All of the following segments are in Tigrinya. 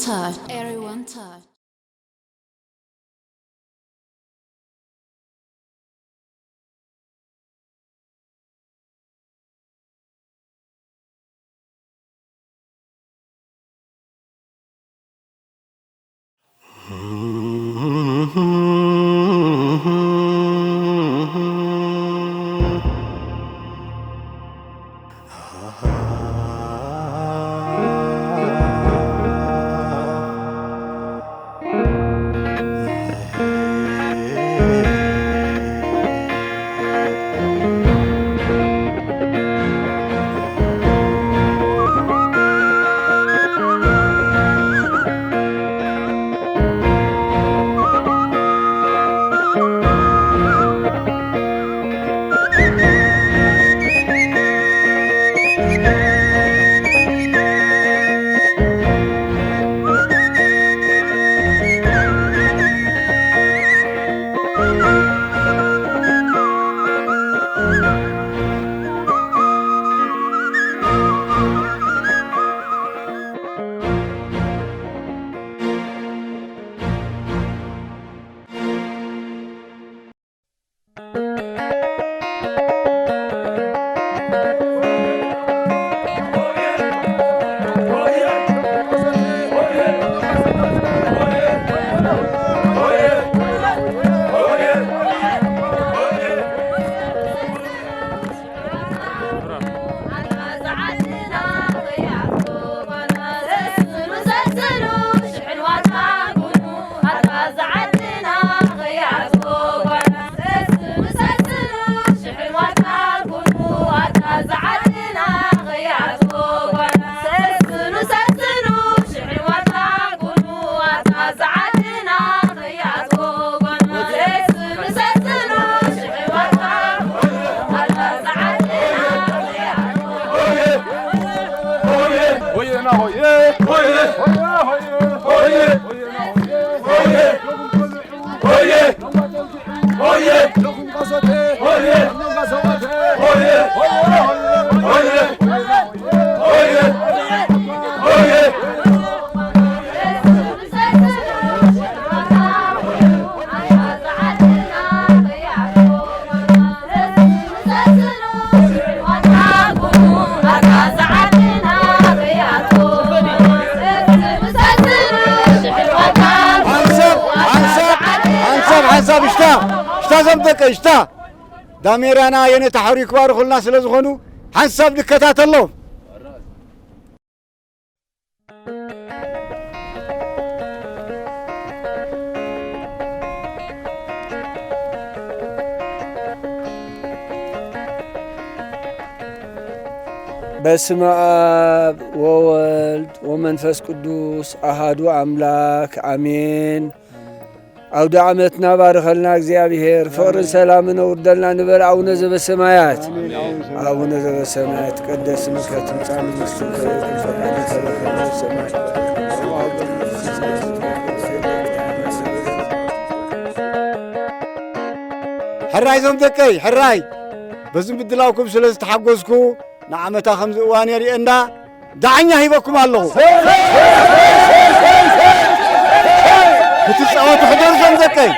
Touch. Everyone touch. ሓንሳብ ሓንሳብ ሓንሳብ ሓንሳብ፣ ሽታ ሽታ፣ ዘምጠቀ ሽታ። ዳሜራና የነ ተሓሪኩ ባርኹልና ስለ ዝኾኑ ሓንሳብ ንከታተሎም። በስመ አብ ወወልድ ወመንፈስ ቅዱስ አሃዱ አምላክ አሜን። አውደ ዓመትና ባርኸልና እግዚኣብሔር፣ ፍቕርን ሰላምን ኣውርደልና ንበል ኣቡነ ዘበሰማያት። ኣቡነ ዘበሰማያት፣ ይትቀደስ ስምከ፣ ትምጻእ መንግስትከ፣ ወይኩን ፈቃድከ በከመ በሰማይ። ሕራይ ዞም ደቀይ፣ ሕራይ። በዚ ምድላውኩም ስለ ዝተሓጎዝኩ፣ ንዓመታ ከምዚ እዋን የርእየና። ዳኛ ሂበኩም ኣለኹ። ክትጻወቱ ሕደሩ ዞም ደቀይ።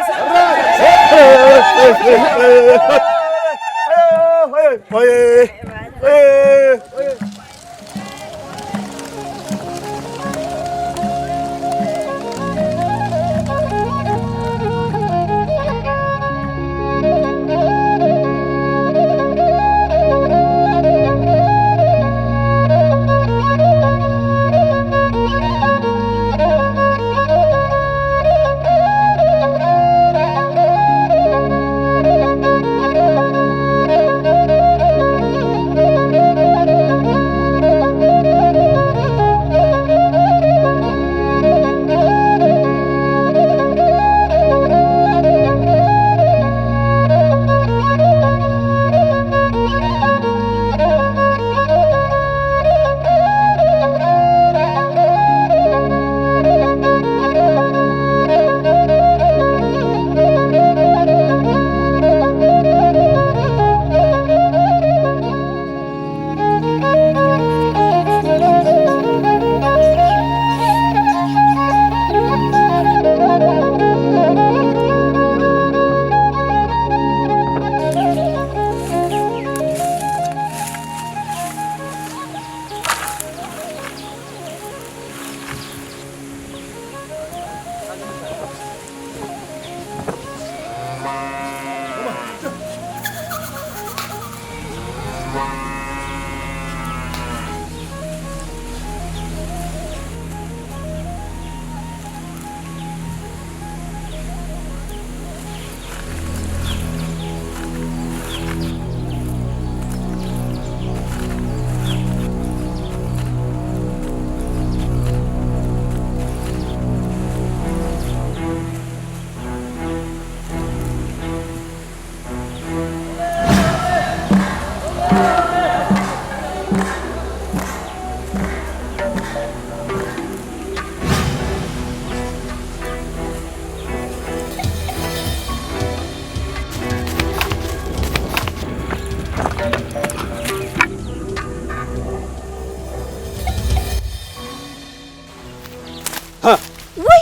ወይ!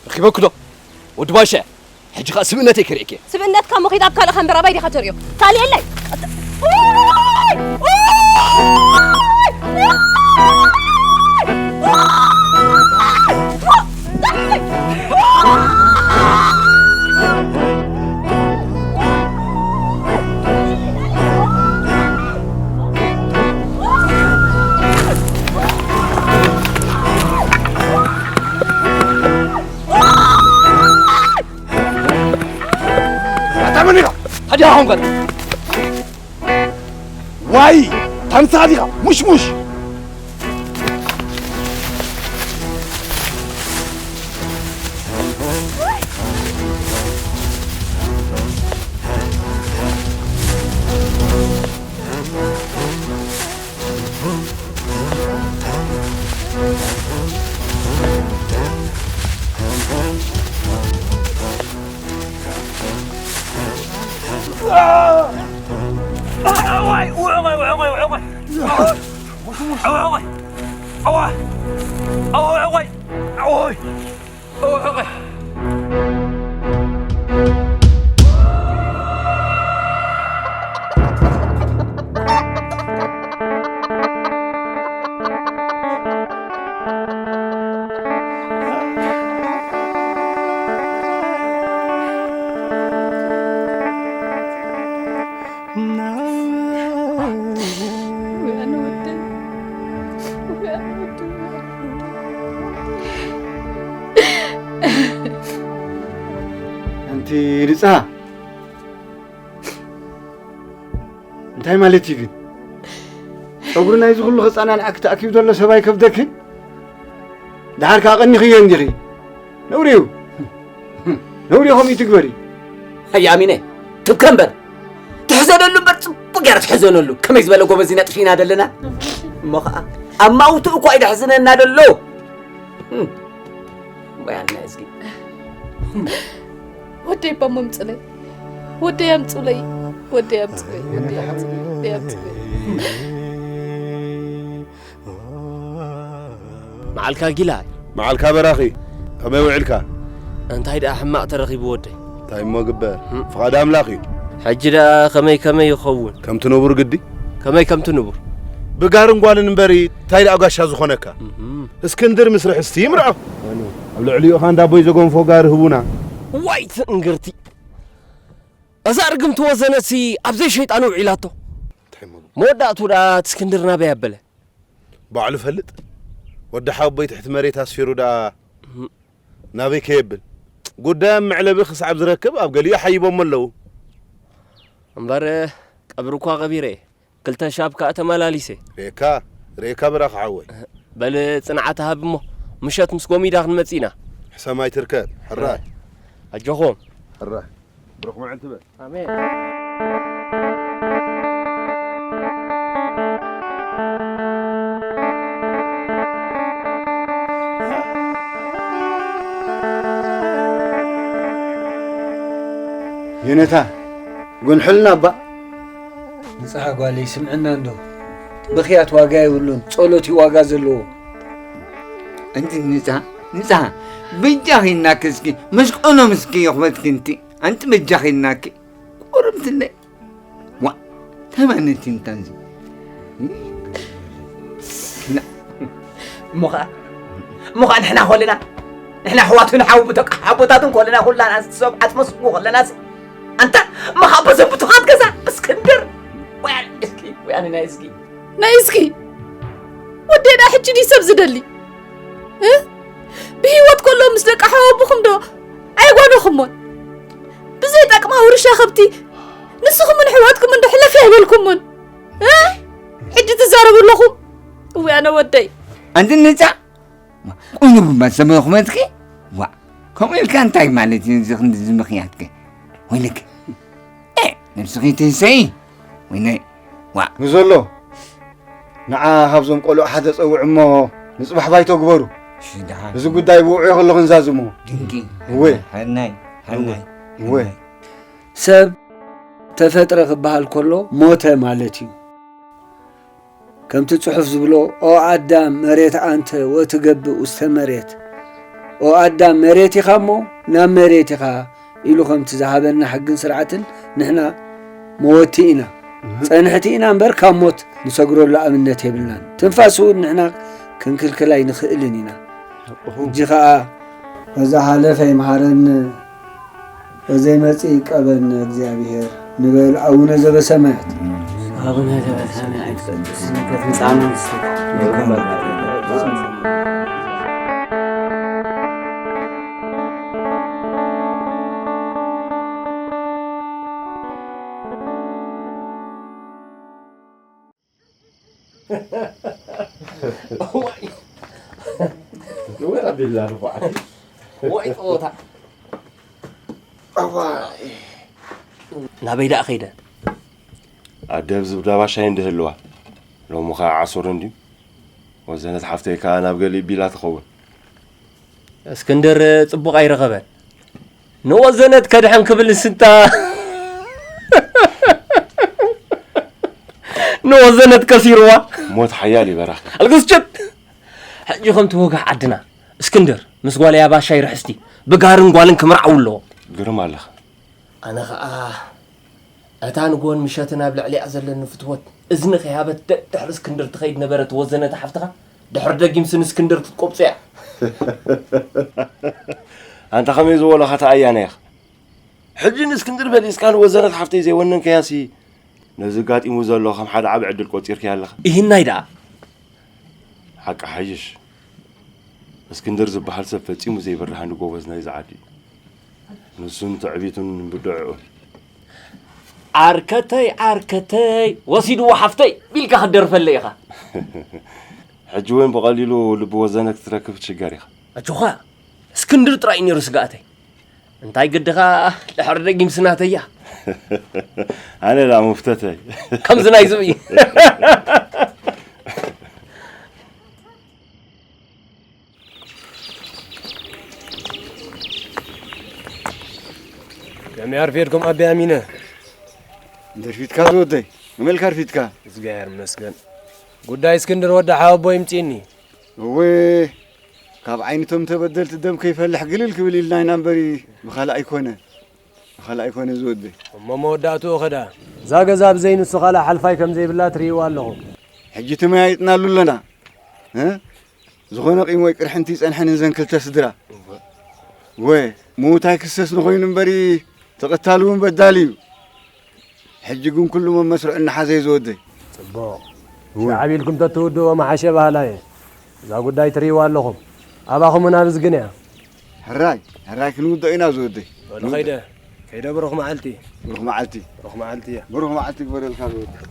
ረኺበኩ ዶ? ወዲ ባሻ፣ ሕጂ ኸኣ ስብእነተይ ከርእየኪ። ስብእነትካ እሞ ኺድ ኣብ ካልእ ከንበር ኣባይ ዲኻ ተርእዮ? ካልእ የለይ። ኣታ መን ኢኻ? ሓዲኻ ኾንካ። ዋይ፣ ታንሳ ዲኻ? ሙሽሙሽ። ኣንቲ ንጽሃ፣ እንታይ ማለት እዩ ግን? ጸጉሪ ናይዚ ኩሉ ከጸናንዓኪ ተኣኪቡ ዘሎ ሰብ ኣይከብደክን? ደሓር ከኣ ቀኒኽዮ እንዲኺ። ነውሪ እዩ። ነውሪ እዩ ከምኡ ትግበሪ። ኣይ ኣሚነ፣ ትብከ እምበር። ትሕዘነሉ እምበር፣ ጽቡቕ ገይራ ትሕዘነሉ። ከመይ ዝበለ ጎበዝ ኢና ጥፊእና ዘለና። እሞ ኸኣ፣ ኣማውትኡ እኳ እዩ ደሕዝነና ደሎ። እም። እሞ ያና እዝጊ። ወደይ እባ እሞ ምጽለይ። ወደይ ኣምጹለይ። ወደይ ኣምጹለይ። ወደይ ኣምጹለይ። ወደይ ኣምጹለይ። መዓልካ ጊላ። መዓልካ በራኺ። ከመይ ውዒልካ? እንታይ ደኣ ሕማቕ ተረኺቡ ወደይ? እንታይ እሞ ግበር? እም። ፍቓድ ኣምላኽ እዩ። ሕጂ ደኣ ከመይ ከመይ ይኸውን? ከምቲ ንቡር ግዲ። ከመይ ከምቲ ንቡር? ብጋርን ጓልን እምበሪ እንታይ ደኣ ጋሻ ዝኾነካ? እም። እስክንድር ምስርሕ እስቲ ይምርዖ። ኣኑ። ኣብ ልዕሊኡ ኸኣ እንዳቦይ ዘጎንፎ ጋሪ ህቡና። ዋይ ትእንግርቲ። እዛ ርግምቲ ወዘነሲ ኣብ ዘይሸይጣን ውዒላቶ። እንታይ እሞ ግበር? መወዳእቱ ደኣ እቲ እስክንድር ናበይ ኣበለ? ባዕሉ ፈልጥ። ወዲ ሓወቦይ ትሕቲ መሬት ኣስፊሩ ደኣ እም። ናበይ ከየብል? ጉዳዮም መዕለቢ ክሳብ ዝረክብ ኣብ ገሊኡ ሓይቦሞ ኣለዉ። እምበር ቀብሪ እኳ ቀቢረ እየ። ክልተ ሻብ ከኣ ተመላሊሰ። ርኤካ፣ ርኤካ በራኺ ሓወይ። በል ጽንዓት ሃብ እሞ፣ ምሸት ምስ ጎሚዳ ክንመጽእ ኢና። ሕሰም ኣይትርከብ፣ ሕራይ። ኣጆኹም። ሕራይ። ብሩኽ መዓልቲ በል። ኣሜን። የነታ፣ ጎንሕልና እባ። ንጽሃ ጓለይ፣ ስምዕና እንዶ። ብኽያት ዋጋ የብሉን፣ ጸሎት እዩ ዋጋ ዘለዎ። ኣንቲ ንጽሃ፣ ንጽሃ፣ በጃኺ እናኪ እስኪ፣ መሽቆኖም እስኪ ይኽበትኪ እንቲ። ኣንቲ በጃኺ እናኪ። ቁርምትለይ። ዋ፣ ተማነቲ እንታንዚ። ና። እሞ ኸኣ፣ እሞ ኸኣ ንሕና ኮለና፣ ንሕና ኣሕዋቱን ሓው-፣ ሓቦታቱን ኮለና፣ ኩላና ሰብ ዓጽሞ ስንጉ ኮለናስ፣ ኣንታ መኻቦ ዘብቱኻት ገዛ እስክንድር። ወያል እስኪ፣ ወይ ኣነ ናይ እዝጊ ናይ እዝጊ ወደይ ደኣ ሕጂ ድዩ ሰብ ዝደሊ እ? ብህይወት ከሎ ምስ ደቂ ሓወብኹም ዶ ኣይጓነኹሞን? ብዘይጠቅማ ውርሻ ከብቲ ንስኹምን ኣሕዋትኩምን ዶ ሕለፍ ኣይበልኩሞን እ? ሕጂ ትዛረቡ ኣለኹም። እወ ኣነ ወደይ ኣንቲ ንጫ ቁኑብ እባ ሰመኹመትኪ ዋ ከምኡ ኢልካ እንታይ ማለት እዩ እዚ ክንዲ እዚ ምኽንያትከ ወይለክ ነብስኺ ትህሰይ ወይነ ዋ ንዘሎ ንዓ ካብዞም ቆልዑ ሓደ ጸውዕ እሞ ንጽባሕ ባይቶ ግበሩ። እሺ ደሓን። እዚ ጉዳይ ብውዑይ ከለኹ ንዛዝሞ። ድንቂ። እወ። ሀናይ ሀናይ። እወ። ሰብ ተፈጥረ ክበሃል ከሎ ሞተ ማለት እዩ። ከምቲ ጽሑፍ ዝብሎ ኦ ኣዳም መሬት ኣንተ ወትገብእ ውስተ መሬት ኦ ኣዳም መሬት ኢኻ እሞ ናብ መሬት ኢኻ ኢሉ ከምቲ ዝሃበና ሕግን ስርዓትን ንሕና መወቲ ኢና ጸንሕቲ ኢና እምበር ካብ ሞት ንሰግረሉ ኣብነት የብልናን ትንፋስ እውን ንሕና ክንክልክል ኣይንኽእልን ኢና ሕጂ ኸኣ በዛ ሓለፈ ይምሃረን በዘይመጽእ ይቀበን እግዚኣብሔር ንበል ኣቡነ ዘበሰማያት ኣቡነ ዘበሰማያት ቅዱስ ስምከ ትምጻእ መንግስትከ ወይ ኣቢላ ንፉዓት ወይ ጦታ ናበይ ደኣ ኸይደ ኣደ ኣብ ዝብዳባ ሻይ እንድህልዋ ሎሚ ኸዓ ዓሱር እንድዩ ወዘነት ሓፍተይ ከዓ ናብ ገሊእ ቢላ ትኸውን እስክንድር ጽቡቕ ኣይረኸበን ንወዘነት ከድሕን ክብል ስንታ ንወዘነት ከሲርዋ ሞት ሓያል ይበራኽ ኣልግስጭት ሕጂ ከምቲ ወጋሕ ዓድና እስክንድር ምስ ጓለይ ኣባሻይ ርሕስቲ ብጋርን ጓልን ክምርዓው ኣለዎ ግርም ኣለኻ ኣነ ኸኣ እታ ንጎን ምሸትን ኣብ ልዕሊኣ ዘለኒ ፍትወት እዝኒ ከይሃበት ደድሕሪ እስክንድር ትኸይድ ነበረት ወዘነት ሓፍትኻ ድሕሪ ደጊምሲ ንእስክንድር ክትቆብጾ እያ። ኣንታ ከመይ ዝበሎ ኸተኣያነ ኢኻ። ሕጂ ንእስክንድር በሊጽካ ንወዘነት ሓፍተይ ዘይወነንካያሲ ነዚ ኣጋጢሙ ዘሎ ከም ሓደ ዓቢ ዕድል ቆጺርካዮ ኣለኻ። ኢሂናይ ደኣ። ሓቂ ሓይሽ። እስክንድር ዝበሃል ሰብ ፈጺሙ ዘይብርሃኒ ጎበዝ ናይዚ ዓዲ እዩ። ንሱን ትዕቢቱን ብድዕኡን። ዓርከተይ ዓርከተይ ወሲድዎ ሓፍተይ ቢልካ ክትደርፈለይ ኢኻ። ሕጂ እውን ብቐሊሉ ልቢ ወዘነ ክትረክብ ትሽገር ኢኻ። ኣጆኻ እስክንድር ጥራይ እዩ ነይሩ ስግኣተይ። እንታይ ግድኻ ድሕሪ ደጊምሲ ናተያ። ኣነ ደኣ ሙፍተተይ። ከምዚ ናይ ዝብኢ። ከመይ ኣርፊድኩም ኣቢ ኣሚነ? እንተ ኣርፊድካ ዝወደይ፣ መመልካ ኣርፊድካ። እግዚኣብሔር ይመስገን። ጉዳይ እስክንድር ወዲ ሓወቦ ይምጺእኒ። እወ፣ ካብ ዓይኒ እቶም ተበደልቲ ደም ከይፈልሕ ግልል ክብል ኢልና ኢና እምበሪ ብኻልእ ኣይኮነ። ብኻልእ ኣይኮነ ዝወደይ። እሞ መወዳእትኡ ኸዳ? እዛ ገዛ ብዘይ ንሱ ካልእ ሓልፋይ ከም ዘይብላ ትርእይዋ ኣለኹም። ሕጂ ተመያይጥናሉ ኣለና። እ? ዝኾነ ቂም ወይ ቅርሕንቲ ይጸንሐን እዘን ክልተ ስድራ። ወ፣ ምዉት ኣይክሰስ ንኾይኑ እምበሪ ተቐታሊ እውን በዳሊ እዩ። ሕጂ ግን ኩሉ መመስርዑ እናሓዘ እዩ ዝወደይ። ጽቡቕ። ሻዕብ ኢልኩም ተትውድእዎ መሓሸ በሃላይ እየ። እዛ ጉዳይ ትርእይዋ ኣለኹም። ኣባኹምን ኣብ እዝግን እያ። ሕራይ ሕራይ ክንውድኦ ኢና ዝወደይ። በሉ ኸይደ ከይደ ብሩኽ መዓልቲ። ብሩኽ መዓልቲ። ብሩኽ መዓልቲ እያ። ብሩኽ መዓልቲ ግበረልካ ዝወደይ።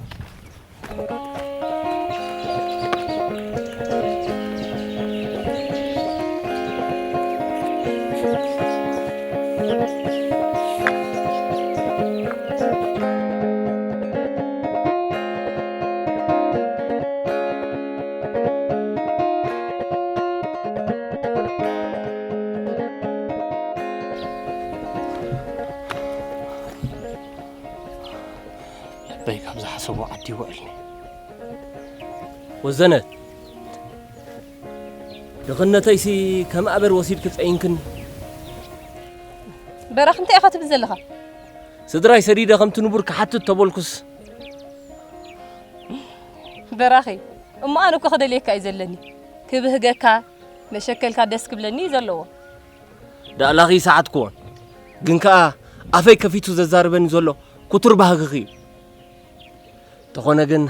ልበይ ካብ ዝሓሰቦ ዓዲ ይውዕልኒ። ወዘነ፣ ድኽነተይሲ ከም ኣበር ወሲድኪ ጸይንክኒ። በራኽ እንታይ ኢኻ ትብል ዘለኻ? ስድራይ ሰዲደ ከምቲ ንቡር ክሓትት ተበልኩስ። በራኺ፣ እሞ ኣነ እኮ ክደልየካ እዩ ዘለኒ። ክብህገካ፣ መሸከልካ ደስ ክብለኒ እዩ ዘለዎ። ዳእላኺ ይሰዓትክዎን ግን ከኣ ኣፈይ ከፊቱ ዘዛርበኒ ዘሎ ኩቱር ባህግኺ እዩ። ተኾነ ግን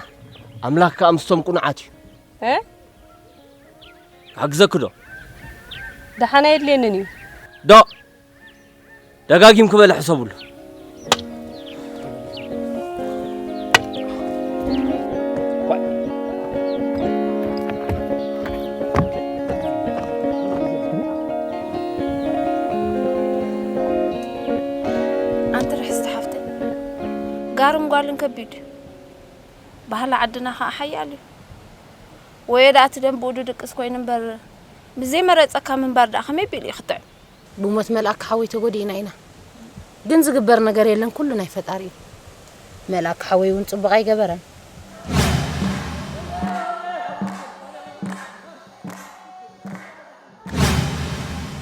ኣምላኽ ከኣ ምስቶም ቅኑዓት እዩ። እ? ክሕግዘኪ ዶ? ደሓን ኣየድልየንን እዩ። ዶ? ደጋጊምኪ በሊ ሕሰብሉ። ኣንቲ ርሕስቲ ሓፍተይ፣ ጋርን ጓልን ከቢድ እዩ። ባህሊ ዓድና ኸዓ ሓያል እዩ። ወዮ ደኣ እቲ ደም ብኡ ድድቅስ ኮይኑ እምበር፣ ምስ ዘይመረጸካ ምንባር ደኣ ከመይ ቢሉ እዩ ክጥዕም? ብሞት መልኣክ ሓወይ ተጎዲእና ኢና። ግን ዝግበር ነገር የለን፣ ኩሉ ናይ ፈጣሪ እዩ። መልኣክ ሓወይ እውን ጽቡቕ ኣይገበረን።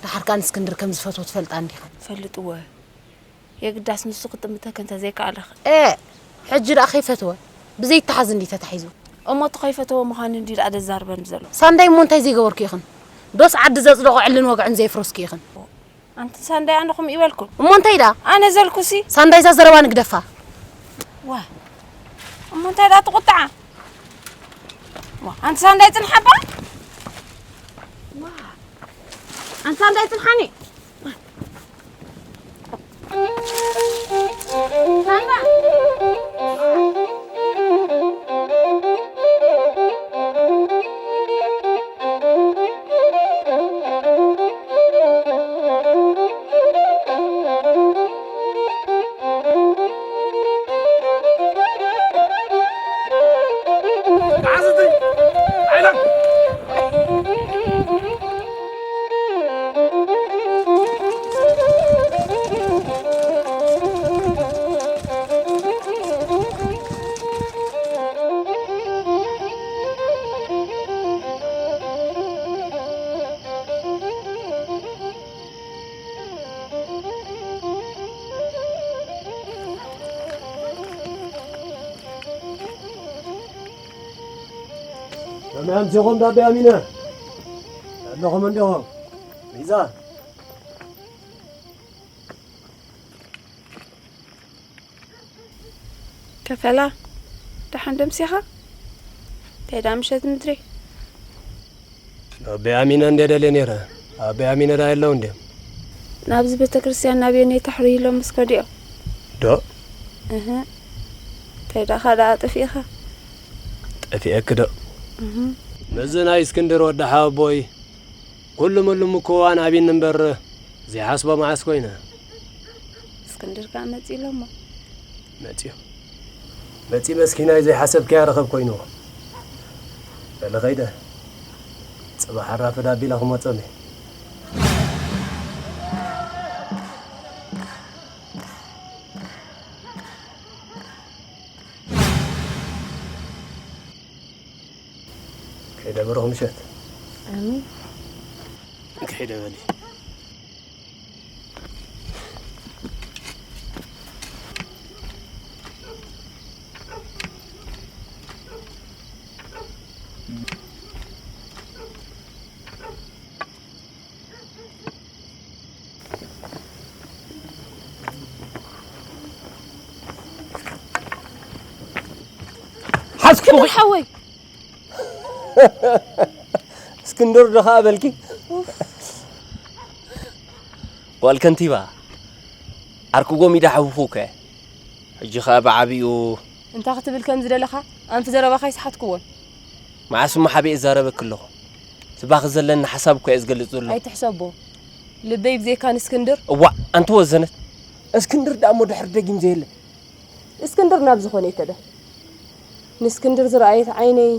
ደሓር ከኣ ንእስክንድር ከም ዝፈትዎ ትፈልጣ እንዲኻ። ፈልጥዎ። የግዳስ ንሱ ክጥምተኪ እንተዘይከኣለኺ። ኤእ! ሕጂ ደኣ ከይፈትወ። ብዘይተሓዝ እንድዩ ተታሒዙ። እሞ እቲ ከይፈተወ ምዃኑ እንድዩ ደኣ ዘዛርበኒ ዘሎ። ሳንዳይ እሞ እንታይ ዘይገበርኩ ኢኽን? ዶስ ዓዲ ዘጽደቖ ዕልን ወግዕን ዘየፍረስኩ ኢኽን? ኣንቲ ሳንዳይ ኣነ ከምኡ ይበልኩ። እሞ እንታይ ደኣ? ኣነ ዘልኩሲ። ሳንዳይ እዛ ዘረባ ንግደፋ። ዋ እሞ እንታይ ደኣ ትቑጥዓ? ዋ ኣንቲ ሳንዳይ ጽንሓባ። ዋ ኣንቲ ሳንዳይ ጽንሓኒ። ከመይ ኣምሲኹም ዳቤ ኣሚነ? ኣለኹም እንዲኹም? ሚዛ ከፈላ ደሓን ደምሲኻ እንታይ ዳ ምሸት ምድሪ ኣበይ ኣሚነ እንደ ደልየ ነይረ ኣበይ ኣሚነ ዳ የለው እንደ ናብዚ ቤተክርስትያን ናብየነይ ታሕሪ ኢሎም ምስ ከዲኦም ዶ እህ እንታይ ዳ ኻዳ ጠፊእኻ ጠፊኤክ ዶ ምስዚ ናይ እስክንድር ወዲ ሓወቦይ ኩሉ ምሉ ምክዋን ኣቢኒ እምበር ዘይሓስቦ መዓስ ኮይነ። እስክንድር ከኣ መጺኡ ኣሎ እሞ። መጺኡ መጺ መስኪናይ ዘይሓሰብካያ ረኸብ ኮይንዎ። በሊ ኸይደ ጽባሕ ኣራፍድ ኣቢለ ክመጾም እየ። ከይደ ብሩኽ ምሸት። ኣሜን። ከይደ በሊ። ሓዝኩ ሓወይ እስክንድር ዶ ኸኣ በልኪ ጓል ከንቲባ ዓርክጎም ኢዳ ሓውኹ ከ ሕጂ ኸኣ ብዓቢኡ እንታይ ክትብል ከም ዝደለኻ ኣንፊ ዘረባኻ ኣይሰሓትክዎን። መዓስ እሞ ሓቢኤ እዛረበኪ ኣለኹ። ስባኺ ዘለኒ ሓሳብ እኮ እየ ዝገልጽ ዘለኹ። ኣይትሕሰቦ። ልበይ ብዘይካ ንእስክንድር። እዋእ ኣንቲ ወዘነት። እስክንድር ደኣ እሞ ድሕሪ ደጊም ዘየለ። እስክንድር ናብ ዝኾነ ይከደ። ንእስክንድር ዝረኣየት ዓይነይ፣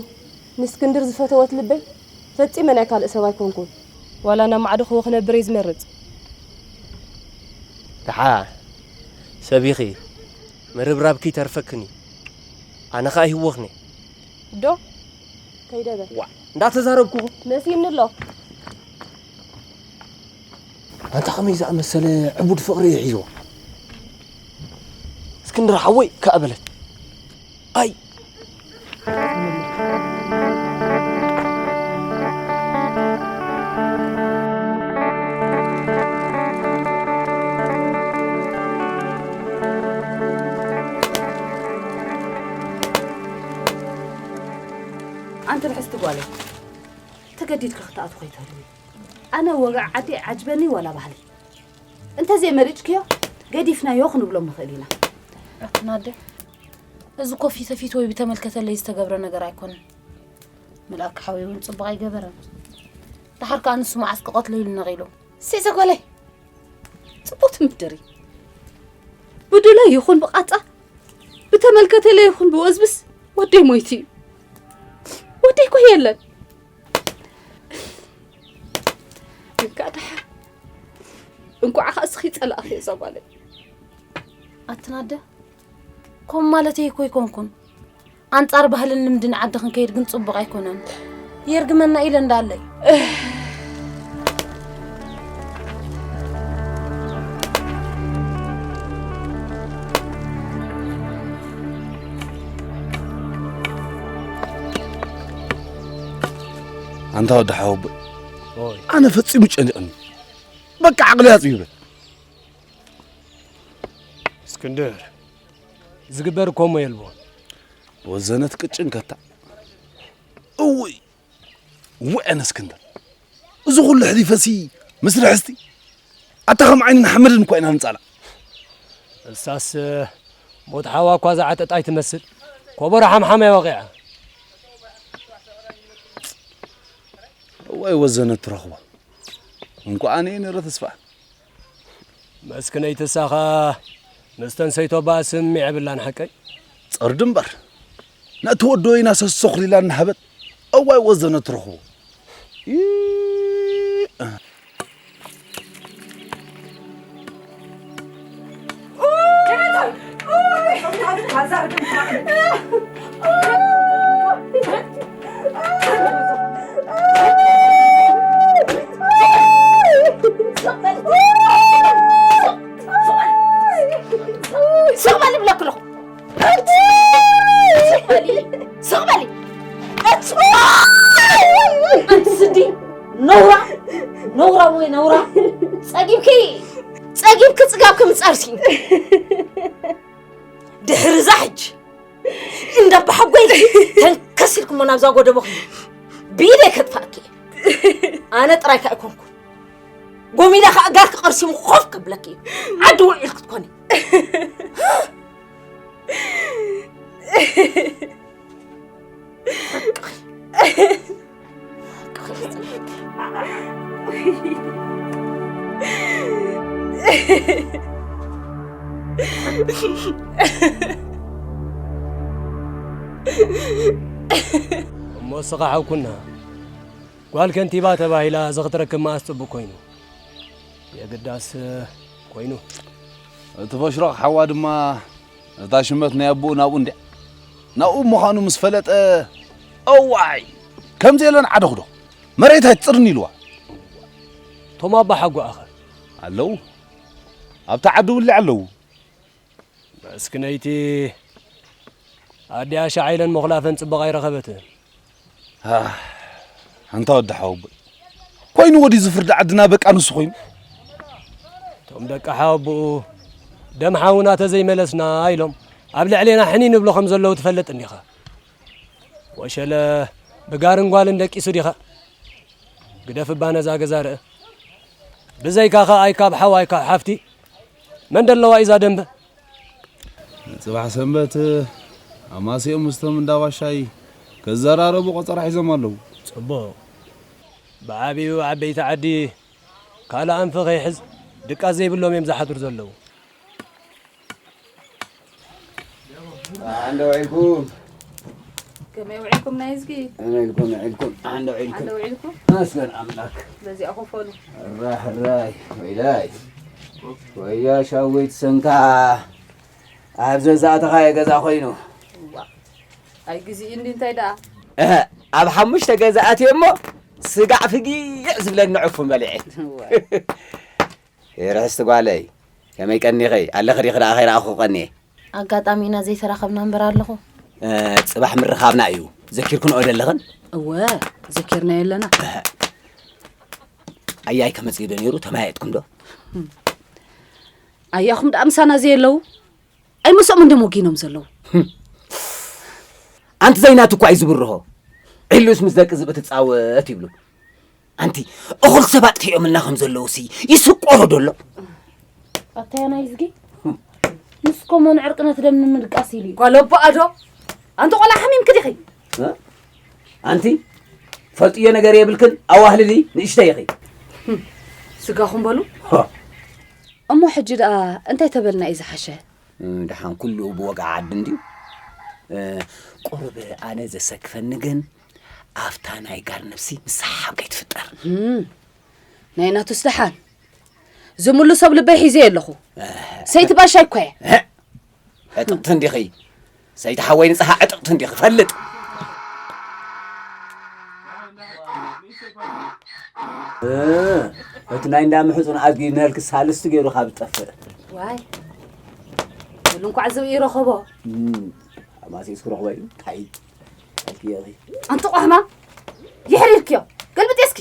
ንእስክንድር ዝፈተወት ልበይ ፈጺመ ናይ ካልእ ሰብ ኣይኮንኩን። ዋላ ናብ ማዕዶ ክወ ክነብር እየ ዝመርጽ። ደሓ ሰብ ኢኺ። ምርብራብኪ ይተርፈክን እዩ። ኣነ ኸኣ ይህወኽን እየ። ዶ ከይደ በል። ዋእ እንዳተዛረብኩኹ መሲኒ ኣሎ። ኣንታ ከመይ ዝኣመሰለ ዕቡድ ፍቕሪ እዩ ሒዝዎ። እስክንድር ሓወይ ከኣ በለት። ኣይ ኣንቲ ርሕስቲ ጓለይ፣ ተገዲድኪ ክትኣትዊ ከይትህልዊ። ኣነ ወግዒ ዓዲ ዓጅበኒ ዋላ ባህሊ። እንተዘይመሪጽክዮ፣ ገዲፍናዮ ክንብሎም ንኽእል ኢና። ኣትናደ፣ እዚ እኮ ፊተ ፊት ወይ ብተመልከተለይ ዝተገብረ ነገር ኣይኮነን። መልኣክ ሓወይ እውን ጽቡቕ ኣይገበረን። ደሓር ከኣ ንሱ መዓስ ክቐትሎ ኢሉ ነቒሉ። ሴሰ ጓለይ፣ ጽቡቕ ትምድሪ። ብዱለ ይኹን ብቓጻ፣ ብተመልከተለ ይኹን ብወዝብስ፣ ወደይ ሞይቱ እዩ። ወደይ እኮ የለን። ግን ከኣ ደሓር፣ እንቋዕ ከኣ እስኺ ጸላእኺ እዛ ጓለይ። ኣትናደ፣ ከምኡ ማለተይ እኮ ኣይኮንኩን። ኣንጻር ባህልን ልምድን ዓዲ ክንከይድ ግን ጽቡቕ ኣይኮነን። የርግመና ኢለ እንዳለይ። ኣንታ ወዲ ሓወቦይ፣ ኣነ ፈጺሙ ጨኒቕኒ። በቃ ዓቕሊ ኣጽቢበ። እስክንድር፣ ዝግበር እኮ እሞ የልቦን። ወዘነት ቅጭን ከታ። እውይ፣ ውዕነ እስክንድር፣ እዚ ኩሉ ሕሊፈሲ ምስ ርሕስቲ ኣታ ከም ዓይንን ሓመድን እኳ ኢና ንጻላእ። እሳስ ሞት ሓዋ እኳ ዝዓጠጣ ኣይትመስል። ኮቦሮ ሓምሓም እያ ወቒዓ። እዋይ ወዘነት ትረኽቦ። እንኳ ኣነ ነረ ተስፋ። መስክነይቲ እሳኻ ምስ ተንሰይቶ ባእስም የብላን ሓቀይ። ጸርዲ እምበር ነቲ ወዶ ኢና ሰሶኽሊላ እናሃበት እዋይ ወዘነ ትረኽቦ። ስቕ በሊ ብለኪ ኣለኹ። ስቕ በሊ፣ ስቕ በሊ። ኣንቲ ስዲ ነውራ፣ ነውራ ወይ ነውራ። ጸጊብኪ፣ ጸጊብኪ ጽጋብኪ ምጻርሲ። ድሕሪ እዛ ሕጂ እንዳባሓጎይ ተንከስ ኢልኩሞ ናብዛ ጎደቦኺ ብኢደይ ከጥፋእኪ። ኣነ ጥራይ ከኣ ኣይኮንኩን። ጎሚዳ ከኣ ጋርኪ ቀርሲሙ ኮፍ ከብለኪ እዩ። ዓዲ ውዒል ክትኮኒ። እሞ እስኻ ሓውኩና፣ ጓል ከንቲባ ተባሂላ እዚ ክትረክብ መኣስ ጽቡቕ ኮይኑ? የግዳስ ኮይኑ። እቲ ፈሽሮቕ ሓዋ ድማ እታ ሽመት ናይ ኣቦኡ ናብኡ እንድያ። ናብኡ ምዃኑ ምስ ፈለጠ፣ እዋይ! ከምዚ የለን ዓደኹዶ? መሬት ኣይትጽርን ኢልዋ። እቶም ኣባ ሓጓኣኸ? ኣለዉ። ኣብታ ዓዲ ውልዕ ኣለዉ። መስክነይቲ ኣዲኣ ሻዕ ኢለን ምኹላፈን ጽቡቕ ኣይረኸበትን። ኣንታ ወዲ ሓወቦይ፣ ኮይኑ ወዲ ዝፍርዲ ዓድና በቃ ንሱ ኮይኑ። እቶም ደቂ ሓወቦኡ ደም ሓውና ተዘይመለስና ኢሎም ኣብ ልዕሌና ሕኒ ንብሎ ከም ዘለዉ ትፈልጥ እንዲኻ። ወሸለ ብጋርን ጓልን ደቂሱ ዲኻ? ግደፍ እባ ነዛ ገዛ ርእ። ብዘይካኻ ኣይካብ ሓው ኣይካብ ሓፍቲ መን ደለዋ ኢዛ ደንበ? ንጽባሕ ሰንበት ኣማስዮም ምስቶም እንዳባሻይ ከዘራረቡ ቆጸራ ሒዞም ኣለዉ። ጽቡቕ። ብዓቢኡ ዓበይቲ ዓዲ ካልእ ኣንፊ ከይሕዝ ድቃስ ዘይብሎም እዮም ዝሓድሩ ዘለዉ። እንደ ውዒልኩም ከመይ ውዒልኩም ናይ ህዝቢ? ከመይ ኢልኩም ውዒልኩም? እንደ ውዒልኩም እንደ ውዒልኩም መስገን ኣምላክ። በዚኣ ኮፈሉ። ራህ ራይ ወይላይ ወያ ሻዊት ሰንካ ኣብ ዘዛእተኻ የገዛ ኮይኑ ዋ ኣይ ግዜ እንዲ እንታይ ደኣ እህ፣ ኣብ ሓሙሽተ ገዛኣት እየ እሞ ስጋዕ ፍጊዕ ዝብለኒ ዕፉን በሊዐ። ርሕስቲ ጓለይ ከመይ ቀኒኸይ ኣለኺ ዲኺ ደኣ ከይረኣኹ ቀኒየ። ኣጋጣሚ ኢና ዘይተራኸብና እምበር ኣለኹ። እ፣ ጽባሕ ምርኻብና እዩ። ዘኪርክንኦ ደለኽን? እወ ዘኪርናዮ ኣለና። ኣያይ ከመጽእ ዶ ነይሩ ተመያየጥኩም ዶ? ኣያኹም ደኣ ምሳና ዘየለዉ ኣይምስኦም እንድም ወጊኖም ዘለዉ። ኣንቲ ዘይናቱ እኳ እዩ ዝብርሆ። ዒሉስ ምስ ደቂ ዝብኢ ትጻወት ይብሉ። ኣንቲ እኹል ሰብ ኣጥፊኦምልና ከም ዘለዉ ሲ ይስቆሮ ዶ ኣሎ? ኣታያና ይዝጊ። ንስ ኮሞን ዕርቅነት ደም ንምድቃስ ኢሉ እዩ። ጓል ኣቦ ኣዶ፣ ኣንቲ ቆልዓ ሓሚምኪ ዲኺ? እ? ኣንቲ ፈልጥዮ ነገር የብልክን፣ ኣዋህልሊ ንእሽተይ ኢኺ። ስጋኹም በሉ። ሆ። እሞ ሕጂ ደኣ እንታይ ተበልና እዩ ዝሓሸ? እ፣ ደሓን ኩሉ ብወግዒ ዓዲ እንድዩ። እ፣ ቁሩብ ኣነ ዘሰክፈኒ ግን ኣብታ ናይ ጋር ነብሲ ምስሓብ ከይትፍጠር። እም፣ ናይ ናቱስ ደሓን ዝምሉ ሰብ ልበይ ሒዘ ኣለኹ። እህ። ሰይቲ ባሻይ እኮ እየ። እህ። ዕጥቕቲ እንዲኺ። ሰይቲ ሓወይ ንጽሃ ዕጥቕቲ እንዲኺ ፈልጥ። እ፣ እቲ ናይ እንዳ ምሕጹን ኣድጊ ነልክ ሳልስቲ ገይሩ ካብ ዝጠፍእ። ዋይ። በሉ እንኳዕ ዝብኢ ረኸቦ። እም፣ ኣማሲስ ክረኽቦ እዩ። ታይ፣ ታይ ክየኺ። ኣንቲ ቆሕማ፣ ይሕሪርክዮ። ገልብጥ እስኪ።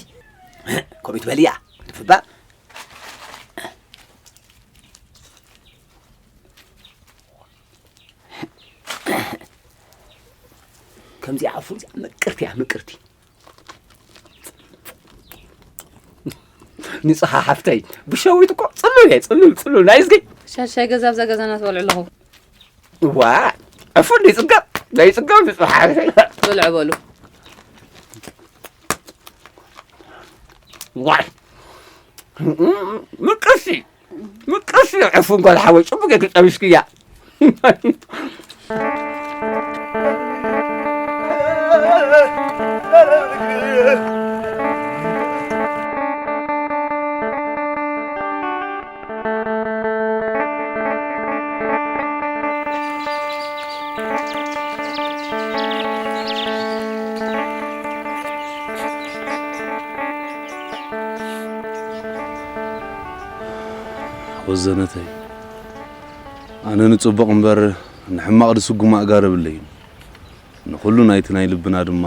ኮሚት በልያ፣ ድፍባ። ከምዚኣ ፉል እዚኣ ምቅርቲ እያ፣ ምቅርቲ። ንጽሃ ሓፍተይ፣ ብሸዊት እኮ ጽሉል እየ፣ ጽሉል፣ ጽሉል። ናይ እዝጊ። ሻሻይ ገዛ ኣብዛ ገዛና ትበልዑ ኣለኹ። ዋ፣ ዕፉን ዘይጽገብ፣ ዘይጽገብ ንጽሃ ሓፍተይ። ብልዑ በሉ። ዋይ። ምቅርቲ፣ ምቅርቲ። ዕፉን ጓል ሓወይ፣ ጽቡቅ ጌርኪ ጠቢስክያ። ወዘነተይ፣ ኣነ ንጽቡቕ እምበር ንሕማቕ ድስጉም ኣእጋር የብለይን። ንኹሉ ናይቲ ናይ ልብና ድማ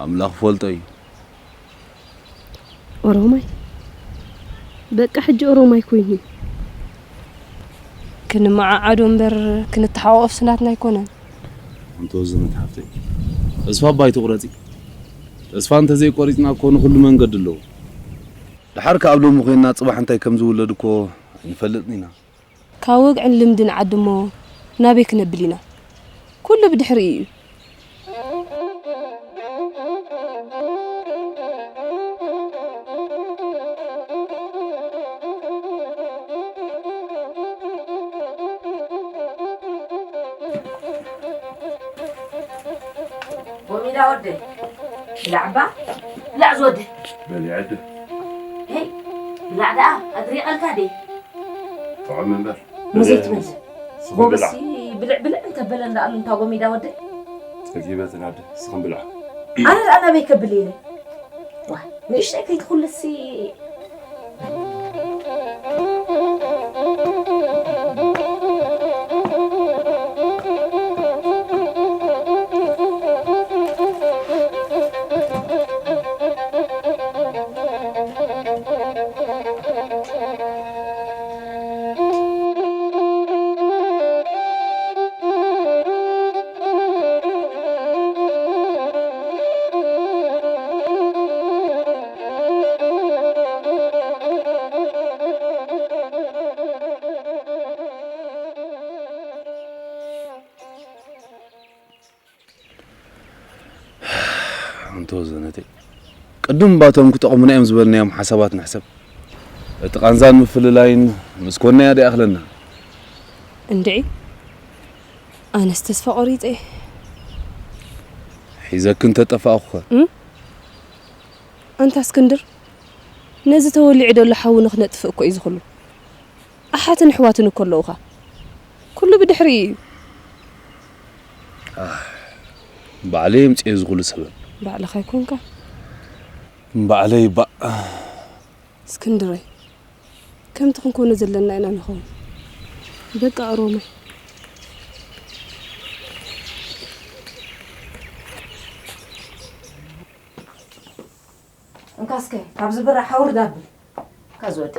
ኣምላኽ ፈልጦ እዩ። ኦሮማይ፣ በቃ ሕጂ ኦሮማይ ኮይኑ። ክንመዓዓዶ እምበር ክንተሓቋቆፍ ስናትና ኣይኮነን። ኣንቲ ወዘነት ሓፍተይ፣ ተስፋ እባ ኣይትቑረጺ። ተስፋ እንተዘይቆሪጽና እኮ ንኹሉ መንገዲ ኣለዎ። ደሓር ከኣ ኣብ ሎሚ ኮይንና ጽባሕ እንታይ ከም ዝውለድ እኮ ኣይንፈልጥን ኢና። ካብ ወግዕን ልምድን ዓዲ እሞ ናበይ ክነብል ኢና? ኩሉ ብድሕሪኡ እዩ። ጎሚዳ ወደይ፣ ብላዕ እባ፣ ብላዕ ዝወደ። በሊ ዓዲ። ሄይ፣ ብላዕ ደኣ፣ ኣግሪቐልካ ደይ? ጥዑም እምበር። ሙዚት በል። ስኹም ብላዕ። ጎበዝሲ ብልዕ ብልዕ እንተበለ እንዳኣሉ እንታ ጎሚዳ ወደይ። ጸጊበ ጽናድ፣ ስኹም ብላዕ። ኣነ ደኣ ናበይ ከብል ኢለ? ዋ፣ ንእሽተይ ከይትኹልሲ። ኣንቶ ዘነተይ፣ ቅድም ባቶም ክጠቕሙና እዮም ዝበልናዮም ሓሳባት ንሕሰብ። እቲ ቃንዛን ምፍልላይን ምስ ኮንናዮ ዶ ይኣኽለና? እንድዒ፣ ኣነስ ተስፋ ቆሪጸ። ሒዘኪ እንተጠፋእኹኸ? እም? ኣንታ እስክንድር፣ ነዚ ተወሊዑ ዘሎ ሓዊ ንኽነጥፍእ እኮ እዩ ዝኹሉ። ኣሓትን ኣሕዋትን እኮ ኣለዉኻ። ኩሉ ብድሕሪኡ እዩ። ኣህ፣ ባዕለይ የምጽኤ ዝኹሉ ሰበብ። ባዕልኻ ኣይኮንካ። ባዕለይ ባእ። እስክንድረይ፣ ከምቲ ክንኮኖ ዘለና ኢና ንኸውን። በቃ ኦሮማይ። እንካ እስከ፣ ካብዚ ብራዕ ሓውርድ ኣብል። ካዚ ወዲ።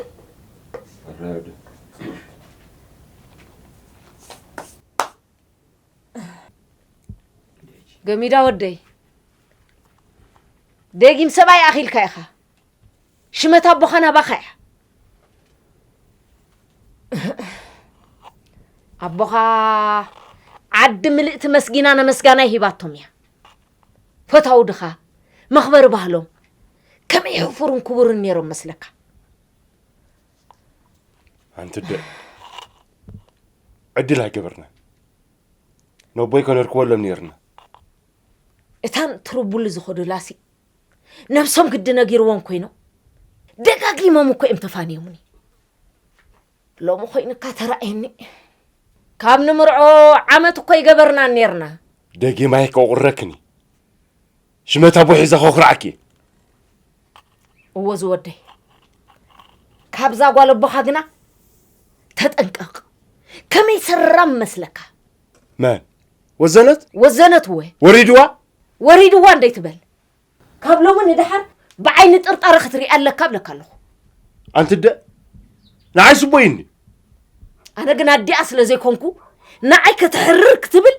ገሚዳ ወደይ። ደጊም ሰብኣይ ኣኺልካ ኢኻ። ሽመት ኣቦኻ ናባኻ እያ። ኣቦኻ ዓዲ ምልእቲ መስጊና ነመስጋናይ ሂባቶም እያ። ፈታው ድኻ መኽበሪ ባህሎም ከመይ ሕፉርን ክቡርን ነይሮም መስለካ? ኣንቲ ደ ዕድል ኣይገበርና። ነቦይ ከነርክበሎም ነይርና። እታን ትርቡሉ ዝኸዱላሲ ነብሶም ግዲ ነጊርዎም ኮይኖም ደጋጊሞም እኮ እዮም ተፋንዮምኒ። ሎሚ ኮይኑካ ተራእየኒ። ካብ ንምርዖ ዓመት እኮ ይገበርና ነርና። ደጊማይ ከቑረክኒ ሽመት ኣቦ ሒዛ ከኹርዓኪ። እዎ ዝወደይ፣ ካብዛ ጓል ኣቦኻ ግና ተጠንቀቕ። ከመይ ሰራም መስለካ? መን? ወዘነት? ወዘነት እወ። ወሪድዋ? ወሪድዋ እንደይትበል። ካብ ሎሚ ንደሓር ብዓይኒ ጥርጣረ ክትሪኣ ኣለካ እብለካ ኣለኹ። ኣንቲ ደ ንዓይ ስቦይኒ። ኣነ ግን ኣዲኣ ስለ ዘይኮንኩ ንዓይ ከተሕርር ክትብል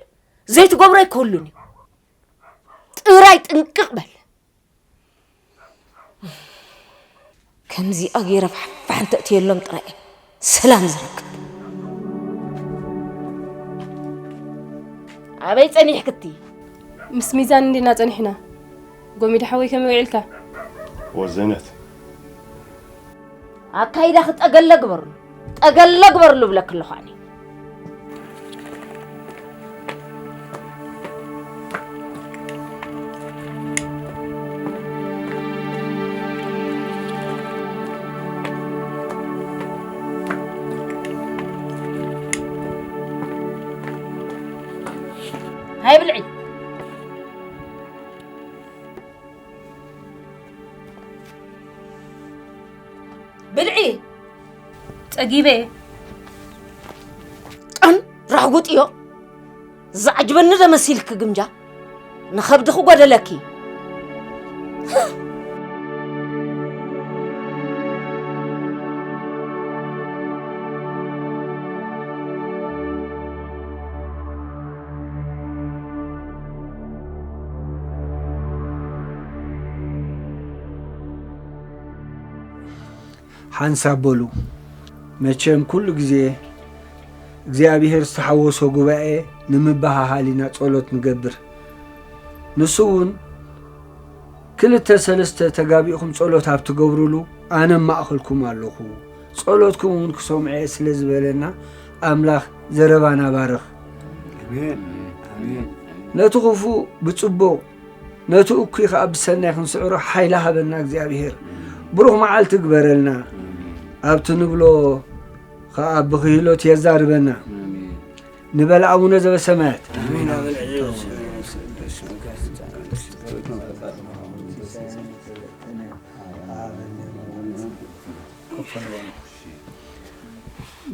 ዘይትገብሮ ኣይክህሉን እዩ። ጥራይ ጥንቅቕ በል። ከምዚኣ ገይረ ፋሕፋሕ እንተእትየሎም ጥራይ እየ ሰላም ዝረክብ። ኣበይ ጸኒሕክቲ? ምስ ሚዛን እንዲና ጸኒሕና። ጎሚዳ ሓወይ ከመይ ውዒልካ? ወዘነት ኣካይዳኺ ጠገለ ግበርሉ፣ ጠገለ ግበርሉ እብለኪ ኣለኹ ኣነ። ሃይ ብልዒ። ብልዒ። ጸጊበ። ጠን ራህጉጥ እዮ። ዝዓጅበኒ ዶ መሲልኪ ግምጃ? ንኸብድኺ ጎደለኪ። ሓንሳብ በሉ። መቸም ኩሉ ግዜ እግዚኣብሄር ዝተሓወሶ ጉባኤ ንምብሃሃል ኢና ጸሎት ንገብር። ንሱ እውን ክልተ ሰለስተ ተጋቢእኹም ጸሎት ኣብ ትገብሩሉ ኣነ ኣብ ማእኸልኩም ኣለኹ። ጸሎትኩም እውን ክሰምዖ እየ ስለ ዝበለና ኣምላኽ ዘረባና ባርኽ። ነቲ ክፉእ ብጽቡቕ ነቲ እኩይ ኸኣ ብሰናይ ክንስዕሮ ሓይሊ ሃበና እግዚኣብሄር። ብሩኽ መዓልቲ ግበረልና። ኣብቲ ንብሎ ኸኣ ብክህሎት የዛርበና። ንበል ኣቡነ ዘበሰማያት።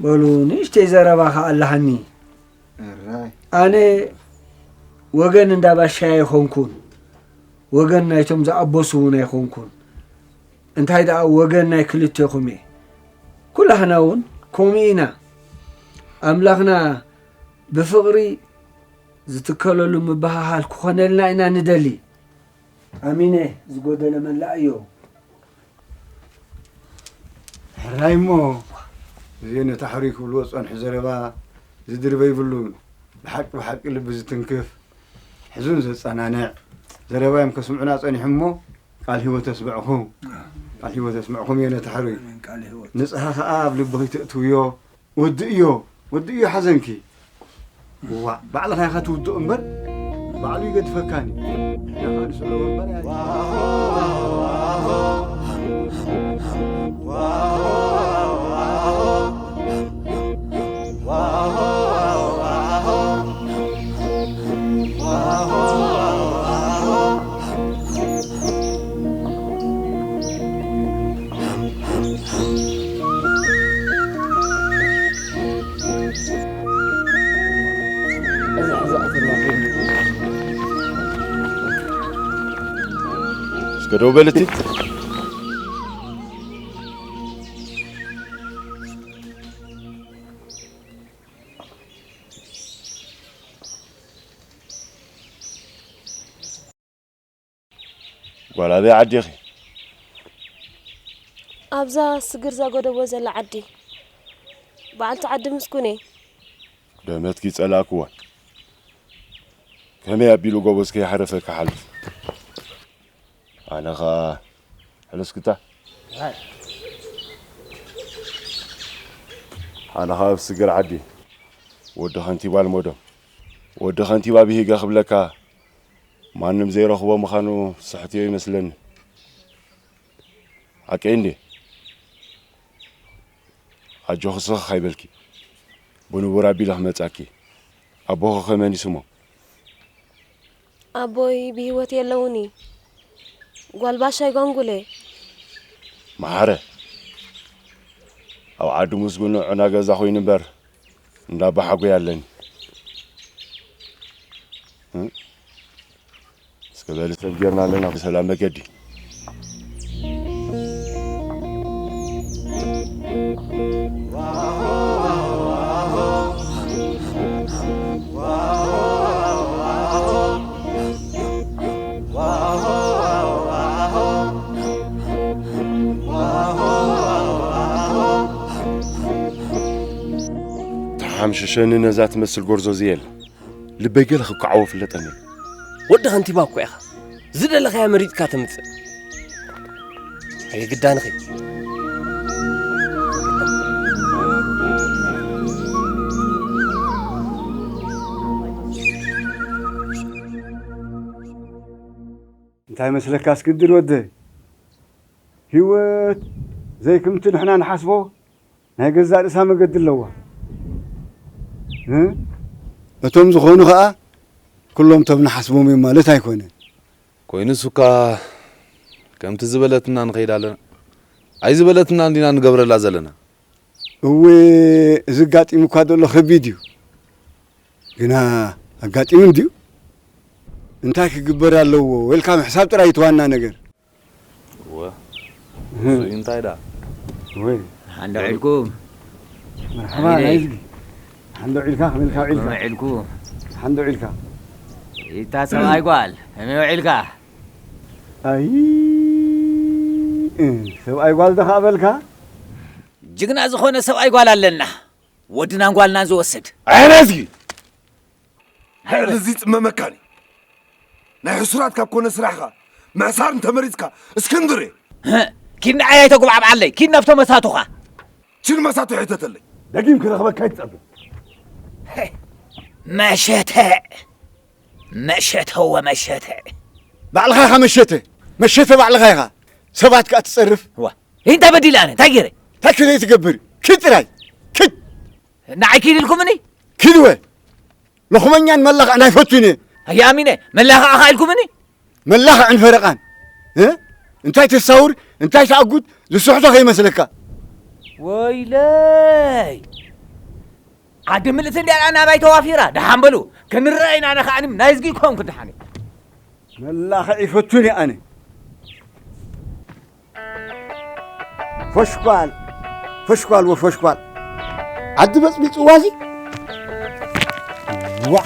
በሉ ንእሽተይ ዘረባ ኸኣ ኣለሃኒ። ኣነ ወገን እንዳ ባሻይ ኣይኮንኩን፣ ወገን ናይቶም ዝኣበሱ እውን ኣይኮንኩን። እንታይ ደኣ ወገን ናይ ክልቴኹም እየ። ኩላህና እውን ከምኡ ኢና። ኣምላኽና ብፍቕሪ ዝትከለሉ ምብህሃል ክኾነልና ኢና ንደሊ። ኣሚነ ዝጎደለ መላእ እዮ። ሕራይ እሞ እዚኦ ነታ ሕሩይ ክብልዎ ዝጸንሑ ዘረባ ዝድርበ ይብሉን ብሓቂ ብሓቂ ልቢ ዝትንክፍ ሕዙን ዘጸናንዕ ዘረባ እዮም ከስምዑና ጸኒሑ እሞ ቃል ህይወት ኣስምዕኹም ቃል ህይወት ኣስምዕኹም እየ ነታ ሕሩይ ንጽሃ ከኣ ኣብ ልብኺ ተእትውዮ ወዲ እዮ ወዲ እዮ ሓዘንኪ ዋእ ባዕልኻ ኢኻ ትውድኦ እምበር ባዕሉ ይገድፈካን እዩ ንሕና ከዓ ንስዕሮ እምበር እስከ ደው በል እቲ ጓል ኣበይ ዓዲኺ? ኣብዛ ስግር ዛጎደቦ ዘላ ዓዲ። በዓልቲ ዓዲ ምስጉን እየ። ደመትኪ ጸላእክወን። ከመይ ኣቢሉ ጎበዝ ከይሓረፈ ክሓልፍ? ኣነ ኸኣ ሕለስክታ። ኣነ ኸኣ ኣብ ስግር ዓዲ ወዲ ኸንቲባ ልመዶም። ወዲ ኸንቲባ ብሂገ ክብለካ ማንም ዘይረኽቦ ምዃኑ ስሕትዮ ይመስለኒ። ሓቀይ እንዴ? ኣጆኺ ስኽኽ ኣይበልኪ። ብንቡር ኣቢለ ክመጻኪ። ኣቦኺ ከ መን ይስሞ? ኣቦይ ብህይወት የለውኒ። ጓል ባሻይ ጓንጉሌ። መሓረ። ኣብ ዓዲ ምስጉን ዑና ገዛ ኮይኑ እምበር እንዳ ኣባሓጎይ ኣለኒ። እ? እስከ በሊ ሰብ ጌርና ኣለና ብሰላም መገዲ። ተሓምሽሸኒ ነዛ ትመስል ጎርዞ ዝየል ልበይ ገለ ክከዓዎ ፍለጠኒ። ወዲ ከንቲባ እኮ ኢኻ። ዝደለኻያ መሪጽካ ተምጽእ። ኣይግዳንኺ። እንታይ መስለካ እስክድር ወደይ? ህይወት ዘይክምቲ ንሕና ንሓስቦ ናይ ገዛእ ርእሳ መገዲ ኣለዋ። እ? እቶም ዝኾኑ ኸኣ ኩሎም እቶም ንሓስቦም እዮም ማለት ኣይኮነን። ኮይኑስ እኳ ከምቲ ዝበለትና ንኸይድ ኣለና። ኣይዝበለትናን ዲና ንገብረላ ዘለና። እወ፣ እዚ ኣጋጢሙ እኳ ዘሎ ከቢድ እዩ። ግና ኣጋጢሙ እንድዩ። እንታይ ክግበር ኣለዎ? ዌልካም ሕሳብ ጥራይ እቲ ዋና ነገር። እወ። እሱ እንታይ ዳ? ወይ ሓንዶ ዒልኩም መርሓባ ናይዝጊ ሓንዶ ዒልካ ከመልካ ዒልካ ዒልኩ ሓንዶ ዒልካ ኢታ ሰብኣይ ጓል ከመይ ውዒልካ ኣይ እ፣ ሰብኣይ ጓል ደኻ በልካ ጅግና ዝኾነ ሰብኣይ ጓል ኣለና ወድናን ጓልናን ዝወስድ ኣረ እዝጊ ሕር እዚ ጽመመካኒ ናይ ሕሱራት ካብ ኮነ ስራሕኻ ምሕሳር እንተመሪጽካ እስክንድር እየ ኪድ ንዓይ ኣይተጉብዓብዓለይ ኪድ ናብቶም መሳቱኻ ችን መሳቱ ይሕተተለይ ደጊም ክረኽበካ ኣይትጸበ መሸተ መሸተ ወመሸተ ባዕልኻ ኢኻ መሸተ መሸተ ባዕልኻ ኢኻ ሰባት ከኣ ትጸርፍ ዋ እንታይ በዲለ ኣነ እንታይ ገይረ እንታይ ክደይ ትገብር ክድ ጥራይ ክድ ንዓይ ኪድ ኢልኩምኒ ክድወ ሎኽመኛን መላኽዕን ኣይፈቱን እየ ኣየኣሚነ መላኽዕኻ ኢልኩምኒ መላኽዕን ፈረቓን እ እንታይ ተሳውር እንታይ ተኣጉድ ዝስሕቶ ከይመስለካ ወይለይ ዓዲ ምልእቲ እንዲኣ ናባይ ተዋፊራ ደሓን በሉ ክንረአ ኢና ኣነ ከዓኒ ናይዝጊ ኮንኩ ደሓን መላኽዕ ይፈቱን እየ ኣነ ፈሽኳል ፈሽኳል ወፈሽኳል ዓዲ በፅቢፅዋ እዚ ዋ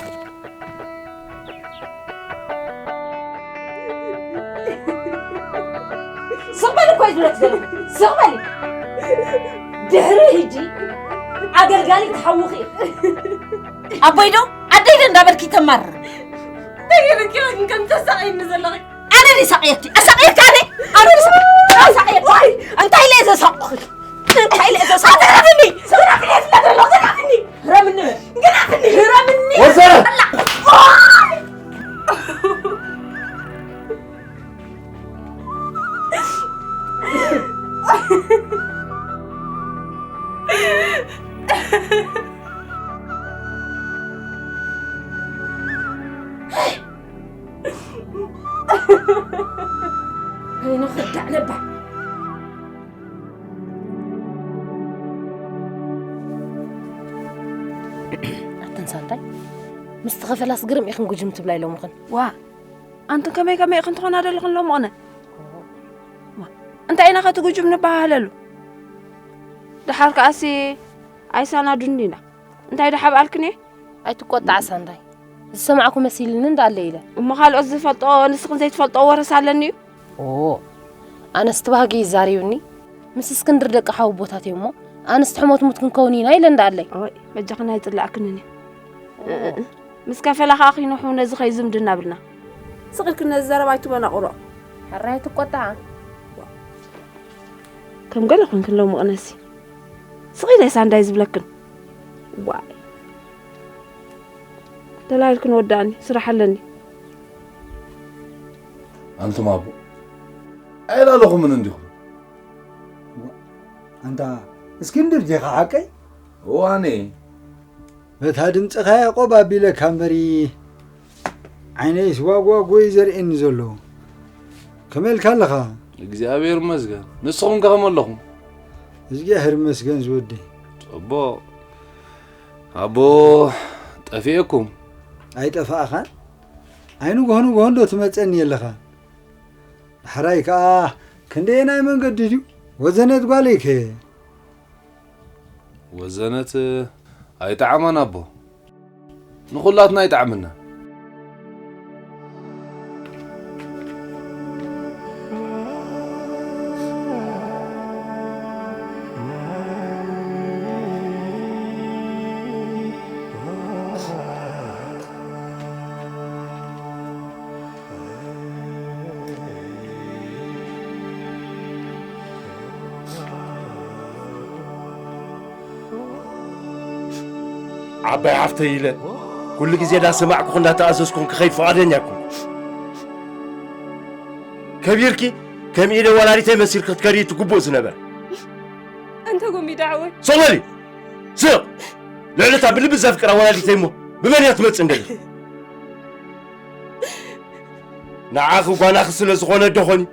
ስቕ በሊ እኮ እዩ ዝብለኪ ዘለኹ ስቕ በሊ ድሕሪ ሕጂ ኣገልጋሊ ትሓውኺ ኢኺ ኣቦይ ዶ ኣደይ ዶ እንዳበልኪ ተማርር እንታይ ገይረኪ ኢኺ ከም ተሳቕይኒ ዘለኺ ኣነ ድየ ሳቕየኪ ኣሳቕየኪ ኣነ ኣነ ድየ ሳቕየኪ ኣሳቕየኪ እንታይ ኢለ እየ ዘሳቕኹ እንታይ ኢለ እየ ዘሳቕኹ ግረፍኒ ግረፍኒ ግረፍኒ ግረፍኒ ግረፍኒ ወይዘሮ ንኽዳዕ ነባ ኣተን ሳንታይ ምስ ተኸፈላስ ግርም ኢኽን ጉጅም ትብላ ኢሎምኽን ዋ ኣንቱን ከመይ ከመይ ኢኽን ትኾና ዘለኽን ሎምቕነ እንታይ ኢና ኸትጉጅም ንበሃሃለሉ ደሓር ከኣሲ ኣይሳናዱን ኢና እንታይ ደሓብ ኣልክን እየ ኣይትቆጣዕ ሳንዳይ ዝሰማዕኩ መሲልኒ እንዳለ ኢለ እሞ ካልኦት ዝፈልጦ ንስኽን ዘይትፈልጦ ወረስ ኣለኒ እዩ ኦ ኣነስ ትባህጊ ይዛሪብኒ ምስ እስክንድር ደቂ ሓው ቦታት እሞ ኣነስ ትሕሞት ሙት ክንከውን ኢና ኢለ እንዳኣለይ። ኦይ በጃኽን ኣይጽላእክንን እዩ። ምስ ከፈላ ከዓ ኪንሑ ነዚ ከይዝምድና ብልና። ስቕ ኢልክን ነዚ ዘረባ ኣይትመናቕሮ። ሕራይ ትቆጣዓ። ከም ገለ ኮንክን ሎሚ ቅነሲ። ስቕ ኢለ ሳንዳይ ዝብለክን። ዋይ ደላይልክን ወዳእኒ ስራሕ ኣለኒ። ኣንቱም ኣቦ ኣየላለኹምን እንዲኹም። ኣንታ እስክንድር ዲኻ ሓቀይ? እዋኔ በታ ድምፅኻ ያዕቆብ ኣቢለካ እምበሪ ዓይነይስ ዋጓጎ እዩ ዘርእየኒ ዘሎ። ከመይ ኢልካ ኣለኻ? እግዚኣብሔር ይመስገን። ንስኹም ከ ከመይ ኣለኹም? እግዚኣብሔር ይመስገን ዝወደይ። ጽቡቕ ኣቦ ጠፊኤኩም። ኣይጠፋእኻን። ኣይንጎሆ ንጎሆ እንዶ ትመፀኒ የለኻ። ዳሕራይ ከዓ ክንደየናይ መንገዲ ድዩ? ወዘነት ጓለይ ከ? ወዘነት ኣይጠዓማን ኣቦ፣ ንኹላትና ኣይጠዓመና። ዓባይ ሓፍተይ ኢለ ኩሉ ግዜ እንዳሰማዕኩ እንዳተኣዘዝኩን ክኸይድ ፍቓደኛ ኣይኮንኩ። ከቢርኪ ከም ኢደ ወላዲተይ መሲልኪ ክትከዲ እቲ ግቡእ ዝነበረ። ኣንተ ጎሚዳ ሓወይ። ሰው በሊ! ስቕ! ልዕሊ እታ ብልቢ ዘፍቅራ ወላዲተይ እሞ ብመን እያ ትመጽእ እንደሊ? ንዓኺ ጓናኺ ስለ ዝኾነ ዶ ኾን እዩ?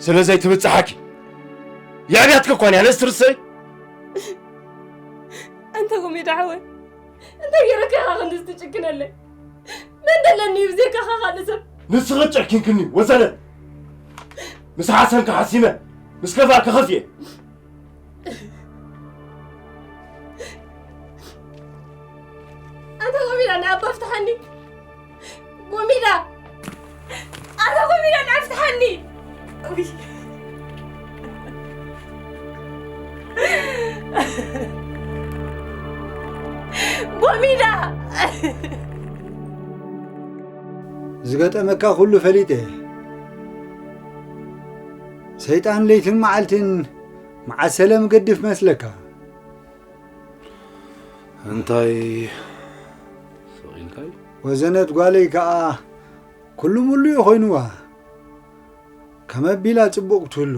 ስለ ዘይትብጽሓኪ። የዕብያትኪ እኳ እያ ነዚ ትርስዒ? ኣንተ ጎሚዳ ሓወይ። እንታይ ገይረካ ኢኻ ክንድዚ ትጭክነለይ? መን ደለኒ እዩ ብዘይካኻ ካልእ ሰብ? ንስኺ ጨኪንክኒ ወዘነት። ምስ ሓሰምኪ ሓሲመ፣ ምስ ከፍኣኪ ከፊኤ። ኣንታ ጎሚዳ ንኣባ ፍትሓኒ። ጎሚዳ! ኣታ ጎሚዳ ንዓይ ፍትሓኒ! ጎሚዳ! ዝገጠመካ ኩሉ ፈሊጠ። ሰይጣን ለይትን መዓልትን መዓሰለ ምገድፍ መስለካ። እንታይ ስቕ ኢልካይ? ወዘነት ጓለይ ከኣ ኩሉ ምሉእ ኮይኑዋ። ከመ ኣቢላ ጽቡቕ ክትህሉ።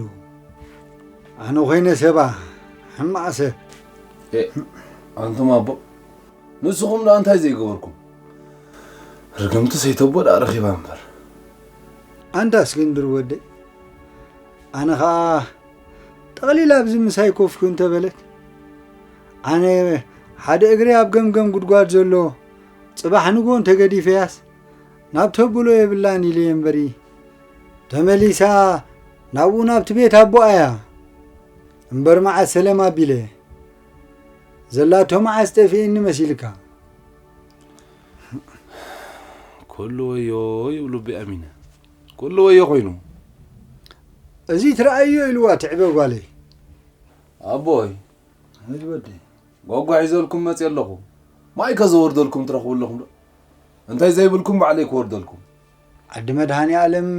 ኣነ ኮይነ ሰባ ሕማቕ ሰብ። ኤእ፣ ኣንቱም ኣቦ፣ ንስኹም ደኣ እንታይ ዘይገበርኩም? ርግምቲ ሰይተቦ ደኣ ረኺባ እምበር። ኣንታ እስክንድር ወደይ፣ ኣነ ኸኣ ጠቕሊላ ኣብዚ ምሳይ ኮፍ እንተ በለት፣ ኣነ ሓደ እግረይ ኣብ ገምገም ጉድጓድ ዘሎ ጽባሕ ንግሆ እንተ ገዲፈያስ፣ ናብ ተብሎ የብላን ኢለየ እምበሪ፣ ተመሊሳ ናብኡ ናብቲ ቤት ኣቦኣ እያ እምበር መዓስ ሰለም ኣቢለ። ዘላቶ መዓስ ጠፊእኒ መሲልካ። ኩሉ ወዮ ይብሉ ቢኣሚነ። ኩሉ ወዮ ኮይኑ። እዚ ትረኣዮ ኢልዋ ትዕበ ጓለይ። ኣቦይ። ኣቤት ወደይ። ጓጓ ሒዘልኩም መፅየ ኣለኹ። ማይ ከዘወርደልኩም ትረኽቡ ኣለኹም ዶ? እንታይ ዘይብልኩም ባዕለይ ክወርደልኩም። ዓዲ መድሃኔ ኣለም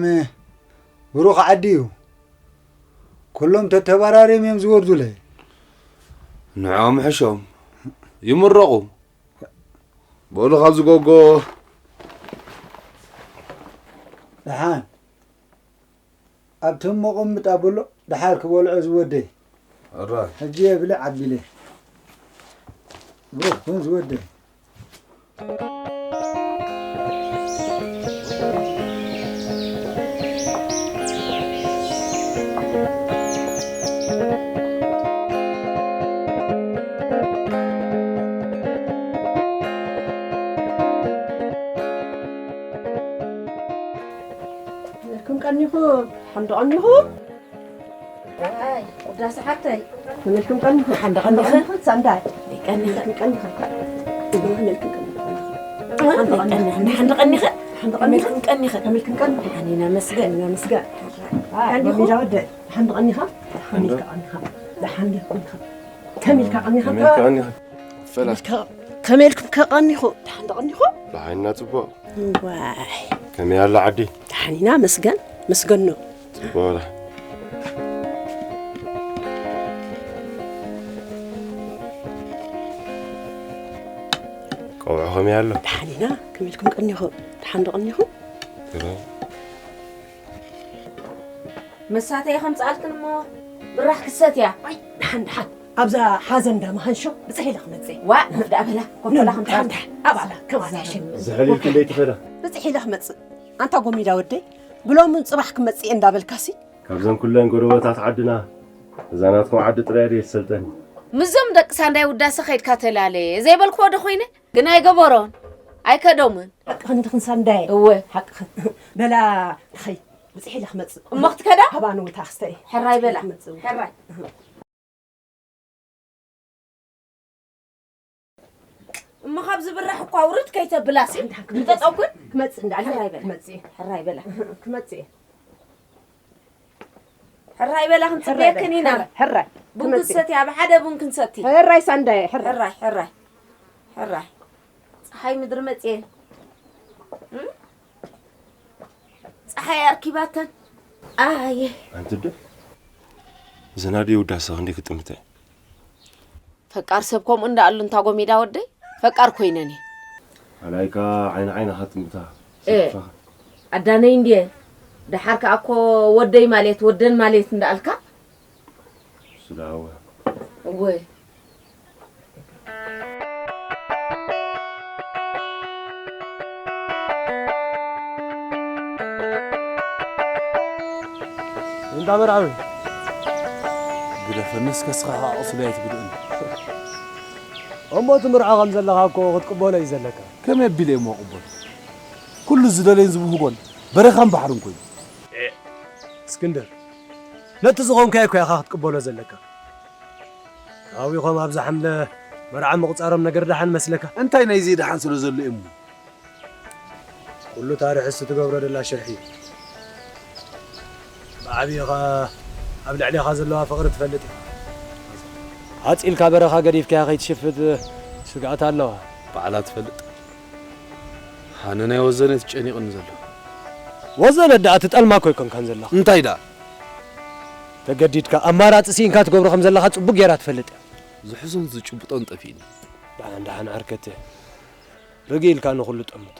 ብሩኽ ዓዲ እዩ። ኩሎም ተተባራርዮም እዮም ዝወርዱለይ። ንዕኦም ሕሾም ይምረቑ። በሉ ካብዚ ጎጎ። ደሓን ኣብቲ እሞ ቐምጥ ኣብሎ ደሓር ክበልዖ ዝወደይ። ሕጂ የብለ ዓቢለ። ብሩኽ ኩን ዝወደይ። መለልኩም ቀኒኹም ሓምዶ ቀኒኹም። ውዳሰ ሓተይ መለልኩም ቀኒኹም ሓምዶ ቀኒኹም ሳንዳይ ቀኒኹም ቀኒኹም መለልኩም ቀኒኹም ሓምዶ ቀኒኹም ሓምዶ ቀኒኹም ሓንቲ ቀኒኻ? ከመልክም ቀኒኻ? ከመልክም ቀኒኻ? ሓኒና መስገን። ሓኒና መስገን። ኣይ፣ ከመልክም? ሎሚ ዳወደ፣ ሓንቲ ቀኒኻ? ሓኒልካ ቀኒኻ? ዝሓንዲ ቀኒኻ? ከመልካ ቀኒኻ? ከመልካ ቀኒኻ? ፈላ። ከመልካ-፣ ከመልክም ከቀኒኹ? ሓንቲ ቀኒኹ? ብሓይና ጽቡቕ። ዋይ። ከመይ ኣላ ዓዲ? ሓኒና መስገን፣ መስገን ነው። ጽቡቕ። ቆብዖ ከመይ ኣሎ? ደሓን ኢና፣ ከመይ ኢልኩም ቀኒኹም? ደሓን ዶ ቀኒኹም? ሰላም። መሳተያ ከምጽኣልክን እሞ ብራኽ ክሰትያ። ኣይ፣ ደሓን፣ ደሓን። ኣብዛ ሓዘን እንዳ መሃንሾ ብጽሕ ኢለ ክመጽእ። ዋ፣ ንፍዳ በላ፣ ኮፈላ ኖ፣ ከምጽኣልክን። ደሓን፣ ደሓን። ኣብ ኣላ፣ ከም ኣላ ሽም። ዝሕል ኢልክን ደይ ትኸዳ? ብጽሕ ኢለ ክመጽእ። ኣንታ ጎሚዳ ወደይ፣ ብሎምን ጽባሕ ክመጽእ እየ እንዳበልካሲ። ካብዘን ኩለን ጎረበታት ዓድና፣ እዛ ናትኩም ዓዲ ጥራይ ድየ ትሰልጠኒ? ምስዞም ደቂ ሳንዳይ ውዳሰ ከይድካ ተላለ ዘይበልክዎ ዶ ኮይነ? ግን ኣይገበሮን፣ ኣይከዶምን። ሓቅኽን ድኽን ሳንዳይ? እወ። ሓቅኽን። በላ፣ ንኸይድ። ብጽሕ ኢለ ክመጽእ። እሞ ክትከዳ? ሃባ ንውታ ክስተይ። ሕራይ በላ። ክመጽእ። ሕራይ። እሞ ካብ ዝብራሕ እኳ ውርድ ከይተብላሲ። እንዳ ክመጽእ። ምጠጠውኩን? ክመጽእ እንዳ ኣለ። ሕራይ በላ። ክመጽእ። ሕራይ በላ። ክመጽእ። ሕራይ በላ፣ ክንጽበየክን ኢና። ሕራይ፣ ሕራይ። ቡን ክንሰቲ፣ ኣብ ሓደ ቡን ክንሰቲ። ሕራይ ሳንዳየ፣ ሕራይ። ሕራይ፣ ሕራይ። ሕራይ። ጸሓይ ምድሪ መጽየ። እም? ጸሓይ ኣርኪባተን። ኣየ። ኣንቲ ዶ? ዝናዲ ውዳሰ ክንደይ ክጥምተ? ፈቃር ሰብ ከምኡ እንዳኣሉ እንታ ጎሚዳ ወደይ፣ ፈቃር ኮይነን እየ። ኣላይካ ዓይኒ ዓይንኻ ትምታ። እ፣ ሰፋ። ኣዳነይ እንድየ። ደሓር ከኣ እኮ ወደይ ማለት ወደን ማለት እንዳኣልካ። ስዳወ። እወ። እንዳ መርዓዊ። ግደፈኒ እስከ እስኻ ኸዓ ቁስለይ ኣይትጉድእኒ። እሞ እቲ ምርዖ ከም ዘለኻ እኮ ክትቅበሎ እዩ ዘለካ። ከመይ ኣቢለ እሞ እቕበሎ? ኩሉ ዝደለዮን ዝብህጎን በረኻን ባሕርን ኮይኑ። እስክንድር፣ ነቲ ዝኾንካዮ እኮ ኢኻ ክትቅበሎ ዘለካ። ኣዊኾም ኣብዛ ሓምለ መርዓ ምቕጻሮም ነገር ደሓን መስለካ? እንታይ ናይዚ ደሓን ስለ ዘሎ እሞ? ኩሉ እታ ርሕስቲ ትገብሮ ደላ ሽርሒ እዩ። ብዓብዪኻ ኣብ ልዕሌኻ ዘለዋ ፍቕሪ ትፈልጥ እያ። ዓጺልካ በረኻ ገዲፍካያ ከይትሽፍት ስግኣት ኣለዋ። ባዕላ ትፈልጥ። ኣነ ናይ ወዘነ ተጨኒቕኒ ዘሎ። ወዘነ ደኣ ትጠልማ እኮ ኣይኮንካን ዘለኻ። እንታይ ደኣ? ተገዲድካ ኣማራጺ ስኢንካ ትገብሮ ከም ዘለኻ ጽቡቕ ጌራ ትፈልጥ እያ። ዝሕዞን ዝጭብጦን ጠፊእኒ። ደሓን ደሓን ዓርከተ። ርግእ ኢልካ ንኹሉ ጠምቶ።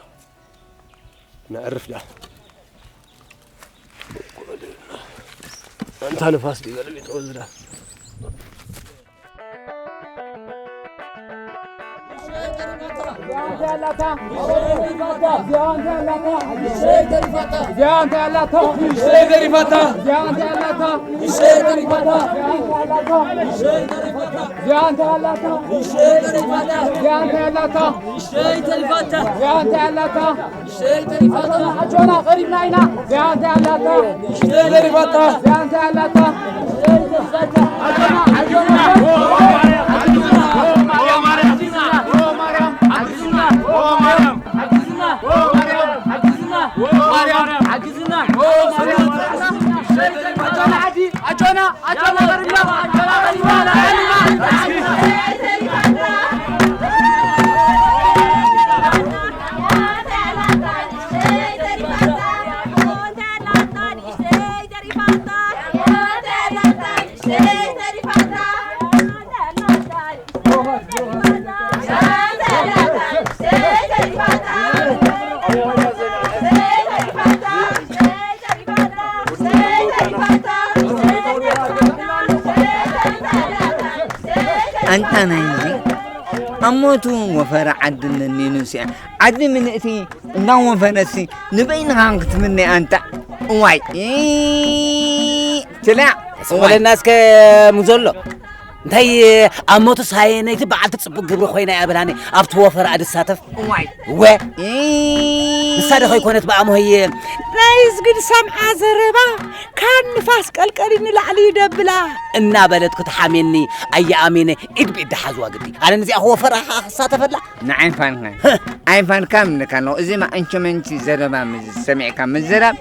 ነዕርፍ ደኣ። ኣንታ ንፋስ ድዩ ገለቢጥዎ ዝዳ? ኣጆና፣ ቀሪብና ኢና። ዚያንተ ያላታ። ዚያንተ ያላታ። ዚያንተ ያላታ። ኣጆና፣ ኣጆና። ኣጆና፣ ኣጆና። ኣጆና፣ ኣጆና። ኣጆና፣ ኣጆና፣ ቀሪብና። ኣጆና፣ ቀሪብና። ኣንታ ናይዚ ኣሞቱ ወፈረ ዓዲ እነኒ ንስያ ዓዲ ምልእቲ እናወፈረሲ ንበይንኻ ክትምነ ኣንታ እዋይ ትላ እዋይ። ስበለና እስከ ሙዘሎ። እንታይ ኣሞትስ ሃየ ነይቲ በዓልቲ ጽቡቕ ግብሪ ኮይና እያ በላኒ ኣብቲ ወፈራ ድሳተፍ። እዋይ። እወ። እ። ንሳ ዶ ከይኮነት ብኣሞይ ናይስ ግን ሰምዓ ዘረባ ካብ ንፋስ ቀልቀሊ ንላዕሊ ይደብላ እናበለት ክትሓሜኒ ኣየኣሜነ ኢድ ብኢድ ሓዝዋ ግዲ። ኣነ ነዚኣ ክወፈራ ክሳተፈላ? ንዓይ ፋንካ። ኣይ ፋንካ ምንካ ኣለኹ። እዚ ማእንቸመንቺ ዘረባ ምስ ሰሚዕካ ምዝራብ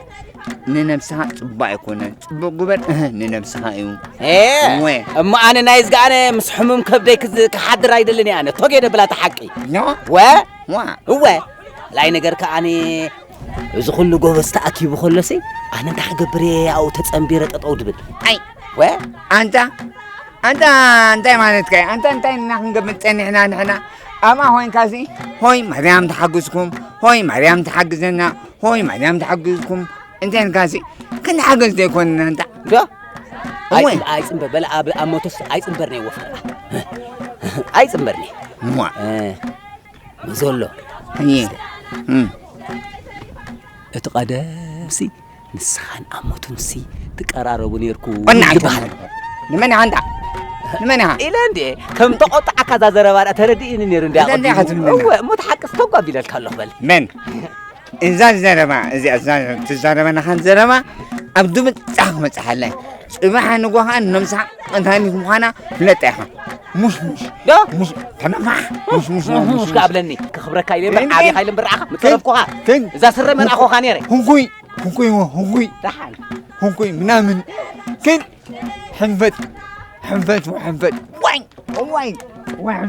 ንነብስኻ ጽቡቕ ኣይኮነን። ጽቡቕ ግበር፣ እህ፣ ንነብስኻ እዩ። ኤ፣ እወ። እሞ ኣነ ናይ ዝገኣነ ምስ ሕሙም ከብደይ ክዝ-፣ ክሓድር ኣይደልን እየ ኣነ። ቶጌ ደብላ እታ ሓቂ። ኖ? ወ? ዋ። እወ። ላይ ነገር ከኣ ኣነ እዚ ኩሉ ጎበዝ ተኣኪቡ ከሎሲ፣ ኣነ እንታይ ክገብር እየ ኣብኡ ተጸንቢረ ጠጠው ድብል? ኣይ። ወ? ኣንታ፣ ኣንታ እንታይ ማለትካ እዩ? ኣንታ እንታይ እና ክንገብር ጸኒሕና ንሕና? ኣብኣ ኮይንካሲ፣ ሆይ ማርያም ተሓግዝኩም፣ ሆይ ማርያም ተሓግዘና፣ ሆይ ማርያም ተሓግዝኩም፣ እንታይ ኢልካሲ፣ ክንሓገዝ ዘይኮንና እንታ? ዶ? እወ። ኣይጽ-፣ ኣይጽንበር፣ በለ ኣብ፣ ኣብ ሞቶስ ኣይጽንበርኒ ወፍራ። ኣይጽንበርኒ። እሞ። እ፣ ዘሎ። እየ። እም። እቲ ቀደምሲ ንስኻን ኣሞቱንሲ ትቀራረቡ ኔርኩ ወናዒ ይበሃል። ንመን ኢኻ ኣንታ? ንመን ኢኻ? ኢለ እንዴ፣ ከም ተቆጣዕካ እዛ ዘረባ ደኣ ተረዲእኒ ኔሩ እንዴ እንዴ ኣቐዲሙ። ኢኻ ትብል? እወ፣ እሞ እቲ ሓቅስ ተጓ ቢለልካ ኣለኹ በል። መን? እዛ ዘረባ እዚኣ፣ እዛ ትዛረበናኻን ዘረባ ኣብ ድምጻ ክመጽሓለይ። ጽባሕ ንጎኻ ነምሳ እንታይ ምዃና ፍለጥ ኢኻ። ሙሽ ሙሽ። ዶ? ሙሽ፣ ተነፋሕ። ሙሽ ሙሽ፣ ሙሽ ሙሽ ሙሽ። ከኣብለኒ። ከኽብረካ ኢለ እምበር፣ እንዴ? ዓብኻ ኢለ እምበር፣ ንዓኻ ከን-፣ ምጸረፍኩኻ። ከን-፣ እዛ ስረ መርኣኹኻ ነይረ። ሁንኩይ፣ ሁንኩይ፣ ሁንኩይ። ደሓን። ሁንኩይ ምናምን። ግን ሕንፈት፣ ሕንፈት፣ ሕንፈት። ዋይ፣ ዋይ፣ ዋይ።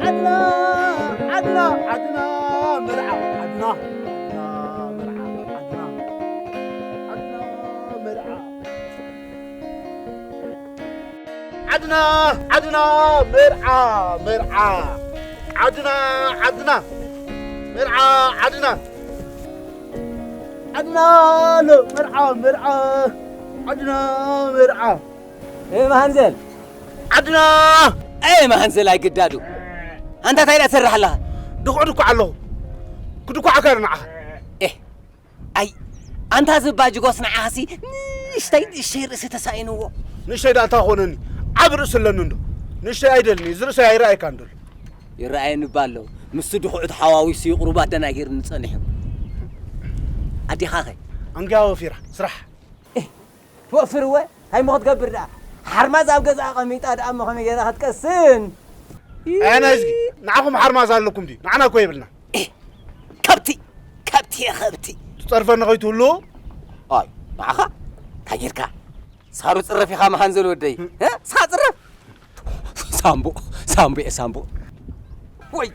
ዓድና፣ ዓድና፣ ዓድና፣ መርዓ፣ ዓድና፣ ዓድና፣ መርዓ፣ ዓድና፣ ዓድና፣ መርዓ። ዓድና፣ ዓድና፣ መርዓ፣ መርዓ። ዓድና፣ ዓድና፣ መርዓ፣ ዓድና። ዓድና፣ ሎ፣ መርዓ፣ መርዓ። ዓድና፣ መርዓ። ኤ መሃንዘል። ዓድና። ኤ መሃንዘል ኣይግዳዱ። ኣንታ እንታይ ደኣ ትሰርሕ ኣለኻ? ድኹዕ ድኳዕ ኣለኹ። ክድኳዓካ ንዓኻ። ኤ፣ ኣይ፣ ኣንታ እዚ ባጅጎስ ንዓኻሲ ንእሽተይ፣ ንእሽተይ ርእሲ ተሳኢንዎ። ንእሽተይ ደኣ እንታይ ኮነኒ? ዓቢ ርእሲ ኣለኒ እንዶ። ንእሽተይ ኣይደልኒ፣ እዚ ርእሰይ ኣይረኣየካን ደሎ። ይረኣየኒ እባ ኣሎ። ምስቲ ድኹዕ ተሓዋዊሱ እዩ ቁሩብ ኣደናጊርኒ ጸኒሑ። ኣዴኻኸ? ኣንጊያ ወፊራ፣ ስራሕ። ኤህ፣ ትወፍር እወ፣ እንታይ እሞ ክትገብር ደኣ? ሓርማዝ ኣብ ገዛኣ ኣቐሚጣ ደኣ እሞ ከመይ ጌራ ክትቀስን? ኣነ እዝጊ፣ ንዓኹም ሓርማዝ ኣለኩም ድዩ? ንዓና እኮ የብልና። ኤህ፣ ከብቲ፣ ከብቲ እየ፣ ከብቲ። ትጸርፈኒ ከይትህሉ? ኣይ፣ ንዓኻ? እንታይ ጌርካ? ሳሩ ጽረፍ ኢኻ መሃንዘል ወደይ። እ? ስኻ ጽረፍ? ሳምቡእ፣ ሳምቡእ እየ፣ ሳምቡእ። ወይ!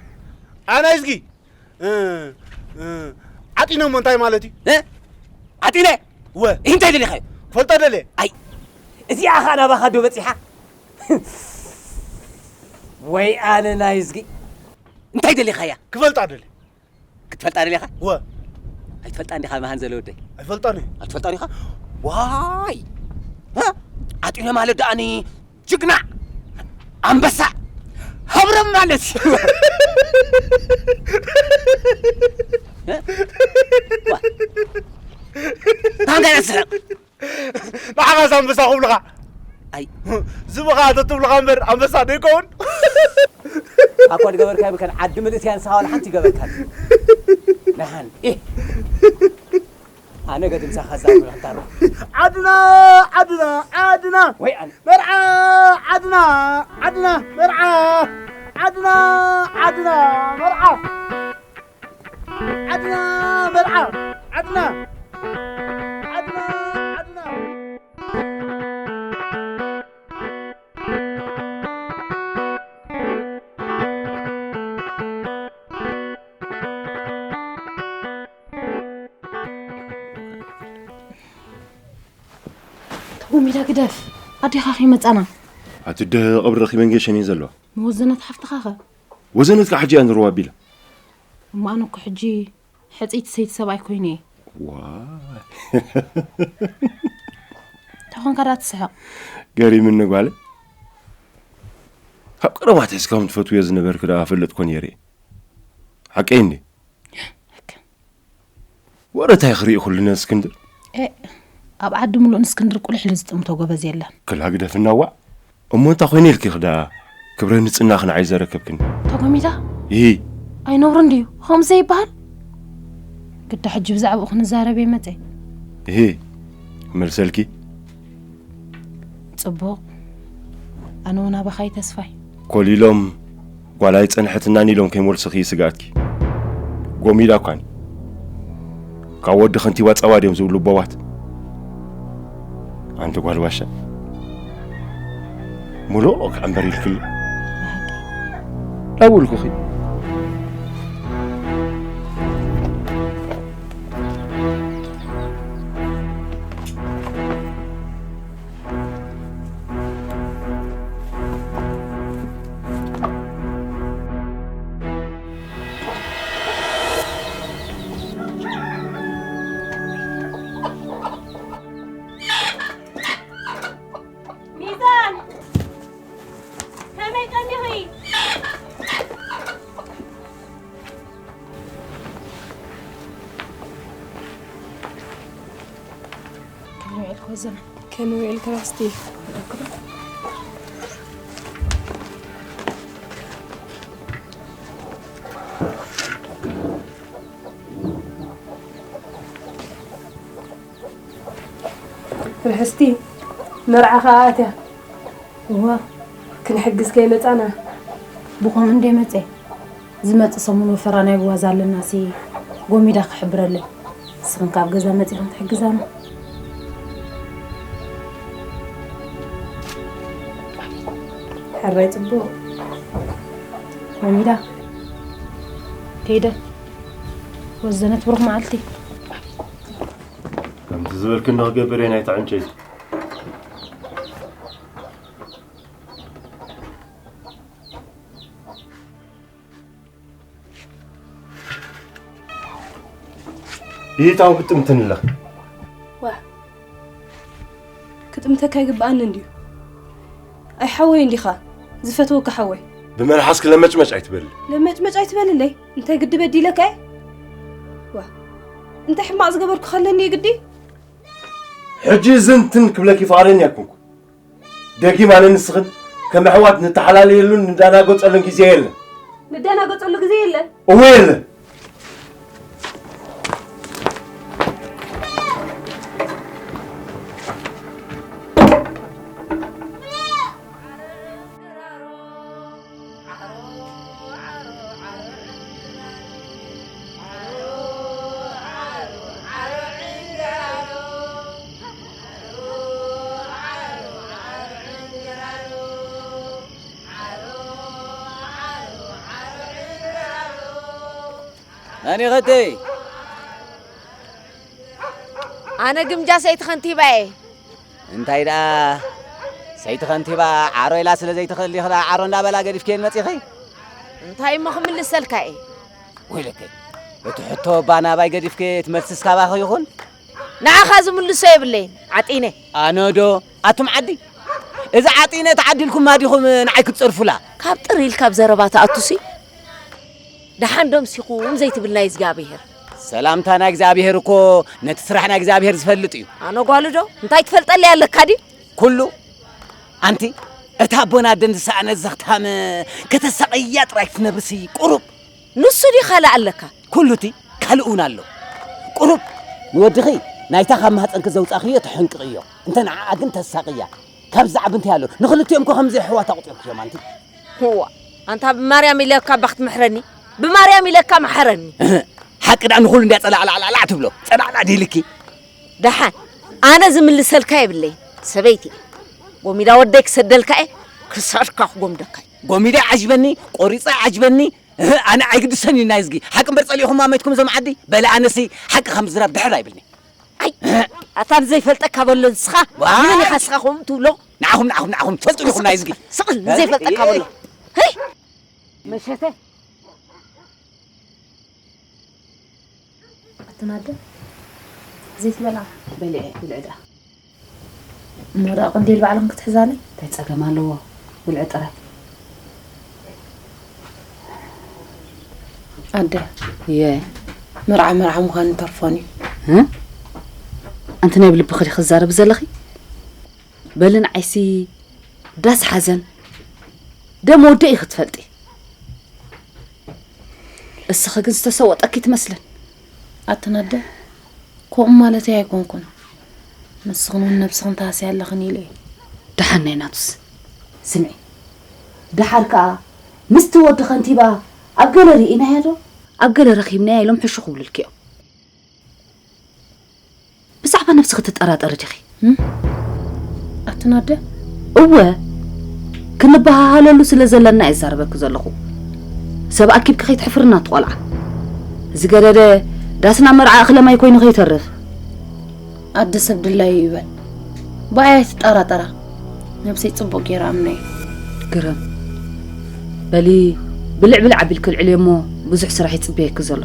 ኣነ እዝጊ፣ እ፣ እ፣ ዓጢነ እሞ እንታይ ማለት እዩ? እ? ዓጢነ? ወ። እንታይ ደሊኻዮ? ክፈልጦ ደልየ። ኣይ፣ እዚኣ ኸኣ ናባኻ ዶ በጺሓ? ወይ ኣነ ናይ እዝጊ። እንታይ ደሊኻያ? ክፈልጣ ደልየ። ክትፈልጣ ደሊኻ? ወ። ኣይትፈልጣን ዲኻ መሃንዘል ወደይ? ኣይፈልጣን እየ። ኣይትፈልጣን ኢኻ? ዋይ! እ? ዓጢነ ማለት ደኣኒ ጅግና! ኣንበሳ! ሃብረም ማለት እዩ! እ? ዋ! ታንጋይ ኣስሕቕ! ንዓኻስ ኣንበሳ ክብሉኻ? ኣይ። ዝብኻ ተትብሉኻ እምበር ኣንበሳ ዶ ይከውን? ኣኳ ዝገበርካዮ ብከን ዓዲ ምልእቲ እያ ንስኻ ዋላ ሓንቲ ይገበርካ። ደሓን። ኢህ። ኣነ ገድምሳኻ ዛረብ ኣንታሮ። ዓድና፣ ዓድና፣ ዓድና። ወይ ኣነ። መርዓ፣ ዓድና፣ ዓድና፣ መርዓ። ዓድና፣ ዓድና፣ መርዓ። ዓድና፣ መርዓ። ዓድና። ዓድና፣ ዓድና። ተጎሚዳ ግደፍ። ኣዴኻ ከይመጻና። ኣቲ ደ ቀብሪ ረኺበን ጌሸን እየን ዘለዋ። መወዘነት ሓፍትኻ ኸ? ወዘነት ከዓ ሕጂ እያ ንረዋ ኣቢላ። እሞ ኣነ እኮ ሕጂ ሕጽይቲ ሰይቲ ሰብኣይ ኮይነ እየ። ዋይ። እንታይ ኾንካ ደኣ ትስሕቕ? ገሪምኒ ጓለ። ካብ ቀረባ ኣትሒዝካ ከም ትፈትውዮ ዝነበርኪ ደኣ እፈልጥ እኮ ነይረ እየ። ሓቀይ እንዴ? ወረ እንታይ ክርኢ ኩሉ ነዚ እስክንድር? ኤ፣ ኣብ ዓዲ ምሉእ ንእስክንድር ቁልሕ ኢሉ ዝጥምቶ ጎበዝ የለን። ክላ ግደፍና ዋዕ። እሞ እንታይ ኮይነ ኢልኪ ክዳ ክብረ ንጽህናኺ ንዓይ ዘረከብክኒ? ተጎሚዳ? ይሂ። ኣይነውርን ድዩ? ከምኡ ዘይበሃል? ግዳ ሕጂ ብዛዕባኡ ክንዛረብ እየ መጸ። ይሂ። መልሰልኪ? ጽቡቕ። ኣነ እውን ኣባኻ እየ ተስፋይ። ኮሊሎም ጓል ኣይጸንሐትናን ኢሎም ከይመልሱኺ ስግኣትኪ። ጎሚዳ እኳ እኔ። ካብ ወዲ ከንቲባ ጸባ ድዮም ዝብሉ ቦባት። ኣንቲ ጓል ባሻ። ሙሉቕ ከዓ እምበር ኢልክሉ። ብሓቂ። ዳውልኩኺ። ሚዛን! ከመይ ቀኒኺ? ከመይ ውዒልኪ ወዘነ? ከመይ ውዒልኪ ራህስቲ? ርሕስቲ፣ መርዓ ኸኣ ኣትያ። እወ። ክንሕግዝ ከይመጻና። ብኸምኡ እንደ መጸ፣ ዝመጽእ ሰሙን ወፈራ ናይ ብዋዛ ኣለና ሲ፣ ጎሚዳ ክሕብረለይ። ንስኽን ካብ ገዛ መጺኽን ትሕግዛና። ሕራይ ጽቡቕ። ጎሚዳ፣ ከይደ። ወዘነት ብሩኽ መዓልቲ። ከምቲ ዝበልክኒ ክገብር እየ ናይታ ዕንጨይቲ። ይታው ክትጥምትኒ ኣለኺ። ዋ፣ ክጥምተካ ይግብኣኒ እንድዩ። ኣይ ሓወይ እንዲኻ፣ ዝፈትወካ ሓወይ። ብመልሓስኪ ለመጭመጭ ኣይትበሊ። ለመጭመጭ ኣይትበልለይ። እንታይ ግዲ በዲለካ እየ? ዋ፣ እንታይ ሕማቕ ዝገበርኩ ከለኒ እየ ግዲ? ሕጂ ዝንትን ክብለኪ ፍቓደኛ ኣይኮንኩ። ደጊም ኣነ ንስኽን ከም ኣሕዋት ንተሓላለየሉን ንዳናገጸሉን ግዜ የለን። ንዳናገጸሉ ግዜ የለን? እወ የለን። ኣነ ኸተይ? ኣነ ግምጃ ሰይቲ ኸንቲባ እየ። እንታይ ደኣ ሰይቲ ኸንቲባ ዓሮ ኢላ ስለ ዘይትኽእል ዲኺ ደኣ ዓሮ እንዳበላ ገዲፍክየን መጺኺ? እንታይ እሞ ክምልሰልካ እየ? ወይለከይ፣ እቲ ሕቶ እባ ናባይ ገዲፍክዮ እቲ መልስስ ካባኺ ይኹን? ንዓኻ ዝምልሶ የብለይን፣ ዓጢነ። ኣነ ዶ? ኣቱም ዓዲ፣ እዚ ዓጢነ ተዓዲልኩማ ዲኹም ንዓይ ክትጸርፉላ? ካብ ጥር ኢልካ ኣብ ዘረባ ትኣቱሲ? ደሓን ዶ ኣምሲኹም ዘይትብል ናይ እግዚኣብሄር። ሰላምታ ናይ እግዚኣብሄር እኮ ነቲ ስራሕ ናይ እግዚኣብሄር ዝፈልጥ እዩ። ኣነ ጓሉ ዶ? እንታይ ትፈልጠለይ ኣለካ ድዩ? ኩሉ ኣንቲ፣ እታ ኣቦን ኣደን ዝሰኣነት ዘኽታም ከተሳቕያ ጥራይ ክትነብርሲ ቁሩብ። ንሱ ድዩ ካልእ ኣለካ? ኩሉ እቲ ካልእ እውን ኣሎ። ቁሩብ ንወድኺ ናይታ ካብ ማህፀንኪ ዘውፃእኽዮ ተሕንቅቕዮ፣ እንተ ንዓኣ ግን ተሳቕያ። ካብ ዝዓቢ እንታይ ኣሎ? ንኽልቲኦም እኮ ከም ዘይሕዋት ኣቑፂርክዮም ኣንቲ። እዋ፣ ኣንታ ብማርያም ኢለ እካ እባ ክትምሕረኒ፣ ብማርያም ኢለ እካ ምሓረኒ። ሓቂ ደኣ ንኹሉ እንድያ ጸላዕላዕላዕ ትብሎ። ጸላዕላዕ ድልኪ። ደሓን፣ ኣነ ዝምልሰልካ የብለይን። ሰበይቲ እየ። ጎሚዳ ወደይ ክሰደልካ እየ፣ ክሳድካ ክጎምደካ እየ። ጎሚዳ ዓጅበኒ፣ ቆሪጸ ዓጅበኒ። እህ፣ ኣነ ኣይግድሰን እዩ ናይዝጊ። ሓቂ እምበር ጸሊእኹም ኣመትኩም እዞም ዓዲ። በለ ኣነሲ ሓቂ ከም ዝራብ ድሕር ኣይብልኒ። ኣይ፣ ኣታ ንዘይፈልጠካ በሎ ንስኻ። ዋይ! ንመን ኢኻ ንስኻ ከምኡ ትብሎ? ንዓኹም፣ ንዓኹም፣ ንዓኹም ትፈልጡ ዲኹም ናይዝጊ። ስቕ ኢል ንዘይፈልጠካ በሎ። ህይ! መሸተ። ኣትናደ ዘይትበልዓ። በሊዐ፣ ብልዕ ደኣ። እሞ ደኣ ቅንዴል ባዕልኽን ክትሕዛለይ? እንታይ ጸገም ኣለዎ? ብልዒ ጥራይ። ኣደ፣ እየ። መርዓ መርዓ ምዃኑ ተርፎን እዩ። እ? ኣንቲ ናይ ብልብኺ ዲኺ ክዛረቢ ዘለኺ? በሊ ንዓይሲ ዳስ ሓዘን ደም ወደይ ኢኺ ትፈልጢ። እስኺ ግን ዝተሰወጠኪ ትመስልን። ኣትናደ፣ ከምኡ ማለተይ ኣይኮንኩን። ንስኽን እውን ነብስኽን ትሃስያ ኣለኽን ኢለ እየ። ደሓን ናይ ናቱስ። ስምዒ፣ ደሓር ከኣ ምስቲ ወዲ ከንቲባ ኣብ ገለ ርኢናያ ዶ? ኣብ ገለ ረኺብናያ ኢሎም ሕሹኽ ክብሉልኪ እዮም። ብዛዕባ ነብስኺ ትጠራጠሪ ዲኺ? እም? ኣትናደ? እወ፣ ክንበሃሃለሉ ስለ ዘለና እየ ዝዛረበኪ ዘለኹ። ሰብ ኣኪብኪ ከይትሕፍሪ ናቱ ቆልዓ። ዝገደደ ዳስና መርዓ እኽለ ማይ ኮይኑ ከይተርፍ። ኣደ ሰብ ድላዩ ይበል። ብኣይ ኣይትጠራጠራ። ነብሰይ ጽቡቕ ገይረ ኣምነየ። ግርም። በሊ ብልዕ ብልዕ ኣቢልኪ ልዕልዮ እሞ ብዙሕ ስራሕ ይጽበየኪ ዘሎ።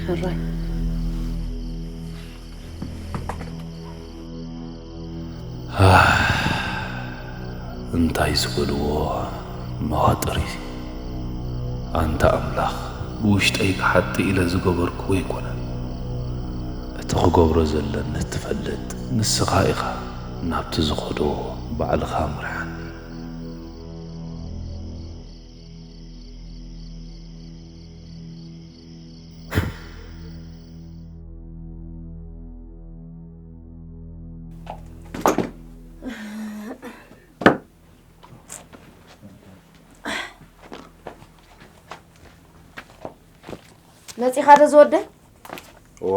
ሕራይ። እንታይ ዝበልዎ መዋጥር እዩ። ኣንታ ኣምላኽ፣ ብውሽጠይ ክሓጥእ ኢለ ዝገበርክዎ ኣይኮነን። እቲ ክገብሮ ዘለኒ እትፈልጥ ንስኻ ኢኻ። ናብቲ ዝኸዶ ባዕልኻ ምርሓኒ። መጺኻ ዶ ዝወደ? እዋ።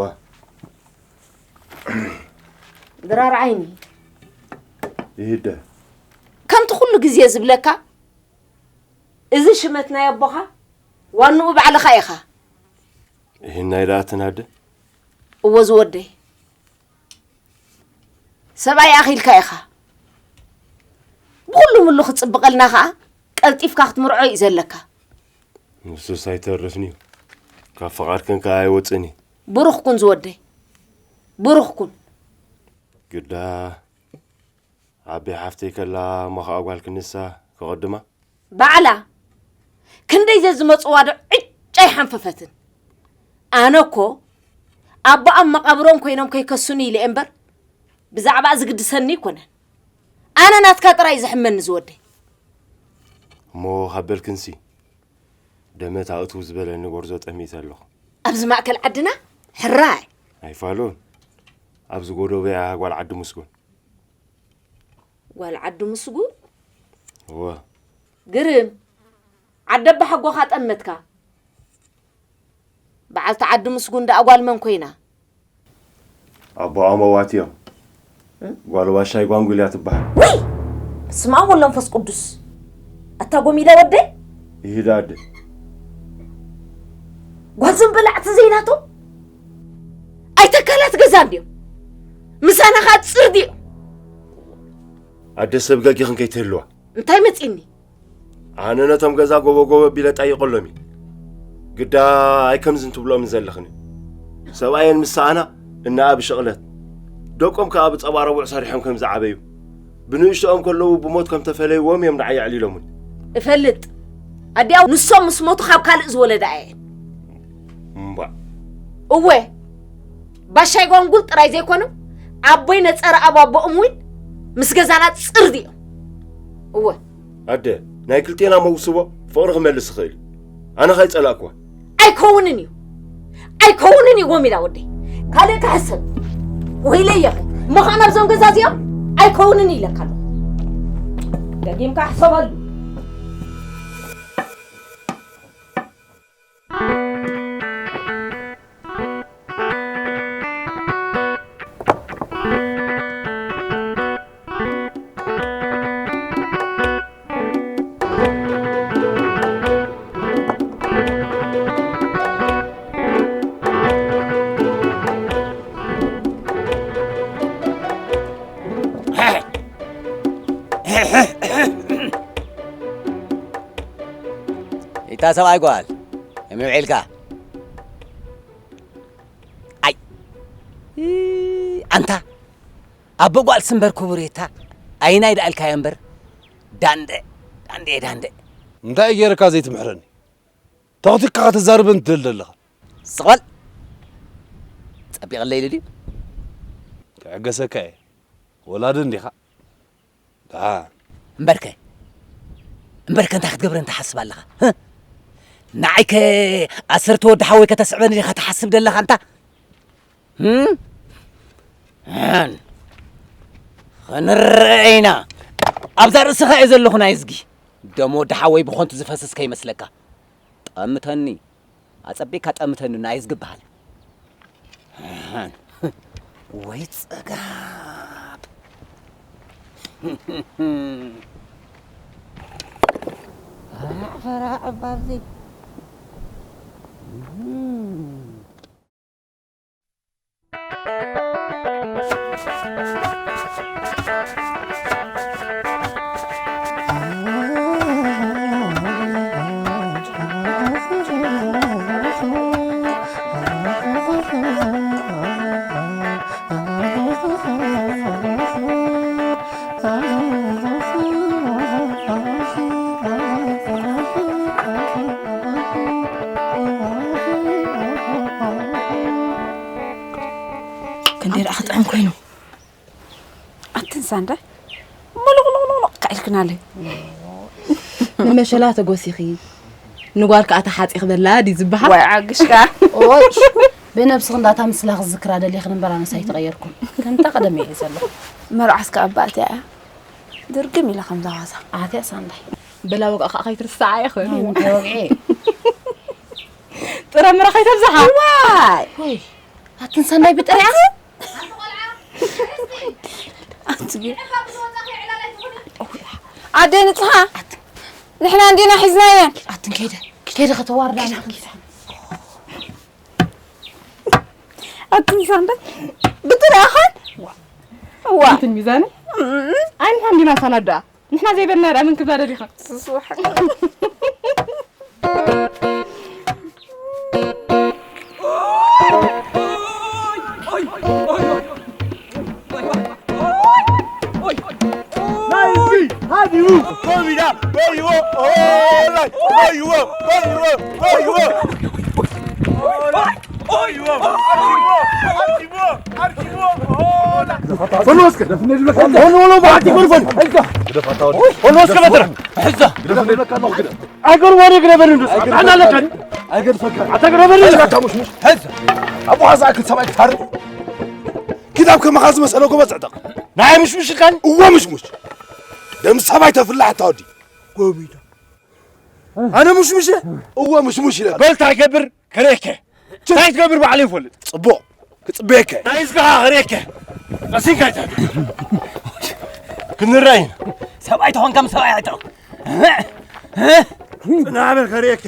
ድራር ዓይኒ። ይሂደ። ከምቲ ኩሉ ግዜ ዝብለካ፣ እዚ ሽመት ናይ ኣቦኻ ዋንኡ ባዕልኻ ኢኻ። ይህናይ ደኣ ትናደ? እዎ ዝወደይ። ሰብኣይ ኣኺልካ ኢኻ። ብኹሉ ምሉ ክጽብቐልና ኸኣ ቀልጢፍካ ክትምርዖ እዩ ዘለካ። ንሱስ ኣይተርፍን እዩ። ካብ ፍቓድክን ከኣ ኣይወጽእን እዩ። ብሩኽ ኩን ዝወደይ። ብሩኽ ኩን። ግዳ ዓቢ ሓፍተይ ከላ እሞ ኸኣ ጓል ክንሳ ክቕድማ? ባዕላ ክንደይ ዘዝመጽዋ ዶ ዕጫ ኣይሓንፈፈትን። ኣነ እኮ ኣቦኣም መቓብሮም ኮይኖም ከይከሱኒ ኢለ እየ እምበር፣ ብዛዕባኣ ዝግድሰኒ ኣይኮነን። ኣነ ናትካ ጥራይ እዩ ዝሕመኒ ዝወደይ። እሞ ካብ በልክንሲ፣ ደመት ኣእትው ዝበለኒ ጎርዞ ጠሚተ ኣለኹ። ኣብዚ ማእከል ዓድና ሕራይ። ኣይፋሉን። ኣብዚ ጎዶበያ ጓል ዓዲ ምስጉን። ጓል ዓዲ ምስጉን? እወ። ግርም። ዓዲ ኣባሓጎኻ ጠመትካ። በዓልቲ ዓዲ ምስጉን ደኣ ጓል መን ኮይና? ኣቦኣ መዋት እዮም። እ? ጓል ዋሻይ ጓንጉል እያ ትበሃል። ውይ! በስመ ኣብ ወወልድ ወመንፈስ ቅዱስ። ኣታ ጎሚዳ ወደይ? ይሂዳ ኣደ። ጓል ዘም በላዕቲ ዘይናቶም? ኣይተካላት ገዛ እንድዮም። ምሳና ኸኣ ጽርዲ እዮም። ኣደ ሰብ ገጊኽን ከይትህልዋ። እንታይ መጺኒ? ኣነ ነቶም ገዛ ጎቦ ጎቦ ኣቢለ ጠይቐሎም እየ። ግዳ ኣይከምዝን ትብሎምን ዘለኽን። ሰብኣየን ምስ ሰኣና እናኣ ብሽቕለት፣ ደቆም ከኣ ብጸባ ረቡዕ ሰሪሖም ከም ዝዓበዩ፣ ብንእሽቶኦም ከለዉ ብሞት ከም ተፈለይዎም እዮም ንዓይ ኣዕሊሎምኒ። እፈልጥ። ኣዲያው ንሶም ምስ ሞቱ ካብ ካልእ ዝወለዳ እየን። እምባእ። እወ፣ ባሻይ ጓንጉል ጥራይ ዘይኮኑ፣ ኣቦይ ነጸረ ኣብ ኣቦኦም እውን ምስ ገዛና ጽርዲ እዮም። እወ። ኣደ፣ ናይ ክልቴና መውስቦ ፍቕሪ ክመልስ ይኽእል እዩ። ኣነ ኸይጸላእክዋ። ኣይከውንን እዩ። ኣይከውንን እዩ፣ ጎሚዳ ወደይ። ካልእ ክሕሰብ። ወይለይ የኸ። እሞ ኸዓ ናብዞም ገዛ እዚኦም ኣይከውንን ኢለካ ኣለኹ። ደጊምካ ሕሰበሉ። ኢታ ሰብኣይ ጓል፣ ከመይ ውዒልካ? ኣይ፣ እ፣ ኣንታ፣ ኣቦ ጓልሲ እምበር ክቡር እታ፣ ኣይናይ ደኣ ኢልካዮ እምበር፣ ዳንደ፣ ዳንደ፣ ዳንደ። እንታይ ገይረካ ዘይትምሕረኒ? ተኽቲካ ከተዛርበን ትደሊ ዘለኻ? ስቕ በል። ጸቢቕለይ ኢሉ ድዩ? ክዕገሰካ እየ። ወላዲ እንዲኻ? ደሓን። እምበርከ፣ እምበርከ እንታይ ክትገብረኒ ትሓስብ ኣለኻ? ህ? ንዓይከ ዓሰርተ ወዲ ሓወይ ከተስዕበኒ ዲኻ ትሓስብ ዘለኻ ኣንታ? ህም? ኣን። ክንረአይና። ኣብዛ ርእስኻ እየ ዘለኹ ናይ እዝጊ። ደም ወዲ ሓወይ ብኸንቱ ዝፈስስ ከይመስለካ። ጠምተኒ። ኣጸቢቕካ ጠምተኒ ናይ እዝጊ በሃል። ኣን። ወይ ጸጋብ። ፈራዕ፣ ፈራዕ ባዚ። ክንደይ ደኣ ክጥዕም ኮይኑ። ኣትን ሳንዳይ ሙሉቕሉቕሉቕ ኢልክናለይ። ንመሸላ ተጎሲኺ፣ ንጓል ከኣ ተሓጺኺ በላ ድዩ ዝበሃል? ዋይ ዓግሽካ። ኦሽ፣ ብነብስኺ እንዳታ ምስላ ክዝክራ ደሊኽን እምበር ኣነስ ኣይተቐየርኩን። ከምታ ቀደም እየ ዘለኹ። መርዓስ ከኣ ኣባእትያ እያ። ድርግም ኢላ ከምዛ ዋዛ። ኣትያ ሳንዳይ። በላ ወግዒ ከኣ ከይትርስዓ ኢኺ። ኣይ፣ እንታይ ወግዒ? ጥረ ምረ ከይተብዝሓ። ዋይ። ወይ፣ ኣትን ሳንዳይ ብጥሪያ? ኣንቲ ግን። ኣደይ ንጽሃ። ንሕና እንዲና ሒዝናየን። ኣትን ከይደ፣ ከይደ ከተዋርዳ። ኣትን ሳንዳይ ብጥሪያ ኸን? ዋ። ኣንትን ሚዛነ? እም። ኣይ፣ ንሕና እንዲና ሳናዳ። ንሕና ዘይበልና ደኣ መን ክብላ ደሊኻ? ስስዋሕ። ፈኑ እስከ፣ ፈኑ፣ ፈኑ፣ ፈኑ፣ ፈኑ፣ ፈኑ እስከ በትረ፣ ሕዛ። ኣይገርም ወሬ ግረበኒ እንዶ፣ ኣና ኣለካኒ። ኣይገድፈካ። ኣታ ግረበኒ። ኣይገድፈካ፣ ሙሽ፣ ሙሽ። ሕዛ። ኣቦ ሓዛ ኣክል ሰብኣይ ክታርድ። ኪታብ ከማኻ ዝመሰለ ጎበዝ ዕጠቕ። ናይ ምሽሙሽ ኢልካኒ? እወ ምሽሙሽ። ደም ሰብኣይ ተፍላሕ ኣታ ወዲ። ጎቢዳ። ኣነ ምሽሙሽ? እወ ምሽሙሽ ኢለ። በል እንታይ ገብር? ከርእየከ። እንታይ ትገብር ባዕለይ ይፈልጥ። ጽቡቕ። ክጽበየከ። ናይ እዝግኻ ከርእየከ። ቀሲንካ ኣይትሕደር። ክንራይ ኢና። ሰብኣይ ተኾንካ ምስ ሰብኣይ ኣይተው። ጽናሕ በል ከርእየከ።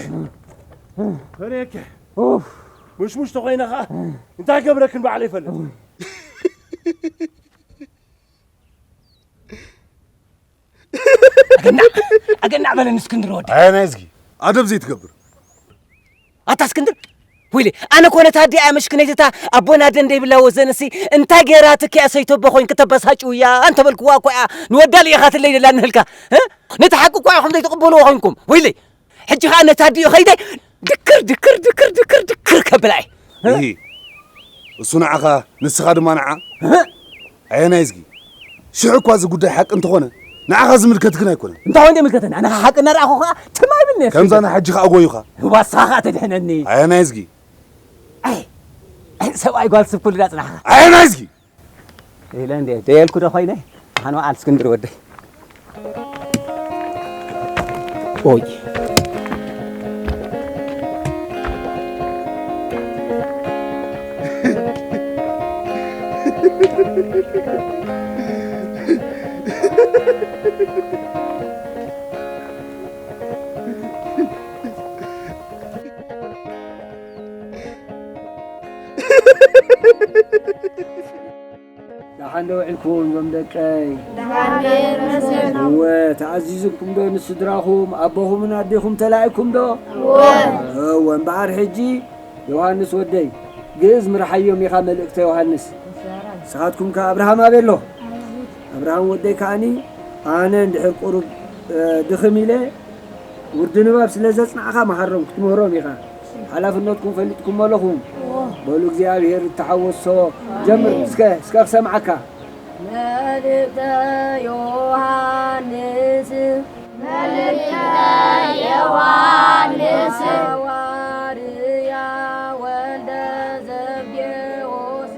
ከርእየከ። ኡፍ። ምሽሙሽ ተኾይነ ኸኣ እንታይ ገብረክን ባዕለይ ይፈልጥ። ኣገናዕ፣ ኣገናዕ በለኒ እስክንድር ወዲ። ኣያ ናይ እዝጊ፣ ኣደብ ዘይትገብር። ኣታ እስክንድር፣ ወይለ፣ ኣነ ኮነ ታዲ ኣያ መሽክነይትታ ኣቦና ደንደ ይብላ ወዘንሲ፣ እንታይ ገይራ ትኪያ ሰይተቦ ኮይንክ ተበሳጭውያ፣ እንተበልክዋ እኮ እያ፣ ንወዳ ልኢኻትለይ ደላ ንህልካ፣ እ? ነቲ ሓቂ እኮ ኢኹም ዘይትቕበልዎ ኮይንኩም። ወይለ፣ ሕጂ ኸኣ ነታ ኣዲኡ ኸይደ ድክር፣ ድክር፣ ድክር፣ ድክር፣ ድክር ከብላ እየ። እሂ፣ እሱ ንዓኻ፣ ንስኻ ድማ ንዓ። እህ። ኣየናይ እዝጊ? ሽሕ እኳ እዚ ጉዳይ ሓቂ እንተኾነ፣ ንዓኻ ዝምልከት ግን ኣይኮነን። እንታይ ወንድ ይምልከተኒ? ኣነ ሓቂ እናረኣኹ ኸኣ ትም ኣይብልኒ እየ። ከምዛ ናይ ሕጂ ኸኣ ጎዩኻ። ዋሳ ኸኣ ተድሕነኒ። ኣየናይ እዝጊ? ኣይ፣ ሰብኣይ ጓል ስብ ኩሉ ዳጽናሕኻ። ኣየናይ እስኪ? ኢለ እንዴ ደየልኩ ዶ ኮይነ? ኣነ በዓል እስክንድር ወደይ። ኦይ። ደሓን ዶ ውዒልኩም ዞም ደቀይ? ደሓን ዶ ይመስገን። እወ፣ ተኣዚዝኩም ዶ ንስድራኹም፣ ኣቦኹምን ኣዴኹም ተላኢኩም ዶ? እወ። እወ፣ እምበኣር ሕጂ ዮሃንስ ወደይ፣ ግእዝ ምርሓዮም ኢኻ መልእክተ ዮሃንስ። ንስኻትኩም ከ ኣብርሃም ኣበይ ኣሎ? ኣብርሃም ወደይ ከኣኒ፣ ኣነ እንድሕር ቁሩብ፣ እ፣ ድኽም ኢለ፣ ውርዲ ንባብ ስለ ዘጽናዕኻ መሃሮም ክትምህሮም ኢኻ። ሓላፍነትኩም ፈሊጥኩሞ ኣለኹም። በሉ እግዚኣብሔር ይተሓወሶ። ጀምር እስከ፣ እስከ ክሰምዓካ። መልእክተ ዮሃንስ። መልእክተ ዮሃንስ። ሃዋርያ ወልደ ዘብዴዎስ።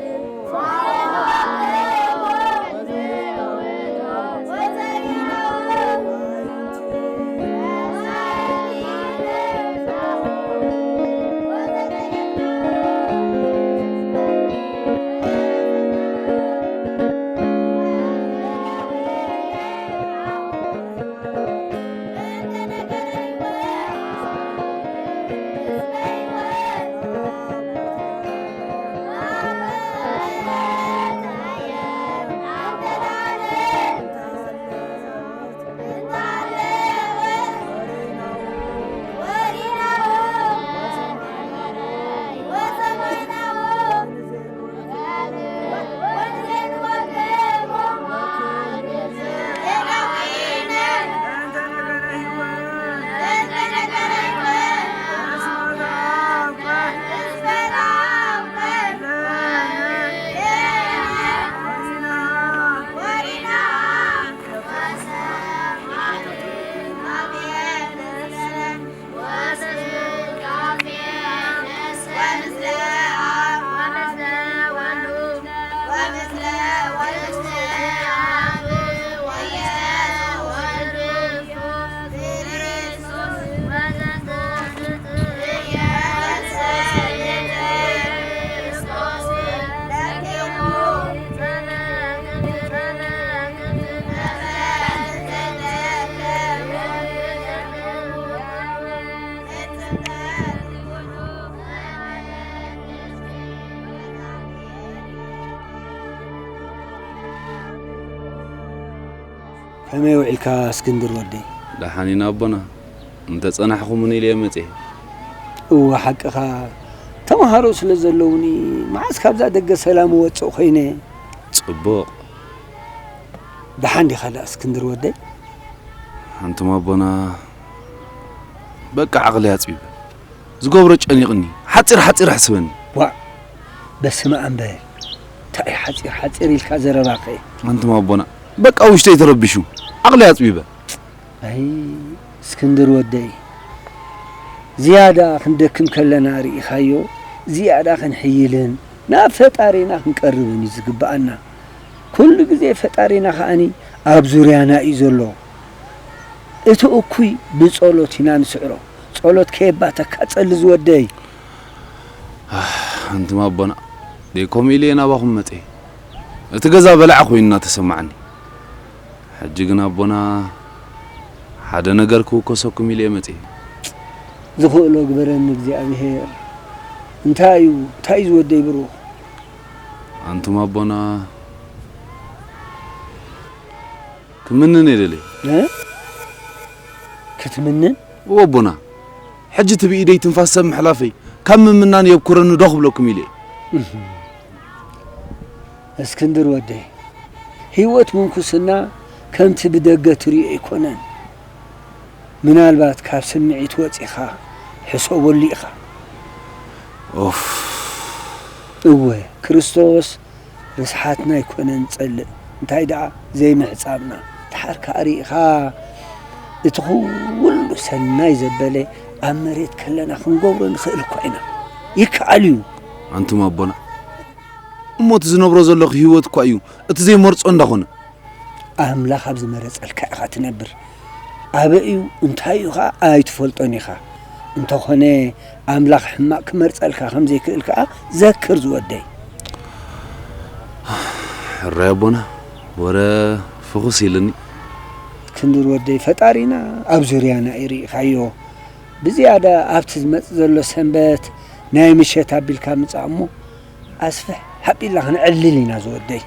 ከመይ ውዒልካ እስክንድር ወደይ? ደሓን ኢና ኣቦና። እንተ ጸናሕኩምኒ ኢለ እየ መጽኤ። እወ ሓቅኻ። ተምሃሮ ስለ ዘለውኒ መዓስ ካብዛ ደገ ሰላም እወጽእ ኮይነ። ጽቡቕ። ደሓን ዲኻ ደኣ እስክንድር ወደይ? ኣንቱም ኣቦና በቃ ዓቕሊ ኣጽቢበ። ዝገብሮ ጨኒቕኒ። ሓጺር ሓጺር ኣሕስበኒ። ዋእ፣ በስመ ኣብ በል። እንታይ ሓጺር ሓጺር ኢልካ ዘረባኸ? ኣንቱም ኣቦና በቃ ውሽጠይ ተረቢሹ። ዓቕሊ ኣጽቢበ። ኣይ እስክንድር ወደይ፣ ዝያዳ ክንደክም ከለና ርኢኻዮ፣ ዝያዳ ክንሕይልን ናብ ፈጣሪና ክንቀርብን እዩ ዝግብኣና። ኩሉ ግዜ ፈጣሪና ከኣኒ ኣብ ዙርያና እዩ ዘሎ። እቲ እኩይ ብጸሎት ኢና ንስዕሮ። ጸሎት ከየባተካ ጸሊ ዝወደይ። ኣንቱም ኣቦና፣ ደይ ከምኡ ኢለ እየ ናባኹም መጽየ። እቲ ገዛ በላዒ ኮይኑ እናተሰማዓኒ። ሕጂ ግን ኣቦና፣ ሓደ ነገር ክውከሰኩም ኢለ እየ መጽየ። ዝኽእሎ ግበረኒ እግዚኣብሄር። እንታይ እዩ፣ እንታይ እዩ ዝወደይ ብሩኽ? ኣንቱም ኣቦና፣ ክምንን እየ ደልየ። እ? ክትምንን? እወ ኣቦና፣ ሕጂ እቲ ብኢደይ ትንፋስ ሰብ ምሕላፈይ ካብ ምምናን የብኩረኒ ዶ ክብለኩም ኢለ እየ። እህ። እስክንድር ወደይ፣ ህይወት ምንኩስና ከምቲ ብደገ ትርእዮ ኣይኮነን። ምናልባት ካብ ስምዒት ወጺኻ ሕሰበሉ ኢኻ። ኦፍ። እወ፣ ክርስቶስ ርስሓትና ኣይኮነን ዝጸልእ፣ እንታይ ደኣ ዘይምሕጻብና። ደሓር ከኣ ርኢኻ፣ እቲ ኩሉ ሰናይ ዘበለ ኣብ መሬት ከለና ክንገብሮ ንኽእል እኳ ኢና። ይከኣል እዩ። ኣንቱም ኣቦና፣ እሞ እቲ ዝነብሮ ዘለኹ ህይወት እኳ እዩ እቲ ዘይመርጾ እንዳኾነ። ኣምላኽ ኣብ ዝመረጸልካ ኢኻ ትነብር። ኣበይ እዩ እንታይ እዩ ኸኣ ኣይትፈልጦን ኢኻ። እንተኾነ ኣምላኽ ሕማቕ ክመርጸልካ ከም ዘይክእል ከኣ ዘክር ዝወደይ። ሕራይ ኣቦና፣ ወረ ፍኹስ ኢልኒ። ክንድር ወደይ፣ ፈጣሪና ኣብ ዙርያና እዩ ርኢኻዮ። ብዝያዳ ኣብቲ ዝመጽእ ዘሎ ሰንበት ናይ ምሸት ኣቢልካ ምጻእ እሞ ኣስፍሕ ሓቢልና ክንዕልል ኢና ዝወደይ።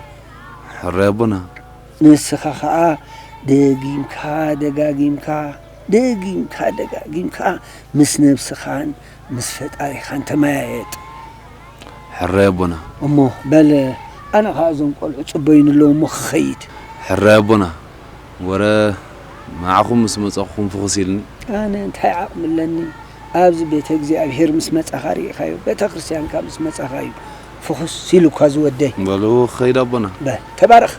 ሕራይ ኣቦና። ንስኻ ኸኣ ደጊምካ ደጋጊምካ ደጊምካ ደጋጊምካ ምስ ነብስኻን ምስ ፈጣሪኻን ተመያየጥ። ሕራይ ኣቦና። እሞ በል ኣነ ኸኣ እዞም ቆልዑ ጽበዩኒ ኣለዉ እሞ ክኸይድ። ሕራይ ኣቦና። ወረ ንዓኹም ምስ መጻኹም ፍኹስ ኢልኒ። ኣነ እንታይ ዓቕሚ ኣለኒ? ኣብዚ ቤተ እግዚኣብሔር ምስ መጻኻ ርኢኻዮ፣ ቤተ ክርስቲያንካ ምስ መጻኻ እዩ ፍኹስ ኢሉካ ዝወደይ። በሉ ክኸይድ ኣቦና። በል ተባረኽ፣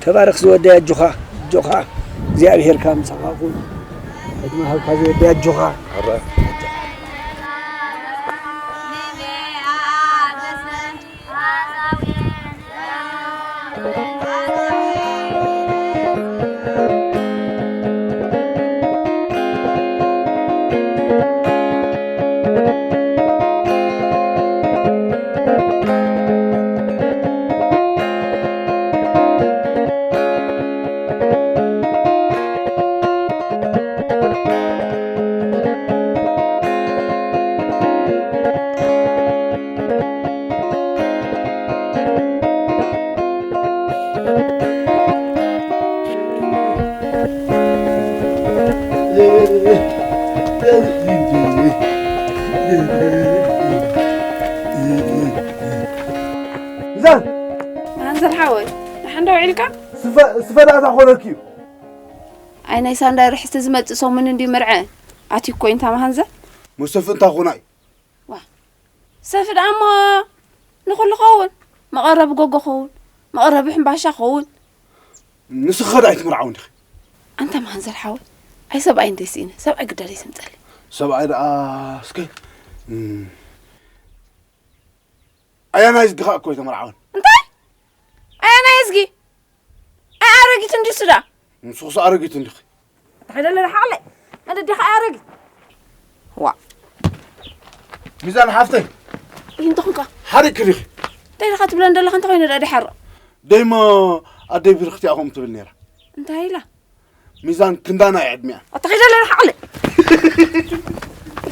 ተባረኽ ዝወደይ፣ ኣጆኻ፣ ኣጆኻ፣ እግዚኣብሔር ካብ ምሳኻ ይኹን። ዕድመ ሃብካ ዝወደይ፣ ኣጆኻ። ሚዛን! መሃንዘር ሓወይ፣ ደሓን ዶ ውዒልካ? ስፈ፣ ስፈ ደኣ እንታይ ኮነኪ እዩ? ኣይ ናይ ሳንዳይ ርሕስቲ ዝመጽእ ሰሙን እንድዩ መርዐ። ኣትዩ እኮ እዩ እንታ መሃንዘር። መሰፍ እንታይ ኮና እዩ? ዋ፣ ሰፍ ደኣ እሞ ንኹሉ ኸውን። መቐረቢ ጎጎ ኸውን። መቐረቢ ሕምባሻ ኸውን። ንስኺ ኸ ደኣ ኣይትምርዓውን ዲኺ? ኣንታ መሃንዘር ሓወይ፣ ኣይ ሰብኣይ እንተይ ስኢነ፣ ሰብኣይ ግዳ ደይ ስምጸለይ። ሰብኣይ ደኣ እስከ፣ እም፣ ኣያናይ ዝግኻእ እኮ ኣይተመርዓወን። እንታይ? ኣያናይ እዝጊ? ኣይ ኣረጊት እንድዩ ስዳ። ንስኹስ ኣረጊት እንዲኺ። እንታይ ደለ ሓቕለ? መደዲኻ ኣረጊት። ዋ። ሚዛን ሓፍተይ። እንታይ ኾንካ? ሓሪቕ ክሪኺ። እንታይ ኢኻ ትብለን ዘለኻ? እንታይ ኮይኑ ደኣ ድሓር? ደይሞ ኣደይ ብርኽቲ እያ ከምኡ ትብል ነይራ። እንታይ ኢላ? ሚዛን ክንዳና እዩ ዕድሚኣ። ኣታ ኺዳ ለና ሓቕለ።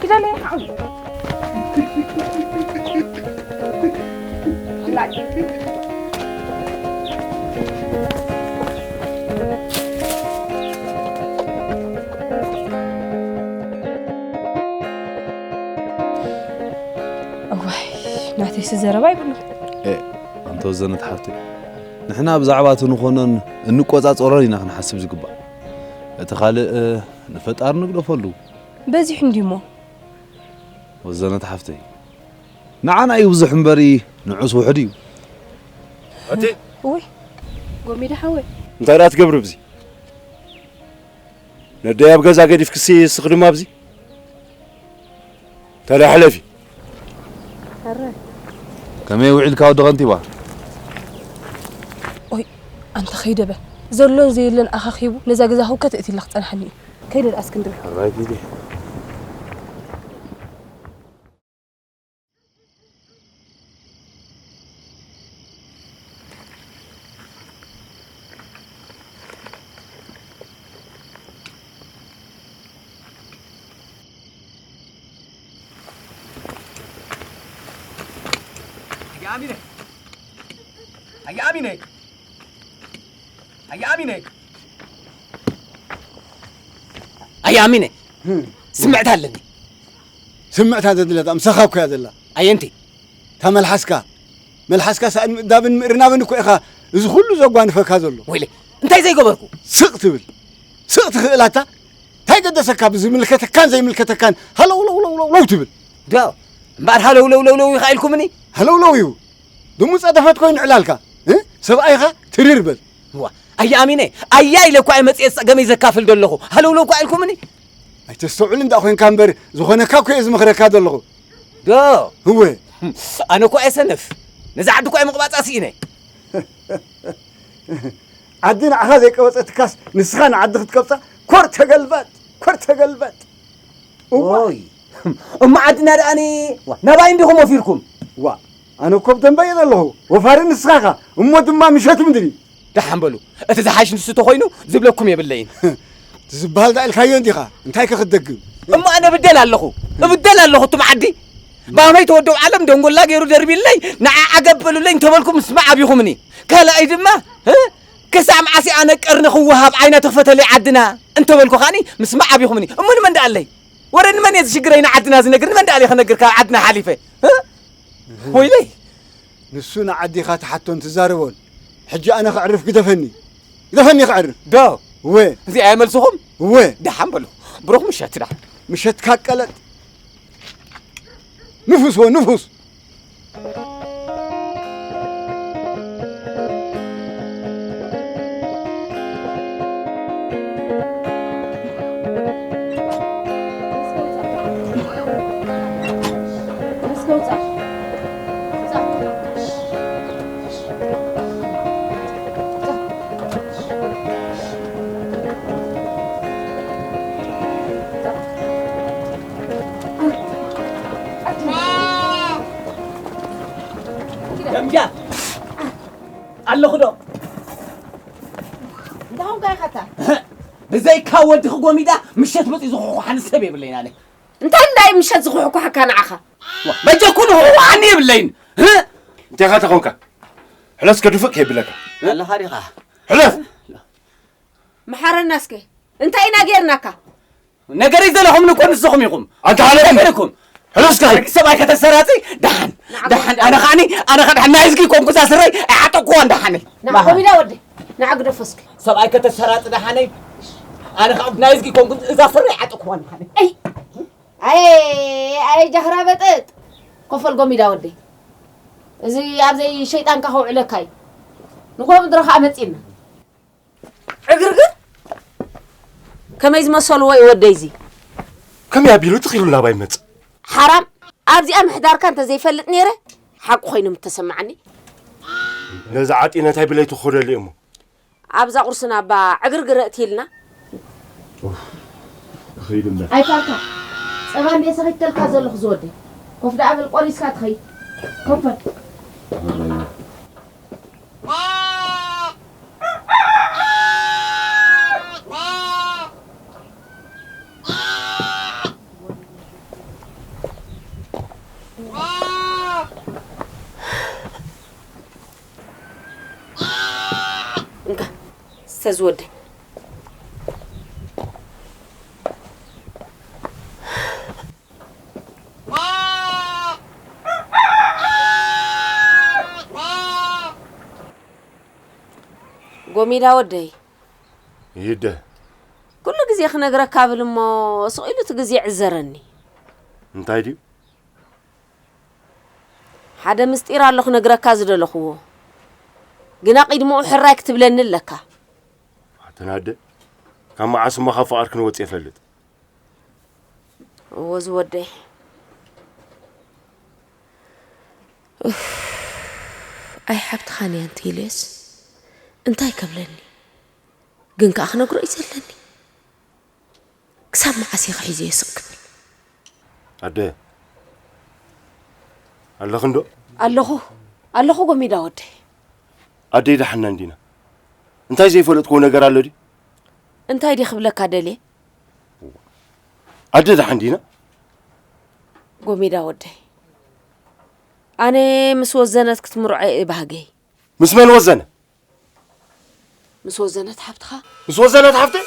ኺዳ ለና ሓቕለ። እዋይ ናተይሲ ዘረባ ይብሉ። ኣንተ ወዘነት ሓፍተይ፣ ንሕና ብዛዕባ እቲ ንኾኖን እንቆጻጸሮን ኢና ክንሓስብ ዝግባእ። እቲ ካልእ ንፈጣሪ ንግደፈሉ። በዚሑ እንዲሞ። ወዘነት ሓፍተይ፣ ንዓና እዩ ብዙሕ እምበሪ ንዑስ ውሑድ እዩ። ኣቲ ውይ ጎሚዳ ሓወይ። እንታይ ደኣ ትገብሪ ኣብዚ? ነደይ ኣብ ገዛ ገዲፍክሲ እስኺ ድማ ኣብዚ ተዳ ሕለፊ። ኣረ ከመይ ውዒልካ ወዲ ከንቲባ? ኦይ ኣንተ ከይደበ ዘሎን ዘየለን ኣኻኺቡ ነዛ ገዛ ህውከት እትላ ክጸንሓኒ እዩ። ከይደ ደኣ እስክንድር። ራይት ሂዲ። ኣየ ኣሚነ ኣየ ኣሚነ ኣየ ኣሚነ ኣየ ኣሚነ ስምዕታ ኣለኒ። ስምዕታ ዘድለታ ምሳኻ እኮ እያ ዘላ። ኣየንቲ እታ መልሓስካ መልሓስካ ሳእን ምእዳብን ምእርናብን እኮ ኢኻ እዚ ኩሉ ዘጓንፈካ ዘሎ። ወይለይ እንታይ ዘይገበርኩ? ስቕ ትብል ስቕ ትኽእል ኣታ እንታይ ገደሰካ ብዝምልከተካን ዘይምልከተካን ሃለውለውለውለው ትብል። ዶ እምበኣር ሃለውለውለውለው ኢኻ ኢልኩምኒ? ሃለውለው እዩ ድሙ ጸደፈት ኮይኑ ዕላልካ እ ሰብኣይኻ ትርር በል። ዋ ኣየ ኣሚነ ኣያ ኢለ እኳ እየ መፅየ ፀገመይ ዘካፍል ዘለኹ ሃለውለው እኳ ኢልኩምኒ ኣይተስተውዕል እንዳ ኮይንካ እምበር ዝኾነካ እኮ እየ ዝመኽረካ ዘለኹ ዶ እወ ኣነ እኳ እየ ሰነፍ ነዛ ዓዲ እኳ ምቕባጻ ስኢነ። ዓዲ ንዓኻ ዘይቀበጸትካስ ንስኻ ንዓዲ ክትቀብጻ ኮር ተገልበጥ፣ ኮር ተገልበጥ። እዋ። ኦይ፣ እሞ ዓድና ደኣኒ ናባይ እንዲኹም ወፊርኩም? ዋ፣ ኣነ እኮ ብደንበ እየ ዘለኹ። ወፋሪ ንስኻ ኢኻ፣ እሞ ድማ ምሸት ምድሪ። ደሓን በሉ። እቲ ዝሓይሽ ንሱ ተኾይኑ ዝብለኩም የብለይን። እቲ ዝበሃል ደኣ ኢልካዮ እንዲኻ፣ እንታይ ከ ክትደግም? እሞ ኣነ እብደል ኣለኹ፣ እብደል ኣለኹ። እቱም ዓዲ ባመይ ተወደው ዓለም ደንጎላ ገይሩ ደርቢለይ፣ ንዓ ዓገብ በሉለይ እንተበልኩ ምስማዕ ኣቢኹምኒ። ካልኣይ ድማ፣ እ? ክሳብ መዓስ ኣነ ቀርኒ ክወሃብ ዓይና ትኽፈተለይ ዓድና እንተበልኩ ኻኒ ምስማዕ ኣቢኹምኒ። እሞ ንመን ደኣ ኣለይ? ወረ ንመን እየ ዝሽግረይ ንዓድና ዝነግር? ንመን ደኣ ኣለይ ክነግር ካብ ዓድና ሓሊፈ? እ? ወይለይ! ንሱ ንዓዲኻ ትሓቶን ትዛረቦን። ሕጂ ኣነ ክዕርፍ ግደፈኒ። ግደፈኒ ክዕርፍ። ዶ? እወ። እዚኣ እያ መልስኹም? እወ። ደሓን በሉ። ብሩኽ ምሸት ደሓን። ምሸትካ ቀለጥ። ንፉስ ወ ንፉስ። ከምጃ ኣለኹ ዶ? እንታይ ኾንካ ኢኻ እታ? ብዘይካ ወድኺ ጎሚዳ ምሸት መፂኡ ዝኹሕኳሓኒ ሰብ የብለይን ኣነ። እንታይ እንዳይ ምሸት ዝኹሕኳሓካ ንዓኻ? ዋ፣ በጃኩም ዝኹሕኳሓኒ የብለይን። ህ? እንታይ ኢኻ ተኾንካ? ሕለፍ እስከ ድፍእ ከይብለካ። ኣለኻ ዲኻ? ሕለፍ! መሓረና እስከ። እንታይ ኢና ጌርናካ? ነገረይ ዘለኹምኒ እኮ ንስኹም ኢኹም። ኣንታ ሓለፊ! ነገርኩም። ሕለፍ እስከ! ሰብኣይ ከተሰራጺ ደሓን፣ ንዓኹም ደሓን። ደሓን። ኣነ ኸዓኒ፣ ኣነ ኸዓ ደሓን ናይ እዝጊ ኮንኩ እዛ ስረይ ኣይዓጠቅኩዋን ደሓነይ። ንዓ ኮሚዳ ወደይ፣ ንዓ ግደፎ እስኪ። ሰብኣይ ከተሰራጺ ደሓነይ። ኣነ ኸዓ ናይ እዝጊ ኮንኩ እዛ ስረይ ኣይዓጠቅኩዋን ደሓነይ። ኣይ፣ ኣይ፣ ኣይ ጃህራ በጠጥ። ኮፈል ጎሚዳ ወደይ። እዚ ኣብዘይ ሸይጣንካ ከውዕለካ እዩ። ንጎ ምድሪ ኸዓ መጺእና። ዕግርግር! ከመይ ዝመሰልዎ እዩ ወደይዚ? ከመይ ኣቢሉ ትኽ ኢሉ ናባይ መጽእ? ሓራም! ኣብዚኣ ምሕዳርካ እንተዘይፈልጥ ነይረ፣ ሓቂ ኮይኑ ምተሰማዓኒ። ነዚ ዓጢነ እንታይ ብለይቲ ክኸደሉ እየ እሞ? ኣብዛ ቁርስና እባ ዕግርግር እትይልና። ክኸይድ እምበር። ኣይፋልካ። ጸባ እንድየ ሰኺተልካ ዘለኹ ዝወደይ። ኮፍ ደኣ በል ቆሪስካ ትኸይድ። ኮፍ በል። እንካ፣ ስተ ዝወደይ። ጎሚዳ ወደይ። ይደ። ኩሉ ግዜ ክነግረካ ብል እሞ፣ ስቕ ኢሉ እቲ ግዜ ይዕዘረኒ። እንታይ ድዩ? ሓደ ምስጢር ኣሎ ክነግረካ ዝደለኽዎ። ግና ቂድምኡ ሕራይ ክትብለኒ ኣለካ። ኣተናደ፣ ካብ መዓስ እሞ ካብ ፍቓድክን ወጺኤ እፈልጥ? እዎ ዝወደይ። ኡፍ፣ ኣይ ሓብትኻን እያ እንተ ኢለስ እንታይ ከብለኒ? ግን ከኣ ክነግሮ እዩ ዘለኒ። ክሳብ መዓስ እየ ክሒዘዮ ስቕ ክብል? ኣደ፣ ኣለኽንዶ? ኣለኹ፣ ኣለኹ ጎሚዳ ወደይ። ኣደይ ደሓና እንዲና? እንታይ ዘይፈለጥክዎ ነገር ኣሎ ድዩ? እንታይ ድየ ክብለካ ደልየ? ኣደ ደሓን ዲና? ጎሚዳ ወደይ፣ ኣነ ምስ ወዘነት ክትምርዖ እየ ባህገይ። ምስ መን ወዘነ? ምስ ወዘነት ሓብትኻ። ምስ ወዘነት ሓፍተይ?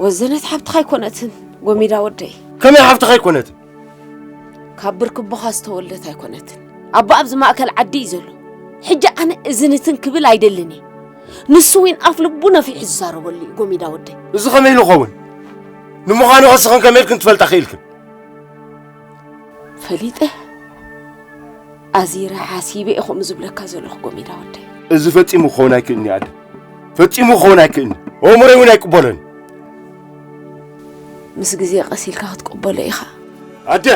ወዘነት ሓብትኻ ኣይኮነትን፣ ጎሚዳ ወደይ። ከመይ ሓፍትኻ ኣይኮነትን? ካብ ብርኪ ኣቦኻ ዝተወልደት ኣይኮነትን። ኣቦ ኣብዚ ማእከል ዓዲ እዩ ዘሎ። ሕጂ ኣነ እዝን እትን ክብል ኣይደልን እየ። ንሱ እውን ኣፍ ልቡ ነፊሑ ዝዛረበሉ እዩ፣ ጎሚዳ ወደይ። እዚ ከመይ ኢሉ ይኸውን? ንምዃኑ ኸስኽን ከመይ ኢልክን ትፈልጣ ክኢልክን? ፈሊጠ፣ ኣዚረ፣ ሓሲበ እየ ከምኡ ዝብለካ ዘለኹ፣ ጎሚዳ ወደይ። እዚ ፈጺሙ ክኸውን ኣይክእልን እዩ፣ ኣደ። ፈጺሙ ክኸውን ኣይክእልን። ኣእምሮይ እውን ኣይቅበሎን። ምስ ግዜ ቀስ ኢልካ ክትቅበሎ ኢኻ። ኣደ፣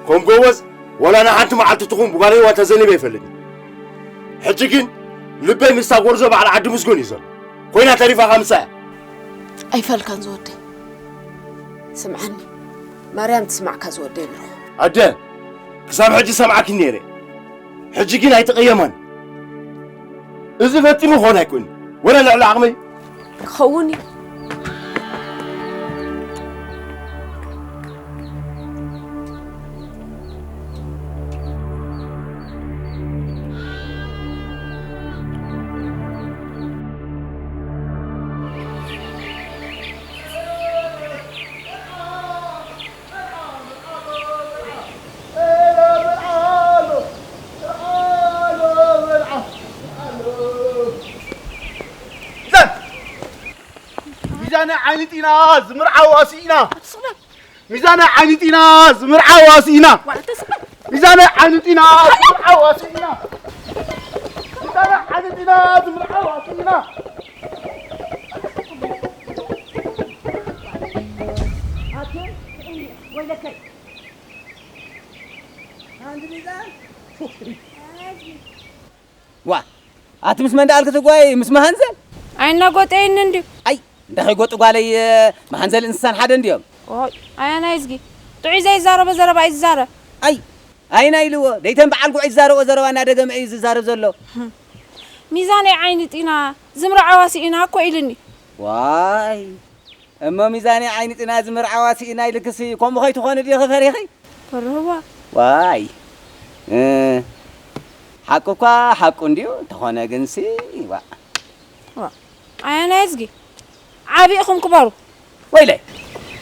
ከም ጎበዝ ወላ ንሓንቲ መዓልቲ ትኹን ብጓለይ ዋላ ተዘኒበ ኣይፈልጥን። ሕጂ ግን ልበይ ምስታ ጎርዞ በዓል ዓዲ ምስጎን እዩ ዘሎ። ኮይና ተሪፋ ከምሳ እያ። ኣይፈልካን ዝወደይ። ስምዓኒ። ማርያም ትስማዕካ ዝወደይ ብሩኽ። ኣደ፣ ክሳብ ሕጂ ሰምዓኪ ነይረ። ሕጂ ግን ኣይትቕየማን። እዚ ፈጺሙ ክኾን ኣይክእልን። ወላ ልዕሊ ዓቕመይ። ክኸውን እዩ። ሚዛን! ሚዛን ዓይኒ ጢና ዝምርዓዋ ስኢና! ሚዛን ዓይኒ ጢና ዝምርዓዋ ስኢና! ሚዛን ዓይኒ ጢና ዝምርዓዋ ስኢና! ሚዛን ዓይኒ ጢና ዝምርዓዋ ስኢና! ወይለከይ! ኣንቲ ሚዛን! ዋ፣ ኣቲ ምስ መን ደኣልኪ ትጓይ? ምስ መሃንዘል? ኣይናጎጠየኒ እንድዩ። ኣይ፣ እንዳ ከይጎጡ ጓለይ፣ መሃንዘል እንስሳን ሓደ እንድዮም። ኦይ፣ ኣያናይ እዝጊ። ጥዑይ ዘይዛረቦ ዘረባ እዩ ዝዛረብ። ኣይ፣ ኣይና ኢልዎ። ደይተን በዓል ጉዕ ዝዛረቦ ዘረባ እናደገመ እዩ ዝዛረብ ዘሎ። ሚዛነይ ዓይኒ ጢና፣ ዝምርዓዋ ስኢና እኮ ኢልኒ። ዋይ፣ እሞ ሚዛነይ ዓይኒ ጢና ዝምርዓዋ ስኢና ኢልክሲ፣ ከምኡ ከይትኾኒ ዲኺ ፈሪኺ? ፈርህዋ። ዋይ፣ እ፣ ሓቁ እኳ ሓቁ እንድዩ፣ እንተኾነ ግንሲ፣ ዋ። ዋ፣ ኣያናይ እዝጊ፣ ዓቢ ኢኹም ክበሩ። ወይለይ፣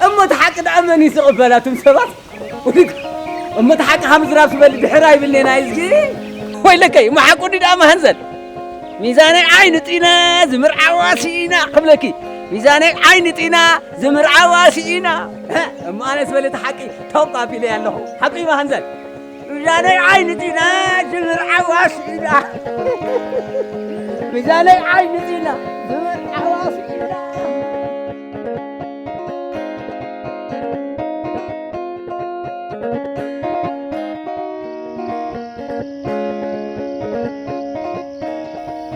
እሞ እቲ ሓቂ ደኣ መን እዩ ዝቕበል ኣቱም ሰባት? ውድግ፣ እሞ እቲ ሓቂ ካብ ምዝራብ ዝበሊ ድሕር ኣይብልኔን ኣይ እዝጊ። ወይለከይ፣ እሞ ሓቁ እንዲ ደኣ መሃንዘል። ሚዛነይ ዓይኒ ጢና ዝምርዓዋ ስኢና ክብለኪ። ሚዛነይ ዓይኒ ጢና ዝምርዓዋ ስኢና። እሞ ኣነስ በለ እቲ ሓቂ ተውቃ ኣቢለይ ኣለኹ። ሓቂ መሃንዘል። ሚዛነይ ዓይኒ ጢና ዝምርዓዋ ስኢና። ሚዛነይ ዓይኒ ጢና ዝምርዓዋ ስኢና።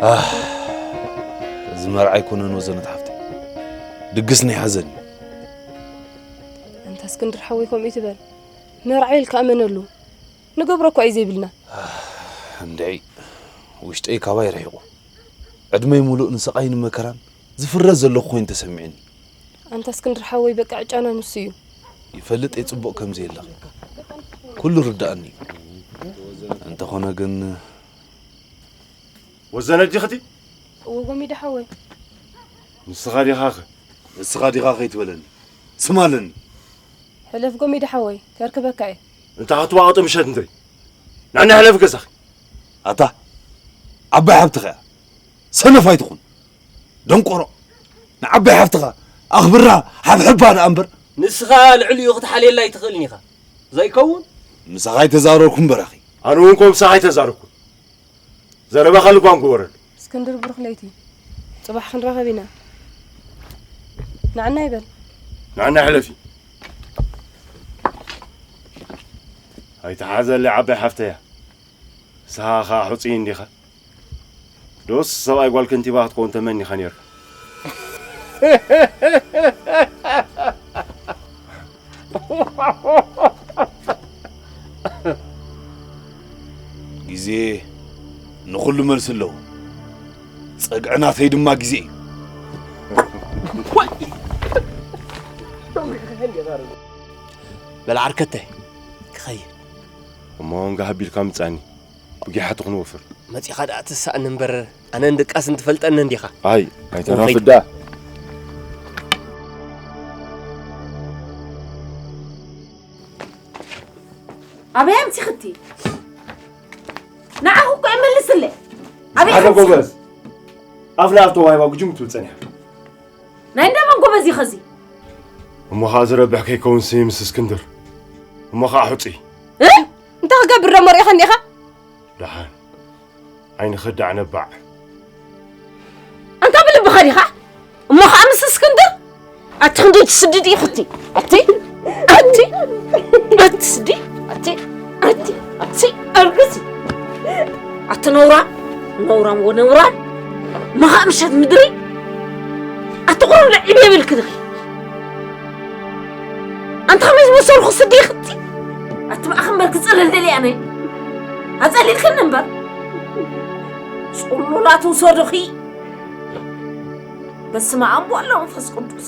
ኣህ፣ እዚ መርዓ ኣይኮነን ወዘነት ሓፍተይ። ድግስ ናይ ሓዘን እዩ። ኣንታ እስክንድር ሓወይ ከምኡ ይትበል። መርዓ ኢልካ እመነሉ። ንገብሮ እኳ እዩ ዘይብልና። እንድዒ፣ ውሽጠይ ካባይ ርሒቑ። ዕድመይ ሙሉእ ንስቓይን መከራን ዝፍረ ዘለኹ ኮይኑ ተሰሚዑኒ። ኣንታ እስክንድር ሓወይ፣ በቃ ዕጫና ንሱ እዩ። ይፈልጥ እየ ጽቡቕ ከም ዘየለኺ። ኩሉ ርድኣኒ እዩ። እንተኾነ ግን ወዘነት ዲኽቲ? እወ፣ ጎሚዳ ሓወይ። ንስኻ ዲኻኸ? ንስኻ ዲኻ ከይትበለኒ። ስም ኣለኒ። ሕለፍ ጎሚዳ ሓወይ፣ ከርክበካ እየ። እንታ ክትዋቕጥ ምሸት እንተይ። ንዕና ሕለፍ ገዛኺ። ኣታ፣ ዓባይ ሓብትኻ እያ። ሰነፍ ኣይትኹን። ደንቆሮ። ንዓባይ ሓብትኻ ኣኽብራ፣ ሓብሕባ ደኣ እምበር። ንስኻ ልዕሊኡ ክትሓልየላ ኣይትኽእልን ኢኻ። ዘይከውን? ምሳኻ ኣይተዛረብኩን በራኺ። ኣነ እውን እኮ ምሳኻ ኣይተዛረብኩን። ዘረባኻ ልጓም ግበረሉ። እስክንድር፣ ብሩኽ ለይቲ። ጽባሕ ክንራኸብ ኢና። ንዓና ይበል። ንዓና ሕለፊ። ኣይትሓዘለይ ዓባይ ሓፍተያ። ንስኻ ኸኣ ሕጹይ እንዲኻ። ዶስ ሰብኣይ ጓል ከንቲባ ክትከውን ተመኒኻ ኔርካ? ግዜ ንኹሉ መልሲ ኣለዎ። ጸግዒ ናተይ ድማ ግዜ እዩ። በል ዓርከተይ፣ ክኸይድ። እሞ እንጋ ሃቢልካ ምጻኒ። ብጊሓ ትኹን ወፍር። መጺኻ ደኣ ትሳእኒ እምበር፣ ኣነ እንድቃስ እንትፈልጠኒ እንዲኻ። ኣይ፣ ኣይተናፍዳ። ኣበይ ኣምጺኽቲ? ንዓኹ እኮ እየ መልስለ። ኣበይ ሓደ ኣምጺ- ጎበዝ። ኣፍ ንኣፍ ተዋሂባ ግጅም ትብል ጸኒሓ። ናይ እንዳ መን ጎበዝ ኢኸ እዚ? እሞ ኸኣ ዝረብሕ ከይከውንሲ ምስ እስክንድር። እሞ ኸኣ ሕጹይ። እ? እንታይ ክገብር ደሞ ርኢኻ እንዲኻ? ደሓን። ዓይኒ ኸዳዕ ነባዕ። ኣንታ ብልብኻ ዲኻ? እሞ ኸኣ ምስ እስክንድር? ኣቲ ክንደይ ትስዲ ዲኺ? ኣቲ፣ ኣቲ፣ ኣቲ ስዲ፣ ኣቲ፣ ኣቲ። ሲ እርግሲ ኣቲ ነውራ ነውራም ወነውራም መኻእ ምሸት ምድሪ ኣቲ ቁሩብ ልዕል የብልክ ድኺ ኣንቲ ከመይ ዝመሰልኩ ስዲ ክቲ ኣቲ ማእኸ እምበር ክፅለል ደልያ ነይ ኣፀሊልክኒ እምበር ፅሉላት ውሰዱኺ በስመ ኣብ ወወልድ ወመንፈስ ቅዱስ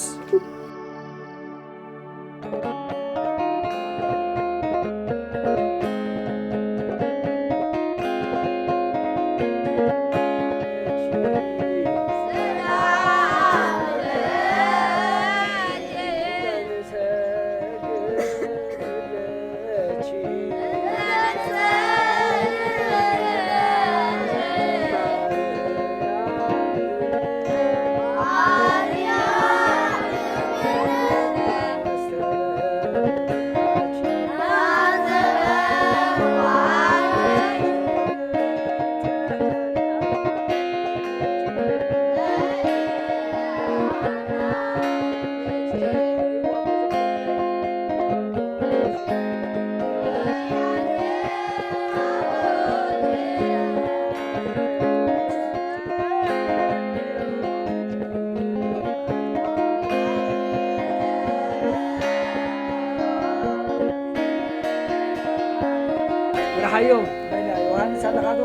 ምርሓዮ ናይና ዮሃንስ ኣለኻ ዶ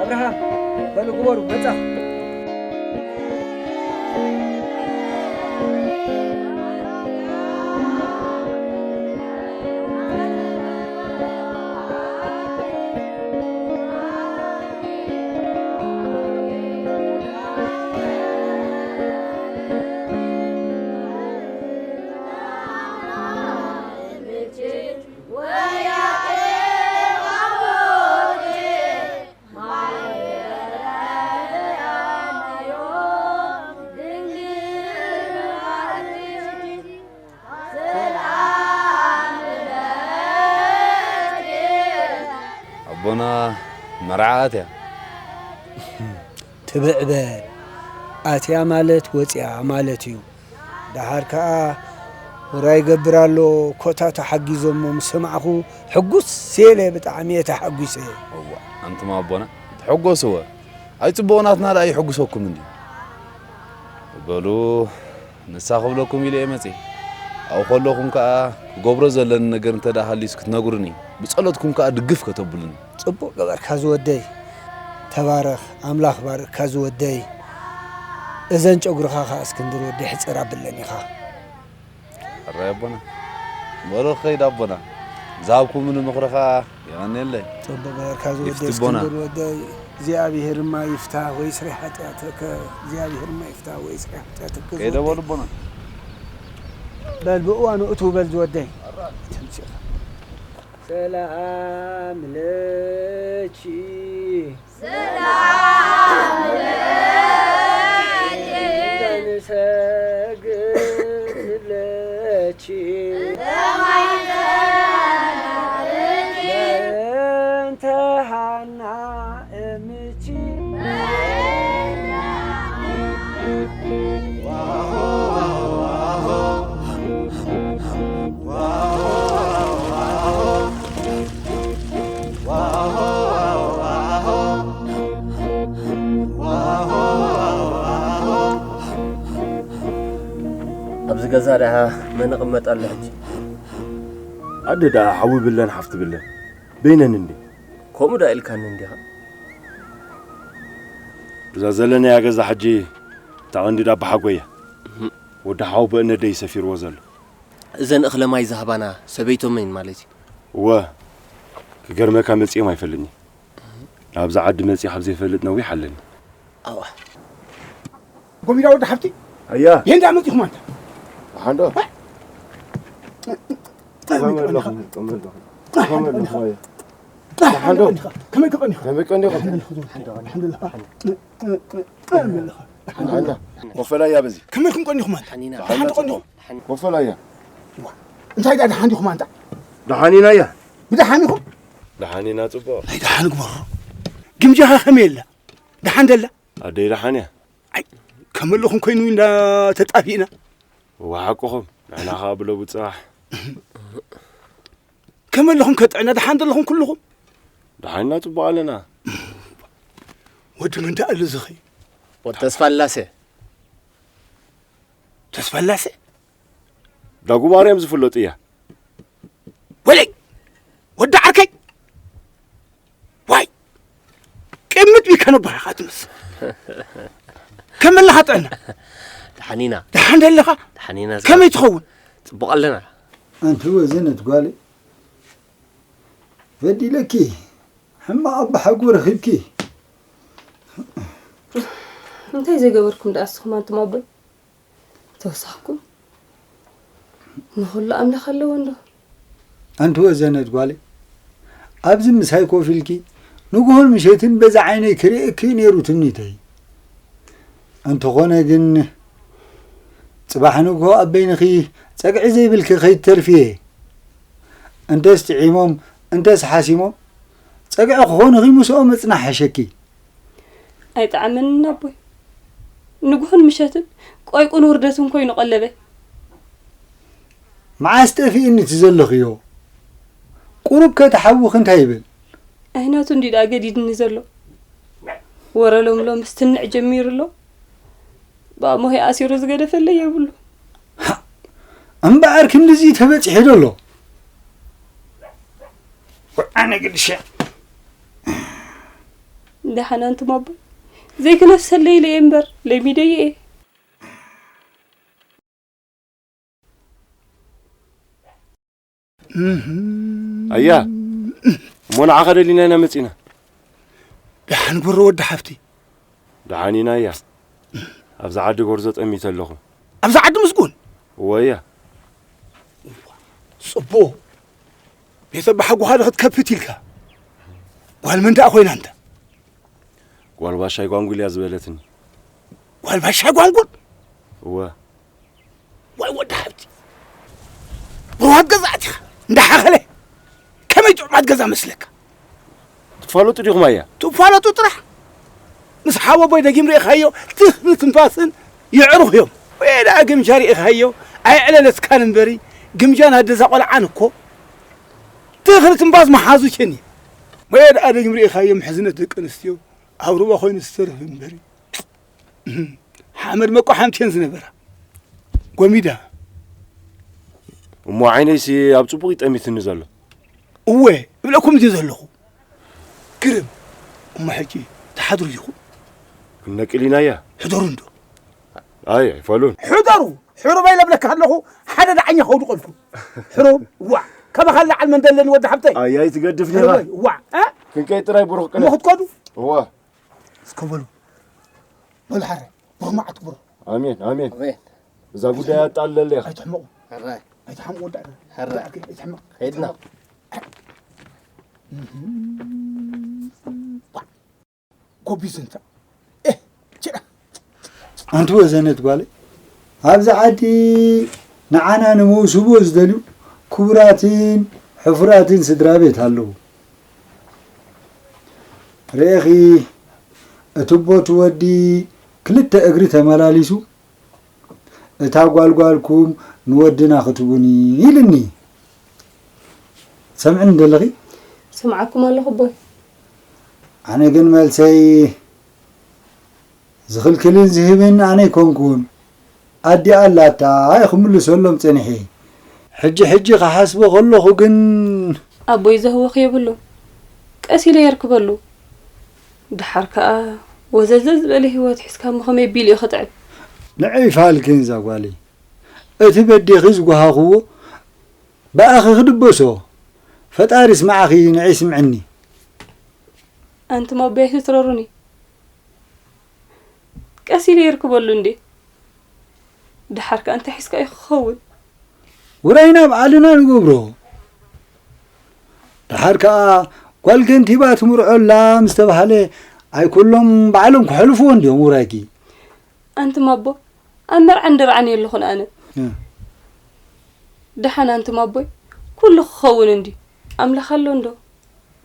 ኣብርሃም በሉ ግበሩ መጻኹ ኣቦና መርዓ ኣትያ ትብዕ በል ኣትያ ማለት ወፅያ ማለት እዩ። ደሓር ከዓ ውራይ ይገብር ኣሎ ኮታ ተሓጊዞሞ ምስ ሰማዕኹ ሕጉስ ኢለ ብጣዕሚ እየ ተሓጒሰ። እዋ ኣንቱም ኣቦና ተሐጎስወ ኣይፅቡቕ ናትና ደኣ ይሕጉሰኩም እንድዩ በሉ ንሳ ክብለኩም ኢለ እየ መፅየ ኣብኡ ከለኹም ከዓ ክገብሮ ዘለኒ ነገር እንተ ደኣ ሃልዩስ ክትነግሩኒ ብፀሎትኩም ከዓ ድግፍ ከተብሉኒ። ጽቡቕ ገበርካ ዝወደይ። ተባረኽ፣ ኣምላኽ ባርክካ ዝወደይ። እዘን ጨጉርኻ ኸኣ እስክንድር ወደይ ሕጽር ኣብለን ኢኻ። ሕራይ ኣቦና። በሉ ኸይድ ኣቦና። ዝሃብኩምኒ ምኽሪ ኸኣ የቐንየለይ። ጽቡቕ ገበርካ ዝወደይ እስክንድር ወደይ። እግዚኣብሔር እማ ይፍታ ወይ ስሪ ሓጢኣተከ እግዚኣብሔር እማ ይፍታ ወይ ስሪ ሓጢኣተከ ከይደ በሉ ኣቦና። በል ብእዋኑ እትው በል ዝወደይ። ሰላም ለኪ ሰላም ለኪ ዘንሰግድ ለኪ በእንተ ሃና እምኪ ኣብዚ ገዛ ደኣ መን ይቕመጥ ኣሎ ሕጂ? ኣደ ደኣ ሓዊ ብለን ሓፍቲ ብለን በይነን እንዴ? ከምኡ ደኣ ኢልካኒ እንዲኻ? እዛ ዘለናያ ገዛ ሕጂ እታ ቐንዲ ዳባ ሓጎያ ወዲ ሓው በእነደይ ሰፊርዎ ዘሎ። እዘን እኽለ ማይ ዝሃባና ሰበይቶም መን ማለት እዩ? እወ ክገርመካ መጺኦም ኣይፈልጥን እየ። ናብዚ ዓዲ መጺእ ካብ ዘይፈልጥ ነዊሕ ኣለኒ። ኣዋ ጎሚዳ ወዲ ሓፍቲ ኣያ ይሄ እንዳመጽ ይኹም ኣንተ ሓንዶ ተመለኹም ተመለኹም ተመለኹም ኣያ ሓንዶ ከመይ ከቐኒኹ ከመይ ቀኒኹ ሓንዶ ሓንዶ ሓንዶ ኮፈላያ በዚ ከመይ ኢኹም ቀኒኹም ኣንተ ሓንዶ ቀኒኹም ኮፈላያ እንታይ ዳ ደሓን ዲኹም ኣንታ ደሓን ኢና እያ ብደሓን ኢኹም ደሓን ኢና ፅቡቕ ናይ ደሓን ግበሩ ግምጃኻ ከመይ ኣላ ደሓን ደላ ኣደይ ደሓን እያ ከመለኹም ኮይኑ እንዳ ተጣፊእና እዋ ሓቅኹም ንሕና ኸዓ ብለቡ ፅባሕ ከመለኹም ከጥዕና ደሓን ዘለኹም ኩልኹም ደሓንና ጽቡቕ ኣለና። ወዲ መን ደኣ ኣሎ ዝኸይ ወዲ ተስፋላሴ ተስፋላሴ ዳጉ ማርያም ዝፍለጡ እያ። ወለይ ወዲ ዓርከይ ዋይ ቅምጥ ቢካ ነባኻ ትምስ ከመለኻ ጥዕና ደሓኒና ደሓን ደለኻ ደሓኒና ከመይ ትኸውን ጽቡቕ ኣለና ኣንቲ ወዘነት ጓለይ በዲለኪ ሕማቕ ኣባሓጎ ረኺብኪ እንታይ ዘይገበርኩም ደኣ እስኹም ኣንቱም ኣቦይ ተወሳኽኩም ንኹሉ ኣምላኽ ኣለዎ እንዶ ኣንቲ ወዘነት ጓለይ ኣብዚ ምሳይ ኮፍ ኢልኪ ንግሆን ምሸትን በዛ ዓይነይ ክርእየኪ ነይሩ ትምኒተይ እንተኾነ ግን ጽባሕ ንግሆ ኣብ በይንኺ ጸግዒ ዘይብልኪ ከይትተርፊ እየ እንተስ ጥዒሞም እንተስ ሓሲሞም ጸግዒ ክኾኑኺ ምስኦም ምጽናሕ ሓሸኪ ኣይጠዓመንን ኣቦይ ንጉሆን ምሸትን ቆይቁን ውርደትን ኮይኑ ቀለበይ መዓስ ጠፊእኒ እቲ ዘለኽዮ ቁሩብ ከ ተሓውኺ እንታይ ይብል ኣይናቱ እንዲ ደኣ ገዲድኒ ዘሎ ወረ ሎም ሎም ስትንዕ ጀሚሩ ኣሎ ብኣሞሄ ኣሲሩ ዝገደፈለይ የብሉ እምበኣር ክንድዚ ተበጺሐ ዶ ኣሎ ኣነ ግድሸ ደሓን ኣንቱም ኣቦይ ዘይክነፍሰለይ ኢለ እየ እምበር ለሚደየ እየ ኣያ እሞ ንዓኻ ደሊና ኢና መጺና። ደሓን ብሮ ወዲ ሓፍቲ ደሓን ኢና እያ። ኣብዚ ዓዲ ጎርዞ ጠሚተ ኣለኹ። ኣብዚ ዓዲ ምስጉን እወ እያ። ጽቡቕ ቤተ ኣባሓጎኻ ዶ ክትከፍት ኢልካ ጓል መን ደኣ ኮይና እንተ ጓል ባሻይ ጓንጉል እያ ዝበለትኒ። ጓል ባሻይ ጓንጉል እወ ዋይ ወዲ ሓብቲ ብሩሃት ገዛ ኣቲኻ እንዳሓኸለ ከመይ ጥዑማት ገዛ መስለካ ትፋለጡ ዲኹም ኣያ ትፋለጡ ጥራሕ ምስ ሓወቦይ ደጊም ርኢኻዮ ትኽሪ ትንፋስን የዕሩኽ እዮም ወይ ደኣ ግምጃ ርኢኻዮ ኣይዕለለትካን እምበሪ ግምጃን ኣደዛ ቆልዓን እኮ ትኽሪ ትንፋስ መሓዙ ቸኒ ወይ ደኣ ደጊም ርኢኻዮ ምሕዝነት ደቂ ኣንስትዮ ኣብ ሩባ ኮይኑ ዝተርፍ እምበሪ ሓመድ መቋሓምቲየን ዝነበራ ጎሚዳ እሞ ዓይነይሲ ኣብ ጽቡቕ ይጠሚትኒ ዘሎ እወ እብለኩም እዚ ዘለኹ ግርም እሞ ሕጂ ተሓድሩ ዲኹም ክነቅል ኢና እያ ሕደሩ እንዶ ኣይ ኣይፈሉን ሕደሩ ሕሩበይ ለብለካ ኣለኹ ሓደ ዳዕኛ ከውድቀልኩም ሕሩብ ዋ ከማኻ ለዓል መን ደለኒ ወዲ ሓብተይ ኣይ ኣይትገድፍ ነራ ሕሩበይ ዋ እ? ክንከይ ጥራይ ብሩኽ ቅነ እሞ ክትከዱ እዋ እስከ በሉ በሉ ሓረ ብሩኽ መዓት ብሩኽ ኣሜን ኣሜን ኣሜን። እዛ ጉዳይ ኣጣልለለ ኢኻ ኣይትሕመቑ ሕራይ ኣይትሓምቑ ወዳእና ሕራይ ኣይትሕመቕ ኸይድና ጎቢዝ እንተ ኤህ፣ ችዳ። ኣንቲ ወዘነት ጓለይ፣ ኣብዚ ዓዲ ንዓና ንመውስቦ ዝደልዩ ክቡራትን ሕፉራትን ስድራ ቤት ኣለዉ። ርኤኺ፣ እቲ ቦቲ ወዲ ክልተ እግሪ ተመላሊሱ፣ እታ ጓል ጓልኩም ንወድና ክትቡኒ ኢልኒ። ትሰምዕኒ ደለኺ? ሰምዓኩም ኣለኹ ኣቦይ። ኣነ ግን መልሰይ ዝኽልክልን ዝህብን ኣነ ኣይኮንኩን። ኣዲኣ ኣላታ እየ ክምልሰሎም ጸኒሐ። ሕጂ ሕጂ ክሓስቦ ከለኹ ግን ኣቦይ ዘህወኽ የብሉን። ቀስ ኢለ የርክበሉ። ደሓር ከኣ ወዘዘ ዝበለ ህይወት ሒዝካ እሞ ከመይ ቢሉ እዩ ክጥዕም? ንዕይ ፋልክን እዛ ጓለይ። እቲ በዴኺ ዝጓሃኽዎ ብኣኺ ክድበሶ። ፈጣሪ ይስምዓኺ ንዕይ ስምዕኒ። ኣንቱም ኣቦይ ኣይትትረሩኒ። ቀስ ኢለ የርክበሉ እንዴ። ደሓር ከኣ እንታይ ሒዝካዮ ክኸውን? ውራይና ባዕልና ንገብሮ። ደሓር ከኣ ጓል ከንቲባ ትምርዖ ኣላ ምስ ተባህለ ኣይኩሎም ባዕሎም ክሐልፍዎ እንድዮም ውራይኪ። ኣንቱም ኣቦ ኣብ መርዓን ድርዓን የለኹን ኣነ። እ። ደሓን ኣንቱም ኣቦይ ኩሉ ክኸውን እንድዩ። ኣምላኽ ኣሎ እንዶ።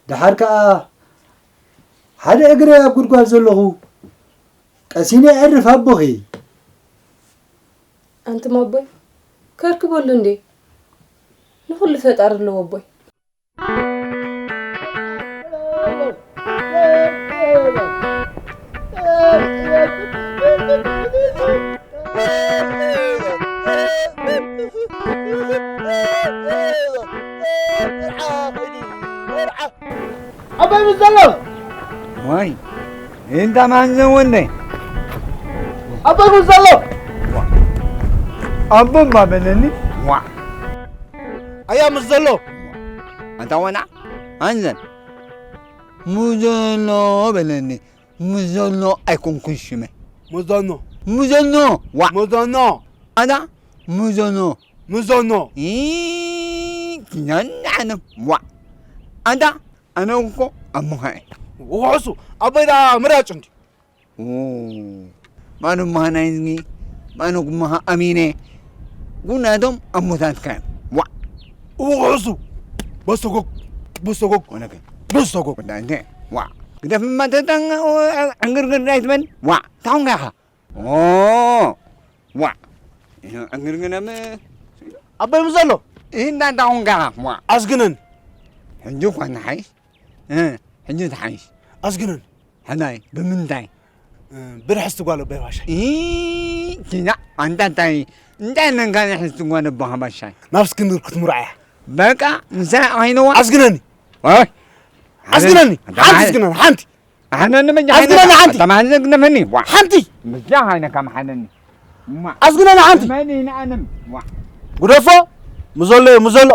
ደሓር ከኣ ሓደ እግረይ ኣብ ጉድጓድ ዘለኹ ቀሲነ የዕርፍ ኣቦኺ። ኣንቱም ኣቦይ ከርክበሉ እንዴ ንኹሉ ፈጣሪ ኣለዎ ኣቦይ። እንታ ማን ዘወነ? ኣቦይ ምስ ዘሎ። ኣቦ እማ በለኒ። ዋ። ኣያ ምስ ዘሎ። ኣንታ ወና፣ ኣንዘን። ሙዘሎ በለኒ። ሙዘሎ ኣይኮንኩን ሽመ። ሙዘኖ። ሙዘኖ። ዋ። ሙዘኖ። ኣንታ ሙዘኖ። ሙዘኖ። ኢ፣ ኪናን ኣነ። ዋ። ኣንታ ኣነ እኮ ኣቦኻ እየ። ውሑሱ፣ ኣቦይ ደኣ ምራጭ እንዲ። ኦ፣ ማኑ እምሃ ናይዝጊ፣ ማኑ እምሃ ኣሚነ፣ ጉናቶም ኣቦታትካ እዮም። ዋዕ። ውሑሱ፣ በሰጎግ፣ በሰጎግ፣ ወነከ። በሰጎግ። ወዳ እንተ፣ ዋዕ። ግደፍ እማ ተጠንቀቕ፣ ዕንግርግር ኣይትበል። ዋዕ፣ ታሁን ጋኻ። ኦ፣ ዋዕ። ይህ ዕንግርግር ነም-፣ ኣቦይ ምስ ዘሎ? ይህ እንዳንታሁን ጋኻ። ዋዕ። ኣስግነን። ሕጂ እኳ ንሓይሽ። እ፣ ሕጂ ትሓይሽ። ኣስግነን። ሕናይ፣ ብምንታይ? እ፣ ብርሕስቲ ጓል ኣቦይ ባሻይ። ኢ፣ ኪና፣ ኣንታ እንታይ፣ እንታይ ነንካ ንሕስቲ ጓል ኣቦኻ ባሻይ? ናብ እስክንድር ክትምርዖ እያ። በቃ፣ ንሳ ዓይንዋ። ኣስግነኒ። ወይ። ኣስግነኒ። ኣንታ ሓንቲ ማን-፣ ኣስግነኒ፣ ሓንቲ። ኣሕነኒ መጃ ኣስግነኒ ሓንቲ። ኣንታ ማን ዘግነፈኒ? ዋ። ሓንቲ። መጃ ሃይነ ከም ሓነኒ። ማ። ኣስግነኒ ሓንቲ። መን ኢና ኣነም? ዋ። ጉደፎ፣ ምዘሎ እዩ፣ ምዘሎ።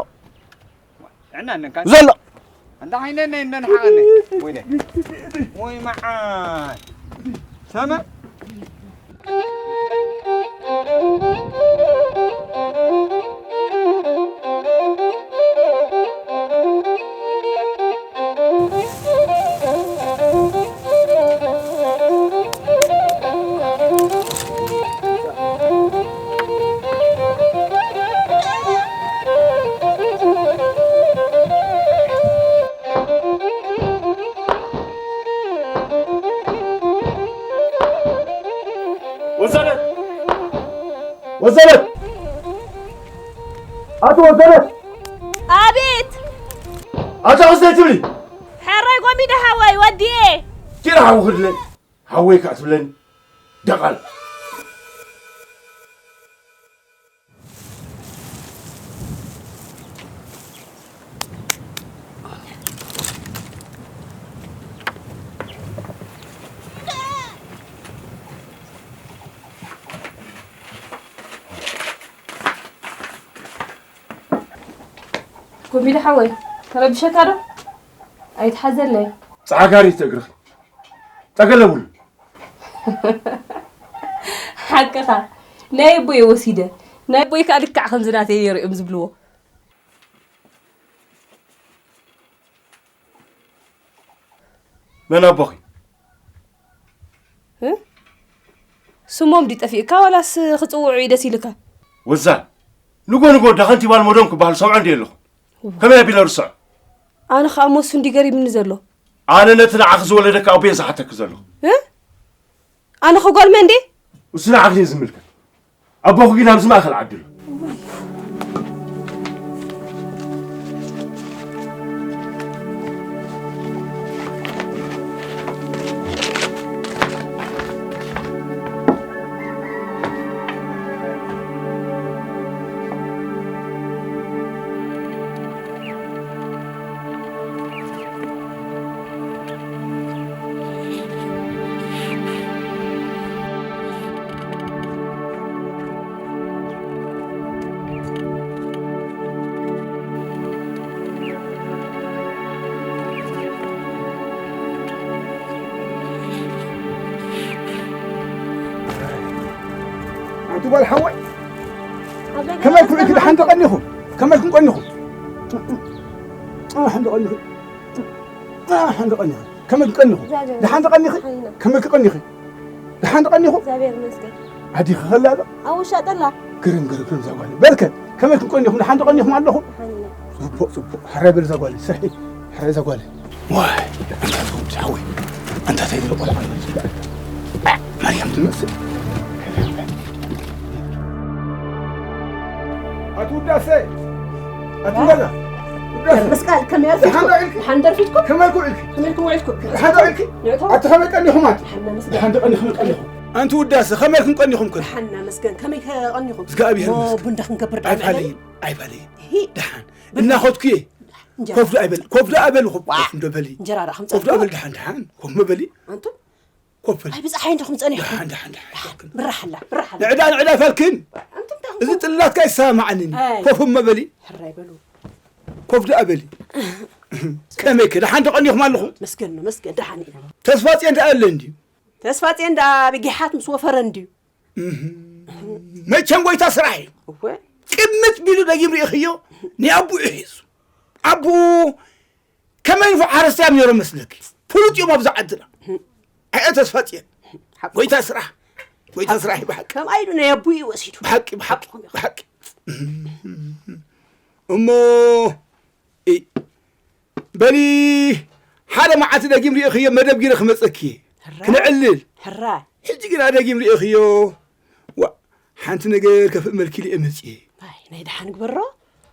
ጥዕና ኣለካ? ዘሎ። ኣንታ ዓይነ ነይ እንደን ሓቐነ። ወይለ። ወይ መዓት። ሰማ? ወዘለት! ወዘለት! ኣቶ ወዘለት! ኣቤት! ኣታ ኸስተይ ትብሊ? ሕራይ ጎሚደ ሓወይ ወዲኤ። ኪራ ሓዊ ክድለኒ፣ ሓወይ ከኣ ትብለኒ። ደቓል። ጎሚደ ሓወይ፣ ተረቢሸካ ዶ? ኣይትሓዘለይ። ጸዓጋሪት እግርኺ። ጠገለቡሉ። ሓቅኻ። ናይ ኣቦየ ወሲደ። ናይ ኣቦይ ከኣ ልክዕ ከምዚ ናተይ ነይሩ እዮም ዝብልዎ። መን ኣቦኺ? እ? ስሞም ድዩ ጠፊእካ ዋላስ ክጽውዑ እዩ ደስ ኢልካ? ወዛ፣ ንጎ ንጎ ወዳ ከንቲባ ልመዶም ክበሃል ሰምዖ እንድየ ኣለኹ። ከመይ ኣቢለ ርስዖ? ኣነ ኸኣ እሞ እሱ እንድዩ ገሪምኒ ዘሎ። ኣነ ነቲ ንዓኺ ዝወለደካ ኣቦየ ዝሓተኪ ዘለኹ። እ? ኣነ ኸ ጓል መን ድየ? እሱ ንዓኺ ድየ ዝምልከት? ኣቦኺ ግን ኣብዚ ማእከል ዓዲ ኣሎ። ኣንቲ ጓል ሓወይ፣ ከመይ ኩን ኢልኪ? ደሓን ተቐኒኹም? ከመይ ኩን ቀኒኹም? ደሓን ተቐኒኹም? ደሓን ተቐኒኹም? ከመይ ኩን ቀኒኹም? ደሓን ተቐኒኺ? ከመይ ኩን ቀኒኺ? ደሓን ተቐኒኹም? እግዚኣብሔር ይመስገን። ኣዲኺ ከላ ዶ? ኣብ ውሻጠ ኣላ። ግርም፣ ግርም፣ ግርም፣ እዛ ጓል። በልከ፣ ከመይ ኩን ቀኒኹም? ደሓን ተቐኒኹም ኣለኹም? ደሓን ኢና። ጽቡቕ፣ ጽቡቕ። ሕራይ በል እዛ ጓል፣ ስርሒ። ሕራይ እዛ ጓል። ዋይ፣ ኣንታ ትኸውድ ሓወይ። ኣንታ እንታይ ዝብል ቆልዓ ኣሎ? ማርያም ትመስል። ኣቲ ውዳሰ! ኣቲ ውዳሰ! ውዳሰ! መስቃል፣ ከመይ ኣርፊድኩም? ደሓን ዶ ኢልኪ? ደሓን ዶ ኣርፊድኩም? ከመይ ኢልኪ? ከመይ ኢልኩም ውዒልኩም? ደሓን ዶ ኢልኪ? ነቶም ኣቲ ከመይ ቀኒኹም ኣቲ? ደሓን መስገን። ደሓን ዶ ቀኒኹም ቀኒኹም? ኣንቲ ውዳሰ፣ ከመይ ክንቀኒኹም ከ? ደሓን መስገን። ከመይ ከቐኒኹም? እግዚኣብሔር እሞ ይመስገን። ቡንዳ ክንገብር ዶ ኣይፋለይን፣ ኣይፋለይን። ሂ። ደሓን። ብር-፣ እናኸድኩ እየ። እንጀራ። ኮፍ ዶ ኣይበል፣ ኮፍ ዶ ኣይበል፣ ኮፍ፣ ዋ። ኮፍ እንዶ በሊ። እንጀራ ዶ ከምፀእ ኮፍ ዶ ኣይበል፣ ደሓን፣ ደሓን። ኮፍ መበሊ። ኣንቱም? ኮፍ በሊ። ኣይ ብፀሓይ እንዲኹም ፀኒሕኩም። ደሓን ደሓን ደሓን። ብራሓላ ብራሓላ። ንዕዳ ንዕዳ ፈልክን። ኣንቱም እንታይ እዚ ጥላትካ ይሰማማዓንን። ኣይ። ኮፍ እሞ በሊ። ሕራይ በሉ። ኮፍ ደኣ በሊ። ከመይከ ደሓን ተቐኒኹም ኣለኹም? መስገን ነው መስገን ደሓን ኢና። ተስፋ ፅዮን ደኣ ኣለ እንድዩ? ተስፋ ፅዮን ደኣ ብጊሓት ምስ ወፈረ እንድዩ። መቸም ጎይታ ስራሕ እዩ። እወ። ቅምጥ ቢሉ ደጊም ርኢኽዮ? ናይ ኣቡኡ ሒዙ። ኣቡኡ ከመይ ንፉዕ ሓረስታይ እዮም ነይሮም መስለኪ? ፍሉጥ እዮም ኣብዚ ዓድና። ኣየ ተስፋ ፅዮን። ሓቁ። ጎይታ ስራሕ። ጎይታ ስራሕ እዩ ብሓቂ። ከም ኣይዱ ናይ ኣቡኡ እዩ ወሲዱ። ብሓቂ ብሓቂ ሓቁ። ብሓቂ። እሞ እ- በሊ ሓደ መዓልቲ ደጊም ርኢኽዮ መደብ ጊረ ክመፀኪ እየ። ሕራይ። ክነዕልል። ሕራይ። ሕጂ ግና ደጊም ርኢኽዮ። ዋ ሓንቲ ነገር ከፍእመልኪ ኢለ መፅየ። ኣይ ናይ ደሓን ግበሮ።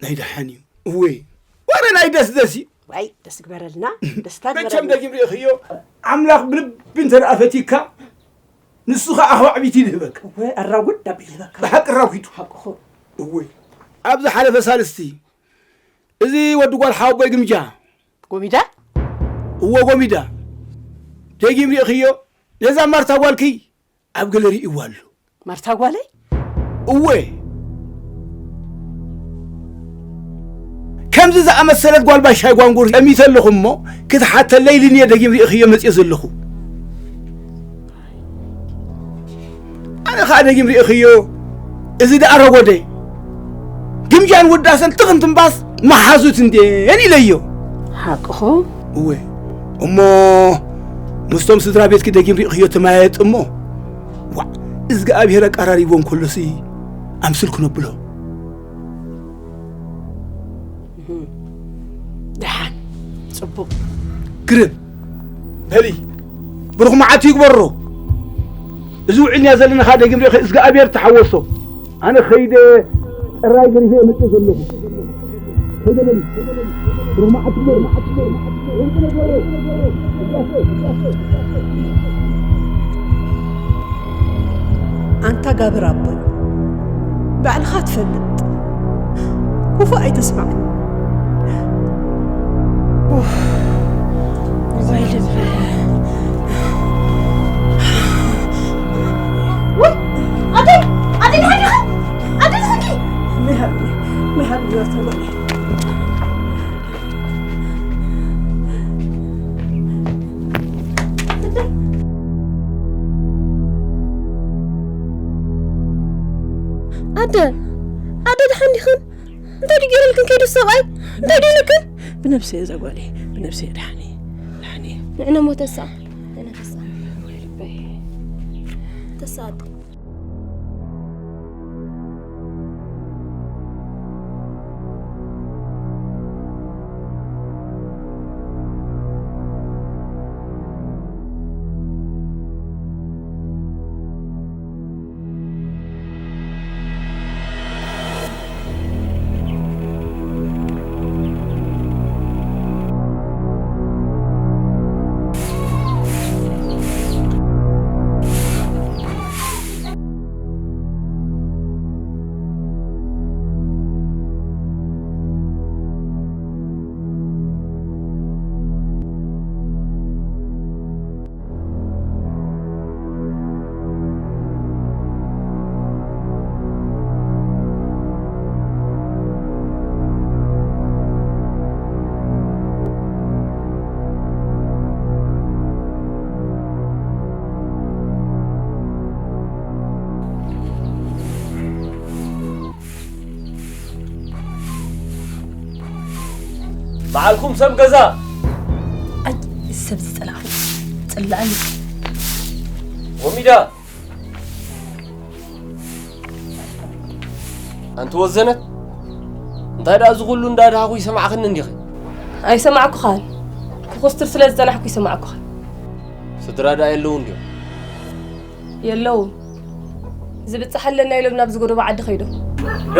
ናይ ደሓን እዩ። እወ ዋረ ናይ ደስ ደስ እዩ። ዋይ ደስ ግበረልና። ደስታ መቸም ግበረልና። ደጊም ርኢኽዮ ኣምላኽ ብልቢ እንተ ደኣ ፈቲካ ንሱ ኸዓ ኣኽባዕቢቲ ይህበካ። እወ ኣራጉድ ዳብል ይህበካ። ብሓቂ ራጒቱ። ሓቅኹ። እወ ኣብዚ ሓለፈ ሳልስቲ እዚ ወዲ ጓል ሓወቦይ ግምጃ። ጎሚዳ? እወ ጎሚዳ። ደጊም ርኢኽዮ? ነዛ ማርታ ጓልኪ ኣብ ገለሪ ይዋሉ። ማርታ ጓለይ? እወ። ከምዚ ዝኣመሰለት ጓል ባሻይ ጓንጉር ጠሚተ ኣለኹ እሞ ክትሓተለይ ኢልንየ ደጊም ርኢኽዮ መፅየ ዘለኹ። ኣነ ኸዓ ደጊም ርኢኽዮ፣ እዚ ደኣ ረጎደ። ግምጃን ውዳሰን ትኽን ትንባስ መሓዙት እንድየን ኢለዮ። ሓቅኹ? እወ። እሞ ምስቶም ስድራ ቤትኪ ደጊም ርኢኽዮ ተመያየጥ እሞ፣ ዋዕ፣ እዝግኣብሄር ኣቀራሪቦ እንከሎሲ ኣምስል ክነብሎ። ደሓን። ጽቡቕ። ግርም። በሊ። ብሩኽ መዓልቲ ይግበሮ። እዚ ውዕልና ዘለና ኻደ ግብሪ እዝግኣብሔር ተሓወሶ። ኣነ ኸይደ ጥራይ ገሪፈ የምጽእ ዘለኹ። ኸይደ በሊ። ብሩኽ መዓልቲ ይግበሮ። ኣንታ ጋብር ኣቦይ፣ ባዕልኻ ትፈልጥ። ክፉእ ኣይተስማዕኒ። ኡፍ፣ ወይ ልበ። ወይ፣ ኣደይ፣ ኣደይ፣ ደሓን ዲኺ? ኣደይ፣ ደሓን ዲኺ? መሃብ፣ መሃብ፣ ይወርተሎ። ኣደ፣ ኣደ፣ ደሓን ዲኽን? እንታይ ድዩ ገይሩልክን ከይዱ ሰብኣይ? እንታይ ድዩ ኢሉክን? ብነብሰይ እዛ ጓለይ፣ ብነብሰይ ደሓን እየ፣ ደሓን እየ። ንዕነ ሞተሳ፣ ንዕነ ተሳ። ወይ ልበይ። ተሳ ኣደ። በዓልኩም ሰብ ገዛ። ኣይ፣ ሰብ ዝጸላእኹ። ጽላእኒ። ወሚዳ። ኣንቲ ወዘነት፣ እንታይ ደኣ እዚ ኩሉ እንዳድሃኹ ይሰማዕኽኒ እንዲኺ? ኣይሰማዕኩኻን። ክኹስትር ስለ ዝጸናሕኩ ይሰማዕኩኻን። ስድራ ደኣ የለውን ድዮም? የለውን። ዝብጻሕ ኣለና ኢሎም ናብ ዝጎደቦ ዓዲ ከይዶም። ዶ?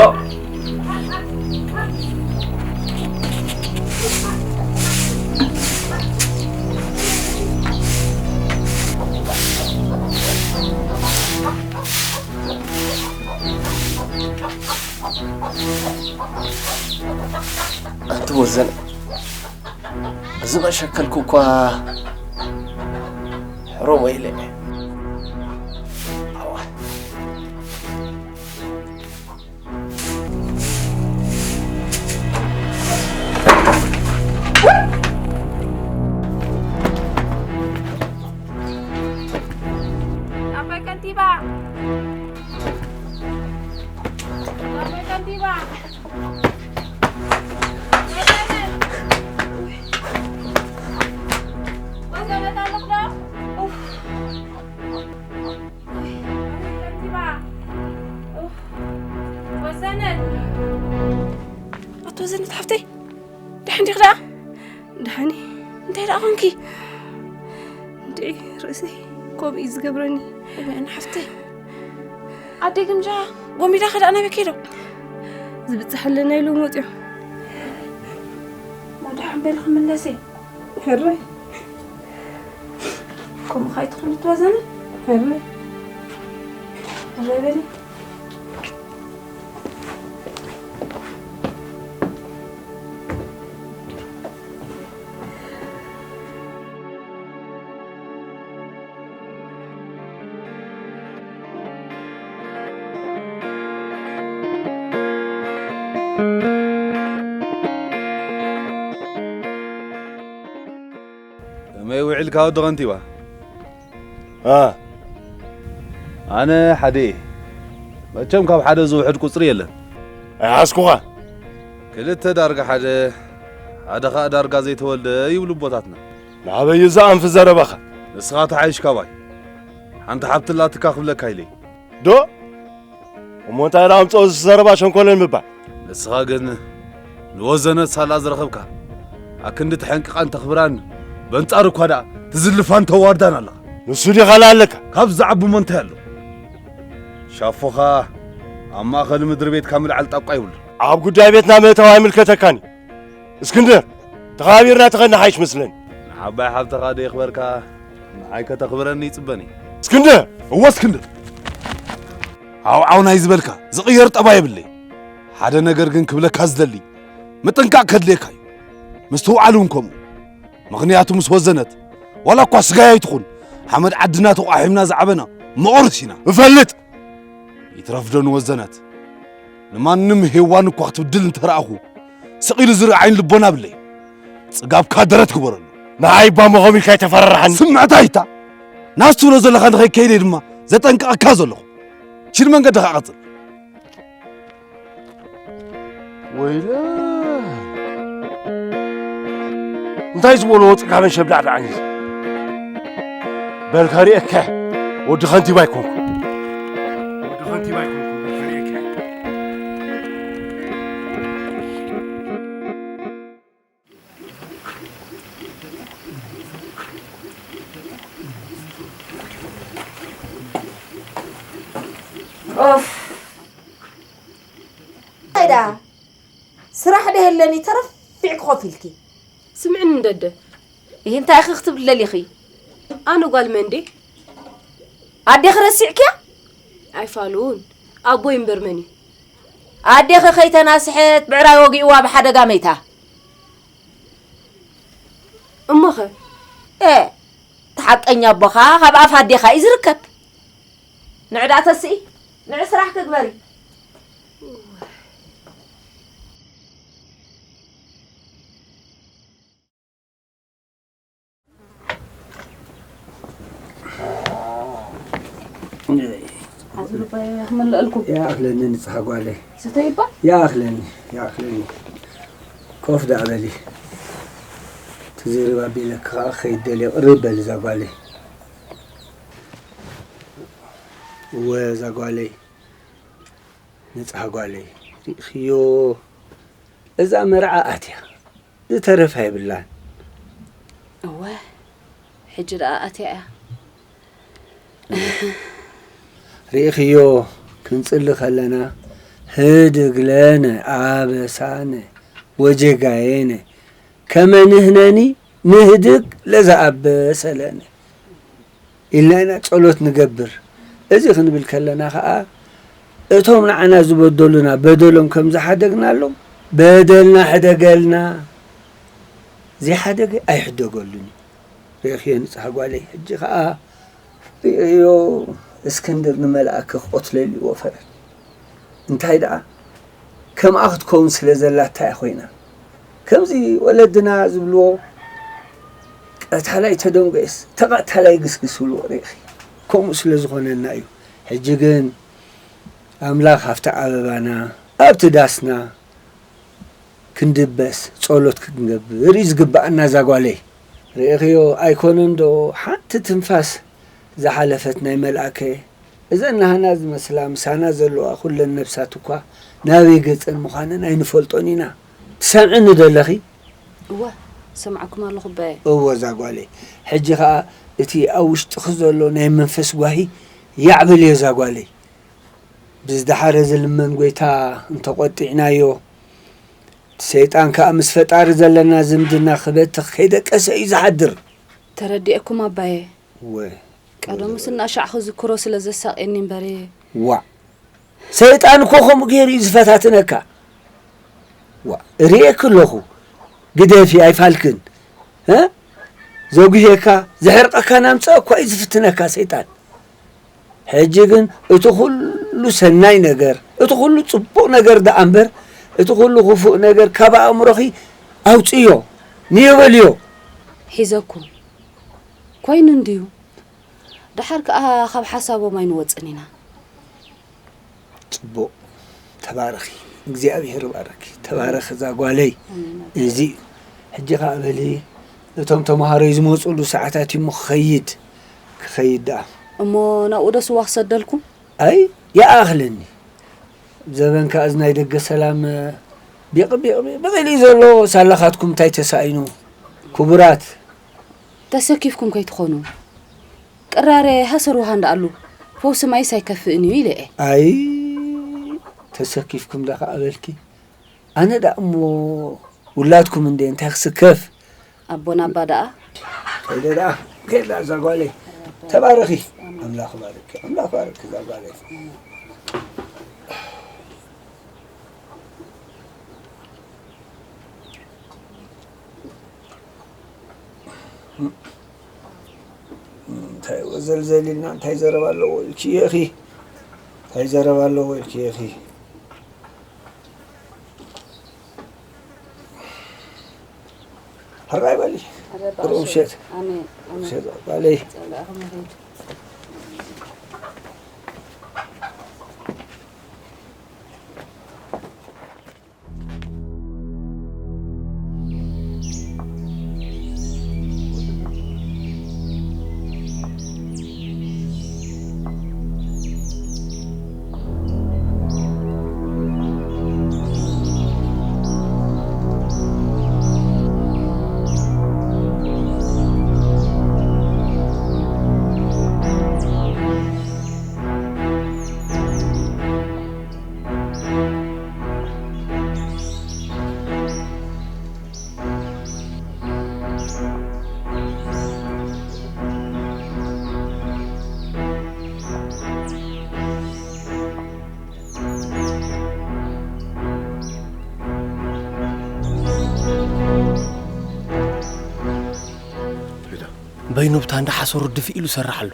ኣንቲ ወዘን፣ እዚ መሸከልኩ እኳ ሕሮም ወይለ። ከንቲባ! ከንቲባ! ወሰነት ኣለኹ ዶ? ከንቲባ! ወሰነት! ኣቶ ወሰነት ሓፍተይ፣ ደሓን ዲኺ ደኣ? ደሓን እየ። እንታይ ደኣ ኾንኪ? እንዴ፣ ርእሰይ ከምኡ እዩ ዝገብረኒ። እወን ሓፍተይ፣ ኣደይ ግምጃ ጎሚዳ ከ ደኣ ናበይ ከይዶም? ዝብጽሕ ኣለና ኢሎም ወጺኦም። እሞ ደሓን በሊ ክምለስ እየ። ሕራይ። ከምኡ ከይትኾኒ ትወዘነ። ሕራይ። ሕራይ በሊ። ከመይ ውዒልካ ወዲ ከንቲባ? እ። ኣነ ሓደ እየ። መቸም ካብ ሓደ ዝውሕድ ቁጽሪ የለን። ኣይሓዝኩኻ። ክልተ ዳርጋ ሓደ፣ ሓደ ኸኣ ዳርጋ ዘይተወልደ ይብሉ ኣቦታትና። ናበይ እዩ ዝኣንፊ ዘረባኻ? ንስኻ ተሓይሽ ካባይ። ሓንቲ ሓብቲ ኣላትካ ክብለካ ኢለ። ዶ? እሞ እንታይ ደኣ ኣምጽኦ እዚ ዘረባ ሸንኮለል ምባል? ንስኻ ግን ንወዘነት ሳላ ዝረኸብካ፣ ኣክንዲ ተሐንቅቓን ተኽብራን፣ በንጻሩ እኳ ደኣ ትዝልፋን ተዋርዳን ኣለኻ። ንሱ ዲኻ ለኣለካ? ካብ ዝዓቢ እሞ እንታይ ኣሎ? ሻፎኻ ኣብ ማእከል ምድሪ ቤትካ ምልዓል ጣቋ ይብሉ። ኣብ ጉዳይ ቤትና ምእታው ኣይምልከተካን እዩ። እስክንድር፣ ተኸባቢርና ተኸድና ሓይሽ መስለኒ። ንዓባይ ሓብትኻ ደየኽበርካ፣ ንዓይ ከተኽብረኒ ይጽበኒ። እስክንድር! እወ እስክንድር! ዓው ዓው ናይ ዝበልካ ዝቕየር ጠባይ የብለይ። ሓደ ነገር ግን ክብለካ ዝደሊ፣ ምጥንቃቕ ከድልየካ እዩ። ምስትውዓል እውን ከምኡ። ምኽንያቱ ምስ ወዘነት፣ ዋላ እኳ ስጋይ ኣይትኹን፣ ሓመድ ዓድና ተቋሒምና ዝዓበና መቑርስ ኢና። እፈልጥ! ይትረፍ ዶ ንወዘነት፣ ንማንም ሄዋን እኳ ክትብድል እንተ ረኣኹ፣ ስቕ ኢሉ ዝርኢ ዓይኒ ልቦና ብለይ። ጽጋብካ ደረት ግበረሉ። ንዓይ እባ መኾም ኢልካ ኣይተፈራርሓኒ። ስምዕታ ኣይታ። ናስ ትብሎ ዘለኻ ንኸይከይድ እየ ድማ ዘጠንቅቐካ ዘለኹ። ኪድ መንገድኻ ቀጽል። ወይለ። እንታይ ዝበልዎ ጽጋበን ሸብዳዕዳዕን እዩ? በል ከርእየካ። ወዲ ከንቲባ ኣይኮንኩ። ወዲ ከንቲባ ኣይኮንኩ። በል ከርእየካ። ኦፍ። እንታይ ደኣ? ስራሕ ዶ የለን? ተረፊዕኪ ኮፍ ኢልኪ። ስምዕኒ እንደደ። ይህ እንታይ ኢኺ ክትብሊ ደሊኺ? ኣነ ጓል መን ድየ? ኣዴኺ ረሲዕክያ? ኣይፋሉን። ኣቦይ እምበር መን እዩ? ኣዴኺ ከይተናስሐት ብዕራይ ወጊእዋ ብሓደጋ መይታ። እሞኸ? ኤ፣ እቲ ሓቀኛ ኣቦኻ ካብ ኣፍ ኣዴኻ እዩ ዝርከብ። ንዒ ደኣ ተስኢ፣ ንዒ ስራሕ ክግበሪ። ሓዝሉ ባይ ክመልአልኩም። ይኣኽለኒ ንጽሃ ጓለይ። ስተይ እባ? ይኣኽለኒ፣ ይኣኽለኒ። ኮፍ ደኣ በሊ። ትዝርብ ኣቢለኪ ኸኣ ክኸይድ ደልየ፣ ቅርብ በሊ እዛ ጓለይ። እወ፣ እዛ ጓለይ። ንጽሃ ጓለይ፣ ርኢኽዮ? እዛ መርዓ ኣትያ፣ ዝተረፋ የብላን። እወ፣ ሕጂ ደኣ ኣትያ እያ። ርኢኽዮ? ክንጽሊ ከለና፣ ህድግ ለነ ኣበሳነ ወጀጋየነ ከመ ንሕነኒ ንህድግ ለዘኣበሰ ለነ። ኢልና ኢና ጸሎት ንገብር። እዚ ክንብል ከለና ኸኣ፣ እቶም ንዓና ዝበደሉና በደሎም ከም ዝሓደግናሎም፣ በደልና ሕደገልና። ዘይሓደገ ኣይሕደገሉን እዩ። ርኢኽዮ ንጽሃ ጓለይ፣ ሕጂ ኸኣ ርእዮ እስክንድር ንመልኣከ ክቐትለሉ እዩ ወፈረን። እንታይ ደኣ ከምኣ ክትከውን ስለ ዘላታ እያ ኮይና። ከምዚ ወለድና ዝብልዎ፣ ቀታላይ ተደንጎየስ ተቐታላይ ግስግስ ይብልዎ ርኢኺ። ከምኡ ስለ ዝኾነና እዩ። ሕጂ ግን ኣምላኽ ኣብቲ ኣበባና ኣብቲ ዳስና ክንድበስ ጸሎት ክንገብር እዩ ዝግብኣና። እዛ ጓለይ ርኢኽዮ ኣይኮነን ዶ ሓንቲ ትንፋስ ዝሓለፈት ናይ መልኣከ? እዘን ናህና ዝመስላ ምሳና ዘለዋ ኩለን ነብሳት እኳ ናበይ ገጸን ምዃነን ኣይንፈልጦን ኢና። ትሰምዕኒ ዶ ኣለኺ? እወ፣ ሰምዓኩም ኣለኹ ኣባየ። እወ እዛ ጓለይ፣ ሕጂ ኸኣ እቲ ኣብ ውሽጥኺ ዘሎ ናይ መንፈስ ጓሂ ያዕብልዮ እዛ ጓለይ። ብዝደሓረ ዝልመን ጐይታ እንተቖጢዕናዮ፣ ሰይጣን ከኣ ምስ ፈጣሪ ዘለና ዝምድና ክበትኽ ከይደቀሰ እዩ ዝሓድር። ተረዲኤኩም ኣባየ። እወ። ቀደሙስ እናሻዕ ክዝክሮ ስለ ዘሳቕየኒ እምበር። ዋእ! ሰይጣን እኮ ከምኡ ገይሩ እዩ ዝፈታትነካ። ዋእ! እርእየኪ ኣለኹ። ግደፊ ኣይፋልክን። እ? ዘጉህየካ፣ ዘሕርቐካ ናምጽኣ እኳ እዩ ዝፍትነካ ሰይጣን። ሕጂ ግን እቲ ኩሉ ሰናይ ነገር፣ እቲ ኩሉ ጽቡቕ ነገር ደኣ እምበር፣ እቲ ኩሉ ክፉእ ነገር ካብ ኣእምሮኺ ኣውጽእዮ፣ ንዮ በልዮ። ሒዘኩም። ኮይኑ እንድዩ። ደሓር ከኣ ካብ ሓሳቦም ኣይንወጽን ኢና። ጽቡቕ። ተባረኺ። እግዚኣብሄር ይባርኪ። ተባረኺ እዛ ጓለይ። ኣሜን። እዚ እዩ። ሕጂ ኸኣ በሊ፣ እቶም ተምሃሮይ ዝመጹሉ ሰዓታት እዩ እሞ ክኸይድ፣ ክኸይድ ደኣ። እሞ ናብኡ ዶ ስዋ ክሰደልኩም? ኣይ፣ ይኣኽለኒ። ዘበን ከኣ እዚ ናይ ደገ ሰላም ቢቕ፣ ቢቕ፣ ቢቕ፣ ቢቕ ኢሉ እዩ ዘሎ። ሳላኻትኩም እንታይ ተሳኢኑ? ክቡራት። ተሰኪፍኩም ከይትኾኑ። ቅራረ ሃሰር ውሃ እንዳኣሉ፣ ፈውሲ ማይስ ኣይከፍእን እዩ ኢለ እየ። ኣይ፣ ተሰኪፍኩም ዳ ከኣ በልኪ። ኣነ ደኣ እሞ ውላድኩም እንደ እንታይ ክስከፍ? ኣቦና ኣባ ደኣ? ከይደ ደኣ፣ ከይደ ደኣ እዛ ጓለይ። ተባረኺ። ኣምላኽ ባርኪ፣ ኣምላኽ ባርኪ እዛ ጓለይ። እንታይ ወዘልዘል ኢልና፣ እንታይ ዘረባ ኣለዎ ኢልኪ ኢኺ? እንታይ ዘረባ ኣለዎ ኢልኪ ኢኺ? ሕራይ በሊ። ሕራይ በዓል ብሩኽ ምሸት። ኣሜን፣ ኣሜን። ምሸት በሊ። ጸላእኹም ይኹን። በይኑ ብታንዳ ሓሰሩ ድፍእ ኢሉ ይሰርሕ ኣሎ።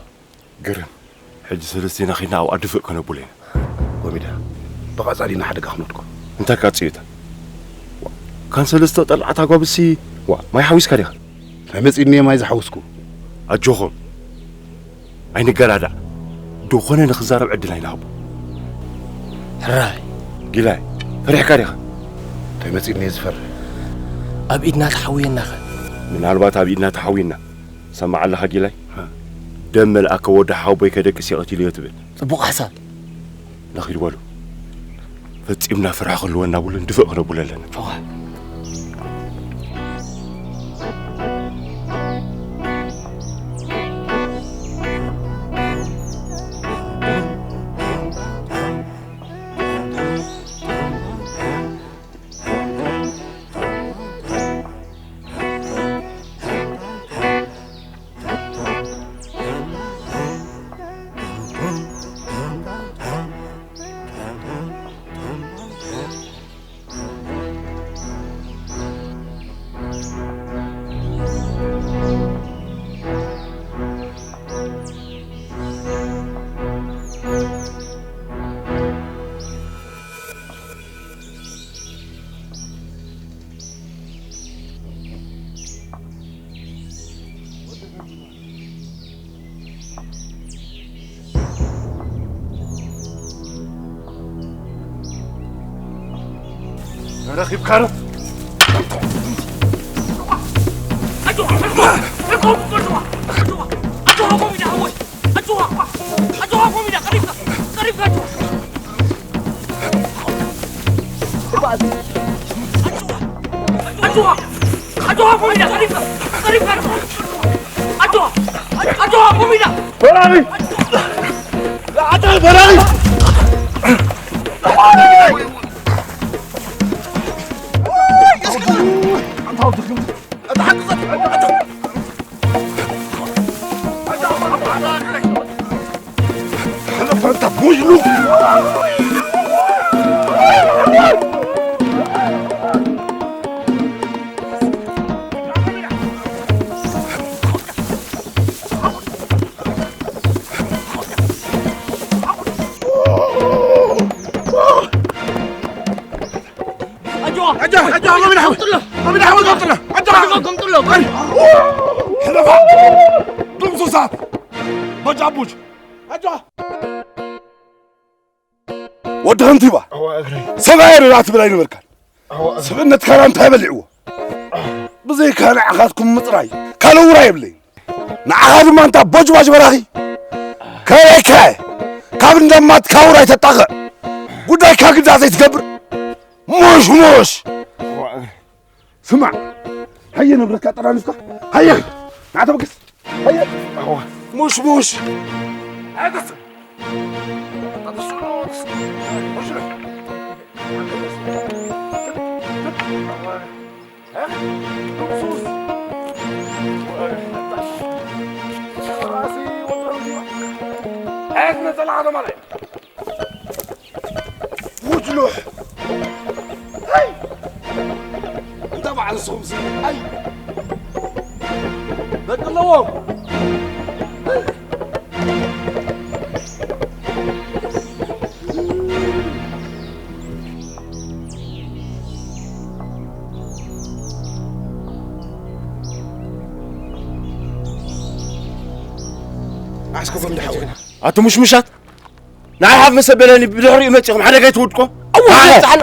ግርም። ሕጂ ሰለስቴና ኸይድና ኣብኣ ድፍእ ከነብሎ ኢና። ኮሚደረ፣ ብቐጻሊ ኢና ሓደጋ ክንወድቆ። እንታይ ካጽዮታ? ዋ፣ ካን ሰለስተ ጠልዓት ኣጓብሲ፣ ዋ፣ ማይ ሓዊስካ ዲኻ? እንታይ መጺእኒ እየ ማይ ዝሓውስኩ? ኣጆኹም። ኣይንገዳዳዕ። ዝኾነ ንኽዛረብ ዕድል ኣይንሃቦ። ሕራይ። ጊላይ፣ ፈሪሕካ ዲኻ? እንታይ መጺእኒ እየ ዝፈርሕ? ኣብ ኢድና ተሓውየናኸ? ምናልባት ኣብ ኢድና ተሓውየና። ሰማዕ ኣለኻ ጊላይ? ሃ። ደም መልኣከ ወዲ ሓወቦይ ከደቅስ እየ ቀቲለዮ ትብል። ጽቡቕ ሓሳብ። ንኺድ በሉ። ፈጺምና ፍርሒ ክህልወና ብሉ እንድፍእ ክነብሎ ኣለና። እዋ። ረኺብካ ዶ? ኣጆኻ፣ ኣጆኻ፣ ኣጆኻ፣ ኣጆኻ፣ ኣጆኻ፣ ኣጆኻ፣ ኣጆኻ፣ ኣጆኻ፣ ኣጆኻ፣ ኣጆኻ፣ ኣጆኻ፣ ኣጆኻ፣ ኣጆኻ፣ ኣጆኻ፣ በራሪ! ኣታ በራሪ! ኣጆኻ! ኣጆኻ! ኣጆኻ! ኣጆኻ! ኣጆኻ! ኣጆኻ! ሕለፋ! ድምሱሳት! በጃቡሽ! ኣጆኻ! ወዲ ከንቲባ፣ ኣዋ እግረይ። ሰብኣይ ዶ ትብል ኣይነበርካን? ኣዋ እግረይ። ስብእነትካ እንታይ በሊዕዎ? ብዘይካ ንዓኻትኩም ምጽራይ ካልእ ውራ የብለይን። ንዓኻ ድማ እንታ ቦጅባጅ በራኺ። ከበይካ ካብ እንዳማትካ ውራይ ተጣቕዕ። ጉዳይካ ግዳ ዘይትገብር። ሙሽ ሙሽ። ኣዋ እግረይ። ስማዕ፣ ሃየ ንብረትካ ጠራኒፍካ፣ ሃየ፣ ንዓ ተበገስ፣ ሃየ። ኣዋ። ሙሽ ሙሽ። ኣይተስእ። ጉጅሎ። ኣይ! እንተ በዓል ንስኹም ሲ-፣ ኣይ! ደቂ ኣለዎም! ኣስከፎም ደሓወና። ኣቶ ሙሽሙሻት! ንዓይ ሃብ መሰበለኒ ብድሕሪኡ መጺኹም ሓደጋ ይትውድቆ። እዋ፣ ኣይ! ጻዕና።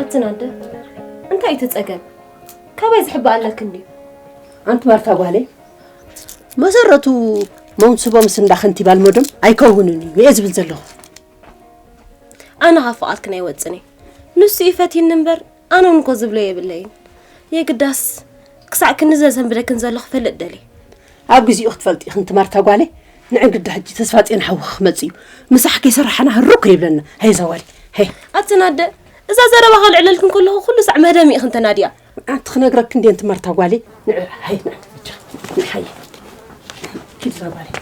ኣትን ኣደ፣ እንታይ እዩ እቲ ጸገም? ካባይ ዝሕባእ ኣለክን ድዩ? ኣንቲ ማርታ ጓለይ፣ መሰረቱ መውስቦምስ እንዳ ከንቲባ ኣልመዶም ኣይከውንን እዩ እየ ዝብል ዘለኹ። ኣነ ካብ ፍቓድክን ኣይወጽን እየ። ንሱ እዩ ፈትዩኒ እምበር፣ ኣነ እውን እኮ ዝብሎ የብለይን። የግዳስ፣ ክሳዕ ክንዲ ዘሰንብደክን ዘሎ ክፈልጥ ደልየ። ኣብ ግዜኡ ክትፈልጢ ኢኽን ትማርታ ጓለይ፣ ንዕንግዳ ሕጂ ተስፋጽዮን ሓውኺ ክመጽእ እዩ። ምሳሕ ከይሰራሕና ህሩክ ይብለና። ሃይ ዛዋሊ፣ ሃይ። ኣትን ኣደ፣ እዛ ዘረባ ከልዕለልክን ከለኹ ኩሉ ሳዕ መህደሚ ኢኽን ተናድያ። ኣንቲ ክነግረክ እንዴ ኣንቲ ማርታ ጓለይ፣ ንዕ፣ ሃይ፣ ንዕ፣ ንዕ፣ ሃይ። ኪድ እዛ ጓለይ።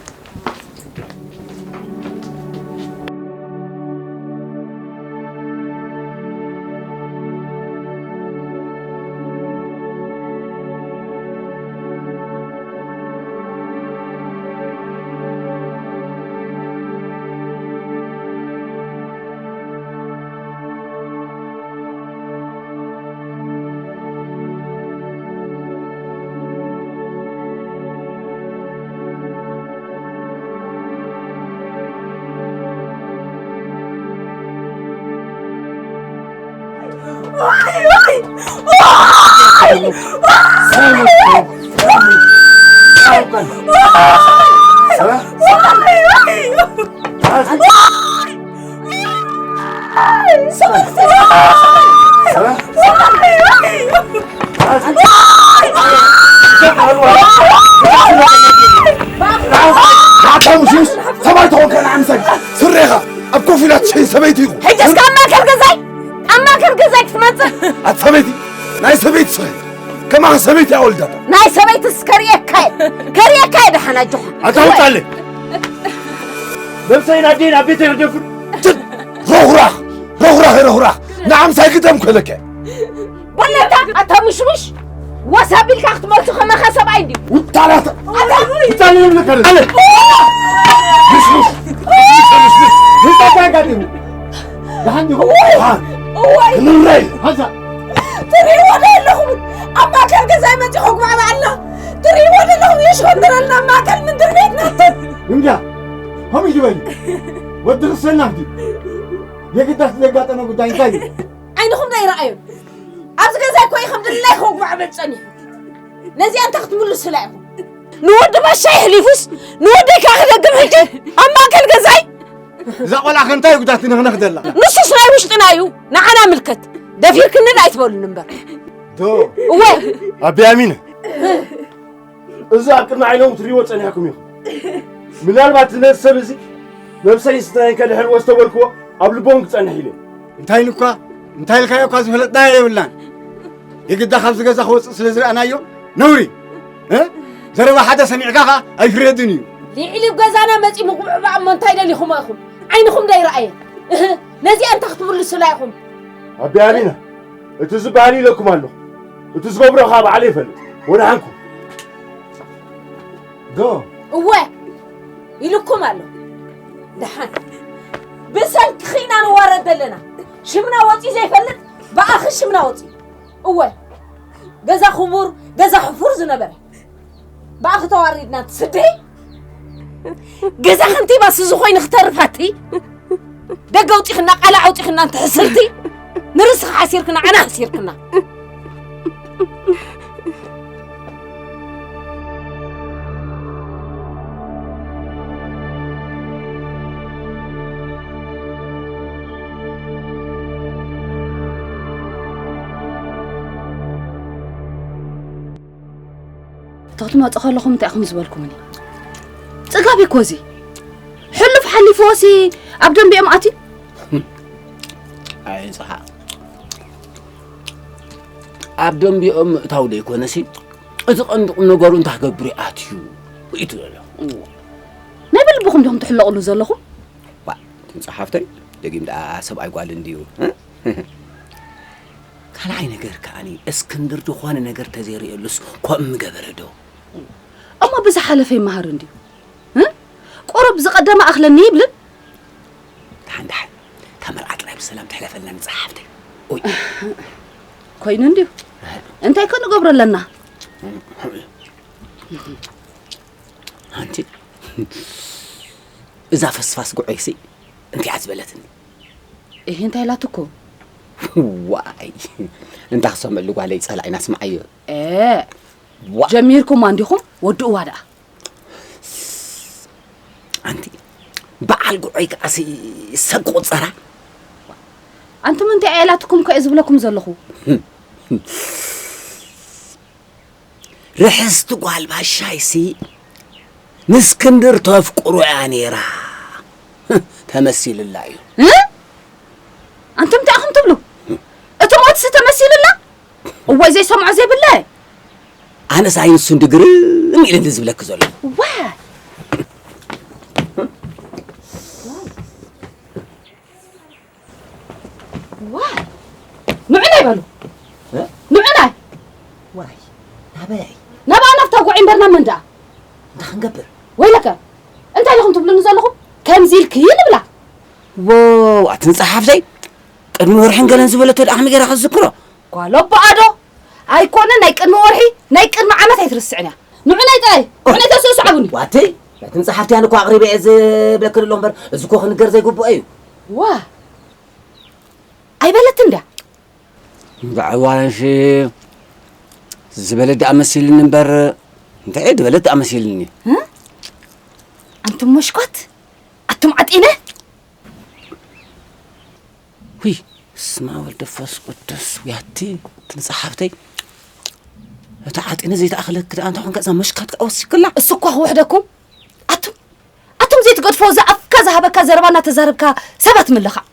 ኣታ ሙሽሙሽ፣ ሰብኣይ ተኾንካ ንዓምሰል ስሬኻ ኣብ ኮፍ ኢላ ትሸይን ሰበይቲ ኢኹ። ሕጂ እስከ ኣብ ማእከል ገዛይ፣ ኣብ ማእከል ገዛይ ክትመጽእ። ኣቲ ሰበይቲ፣ ናይ ሰበይቲ ስኺ። ከማኺ ሰበይቲ ኣወልዳታ። ናይ ሰበይትስ ከርእየካ እየ፣ ከርእየካ እየ ደሓን ኣጆኻ። ኣታ ውጻለይ። ነብሰይ ናደይ ናብ ቤተይ ክደፍር። ትል! ሮኽራኽ! ሮኽራኽ ሮኽራኽ! ንዓምሳይ ግደም ክብለከ። በለታ ኣታ ምሽምሽ! ወስ ኣቢልካ ክትመልሱ ከማኻ ሰብኣይ እንድዩ። ውታላት! ኣታ ውታል ይብለካ። ኣለ! ምሽምሽ! ምሽምሽ! ምሽምሽ! እንታይ ኣጋጢሙ? ደሓን ዲኹም? እዋይ! ደሓን! እዋይ! ክንረይ! ሃዛ! ትርእይዎ ዶ ኣለኹም? ኣብ ማእከል ገዛይ መጺኹ ኣጉባዕባዕ ኣላ። ትርእይዎ ዶ ኣለኹም? የሽኮንድረልና ኣብ ማእከል ምንድር ቤትና። እንዳ! ከምኡ ይበል። ወዲ ክሰናፍ ድዩ? የግዳስ ዘጋጠመ ጉዳይ እንታይ እዩ? ዓይንኹም ዶ ኣይረኣዮን? ኣብዚ ገዛ እኮ እዩ ከም ድላይ ከጉባዕበል ጸኒሑ። ነዚኣ እንታይ ክትምልሱላ ኢኹም? ንወዲ ባሻ የሕሊፉስ ንወደይ ከኣ ክደግም ሕጂ ኣብ ማእከል ገዛይ? እዛ ቆልዓ ከ እንታይ ጉዳት ትንኽነኽ ዘላ? ንሱስ ናይ ውሽጥና እዩ፣ ንዓና ምልከት። ደፊርክንን ኣይትበሉን እምበር። ዶ? እወ። ኣቢ ኣሚነ። እዚ ኣብ ቅድሚ ዓይኖም ትሪእዎ ጸኒሕኩም ኢኹም። ምናልባት ነዚ ሰብ እዚ ነብሰይ ስታይን ከድሕንዎ ዝተበልክዎ ኣብ ልቦም ክጸንሕ ኢለ። እንታይ ኢልኳ? እንታይ ኢልካዮ እኳ ዝፈለጥናዮ የብልናን። የግዳ ካብዚ ገዛ ክወጽእ ስለ ዝረኣናዮ ነውሪ። እ? ዘረባ ሓደ ሰሚዕካ ኸኣ ኣይፍረድን እዩ። ልዕሊ ኣብ ገዛና መጺ ምጉዕባዕ እሞ እንታይ ደሊኹሞ ኢኹም? ዓይንኹም ዶ ኣይረኣየን? እህ፣ ነዚኣ እንታይ ክትምልሱላ ኢኹም? ኣቢ ኣሚና፣ እቲ ዝበሃል ኢለኩም ኣለኹ። እቲ ዝገብሮ ኸኣ ባዕለይ ይፈልጥ። ወደሓንኩም። ዶ? እወ፣ ኢሉኩም ኣሎ። ደሓን። ብሰንክኺ ኢና ንዋረድ ዘለና። ሽምና ወጺኡ ዘይፈልጥ፣ ብኣኺ ሽምና ወጺኡ። እወ፣ ገዛ ክቡር፣ ገዛ ሕፉር ዝነበረ። ብኣኺ ተዋሪድና ትስደይ። ገዛ ከንቲባስ እዚ ኮይኑ ክተርፋቲ? ደገ ኣውጺኽና፣ ቃላ ኣውጺኽና እንተ ሕስርቲ፣ ንርስኻ ሓሲርክና፣ ዓና ሓሲርክና። እታ ክትመጹ ከለኹም እንታይ ኢኹም ዝበልኩምኒ? ጽጋብ እኮ እዚ። ሕሉፍ ሓሊፍዎሲ ኣብ ደንቢኦም ኣትዩ። ኣይ፣ ጽሓ። ኣብ ደንቢኦም ምእታው ደይኮነሲ፣ እቲ ቀንዲ ቁም ነገሩ እንታይ ክገብር እዩ ኣትዩ? ርእይቱ ዘሎ። ናይ ብልብኹም ዲኹም ትሕለቑሉ ዘለኹም? ዋ፣ ትንጻ ሓፍተይ፣ ደጊም ደኣ ሰብኣይ ጓል እንድዩ፣ እ? ካልኣይ ነገር ከኣኒ፣ እስክንድር ዝኾነ ነገር ተዘይርእየሉስ ከምኡ ምገበረ ዶ? እሞ ብዝሓለፈ ይመሃር እንድዩ። እ? ቁሩብ ዝቐደመ ኣኽለኒ ይብልን? ደሓን፣ ደሓን። እታ መርዓ ጥራይ ብሰላም ትሕለፈልና ንጽሓ ሓፍተይ። ኦይ። ኮይኑ እንድዩ። እንታይ ከ ንገብሮ ኣለና? ኣንቲ፣ እዛ ፈስፋስ ጉዐይሲ እንታይ እያ ዝበለትኒ? እህ፣ እንታይ ኢላትኩም? ዋይ፣ እንታ ክሰምዕሉ ጓለይ ጸላኢና ስምዓዮ። እ፣ ዋ። ጀሚርኩማ እንዲኹም፣ ወድእዋ ደኣ። ኣንቲ፣ በዓል ጉዐይ ከኣሲ ሰብ ቁጸራ። ኣንቱም እንታይ እያ ኢላትኩም ከ እየ ዝብለኩም ዘለኹ? ርሕስቲ ጓል ባሻይሲ ንእስክንድር ተፍቅሮ እያ ነይራ። ተመሲልላ እዩ። እ? ኣንቱም እንታይ ኢኹም ትብሉ? እቲ ሞትሲ ተመሲልላ? እዋይ ዘይሰምዖ ዘይብለ። ኣነስ ኣይንሱን ድግርም ኢለ እንደ ዝብለኪ ዘሎ። ዋ! ዋይ! ንዑናይ በሉ። እ? ንዑናይ። ዋይ፣ ናበይ? ናብኣ ናብታ ጉዒ እምበር ናብ መን ደኣ? እንታይ ክንገብር? ወይለከ፣ እንታይ ኢኹም ትብሉኒ ዘለኹም? ከምዚ ኢልኪ ንብላ። ዎው፣ ኣቲ ንጽሓፍተይ፣ ቅድሚ ወርሕን ገለን ዝበለቶ ደኣ ከመይ ገይራ ክትዝክሮ? ጓል ኣቦኣ ዶ? ኣይኮነን ናይ ቅድሚ ወርሒ፣ ናይ ቅድሚ ዓመት ኣይትርስዕን እያ። ንዑናይ ጥራይ፣ ንዑናይ ተስእሱ ዓቡኒ። ዋተይ፣ ናይቲ ንጽሓፍቲ ኣነ እኮ ኣቕሪበ እየ ዝብለኪ ዘሎ እምበር፣ እዚ እኮ ክንገር ዘይግብኦ እዩ። ዋ! ኣይበለትን ድያ? እምበኣር ዋንሺ ዝበለት ደኣ መሲልኒ እምበር፣ እንታይ እየ ዝበለት ደኣ መሲልኒ? እ? ኣንቱም መሽኮት፣ ኣቱም ዓጢነ። ውይ፣ በስመ ኣብ ወልድ መንፈስ ቅዱስ፣ ውያቲ፣ ትንጻ ሓፍተይ። እታ ዓጢነ ዘይተኣኽለኪ ደኣ እንታይ ኮንካ እዛ መሽካት ከኣ ወሲክላ? እሱ እኳ ክውሕደኩም። ኣቱም፣ ኣቱም ዘይትገድፎ፣ እዛ ኣፍካ ዝሃበካ ዘረባ እናተዛረብካ ሰባት ምልኻዕ።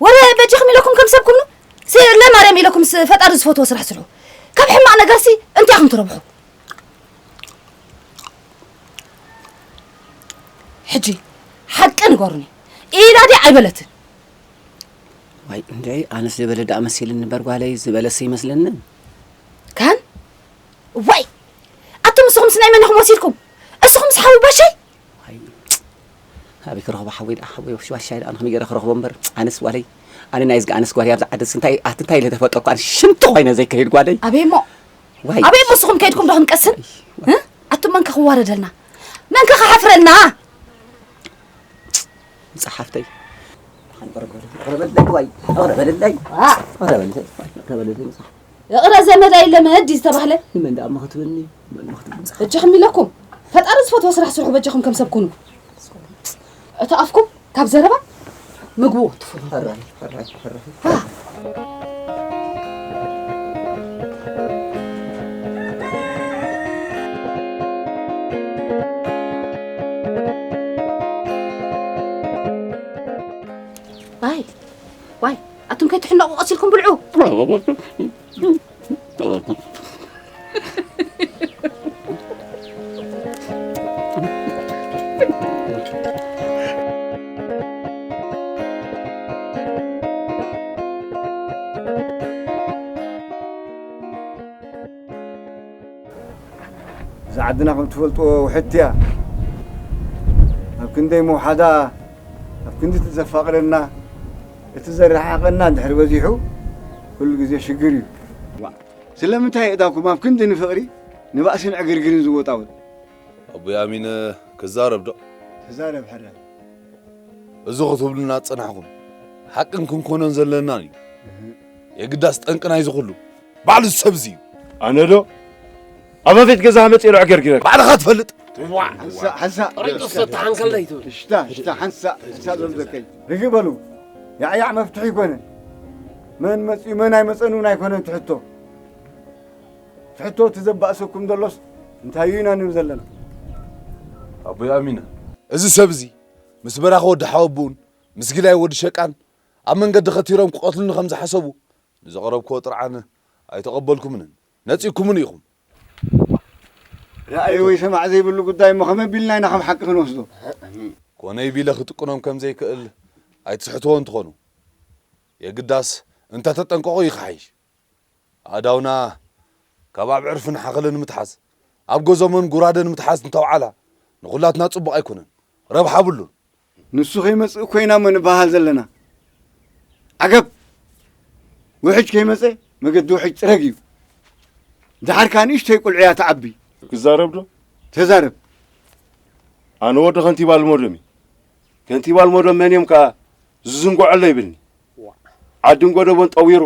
ወረ በጃኹም ኢለኩም ከም ሰብኩም ኑ። ሲ ለማርያም ኢለኩም ስ-፣ ፈጣሪ ዝፈትዎ ስራሕ ስርሑ። ካብ ሕማቕ ነገርሲ እንታይ ኢኹም ትረብሑ? ሕጂ ንገሩኒ። ኢላ ድያ ኣይበለትን? ዋይ እንድዒ፣ ኣነስ ዝበለ ደኣ መሲልኒ እምበር ጓለይ፣ ዝበለስ ይመስለንን። ካን? ዋይ፣ ኣቱም ንስኹምስ ናይ መን ኢኹም ወሲድኩም? እስኹምስ ሓዊ ባሻይ? ኣይ፣ ኣበይ ክረኽቦ ሓወይ ደኣ፣ ሓወይ ዋሻይ ደኣ ንኸመይ ገይረ ክረኽቦ እምበር፣ ኣነስ ጓለይ፣ ኣነ ናይ ዝገ-፣ ኣነስ ጓለይ ኣብዛ ዓድስ እንታይ፣ ኣቲ እንታይ ኢለ ተፈጠርኩ፣ ኣነ ሽንቲ ኮይነ ዘይከይድ ጓለይ። ኣበይ እሞ? ዋይ። ኣበይ እሞ ንስኹም ከይድኩም ዶ ክንቀስን? እ? ኣቱም መን ከ ክዋረደልና? መን ከ ክሓፍረልና? ጸሓፍተይ። ኣቕረበለይ ዋይ፣ ኣቕረበለይ። ዋ። ኣቕረበለይ፣ ኣቕረበለይ መጽሓፍ። ይቕረ ዘመድ ኣይለመድ እዩ ዝተባህለ። ንመን ደኣ እሞ ክትብልኒ? ንመን እሞ ክትብልኒ? በጃኹም ኢለኩም። ፈጣሪ ዝፈትዎ ስራሕ ስርሑ በጃኹም ከም ሰብ ኩኑ። እቲ ኣፍኩም ካብ ዘረባ ምግቡ ትፍሉ። ሕራይ፣ ሕራይ፣ ሕራይ። ዋይ፣ ዋይ፣ ኣቱም ከይትሕነቑ ቀስ ኢልኩም ብልዑ። እዛ ዓድና ከም ትፈልጥዎ ውሕድቲ እያ። ኣብ ክንደይ ምውሓዳ፣ ኣብ ክንዲ እቲ ዘፋቕረና፣ እቲ ዘረሓቐና እንድሕር በዚሑ፣ ኩሉ ግዜ ሽግር እዩ። ዋ፣ ስለምንታይ የእዳኩም ኣብ ክንዲ ንፍቕሪ ንባእስን ዕግርግርን ዝወጣወጥ? ኣቦይ ኣሚነ ክዛረብ ዶ? ተዛረብ ሕራይ። እዚ ክትብሉና ዝጸናሕኩም ሓቅን ክንኮኖን ዘለናን እዩ። እህ። የግዳስ ጠንቂ ናይዚ ኩሉ ባዕሉ እዚ ሰብ እዚ እዩ። ኣነ ዶ? ኣብ ኣፌት ገዛኻ መጺኤ ዶ ዕገርጊረካ? ባዕልኻ ትፈልጥ። ዋ፣ ሓንሳእ፣ ሓንሳእ። ሬጦ ዝፈትሕ ሓንሳእ። ሓንሳእ ኣይትበል። ሽታ፣ ሽታ፣ ሓንሳእ፣ ሓንሳእ ዞም ዘከይ። ርግእ በሉ። ያዕያዕ መፍትሒ ኣይኮነን። መን መጺኡ፣ መን ኣይመጸን እውን ኣይኮነን ትሕቶ። ትሕቶ እቲ ዘባእሰኩም ዘሎስ እንታይ እዩ ኢና ንብል ዘለና? ኣቦይ ኣሚነ፣ እዚ ሰብ እዚ ምስ በራኺ ወዲ ሓወቡኡን ምስ ጊላይ ወዲ ሸቃን ኣብ መንገዲ ከቲሮም ክቐትሉኒ ከም ዝሓሰቡ ንዘቕረብክዎ ጥርዓን ኣይተቐበልኩምንን ነጺግኩምኒ ኢኹም። ረኣይ ወይ ሰማዕ ዘይብሉ ጉዳይ እሞ ከመይ ኣቢልና ኢና ከም ሓቂ ክንወስዶ? ኮነይ ቢለ ክጥቅኖም ከም ዘይክእል ኣይትስሕትዎ እንትኾኑ፣ የግዳስ እንተተጠንቀቑ እዩ ክሓይሽ። ኣእዳውና ካብ ኣብ ዕርፍን ሓኽልን ምትሓዝ፣ ኣብ ጎዞሞን ጉራደን ምትሓዝ እንተውዓላ ንኹላትና ጽቡቕ ኣይኮነን፣ ረብሓ ብሉን። ንሱ ከይመጽእ እኮ ኢና እሞ ንበሃል ዘለና። ዓገብ! ውሕጅ ከይመጸ መገዲ ውሕጅ ጽረግ እዩ። ደሓር ከኣ ንእሽተይ ቁልዒ እያ ትዓቢ። ክዛረብ ዶ? ተዛረብ። ኣነ ወዲ ከንቲባ ልመዶም እዩ። ከንቲባ ልመዶም መን እዮም ከኣ ዝዝንግዖ ኣሎ ይብልኒ። ዓድን ጎደቦን ጠዊሩ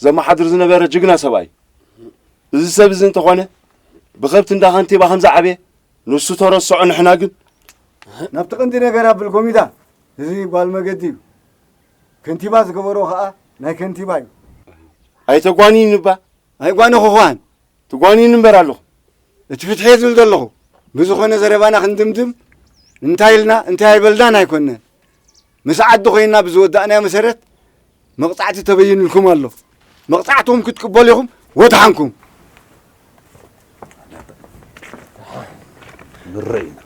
ዘመሓድር ዝነበረ ጅግና ሰብኣይ። እዚ ሰብ እዚ እንተኾነ ብኸብቲ እንዳ ከንቲባ ከም ዝዓበየ ንሱ ተረስዖ፣ ንሕና ግን ናብቲ ቀንዲ ነገር ኣብል ጎሚዳ። እዚ ጓል መገዲ እዩ። ከንቲባ ዝገበሮ ኸኣ ናይ ከንቲባ እዩ። ኣይተጓንይን እባ። ኣይጓነኹ ኸዋን። ትጓንይን እምበር ኣለኹ። እቲ ፍትሒ እየ ዝብል ዘለኹ። ብዝኾነ ዘረባና ክንድምድም እንታይ ኢልና እንታይ ኣይበልናን ኣይኮንናን። ምስ ዓዲ ኮይንና ብዝወዳእናዮ መሰረት መቕጻዕቲ ተበይንልኩም ኣሎ። መቕጻዕትኹም ክትቅበሉ ኢኹም ወድሓንኩም። ንረኢና።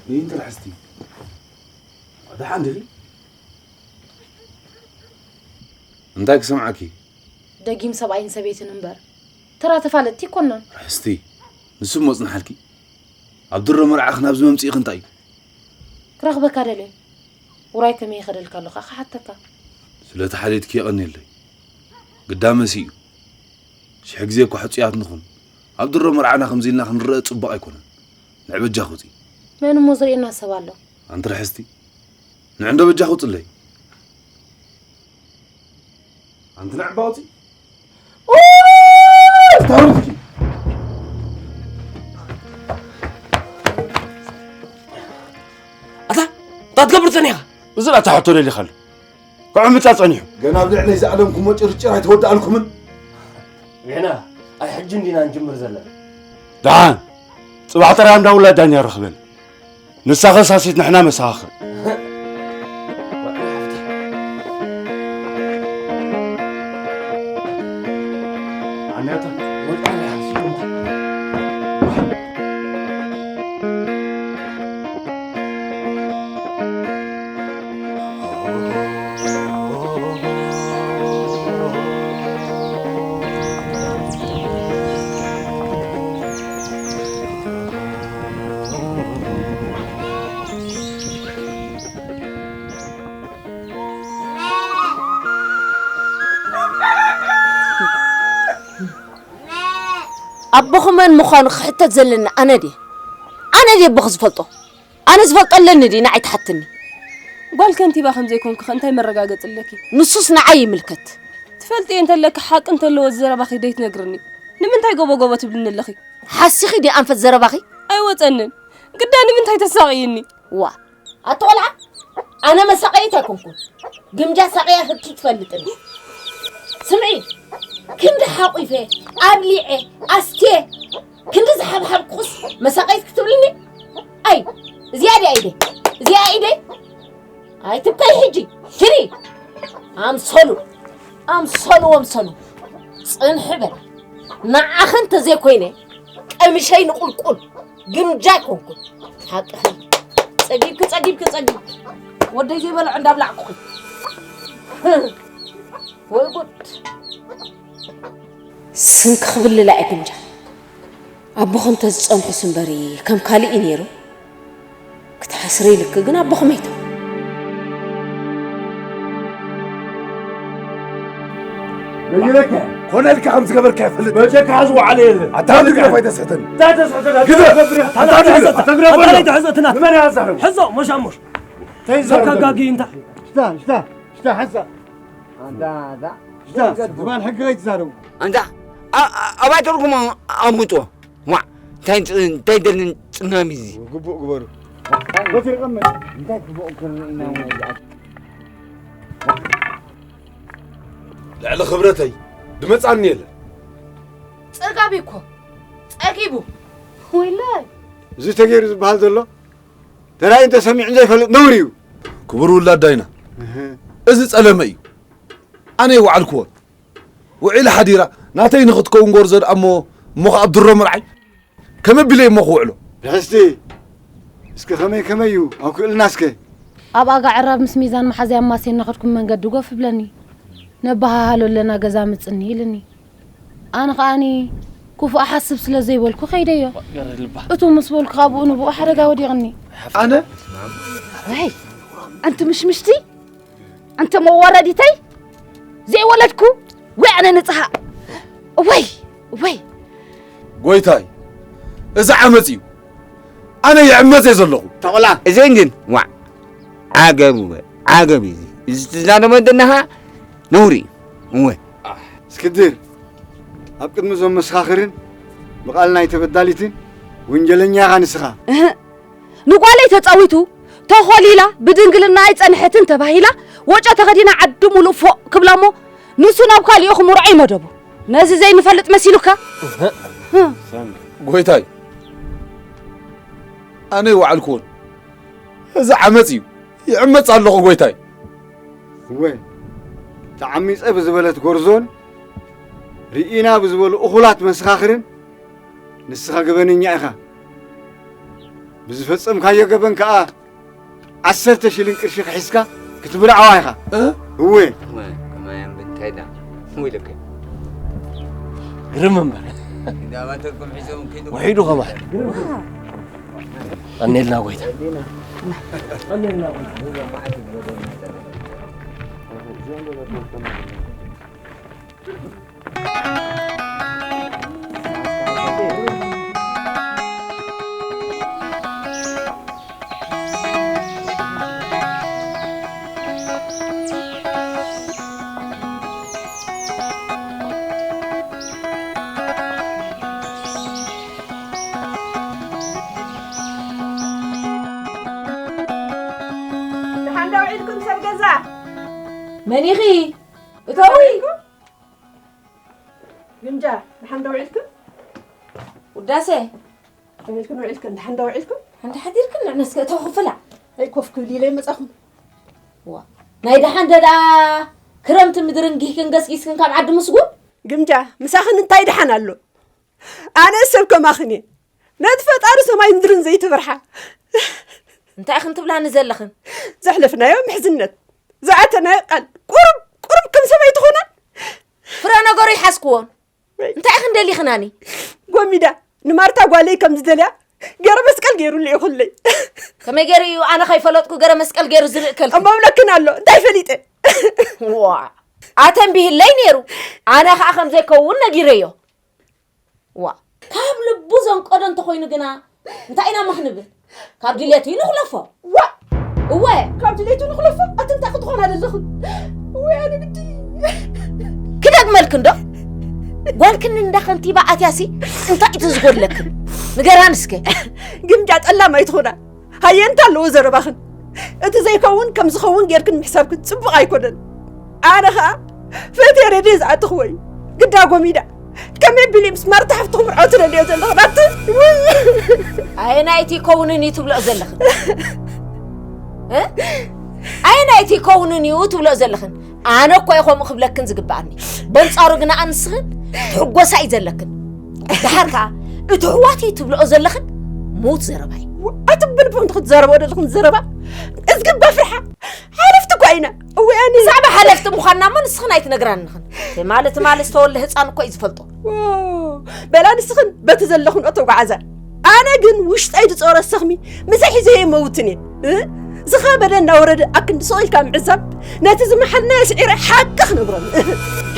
ይንጥር ሕስቲ። ደሓን ዲኺ? እንታይ ክሰምዓኪ? ደጊም ሰብኣይን ሰበይትን እምበር፣ ተራ ተፋለጥቲ ኣይኮናን። ርሕስቲ፣ ንሱ እሞ ጽንሓልኪ። ኣብ ድሮ መርዓኺ ናብዚ መምጽኢኺ እንታይ እዩ? ክረኽበካ ደልየ። ውራይ ከመይ ይኸደልካ ኣሎ ከኣ ክሓተካ። ስለቲ ሓልዮትኪ የቐንየለይ። ግዳመሲ እዩ። ሽሕ ግዜ እኳ ሕጹያት ንኹን፣ ኣብ ድሮ መርዓና ከምዚ ኢልና ክንረአ ጽቡቕ ኣይኮነን። ንዕ በጃኺ ውጺ። መን እሞ ዝርእየና ሰብ ኣሎ? ኣንቲ ርሕስቲ፣ ንዕ እንዶ በጃኺ ውጽለይ። ኣንቲ ንዕ እባ ውጺ። ታውርትኪ። ኣታ፣ እንታይ ትገብር ጸኒኻ? እዚ ናታ ሕቶ ደሊኻሉ። ዕምጻ ጸኒሑ። ገና ኣብ ልዕለይ ዝኣለምኩሞ ጭርጭር ኣይተወዳኣልኩምን። ገና ኣይ ሕጂ እንዲና ንጅምር ዘለና። ደሓን፣ ጽባሕ ጥራይ እንዳ ውላድ ዳኛ ረኽበን። ንሳ ከሳሲት ንሕና መሳኻኽር። ኣቦኹም መን ምዃኑ ክሕተት ዘለኒ ኣነ ድየ? ኣነ ድየ ኣቦኹ ዝፈልጦ? ኣነ ዝፈልጦ ኣለኒ ድዩ ንዓይ ትሓትኒ? ጓል ከንቲባ ከም ዘይኮንኩ ከ እንታይ መረጋገጺ ኣለኪ? ንሱስ ንዓይ ይምልከት። ትፈልጥዮ እንተለኪ ሓቂ እንተለዎ ዘረባኺ ደይትነግርኒ? ንምንታይ ጎቦ ጎቦ ትብልኒ ኣለኺ? ሓሲኺ ድዩ ኣንፈት ዘረባኺ? ኣይወጸንን። ግዳ ንምንታይ ተሳቕይኒ? ዋ፣ ኣቲ ቆልዓ፣ ኣነ መሳቐይት ኣይኮንኩን። ግምጃ ሳቕያ ህኪ ትፈልጥኒ። ስምዒ፣ ክንዲ ሓቑፌ፣ ኣብሊዐ፣ ኣስትየ፣ ክንዲ ዝሓብሓብኩስ መሳቐይት ክትብልኒ? ኣይ፣ እዚኣ ድያ ኢደይ? እዚኣ ኢደይ? ኣይትብከይ ሕጂ። ትሪ። ኣምሰሉ፣ ኣምሰሉ፣ ኣምሰሉ። ጽንሒ በል። ንዓኺ እንተዘይኮይነ፣ ቀሚሸይ ንቁልቁል፣ ግምጃ ኣይኮንኩን። ሓቅኺ። ጸጊብኪ፣ ጸጊብኪ፣ ጸጊብኪ። ወደይ ዘይበልዖ እንዳብላዕኩኺ። ወይ ጉድ። ስንኪ ክብልላ እየ ግምጃ። ኣቦኹም ተዝጸንሑስ እምበሪ ከም ካልእ እዩ ነይሩ። ክትሓስሪ ኢልኪ ግን ኣቦኹም ኣይተው። ነጊረካ። ኮነ ኢልካ ከም ዝገበርካ ይፈልጥ። በጀካ ዝወዓለ የለን። ኣታ ግደፍ ኣይተስሕተኒ። እንታይ ተስሕተኒ? ግደፍ! ኣታ ኣታ ግደፍ! ግደፍ! ኣታ ግደፍ! ኣታ ግደፍ! ኣይትሕዘትና። ንመን እያ ትዛረብ? ሕዞ፣ ሞሻሞሽ። እንታይ ይዛረብ? ዘካጋጊ እንታይ? ሽታ፣ ሽታ፣ ሽታ፣ ሓንሳ። ኣንታ፣ ኣንታ። ሽታ፣ ዝባን ሕጊ ከይትዛረቡ። ኣንታ፣ ኣ-፣ ኣ-፣ ኣባይ ትርጉም ኣምጡ። ዋ፣ እንታይ ፅ-፣ እንታይ ደልን ፅናሚ እዚ? ግቡእ ግበሩ። በትሪ ቀመጥ። እንታይ ግቡእ ክንርኢ ኢና? ልዕሊ ክብረተይ ድመጻኒ የለን። ጸጋቢ እኮ ጸጊቡ። ወይለይ። እዚ ተገይሩ ዝበሃል ዘሎ ተራእዩን ተሰሚዑን ዘይፈልጥ ነውሪ እዩ። ክቡር ውላድ ዳይና፣ እህ። እዚ ጸለመ እዩ። ኣነ ይወዓልክዎን። ውዒላ ሓዲራ ናተይ ንኽትከውን ጎርዞ ደኣ እሞ፣ እሞ ኸኣ ኣብ ድሮ ምርዓይ? ከመይ ኣቢለ እሞ ክውዕሎ? ብሕስቲ፣ እስከ ከመይ ከመይ እዩ? ኣብ ክእልና እስከ። ኣብ ኣጋ ዕራብ ምስ ሚዛን መሓዝያ ማሴ እናኸድኩም መንገዲ ጎፍ ብለኒ። ነባሃሃሎ ኣለና ገዛ ምጽኒ ኢልኒ። ኣነ ኸኣኒ ክፉእ ኣሓስብ ስለ ዘይበልኩ ከይደዮ። ገረ ልባ። እቱ ምስ በልኩ ካብኡ ንብኡ ሓደጋ ወዲቕኒ። ኣነ? ወይ፣ ኣንቲ ምሽምሽቲ፣ ኣንቲ መዋረዲተይ፣ ዘይወለድኩ፣ ወይ ኣነ ንጽሃ። ወይ፣ ወይ። ጎይታይ፣ እዚ ዓመጽ እዩ። ኣነ ይዕመጽ እየ ዘለኹ። ተቆላ። እዘን ግን፣ ዋዕ፣ ዓገብ እወ፣ ዓገብ እዩ። እዚ ትዛረቦ ዘለኻ ነውሪ እዩ። እወ። እስክንድር፣ ኣብ ቅድሚ እዞም መሰኻኽርን ብቓል ናይ ተበዳሊትን ወንጀለኛ ኢኻ ንስኻ። እህ፣ ንጓለይ ተጻዊቱ፣ ተኾሊላ፣ ብድንግልና ኣይጸንሐትን ተባሂላ፣ ወጮ ተኸዲና ዓዲ ሙሉእ ፎእ ክብላ እሞ፣ ንሱ ናብ ካሊኡ ክምርዖ እዩ መደቡ። ነዚ ዘይንፈልጥ መሲሉካ? እህ። እህ። ጎይታይ፣ ኣነ ይወዓልክዎን። እዚ ዓመጽ እዩ። ይዕመጽ ኣለኹ ጎይታይ። እወ፣ ተዓሚጸ ብዝበለት ጎርዞን ርኢና ብዝበሉ እኹላት መሰኻኽርን ንስኻ ገበነኛ ኢኻ። ብዝፈጸምካዮ ገበን ከኣ ዓሰርተ ሽልን ቅርሺ ክሒዝካ ክትብልዓዋ ኢኻ። እ? እወ። እወ፣ ከማይ ኣንብንታይዳ። ውይልከ። ግርም እምበር። እንዳባተኩም ሒዞም ኪዱ። ውሒዱ ከማይ። ቀኔልና ጎይታ። ደሓን ዶ ውዒልኩም ሰብ ገዛ? መን ኢኺ? እተዊ። ግምጃ፣ ደሓን ዶ ውዒልክን? ውዳሴ። ውዒልክን፣ ውዒልክን፣ ደሓን ዶ ውዒልክን? ሓንቲ ሓዲርክን ንዕነስከ እተው ክፍላ። ኣይ፣ ኮፍ ክብል ኢለ ይመጻኹም። ዋ፣ ናይ ደሓን ደኣ ክረምቲ ምድርን ጊህክን ገስጊስክን ካብ ዓዲ ምስጉን? ግምጃ፣ ምሳኽን እንታይ ደሓን ኣሎ? ኣነ ሰብ ከማኽን እየ። ነቲ ፈጣሪ ሰማይ ምድርን ዘይትፍርሓ። እንታይ ኢኽን ትብላኒ ዘለኽን? ዘሕለፍናዮ ምሕዝነት፣ ዝኣተናዮ ቃል፣ ቁሩብ፣ ቁሩብ ከም ሰብ ኣይትኾናን? ፍረ ነገሩ ይሓዝክዎን። ወይ። እንታይ ኢኽን ደሊኽናኒ? ጎሚዳ፣ ንማርታ ጓለይ ከም ዝደልያ ገይረ መስቀል ገይሩ ልኢኹለይ። ከመይ ገይሩ እዩ ኣነ ከይፈለጥኩ ገረ መስቀል ገይሩ ዝልእከልኪ? እሞ ብለክን ኣሎ፣ እንታይ ፈሊጠ? ዋ፣ ኣተንቢህለይ ነይሩ። ኣነ ኸኣ ከም ዘይከውን ነጊረዮ። ዋ፣ ካብ ልቡ ዘንቀዶ እንተኾይኑ ግና እንታይ ኢና እሞ ክንብል? ካብ ድሌቱ እዩ ንኽለፎ። ዋ! እወ! ካብ ድሌቱ ንኽለፎ? ኣቲ እንታይ ክትኾና ዘለኽን? እወ፣ ኣነ ግዲ። ክደግመልክን ዶ? ጓልክን እንዳ ከንቲባ ኣትያሲ እንታይ እቲ ዝጎድለክን? ንገራን እስከ። ግምጃ ጠላም ኣይትኾና። ሃየ እንተ ኣለዎ ዘረባኽን። እቲ ዘይከውን ከም ዝኸውን ጌርክን ምሕሳብክን ጽቡቕ ኣይኮነን። ኣነ ኸኣ ፈትየ ረድየ ዝኣተኽዎ እዩ። ግዳ ጎሚዳ። ከመይ ቢሊ ምስ ማርታ ሓፍትኹም ርዖ ትደልዮ ዘለኽን? ኣቲ፣ ውይ! ኣየናይ እቲ ይከውንን እዩ ትብልኦ ዘለኽን? እ? ኣየናይ እቲ ይከውንን እዩ ትብልኦ ዘለኽን? ኣነ እኮ እየ ከምኡ ክብለክን ዝግብኣኒ። በንጻሩ ግና ኣንስኽን ትሕጎሳ እዩ ዘለክን። ደሓር ከኣ እቲ ኣሕዋት እዩ ትብልኦ ዘለኽን ምዉት ዘረባ እዩ። ኣቲ ብልቡ እንተ ክትዛረብኦ ዘለኽን ዘረባ እዝግባ ፍርሓ። ሓለፍቲ እኳ ኢና። እወ፣ ኣነ ብዛዕባ ሓለፍቲ ምዃንና እሞ ንስኽን ኣይትነግራንኽን። ትማሊ፣ ትማሊ ዝተወልደ ህጻን እኮ እዩ ዝፈልጦ። ዎ፣ በላ ንስኽን በቲ ዘለኽንኦ ተጓዓዛ። ኣነ ግን ውሽጠይ ዝጾረ ሰኽሚ ምሳይ ሒዘ እየ መውትን እየ። እ? ዝኸበደ እናወረደ ኣክንዲ ስቕ ኢልካ ምዕዛብ፣ ነቲ ዝመሓልና ስዒረ ሓቂ ክነግሮም።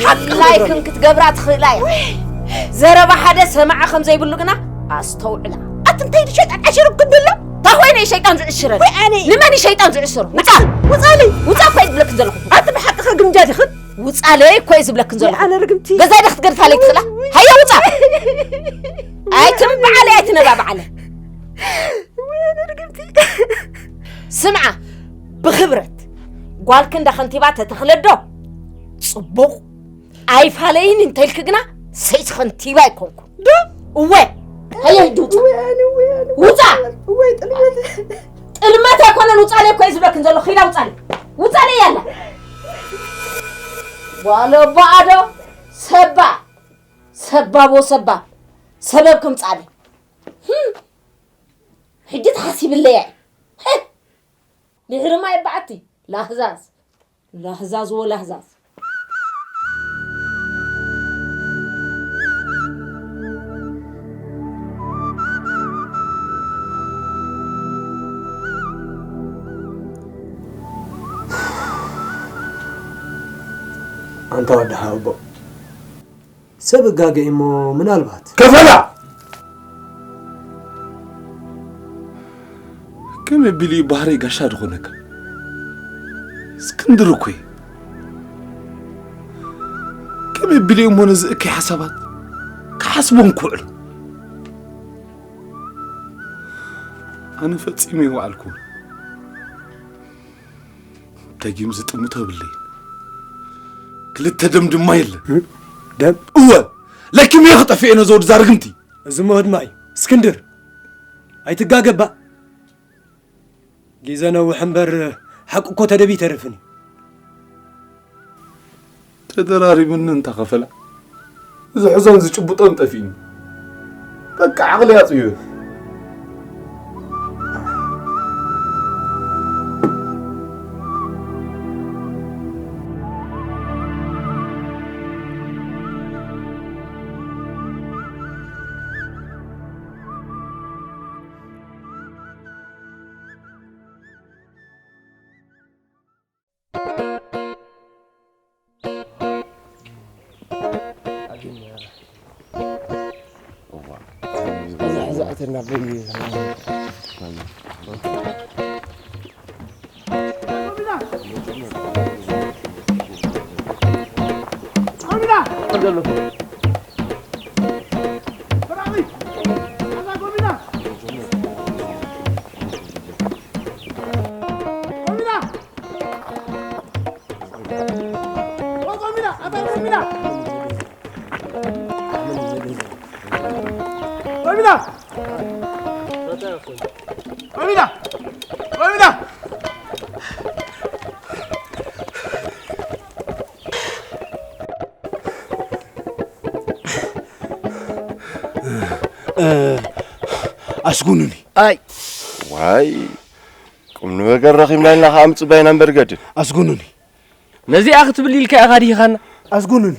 ሓቂ ክነግሮም። ድላይክን ክትገብራ ትኽእላ እያ። ወይ! ዘረባ ሓደ ሰማዒ ከም ዘይብሉ ግና ኣስተውዕላ። ኣቲ እንታይ ድሸጣን ዓሽርክን ብሎ? እንታይ ኮይነ እዩ ሸይጣን ዝዕሽረኒ? ወይ ኣነ! ንመን እዩ ሸይጣን ዝዕሽሮ? ውጻ! ውጻለይ! ውጻ እኮ እየ ዝብለክን ዘለኹ። ኣቲ ብሓቂ ከ ግምጃ ዲኽን? ውጻለይ እኮ እየ ዝብለክን ዘለኹ። ኣነ ርግምቲ። ገዛይ ዶ ክትገድፋለይ ትኽእላ? ሃየ ውጻ! ኣይትንበዓለይ፣ ኣይትነባብዓለይ። ወይ ኣነ ርግምቲ። ስምዓ፣ ብኽብረት ጓልኪ እንዳ ከንቲባ ተተኽለዶ ጽቡቕ። ኣይፋለይን እንተልኪ ግና ሰይቲ ከንቲባ ኣይኮንኩን። ዶ? እወ። ሃየ፣ ሂጂ ውጻ። ውይ፣ ኣነ፣ ውይ፣ ኣነ፣ ውጻ! ውይ፣ ጥልመት። ጥልመት ኣይኮነን፣ ውጻለይ እኮ እየ ዝብለክን ዘለኹ። ኺዳ ውጻለይ። ውጻለይ ያላ። ጓል ኣቦ ኣዶ፣ ሰባ። ሰባ ቦ ሰባ። ሰበብ ከምጻለይ። ህም። ሕጂ ተሓሲብለይ እየ። ህህ። ድሕሪ ማይ በዓቲ። ላህዛዝ። ላህዛዝ ወላህዛዝ። ኣንታ ወዲ ሓወቦ፣ ሰብ እጋገ እሞ ምናልባት። ከፈላ! ከመይ ኣቢሉ እዩ ባህረይ ጋሻ ዝኾነካ? እስክንድር እኮ እዩ። ከመይ ኣቢሉ እዩ እሞ ነዚ እከይ ሓሳባት ክሓስቦን ክውዕሎ? ኣነ ፈጺመ ኣይወዓልኩን። ደጊም ዝጥምቶ የብለይን። ክልተ ደም ድማ የለን። እ? ደም? እወ! ለኪመዮ ክጠፍእ እየ ነዚ ወዲ ዛርግምቲ። እዚ እሞ ህድማ እዩ። እስክንድር! ኣይትጋገባ። ግዜ ነውሕ እምበር፣ ሓቂ እኮ ተደብዩ ኣይተርፍን እዩ። ተደራሪቡኒ እንታ ከፈላ። ዝሕዞን ዝጭብጦን ጠፊእኒ። በቃ ዓቕሊ ኣጽዩ። ቆይ ሚና! ቆይ ሚና! ቆይ ሚና! ቆይ ሚና! ኣስጉኑኒ። ኣይ። ዋይ፣ ቁም ነገር ረኺብና ኢልና ከኣ ምጽባይና እምበር ገድል። ኣስጉኑኒ። ነዚኣ ክትብል ኢልካ ኢኻ ድሂኻና? ኣስጉኑኒ።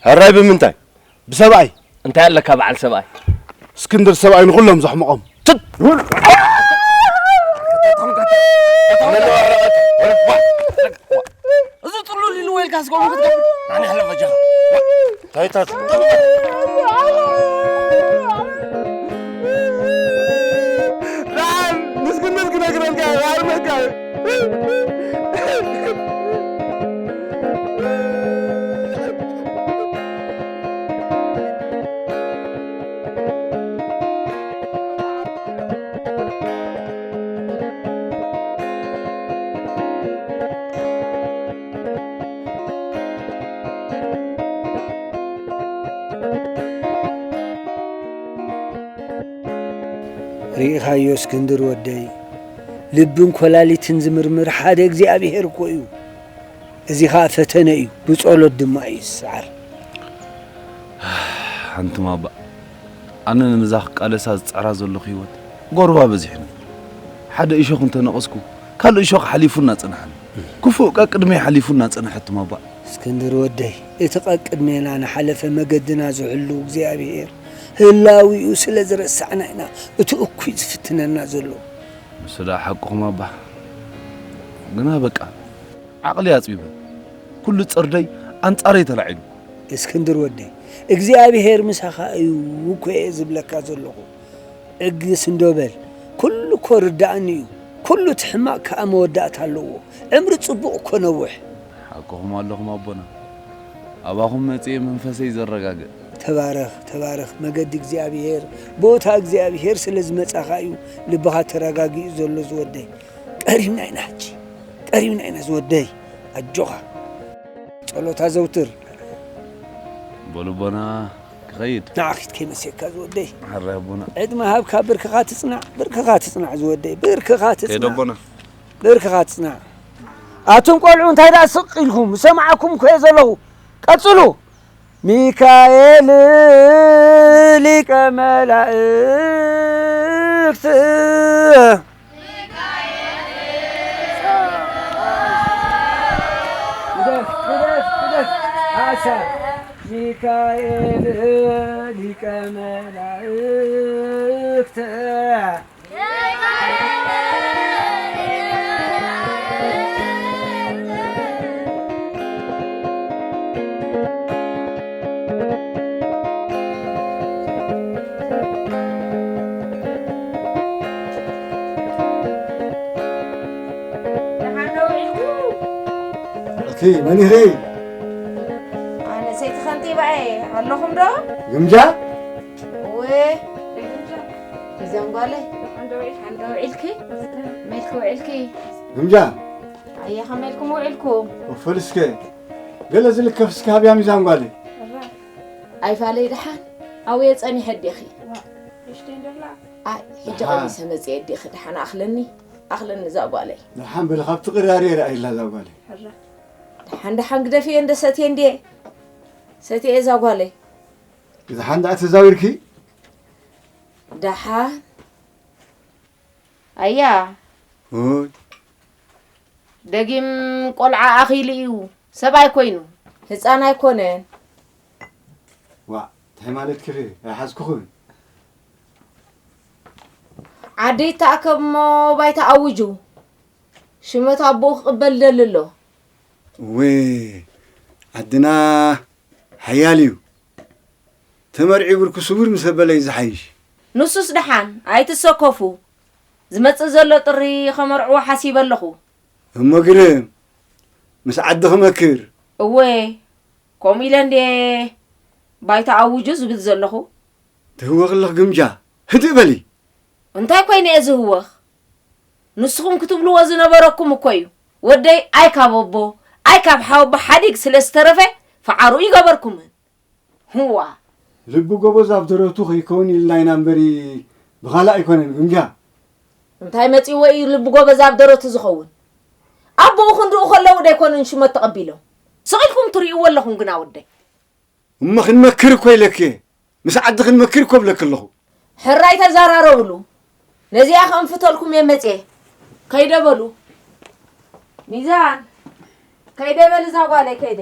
ሕራይ ብምንታይ? ብሰብኣይ። እንታይ ኣለካ በዓል ሰብኣይ? እስክንድር ሰብኣይ ንኹሎም ዘሕምቖም። ትት! እዚ ጥሉል ኢሉ ወይልካ ስቆም ክትገብር። ኣነ ሕለፈ ጃኻ። ታይታት። ንስክንድር ክነግረልካ፣ ክሃርመካ። ርኢኻዮ እስክንድር ወደይ፣ ልብን ኮላሊትን ዝምርምር ሓደ እግዚኣብሄር እኮ እዩ። እዚ ኸኣ ፈተነ እዩ፣ ብጸሎት ድማ እዩ ዝሰዓር። ሓንቲ ማባ፣ ኣነ ንምዛ ክቃለሳ ዝጸዕራ ዘለኹ ህይወት ጎርባ በዚሕኒ። ሓደ እሾኽ እንተነቐስኩ፣ ካልእ እሾኽ ሓሊፉና ጽንሓኒ። ክፉእ ቀቅድመይ ሓሊፉና ጽንሐት ማባ። እስክንድር ወደይ፣ እቲ ቀቅድሜና ንሓለፈ መገድና ዝሕሉ እግዚኣብሄር ህላዊኡ ስለ ዝረሳዕና ኢና እቲ እኩይ ዝፍትነና ዘሎ። ንሱ ደኣ ሓቅኹም ኣባ። ግና በቃ፣ ዓቕሊ ኣጽቢበ። ኩሉ ጽርደይ ኣንጻረይ ተላዒሉ። እስክንድር ወደይ፣ እግዚኣብሄር ምሳኻ እዩ እኮ እየ ዝብለካ ዘለኹ። እግስ እንዶ በል፣ ኩሉ እኮ ርዳእኒ እዩ። ኩሉ እቲ ሕማቕ ከኣ መወዳእታ ኣለዎ። ዕምሪ ጽቡቕ እኮ ነውሕ። ሓቅኹም ኣለኹም ኣቦና። ኣባኹም መጺኤ መንፈሰይ ዘረጋግእ። ተባረኽ፣ ተባረኽ። መገዲ እግዚኣብሄር፣ ቦታ እግዚኣብሄር ስለ ዝመጻኻ እዩ ልብኻ ተረጋጊኡ ዘሎ ዝወደይ። ቀሪብና ኢና ሕጂ። ቀሪብና ኢና ዝወደይ። ኣጆኻ። ጸሎት ኣዘውትር። በሉ ኣቦና ክኸይድ። ንዓ ኺድ ከይመሴካ ዝወደይ። ሕራይ ኣቦና። ዕድመ ሃብካ ብርክኻ ትጽናዕ፣ ብርክኻ ትጽናዕ ዝወደይ፣ ብርክኻ ትጽናዕ። ከይደ ኣቦና። ብርክኻ ትጽናዕ። ኣቱም ቆልዑ እንታይ ደኣ ስቕ ኢልኩም? ዝሰማዕኩም እኮ እየ ዘለኹ። ቀጽሉ። ሚካኤል ሊቀ መላእክት። ግደፍ፣ ግደፍ፣ ግደፍ። ኣሳ ሚካኤል ሊቀ መላእክት። ደሓን ዶ ውዒልኩም? እቲ መን ኢኺ? ኣነ ሰይቲ ከንቲባ እየ። ኣለኹም ዶ? ግምጃ? እወ። እዛ ጓለይ፣ ደሓን ዶ ውዒልኪ? ሜልኪ ውዒልኪ? ግምጃ። ኣየ፣ ከመይ ኢልኩም ውዒልኩም? ክፍል እስከ ገለ ዝልከፍ እስከ ሃብያ ሚዛን ጓለይ። ኣይፋለይ ደሓን ኣውየ ጸኒሐ ዲኺ? ኣይ፣ ሕጂ ደሓን። ቀሚሰ መጽየ ዲኺ? ደሓን ኣኽለኒ፣ ኣኽለኒ እዛ ጓለይ። ደሓን በሊ፣ ካብቲ ቅራሪ ርኣይላ እዛ ጓለይ። ደሓን ደሓን ግደፍየ እንደ ሰትየ እንድየ። ሰትየ እዛ ጓለይ። ደሓን ደኣ ተዛዊርኪ? ደሓን። ኣያ። ኦይ። ደጊም ቆልዓ ኣኺሉ እዩ። ሰብኣይ ኮይኑ። ህፃን ኣይኮነን። ዋእ፣ እንታይ ማለትኪ ኢኺ? ኣይሓዝኩኽን። ዓዲ ይተኣከብ እሞ ባይታ ኣውጁ። ሽመት ኣቦኡ ክቕበል ደሊ ኣሎ። እወ፣ ዓድና ሓያል እዩ። ተመርዒ ብርኩ ስውር ምስ ኣበለ እዩ ዝሓይሽ። ንሱስ ደሓን ኣይትሰከፉ። ዝመጽእ ዘሎ ጥሪ ኸመርዕዎ ሓሲበ ኣለኹ። እሞ ግርም፣ ምስ ዓዲ ክመክር። እወ፣ ከምኡ ኢለ እንድየ ባይታ ኣውጁ ዝብል ዘለኹ። ትህወኽ ኣለኽ ግምጃ። ህድእ በሊ። እንታይ ኮይነ እየ ዝህወኽ? ንስኹም ክትብልዎ ዝነበረኩም እኮ እዩ። ወደይ ኣይ ካብ ኣቦ፣ ኣይ ካብ ሓወቦ ሓዲግ ስለ ዝተረፈ ፈዓሩ ይገበርኩም። ህዋ። ልቢ ጎበዝ ኣብ ደረቱ ከይከውን ኢልና ኢና እምበሪ ብኻልእ ኣይኮነን ግምጃ። እንታይ መጺእዎ እዩ ልቢ ጎበዝ ኣብ ደረቱ ዝኸውን? ኣቦኡ ክንድኡ ከለዉ ዶ ኣይኮኑን ሽመት ተቐቢሎም? ስቕ ኢልኩም ትርእይዎ ኣለኹም ግና ወደይ። እሞ ክንመክር እኮ ኢለኪ እየ። ምስ ዓዲ ክንመክር እኮ እብለኪ ኣለኹ። ሕራይ ተዘራረብሉ። ነዚኣ ከንፍተልኩም እየ መጽየ። ከይደ በሉ። ሚዛን፣ ከይደ በል እዛ ጓለይ፣ ከይደ።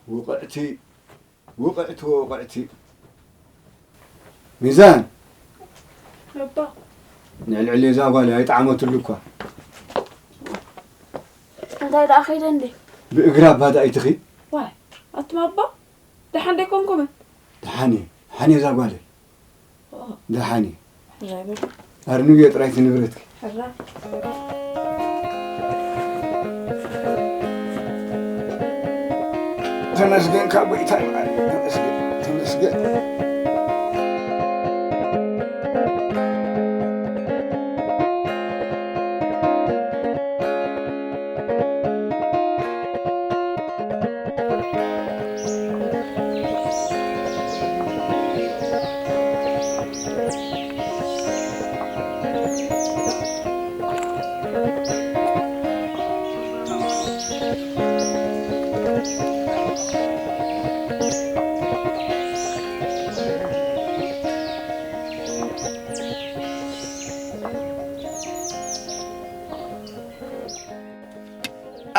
ውቕዕቲ፣ ውቕዕቲ፣ ውቕዕቲ። ሚዛን። ኣባ። ንዕልዕሊ እዛ ጓለይ ኣይጠዓመትሉ እኳ። እንታይ ደኣ ከይደ እንዴ? ብእግራ እባ ደኣ ኣይትኺድ። ዋይ፣ ኣቱም ኣባ፣ ደሓን ደይኮንኩምን? ደሓን እየ፣ ደሓን እየ እዛ ጓለይ። ኦ። ደሓን እየ። ሕራይ በል። ኣርንብዮ ጥራይ እቲ ንብረትኪ። ሕራይ። ተመስገን ካብ ጎይታይ ማዕረ፣ ተመስገን፣ ተመስገን።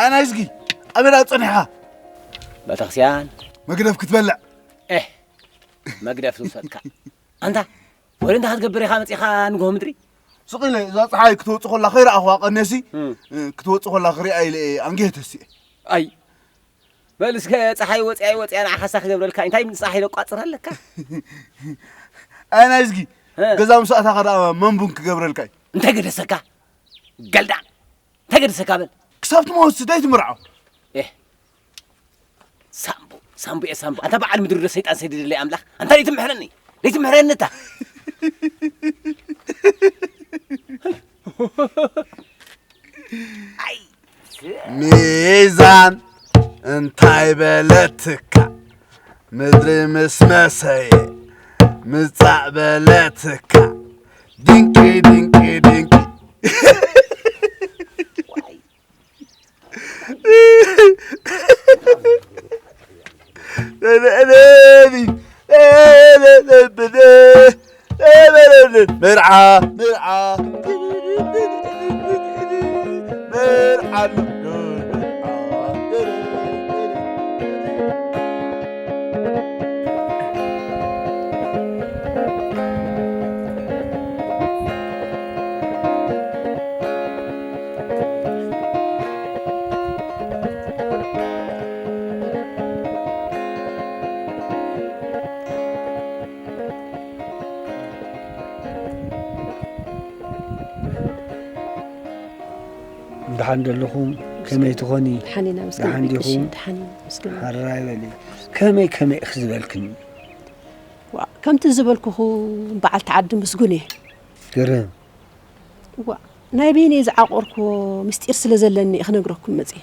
ኣናይዝጊ ኣበይ ደኣ ጸኒሕኻ? ቤተክርስትያን። መግደፍ ክትበልዕ? ኤህ፣ መግደፍ ዝውሰድካ። ኣንታ፣ ወደ እንታይ ክትገብር ኢኻ መጺኻ ንግሆ ምድሪ? ስቕ ኢለ እዛ ጸሓይ ክትወጽእ ከላ ከይረኣኹዋ ቀንየሲ፣ እም። እ፣ ክትወጽእ ከላ ክሪኣ ኢለ እየ ኣንጊሀ ተሲኤ። ኣይ፣ በል እስከ ጸሓይ ወጽያ ኣይወጽያ ንዓኻሳ ክገብረልካ፣ እንታይ ጸሓይ ደቋጽር ኣለካ? ኣናይዝጊ፣ እ። ገዛ ምሳእታኻ ደኣ መን ቡን ክገብረልካ እዩ? እንታይ ገደሰካ? ገልዳ። እንታይ ገደሰካ በል? ክሳብ ትመውት ደይትምርዖ። ኤህ። ሳምቡ፣ ሳምቡ፣ ኤ ሳምቡ። ኣንታ በዓል ምድሪ ዶ ሰይጣን ሰዲድለይ ኣምላኽ? ኣንታ ደይትምሕረኒ። ደይትምሕረኒ እታ። ኣይ። ሚዛን እንታይ በለትካ? ምድሪ ምስ መሰየ ምጻእ በለትካ። ድንቂ፣ ድንቂ፣ ድንቂ። መርዓ፣ መርዓ፣ መርዓ፣ መርዓ። ደሓን ደለኹም? ከመይ ትኾኒ? ደሓን ኢና፣ ምስጋና ደሓን ይግብሽ። ዲኹም? ደሓን ኢና፣ ምስጋና። ሕራይ በሊ። ከመይ ከመይ ኢኺ ዝበልክኒ? ዋ፣ ከምቲ ዝበልኩኹ በዓልቲ ዓዲ ምስጉን እየ። ግርም። ዋ፣ ናይ በይነይ ዝዓቆርክዎ ምስጢር ስለ ዘለኒ እየ ክነግረኩም መጽየ።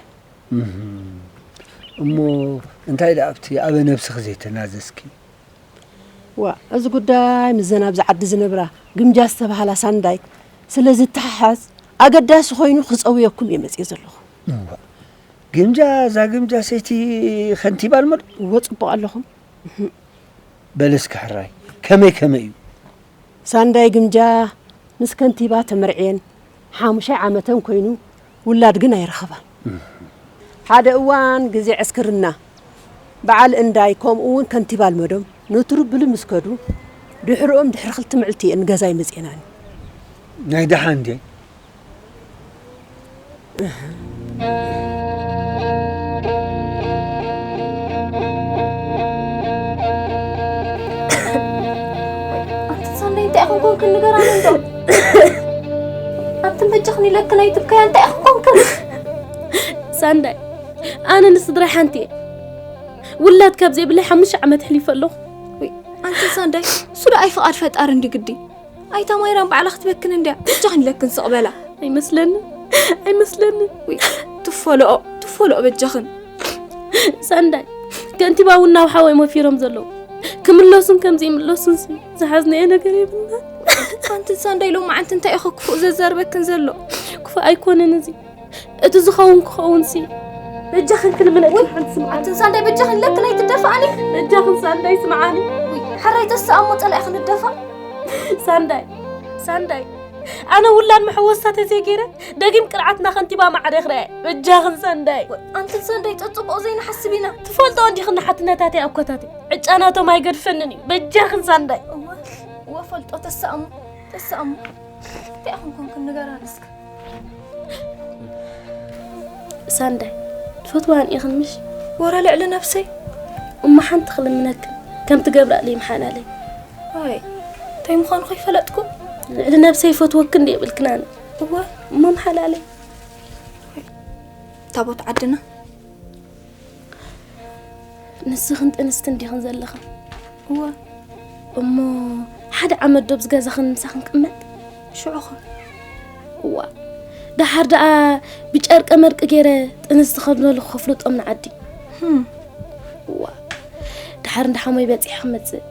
እህም። እሞ እንታይ ደኣ ኣብቲ ኣበ ነብስኺ ዘይተናዘዝኪ? ዋ፣ እዚ ጉዳይ ምስዘን ኣብዚ ዓዲ ዝነብራ ግምጃ ዝተባህላ ሳንዳይ ስለ ዝተሓሓዝ ኣገዳሲ ኮይኑ ክጸውየኩም እየ መጽየ ዘለኹ። እዋ፣ ግምጃ፣ እዛ ግምጃ ሰይቲ ከንቲባ ኣልመዶ? እወ፣ ጽቡቕ ኣለኹም። እህም። በል እስኪ ሕራይ፣ ከመይ ከመይ እዩ? ሳንዳይ ግምጃ ምስ ከንቲባ ተመርዕየን ሓሙሻይ ዓመተን ኮይኑ፣ ውላድ ግን ኣይረኸባን። እህ። ሓደ እዋን ግዜ ዕስክርና፣ በዓል እንዳይ ከምኡ እውን ከንቲባ ኣልመዶም ንቱርብሊ ምስ ከዱ፣ ድሕርኦም ድሕሪ ክልተ ምዕልቲ እየን ንገዛይ መጺኤናኒ። ናይ ደሓን ድየ? ኣንቲ ሳንዳይ እንታይ ኢኹም ኮንክን ንገራኒ እንዶ? ኣብቲ መጃኽን ኢለክን ኣይትብከያ እንታይ ኢኹም ኮንክን? ሳንዳይ፣ ኣነ ንስድራይ ሓንቲ እየ። ውላድ ካብ ዘይብለይ ሓሙሽተ ዓመት ኣሕሊፈ ኣለኹ። ወይ፣ ኣንቲ ሳንዳይ፣ እሱ ዶ ኣይ ፍቓድ ፈጣሪ እንዲ ግዲ? ኣይታ ማይራም ባዕላ ክትበክን እንድያ። መጃኽን ኢለክን ስቕ በላ። ኣይመስለንን። ኣይመስለንን። ውይ፣ ትፈለኦ ትፈለኦ በጃኽን። ሳንዳይ፣ ከንቲባ እውን ናብ ሓወይ መፊሮም ዘለዉ። ክምለሱን ከም ዘይምለሱን ሲ ዝሓዝነዮ ነገር የብልና። ኣንትን ሳንዳይ፣ ሎማዓንቲ እንታይ ኢኹ ክፉእ ዘዛርበክን ዘሎ? ክፉእ ኣይኮነን እዚ። እቲ ዝኸውን ክኸውን ሲ በጃኽን ክልምነክን ሓንቲ ስምዓኒ። ኣንትን ሳንዳይ፣ በጃኽን ለክን ኣይትደፋኣኒ። በጃኽን ሳንዳይ ስምዓኒ። ውይ፣ ሕራይ ተስኣሞ ጸላኢ ክንደፋ። ሳንዳይ፣ ሳንዳይ፣ ኣነ ውላድ መሐወስታ ተዘይገይረ ደጊም ቅርዓትና ከንቲባ ማዕረ ክረአ። በጃኽን ሳንዳይ። ኣንትን ሳንዳይ፣ ጸጽቡቕ ዘይንሓስብ ኢና። ትፈልጦ እንዲኽን ንሓትነታተይ ኣኮታተይ ዕጫ ናቶም ኣይገድፈንን እዩ። በጃኽን ሳንዳይ። እወ፣ እወ፣ ፈልጦ ተሳእሙ፣ ተሳእሙ። እንታይ ኢኹም ኮንኩም ንገራኒ እስከ። ሳንዳይ፣ ትፈትዋን ኢኽን ምሽ? ወረ ልዕሊ ነብሰይ? እሞ ሓንቲ ክልምነክን፣ ከም ትገብራለይ ምሓላለይ። ኣይ፣ እንታይ ምዃኑ ከይፈለጥኩ? ልዕሊ ነብሰይ ይፈትወክን እንዲ የብልክን ኣነ። እወ። እሞ ምሓላለይ። ታቦት ዓድና? ንስኽን ጥንስቲ እንዲኽን ዘለኽን? እወ። እሞ ሓደ ዓመት ዶ ኣብዚ ገዛኽን ምሳኽን ክቕመጥ? ሽዑ ኸ? እዋ። ደሓር ደኣ ብጨርቀ መርቂ ገይረ ጥንስቲ ከም ዘለኹ ከፍልጦም ንዓዲ። ህም። እዋ። ደሓር እንዳ ሓሞይ በጺሐ ክመጽእ።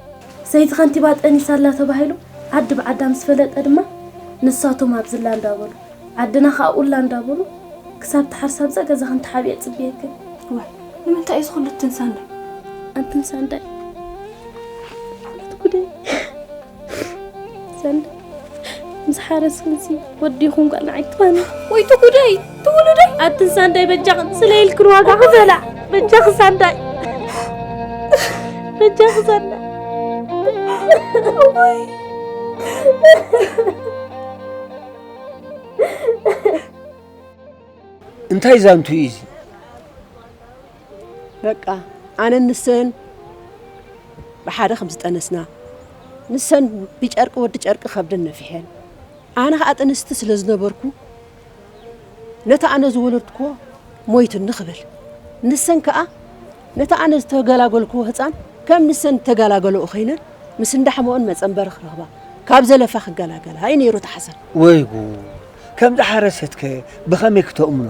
ሰይቲ ከንቲባ ጠኒሳ ኣላ ተባሂሉ ዓዲ ብዓዳ ምስ ፈለጠ ድማ ንሳቶም ኣብዝላ እንዳበሉ ዓድና ኸኣ ኡላ እንዳበሉ ክሳብ ትሓርስ ኣብዛ ገዛኽን ተሓቢኤ ጽብየክን። ዋይ፣ ንምንታይ እዩ እዚ ኹሉ ትንሳንዳይ? ኣንትን ሳንዳይ። ኣቲ ጉደይ። ሳንዳይ። ምስ ሓረስክንሲ ወዲኹም ጓል ንዓይ ትባኒ። ወይ ትጉደይ፣ ትውሉደይ። ኣትን ሳንዳይ በጃኽን ስለ ኢልክን ዋጋ ክበላ። በጃኽ ሳንዳይ። በጃኽ ሳንዳይ። ወይ። እንታይ ዛንቱ እዩ እዚ? በቃ ኣነን ንሰን ብሓደ ከም ዝጠነስና፣ ንሰን ብጨርቂ ወዲ ጨርቂ ከብደን ነፊሐን፣ ኣነ ኸኣ ጥንስቲ ስለ ዝነበርኩ ነቲ ኣነ ዝወለድክዎ ሞይቱኒ ክብል፣ ንሰን ከኣ ነቲ ኣነ ዝተገላገልክዎ ህጻን ከም ንሰን እተገላገለኦ ኸይነን ምስ እንዳሕመኦን መጸንበሪ ክረኽባ፣ ካብ ዘለፋ ክገላገላ እዩ ነይሩ እቲ ሓሳብ። ወይ ጉድ! ከምዛ ሓረሰትከ ብኸመይ ክተእምኖ?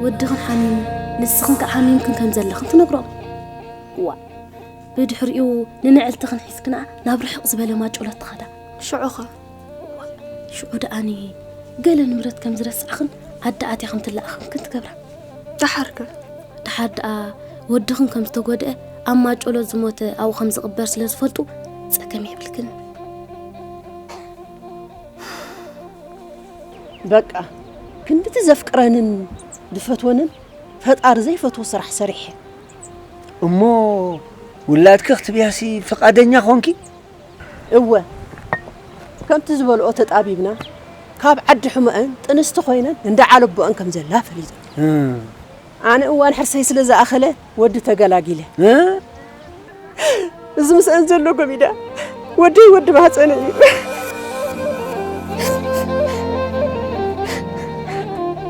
ወድኽን ሓሚሙ ንስኽን ከኣ ሓሚምክን ከም ዘለኽን ትነግሮም። እዋእ! ብድሕሪኡ ንንዕልትኽን ሒዝክንኣ ናብ ርሕቕ ዝበለ ማጮሎት ትኸዳ። ሽዑኸ? ሽዑ ደኣኒ ገለ ንብረት ከም ዝረሳዕኽን ኣደ ኣትያ ከም ትለኣኸንክን ትገብራ። ደሓርከ? ደሓር ደኣ ወድኽን ከም ዝተጎድአ ኣብ ማጮሎት ዝሞተ ኣብኡ ከም ዝቕበር ስለ ዝፈልጡ ጸገም የብልክን። በቃ ክንድቲ ዘፍቅረንን ዝፈትወንን ፈጣሪ ዘይፈትዎ ስራሕ ሰሪሐ። እሞ ውላድኪ ክትብያሲ ፍቓደኛ ኾንኪ? እወ ከምቲ ዝበልኦ ተጣቢብና ካብ ዓዲ ሕመአን ጥንስቲ ኮይነን እንዳ ዓለቦአን ከም ዘላ ፈሊጠ። ኣነ እዋን ሕርሰይ ስለ ዝኣኸለ ወዲ ተገላጊለ። እዚ ምስአን ዘሎ ጎሚዳ ወደይ ወዲ ማህፀነ እዩ።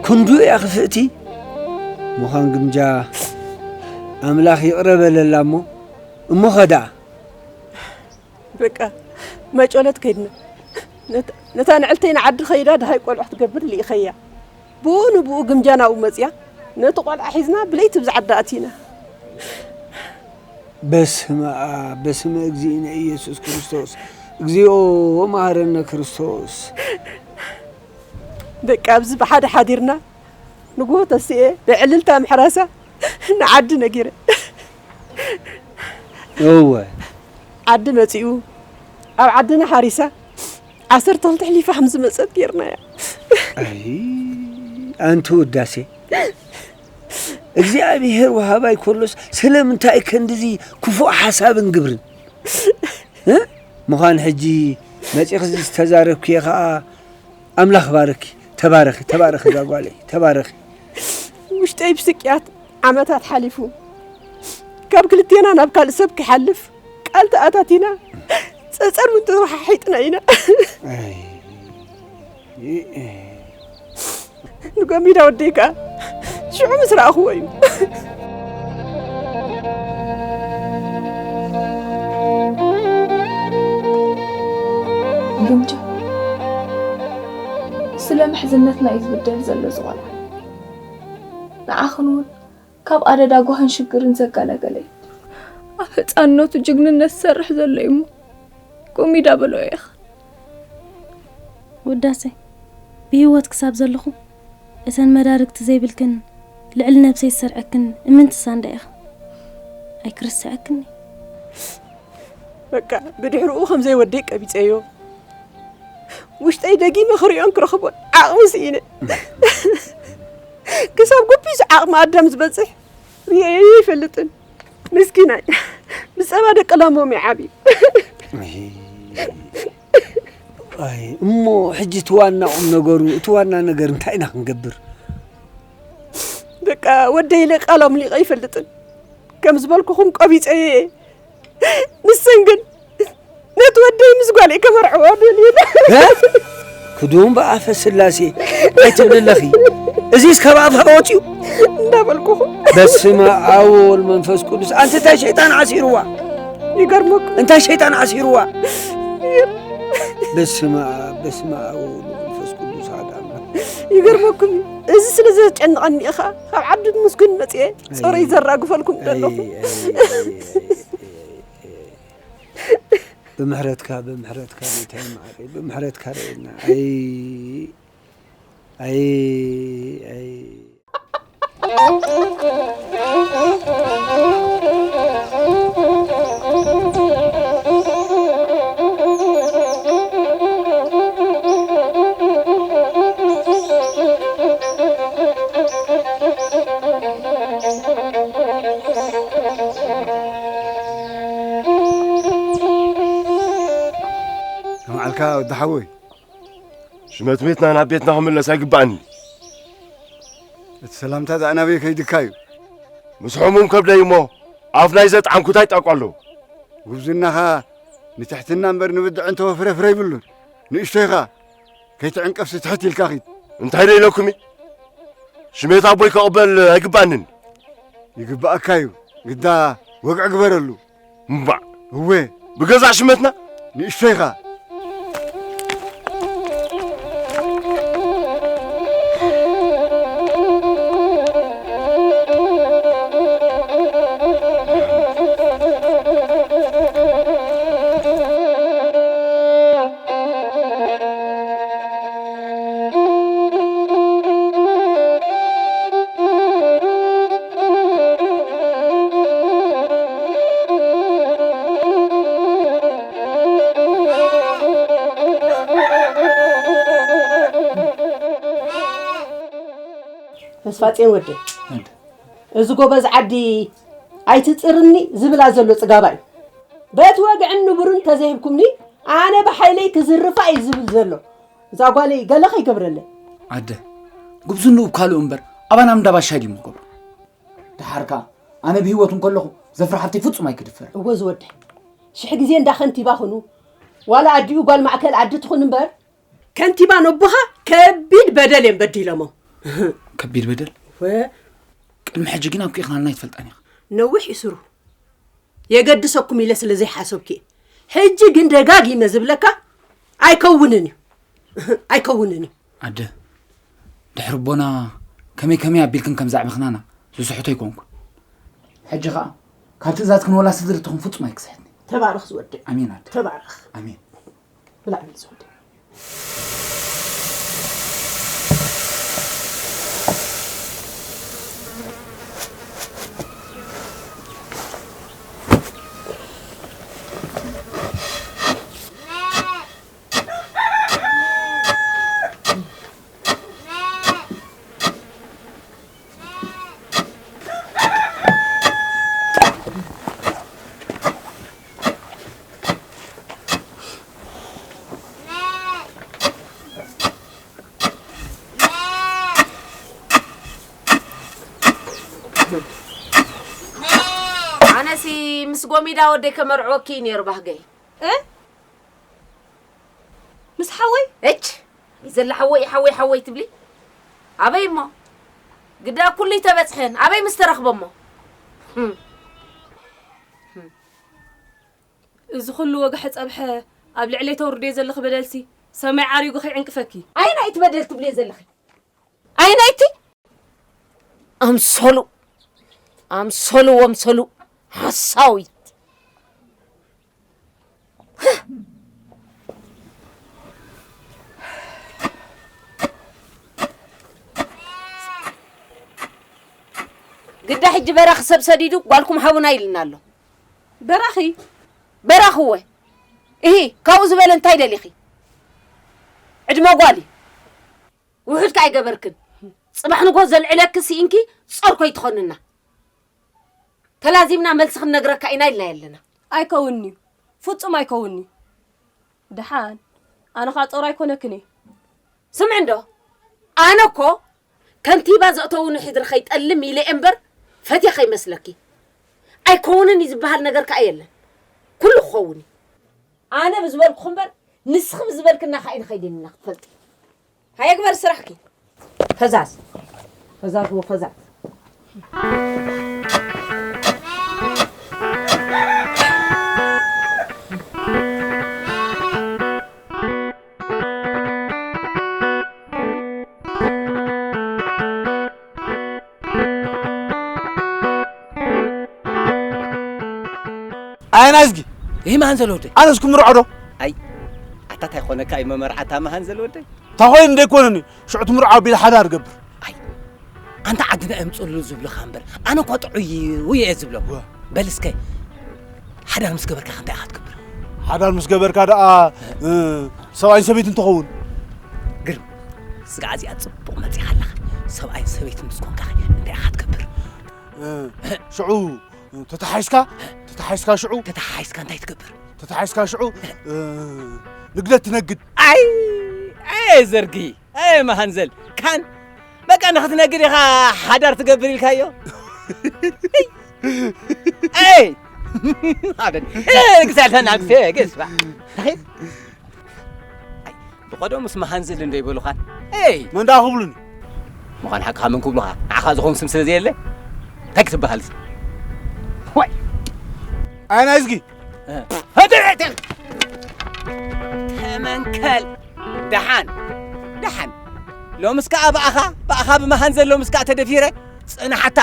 ክንዱ እያ ክፍእቲ ምዃን ግምጃ ኣምላኽ ይቕረ በለላ እሞ እሞ ኸ ደኣ በቃ መጨለት ከይድና ነታ ንዕልተይ ንዓዲ ኸይዳ ደሃይ ቆልዑ ክትገብር ልኢኸያ። ብኡ ንብኡ ግምጃ ናብኡ መፅያ ነቲ ቆልዓ ሒዝና ብለይቲ ብዛ ዓዲ ኣቲና። በስመ ኣብ በስመ እግዚእነ ኢየሱስ ክርስቶስ እግዚኦ መሐረነ ክርስቶስ። በቃ ኣብዚ ብሓደ ሓዲርና ንግሆ ተሲኤ ብዕልልታ ምሕራሳ ንዓዲ ነጊረ። እወ ዓዲ መፂኡ ኣብ ዓድና ሓሪሳ ዓሰርተ ክልተ ኣሕሊፋ ከም ዝመፀት ገይርናያ። ኣይ ኣንቲ ውዳሴ እግዚኣብሔር ወሃባይ ከሎስ ስለምንታይ ከንድዚ ክፉእ ሓሳብን ግብርን እ? ምዃን ሕጂ መፂኽዚ ዝተዛረብክዮ ኸዓ ኣምላኽ ባርኪ ተባረኺ ተባረኺ እዛ ጓለይ ተባረኺ። ውሽጠይ ብስቅያት ዓመታት ሓሊፉ ካብ ክልቴና ናብ ካልእ ሰብ ክሓልፍ ቃል ተኣታቲና ጸጸር እውን ተወሓሒጥና ኢና። ንጎሚዳ ወደይ ከኣ ሽዑ ምስ ረኣኽዎ እዩ። ግምጃ ለምሕዝነትና እዩ ዝብደል ዘሎ እዚ ቆልዓ። ንዓኽን እውን ካብ ኣደዳ ጓህን ሽግርን ዘጋላገለ እዩ። ኣብ ህፃንነቱ ጅግንነት ዝሰርሕ ዘሎ እዩ እሞ፣ ጉሚዳ በሎ ኢኻ። ውዳሰ፣ ብህይወት ክሳብ ዘለኹ እተን መዳርግቲ ዘይብልክን ልዕሊ ነብሰይ ዝሰርዐክን እምንቲ ሳንዳ ኢኻ። ኣይክርስዐክን። በቃ፣ ብድሕሪኡ ከም ዘይወደይ ቀቢጸዮ። ውሽጠይ ደጊመ ክሪኦን ክረኽቦን ዓቕሚ ስኢነ። ክሳብ ጎቢዝ ዓቕሚ ኣዳም ዝበጽሕ ርእየዮ ኣይፈልጥን። ምስኪናይ፣ ብጸባ ደቂ ላሞም እዩ ዓብዩ። ኣይ፣ ኣይ፣ እሞ ሕጂ እቲ ዋና ቁም ነገሩ፣ እቲ ዋና ነገር እንታይ ኢና ክንገብር? በቃ፣ ወደይ ኢለ ቃል ኣምሊቐ ኣይፈልጥን። ከም ዝበልኩኹም ቆቢጸዮ እየ። ንሰን ግን ነቲ ወደይ ምስ ጓለይ ከመርዕዎ ደልየን። እ? ክዱን ብኣፈ ስላሴ እንታይ ትብል ኣለኺ? እዚስ ካብ ኣፍኻ ወፂኡ? እንዳበልኩኹም። በስመ ኣብ ወወልድ መንፈስ ቅዱስ። ኣንቲ እንታይ ሸይጣን ዓሲርዋ? ይገርመኩም። እንታይ ሸይጣን ዓሲርዋ? በስመ ኣብ፣ በስመ ኣብ ወወልድ መንፈስ ቅዱስ ኣሐዱ ኣምላክ። ይገርመኩም እዩ። እዚ ስለ ዘጨንቐኒ ኢኻ ካብ ዓዲ ምስጉን መፅየ ፅሩይ ዘራግፈልኩም ዘለኹ። ኣይ፣ ኣይ፣ ኣይ፣ ኣይ፣ ኣይ፣ ኣይ። ብምሕረትካ፣ ብምሕረትካ፣ ጌታዬ መዓረይ፣ ብምሕረትካ ርኤና። ኣይ፣ ኣይ፣ ኣይ። መዓልካ ወዲ ሓወይ። ሽመት ቤትና ናብ ቤትና ክምለስ ኣይግባእን እዩ። እቲ ሰላምታ ደኣ ናበይ ከይድካ እዩ? ምስ ሕሙም ከብደይ እሞ ኣፍ ናይ ዘጥዓምኩት ኣይጣቋ ኣለዉ። ጉብዝናኻ ንትሕትና እምበር ንብድዐ እንተወፍረ ፍረ ይብሉን። ንእሽቶይኻ ከይትዕንቀፍሲ ትሕት ኢልካ ኺድ። እንታይ ዶ ኢለኩም እዩ? ሽሜት ኣቦይ ከቕበል ኣይግባእንን። ይግባኣካ እዩ። ግዳ ወግዒ ግበረሉ። እምባዕ። እወ። ብገዛእ ሽመትና? ንእሽቶይኻ። ተስፋጽዮን ወደይ፣ እንደ እዚ ጎበዝ ዓዲ ኣይትጽርኒ ዝብላ ዘሎ ጽጋባ እዩ። በቲ ወግዕን ንቡርን ተዘይህብኩምኒ፣ ኣነ ብሓይለይ ክዝርፋ እዩ ዝብል ዘሎ። እዛ ጓለይ ገለ ከይገብረለይ። ኣደ፣ ጉብዝንኡ ካልኡ እምበር፣ ኣባና እንዳ ባሻይ ድዩ ምገብሮ? ደሓር ከኣ፣ ኣነ ብህይወት እንከለኹ፣ ዘፍራ ሓብተይ ፍጹም ኣይክድፈር። እወ ዝወደይ፣ ሽሕ ግዜ እንዳ ከንቲባ ኹኑ፣ ዋላ ኣዲኡ ጓል ማእከል ዓዲ ትኹን እምበር፣ ከንቲባ ነቦኻ ከቢድ በደል እዮም በዲሎሞ። ከቢድ በደል? ወ- ቅድሚ ሕጂ ግን ኣብ ክኢኽናልና ኣይትፈልጣን ኢኻ። ነዊሕ ይስሩ። የገድሰኩም ኢለ ስለ ዘይሓሰብኩ እየ። ሕጂ ግን ደጋጊመ ዝብለካ ኣይከውንን እዩ። ኣይከውንን እዩ። ኣደ፣ ድሕሪ ኣቦና ከመይ ከመይ ኣቢልክን ከም ዘዕበኽናና ዝስሕቶ ኣይኮንኩን። ሕጂ ኸኣ ካብ ትእዛዝክን ወላ ስድሪ ትኹን ፍጹም ኣይክስሕትኒ። ተባረኽ ዝወደይ። ኣሜን ኣደ። ተባረኽ። ኣሜን። ብላዕ በል ዝወደይ። ኣነሲ ምስ ጎሚዳ ወደይ ከመርዕወኪ እዩ ነይሩ ባህገይ። እ? ምስ ሓወይ? እች፣ ዘላ ሓወይ፣ ሓወይ፣ ሓወይ ትብሊ? ኣበይ እሞ? ግዳ ኩሉ ይተበጽሐን፣ ኣበይ ምስ ተረኽበ እሞ? ህም። ህም። እዚ ኩሉ ወግሐ ጸብሐ ኣብ ልዕለይ ተውርድዮ ዘለኺ በደልሲ፣ ሰማይ ዓሪጉ ከይዕንቅፈኪ። ኣየናይቲ በደል ትብልዮ ዘለኺ? ኣየናይቲ? ኣምሰሉ፣ ኣምሰሉ፣ ኣምሰሉ፣ ሓሳዊት። ግዳ ሕጂ በራኺ ሰብ ሰዲዱ ጓልኩም ሃቡና ኢልና ኣሎ። በራኺ? በራኺ እወ። እሂ፣ ካብኡ ዝበለ እንታይ ደሊኺ? ዕድመ ጓል እዩ። ውሑድ ከኣ ኣይገበርክን። ጽባሕ ንግሆ ዘልዕለኪ ስኢንኪ ጾር ኮይትኾንና። ተላዚምና መልሲ ክንነግረካ ኢና ኢልና ኣለና። ኣይከውንን'ዩ። ፍጹም ኣይከውንን'ዩ። ደሓን፣ ኣነ ኸኣ ጾር ኣይኮነክን እየ። ስምዒ እንዶ፣ ኣነ እኮ ከንቲባ ዘእተውኒ ሕድሪ ከይጠልም ኢለ እየ እምበር፣ ፈትየ ከይመስለኪ። ኣይከውንን እዩ ዝበሃል ነገር ከኣ የለን። ኩሉ ክኸውን እዩ። ኣነ ብዝበልኩኺ እምበር፣ ንስኺ ብዝበልክና ከኣ ኣይንኸይድን ኢና ክትፈልጢ። ሃየ ግበሪ ስራሕኪ። ፈዛዝ። ፈዛዝ ወፈዛዝ። ኣየናይ እዝጊ? ይህ መሃን ዘሎ ወደይ። ኣነስ ክምርዖ ዶ? ኣይ፣ ኣታ ታይ ኾነካ እዩ መመርዓታ መሃን ዘሎ ወደይ? እንታይ ኮይኑ እንደ ኣይኮነን፣ ሽዑ ትምርዖ ኣቢለ ሓዳር ገብር። ኣይ፣ ኣንታ ዓድና እዮም ጽሉል ዝብሉኻ እምበር፣ ኣነ እኳ ጥዑይ ውየ እየ ዝብሎም። ወ- በል እስከ፣ ሓዳር ምስ ገበርካ ከ እንታይ ኢኻ ትገብር? ሓዳር ምስ ገበርካ ደኣ፣ እ፣ ሰብኣይን ሰበይትን ትኸውን። ግርም፣ ስጋዕ እዚኣ ጽቡቕ መጺኻ ኣለኻ። ሰብኣይን ሰበይትን ምስ ኮንካ ከ እንታይ ኢኻ ትገብር? እ፣ ሽዑ ተተሓይስካ፣ ተተሓይስካ ሽዑ፣ ተተሓይስካ እንታይ ትገብር? ተተሓይስካ ሽዑ፣ እ፣ ንግደት ትነግድ። ኣይ፣ ኣይ፣ ዘርጊ፣ ኣይ፣ መሃንዘል፣ ካን፣ በቃ ንኽትነግድ ኢኻ ሓዳር ትገብር ኢልካዮ? ኣይ፣ ኣበል፣ እ፣ ግዛልና፣ ግስ፣ ባ፣ ኣይ፣ ብቐደሙስ መሃንዝል እንዶ ይበሉኻን? ኤይ! መን ደኣ ክብሉኒ? ምዃን ሓቅኻ መን ክብሉኻ? ንዓኻ ዝኾን ስም ስለ ዘየለ? እንታይ ክትበሃልስ? ዋይ! ኣየናይ እዝጊ? እ፣ ህድእ፣ ህድእ! ተመንከል! ደሓን! ደሓን! ሎምስ ከኣ ብኣኻ፣ ብኣኻ ብመሃንዘል ሎምስ ከኣ ተደፊረ፣ ጽንሓታ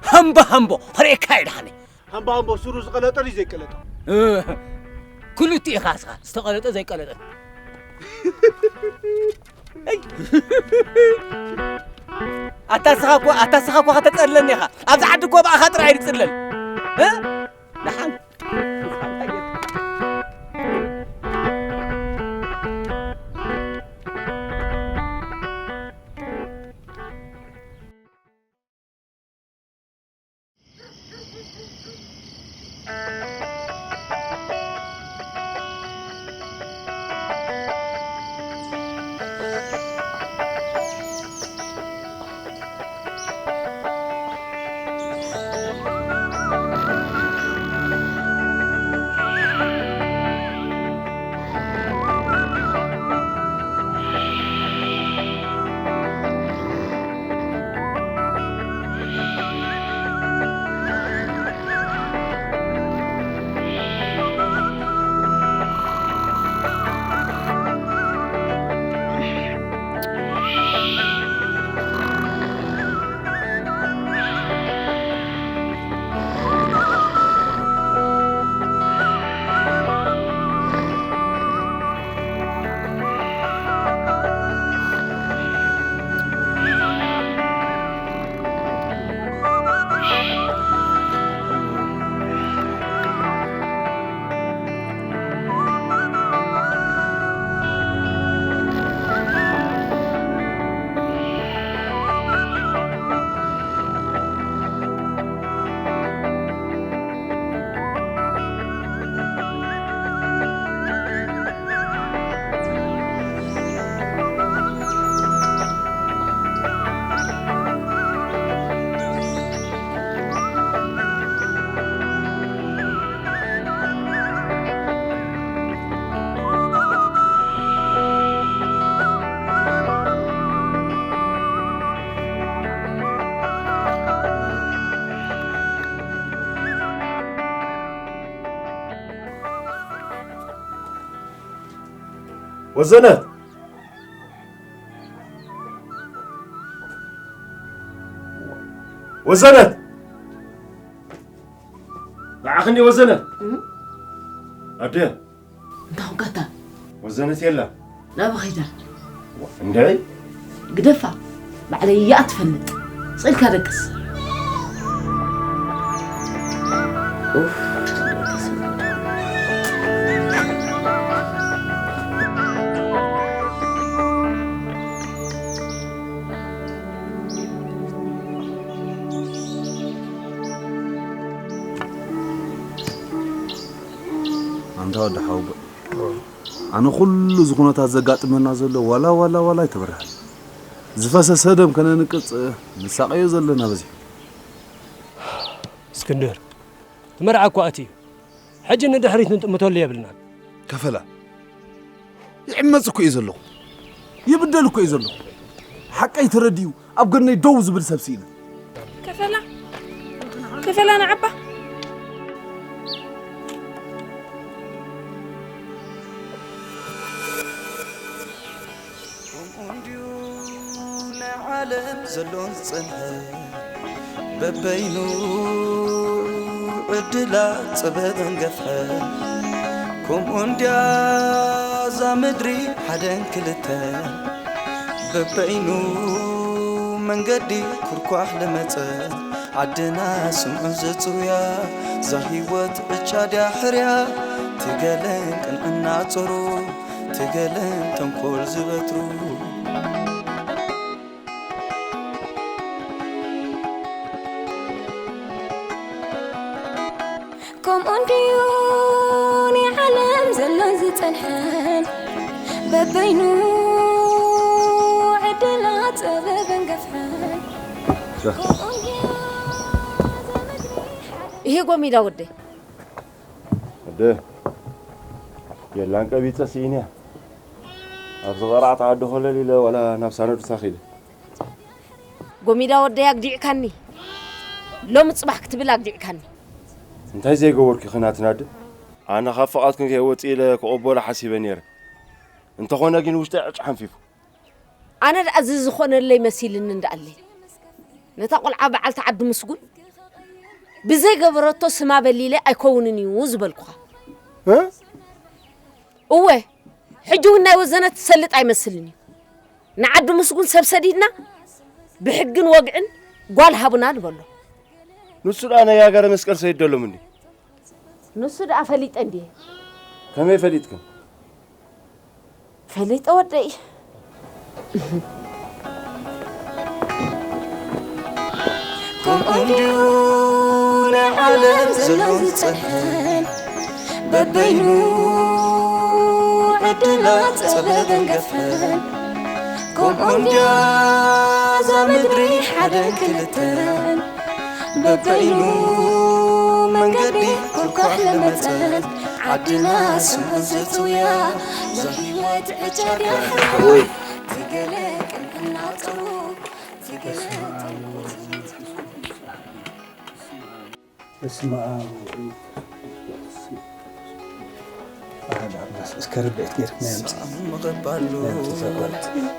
ሃምቦ ሃምቦ፣ ኽርእየካ እየ ደሓነይ። ሃምባ ሃምቦ ሱሩ ዝቐለጠ ድዩ ዘይቀለጠ? እ፣ ክልቲኡ ኢኻ እስኻ፣ ዝተቐለጠ ዘይቀለጠ። ኣታ እስኻ እኮ፣ ኣታ እስኻ እኮ ከተጸልለኒ ኢኻ። ኣብዚ ዓዲ እኮ ብኣኻ ጥራይ እዩ ዝጽለል። እ? ደሓን። ወዘነ፣ ወዘነት! ንዓኺ እንዲ ወዘነት! እም? ኣደ! እንታይ ኮንካታ? ወዘነት የላ። ናበይ ኸይዳ? እንድዒ? ግደፋ። ባዕለይ እያ ትፈልጥ። ስቕ ኢልካ ደቅስ። ኡፍ። ኣንታ ወዲ ሓወቦ፣ ኣነ ኩሉ እዚ ኩነታት ዘጋጥመና ዘሎ ዋላ ዋላ ዋላ ኣይተበርሃን። ዝፈሰሰ ደም ከነንቅጽ ንሳቐዮ ዘለና በዚሑ። እስክንድር፣ እቲ መርዓ እኮ ኣትዩ። ሕጂ ንድሕሪት ንጥምተሉ የብልናን። ከፈላ፣ ይዕመጽ እኮ እዩ ዘለኹ። ይብደል እኮ እዩ ዘለኹ። ሓቀይ ተረዲኡ ኣብ ጎነይ ደው ዝብል ሰብ ስኢነ። ከፈላ፣ ከፈላ ንዓባ። ከምኡ እንድዩ ናይ ዓለም ዘሎን ዝጸንሐ፣ በበይኑ ዕድላት ጸበበን ገፍሐን። ከምኡ እንድያ እዛ ምድሪ ሓደን ክልተን፣ በበይኑ መንገዲ ኩርኳሕ ለመጸ። ዓድና ስምዑ ዝጽውያ፣ እዛ ህይወት ዕጫ ድያ ሕርያ፣ ትገለን ቅንዕና ጾሩ፣ ትገለን ተንኮል ዝበትሩ። ከምኡ እንድዩ ናይ ዓለም ዘሎን ዝጸንሐን፣ በበይኑ ዕድላት ጸበበን ገፍሐን። ከምኡ እንድያ እዛ ምድሪ ሓ- ይሄ ጎሚዳ ወደይ። ኣደ፣ የላን ቀቢጸ ስኢንያ። ኣብዚ ቐራዕቲ ዓዲ ኾለል ኢለ ዋላ ናብ ሳነዱሳ ኺደ። ጎሚዳ ወደይ ኣግዲዕካኒ። ሎሚ ጽባሕ ክትብል ኣግዲዕካኒ። እንታይ ዘይገበርኩ ኸ ናትና ኣደ? ኣነ ካብ ፍቓድኩም ከይወጽእ ኢለ ክቕበሎ ሓሲበ ነይረ። እንተኾነ ግን ውሽጠይ ዕጭ ሓንፊፉ። ኣነ ደኣ እዚ ዝኾነለይ መሲልኒ እንዳኣለይ። ነታ ቆልዓ በዓልቲ ዓዲ ምስጉን ብዘይገበረቶ ስማ በሊለ ኣይከውንን እዩ ዝበልኩኻ። እ? እወ፣ ሕጂ እውን ናይ ወዘነት ትሰልጥ ኣይመስልን እዩ። ንዓዲ ምስጉን ሰብ ሰዲድና ብሕግን ወግዕን ጓል ሃቡና ንበሎ። ንሱ ደኣ ናይ ሃገረ መስቀል ሰይድ ደሎም እንዲ። ንሱ ደኣ ፈሊጠ እንድየ። ከመይ ፈሊጥክን? ፈሊጠ ወደይ። ከምኡ እንድዩ ናይ ዓለም ዘሎ ዝጸንሐን፣ በበይኑ ዕድላት ጸበበን ገፍሐን። ከምኡ እንድያ እዛ ምድሪ ሓደን ክልተን፣ በበይኑ መንገዲ ኩርኳሕ ለመጸት፣ ዓድና ስሙ ዝጽውያ፣ እዛ ህይወት ዕጫ ድያ ሕርያ፣ ወይ። ትገለ ቅንዕና ጥሩ፣ ትገለ በስመ አብ ወወልድ ወመንፈስ ቅዱስ አሐዱ አምላክ። እስከ ርብዒት ጌርክና የምጽእ። ሰላም ምቕባሉ ናይ ኣምጽእ ዘጓል።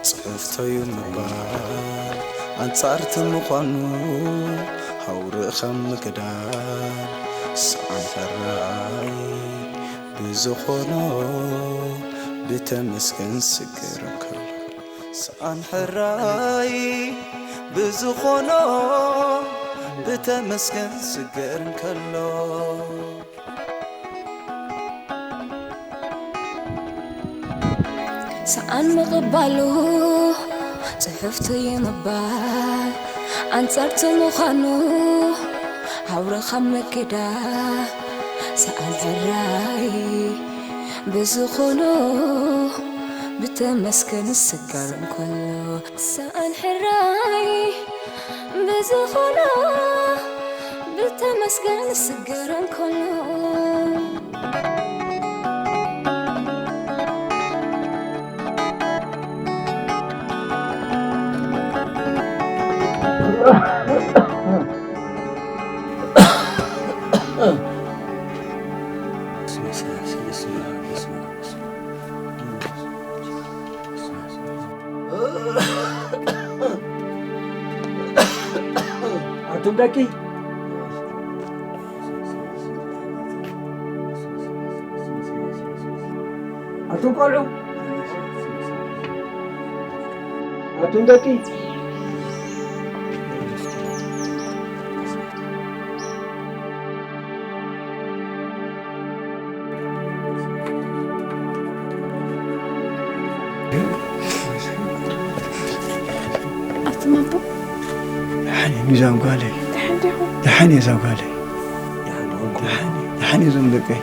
ጽሕፍቶዩ ምባል ኣንጻርቲ ምዃኑ ሃውርኻ ምግዳል። ሰኣን ሕራይ ብዝኾኖ ብተመስገን ስግር ከሎ። ሰኣን ሕራይ ብዝኾኖ ብተመስገን ስገር እንከሎ። ሰኣን ምቕባሉ ጽሕፍቱ ይምባል ኣንጻርቱ ምዃኑ ሃውርኻ ምክዳ ሰኣን ሕራይ ብዝኾኖ ብተመስገን ስገር እንከሎ። ሰኣን ሕራይ ብዝኾኖ ብተመስገን ስገር እንከሎ። ኣደ፣ ደቂ ኣቱም ቆልዑ፣ ኣቱም ደቂ ኣቱም ኣቦ ደሓን እየ ሚዛን ጓለይ። ደሓን ዲኹም? ደሓን እየ እዛ ጓለይ። ደሓን እየ፣ ደሓን እየ እዞም ደቀይ።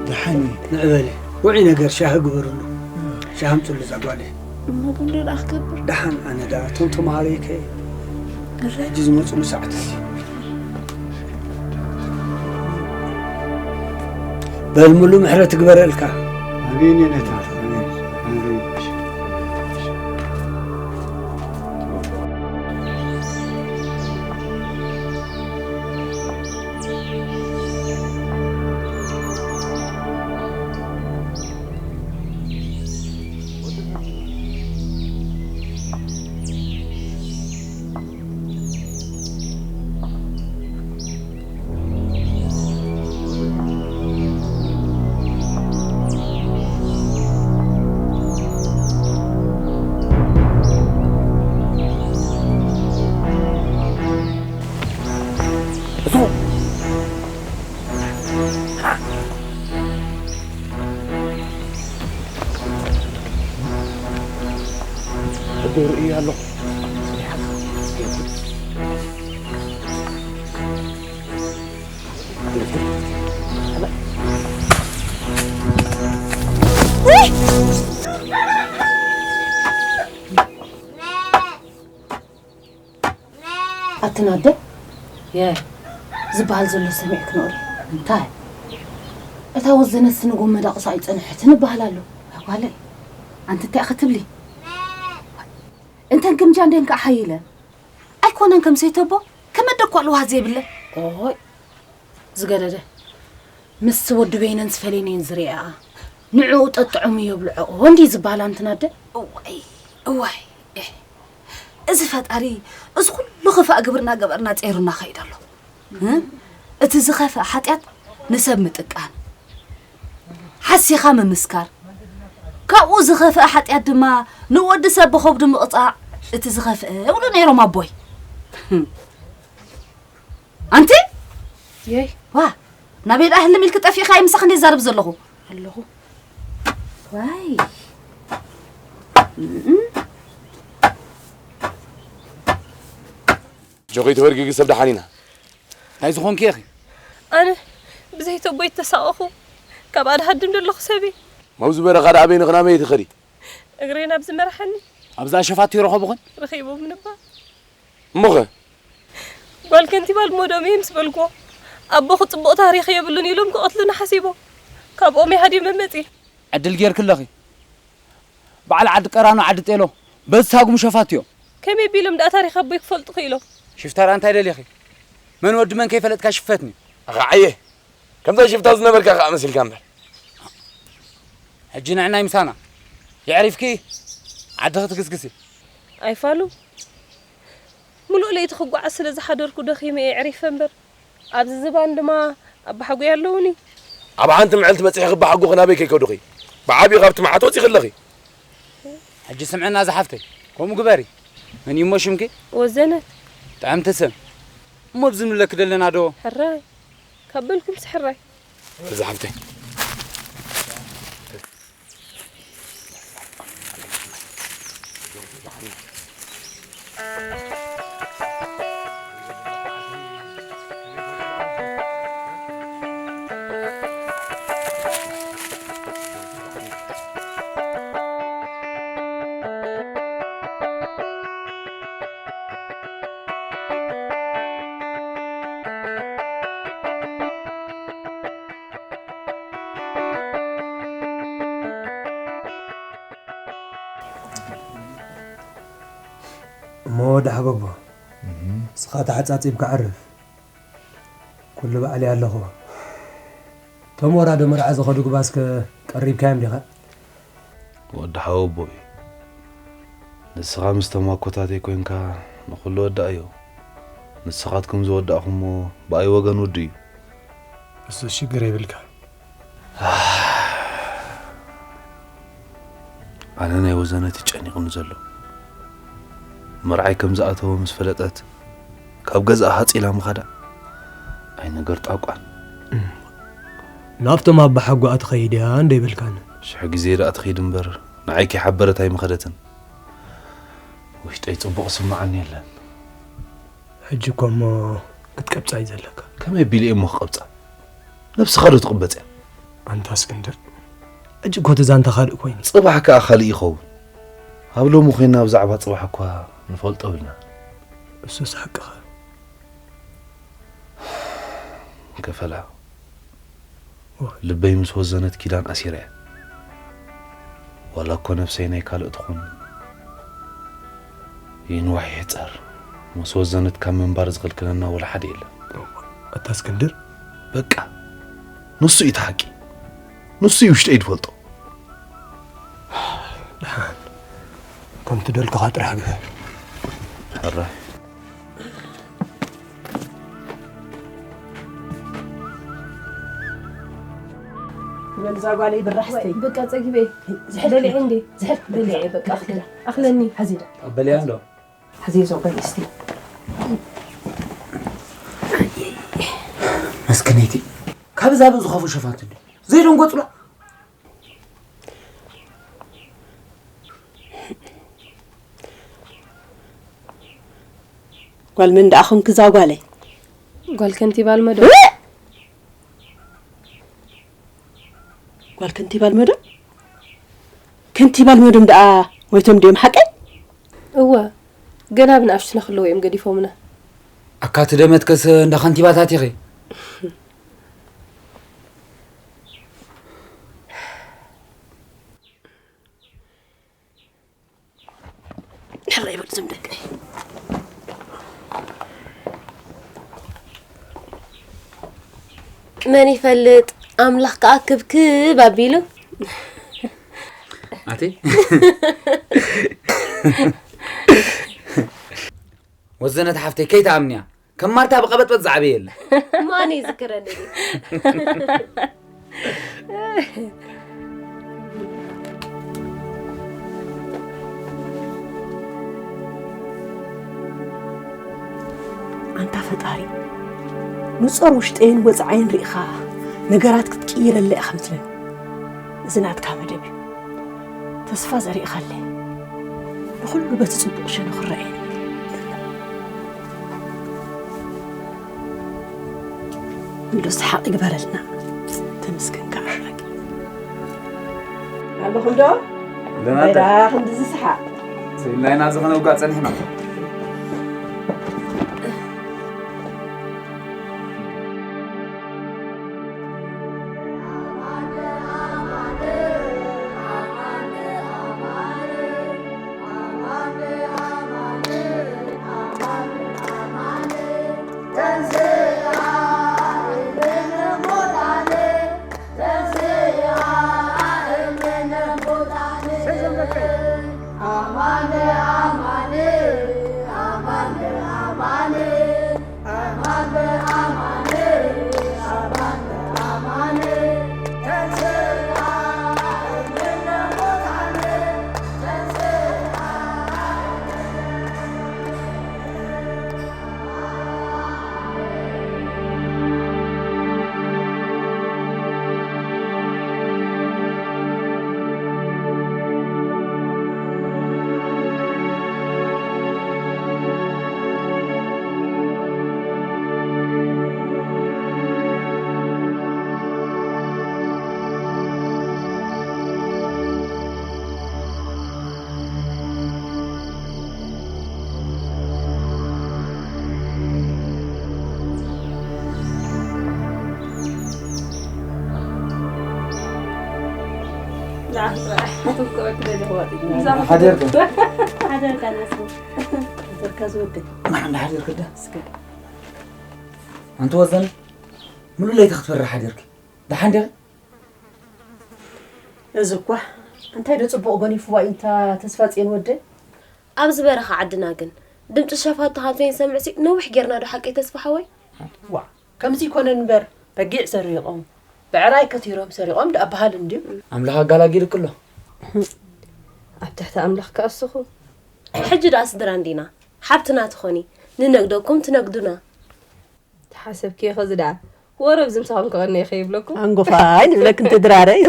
ደሓን እየ። ንዕበሊ ውዒ ነገር ሻሂ ግበርሉ። ሻሂ ኣምፅሉ እዛ ጓለይ። እሞ ቡን ዶ ደኣ ክገብር? ደሓን ኣነ ደኣ እቶም ተምሃሮይ ከ እረ ሕጂ ዝመፅሉ ሰዓት እዩ። በል ሙሉ ምሕረት ትግበረልካ። ኣሜን የነታ ኣሜን። ኣሜን። ሕጂ ርእዮ ኣለኹ። ኣትን ኣደ የ ዝበሃል ዘሎ ሰሚዕክ ኖሪ እንታይ እታ ወዘነት ስንጎም መዳቕሳ ኣይጸንሐትን ይበሃል ኣሎ ኣጓለይ ኣንቲ እንታይ ክትብሊ እንተን ግምጃ እንደን ከዓ ሓይለ ኣይኮነን ከም ሰይተቦ ከመደ እኳ ልዋህ ዘይብለ ኦይ ዝገደደ ምስ ወዲ በይነን ዝፈለየን ዝሪኣ ንዕኡ ጠጥዖም እዮ ብልዕኦ እንዲ ዝበሃል ኣንትናደ እዋይ እዋይ እህ፣ እዚ ፈጣሪ እዚ ኩሉ ክፋእ ግብርና ገበርና ጸይሩና ኸይድ ኣሎ እ? እቲ ዝኸፍእ ሓጢኣት ንሰብ ምጥቃን ሓሲኻ ምምስካር ካብኡ ዝኸፍእ ሓጢኣት ድማ ንወዲ ሰብ ብኸብዱ ምቕጻዕ እቲ ዝኸፍእ ይብሉ ነይሮም ኣቦይ ኣንቲ የይ ዋ ናበይ ደኣ ህልም ኢልክ ጠፊእካ ምሳኽ እንደ ዛረብ ዘለኹ ኣለኹ ዋይ ጆኸይ ተወርጊጊ ሰብ ደሓን ኢና እንታይ ዝኾንኪ ኢኺ ኣነ ብዘይተቦይ ተሳቐኹ ካብ ኣድሃድም ዘለኹ ሰበይ መብዚ በረኻ ደኣ በይንኺ ናበይ ትኸዲ እግረይ ናብ ዝመርሓኒ ኣብዛ ሸፋቱ ይረኸብኹን ረኺቦም ንባ እሞኸ ጓል ከንቲባ ልሞዶም እየ ምስ በልኩዎ ኣቦኹ ፅቡቕ ታሪኽ የብሉን ኢሎም ክቐትሉና ሓሲቦም ካብኦም እየ ሃዲመ መፂ ዕድል ጌርኪ ኣለኺ በዓል ዓዲ ቀራኖ ዓዲ ጤሎ በዚ ሳጉም ሸፋቱ እዮም ከመይ ቢሎም ደኣ ታሪኽ ኣቦይ ክፈልጡ ክኢሎም ሽፍታ ደኣ እንታይ ደሊኺ መን ወዲ መን ከይፈለጥካ ሽፈትኒ ኣኻ ዓየ ከምዛ ሽፍታ ዝነበርካ ከዓ መሲልካ እምበር ሕጂ ንዕናይ ምሳና የዕሪፍኪ ዓድኺ ትግስግሲ ኣይፋሉ ሙሉእ ለይቲ ክጓዓዝ ስለ ዝሓደርኩ ደኺመ እየ ዕሪፈ እምበር ኣብዚ ዝባን ድማ ኣባሓጎይ ኣለውኒ ኣብ ሓንቲ መዕልቲ በፂሕኺ ኣባሓጎኺ ናበይ ከይከዱኺ ብዓብዪ ካብቲ መዓት ወፂኺ ኣለኺ ሕጂ ስምዕና ዝሓፍተይ ከምኡ ግበሪ መን እዩሞ ሽምኪ ወዘነት ጥዕምቲ ስም እሞ ኣብዚ ንብለኪ ዘለና ዶ ሕራይ ካብ በልኩምስ ሕራይ ዝሓፍተይ እሞ ወዲ ሓጎቦ እስኻ ተሓጻጺብካ ዓርፍ ኩሉ ባዕለይ ኣለኹ እቶም ወራዶ መርዓ ዝኸዱ ጉባዝከ ቀሪብካዮም ዲኻ ወዲ ሓወቦ እዩ ንስኻ ምስቶም ኣኮታተይ ኮንካ ንኹሉ ወዳእዮ ንስኻትኩም ዝወዳእኹሞ ብኣይ ወገን ውዱ እዩ። እሱ ሽግር የብልካ። ኣነ ናይ ወዘነት ጨኒቕኒ ዘሎ። መርዓይ ከም ዝኣተወ ምስ ፈለጠት ካብ ገዛኣ ሃፂላ ምኻዳ ኣይነገር ጣቋን። ናብቶም ኣባሓጓኣ ትኸይድ እያ እንዶ ይብልካኒ። ሽሕ ግዜ ደኣ ትኸይድ እምበር ንዓይ ከይሓበረት ኣይምኸደትን። ውሽጠይ ጽቡቕ ስምዓኒ የለን። ሕጂ እኮ እሞ ክትቀብጻ እዩ ዘለካ። ከመይ ቢሉ እየ እሞ ክቐብጻ? ነብስኻ ዶ ትቕበጽ እያ? ኣንታ እስክንድር፣ ሕጂ እኮ እቲ ዛንታ ካልእ ኮይኑ። ጽባሕ ከኣ ካልእ ይኸውን። ኣብ ሎሚ ኮይና ብዛዕባ ጽባሕ እኳ ንፈልጦ ብልና። እሱስ ሓቅኻ። ከፈላ። ልበይ ምስ ወዘነት ኪዳን ኣሲረ እየ። ዋላ እኮ ነብሰይ ናይ ካልእ ትኹን ይንዋሕ ይሕጸር፣ ምስ ወዘነት ካብ ምንባር ዝኽልክለና ወላ ሓደ የለን። ኣታ እስክንድር። በቃ ንሱ እዩ እቲ ሓቂ። ንሱ እዩ ውሽጠይ ዝፈልጦ። ደሓን ከምቲ ደልኩኻ ጥራሕ ግበር። ሕራይ። በል እዛ ጓለይ ብራሕ ስተይ። በቃ ጸጊበ። ዝሕል በሊዐ እንዴ? ዝሕል በሊዐ በቃ ኣኽለ-፣ ኣኽለኒ። ሓዚ ዶ? በሊያ እንዶ? ሓዚ ዞ በል እስቲ። መስከነይቲ። ካብ እዛ ብዝኸፉ ሸፋቱ እንዴ? ዘይደንጎጽሎ? ጓል መን ደኣ ኾንኪ እዛ ጓለይ? ጓል ከንቲባ ኣልመዶ። እ? ጓል ከንቲባ ኣልመዶ? ከንቲባ ኣልመዶም ደኣ ሞይቶም ድዮም ሓቀይ? እወ፣ ገና ብንኣሽቱና ከለዉ እዮም ገዲፎምና። ኣካ እቲ ደመትከስ እንዳ ከንቲባታት ኢኺ። ሕራይ በል ዝም ደቀይ። መን ይፈልጥ ኣምላኽ ከኣ ክብክብ ኣቢሉ። ኣቲ ወዘነት ሓፍተይ ከይትኣምንያ። ከም ማርታ ብቐበጥበጥ ዝዓበየ የለ። ማን ይዝክረኒ ድዩ? ኣንታ ፈጣሪ፣ ንጾር ውሽጠይን ወጻዓይን ርኢኻ ነገራት ክትቅይረለይ ኢኻ መስለኒ። እዚ ናትካ መደብ እዩ። ተስፋ ዘሪእኻለይ ንኹሉ በቲ ጽቡቕ ሸነኹ ክረኣየኒ። እንዶ ሰሓቕ ይግበረልና። ተመስገን ከኣ ኣሕራቂ። ኣለኹም ዶ? ደህና እንታይ ደኣ ክንድዚ ሰሓቕ? ስኢልና ኢና፣ እዚ ከነውጋእ ጸኒሕና። ሓደርካ። ሓደርካ ናስሩ። ሓደርካ ዝወደይ። ማን እንዳ ሓደርክ ዳ? እስከ። ኣንቲ ወዘን፣ ሙሉ ለይቲ ክትፈርሕ ሓደርክ። ደሓን ዲኺ? እዚ እኳ እንታይ ዶ ጽቡቕ ጎኒፍዋ እዩ እንታ ተስፋጽዮን ወደይ? ኣብዚ በረኻ ዓድና ግን ድምፂ ሸፋቱ ካብ ዘይንሰምዕሲ ነዊሕ ጌርና ዶ ሓቀይ ተስፋ ሓወይ? ዋ፣ ከምዚ ይኮነን እምበር፣ በጊዕ ሰሪቖም፣ ብዕራይ ከቲሮም ሰሪቖም ደኣ በሃል እንድዩ። ኣምላኽ ኣጋላጊልክ ኣሎ። ኣብ ትሕቲ ኣምላኽ ከኣ እስኹ። ሕጂ ደኣ ስድራ እንዲና፣ ሓብትና ትኾኒ፣ ንነግደኩም ትነግዱና። ተሓሰብኪ ኢኺ እዚ ደኣ። ወረብ ዝምሳኹም ክቐነ ኢኺ ይብለኩም። ኣንጎፋይ ንብለክ እንተ ድራረይ።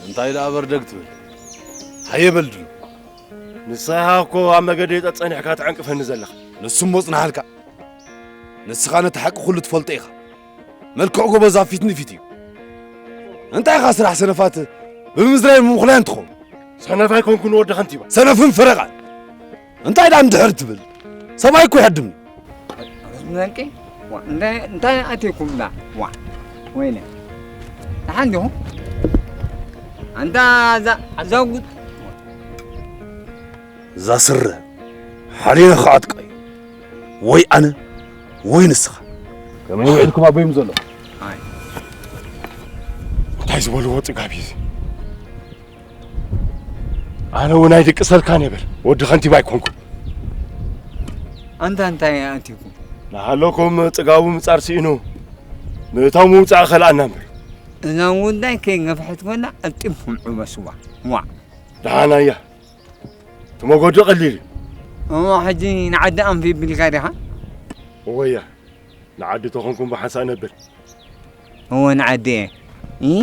እንታይ ደኣ በርደግ ትብል? ሃየ በል ድሉ። ንስኻ እኮ ኣብ መገደይ ጸኒሕካ ትዕንቅፈኒ ዘለኻ። ንሱ እሞ ጽንሓልካ። ንስኻ ነቲ ሓቂ ኩሉ ትፈልጦ ኢኻ። መልክዕ ጎበዝ ኣብ ፊት ንፊት እዩ። እንታይ ኢኻ ስራሕ ሰነፋት ብምዝራይ ምምኽላይን ትኸውን? ሰነፍ ኣይኮንኩን ወዲ ከንቲባ። ሰነፍን ፈረቓን። እንታይ ደኣ እንድሕር ትብል? ሰማይ እኮ ይሃድም። ነቂ፣ ዋ፣ እንታይ፣ እንታይ ኣትይኩም ዳ? ዋ፣ ወይነ። ደሓን ዲኹም? ኣንታ እዛ፣ እዛ ጉድ። እዛ ስረ ሓሊና ክዓጥቃ እዩ። ወይ ኣነ፣ ወይ ንስኻ። ከመይ ውዒልኩም ኣቦይ ምስ ዘሎ? ኣይ። እንታይ ዝበልዎ ጽጋብ እዩ እዚ? ኣነ እውን ኣይድቅሰልካን እየ በል። ወዲ ከንቲባ ኣይኮንኩን። ኣንታ እንታይ ኣትይኩም? ንሃለኩም ጽጋቡ ምጻር ስኢኑ ምእታው ምውጻእ ከልኣና እምበር። እዛ ጉዳይ ከይገፍሐት ኮላ ቀልጢፍኩም ዕበስዋ። ዋዕ። ደሓን ኣያ። እቲ መጎዲ ቀሊል እዩ። እሞ ሕጂ ንዓዲ ኣንፊ ቢልካ ዲኻ? እወያ። ንዓዲ ተኾንኩም ብሓንሳእ ነብል። እወ ንዓዲ እየ።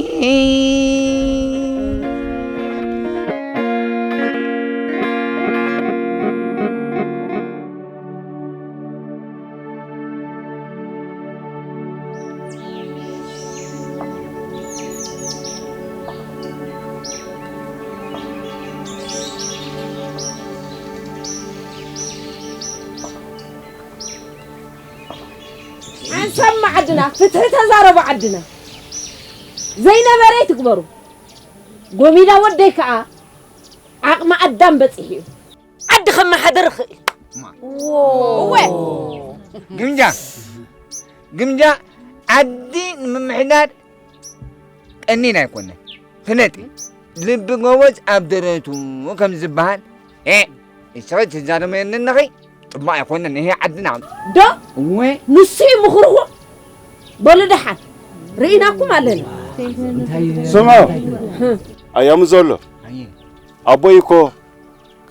ሓንሳብ መዓድና ፍትሒ ተዛረቡ ዓድና። ዘይነበረ ይትግበሩ። ጎሚዳ ወደይ ከኣ ዓቕሚ ኣዳም በጺሑ እዩ። ዓዲ ከመሓድር ይኽእል። እወ። ግምጃ፣ ግምጃ ዓዲ ንምምሕዳር ቀኒን ኣይኮነን። ፍለጢ፣ ልቢ ጎበዝ ኣብ ደረቱ ከም ዝበሃል፣ ኤ፣ እስኺ ትዛረበኒ ኣለኺ፣ ጽቡቕ ኣይኮነን፣ ይሄ ዓድና። ዶ? እወ። ንሱ እዩ ምኽርኹም። በሉ ደሓን፣ ርኢናኩም ኣለና። ስምዑ፣ ኣያሙ ዘሎ፣ ኣየ። ኣቦይ እኮ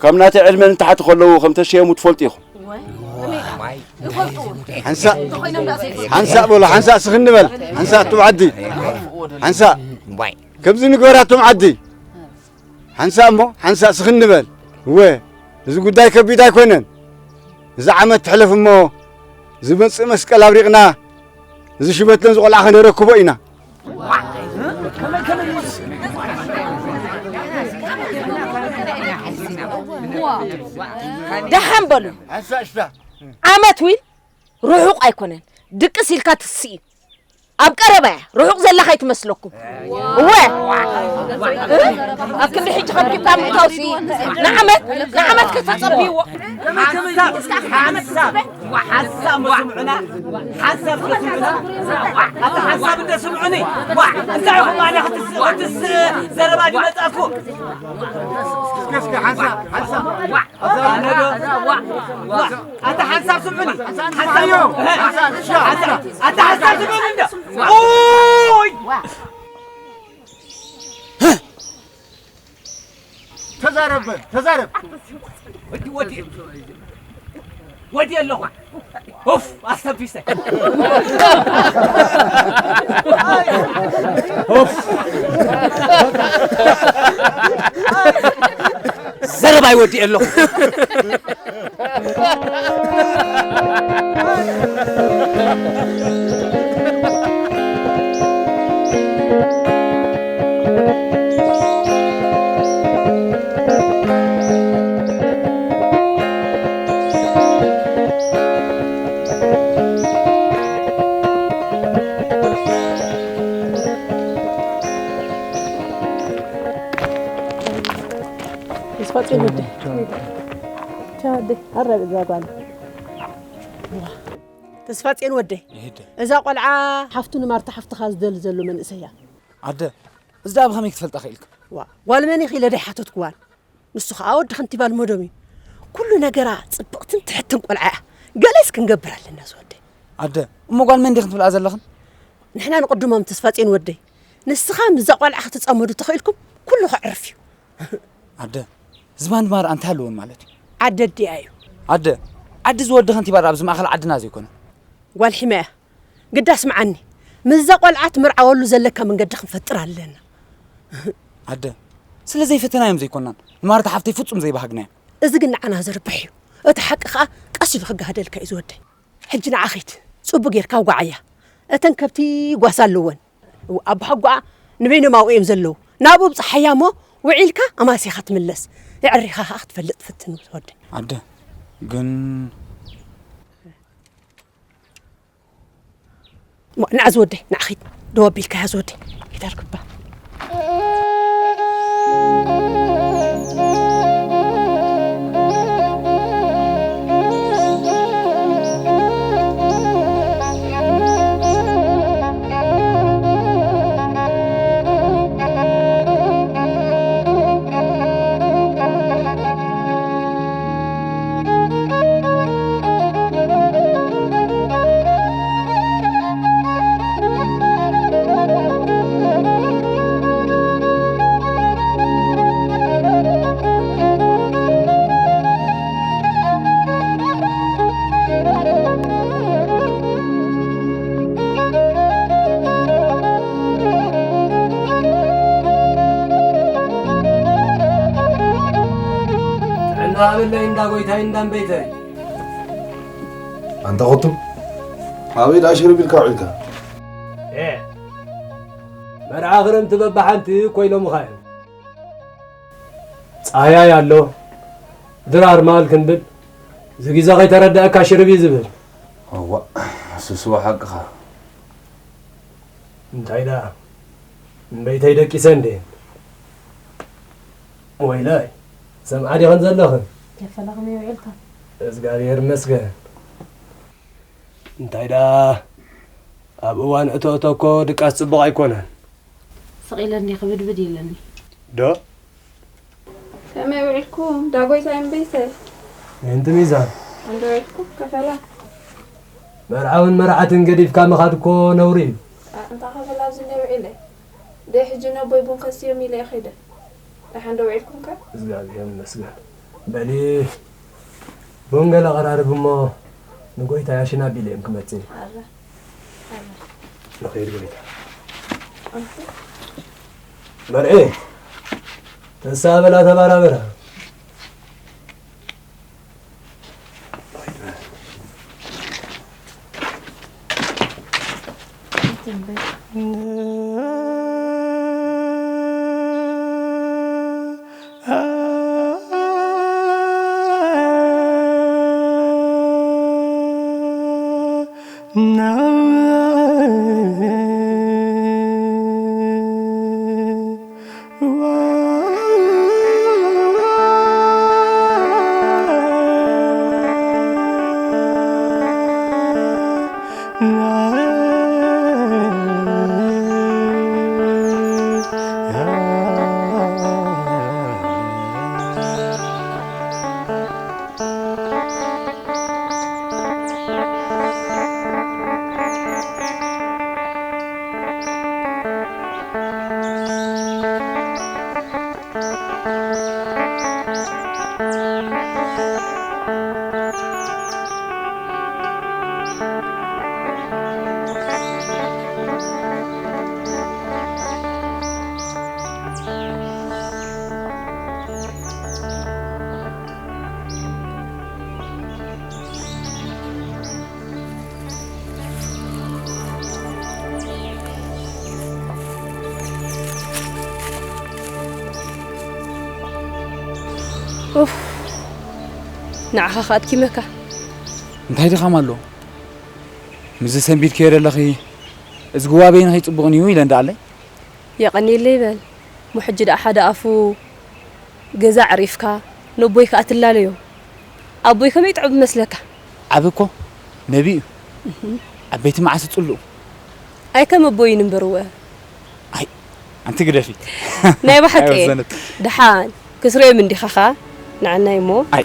ካብ ናተይ ዕድመ ንታሕቲ ከለዉ ከም ተሸየሙ ትፈልጡ ኢኹም። ሓንሳእ፣ ሓንሳእ በሉ፣ ሓንሳእ ስኽን ንበል፣ ሓንሳእ ኣቱም ዓዲ፣ ሓንሳእ። ከምዚ ንግበር ኣቱም ዓዲ። ሓንሳእ እሞ፣ ሓንሳእ ስኽን ንበል። እወ፣ እዚ ጉዳይ ከቢድ ኣይኮነን። እዚ ዓመት ትሕለፍ እሞ፣ ዝመጽእ መስቀል ኣብሪቕና፣ እዚ ሽበትለን ዝቖልዓ ከነረክቦ ኢና። ደሓን በሉ። ዓመት ዊል ርሑቕ ኣይኮነን። ድቅስ ኢልካ ትስኢ። ኣብ ቀረባ እያ። ርሑቕ ዘላ ከይትመስለኩም። እወ። ኣብ ክንዲ ሕጂ ከብኪብካ ምእታው ሲ ንዓመት፣ ንዓመት ከተጸብይዎ። ሓንሳብ፣ ሓንሳብ፣ ሓንሳብ ስምዑና። ሓንሳብ ስምዑና። ኣታ ሓንሳብ እንደ ስምዑኒ። ዋ፣ እንታይ ኢኹም ኣነ ክትስ-፣ ክትስ ዘረባ ድመጻኩም? እስከ፣ እስከ ሓንሳብ፣ ሓንሳብ። ኣነ ዶ? ኣታ ሓንሳብ ስምዑኒ። ሓንሳብ። ኣታ ሓንሳብ ስምዑኒ እንዶ። ኦይ! ተዛረብ፣ ተዛረብ። ወዲ፣ ወዲ፣ ወዲ ኣለኹ። ኡፍ፣ ኣስተንፊሰ። ኡፍ። ዘረባይ ወዲኤ ኣለኹ። ተስፋጽዮን ወደይ። ቻው ወደይ። ኣረብ እዛ ጓል። ተስፋ ጽዮን ወደይ፣ ይሄደ። እዛ ቆልዓ ሓፍቱ ንማርታ ሓፍትኻ ዝደሊ ዘሎ መንእሰይ እያ። ኣደ፣ እዚ ደኣ ብኸመይ ክትፈልጣ ኽኢልክ? ዋ፣ ጓል መን ኢኺ ኢለ ደይሓተትክዋን? ንሱ ኸኣ ወዲ ከንቲባ ልመዶም እዩ። ኩሉ ነገራ ጽብቕትን ትሕትን ቆልዓ እያ። ገለስ ክንገብር ኣለና ዝወደይ። ኣደ፣ እሞ ጓል መን ዲኽን ትብልኣ ዘለኽን? ንሕና ንቕድሞም ተስፋ ጽዮን ወደይ። ንስኻ ምስዛ ቆልዓ ክትጸመዱ ተኽኢልኩም ኩሉ ከዕርፍ እዩ። ኣደ፣ ዝባን ድማ ደኣ እንታይ ኣለዎን ማለት እዩ? ዓዲ ኣዲኣ እዩ። ኣደ፣ ዓዲ ዝወዲ ከንቲባ ደኣ ኣብዚ ማእኸል ዓድና ዘይኮነ። ጓል ሒመያ፣ ግዳ ስምዓኒ፣ ምስዛ ቆልዓ ትምርዓወሉ ዘለካ መንገዲ ክንፈጥር ኣለና። ኣደ፣ ስለ ዘይፈተናዮም ዘይኮናን ንማርታ ሓፍተይ ፍጹም ዘይባህግናዮም። እዚ ግን ንዓና ዘርብሕ እዩ። እቲ ሓቂ ከኣ ቀስ ኢሉ ክጋሃደልካ እዩ ዝወደይ። ሕጂ ንዓ ኺድ፣ ጽቡቕ ጌርካ ኣውግዓያ። እተን ከብቲ ጓሳ ኣለወን። ኣቦሓጎኣ ንበይኖም ኣብኡ እዮም ዘለዉ። ናብኡ ብጽሓያ እሞ ውዒልካ ኣማሲኻ ትምለስ። የዕሪኻ ኸኣ ክትፈልጥ ፈትን ዝወደይ። ኣደ፣ ግን ሞ-፣ ንዓ ዝወደይ፣ ንዓ ኺድ። ደው ኣቢልካ እያ ዝወደይ። ኪድ ኣርክባ። ጥዕና ሃበለይ እንዳ ጎይታይ እንዳ እምበይተይ። ኣንታ ኸቱ፣ ኣበይ ደኣ ሽርብ ኢልካ ውዒልካ? ኤ፣ መርዓ ክረምቲ በብሓንቲ እኮ ኢሎምኻ እዮም። ጻህያይ ኣሎ፣ ድራር ማል ክንብል፣ እዚ ግዜ ከይተረደኣካ ሽርብ እዩ ዝብል። እዋእ፣ እሱስ እወ ሓቅኻ። እንታይ ደኣ፣ እምበይተይ ደቂሰ እንዴ? ወይለይ፣ ሰምዓ ዲኽን ዘለኽን? ከፈላ ከመይ ውዒልካ? እግዚኣብሔር ይመስገን። እንታይ ደኣ፣ ኣብ እዋን እቶ እቶ እኮ ድቃስ ጽቡቕ ኣይኮነን። ስቕ ኢለ እንዲ ክብድብድ ኢለኒ። ዶ? ከመይ ውዒልኩም? ዳጎይታይ እምበይተይ? ምእንቲ ሚዛን። እንዶ ውዒልኩም ከፈላ? መርዓውን መርዓትን ገዲፍካ ምኻድ እኮ ነውሪ እዩ። ኣ፣ እንታ ከፈላ ኣብዚ እንደ ውዒለ? ደይ ሕጂ ነቦይ ቡን ከስትዮም ኢለ እየ ኸይደ። ደሓን ዶ ውዒልኩም ከ? እግዚኣብሔር ይመስገን። በሊ ቡን ገለ ቀራርብ እሞ ንጎይታይ ኣሽናብ ኢለ እየ ክመጽእ። ኣረ፣ ኣረ። ንኸይድ ጎይታ። ኣንተ መርኤ፣ ተሳ በላ ተባራበራ። ኡፍ፣ ንዓኻ ከኣ ኣድኪመካ። እንታይ ድኻም ኣሎ? ምስዚ ሰንቢድክዮ ዘለኺ፣ እዚ ግዋበይ ንኸይጽቡቕን እዩ ኢለን ደኣለይ። የቐንየለይ በል። እሞ ሕጂ ደኣ ሓደ ኣፉ ገዛ ኣዕሪፍካ፣ ነቦይ ከኣ ትላለዮ። ኣቦይ ከመይ ጥዑም ይመስለካ? ዓቢ እኮ። ነቢዩ፣ ዓበይቲ መዓስ ጽልኡ? ኣይ ከም ኣቦይን እምበርወ። ኣይ፣ ኣንቲ ግደፊ። ናይ ብሓቂ። ኣይወሰነት። ደሓን፣ ክስርዮም እንዲኻ ኸኣ፣ ንዓናይ እሞ። ኣይ፣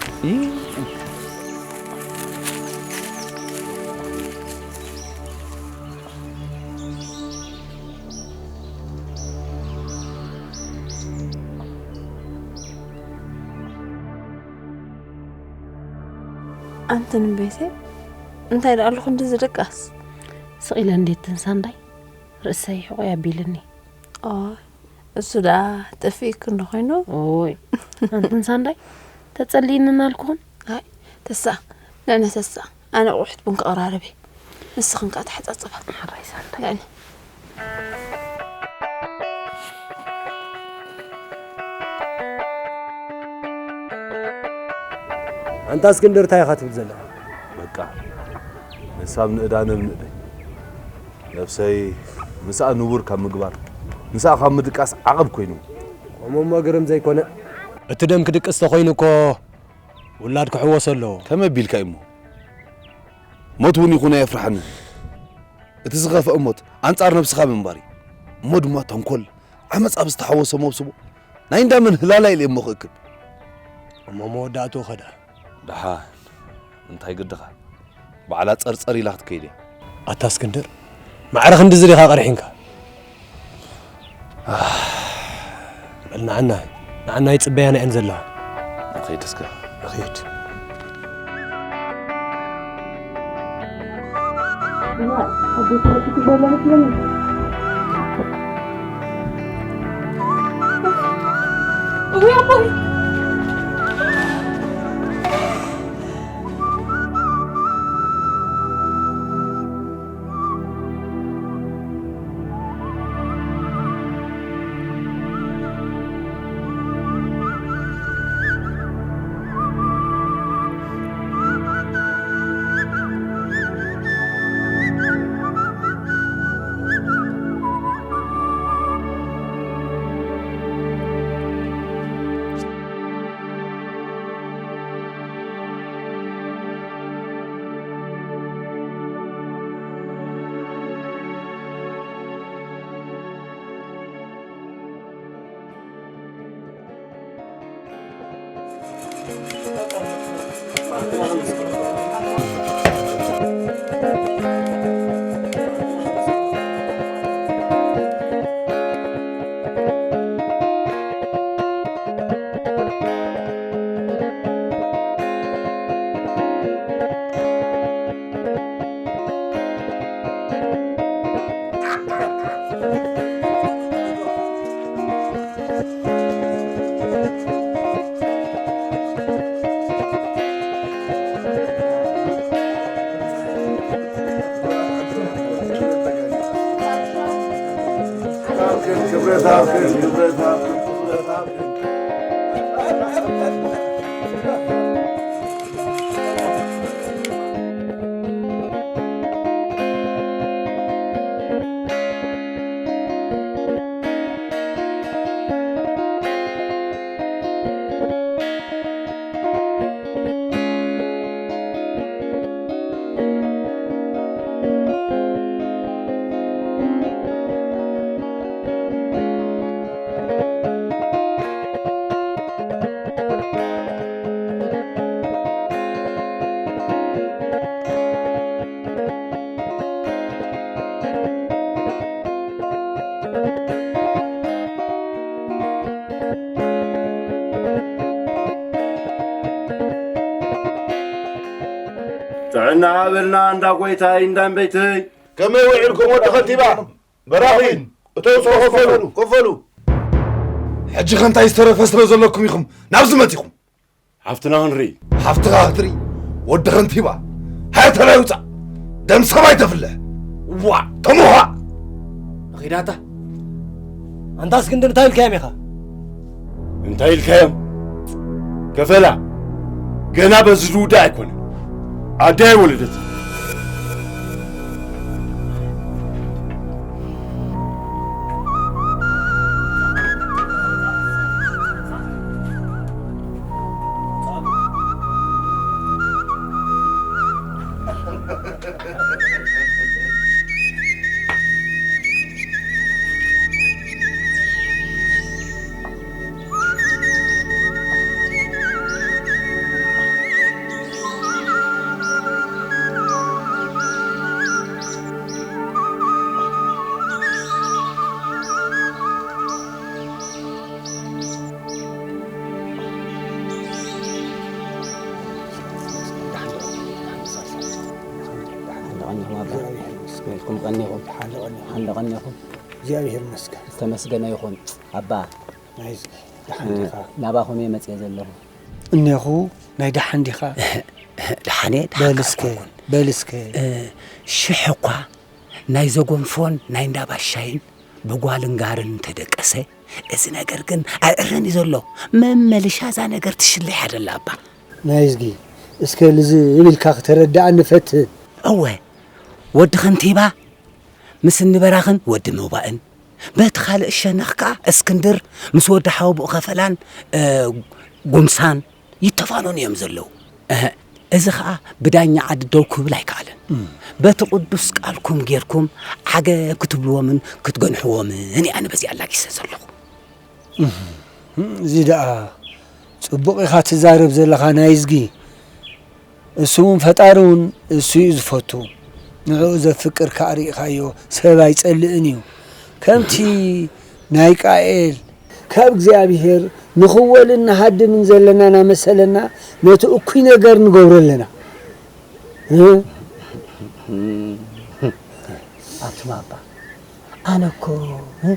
ኣንተ ንቤተይ እንታይ ደኣ ኣለኹ እንዲ ዝድቃስ? ስቕ ኢለ እንዴት ትንሳንዳይ ርእሰይ ሕቑይ ኣቢልኒ። ኦ፣ እሱ ደኣ ጠፊእክ እንዶ ኮይኑ? ኦይ፣ ኣንተ ንሳንዳይ ተጸሊእንና ኣልኩኹን? ኣይ፣ ተሳ፣ ንዕነ ተሳ፣ ኣነ ቁሕት ቡን ከቐራርብ እየ። ንስኽን ከኣ ተሓጻጽባ። ሕራይ ሳንዳይ። ንዕነ። ኣንታ እስክንድር፣ እንታይ ኢኻ ትብል ዘለኻ? በቃ፣ ንሳብ ንእዳ ነብ ንእደይ። ነብሰይ ምስኣ ንቡር ካብ ምግባር፣ ምስኣ ካብ ምድቃስ ዓቐብ ኮይኑ። ከምኡ'ሞ ግርም ዘይኮነ። እቲ ደም ክድቅስ ተኾይኑ እኮ፣ ውላድ ክሕወሶ ኣለዎ። ከመይ ኣቢልካ እዩ'ሞ? ሞት እውን ይኹን ኣየፍርሓንን። እቲ ዝኸፍአ ሞት ኣንጻር ነብስኻ ምንባር እዩ። እሞ ድማ ተንኮል፣ ዓመጽ ኣብ ዝተሓወሶ መብስቦ ናይ እንዳ መን ህላላ ኢለ እሞ ክእክብ። እሞ መወዳእትኡ ኸ ደኣ? ደሓን፣ እንታይ ግድኻ? ባዕላ ጸርጸር ኢላ ክትከይድ እያ። ኣታ እስክንድር፣ ማዕረ ክንድዚ ዲኻ ቀርሒንካ? በል ንዓና፣ ንዓና ይጽበያና እየን ዘለዋ። ንኸይድ እስከ። ንኸይድ። እውይ ኣቦይ! ጥዕና ሃበልና እንዳ ጎይታይ እንዳ እምበይተይ። ከመይ ውዒልኩም ወዲ ከንቲባ? በራኺን እተውፅኦ ከፈሉ፣ ከፈሉ። ሕጂ ከ እንታይ ዝተረፈ ስለ ዘለኩም ኢኹም ናብዚ መፂኹም? ሓፍትና ክንርኢ። ሓፍትኻ ክትርኢ? ወዲ ከንቲባ፣ ሃየ ተላይ ውፃእ። ደም ሰማይ ተፍልሕ። ዋ፣ ተሙኻ። ንኺዳታ። ኣንታ እስክንድር እንታይ ኢልካዮም ኢኻ? እንታይ ኢልካዮም? ከፈላ፣ ገና በዚ ዝውዳእ ኣይኮነን። ኣደይ ኣይወለደትን። ወልኩም ቀኒኹም። ሓንደ ቀኒኹም። እግዚኣብሔር ይመስገን። ዝተመስገነ ይኹን። ኣባ፣ ናይዚ፣ ደሓን ዲኻ? ናባኹም እየ መፅየ ዘለኹ። እኔኹ፣ ናይ ደሓን ዲኻ? ደሓን እየ፣ ደሓን በል እስከ፣ ኣይኮንኩን። በል እስከ። እ፣ ሽሕ እኳ ናይ ዘጎንፎን ናይ እንዳባሻይን ብጓልን ጋርን እንተደቀሰ፣ እዚ ነገር ግን ኣይዕረን እዩ ዘሎ። መመልሻ እዛ ነገር ትሽለሕ ኣደላ ኣባ። ናይዝጊ፣ እስከ ልዝብ ኢልካ ክተረድኣኒ ፈትን። እወ፣ ወዲ ከንቲባ ምስ እንበራኽን ወዲ ምውባእን፣ በቲ ካልእ ሸነኽ ከኣ እስክንድር ምስ ወዲ ሓወብኡ ከፈላን፣ እ፣ ጉምሳን ይተፋነኑ እዮም ዘለዉ። እህ፣ እዚ ኸኣ ብዳኛ ዓዲ ደው ክብል ኣይከኣለን። እም። በቲ ቅዱስ ቃልኩም ጌርኩም ዓገብ ክትብልዎምን ክትገንሕዎምን እየ ኣነ በዚኣ ኣላጊሰ ዘለኹ። እህ፣ እዚ ደኣ ጽቡቕ ኢኻ ትዛረብ ዘለኻ ናይዝጊ። እሱ እውን ፈጣሪ እውን እሱ እዩ ዝፈቱ። ንዕኡ ዘፍቅር ከኣ ርኢኻዮ፣ ሰብ ኣይጸልእን እዩ። ከምቲ ናይ ቃኤል ካብ እግዚኣብሔር ንኽወልን ንሃድምን ዘለና እናመሰለና ነቲ እኩይ ነገር ንገብሮ ኣለና። እ? ኣቱም ኣባ፣ ኣነ እኮ፣ እ?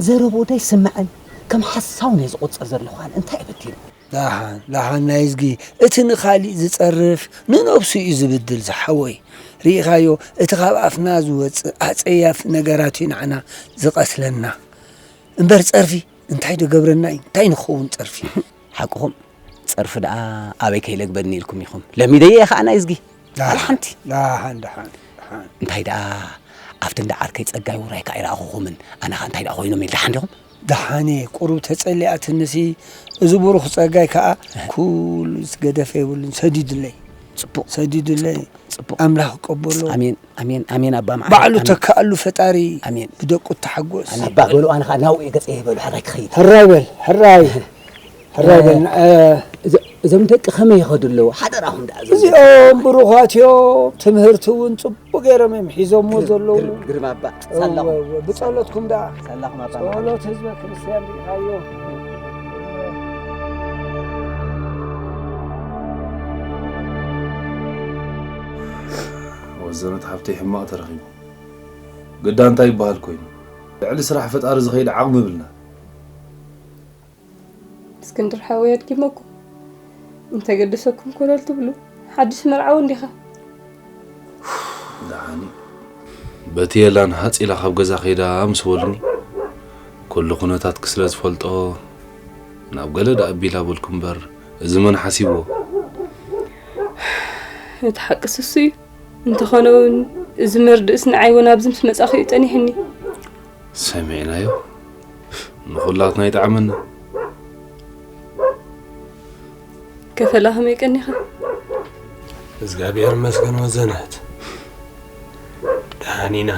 ዘረብኡ ዶ ኣይስምዕን? ከም ሓሳውን እየ ዝቑጸር ዘለኹ ኣነ። እንታይ እዩ በዲሉ? ደሓን፣ ደሓን ናይዝጊ፣ እቲ ንኻሊእ ዝጸርፍ ንነብሱ እዩ ዝብድል ዝሓወይ። ርኢኻዮ፣ እቲ ካብ ኣፍና ዝወጽእ ኣጸያፊ ነገራት እዩ ንዓና ዝቐትለና። እምበር ጸርፊ እንታይ ዶ ገብረና እዩ? እንታይ ንኸውን ጸርፊ? ሓቅኹም፣ ጸርፊ ደኣ ኣበይ ከይለግበኒ ኢልኩም ኢኹም። ለሚደዮ እየ ኸኣ ናይዝጊ። ደሓን፣ ዋላ ሓንቲ። ደሓን፣ ደሓን፣ ደሓን። እንታይ ደኣ ኣብቲ እንዳ ዓርከይ ጸጋይ ውራይ ከኣ ኣይረኣኹኹምን። ኣነ ኸኣ እንታይ ደኣ ኮይኖም ኢለ ደሓን ዲኹም? ደሓን እየ፣ ቁሩብ ተጸሊኣትንሲ፣ እዚ ብሩኽ ጸጋይ ከኣ ኩሉ ዝገደፈ የብሉን፣ ሰዲዱለይ። ጽቡቕ። ሰዲዱለይ። ጽቡቕ። ኣምላኽ ይቀበሎ። ኣሜን፣ ኣሜን፣ ኣሜን። ኣባ መዓረይ፣ ባዕሉ ኣሜን። ተካኣሉ ፈጣሪ ኣሜን። ብደቁ ተሓጎስ። ኣሜን። ኣባ በሉ፣ ኣነ ኸኣ ናብኡ እየ ገጸ ይበሉ፣ ሕራይ ክኸይድ። ሕራይ በል፣ ሕራይ። ሕራይ በል። እ፣ እዞ-፣ እዞም ደቂ ከመይ ይኸዱ ኣለዉ? ሓደራኹም ደኣ እዞም ደቂ። እዚኦም ብሩኻት እዮም፣ ትምህርቲ እውን ጽቡቕ ገይሮም እዮም ሒዞምዎ ግርም፣ ዘለዉ። ግርም፣ ግርም ኣባ። ሳላኹም። እወ፣ እወ፣ ብጸሎትኩም ደኣ። ሳላኹም ኣባ። ጸሎት ህዝበ ክርስቲያን ርኢኻዮ። ወዘነት ሓብተይ ሕማቕ ተረኺቡ። ግዳ እንታይ ይበሃል ኮይኑ? ልዕሊ ስራሕ ፈጣሪ ዝኸይድ ዓቕሚ የብልና። እስክንድር ሓወይ ኣድጊመኩም። እንተገደሰኩም ኮለል ትብሉ። ሓድሽ መርዓዊ እንዲኻ። ደሓኒ። በቲ የላን ሃጽ ኢላ ካብ ገዛ ከይዳ ምስ በሉኒ፣ ኩሉ ኩነታትኪ ስለ ዝፈልጦ፣ ናብ ገለ ደኣ ኣቢላ በልኩ እምበር፣ እዚ መን ሓሲብዎ? እቲ ሓቅስ እሱ እዩ። እንተኾነ እውን፣ እዚ መርድእስ ንዓይ እውን ኣብዚ ምስ መጻኹ እዩ ጸኒሕኒ። ሰሚዕናዮ። ንኹላትና ይጥዓመና። ከፈላ ከመይ ቀኒኻ? እግዚኣብሔር ይመስገን ወዘነት። ደሓን ኢና።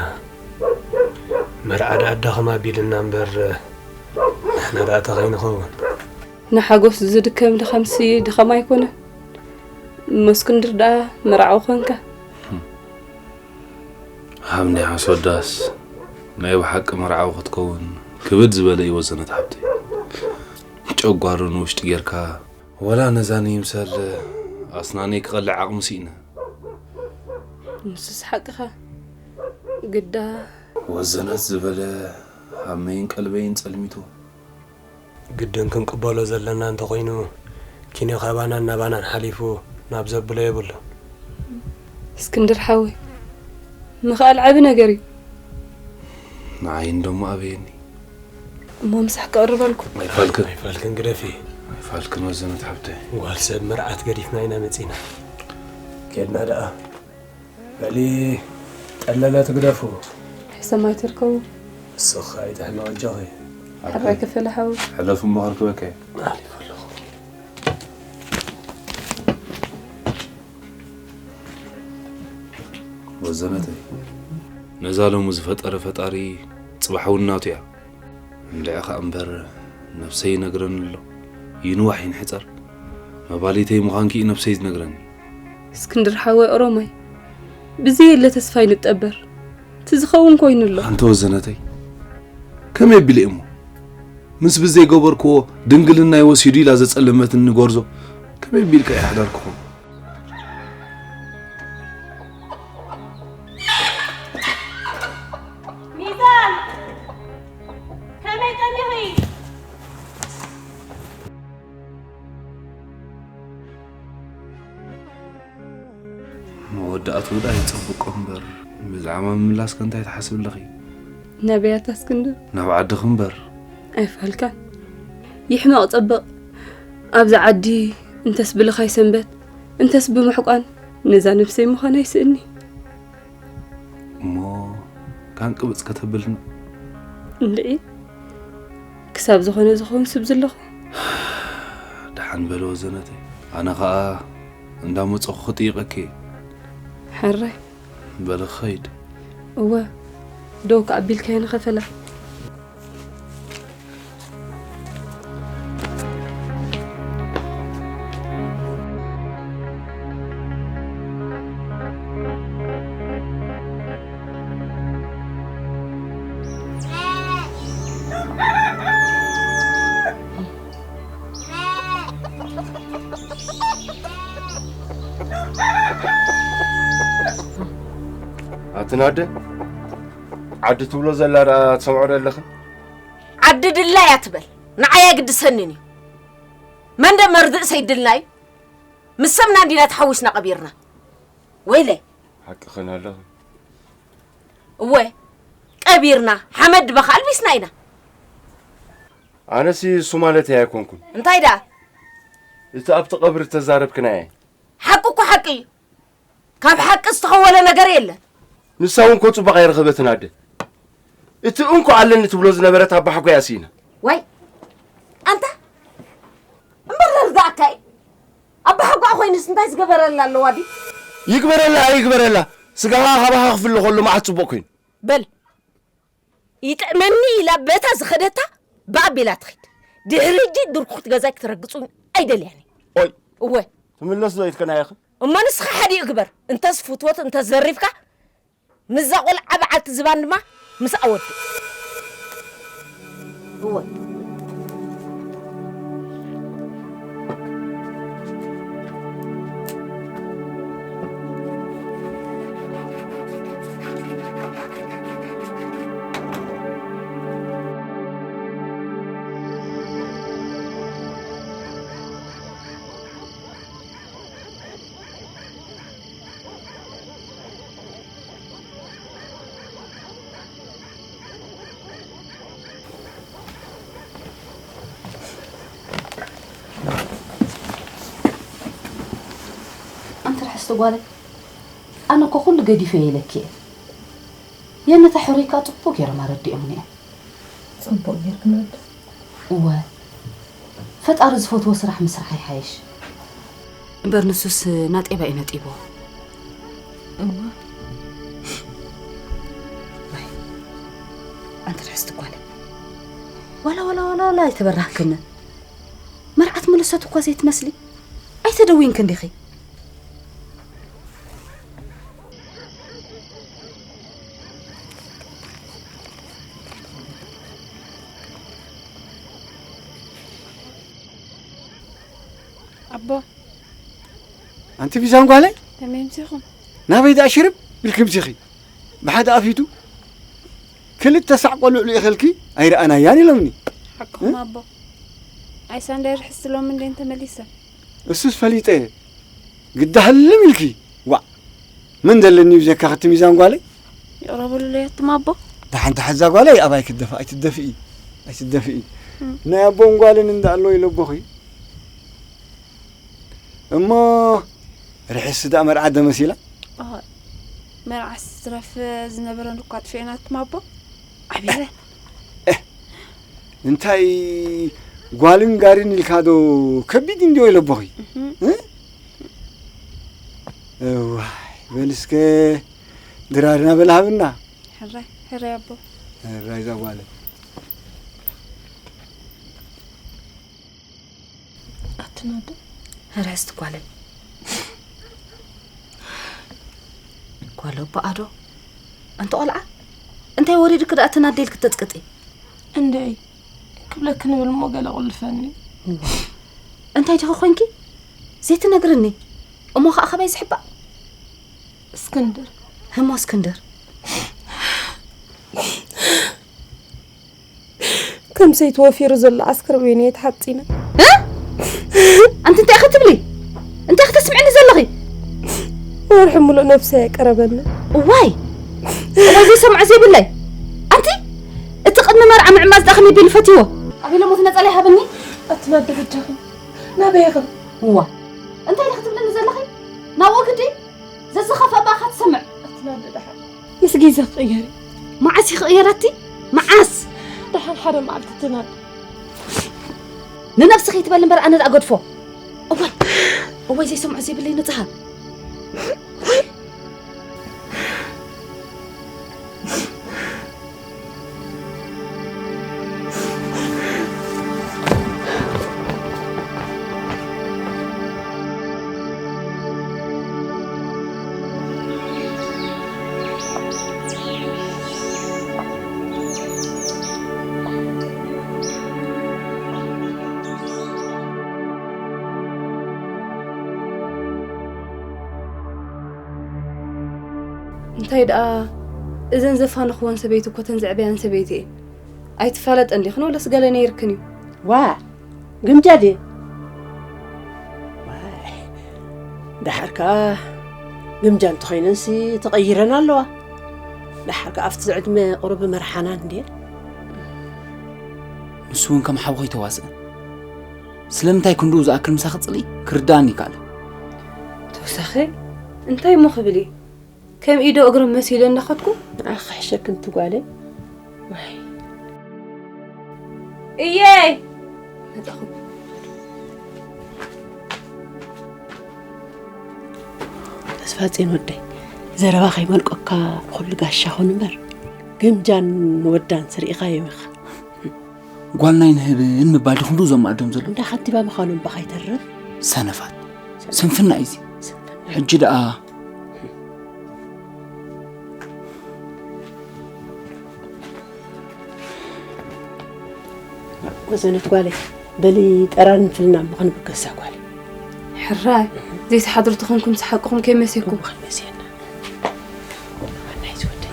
መርዓ ደኣ ኣዳኸም ኣቢልና እምበር፣ ንሕና ደኣ እንታይ ከይንኸውን። ንሓጎስ ዝድከም ድኻምሲ ድኻም ኣይኮነን። እሞ እስክንድር ደኣ መርዓዊ ኮንካ። ሃምኒ ሓሶት ዳስ ናይ ብሓቂ መርዓዊ ክትከውን ክብድ ዝበለ እዩ ወዘነት ሓብተይ። ጨጓሩ ንውሽጢ ጌርካ ወላ ነዛ ንይምሰል ኣስናነይ ክቐልዕ ዓቕሚ ስኢነ። ንሱስ ሓቅኻ ግዳ። ወዘነት ዝበለ ሃመይን ቀልበይን ጸልሚቱ። ግድን ክንቅበሎ ዘለና እንተኾይኑ፣ ኪንዮ ካባናን ናባናን ሓሊፉ ናብ ዘብሎ የብሉ። እስክንድር ሓወይ፣ ምኽኣል ዓቢ ነገር እዩ። ንዓይ እንደሞ ኣበየኒ። እሞ ምሳሕ ከቕርበልኩም። ኣይፋልክን። ኣይፋልክን ግደፊ። ኣይፋልክን ወዘነት ሓብተይ። ጓል ሰብ መርዓት ገዲፍና ኢና መጺና። ኬድና ደኣ። በሊ፣ ጠለለ ትግደፉ። ሕሰም ኣይትርከቡ። እስኻ ኣይትሕመቕ ኣጆኺ። ሕራይ ክፈለ ሓው። ሕለፉ እሞ ከርክበካ እየ። ኣሊፉ ኣለኹ። ወዘነተይ፣ ነዛ ሎሚ ዝፈጠረ ፈጣሪ ጽባሕ እውን ናቱ እያ። እንድዒ ኸኣ እምበር ነብሰይ ይነግረኒ ኣሎ። ይንዋሕ ይንሕጸር፣ መባሊተይ ምዃንኪ እዩ ነብሰይ ዝነግረኒ። እስክንድር ሓወይ ኦሮማይ፣ ብዘየለ ተስፋ ይንጠበር። እቲ ዝኸውን ኮይኑ ኣሎ። ኣንቲ ወዘነተይ፣ ከመይ ኣቢለ እሞ? ምስ ብዘይገበርክዎ ድንግልናይ ወሲዱ ኢላ ዘጸለመትኒ ጎርዞ ከመይ ኣቢልካ እየ ሓዳር ክኾን? ሚዛን! ከመይ ቀኒኺ? መወዳእትኡ ደኣ ይጸብቆ እምበር፣ ብዛዕባ ምምላስከ እንታይ ትሓስቢ ኣለኺ? ናበይ ኣታ እስክንድር? ናብ ዓድኺ እምበር። ኣይፋልካን። ይሕመቕ ጸብቕ። ኣብዚ ዓዲ እንተስ ብልኻይ ሰንበት፣ እንተስ ብምሕቋን፣ ነዛ ነብሰይ ምዃን ኣይስእኒ። እሞ ካን ቅብጽ ከተብልና? እንድዒ፣ ክሳብ ዝኾነ ዝኸውን ስብ ዘለኹ። ደሓን በለ ወዘነተይ። ኣነ ኸኣ እንዳመጸኹ ክጥይቐኪ እየ። ሕራይ። በሊ ክኸይድ። እወ፣ ደው ከኣ ኣቢልካዮ ንኸፈላ። ኣቲ ናደ፣ ዓዲ ትብሎ ዘላ ደኣ ትሰምዖ ዶ ኣለኽን? ዓዲ ድላያ ትበል፣ ንዓይ ኣይግድሰንን እዩ። መን ደኣ መርድእ ሰይድልና እዩ? ምስ ሰብና እንዲና ተሓዊስና ቀቢርና። ወይለይ። ሓቅኽን ኣለኽን። እወ፣ ቀቢርና፣ ሓመድ ድበኻ ኣልቢስና ኢና። ኣነሲ እሱ ማለተይ ኣይኮንኩን። እንታይ ደኣ? እቲ ኣብቲ ቀብሪ እተዛረብክናየ። ሓቂ እኮ ሓቂ እዩ። ካብ ሓቂ ዝተኸወለ ነገር የለን። ንሳ እውን እኮ ጽቡቕ ኣይረኸበትን ኣደ። እቲ እንኮ ኣለኒ ትብሎ ዝነበረት ኣባሓጎያ ስኢና። ዋይ፣ ኣንታ፣ እምበር ደርዳእካ እዩ። ኣባሓጎኣ ኮይኑስ እንታይ ዝገበረላ ኣለዋ ድዩ? ይግበረላ ኣይግበረላ፣ ስጋኻ ካባኻ ክፍለ ከሎ መዓት ጽቡቕ ኮይኑ። በል፣ ይጥዕመኒ ኢላ በታ ዝኸደታ ብኣቤላ ትኺድ። ድሕሪ ሕጂ ድርኩኽቲ ገዛይ ክትረግጹኒ ኣይደልያን እየ። ኦይ፣ እወ። ትምለስ ዶ ኢልክና ኢኺ? እሞ ንስኻ ሓዲኡ ግበር። እንተስ ፍትወት፣ እንተስ ዘሪፍካ፣ ምስዛ ቆልዓ በዓልቲ ዝባን ድማ ምስኣ ወድእ። እወ። ኣንቲ ርሕስቲ ጓለይ፣ ኣነ እኮ ኩሉ ገዲፈ ኢለኪ እየ። የነታ ሕሩይ ከኣ ጽቡቕ ገይሮም ኣረዲኦምኒ እዮም። ጽቡቕ ጌርክን ኣደ። እወ፣ ፈጣሪ ዝፈትዎ ስራሕ ምስራሕ ይሓይሽ። እምበር ንሱስ ናጤባ እዩ ነጢብዎ። እወ። ዋይ፣ ኣንቲ ርሕስቲ ጓለይ። ዋላ፣ ዋላ፣ ዋላ፣ ዋላ ኣይተበራህክንን። መርዓት ምልሰት እኳ ዘይትመስሊ። ኣይተደዊንክን ዲኺ? ኣቦ። ኣንቲ ቢዛን ጓለይ? ከመይ ምሲኹም? ናበይ ደኣ ሽርብ ኢልኪ ምሲኺ? ብሓደ ኣፊቱ ክልተ ሳዕ ቆልዑ ልኢኸልኪ ኣይረኣናያን ኢሎምኒ። ሓቅኹም እ? ኣቦ። ኣይሳንዳይ ርሕስቲ ሎሚ እንዴን ተመሊሰ። እሱስ ፈሊጠ እየ። ግዳ ህልም ኢልኪ። ዋእ። መን ደለኒ ብጀካ ክቲ ሚዛን ጓለይ? ይቕረ በሉለይ ኣቱም ኣቦ። ደሓን ተሓዛ ጓለይ ኣባይ ክትደፍእ ኣይትደፍኢ። ኣይትደፍኢ። እም። ናይ ኣቦን ጓልን እንዳ ኣሎ ኢለ ኣቦኺ። እሞ ርሕስቲ ደኣ መርዓ ዶ መሲላ? ኣዋ፣ መርዓስ ዝትረፍ ዝነበረን እኳ ኣጥፊኤናትም ኣቦ። ዓቢረ። ኤህ፣ እንታይ ጓልን ጋሪን ኢልካ ዶ ከቢድ እንድዮ ኢለ ኣቦኺ? እህም። እ? እዋይ፣ በል እስከ ድራርና በል ሃብና። ሕራይ ሕራይ ኣቦ። ሕራይ እዛ ጓለ። ኣትናዶ ሕራይ ስትጓለል። ጓለ ኣቦ ኣዶ። ኣንቲ ቆልዓ፣ እንታይ ወሪድክ ደኣ ትናደይ ኢልክ ተጽቅጢ? እንደይ ክብለክ ንብል እሞ ገለ ቁልፈኒ። እንታይ ዲኺ ኮንኪ? ዘይትነግርኒ? እሞ ኸኣ ኸበይ ዝሕባእ? እስክንድር። ህሞ እስክንድር። ከም ሰይቲ ወፊሩ ዘሎ ዓስከር በይነይ ተሓጺነ። እ? ኣንቲ እንታይ ኢኺ ትብሊ? እንታይ ኢኺ ተስምዕኒ ዘለኺ? ወርሒ ሙሉእ ነብሰይ ኣይቀረበኒ። እዋይ! እዋይ ዘይሰምዖ ዘይብለይ። ኣንቲ እቲ ቅድሚ መርዓ ምዕማዝ ደኣ ከመይ ቢሉ ፈትይዎ? ኣበይ ለሞት ነጸላ ይሃበኒ? ኣትናዶ በጃኺ ናበይ ኢኺ? እዋ! እንታይ ኢኺ ትብልኒ ዘለኺ? ናብ ወግዲ ዘዝኸፈ ባኻ ትሰምዕ። ኣትናዶ ደሓን ምስ ግዜ ክቕየር እዩ። መዓስ ይኽቕየር ኣቲ? መዓስ? ደሓን ሓደ መዓልቲ ትናዶ። ንነብስኺ ትበል እምበር ኣነ ደኣ ገድፎ። እዋይ! እዋይ ዘይሰምዖ ዘይብለይ ንጽሃ። እንታይ ደኣ እዘን ዘፋነኽወን ሰበይቲ እኮ ተን ዘዕበያን ሰበይቲ እየን። ኣይትፋለጠን ዲኽን ወለስ ገለ ነይርክን እዩ? ዋ ግምጃ ድየ? ዋይ፣ ደሓር ከኣ ግምጃ እንተኾይነንሲ ተቐይረን ኣለዋ። ደሓር ከኣ ኣብቲ ዝዕድመ ቁሩብ መርሓናን ድየ? ንሱ እውን ከም ሓው ከይተዋስአ ስለምንታይ ክንድኡ ዝኣክል ምሳኺ ጽልኢ ክርዳእኒ ይከኣል። ተወሳኺ እንታይ እሞ ክብል እዩ? ከም ኢዶ እግሪ መሲሉ እናኸድኩ ንዓኺ ክሕሸክን ትጓለይ። ዋይ እየ መጣኹ። ተስፋ ጼን ወደይ፣ ዘረባ ከይመልቆካ ንኹሉ ጋሻ ኹን እምበር፣ ግምጃን ንወዳን ስርኢኻዮም ኢኻ። ጓልና ይንህብን ምባል ድኹም ዶ ዘማዕዶም ዘሎ? እንዳ ከንቲባ ምዃኑ እምባ ከይተርፍ። ሰነፋት። ስንፍና እዩ እዚ። ሕጂ ደኣ ወሰነት ጓለይ፣ በሊ ጠራን ፍልና እሞ ክንብገሳ ጓለይ። ሕራይ ዘይትሓድሩ ተኾንኩም ዝሓቅኹም ከይመሴኩም። እሞ ክንመሴና። ናይ ዝወደይ።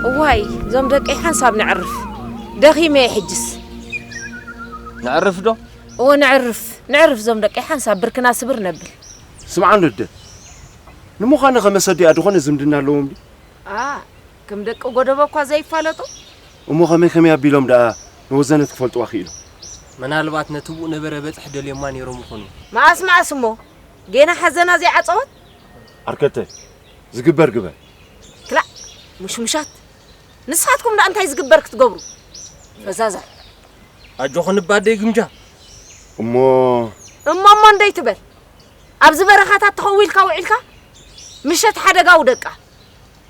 እዋይ እዞም ደቀይ ሓንሳብ ነዕርፍ። ደኺመ እየ ሕጅስ። ነዕርፍ ዶ? እወ ነዕርፍ ነዕርፍ እዞም ደቀይ ሓንሳብ ብርክና ስብር ነብል። ስምዓ ንደ ንምዃኑ ኸመሰዲኣ ዝኾነ ዝምድና ኣለዎም ድዩ? ኣ ከም ደቂ ጎደቦ እኳ ዘይፋለጡ። እሞ ኸመይ ኸመይ ኣቢሎም ደኣ ንወዘነት ክፈልጥዋ ክኢሎም? ምናልባት ነቲ ብኡ ነበረ በጽሒ ደልዮማ ነይሮም ይኾኑ። መኣስ መኣስ እሞ ጌና ሓዘና ዘይዓጸወት። ዓርከተ ዝግበር ግበር። ክላእ ሙሽሙሻት ንስኻትኩም ደኣ እንታይ ዝግበር ክትገብሩ ፈዛዛት። ኣጆኹን እባ ኣደይ ግምጃ። እሞ እሞ እሞ እንደይትበል ኣብዚ በረኻታት ተኸዊልካ ውዒልካ ምሸት ሓደጋ ውደቃ።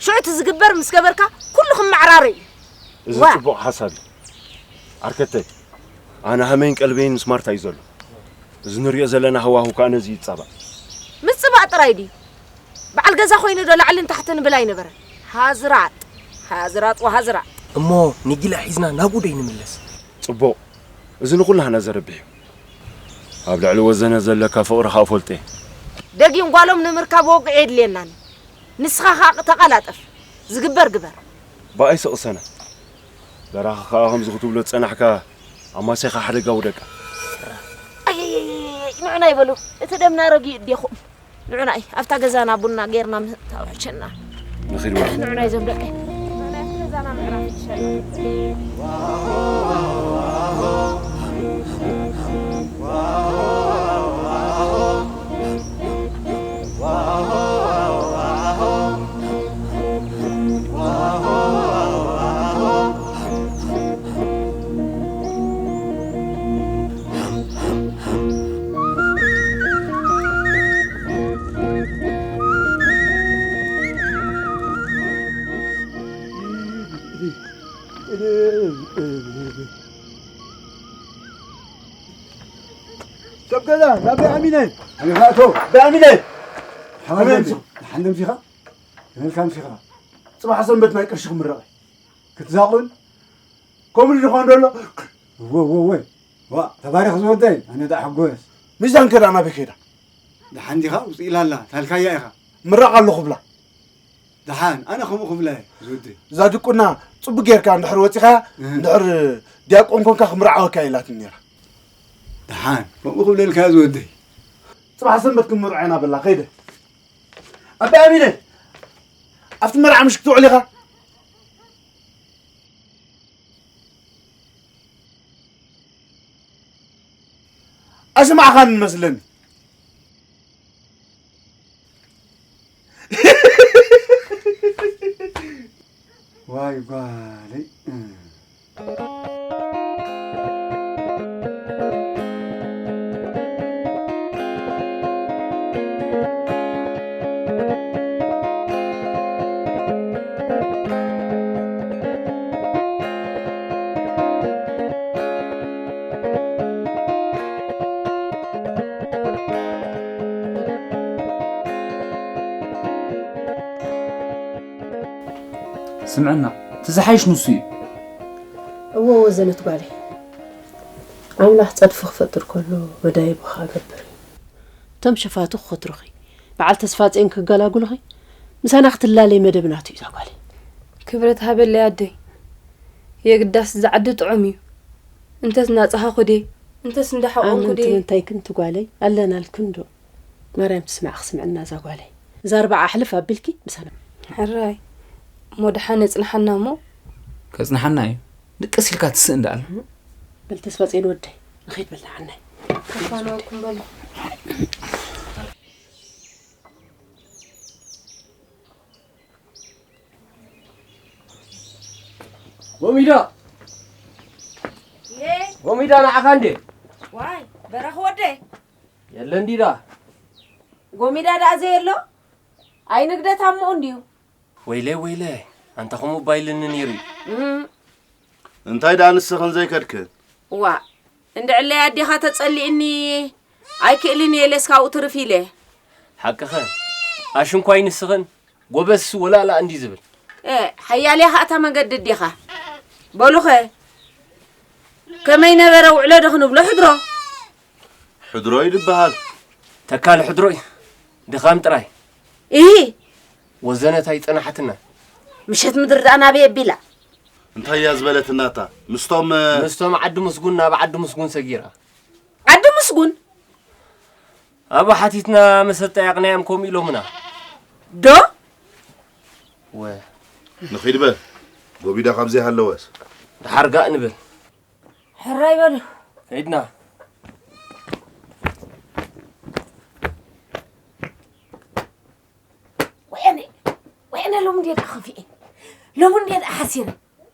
ሽዑ እቲ ዝግበር ምስ ገበርካ ኩሉ ክመዓራረ እዩ። እዚ ዋ! ጽቡቕ ሓሳብ እዩ። ዓርከተይ ኣነ ሃመይን ቀልበይን ምስ ማርታ እዩ ዘሎ። እዚ ንሪኦ ዘለና ሃዋሁ ከኣ ነዚ ይጻባእ። ምጽባእ ጥራይ ድዩ? በዓል ገዛ ኮይኑ ዶ ላዕልን ታሕትን ብል ኣይነበረን? ሃዝራጥ፣ ሃዝራጥ ወሃዝራጥ። እሞ ንጊላ ሒዝና ናብ ኡደይ ንምለስ። ጽቡቕ። እዚ ንኹላህና ዘርብሕ እዩ። ኣብ ልዕሊ ወዘነ ዘለካ ፍቕሪ ከኣ ፈልጦ እየ። ደጊም ጓሎም ንምርካብ ወግዒ የድልየናን እዩ። ንስኻ ከኣ ተቐላጠፍ። ዝግበር ግበር። ብኣይ ስቕሰና። በራኺ ከኣ ከምዚ ክትብሎ ዝጸናሕካ ኣማሴኻ ሓደጋ ውደቃ። ኣየየየየ፣ ንዑና ይበሉ። እቲ ደምና ረጊኡ እዴኹም። ንዑና እይ፣ ኣብታ ገዛና ቡና ጌርና ም-፣ ታውሕሸና። ንኺድ በሉ። ንዑና እይ ዞም ደቀይ። ንዑና እይ፣ ኣብቲ ገዛና ምዕራፍ ይሸና። ሰብ ገዛ፣ ናብ ኣሚነ። ኣሚኻቶ። ብኣሚነ። ሓመድ ሓመድ ደምሲ-፣ ሓመድ ደምሲኻ? ተመልካ ኣምሲኻ። ጽባሕ ሰንበት ናይ ቅርሺ ክምረቕ። ክትዛቑን? ከምኡ ዝኾን ደሎ? እወ፣ እወ፣ እወ። ዋ፣ ተባረኽ ዝወደይ፣ ኣነ ደኣ ሕጎስ። ሚዛን ከ ደኣ ናበይ ከይዳ? ደሓን ዲኻ? ውጽእ ኢላ ኣላ፣ ታልካያ ኢኻ። ምራቕ ኣለኹ ብላ። ደሓን፣ ኣነ ከምኡ ክብላ እየ ዝወደይ። እዛ ድቁና ጽቡቅ ጌርካ እንድሕር ወጺኻያ፣ እህ። እንድሕር ዲያቆን ኮንካ ክምርዓወካ ኢላትኒ ነይራ። ደሓን፣ ከምኡ ክብለልካ እየ ዝወደይ። ጽባሕ ሰንበት ክንምርዖ ኢና በላ፣ ከይደ። ኣባ ኣሚነ፣ ኣብቲ መርዓ ምሽ ክትውዕል ኢኻ? ኣስማዕኻኒ መስለኒ። ዋይ ጓለይ። ስምዕና፣ እቲ ዝሓይሽ ንሱ እዩ። እወ፣ ወዘነት ጓለይ፣ ኣምላኽ ጸድፊ ክፈጥር ከሎ መዳይቡ ክገብር እዩ። እቶም ሸፋቱ ክኸትሩኺ፣ በዓል ተስፋጽዮን ክገላግሉኺ፣ ምሳና ክትላለይ መደብ ናቱ እዩ እዛ ጓለይ። ክብረት ሃበለይ ኣደይ። የግዳስ እዚ ዓዲ ጥዑም እዩ። እንተስ እናጸሃኹ ድየ፣ እንተስ እንዳሓቖንኩ ኣመንቲ ድየ። ምንታይ ክንቲ ጓለይ፣ ኣለናልክን ዶ? ማርያም ትስማዕኺ ስምዕና እዛ ጓለይ። እዛ ኣርብዓ ኣሕልፍ ኣቢልኪ ምሳና። ሕራይ። እሞ ደሓን የጽንሓና እሞ። ከጽንሓና እዩ። ድቅስ ኢልካ ትስእ እንዳኣል። በል ተስፋጽዮን ወደይ፣ ንኸይድ በል ንዓናይ። ተፋነወኩም በሉ። ጎሚዳ! የ! ጎሚዳ ንዓኻ እንዴ? ዋይ፣ በራኺ ወደይ። የለ እንዲዳ። ጎሚዳ ደኣ ዘየሎ? ኣይ ንግደት ኣሞኡ እንድዩ። ወይለይ፣ ወይለይ፣ ኣንታ ከምኡ ባይልኒ ነይሩ እዩ። እም። እንታይ ደኣ ንስኽን ዘይከድክን? ዋእ፣ እንድዕለይ ኣዴኻ ተጸሊእኒ ኣይክእልን እየ ኢለስ ካብኡ ትርፍ ኢለ። ሓቅኸ፣ ኣሽንኳይ ንስኽን፣ ጎበዝሲ ወላላ እንዲ ዝብል። እ፣ ሓያል እያ ኸኣ እታ መገዲ ኣዴኻ። በሉኸ፣ ከመይ ነበረ ውዕሎ ዶ ክንብሎ ሕድሮ? ሕድሮይ ድበሃል። ተካል ሕድሮይ፣ ድኻም ጥራይ። ኢሂ! ወዘነት ኣይጸናሓትና። ምሸት ምድሪ ደኣ ናበይ ኣቢላ? እንታይ እያ ዝበለትና እታ? ምስቶም፣ እ፣ ምስቶም ዓዲ ምስጉን ናብ ዓዲ ምስጉን ሰጊራ። ዓዲ ምስጉን? ኣብኡ ሓቲትና መሰጣ ያቕናዮም ከምኡ ኢሎምና። ዶ? ወ። ንኺድ በል። ጎቢዳ ካብ ዘይሃለወስ። ደሓር ጋእ ንብል። ሕራይ በሉ። ከይድና። ወያነ፣ ወያነ ሎሚ እንድየ ደኣ ከፊኤ። ሎሚ እንድየ ደኣ ሓሲረ።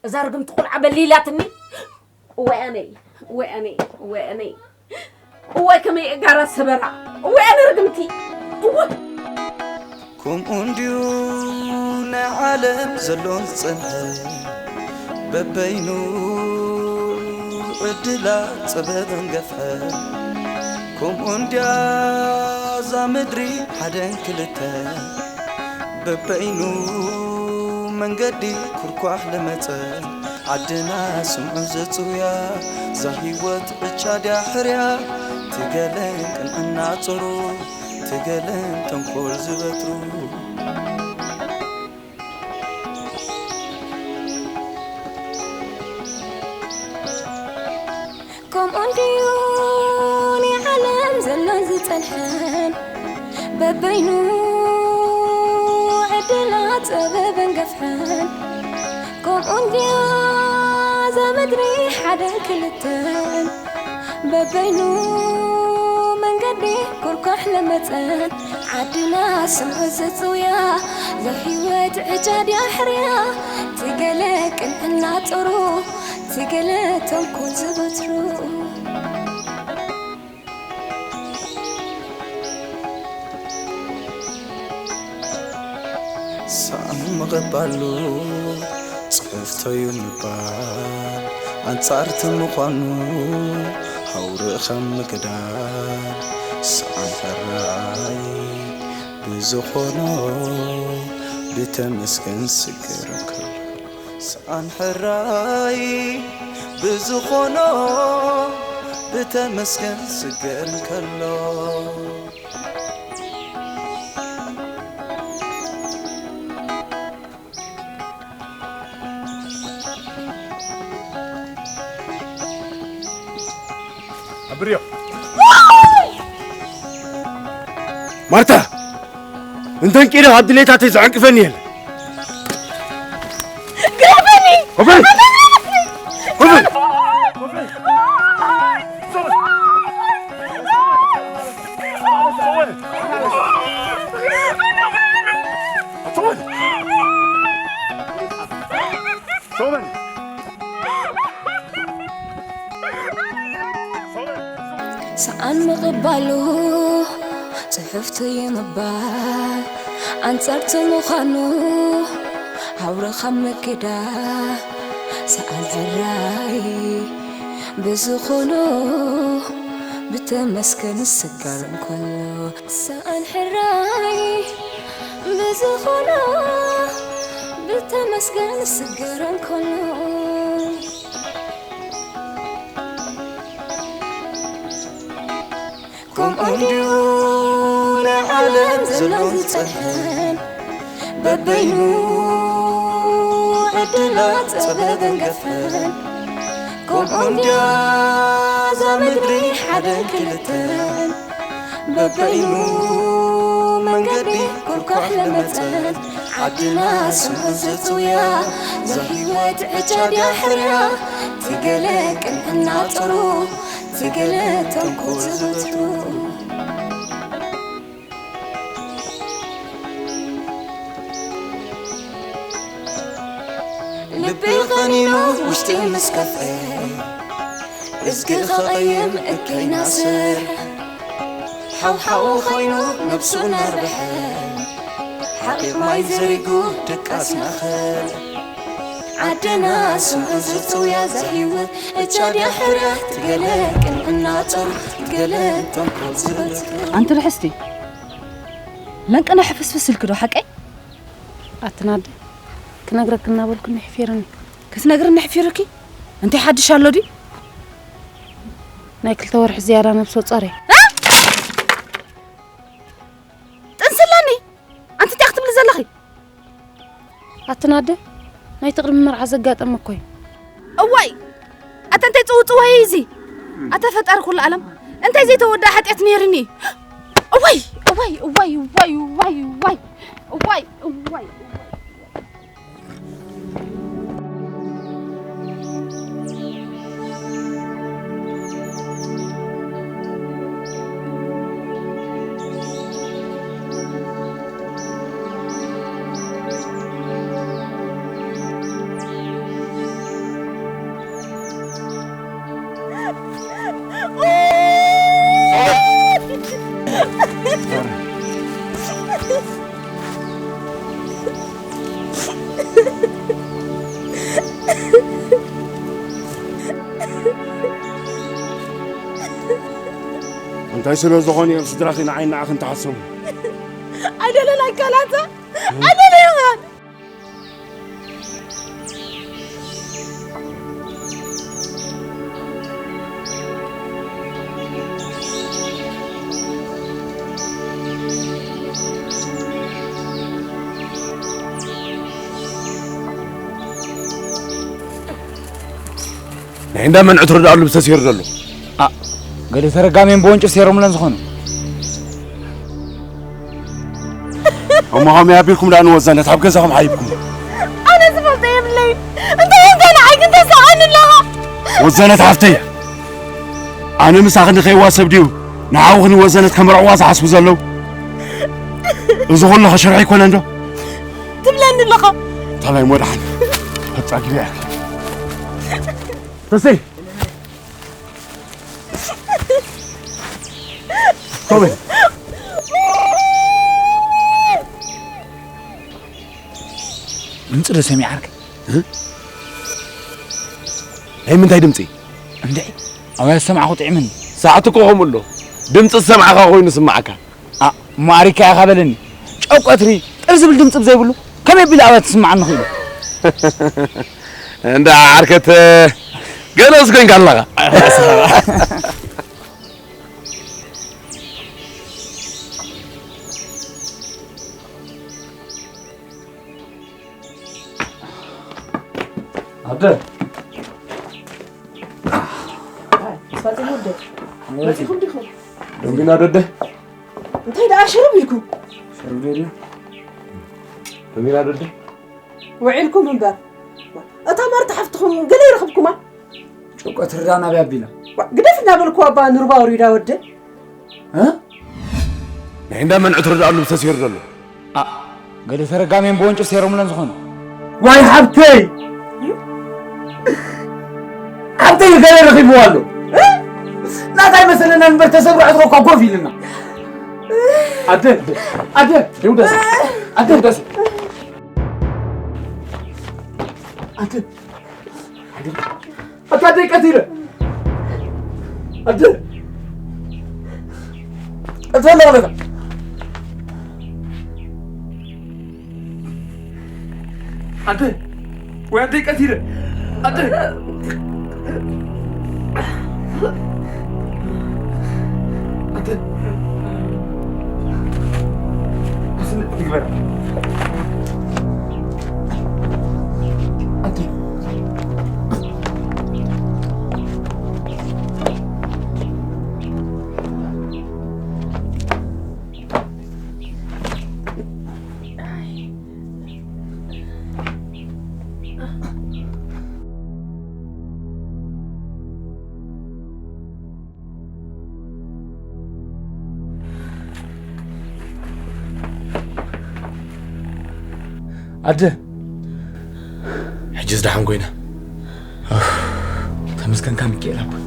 እዛ ርግምቲ ቁልዓ በሊላትኒ። ወያነ፣ ወያነ፣ ወያነ። እዋይ ከመይ እጋራ ሰበራ። እዋይ ኣነ ርግምቲ። እዋይ። ከምኡ እንድዩ ናይ ዓለም ዘሎ ዝጸንሐ፣ በበይኑ ዕድላ ጸበበን ገፍሐ። ከምኡ እንድያ እዛ ምድሪ ሓደን ክልተ፣ በበይኑ መንገዲ ኩርኳሕ ለመጸ ዓድና ስምዑ ዘጽውያ ዛህይወት ዕቻ ድያ ሕርያ ትገለን ቅንዕና ጾሩ ትገለን ተንኮል ዝበትሩ። ከምኡ እንድዩ ናይ ዓለም ዘሎን ዝጸንሐን በበይኑ ዕድላት ጸበበን ገፍሐን ከምኡ እንድያ እዛ ምድሪ ሓደን ክልተን በበይኑ መንገዲ ኩርኳሕ ለመጸን ዓድና ስምዑ ዘጽውያ ለህይወት ዕጃድ ያሕርያ ትገለ ቅንዕና ጥሩ ትገለ ተንኮል ዝበትሩ። ሰኣን ምቕባሉ ጽሕፍቶዩ ምባል ኣንጻርቲ ምዃኑ ሃውርኸም ምግዳል ሰኣን ሕራይ ብዝኾኖ ብተመስገን ስገር ከሎ ሰኣን ሕራይ ብዝኾኖ ብተመስገን ስገር ከሎ። ኣብርዮ። ማርታ፣ እንተንቂረ ኣብ ድሌታተይ ዝዕንቅፈኒ የለ። ግረፈኒ! ኮበል! ኮበል! ሰኣን ምቕባሉ ጽሑፍቱ ይምባል ኣንጻርቲ ምዃኑ ሃውርኻ ምክዳ ሰኣን ሕራይ ብዝኾኖ ብተመስገን ስጋር እንከሎ ሰኣን ሕራይ ብዝኾኖ ብተመስገን ስጋር እንከሎ። ከምኡ እንድዩ ናይ ዓለም ዘሎን ዝጸንሐን በበይኑ ዕድላት ጸበበን ገፈን ከምኡ እንድያ እዛ ምድሪ ሓደን ክልተን በበይኑ መንገዲ ኩርኳሕ ለመጸት ዓድና ስምዑ ዘጽውያ ዘህይወት ዕጫ ድያ ሕርያ ትገለ ቅንዕና ጥሩ ትገለ ተንኮል ዝበትሩ። ልቢ ቐኒኑ ውሽጢ ምስ ከፍአ እዝጊ ኸቐይም እከይ ናስር ሓውሓው ኾይኑ ነብሱ ናርብሐ ሓቒቕ ማይ ዘሪጉ ድቃስ ናኸል ዓድና ስምዑ ዝጽውያ ዘህይወት እቻ ድያ ሕርያ ትገለ ቅንዕና ጾር ትገለ ተንኮል ዝበትሩ። ኣንቲ ርሕስቲ ለንቅና ሕፍስፍስ ኢልኪ ዶ ሓቀይ? ኣትናደ ክነግረክ እናበልኩ ንሕፊርኒ። ክትነግርኒ ኣሕፊሩኪ? እንታይ ሓድሽ ኣሎ ድዩ? ናይ ክልተ ወርሒ ዝያዳ ነብሰ ጾር እየ። እ? ጥንሲ ኣለኒ? ኣንቲ እንታይ ክትብሊ ዘለኺ? ኣትናደ ናይቲ ቅድሚ መርዓ ዘጋጠመ እኮ እዩ። እዋይ! ኣታ እንታይ ጽውጽዋይ እዩ እዚ? ኣታ ፈጣሪ ኩሉ ዓለም፣ እንታይ ዘይተወድኣ ሓጢኣት ነይሩኒ? እዋይ! እዋይ! እዋይ! እዋይ! እዋይ! እዋይ! እዋይ! እዋይ! እዋይ! እንታይ ስለ ዝኾኑ እዮም ስድራኺ ንዓይ ንዓኽን ተሓሰሙ? ኣይደለን ኣካላታ ኣነ ለይዋን ናይ እንዳ መንዑ ትርዳኣሉ ብተሲሩ ዘሎ። ኣ፣ ገለ ተረጋሚኦም ብወንጭፍ ሴሮምለን ዝኾኑ። እሞ ከመይ ኣቢልኩም ደኣ ንወዘነት ኣብ ገዛኹም ሓይብኩም? ኣነ ዝፈልጦ የብለይን። እንታይ ኢልካ ንዓይ ግን ተሳቐኒ ኣለኻ? ወዘነት ሓፍተይ፣ ኣነ ምሳኺ ንኸይዋሰብ ድዩ ንሓውኺ ንወዘነት ከመርዕዋ ዝሓስቡ ዘለዉ? እዚ ኩሉ ከሽርሒ ኣይኮነን ዶ? ትብለኒ ኣለኻ? እንታይ እሞ ደሓን ኣጻጊበ እያ። ተሰይ ኮበል ድምፂ ዶ ሰሚዓርክ? ናይ ምንታይ ድምፂ? እንደ ኣበይ ዝሰማዕኹ ጥዕምኒ። ሰዓት እኮ ከምኡ ኣሎ። ድምፂ ዝሰማዕካ ኮይኑ ዝስማዓካ። ኣ፣ ማሪካ ኢኻ በለኒ። ጨው ቀትሪ ጥር ዝብል ድምፂ ብዘይብሉ ከመይ ቢሉ ኣበይ ትስማዓኒ ኽኢሉ? እንዳ ዓርከት ገለስ ኮይንካ ኣለኻ። ኣደ ፋጺሙ ወደ መጺኹም ዲኹም? ደንጊና ደደ እንታይ ደኣ ሽርብ ኢልኩም? ሽርብ ደደ ደንጊና ደደ ውዒልኩም እምበር እታ ማርታ ሓፍትኹም ገለ ይረኽብኩማ? ጨቆ ትርዳ ናበይ ኣቢላ? ግደፍ እናበልኩ ኣባ ንሩባ ወሪዳ ወደ እ? ናይ እንዳ መንዑ ትርዳኣሉ ተሲሩ ዘሎ። ኣ፣ ገለ ተረጋሚኦም ብወንጭፍ ሴሮምለን ዝኾኑ። ዋይ ሓብተይ! ሓብተይ ገለ ረኺብዋ ኣሎ። ናታ ኣይመሰለና እምበር ተሰብሮ ዕትሮ እኳ ኮፍ ኢልና። ኣደ፣ ኣደ፣ ይውደስ፣ ኣደ፣ ይውደስ። ኣደ፣ ኣደ፣ ኣታ ደይ ቀቲለ። ኣደ፣ ቀቲለ ኣለኻ። ኣደ፣ ወይ ኣደ ቀቲለ። ኣደ፣ ኣደ፣ ኣስነ ትግበር። ኣደ፣ ኣደ፣ ሕጅስ ደሓን ኮይና። ተመስገንካ ሚካኤል ኣቦይ።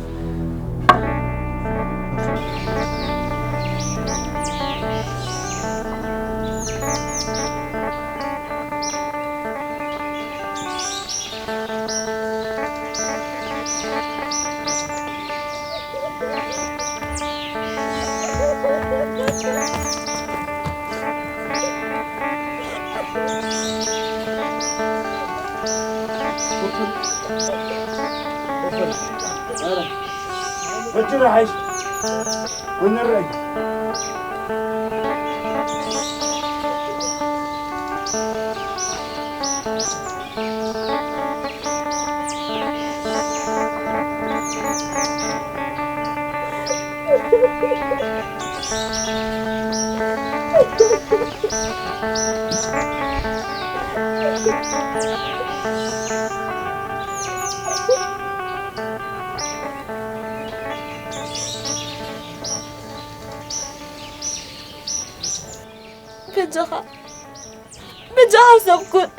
በጃኻ በጃኻ ሰብ ኩን።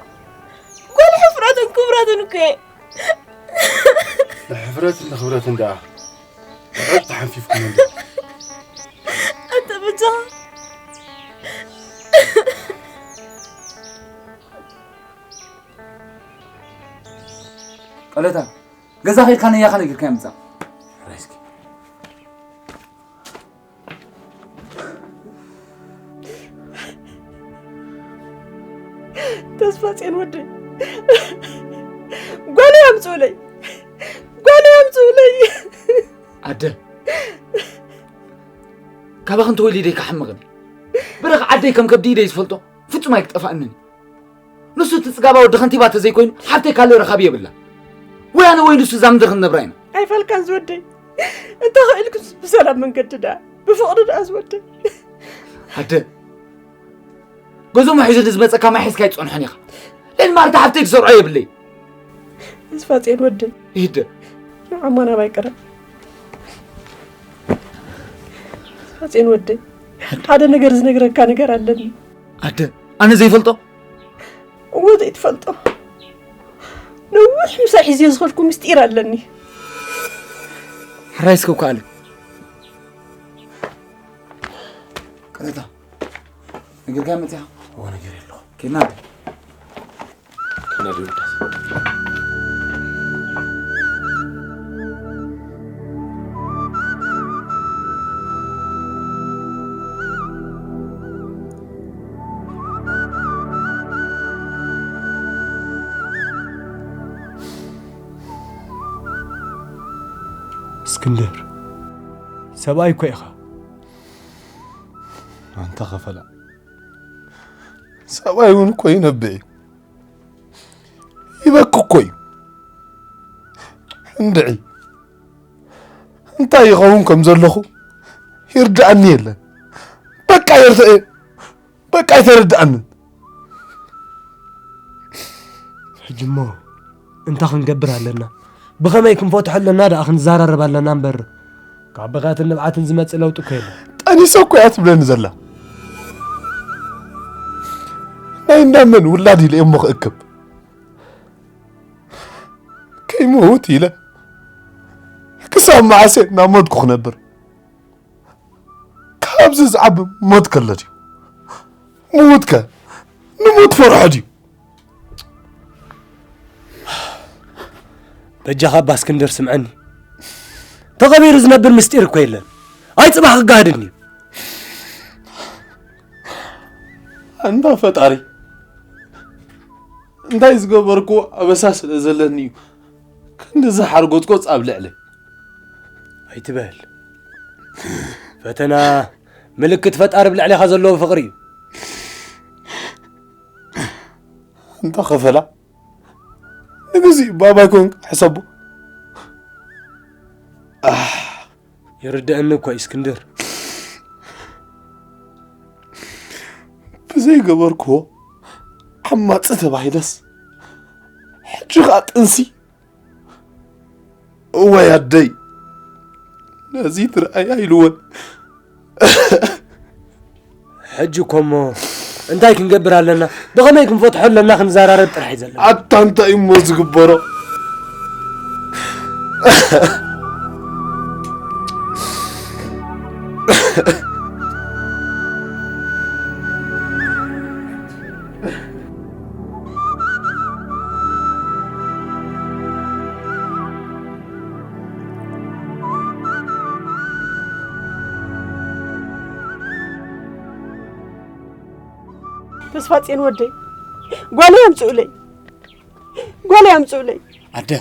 ጓል ሕፍረትን ክብረትን እኮ እየ። ንሕፍረትን ንኽብረትን ደኣ መቐጽ ተሓንፊፍኩም እንዲ። ኣንተ በጃኻ ቀለታ ገዛ ኸይድካ ነያኻ ነጊርካ ምጻእ። ራይስኪ ተስፋ ጽዮን ወደይ፣ ጓለይ ኣምጽኡለይ፣ ጓለይ ኣምጽኡለይ። ኣደ፣ ካባኽን ተወሊደ ኣይክሓምቕን። ብረኽ ዓደይ ከም ከብዲ ኢደ ዝፈልጦ ፍጹም ኣይክጠፋእንን። ንሱ እቲ ጽጋባ ወዲ ከንቲባ ተዘይኮይኑ ሓፍተይ ካልእ ረኻቢ የብላ። ወይ ኣነ ወይ ንሱ እዛ ምድሪ ክንነብራ ኢና። ኣይፈልካን ዝወደይ። እንተ ኽኢልኩስ ብሰላም መንገዲ ደኣ፣ ብፍቕሪ ደኣ ዝወደይ። ኣደ፣ ገዞሞ ሒዙ ንዝመጸካ ማይ ሒዝካ ኣይትጸንሖን ኢኻ። ሌል ማርታ ሓፍተይ ትሰርዖ የብለይ። ተስፋ ጽዮን ወደይ። ይደ። ንዓማ ናባይ ቅረብ። ተስፋ ጽዮን ወደይ። ሓደ ነገር ዝነግረካ ነገር ኣለኒ። ኣደ፣ ኣነ ዘይፈልጦ? እዎ ዘይትፈልጦ። ነዊሕ ምሳይ ሒዝዮ ዝኸድኩ ምስጢር ኣለኒ። ሕራይ እስከ ውካኣለ። ቅረታ። ነጊርካዮ መጺኻ? እዎ ነጊረዮ ኣለኹ። ኬድና። ኬድና ድዩ ውዳሴ? እስክንድር፣ ሰብኣይ እኮ ኢኻ። ኣንታ ኸፈላ፣ ሰብኣይ እውን እኮ ይነብዕ እዩ። ይበኪ እኮ እዩ። እንድዒ፣ እንታይ ይኸውን ከም ዘለኹ ይርድኣኒ የለን። በቃ ይርድእ፣ በቃ ኣይተረድኣንን። ሕጂ እሞ እንታይ ክንገብር ኣለና? ብኸመይ ክንፈትሖ ኣለና ደኣ ክንዘራረብ ኣለና እምበር፣ ካብ ብኽያትን ንብዓትን ዝመጽእ ለውጢ እኮ የለን። ጠኒሰ እኮ እያ ትብለኒ ዘላ። ናይ እንዳመን ውላድ ኢለ እሞ ክእክብ? ከይመውት ኢለ ክሳብ መዓስ ናብ ሞትኩ ክነብር? ካብዚ ዝዓቢ ሞት ከሎ ድዩ? ምዉትከ ንሞት ፈርሖ ድዩ? በጃኻ ኣባ እስክንድር ስምዐኒ። ተቐቢሩ ዝነብር ምስጢር እኮ የለን። ኣይ ጽባሕ ክጋህድን እዩ። ኣንታ ፈጣሪ፣ እንታይ ዝገበርኩ ኣበሳ ስለ ዘለኒ እዩ ክንድዚ ሓርጎጽጎጽ ኣብ ልዕለይ? ኣይትበል። ፈተና ምልክት ፈጣሪ ኣብ ልዕሌኻ ዘለዎ ፍቕሪ እዩ። ኣንታ ኸፈላ፣ ንግዚኡ ባባይ ኮንክ ሕሰቦ። ኣሕ፣ ይርድኣኒ እኮ እዩ እስክንድር። ብዘይገበርክዎ ዓማጺ ተባሂለስ፣ ሕጂ ኸኣ ጥንሲ። እዋይ ኣደይ፣ ነዚ ትርኣያ ኢልወን። ሕጂ እኮ እሞ እንታይ ክንገብር ኣለና? ብኸመይ ክንፈትሖ ኣለና? ክንዘራረብ ጥራሕ እዩ ዘለና። ኣታ እንታይ እሞ ዝግበሮ? ተስፋጽዮን ወደይ፣ ጓለይ ኣምጽኡለይ፣ ጓለይ ኣምጽኡለይ። ኣደ፣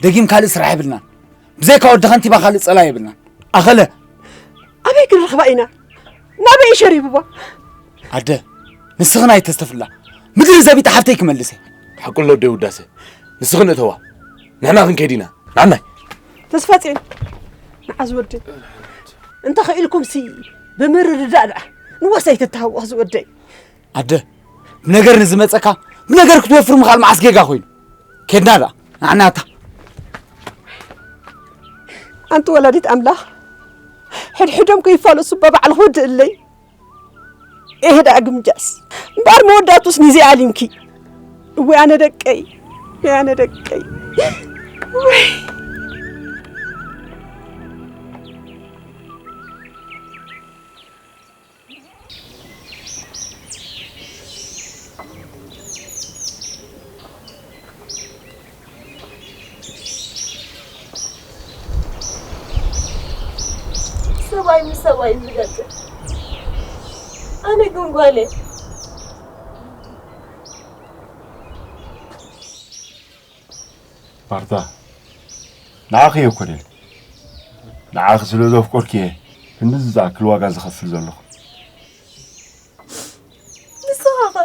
ደጊም ካልእ ስራሕ የብልናን። ብዘይካ ወዲ ከንቲባ ካልእ ጸላኢ የብልናን። ኣኸለ። ኣበይ ክንረኽባ ኢና? ናበይ እዩ ሸሪብዋ? ኣደ፣ ንስኽን ኣይተስተፍላ። ምድሪ ዘቢጠ ሓፍተይ ክመልሰ። ሓቁ ኣሎ ኣደ ውዳሰ። ንስኽን እተዋ። ንሕና ክንከይድ ኢና። ንዓናይ። ተስፋጽዮን፣ ንዓ ዝወደይ። እንተ ኽኢልኩምሲ ብምርድዳእ ደኣ ንወሳይ ተተሃወኽ ዝወደይ። ኣደ፣ ብነገር ንዝመጸካ ብነገር ክትወፍር ምኻል መዓስ ጌጋ ኮይኑ? ኬድና ደኣ፣ ንዓና ኣታ። ኣንቲ ወላዲት ኣምላኽ፣ ሕድሕዶም ከይፋለሱ በባዕልኺ ወድእለይ። ኤህ ደኣ ግምጃስ። እምበኣር መወዳእቱስ ንዘይ ኣሊምኪ። እወ ኣነ ደቀይ፣ ወይ ኣነ ደቀይ። ወይ። ሰብኣይ ምስ ሰብኣይ ዝገጥም። ኣነ ግን ጓለ ማርታ፣ ንዓኺ እየ እኮ ደልየ። ንዓኺ ስለ ዘፍቀርኩ እየ ክንድዚ ዝኣክል ዋጋ ዝኸፍል ዘለኹ። ንስኻ ኸ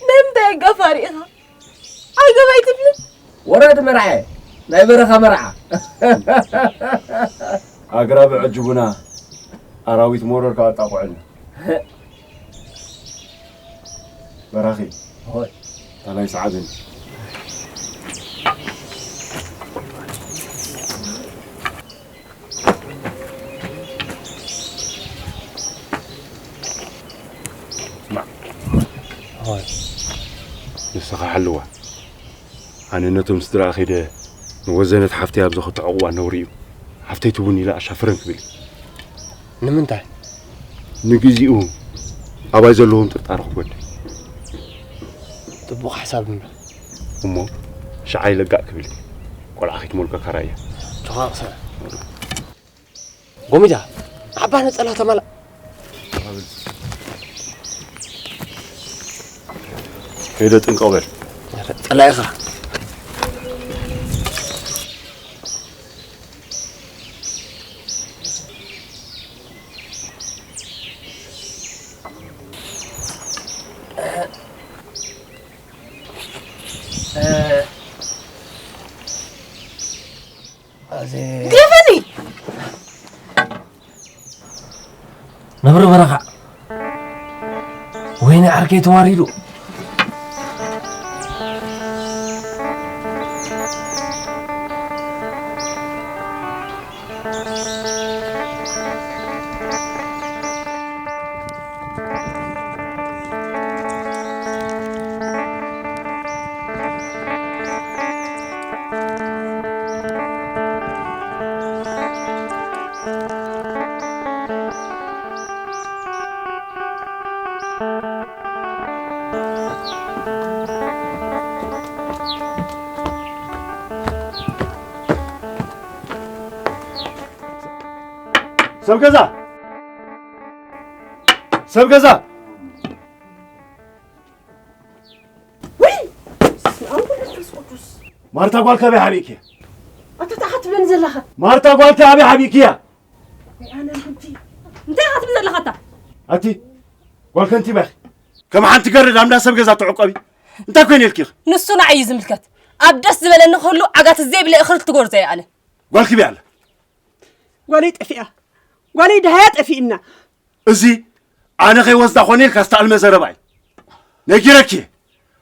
ናይ ምንታይ ኣጋፋሪ ኢኻ? ዓገብ ኣይትብልን? ወራዲ መርዓ፣ ናይ በረኻ መርዓ። ኣግራብ ዕጅቡና፣ ኣራዊት መሮር ከኣጣቕዑና። በራኺ፣ ሆይ። ታላይ ሰዓብን። ስማዕ፣ ሆይ። ንስኻ ሓልዋ። ኣነ ነቶም ስድራኣ ከይደ ንወዘነት ሓፍተይ ኣብ ዘኸትዖ እዋን ነውሪ እዩ። ሓፍተይ ትቡን ኢለ ኣሻፍረን ክብል እዩ። ንምንታይ? ንግዚኡ ኣባይ ዘለዎም ጥርጣረ ክጎድል። ጽቡቕ ሓሳብ እምበር። እሞ ሽዓ ይለጋእ ክብል እዩ። ቆልዓ ከይትመልከካ ራእያ። ጆኻ ቅሰና። ጎሚዳ፣ ዓባ ነጸላ ተማላ። ከይደ ጥንቀቕ በል። ጸላኢኻ። ግደፈኒ! ነብሪ በረኻ ወይኒ ዓርከይ ተዋሪዱ። ሰብ ገዛ! ሰብ ገዛ! ወይ! በስመ ኣብ ወወልድ ወመንፈስ ቅዱስ። ማርታ ጓልካ ኣበይ ሓቢእክያ? ኣታ እንታይ ኢኻ ትብለኒ ዘለኻ? ማርታ ጓልካ ኣበይ ሓቢእክያ? ወይ ኣነ ጉዲ። እንታይ ኢኻ ትብል ዘለኻ ኣታ? ኣቲ ጓል ከንቲባ ኢኺ። ከም ሓንቲ ገረድ ኣብ እንዳ ሰብ ገዛ ትዕቆቢ። እንታይ ኮይነ ኢልኪ ኢኺ? ንሱ ንዓይ እዩ ዝምልከት። ኣብ ደስ ዝበለኒ ክህሉ ዓጋቲ ዘይብለይ እኽሊ ትጎርዘ እየ ኣነ። ጓልኪ ኣበይ ኣላ? ጓለይ ጠፊኣ። ጓለይ ደሃያ ጠፊእና። እዚ ኣነ ከይወስዳ ኮነ ኢልካ ዝተኣልመ ዘረባ እዩ። ነጊረኪ እየ።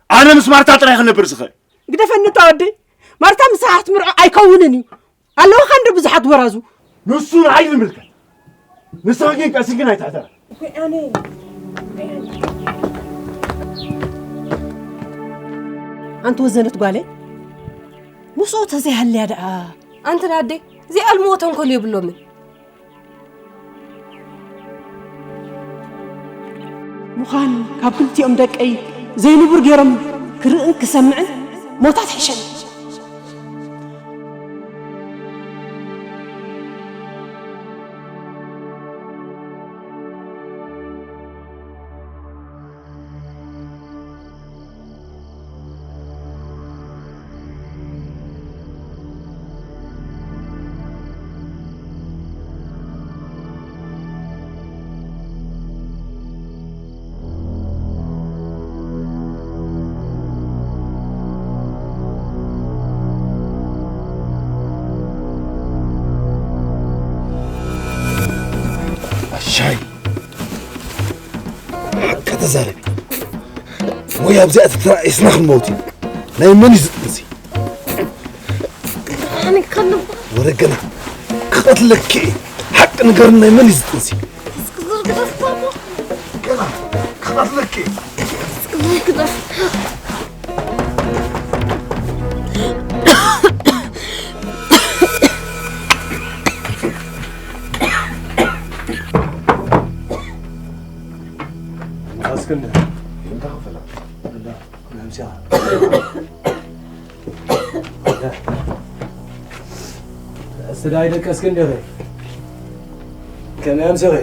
ኣነ ምስ ማርታ ጥራይ ክነብር ዝኽእል። ግደፈኒ እታ ወደይ። ማርታ ምሳኻ ክትምርዖ ኣይከውንን እዩ። ኣለውኻ እንዶ ብዙሓት ጎራዙ። ንሱ ንዓይ ዝምልከት። ንስኺ ግን ቀሲን ግን ኣይትሕደራ። ኣንቲ ወዘነት ጓለይ ምስኡ ተዘይሃልያ ደኣ ኣንትን ኣደይ ዘይኣልምዎ ተንኮል የብሎምን። ምዃን ካብ ክልቲኦም ደቀይ ዘይንቡር ገይሮም ክርእን ክሰምዕን ሞታ ትሕሸኒ። ኣሻይ ሓቂ ተዛረቢ ወይ ኣብዚኣ ተተራእስና ክንመውት ኢና። ናይ መን እዩ ዝጥንሲ? ወረ ገና ክቐትለኪ እየ። ሓቂ ንገርኒ፣ ናይ መን እዩ ዝጥንሲ? ገና ክቐትለኪ እየ። እስክንድር። ስዳይ ደቀ እስክንድር። ከመይ ኣምሲኺ?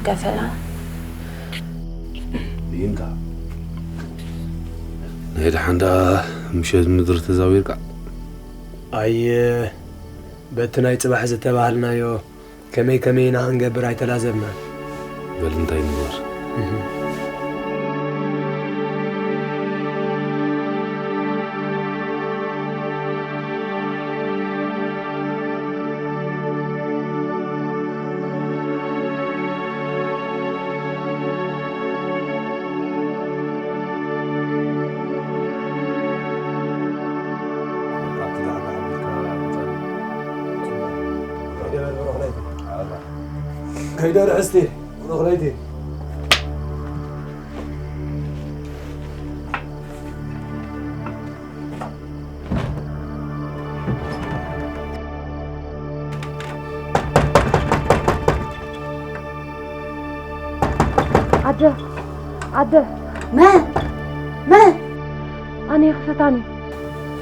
ከፈላ። ይንካ። ናይ ደሓን ደኣ ምሸት ምድሪ ተዛዊርካ ኣየ፣ በቲ ናይ ጽባሕ ዝተባህልናዮ ከመይ ከመይ ኢና ክንገብር ኣይተላዘብናን። በል እንታይ ንግበር? ከይደ ርሕስቲ፣ ብሩኽ ለይቲ። ኣደ፣ ኣደ። መን? መን? ኣነ ክፈታኒ።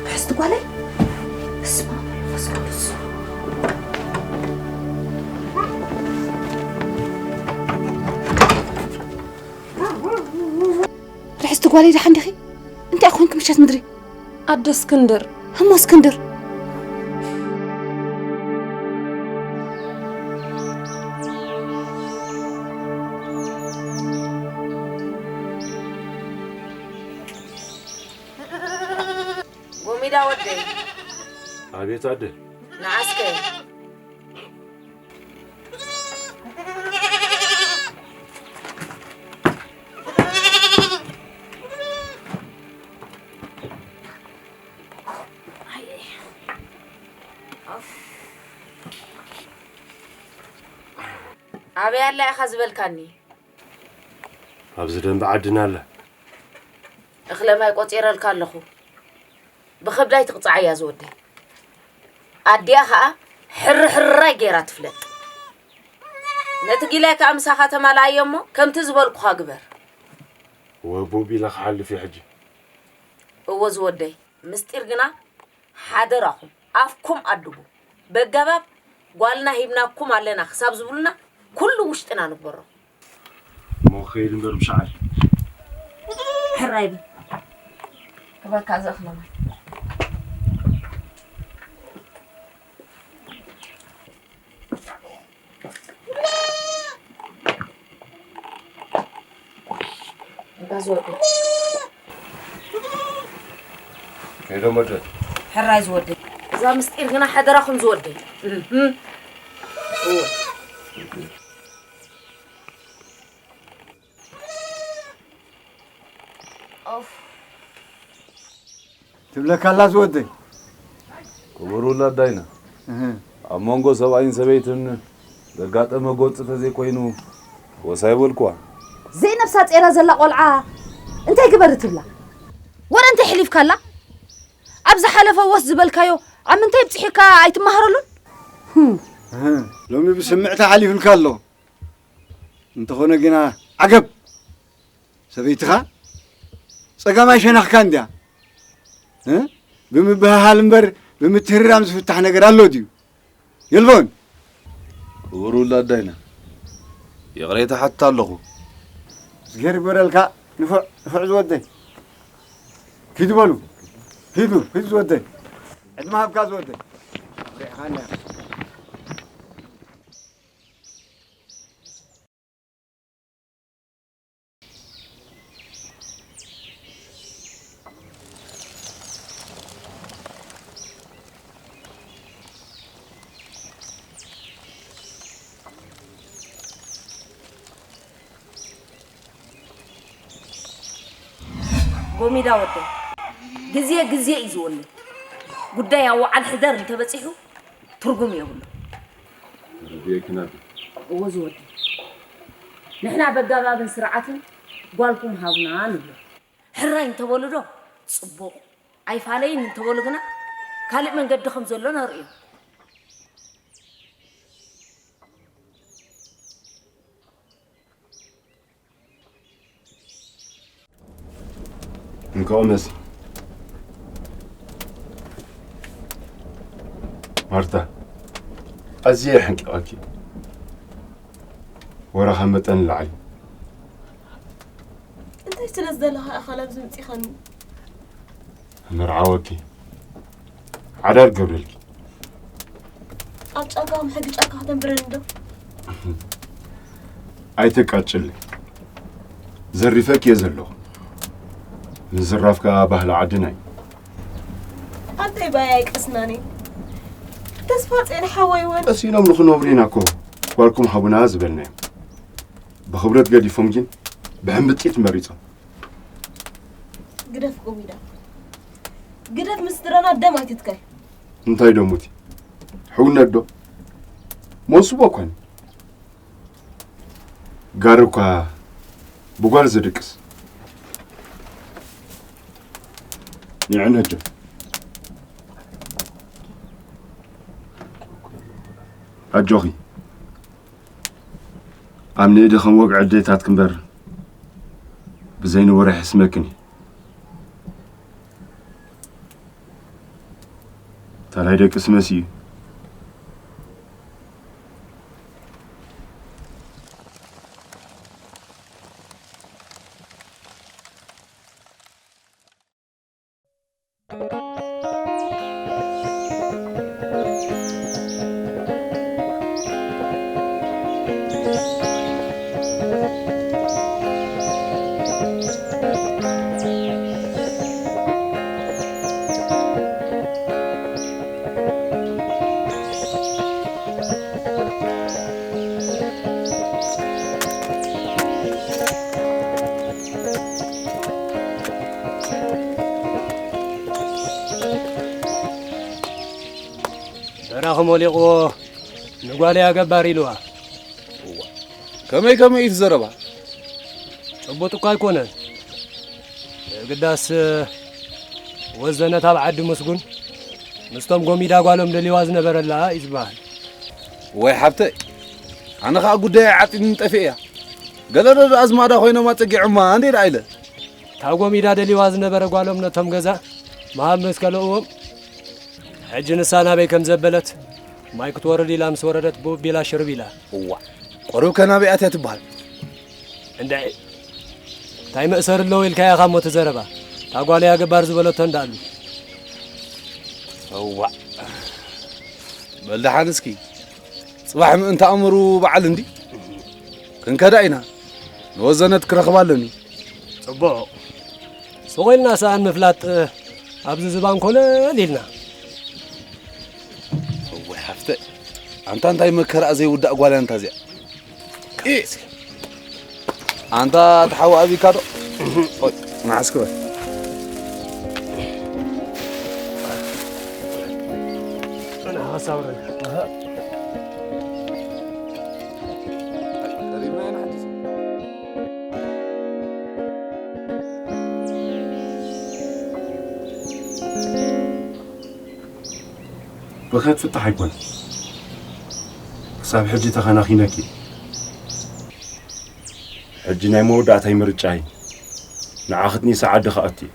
ርሕስቲ ጓለይ? በስመ ኣብ ወመንፈስ ቅዱስ። ርሕስቲ ጓለይ ደሓን ዲኺ? እንታይ ኮንኪ ምሸት ምድሪ? ኣደ እስክንድር። እሞ እስክንድር? ጎሚዳ ወደይ። ኣቤት ኣደ። ንዓስከ። ኣበይ ኣላ ኢኻ ዝበልካኒ? ኣብዚ ደንበ ዓድና ኣላ። እኽለ ማይ ቆጺረልካ ኣለኹ። ብኸብዳይ ትቕጻዕ እያ ዝወደይ። ኣዲኣ ኸኣ ሕርሕራይ ገይራ ትፍለጥ። ነቲ ጊላይ ከኣ ምሳኻ ተማልኣዮ እሞ ከምቲ ዝበልኩኻ ግበር። ወቡብ ኢለ ክሓልፍ እየ ሕጂ። እወ ዝወደይ፣ ምስጢር ግና ሓደራኹም ኣፍኩም ኣድቡ። በጋባብ ጓልና ሂብናኩም ኣለና ክሳብ ዝብሉና ኩሉ ውሽጥና ንግበሮ። እሞ ክኸይድ እምበር ብሻዓይ። ሕራይ በል። ክበካ ዘእኽለ ማይ። እንዳ ዝወደይ። ከይዶም ወደ። ሕራይ ዝወደይ። እዛ ምስጢር ግና ሓደራኹም ዝወደይ። እህ። ኦፍ። ትብለካ ኣላ ዝወደይ። ክቡር ውላድ ዳይና፣ እህ። ኣብ መንጎ ሰብኣይን ሰበይትን ዘጋጠመ ጎንፂ ተዘይኮይኑ ወስ ኣይበልኩዋ። ዘይነብሳ ጼራ ዘላ ቆልዓ እንታይ ግበር ትብላ? ወረ እንታይ ሕሊፍካላ? ኣብ ዝሓለፈ ወስ ዝበልካዮ ኣብ ምንታይ ብፅሒካ ኣይትመሃረሉን? ህም። እህ። ሎሚ ብስምዕታ ሓሊፍልካ ኣሎ። እንተኾነ ግና ዓገብ! ሰበይትኻ ጸጋም ኣይሸነኽካን ድያ? እ? ብምብህሃል እምበር ብምትህርራም ዝፍታሕ ነገር ኣሎ ድዩ? የልቦን። ክቡር ውላድ ዳይና፣ ይቕሬታ ሓትት ኣለኹ። እዝግሄር ይግበረልካ፣ ንፉዕ፣ ንፉዕ ዝወደይ። ኪዱ በሉ፣ ኪዱ፣ ኪዱ ዝወደይ። ዕድመ ሃብካ ዝወደይ። ርኢኻና። ጎሚዳ ወደይ፣ ግዜ ግዜ እዩ ዝወልድ። ጉዳይ ኣብ ወዓል ሕደር እንተበጺሑ ትርጉም የብሉ። ርድኤኪ ናተይ። እወ ዝወደይ፣ ንሕና በጋባብን ስርዓትን ጓልኩም ሃቡና ንብሎ። ሕራይ እንተበሉ ዶ ጽቡቕ፣ ኣይፋለይን እንተበሉ ግና ካልእ መንገዲ ከም ዘሎ ነርእዮም። እንካኦ መሲ። ማርታ፣ ኣዝየ የሕንቂቐኪ። ወረ ካብ መጠን ንላዕሊ። እንታይ ስለ ዝደለኻ ኢኻ ናብዚ ምጺኻኒ? መርዓወኪ። ዓዳር ገብረልኪ። ኣብ ጫካ ከም ሕጊ ጫካ ከተንብረኒ ዶ? ኣይተቃጭል። ዘሪፈክ እየ ዘለኹ። ምዝራፍ ከኣ ባህሊ ዓድና እዩ። ኣንታይ ባያ ይቀስናኒ። ተስፋ ጼን ሓወይ እውን። ቀሲኖም ንኽነብሩ ኢና እኮ ጓልኩም ሃቡና ዝበልናዮም። ብኽብረት ገዲፎም ግን ብሕምብጢት መሪጾም። ግደፍ ጎሚዳ። ግደፍ ምስ ስድራና ደም ኣይትትካይ። እንታይ ዶ ሙቲ? ሕውነት ዶ? ሞንስቦ እኳ ነኝ። ጋር እኳ ብጓል ዝድቅስ። ንዕነቱ። ኣጆኺ። ኣብ ንእዲ ከም ወግዒ ኣዴታት ክንበር ብዘይ ንወረ ይሕስመክን እዩ። ታላይ ደቂ ስመስ እዩ። በራኺ ሞሊቕዎ ንጓለይ ኣገባር ኢልዋ። እዋ፣ ከመይ ከመይ እዩ እቲ ዘረባ? ጭቡጥ እኳ ኣይኮነን። ግዳስ ወዘነት ኣብ ዓዲ ምስጉን ምስቶም ጎሚዳ ጓሎም ደልዋ ዝነበረላ እዩ ዝበሃል። ወይ ሓብተይ፣ ኣነ ኸኣ ጉዳይ ዓጺኒ ጠፊአ እያ። ገለ ዶ ኣዝማዳ ኮይኖም ኣጸጊዖማ እንዴ ደኣ ኢለ። እታ ጎሚዳ ደልዋ ዝነበረ ጓሎም ነቶም ገዛ ምሃብ ምስ ከለእዎም፣ ሕጂ ንሳ ናበይ ከም ዘበለት ማይ ክትወርድ ኢላ ምስ ወረደት ብኡ ቢላ ሽርብ ኢላ። እዋ፣ ቆርብ ከ ናበይ ኣትያ ትበሃል? እንድዒ፣ እንታይ መእሰሪ ኣለዎ ኢልካ ኢኻ እሞ እቲ ዘረባ? እታ ጓለይ ኣገባር ዝበለቶ እንዳኣሉ። እዋ፣ በል ደሓን እስኪ፣ ጽባሕ ምእንቲ ኣእምሩ በዓል እንዲ ክንከዳ ኢና። ንወዘነት ክረኽባ ኣለኒ። ጽቡቕ። ስቕ ኢልና ሰኣን ምፍላጥ ኣብዚ ዝባን ኮለል ኢልና። እወ ሓፍተ፣ ኣንታ እንታይ መከራኣ ዘይውዳእ ጓል እያ ኣንታ እዚኣ። ኢ! ኣንታ እቲ ሓዊ ኣቢካ ዶ? ኦይ፣ መዓስ ክበል። ኣነ ሓሳብ ረጋ። ኣሃ። ቀሪብና ኢና ሕጂ። ብኸት ፍታሕ ኣይኮነን። ክሳብ ሕጂ ተኸናኺነኪ። ሕጂ ናይ መወዳእታይ ምርጫይ ንዓ ክትኒሳ ዓዲ ክኣቱ እዩ።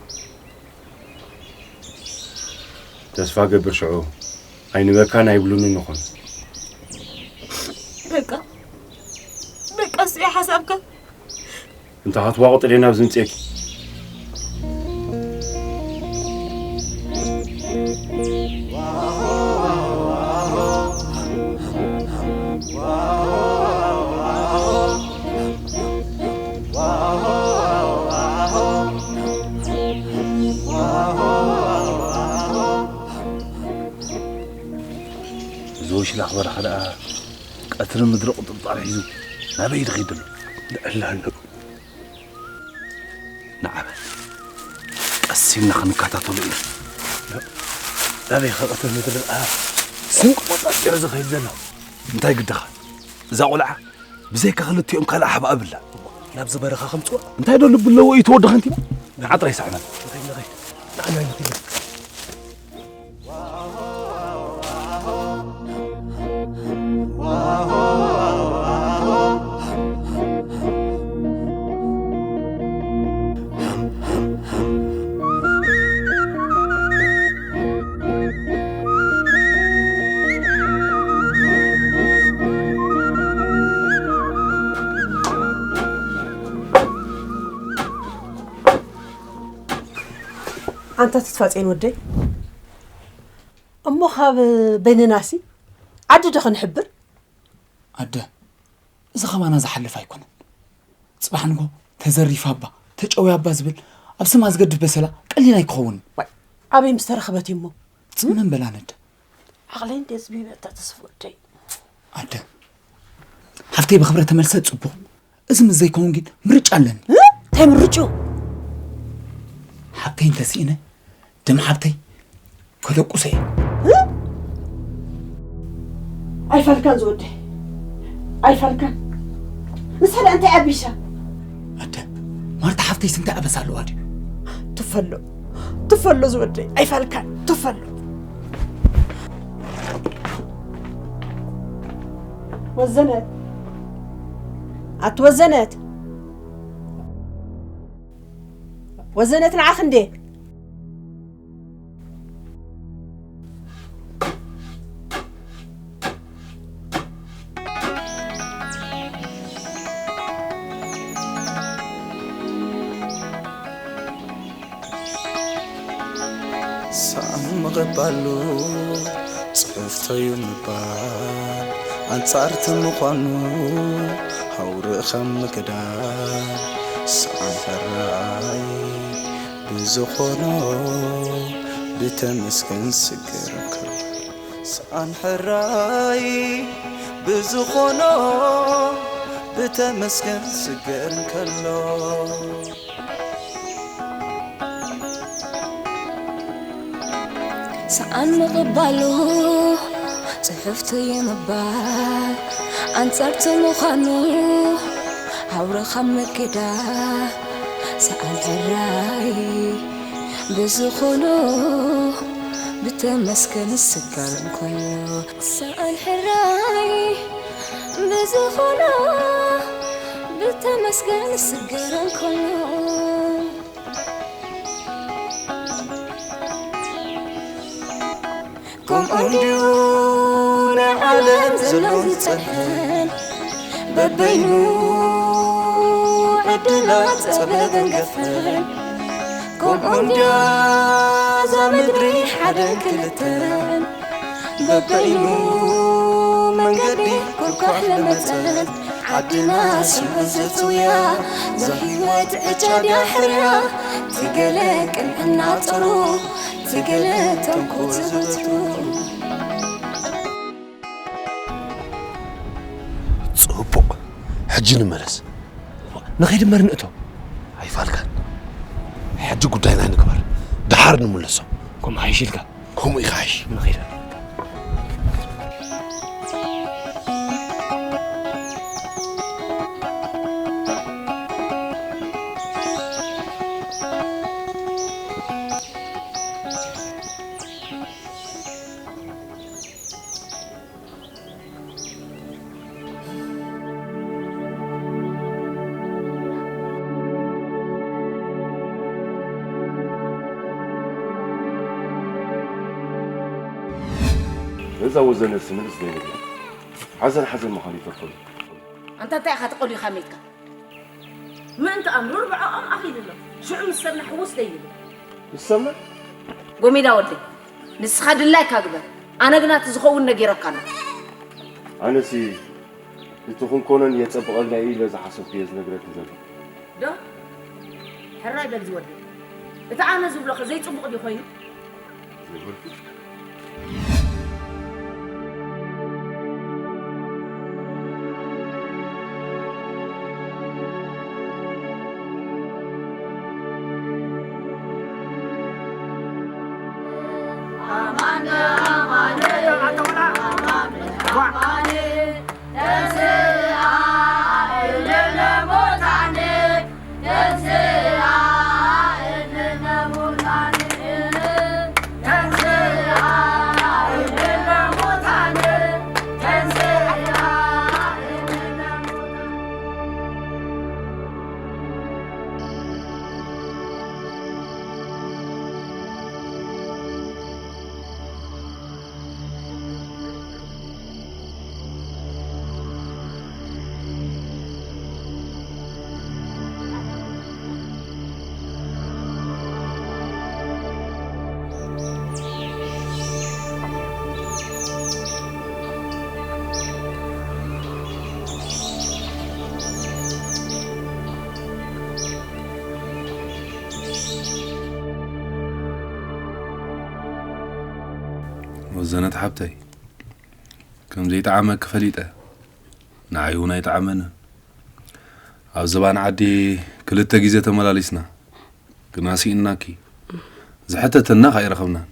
ተስፋ ገብር ሽዑ ኣይንበካን ኣይብሉንን ይኾኑ። በቃ፣ በቃ፣ እሱ እዩ ሓሳብካ። እንተ ኸትዋቑጥሪ ናብ ዝምጽኤኪ። እዚ ወሽላኽ በረኻ ደኣ ቀትሪ ምድሪ ቁጥርጣር ሒዙ ናበይ ድኺድ ኣሎ? ንዕላ ኣሎ። ንዓ በል፣ ቀስ ኢልና ክንከታተሎ ኢና። ናበይ ኸ ቀትሪ ምድሪ ደኣ ስንቂ ቆጻጺሩ ዝኸይድ ዘሎ? እንታይ ግድኻ? እዛ ቆልዓ ብዘይካ ክልቲኦም ካልእ ሓባ ኣብላ። ናብዚ በረኻ ከምጽዋ? እንታይ ዶ ልቢ ኣለዎ እዩ ተወዲ ከንቲባ? ንዓ ጥራይ ሰዕበና። ንኸይድ፣ ንኸይድ። ንዓ፣ ንዓ፣ ንኸይድ። ኣንታ ተስፋጼን ወደይ፣ እሞ ካብ በይንናሲ ዓዲ ዶ ክንሕብር? ኣደ፣ እዚ ኸማና ዝሓልፍ ኣይኮነን። ጽባሕ ንጎ ተዘሪፋባ፣ ተጨውያባ ዝብል ኣብ ስማ ዝገድፍ በሰላ ቀሊል ኣይክኸውንን። ዋይ፣ ኣበይ ምስ ተረኽበት እሞ? ጽመም በላ ነደ። ዓቕለይ እንዴ ዝቢበታ ተስፎ ወደይ። ኣደ፣ ሓፍተይ ብኽብረ ተመልሰ ጽቡቕ። እዚ ምስ ዘይከውን ግን ምርጫ ኣለኒ። እ? እንታይ ምርጭኡ? ሓብተይ እንተስኢነ፣ ደም ሓብተይ ከደቁሰ እየ። እ? ኣይፋልካን ዝወደይ። ኣይፋልካን። ንሳ ደኣ እንታይ ኣቢሳ? ኣደ፣ ማርታ ሓፍተይስ እንታይ ኣበሳ ኣለዋ ድዩ? ትፈሎ። ትፈሎ ዝወደይ። ኣይፋልካን። ትፈሎ። ወዘነት። ኣቲ ወዘነት። ወዘነት ንዓኽ እንዴ? ሰኣን ምቕባሉ ጽሑፍቶዩ ምባል ኣንጻርቲ ምዃኑ ሃውርኸም ምግዳል ሰኣን ሕራይ ብዝኾኖ ብተመስገን ስገር እንከሎ ሰኣን ሕራይ ብዝኾኖ ብተመስገን ስገር እንከሎ ሰኣን ምቕባሉ ጽሑፍቱ ይምባል ኣንጻርቲ ምዃኑ ሃውርኻ ምግዳል ሰኣን ሕራይ ብዝኾኖ ብተመስገን ስገር እንከሎ ሰኣን ሕራይ ብዝኾኖ ብተመስገን ስገር እንከሎ ከምኡ እንድዩ ናይ ዓለም ዘሎን ዝጸንሐን በበይኑ ዕድላት ጸበበን ገፈን ከምኡ እንድያ እዛ ምድሪ ሓደን ክልተን በበይኑ መንገዲ ኩርኳሕ ለመጸት ዓድና ስምዑ ዘጽውያ ዘህይወት ዕጫ ድያ ሕርያ ትገለ ቅንዕና ጸሩ ትገለ ተንኮል ዘበቱ ጽቡቕ፣ ሕጂ ንመለስ። ንኸይድ እምበር ንእቶ። ኣይፋልካን። ሕጂ ጉዳይና ንግበር፣ ደሓር ንምለሶ። ከምኡ ሓይሽ ኢልካ። ከምኡ ኢኻ ሓይሽ። ንኸይድ። ነዛ ወዘነ ስምልስ ዘይንብላ ሓዘን ሓዘን ምዃኑ ይፈርፈሉ። ኣንታ እንታይ ኢኻ ተቐልዩ ካሜትካ? ምእንቲ ኣምሩ ርብዖኦም ኣኺሉ ኣሎ። ሽዑ ምስ ሰብና ሕውስ ደይብል። ምስ ሰብና? ጎሚዳ ወደይ፣ ንስኻ ድላይካ ግበር። ኣነ ግና እቲ ዝኸውን ነጊረካ ኣለኹ። ኣነሲ እቲ ክንኮነን የጸብቐልና እዩ ኢለ ዝሓሰብኩ እየ ዝነግረኪ ዘለኹ። ዶ? ሕራይ በል ዝወደይ። እቲ ኣነ ዝብሎኸ ዘይጽቡቕ ድዩ ኮይኑ? ዘይበልኩ። ወዘነት ሓብተይ፣ ከም ዘይጠዓመኪ ፈሊጠ፣ ንዓይ እውን ኣይጠዓመንን። ኣብ ዝባን ዓዲ ክልተ ግዜ ተመላሊስና፣ ግና ስኢንናኪ። ዝሕተተና ከኣ ኣይረኸብናን።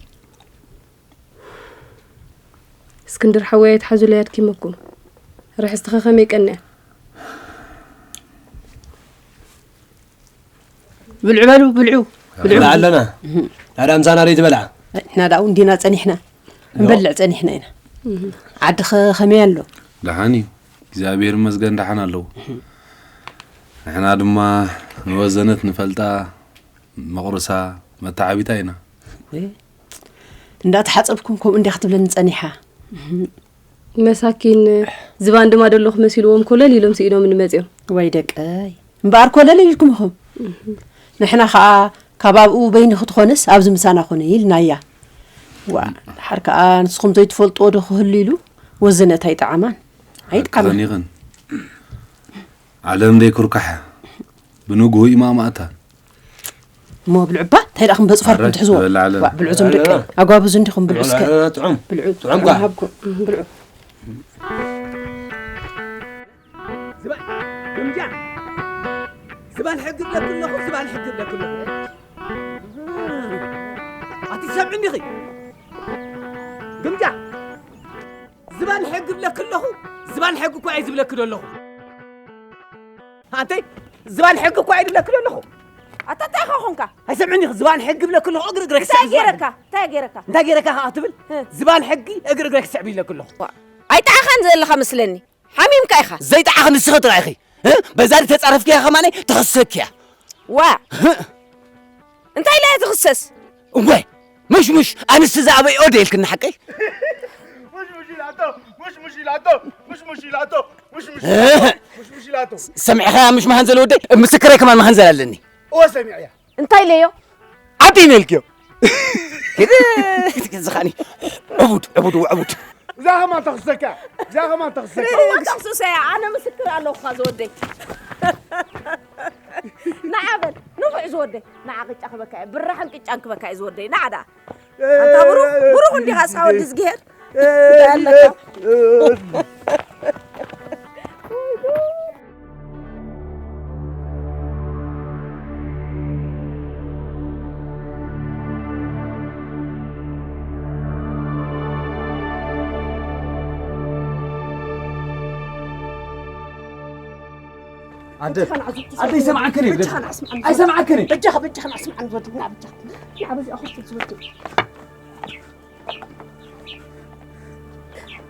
እስክንድር ሓወይ ኣይትሓዙለይ ኣድኪመኩም። ርሕስትኸ ከመይ ቀንያ? ብልዑ በሉ ብልዑ። ብልዑ ኣለና። ናዳ ምሳና ደይ ትበልዓ? ንሕና ደኣ እውን ዲና ጸኒሕና። ንበልዕ ጸኒሕና ኢና። ዓድኸ ከመይ ኣሎ? ደሓን እዩ። እግዚኣብሔር ይመስገን ደሓን ኣለዉ። ንሕና ድማ ንወዘነት ንፈልጣ መቑርሳ መተዓቢታ ኢና። እንዳተሓጸብኩም ከምኡ እንዲያ ክትብለኒ ጸኒሓ። መሳኪን ዝባን ድማ ደለኹ መሲልዎም ኮለል ኢሎም ስኢኖም ንመጽዮም። ወይ ደቀይ እምበኣር ኮለል ኢልኩም ኢኹም። ንሕና ኸኣ ካብ ኣብኡ በይንኺ ትኾንስ ኣብዚ ምሳና ኾነ ኢልናያ። ዋ ድሓር ከኣ ንስኹም ዘይትፈልጥዎ ዶ ክህሉ ኢሉ ወዘነት ኣይጠዓማን ኣይጠዓማን። ኣይጠዓማን። ዓለም ደይክርካሕ ብንግሁ ኢማማእታ። እሞ ብልዑ እባ እንታይ ደኣ ክንበጽፋርኩም ኣረ፣ ትሕዝዎ? ንበልዕ ኣለና። ዋ ብልዑ ዞም ደቀይ ኣጓብዙ እንዲኹም ብልዑ እስከ። ብልዑ ኣለና፣ ጥዑም። ብልዑ። ጥዑም ጓ። ሃብኩም ብልዑ። ዝባን ግምጃ ዝባን ሕጊ ብለኪ ኣለኹ ዝባን ሕጊ ብለኪ ኣለኹ ኣቲ ሰምዕኒ ኺ ግምጃ ዝባን ሕጊ ብለኪ ኣለኹ ዝባን ሕጊ እኮ እየ ዝብለኪ ዶ ኣለኹ ኣንተይ ዝባን ሕጊ እኮ እየ ዝብለኪ ዶ ኣለኹ ኣታ እንታይ ኢኻ ኾንካ ኣይሰምዕኒ ኺ ዝባን ሕጊ ብለኪ ኣለኹ እግሪ እግረ እንታይ ክስዕብ ዝባን ገይረካ እንታይ ገይረካ እንታይ ገይረካ ኸዓ ትብል ዝባን ሕጊ እግሪ እግረ ክስዕብ ኢለኪ ኣለኹ ኣይጠዓኻን ዘለኻ መስለኒ ሓሚምካ ኢኻ ዘይጠዓኺ ንስኺ ጥራይ ኢኺ እ? በዛ ድተጻረፍክያ ከማነይ ትኽሰክያ ዋ እንታይ ኢላ እያ ትኽሰስ እወ ምሽ ምሽ ኣንስቲ ዝኣበይ ኦደ ኢልክኒ ሓቀይ ሰሚዕኻ ምሽ መሃንዘል ወደይ ምስክረይ ከማን መሃንዘል ኣለኒ እወ ሰሚዕያ እንታይ ኢለዮ ዓዲ ነልክዮ ዝኻኒ ዕቡድ ዕቡድ ዕቡድ እዛ ከማን ተኽሰካ እዛ ከማን ተኽሰካ እዋ ተኽሱሰያ ኣነ ምስክር ኣለኹ ዝወደይ ንዓ በል ንፉዕ ዝወደይ ንዓ ቅጫ ክበካ እየ ብራሕን ቅጫን ክበካ እየ ዝወደይ ንዓ ደኣ ኣንታ ብሩኽ ብሩኽ እንዲኻ እስኻ ወዲ ዝግሄር እንታይ ኣለካ ኣደ ኣደ ይሰማዓክን እዩ ኣይሰማዓክን እዩ በጃኻ በጃኻ ንዓስምዓን ዝወድና በጃኻ ንዓበዚ ኣኹ ዝወድና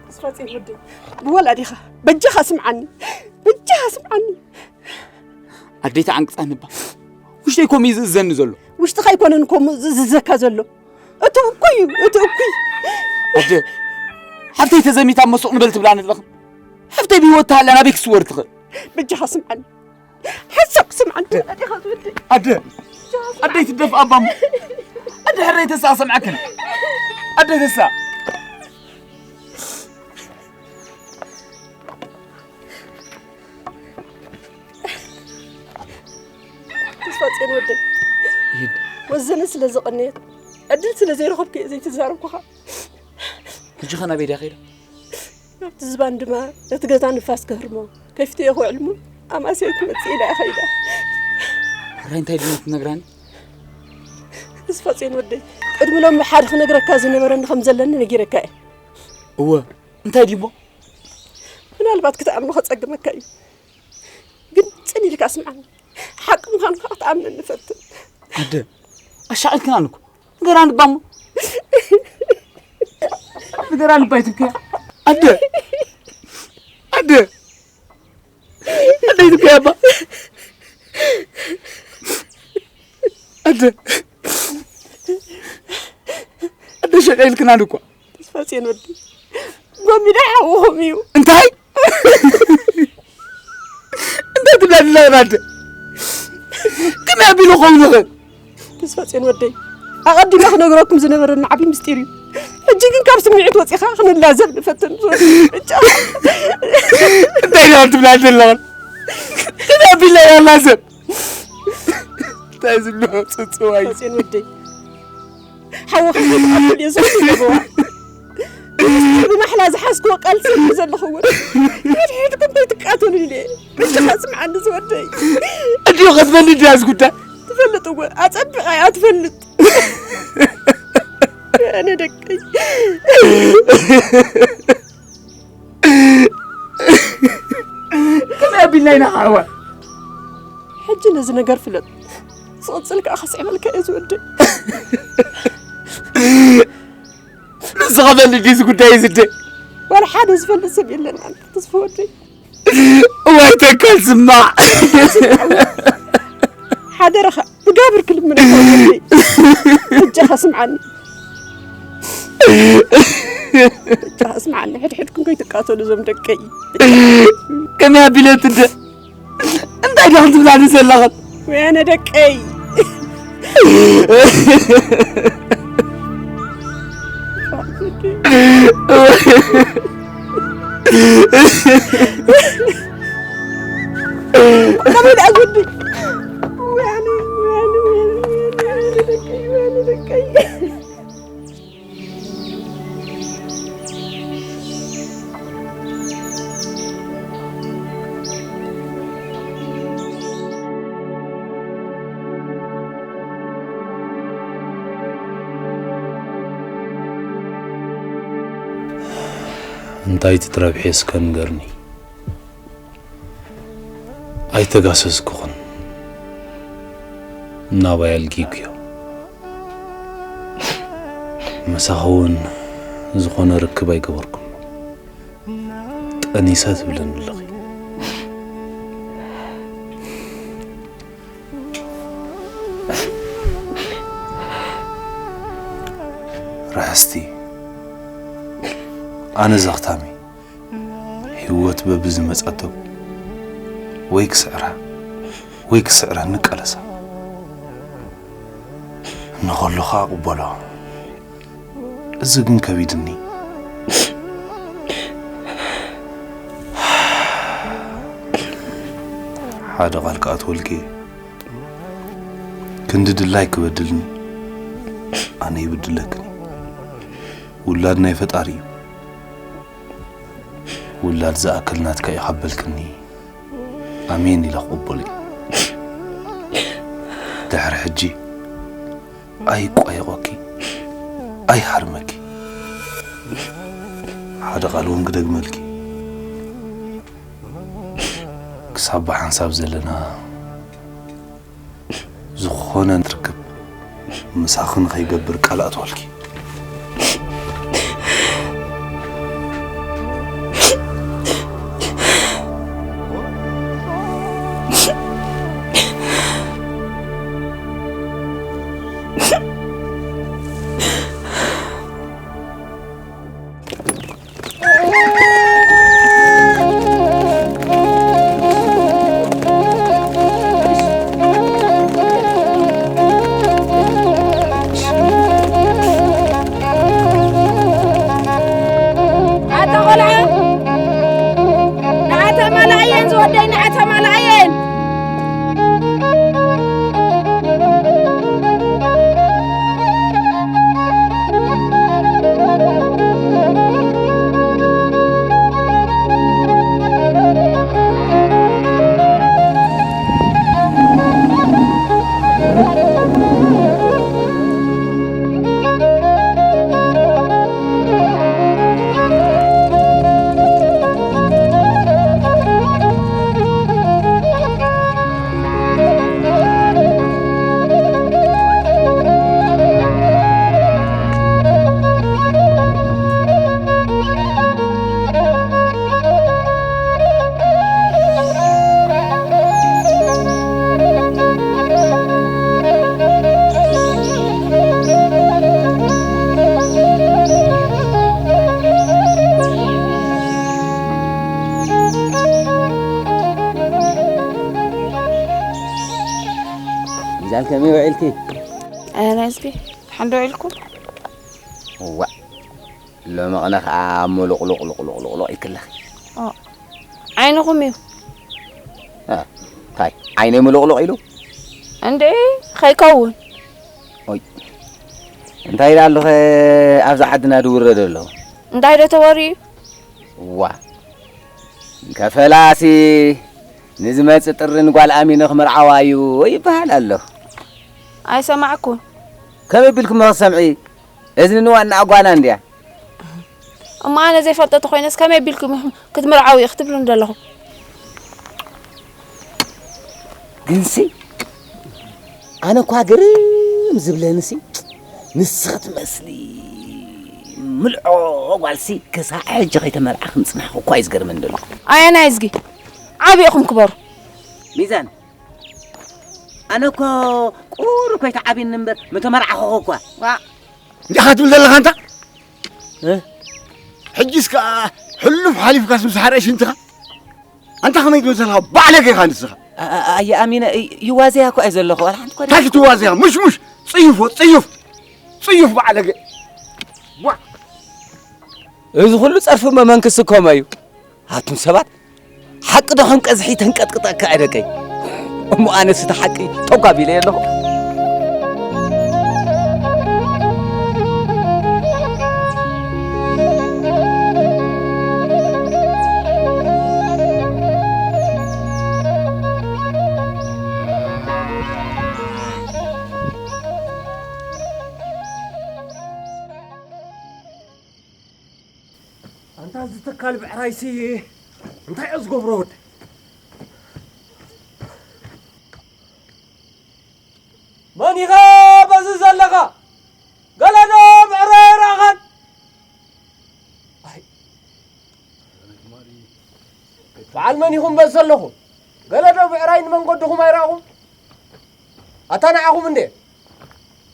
ተስፋጽዮን ወደይ ብወላዲኻ በጃኻ ስምዓኒ በጃኻ ስምዓኒ ኣደይ ተዓንቅጻኒ እባ ውሽጠይ ከምኡ እዩ ዝእዘኒ ዘሎ ውሽጥኻ ኣይኮነን ከምኡ ዝእዝዘካ ዘሎ እቲ እኩይ እዩ እቲ እኩይ ኣደ ሓፍተይ ተዘሚታ እሞ ሱቕ ንበል ትብላኒ ኣለኽን ሓፍተይ ብህይወት ተሃልያ ናበይ ክትስወር ትኽእል በጃኻ ስምዓኒ ሓሳብ ስምዓኒ ኣዴኻ ትወደይ ኣደ ኣደይ ትደፍ ኣባሞ ኣደ ሕረይ ተሳ ሰምዓክን ኣደ ተሳ ተስፋጽዮን ወደይ ወዘነ ስለ ዘቐነየት ዕድል ስለ ዘይረኸብኩ እየ ዘይተዛረብኩኻ ሕጂ ኸ ናበይ ድያ ኸይዳ ኣብቲ ዝባን ድማ ነቲ ገዛ ንፋስ ከህርሞ ከፊተዮ ክውዕል እሞ ኣማስየ ክመጽእ ኢላ እየ ኸይዳ። ሕራይ እንታይ ድሞ ትነግራኒ? ተስፋጽዮን ወደይ፣ ቅድሚ ሎሚ ሓደ ክነግረካ ዝነበረኒ ከም ዘለኒ ነጊረካ እየ። እወ፣ እንታይ ድሞ? ምናልባት ክትኣምኖ ከጸግመካ እዩ፣ ግን ጽን ኢልካ ስምዓኒ። ሓቂ ምዃኑ ከኣ ክትኣምነኒ ፈትን። ኣደ፣ ኣሻቒልክናኒ እኮ። ንገራኒ እባ እሞ ንገራኒ እባ ኣይትብክያ ኣደ ኣደ ኣደ ኣይትብክያ እባ ኣደ ኣደ ሸቀ ኢልክናኒ እኮ ተስፋጽዮን ወዲ ጎሚዳ ሓውኹም እዩ እንታይ እንታይ ትብላ ኣለኻ ኣደ ከመይ ኣቢሉ ክኸውን ይኽእል ተስፋ ጽዮን ወደይ ኣቐዲመ ክነግረኩም ዝነበረኒ ዓብዪ ምስጢር እዩ። ሕጂ ግን ካብ ስምዒት ወጺኻ ክንላዘብ ንፈትን። ብጫ እንታይ ኢላ ትብላ ዘለኻ? እንታይ ኣቢላ እያ ላዘብ? እንታይ ዝብሎ ጽጽዋይ? ተስፋ ጽዮን ወደይ ሓወኻ ክትሓፍል እየ ዘፍትዎ። ላ ዝሓዝክዎ ቃል ሰሚ ዘለኹ እውን ንድሕድኩም ከይትቃተሉ ኢለ። በጃኻ ስምዓኒ ዝወደይ። እንዲሁ ክትበል እንዲያ ዝጉዳይ። ትፈልጥ እወ፣ ኣጸቢቓ እያ ትፈልጥ። ኣነ ደቀይ። ከመይ ኣቢልና ኢና ክዓዋ? ሕጂ ነዚ ነገር ፍለጥ። ዝቕጽል ከዓ ከስዕበልካ እየ ዝወደይ። ንስኻ በል እንዲ እዚ ጉዳይ እዚ እንደ ዋላ ሓደ ዝፈልጥ ሰብ የለን ኣንታ ተስፋ ወደይ። እዋይ ተካል ስማዕ። ሓደረኻ ብጋብር ክልምነካ ወደይ። በጃኻ ስምዓኒ። በጃኻ ስምዓኒ፣ ሕድሕድኩም ከይትቃተሉ እዞም ደቀይ። ከመይ ኣቢለት እንደ እንታይ ዲኹም ትብላኒ ዘለኽን? ወያነ ደቀይ። ከመይ ደኣ ጉዲ? ወያነ፣ ወያነ፣ ወያነ፣ ወያነ ደቀይ፣ ወያነ ደቀይ። እንታይ ትትረብሒ እስከ ንገርኒ። ኣይተጋሰስኩኽን። ናባይ ኣልጊጉዮ። ምሳኺ እውን ዝኾነ ርክብ ኣይገበርኩን። ጠኒሰ ትብለኒ ኣለኺ። ርሕስቲ፣ ኣነ ዘኽታሚ። ህይወት በብዝመጸቶ ወይ ክስዕራ ወይ ክስዕረኒ ቀለሳ። እንኸሎ ኸኣ እቕበሎ። እዚ ግን ከቢድኒ። ሓደ ቃል ክኣትወልኪ ክንዲ ድላይ ክበድልኒ ኣነ ይብድለክን። ውላድ ናይ ፈጣሪ እዩ። ውላድ ዝኣክል ናትካ እዩ ካብ በልክኒ ኣሜን ኢለ ክቕበሎ እዩ። ድሕሪ ሕጂ ኣይቋየቖኪ ኣይሃርመኪ። ሓደ ቃል እውን ክደግመልኪ ክሳብ ብሓንሳብ ዘለና ዝኾነ ርክብ ምሳኺ ንኸይገብር ቃል ኣትወልኪ። ኣታ ቆልዓ ንዓ ተማላኣየን ዝወደይ ንዓ ተማላኣየን። ሚዛን ከመይ ውዒልኪ? ኣነ እስኪ ሓንዶ ኢልኩም ዋ ሎሚ ቕነ ኸዓ ሙሉቕሉቕ ሉቕሉቕ ሉቕሉቕ ኢልክለኺ። ዓይንኹም እዩ። እ፣ እንታይ ዓይነይ ሙሉቕሉቕ ኢሉ? እንዴ ኸይከውን። ኦይ እንታይ ኢላ ኣለኸ ኣብዛ ዓድና ድውረድ ኣሎ። እንታይ ዶ ተወርዩ? ዋ፣ ከፈላሲ ንዝመጽእ ጥሪ ንጓል ኣሚነ ክምርዓዋ እዩ ይበሃል ኣሎ። ኣይሰማዕኩን። ከመይ ቢልኩም ክሰምዒ? እዝኒ ንዋና ጓና እንድያ። እሞ ኣነ ዘይፈልጦ ተኾይነስ ከመይ ቢልኩም ኢኹም ክትምርዓው እዩ ክትብሉን ዘለኹም? ግንሲ ኣነ እኳ ግርም ዝብለንሲ ንስኺ ትመስሊ ምልዖ ጓልሲ ክሳዕ ሕጂ ከይተመርዓ ከም ጽናሕኩ እኳ እዩ ዝገርመኒ ዘሎ። ኣየናይ እዝጊ? ዓቢ ኢኹም ክበሩ። ሚዛን፣ ኣነ እኮ ቁሩብ ከይተዓብየኒ እምበር ምተመርዓኹ እኳ። ዋእ። እንታይ ኢኻ ትብል ዘለኻ ኣንታ? እ? ሕጂስ ከኣ ሕሉፍ ሓሊፍካስ ምስ ሓርኤ ሽንትኻ? ኣንታ ከመይ ትብል ዘለኻ? ባዕለገ ኢኻ ንስኻ። ኣ-፣ ኣ-፣ ኣየ ኣሚነ፣ ይ-፣ ይዋዘያ እኮ እየ ዘለኹ። ዋላ ሓንቲ እኮ እንታይ ክትዋዘያ? ሙሽ፣ ሙሽ! ጽዩፍ፣ ጽዩፍ! ጽዩፍ ባዕለገ! ዋ! እዚ ኩሉ ጸርፊ እሞ መን ክስከሞ እዩ? ኣቱም ሰባት፣ ሓቂ ዶ ከም ቀዝሒ ተንቀጥቅጠካ እየ ደቀይ? እሞ ኣነስ እቲ ሓቂ ተጓቢለ ኣለኹ። ኣንታ እዚ ትካል ብዕራይሲ እንታይ እዩ ዝገብሮ ወደ? መን ኢኻ በዚ ዘለኻ? ገለ ዶ ብዕራይ ኣይረኣኻን? ኣይ። በዓል መን ኢኹም በዚ ዘለኹም? ገለ ዶ ብዕራይ ንመንገድኹም ኣይረኣኹም? ኣታ ንዓኹም እንዴ?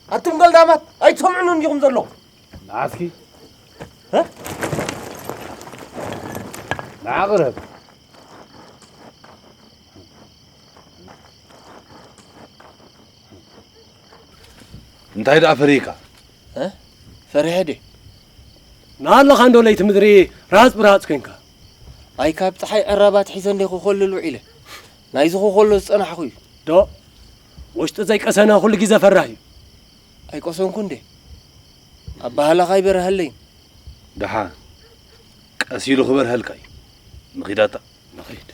ኣቱም ገልዳማት ኣይትሰምዑን እንዲኹም ዘለኹም? ንዓስኪ? እ? ንዓ ቅረብ። እንታይ ደኣ ፈሪህካ? እ? ፈሪሐ ድየ? ንሃለኻ እንዶ ለይቲ ምድሪ ራጽ ብራጽ ኮንካ። ኣይ ካብ ጸሓይ ዕራባት ሒዘ እንደ ኮኾልል ውዒለ። ናይዚ ኮኾሎ ዝጸናሕኹ እዩ። ዶ? ውሽጢ ዘይቀሰነ ኩሉ ግዜ ፈራህ እዩ። ኣይቆሰንኩ እንዴ? ኣባህላኻ ይበርሃለይን። ደሓን ቀስ ኢሉ ክበርሀልካ እዩ። ንኺዳታ። ንኺድ።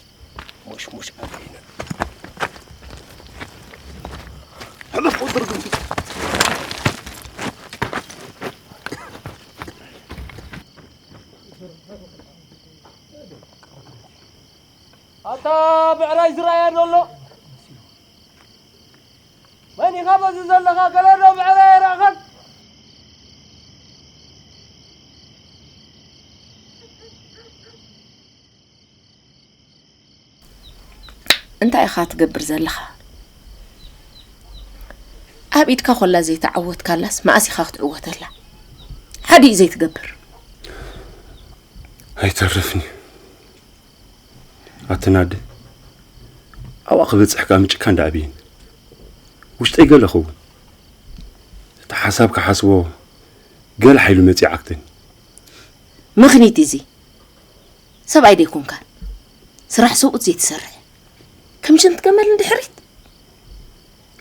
ሞሽሞሽ ኣበይነ። ሕለፍ ቁጥር ግን ኣታ ብዕራይ ዝረኣያ ዘሎ መን ኢኻ በዚ ዘለኻ? ገለ ዶ ብዕራይ ኣይረኣኻን? እንታይ ኢኻ ትገብር ዘለኻ? ኣብ ኢድካ ኮላ ዘይተዓወትካላስ መኣስ ኢኻ ክትዕወተላ? ሓዲእ ዘይትገብር። ኣይተርፍን እዩ። ኣተናደ ኣብኣ ክበጽሕ ከኣ ምጭካ እንዳኣብየኒ። ውሽጠይ ገለ ኸውን። እቲ ሓሳብ ክሓስቦ ገለ ሓይሉ መጺኡ ዓግተኒ። ምኽኒት እዚ ሰብኣይ ደይኮንካን። ስራሕ ሰብኡት ዘይትሰርሕ። ከም ሽንቲ ገመል ንድሕሪት።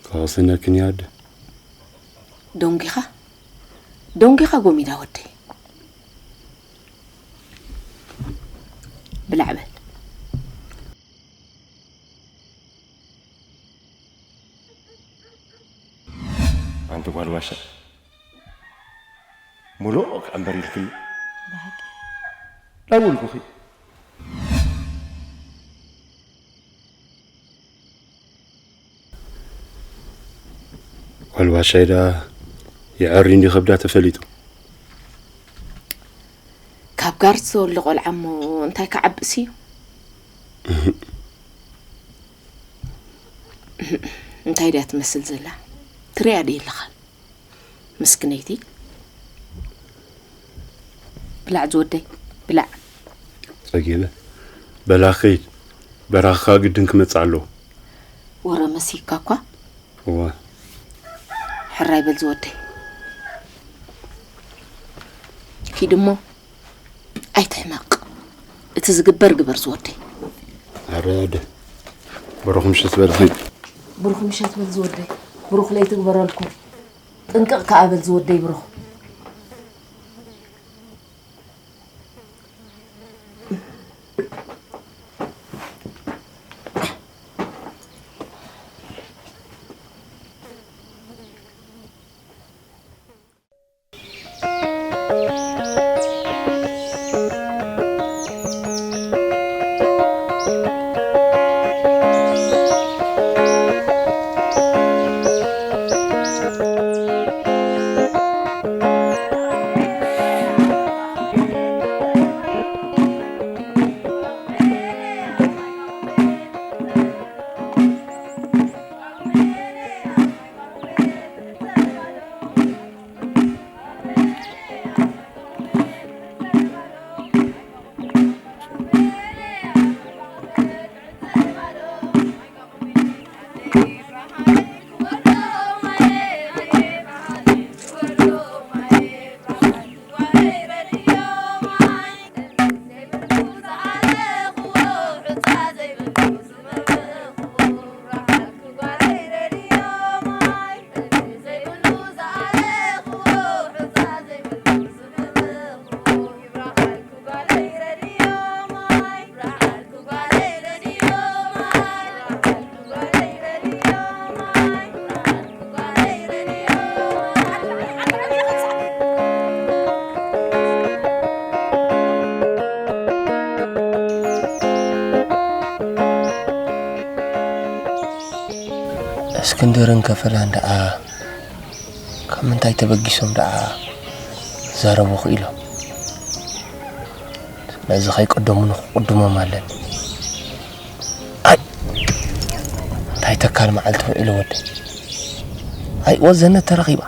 ከቐሰነክን እያ ኣደ። ደንጒኻ? ደንጒኻ ጎሚዳ ወደይ። ብላዕ በል። ኣንቲ ጓል ዋሻ። ሙሉእ ከኣ እምበር ኢልክኒ። ብሓቂ። ደውልኩኺ። ጓል ዋሻይ ደኣ የዐሪ እንዲ ከብዳ ተፈሊጡ። ካብ ጋር ዝተወልደ ቆልዓ እሞ እንታይ ክዓብስ እዩ? እንታይ ድያ ትመስል ዘላ? ትሪኣ ድየ ኣለኻ? ምስክነይቲ። ብላዕ ዝወደይ፣ ብላዕ። ጸጊበ። በላ ኸይድ። በራኽካ ግድን ክመጽእ ኣለዎ። ወረ መሲካ እኳ። እዋ። ሕራይ በል ዝወደይ። ኪድ እሞ ኣይትሕመቕ። እቲ ዝግበር ግበር ዝወደይ። ኣረ ኣደ። ብሩኽ ምሸት በል ኸይድ። ብሩኽ ምሸት በል ዝወደይ። ብሩኽ ለይቲ ግበረልኩም። ጥንቅቕ ከኣ በል ዝወደይ ብሩኽ። ክንድርን ከፈላን ደኣ ካብ ምንታይ ተበጊሶም ደኣ ዛረቡ ክኢሎም? ስለዚ ከይቀደሙኒ ክቕድሞም ኣለኒ። ኣይ! እንታይ ተካል መዓልቲ ውዒሉ ወደይ? ኣይ ወዘነት ተረኺባ።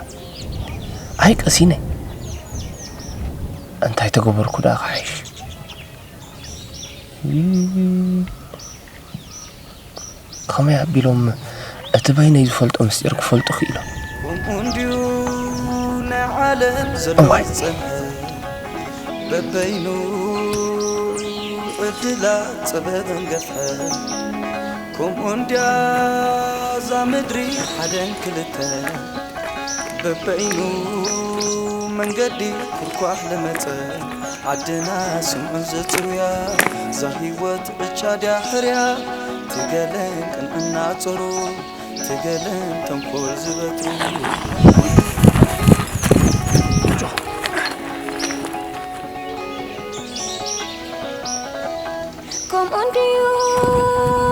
ኣይ ቀሲነ። እንታይ ተገበርኩ ደኣ ክሓይሽ? ከመይ ኣቢሎም እቲ በይነይ ዝፈልጦ ምስጢር ክፈልጡ ክኢሎም? ከምኡ እንድዩ ናይ ዓለም ዘሎ እዋይ። ዝጸንሐ፣ በበይኑ ዕድላ ጥበብን ገፍሐ። ከምኡ እንድያ እዛ ምድሪ ሓደን ክልተ፣ በበይኑ መንገዲ ኩርኳሕ ለመጸ። ዓድና ስምዑ ዘጽውያ፣ እዛ ህይወት ዕጫ ድያ ሕርያ፣ ትገለን ቅንዕና ጾሩ፣ ትገለን ተንኮል ዝበትሩ። ከምኡ እንድዩ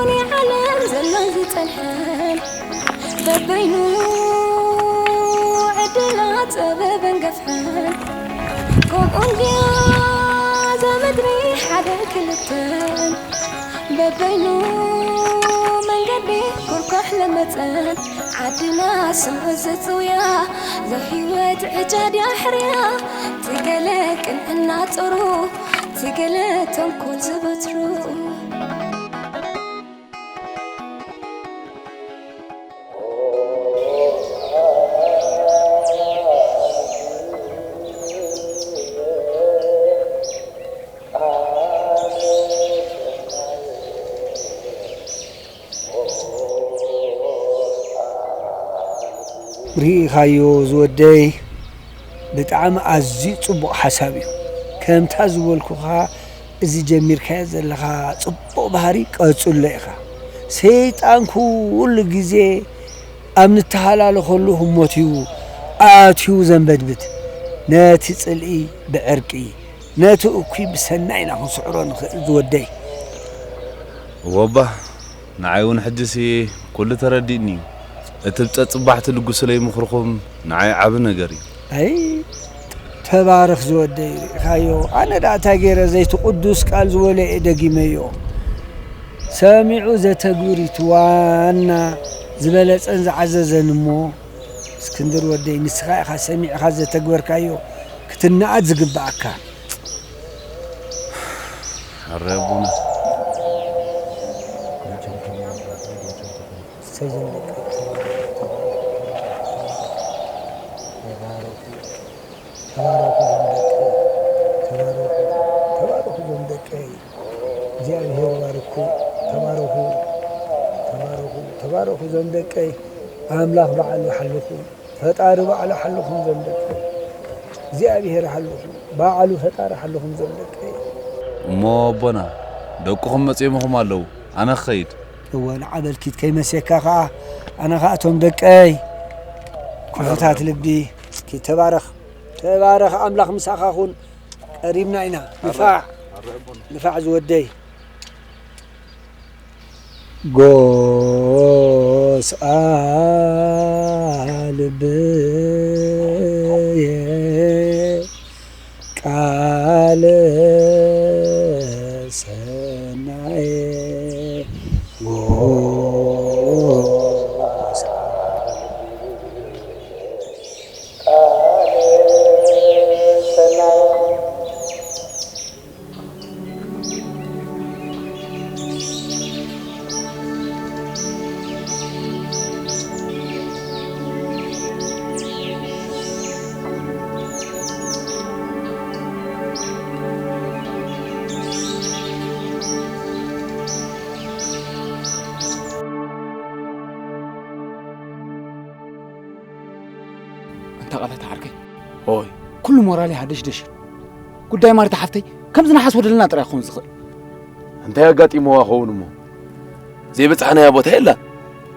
ናይ ዓለም ዘሎ ዝጸንሐን፣ በበይኑ ዕድላት ጸበበን ገፍሐን። ከምኡ እንድያ እዛ ምድሪ ሓደን ክልተን፣ በበይኑ መንገዲ ኩርኳሕ ለመጸን። ዓድና ስምዑ ዘጽውያ፣ እዛ ህይወት ዕጫ ድያ ሕርያ፣ ትገለ ቅንዕና ጾሩ፣ ትገለ ተንኮል ዝበትሩ። ርኢኻዮ ዝወደይ፣ ብጣዕሚ ኣዝዩ ጽቡቕ ሓሳብ እዩ። ከምታ ዝበልኩኻ፣ እዚ ጀሚርካዮ ዘለኻ ጽቡቕ ባህሪ ቀጽሎ ኢኻ። ሰይጣን ኩሉ ግዜ ኣብ ንተሃላለኸሉ ህሞት እዩ ኣትዩ ዘንበድብድ። ነቲ ጽልኢ ብዕርቂ፣ ነቲ እኩይ ብሰናይ ኢና ክንስዕሮ ንኽእል ዝወደይ። እወ እባ፣ ንዓይ እውን ሕጂሲ ኩሉ ተረዲእኒ እዩ። እቲ ብጸጽባሕቲ ልጉስለይ ምኽርኹም ንዓይ ዓቢ ነገር እዩ። ኣይ፣ ተባረኽ ዝወደይ፣ ርኢኻዮ። ኣነ ደኣ እንታይ ገይረ፣ ዘይቲ ቅዱስ ቃል ዝበሎ እየ ደጊመዮ። ሰሚዑ ዘተግብር እዩ እቲ ዋና ዝበለጸን ዝዓዘዘን እሞ፣ እስክንድር ወደይ፣ ንስኻ ኢኻ ሰሚዕኻ ዘተግበርካዮ ክትነኣድ ዝግብኣካ። ኣረ ኣቦና። እሰይ ዘንበቀ ተባረኹ፣ ተባረኹ፣ ተባረኹ ዘንበቀ፣ ተባረኹ፣ ተባረኹ፣ ተባረኹ ዘንበቀ። እግዚኣብሔር ይባርኩ። ተባረኹ፣ ተባረኹ፣ ተባረኹ ዘንበቀ። ኣምላኽ ባዕሉ ይሓልኹ። ፈጣሪ ባዕሉ ሓልኹም ዘንደቀ፣ እግዚኣብሔር ሓልኹም፣ ባዕሉ ፈጣሪ ሓልኹም ዘንደቀ። እሞ ኣቦና፣ ደቅኹም መጺኦምኹም ኣለዉ፣ ኣነ ክኸይድ። እወ፣ ንዓ በል ኪድ፣ ከይመሴካ ኸኣ፣ ኣነ ኸኣ እቶም ደቀይ፣ ክፉታት ልቢ፣ ኪድ ተባረኽ፣ ተባረኽ፣ ኣምላኽ ምሳኻ ኹን። ቀሪብና ኢና፣ ንፋዕ፣ ንፋዕ ዝወደይ። ጎስኣ ልብየ ቃለ ሰናየ ጎስኣ ልብየ ቃለ ሰናየ። ኣንታ ቃላት ዓርከይ፣ ኦይ። ኩሉ ሞራለይ ሃደሽደሽ። ጉዳይ ማርታ ሓፍተይ ከምዚ ነሓስ ወደልና ጥራይ ክኸውን ዝኽእል። እንታይ ኣጋጢምዋ ኸውን እሞ? ዘይበጻሕናያ ቦታ የላን።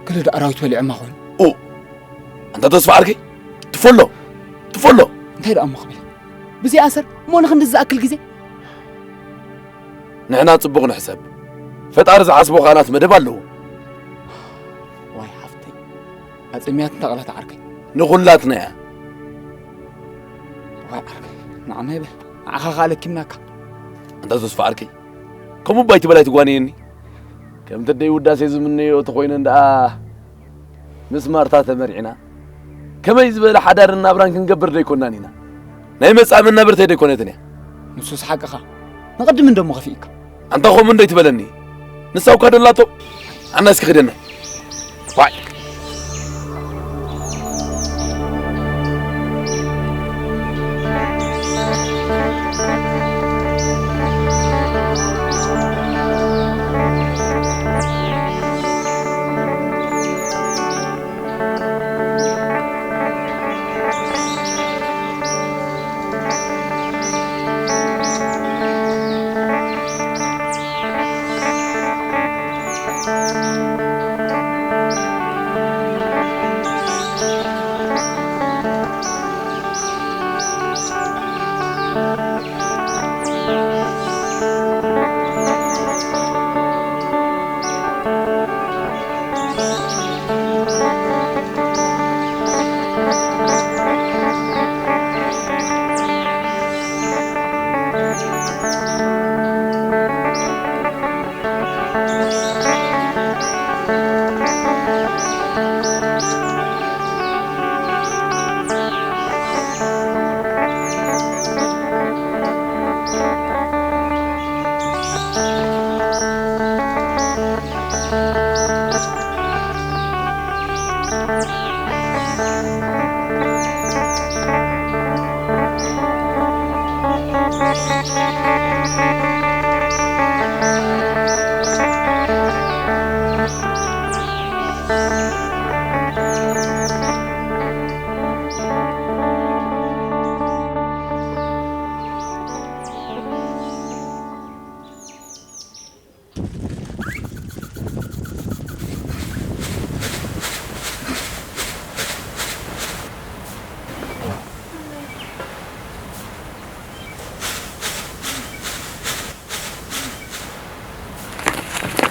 ገለ ዶ ኣራዊት በሊዖማ ኾን? ኡ! ኣንታ ተስፋ ዓርከይ፣ ትፈሎ! ትፈሎ! እንታይ ደኣ እሞ ክብል? ብዘይኣሰር እሞ ንኽንድዚ ዝኣክል ግዜ? ንሕና ጽቡቕ ንሕሰብ። ፈጣሪ ዝሓስቦ ኸኣ ናቱ መደብ ኣለዎ። ዋይ ሓፍተይ። ጽምያት እንተ ቐላታ ዓርከይ። ንኹላትና እያ። ዋይ ዓርከይ፣ ንዓና ይበል። ንዓኻ ኸኣ ለኪምናካ። ኣንታ ተስፋ ዓርከይ፣ ከምኡ እባ ኣይትበል ኣይትጓነየኒ። ከምቲ ኣደይ ውዳሴ ዝምነዮ ተኾይነን ደኣ ምስ ማርታ ተመርዒና፣ ከመይ ዝበለ ሓዳርን ናብራን ክንገብር ደይኮናን ኢና። ናይ መጻኢ መናብርተይ ደይኮነትን እያ። ንሱስ ሓቅኻ። ንቕድም እንደሞ ከፊእካ። ኣንታ ኸምኡ እንዶ ኣይትበለኒ። ንሳ እኳ ዶ ኣላቶ? ኣነ እስኪ ክደና። ዋይ።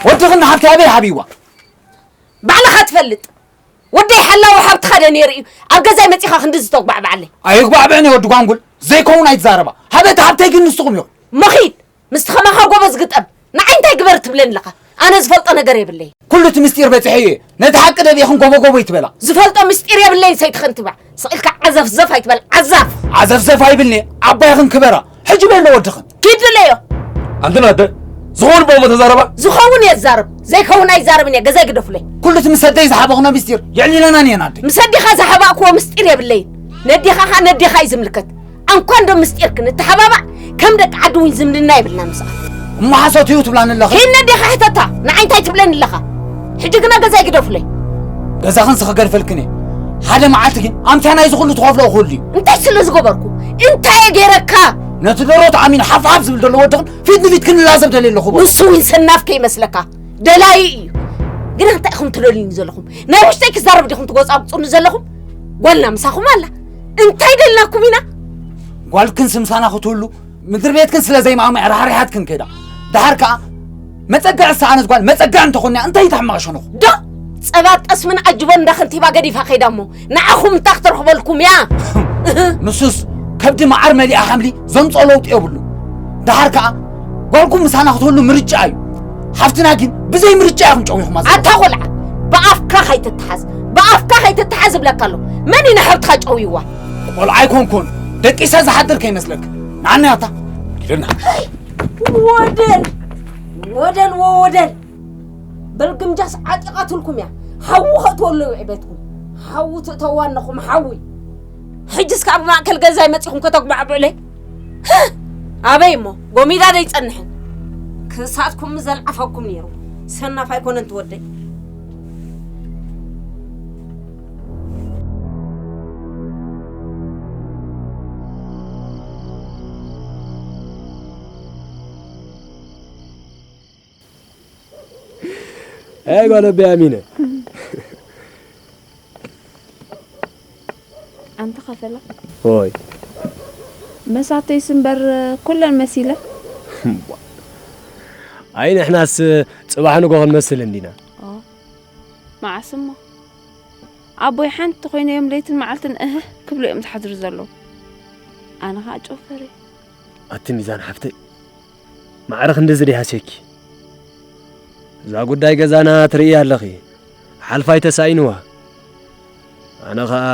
ወድኽን ሓብቲ ኣበይ ሓቢዋ? ባዕልኻ ትፈልጥ። ወደይ ሓላዊ ሓብትኻ ዶ ነይሩ እዩ? ኣብ ገዛይ መጺኻ ክንዲ ዝተጉባዕባዓለይ። ኣይጉባዕብዕን እየ ወዲ ጓንጉል። ዘይከውን ኣይትዛረባ። ሃበቲ ሃብተይ ግን ንስኹም ኢኹም። መኺድ፣ ምስቲ ኸማኻ ጎበዝ ግጠም። ንዓይ እንታይ ግበር ትብለኒ ኣለኻ? ኣነ ዝፈልጦ ነገር የብለይ። ኩሉ እቲ ምስጢር በጺሐ እየ። ነቲ ሓቂ ደቢእኽን ጎቦ ጎቦ ይትበላ። ዝፈልጦ ምስጢር የብለይን ሰይቲ ከንቲባ። ስቕ ኢልካ ዓዘፍዘፍ ኣይትበል፣ ዓዛፍ። ዓዘፍዘፍ ኣይብልን'የ፣ ዓባይኽን ክበራ። ሕጂ በሎ ወድኽን። ኪድ ድለዮ። ኣንተን ኣደ፣ ዝኸውን ቦሞ ተዛረባ። ዝኸውን እየ ዝዛረብ፣ ዘይከውን ኣይዛረብን እየ፣ ገዛይ ግደፉለይ። ኩሉ እቲ ምስ ኣደይ ዝሓበኽኖ ምስጢር የዕሊለናን እየን ኣደ። ምስ ኣዴኻ ዝሓባእክዎ ምስጢር የብለይን። ነዴኻ ኸኣ ነዴኻ እዩ ዝምልከት። ኣንኳ እንዶ ምስጢርክን ንተሓባባዕ፣ ከም ደቂ ዓዲ እውን ዝምድና የብልና ምስኣ። እሞ ሓሶት እዩ ትብላኒ ኣለኺ? ኪድ ነዴኻ ሕተታ፣ ንዓይ እንታይ ትብለኒ ኣለኻ? ሕጂ ግና ገዛይ ግደፉለይ። ገዛኽንሲ ክገድፈልክን እየ። ሓደ መዓልቲ ግን ኣምስያ ናይዚ ኩሉ ትኸፍልኦ ክህሉ እዩ። እንታይ ስለ ዝገበርኩ? እንታይ እየ ገይረካ? ነቲ ደሮቱ ኣሚኑ ሓፍ ሓፍ ዝብል ዘሎ ወድኽን ፊት ንፊት ክንላዘብ ደልየ ኣለኹ በሉ። ንሱ እውን ሰናፍ ከይመስለካ ደላዪ እዩ። ግና እንታይ ኢኹም ትደልዩኒ ዘለኹም? ናይ ውሽጠይ ክዛረብ ዲኹም ትጎጻጉጹኒ ዘለኹም? ጓልና ምሳኹም ኣላ። እንታይ ደልናኩም ኢና? ጓልክንሲ ምሳና ክትህሉ ምድሪ ቤትክን ስለ ዘይማእሙዕ ራሕሪሓትክን ከይዳ። ደሓር ከኣ መጸግዒ ዝሰኣነት ጓል መጸግዒ እንተኾንያ እንታይ እዩ እቲ ሕማቕ ሸነኹ? ዶ ጸባ ጠስምን ኣጅቦን እንዳ ከንቲባ ገዲፋ ከይዳ እሞ ንዓኹም እንታይ ክትረኽበልኩም እያ? ንሱስ ከብዲ መዓር መሊኣ ሓምሊ ዘምጽኦ ለውጢ የብሉ። ደሓር ከኣ ጓልኩም ምሳና ክትህሉ ምርጫ እዩ። ሓፍትና ግን ብዘይ ምርጫ ኢኹም ጨዊኹማ ዘለኹም። ኣታ ቆልዓ፣ ብኣፍካ ከይትተሓዝ፣ ብኣፍካ ከይትተሓዝ እብለካ ኣለኹ። መን እዩ ንሓብትኻ ጨውይዋ? ቆልዓ ኣይኮንኩን፣ ደቂሰ ዝሓድር ከይመስለክ። ንዓኒ ኣታ። ኪደና። ወደል፣ ወደል፣ ወወደል። በል ግምጃስ ዓጢቓትልኩም እያ። ሓዊ ከእትወሉ ይውዒ ቤትኩም። ሓዊ ትእተዋ ኣለኹም፣ ሓዊ። ሕጅስ ካብ ማእከል ገዛይ መጺኹም ከተጉባዕብዑለይ? ህህ! ኣበይ እሞ? ጎሚዳ ዶ ኣይጸንሕን? ክሳትኩም ምዘልዓፈኩም ነይሩ። ሰናፍ ኣይኮነን ትወደይ። ኣይ ጓል ኣቦይ ኣሚነ። ኣንታ ኸፈላ። ሆይ። መሳተይስ እምበር ኩለን መሲለ። ኣይ ንሕናስ ጽባሕ ንጎ ክንመስል እንዲና። ኦ፣ መዓስ እሞ? ኣቦይ ሓንቲ ኮይነ እዮም ለይትን መዓልትን እህ ክብሉ እዮም ዝሓድሩ ዘለዉ። ኣነ ኸዓ ጨፈር እየ። ኣቲ ሚዛን ሓፍተይ፣ ማዕረ ክንድዚ ድዩ ሃስየኪ? እዛ ጉዳይ ገዛና ትርእያ ኣለኺ፣ ሓልፋይ ተሳኢንዋ። ኣነ ኸኣ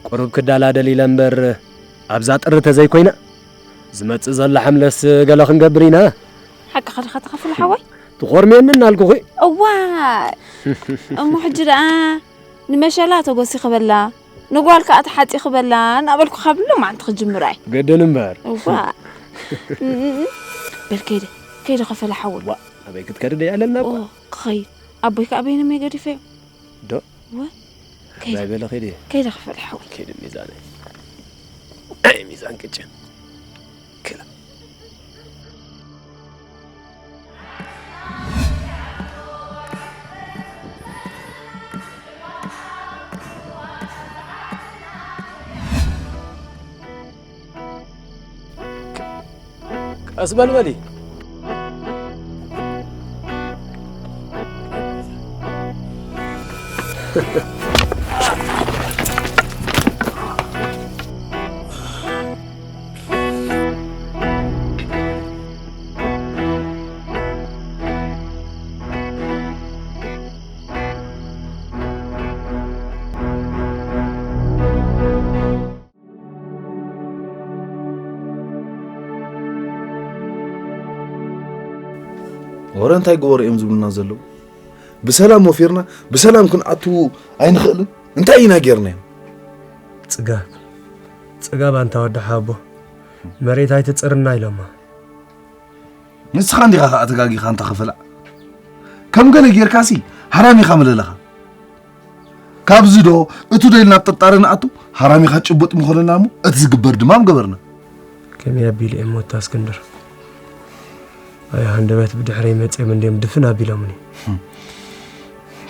ቁሩብ ክዳላደል ኢለ እምበር፣ ኣብዛ ጥሪ ተዘይኮይና፣ ዝመጽእ ዘሎ ሓምለስ ገለ ክንገብር ኢና። ሓቅኻ ዲኻ ተኸፍል ሓወይ? ትኾርምየኒ እናልኩኺ። እዋ፣ እሞ ሕጂ ደኣ ንመሸላ ተጎሲኺ በላ፣ ንጓል ከኣ ተሓጺኺ በላ እናበልኩ ካብ ሎማዓንቲ ክጅምር እየ። ግድን እምበር። እዋ። እም፣ እም፣ እም። በል ከይደ፣ ከይደ ከፈለ ሓወይ። ዋ፣ ኣበይ ክትከዲ ደይ ኣለና እኳ። ኦ፣ ክኸይድ። ኣቦይ ከኣ በይኖም እየ ገዲፈዮም። ዶ? እዋ። ከይደ። ባይ በለ ከይደ። ከይደ ከፈለ ሓወይ። ከይደ ሚዛን። ኣይ ሚዛን ቅጭን። ክላ። ቀስ በል በሊ። ወረ እንታይ ግበሩ እዮም ዝብሉና ዘለዉ? ብሰላም ወፊርና ብሰላም ክንኣትዉ ኣይንኽእልን? እንታይ ኢና ጌርናዮም? ጽጋብ፣ ጽጋብ ኣንታ ወዲ ሓቦ፣ መሬት ኣይትጽርና ኢሎማ። ንስኻ እንዲኻ ኸኣ ተጋጊኻ ኣንታ ኸፈላ። ከም ገለ ጌርካሲ ሃራሚኻ መለለኻ። ካብዚ ዶ እቱ ዶ ኢልና ኣብ ጥርጣረ ንኣቱ? ሃራሚኻ ጭቡጥ ምኾነና እሞ እቲ ዝግበር ድማ ምገበርና። ከመይ ኣቢሉ እየ ሞታ እስክንድር? ኣይ ሃንደበት ብድሕረይ መጺኦም እንድዮም ድፍን ኣቢሎምኒ። ህም።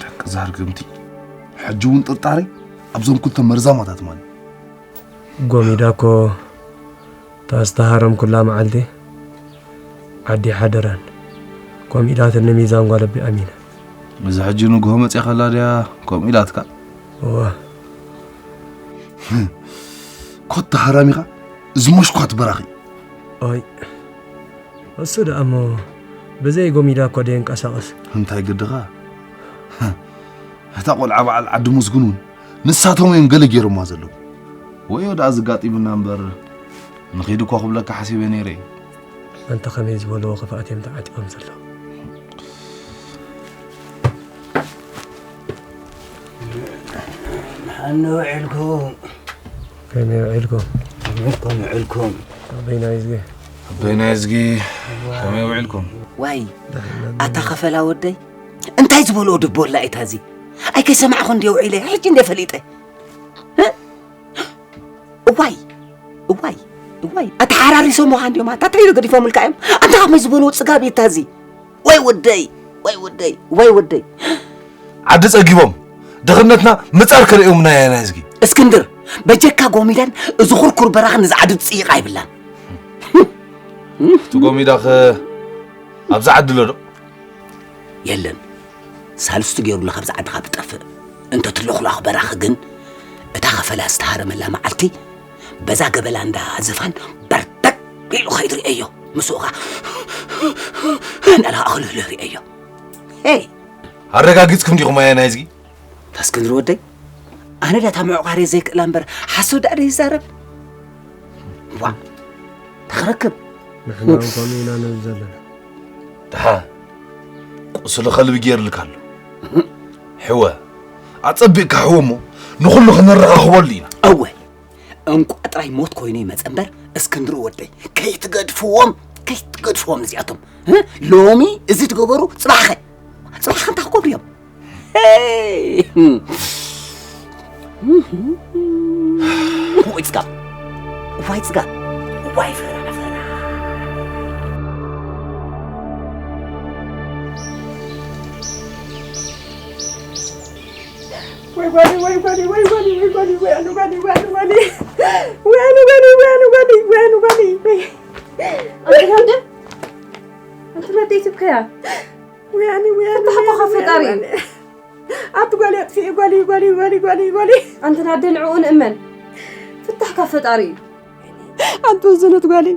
ደቂ ዛርግምቲ። ሕጂ እውን ጥርጣረይ ኣብዞም ክልተ መርዛማታት ማለት። ጎሚዳ እኮ እታ ዝተሃረምኩላ መዓልቲ ዓዲ ሓደራን ኮሚዳትን ንሚዛን ጓል ኣቢ ኣሚና። እዚ ሕጂ ንግሆ መጺኣ ከላ ድያ ከምኡ ኢላትካ? እዋ። ኮታ ሃራሚኻ፣ እዚ መሽኳት በራኺ። ኦይ፣ እሱ ደኣ እሞ ብዘይ ጎሚዳ እኮ ደየንቀሳቕስ። እንታይ ግድኻ? እታ ቆልዓ በዓል ዓዲ ሙስጉን እውን ንሳቶም እዮም ገለ ገይሮማ ዘለዉ። ወዮ ደኣ ዝጋጢምና እምበር፣ ንኺድ እኮ ክብለካ ሓሲበ ነይረ እየ። ኣንታ ከመይ ዝበልዎ ክፍኣት እዮም ተዓጢቖም ዘለዉ። መሓን ውዒልኩም? ከመይ ውዒልኩም? ከመይ ውዒልኩም? ኣበይና ይዝጊ። ኣበይና ይዝጊ። ከመይ ውዒልኩም? ዋይ፣ ኣታ ኸፈላ ወደይ፣ እንታይ ዝበልዎ ድቦላ እታ እዚ? ኣይ ከይሰማዕኹ እንድየ ውዒለ፣ ሕጂ እንድየ ፈሊጠ። እ? እዋይ፣ እዋይ፣ እዋይ፣ ኣታ ሓራሪሶም ውሃ እንድዮም፣ ኣታ ትሪዶ ገዲፎምልካ እዮም። ኣንታ ከመይ ዝበልዎ ጽጋብ እዩ እታ እዚ? ወይ ወደይ፣ ወይ ወደይ፣ ወይ ወደይ። ዓዲ ጸጊቦም፣ ድኽነትና ምጻር ከርእዮምና ኢና እዝጊ። እስክንድር፣ በጀካ ጎሚዳን እዚ ኩርኩር በራኽን እዚ ዓዲ ትጽይቕ ኣይብላን። እቲ ጎሚዳኸ ኣብዚ ዓዲ ኣሎ ዶ? የለን። ሳልስቱ ገይሩና ካብዚ ዓዲ ካብ ዝጠፍእ። እንተ ትለኹላኹ በራኺ ግን፣ እታ ኸፈላ ዝተሃረመላ መዓልቲ፣ በዛ ገበላ እንዳ ዝፋን በርበቅ ኢሉ ኸይዱ ርእየዮ። ምስኡ ኸዓ እናለኣኸ ልህልህ ርእየዮ። ሄይ! ኣረጋጊጽኩም ዲኹም ኣያ ናይ እዝጊ? ታስክንድር ወደይ፣ ኣነ ዳታ ምዕቋር እየ ዘይክእላ እምበር፣ ሓሶት ዳኣ ዶ ይዛረብ? ዋ! ተኽረክብ። ንሕና እውን ከምኡ ኢና ንብል ዘለና። ደሓ፣ ቁስሊ ከልቢ ገይርልካ ኣሎ። ሕወ፣ ኣጸቢቕካ ሕወ እሞ፣ ንኹሉ ክነረኻኽበሉ ኢና። እወ፣ እንቋ ጥራይ ሞት ኮይኑ ይመጸ እምበር፣ እስክንድር ወደይ፣ ከይትገድፍዎም፣ ከይትገድፍዎም እዚኣቶም። እ? ሎሚ እዚ ትገበሩ፣ ጽባሕኸ? ጽባሕኸ እንታይ ክገብሩ እዮም? ሄይ! ወይ ጽጋብ! ዋይ ጽጋብ! ዋይ ፈራ ፈራ! ወይ ጓሊ፣ ወይ ጓሊ፣ ወይ ጓሊ፣ ወይ ጓሊ፣ ወይ ኣኑ ጓሊ፣ ወይ ኣኑ ጓሊ። ወይ ኣኑ ጓሊ፣ ወይ ኣኑ ጓሊ፣ ወይ ኣኑ ጓሊ። ኣንቲ ሃብደ? ኣንቲ መደይ ትብከያ? ወይ ኣኒ፣ ወይ ኣኒ፣ ፍታሕ ወይ ኣኒ፣ እኮ ፈጣሪ ወይ ኣኒ። ኣቲ ጓል እያ፣ ኣጥፍኤ ጓለይ፣ ጓለይ፣ ጓለይ፣ ጓለይ፣ ጓለይ። ኣንተ ናደ ንዕኡ ንእመን። ፍታሕ ካብ ፈጣሪ እዩ። ኣንተ ወዘነት ጓለይ፣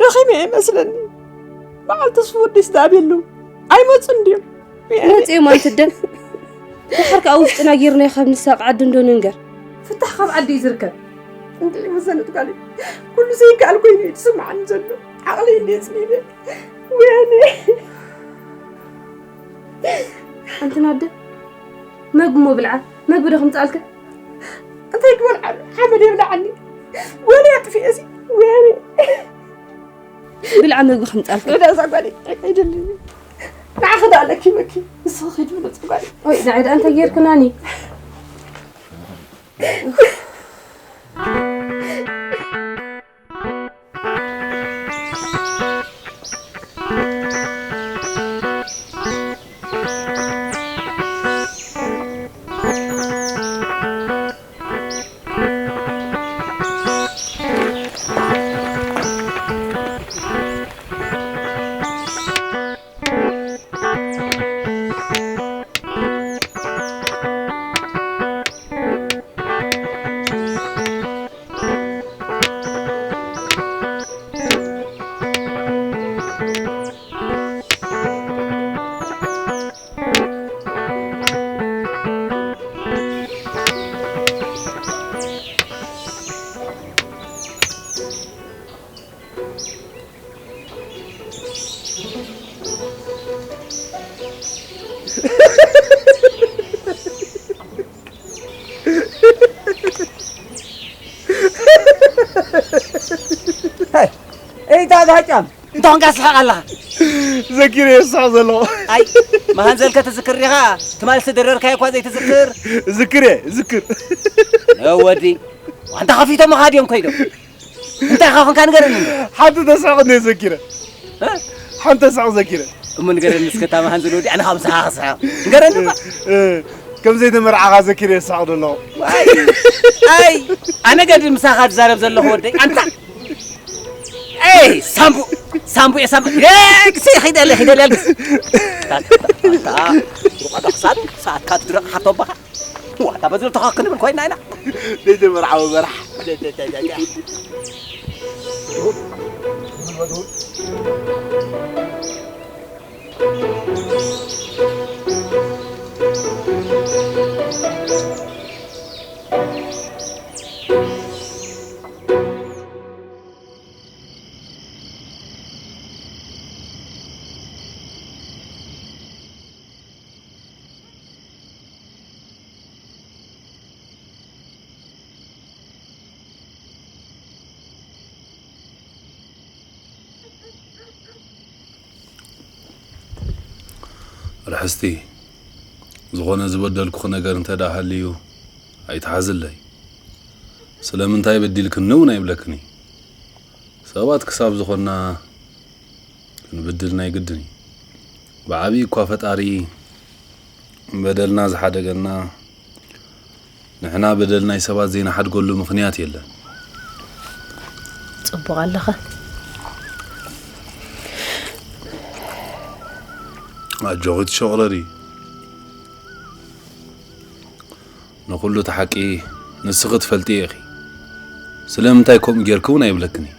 ደኺመ እየ መስለኒ። በዓል ተስፉ ወደይስ ደኣ ኣበይ ኣለዉ? ኣይመጹን ድዮም? መጺኦም ኣንተ ኣደ። ድሓር ከኣ ውሽጥና ጌርናዮ ካብ ንሳቕ ዓዲ እንዶ ንንገር። ፍታሕ ካብ ዓዲ እዩ ዝርከብ። እንድዒ ወዘነት ጓለይ፣ ኩሉ ዘይከኣል ኮይኑ እዩ ዝስምዓኒ ዘሎ። ዓቕለይ እንድየ ጽሊለ። ወያነ። ኣንቲ ናደ፣ መግቢ እሞ ብልዓ፣ መግቢ ዶ ክምጻልካ? እንታይ ክበልዓ? ሓመድ የብልዓኒ። ወለ ኣጥፊኤ እዚ ወያነ። ብልዓ መግቢ ክምጻልካ። ወደ እዛ ጓለይ፣ ኣይደልን። ንዓኺ ደኣ ኣለኪ መኪ። ንስኺ ኺዲ ብሉጽ ጓለይ። ወይ፣ ንዓይ ደኣ እንታይ ጌርክናኒ? እይ፣ እታ ዛጫም፣ እንተ ኾንካ ስሕቕ ኣለኻ። ዘኪረ እየ ዝስሕቕ ዘለኹ። ኣይ፣ መሃንዘልከ ትዝክር ዲኻ? ትማል ዝተደረርካዮ እኳ ዘይትዝክር? ዝክር እየ፣ ዝክር። ወዲ፣ ዋንታ ከፊቶምኻ ድዮም ኮይዶም? እንታይ ኢኻ ኾንካ ንገረኒ እንዶ። ሓንቲ ተስሕቕ እንደ ዘኪረ። እ? ሓንቲ ተስሕቕ ዘኪረ። እሞ ንገረኒ እስከ እታ መሃንዘል ወዲ፣ ኣነ ካብ ምሳኻ ክስሕቕ። ንገረኒ እባ። እ፣ ከም ዘይተመርዓኻ ዘኪረ እየ ዝስሕቕ ዘለኹ። ኣይ፣ ኣይ፣ ኣነ ገድል ምሳኻ ዝዛረብ ዘለኹ ወደይ። ኣንታ። ኤይ፣ ሳምቡ፣ ሳምቡ እየ ሳምቡ። ኤይ፣ ግሲ፣ ኺደለ፣ ኺደለ፣ ግሲ። ኣንታ፣ ኣንታ፣ ሩቓ ዶ ክሳድ፣ ሰዓትካ ትድረቕ ሓቶባኻ። ዋታ በዚ ተኻክ ክንብል ኮይና ኢና። ዘይተመርዓወ መራሕ። ርሕስቲ፣ ዝኾነ ዝበደልኩኺ ነገር እንተ ደኣ ሃልዩ ኣይትሓዝለይ። ስለምንታይ በዲልክኒ እውን ኣይብለክን እየ። ሰባት ክሳብ ዝኾንና ክንብድል ናይ ግድን እዩ። ብዓብዪ እኳ ፈጣሪ በደልና ዝሓደገና፣ ንሕና በደል ናይ ሰባት ዘይንሓድገሉ ምኽንያት የለን። ጽቡቕ ኣለኻ። ኣጆኺ ትሸቕረሪ። ንኹሉ እቲ ሓቂ ንስኺ ትፈልጥዮ ኢኺ። ስለምንታይ ከምኡ ጌርኪ እውን ኣይብለክን እየ።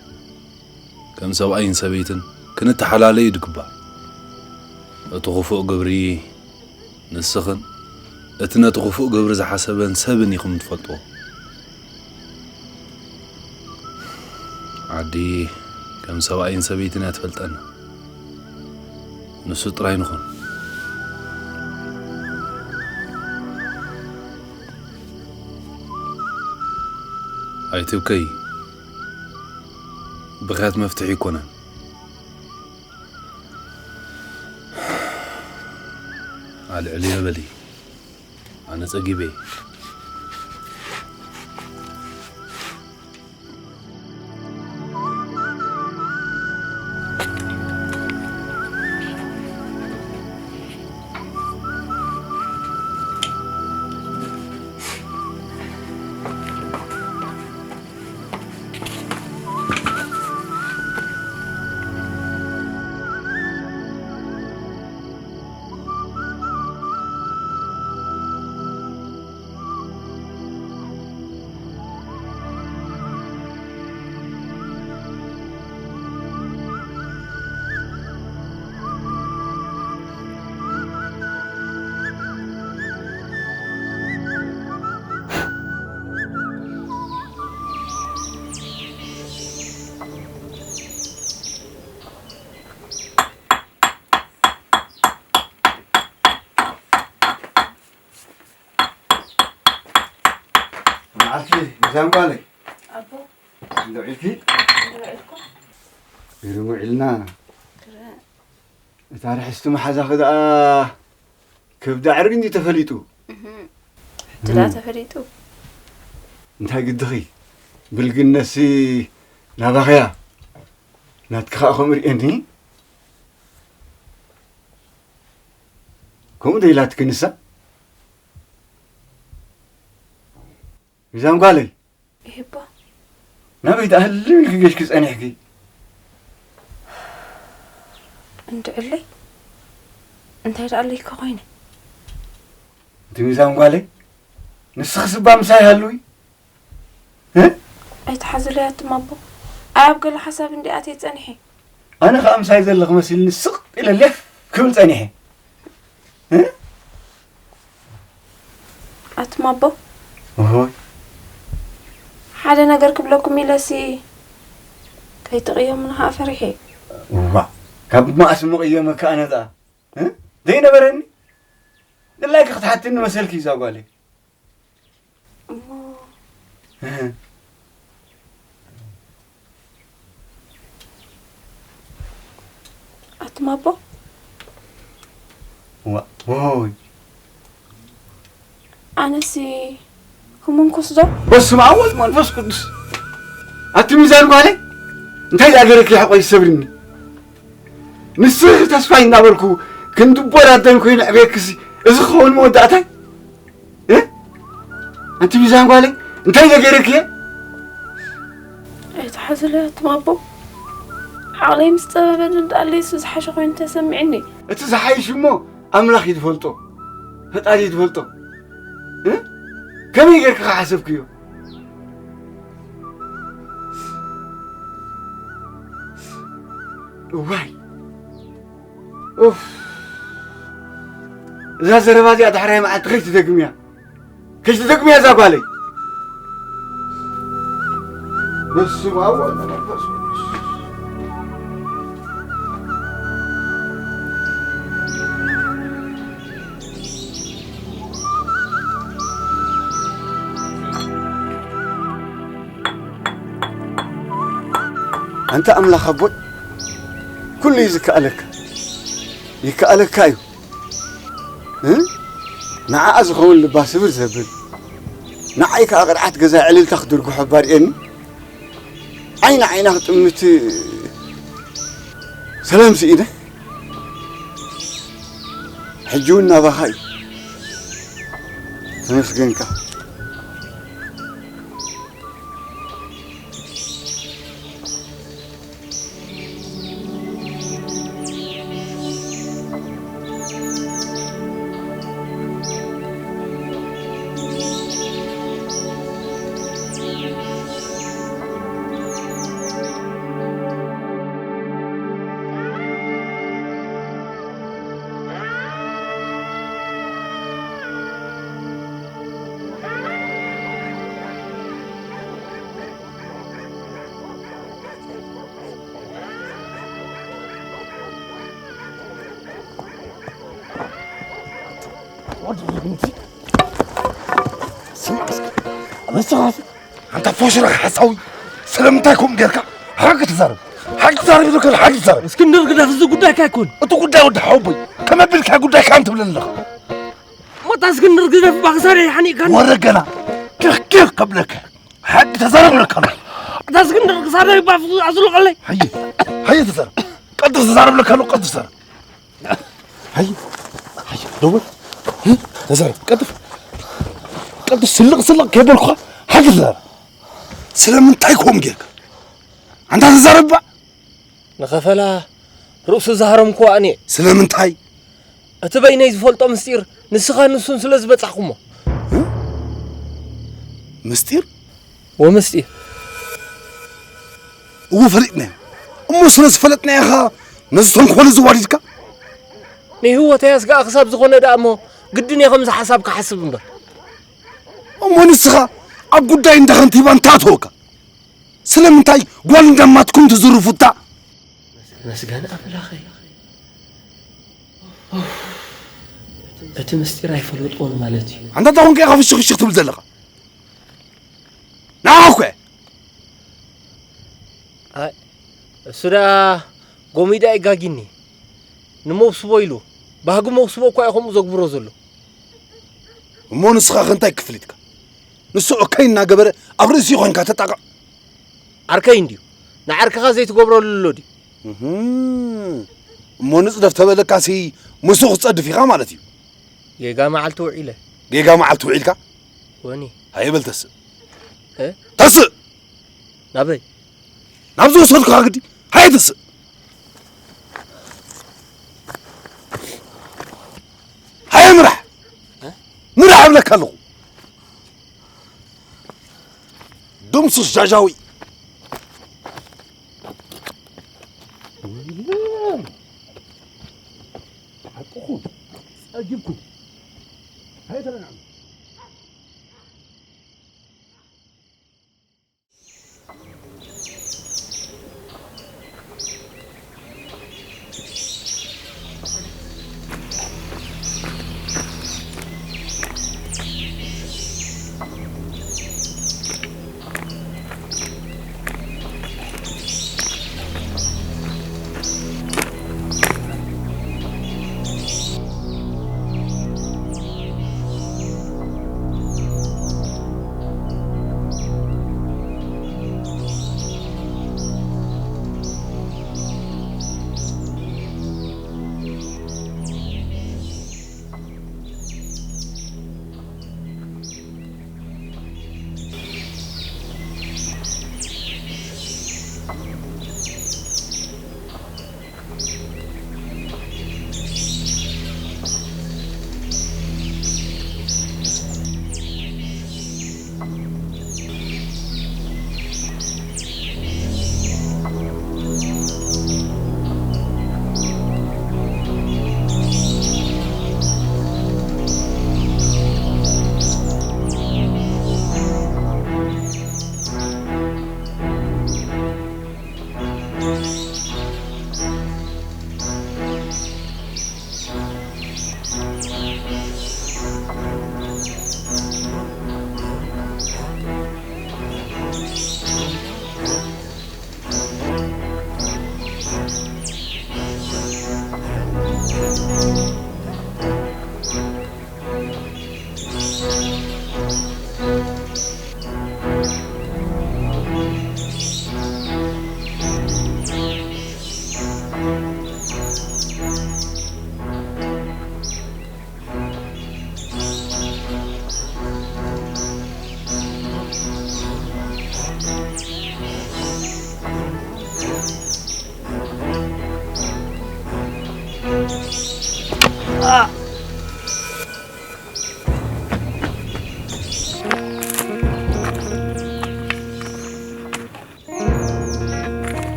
ከም ሰብኣይን ሰበይትን ክንተሓላለዩ ድግባእ። እቲ ክፉእ ግብሪ ንስኽን እቲ ነቲ ክፉእ ግብሪ ዝሓሰበን ሰብን ኢኹም ትፈልጥዎ። ዓዲ ከም ሰብኣይን ሰበይትን እያ ትፈልጠና። ንሱ ጥራይ ንኹን። ኣይትብከይ። ብኽያት መፍትሒ ኣይኮነን። ኣልዕሊ በሊ። ኣነ ጸጊበ። ዛንጓለይ ኣቦ፣ እንዶ ዒልኪ? እንዶ ዒልኩ? ግርም ውዒልና። ግርም። እታ ርሕስቲ መሓዛኺ ደኣ ከብዳ ዕርቢ እንዲ ተፈሊጡ። እህ። እቲ ደኣ ተፈሊጡ። እንታይ ግድኺ? ብልግነሲ ናባኽያ። ናትኪ ኸኣ ከምኡ ርእየኒ። ከምኡ ዶ ኢላትኪ ንሳ? ሚዛን ጓለይ። ይህባ። ናበይ ደኣ ህልም ኢልኪ ገሽኪ ጸኒሕኪ? እንድዕለይ። እንታይ ደኣ ኣለይካ ኮይነ? እቲ ሚዛን ጓለይ፣ ንስኺ ስባ ምሳይ ሃልዊ? እ? ኣይትሓዙለይ ኣቱም ኣቦ። ኣይ ኣብ ገለ ሓሳብ እንዲ ኣትየ ጸኒሐ። ኣነ ኸኣ ምሳይ ዘለኺ መሲልኒ ስቕ ኢለ ሌፍ ክብል ጸኒሐ። እ? ኣቱም ኣቦ። እሆይ። ሓደ ነገር ክብለኩም ኢለሲ ከይትቕየሙኒ ኸኣ ፈሪሐ። እዋ፣ ካብ መኣስ ምቕየመካ ኣነ ደኣ? እ? ዘይነበረኒ? ድላይኪ ክትሓትኒ መሰልኪ እዛ ጓለይ። እሞ እህ። ኣቱም ኣቦ። ዋ፣ ዎይ። ኣነሲ ህሙም ኩስ ዶ? በስመ ኣብ ወወልድ ወመንፈስ ቅዱስ። ኣቲ ሚዛን ጓለይ፣ እንታይ ደኣ ገይረኪ ሓቆይ ዝሰብርኒ? ንስኺ ተስፋይ እናበልኩ ክንዲ ኣቦ ኣደን ኮይኑ ኣዕብየክሲ፣ እዚ ክኸውን መወዳእታይ? እ? ኣንቲ ሚዛን ጓለይ፣ እንታይ ደኣ ገይረኪ እየ? ኣይትሓዙለይ ኣቱም ኣቦ። ዓቕለይ ምስ ጸበበኒ ደኣለይሲ ዝሓሸ ኮይኑ ተሰሚዕኒ። እቲ ዝሓይሽ እሞ ኣምላኽ እዩ ዝፈልጦ፣ ፈጣሪ እዩ ዝፈልጦ። እ? ከመይ ጌርኪ ከ ሓሰብክዮ? እዋይ! ኡፍ! እዛ ዘረባ እዚኣ ዳሕራይ መዓልቲ ከይትደግምያ። ከይትደግምያ እዛ ጓለይ። በስመ ኣብ ወወልድ ወመንፈስ ቅዱስ። ኣንታ ኣምላኽ ኣቦይ፣ ኩሉ እዩ ዝከኣለካ። ይከኣለካ እዩ። እ? ንዓኣ ዝኸውን ልባ ስብር ዘብል፣ ንዓይ ከኣ ቅርዓት ገዛ ዕልልታ ክድርግሖ ባርኤኒ። ዓይኒ ዓይና ክጥምት ሰላም ስኢነ። ሕጂ እውን ናባኻ እዩ። ተመስገንካ። ወዲ ብንቲ። ስማዕ እስኪ። ንስኻስ ኣንታ ፎሽራ ሓሳዊ፣ ስለምንታይ ከምኡ ጌርካ? ሓቂ ተዛረብ። ሓቂ ተዛረብ ኢሉካ፣ ሓቂ ተዛረብ። እስክንድር ግደፍ፣ እዚ ጉዳይካ ኣይኮን። እቲ ጉዳይ ወዲ ሓወቦይ፣ ከመይ ኣቢልካ ጉዳይካ ኣንትብለኒ ኣለኻ? ሞታ እስክንድር ግደፍ፣ ባኽሳር ይሓኒእካ። ወረ ገና፣ ኪኽ ኪኽ ከብለካ። ሓቂ ተዛረብ ብለካ ኣለኹ። ኣታ እስክንድር ክሳደይ ባፍ ኣዝሉቐለይ። ሃየ፣ ሃየ ተዛረብ። ቀልጥፍ ተዛረብ ብለካ ኣለኹ፣ ቀልጥፍ ተዛረብ። ሃየ፣ ሃየ፣ ደው በል። ተዛረብ፣ ቀልጥፍ። ቀልጥፍ፣ ስልቕ ስልቕ ከይበልኩኻ፣ ሓቂ ተዛረብ። ስለምንታይ ከምኡ ጌርካ? ኣንታ ተዛረብ እባ። ንኸፈላ ርእሱ ዝሃረምክዋ እኔ። ስለምንታይ? እቲ በይነይ ዝፈልጦ ምስጢር ንስኻን ንሱን ስለ ዝበጻሕኩሞ። እ? ምስጢር? ወምስጢር። እዎ ፈሊጥናዮ። እሞ ስለ ዝፈለጥናዮ ኢኻ ነዚ ተንኮል እዚ ዋዲድካ? ንህይወተይ ኣስጋእ ክሳብ ዝኾነ ደኣ እሞ ግድን እየ ከምዚ ሓሳብ ክሓስብ እምበር። እሞ ንስኻ ኣብ ጉዳይ እንዳ ከንቲባ እንታይ ኣተወካ? ስለምንታይ ጓል እንዳማትኩም ትዝርፉታ? መስገን ኣምላኸይ። ኡፍ፣ እቲ ምስጢር ኣይፈለጥዎን ማለት እዩ። ኣንታ እንታይ ኮንካ ኢኻ ፍሽኽ ፍሽኽ ትብል ዘለኻ? ንዓኹ እኮ እየ። ኣይ፣ እሱ ደኣ ጎሚዳ ይጋጊኒ። ንመውስቦ ኢሉ፣ ባህጊ መውስቦ እኳ እዩ ከምኡ ዘግብሮ ዘሎ። እሞ ንስኻ ከ እንታይ ክፍሊትካ? ንሱ ኦኬ እናገበረ ኣብ ርእሲኡ ኮይንካ ተጣቕዕ። ዓርከይ እንድዩ። ንዓርክኻ ዘይትገብረሉ ኣሎ ድዩ? እህም። እሞ ንጽደፍ ተበለካሲ ምስኡ ክትጸድፍ ኢኻ ማለት እዩ። ጌጋ መዓልቲ ውዒለ። ጌጋ መዓልቲ ውዒልካ? ወኒ። ሃየ በል ተስእ። እ? ተስእ! ናበይ? ናብዚ ወሰድኩኻ ግዲ። ሃየ ተስእ። ሃየ ምራሕ። እ? ምራሕ እብለካ ኣለኹ። ድምስስ ጃጃዊ። ሓቅኹም ጸጊብኩም። ሃየ ተረጋግኡ።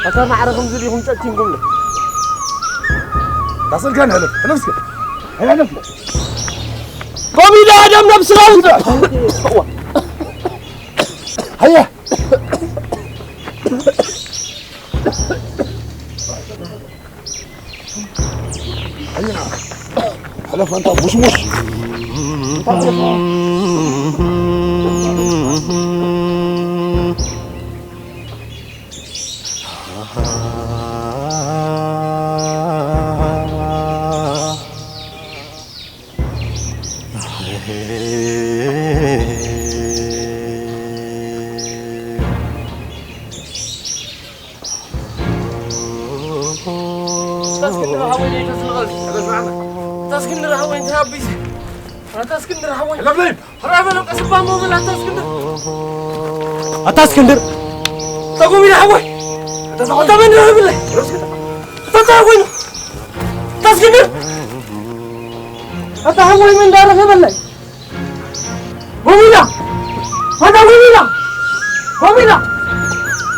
ኣታ ማዕረ ከምዚ ዲኹም ጨኪንኩምኒ? ዳሰልካን ሕለፍ፣ ሕለፍ እስከ። ሕለፍ። ኮሚዳ ደም ነብስኻ ውፅእ። ሃያ። ሕለፍ ኣንታ ሙሽሙሽ። እንታይ ትሪኦ? ኣታ እስክንድር ሓወይ፣ ደይ ተስንቐኒ። ኣታ እስክንድር ሓወይ፣ እንታይ ኣቢስ? ኣታ እስክንድር ሓወይ። ለብለብ። ራበሎ ቀስባ ሞብል ኣታ እስክንድር። ኣታ እስክንድር። ተጎሚና ሓወይ። ኣታ መን ረኸብለይ? ኣታ እንታይ ኮይኑ? ኣታ እስክንድር። ኣታ ሓወይ መን እንዳረኸበለይ? ጎሚዳ! ኣታ ጎሚዳ! ጎሚዳ!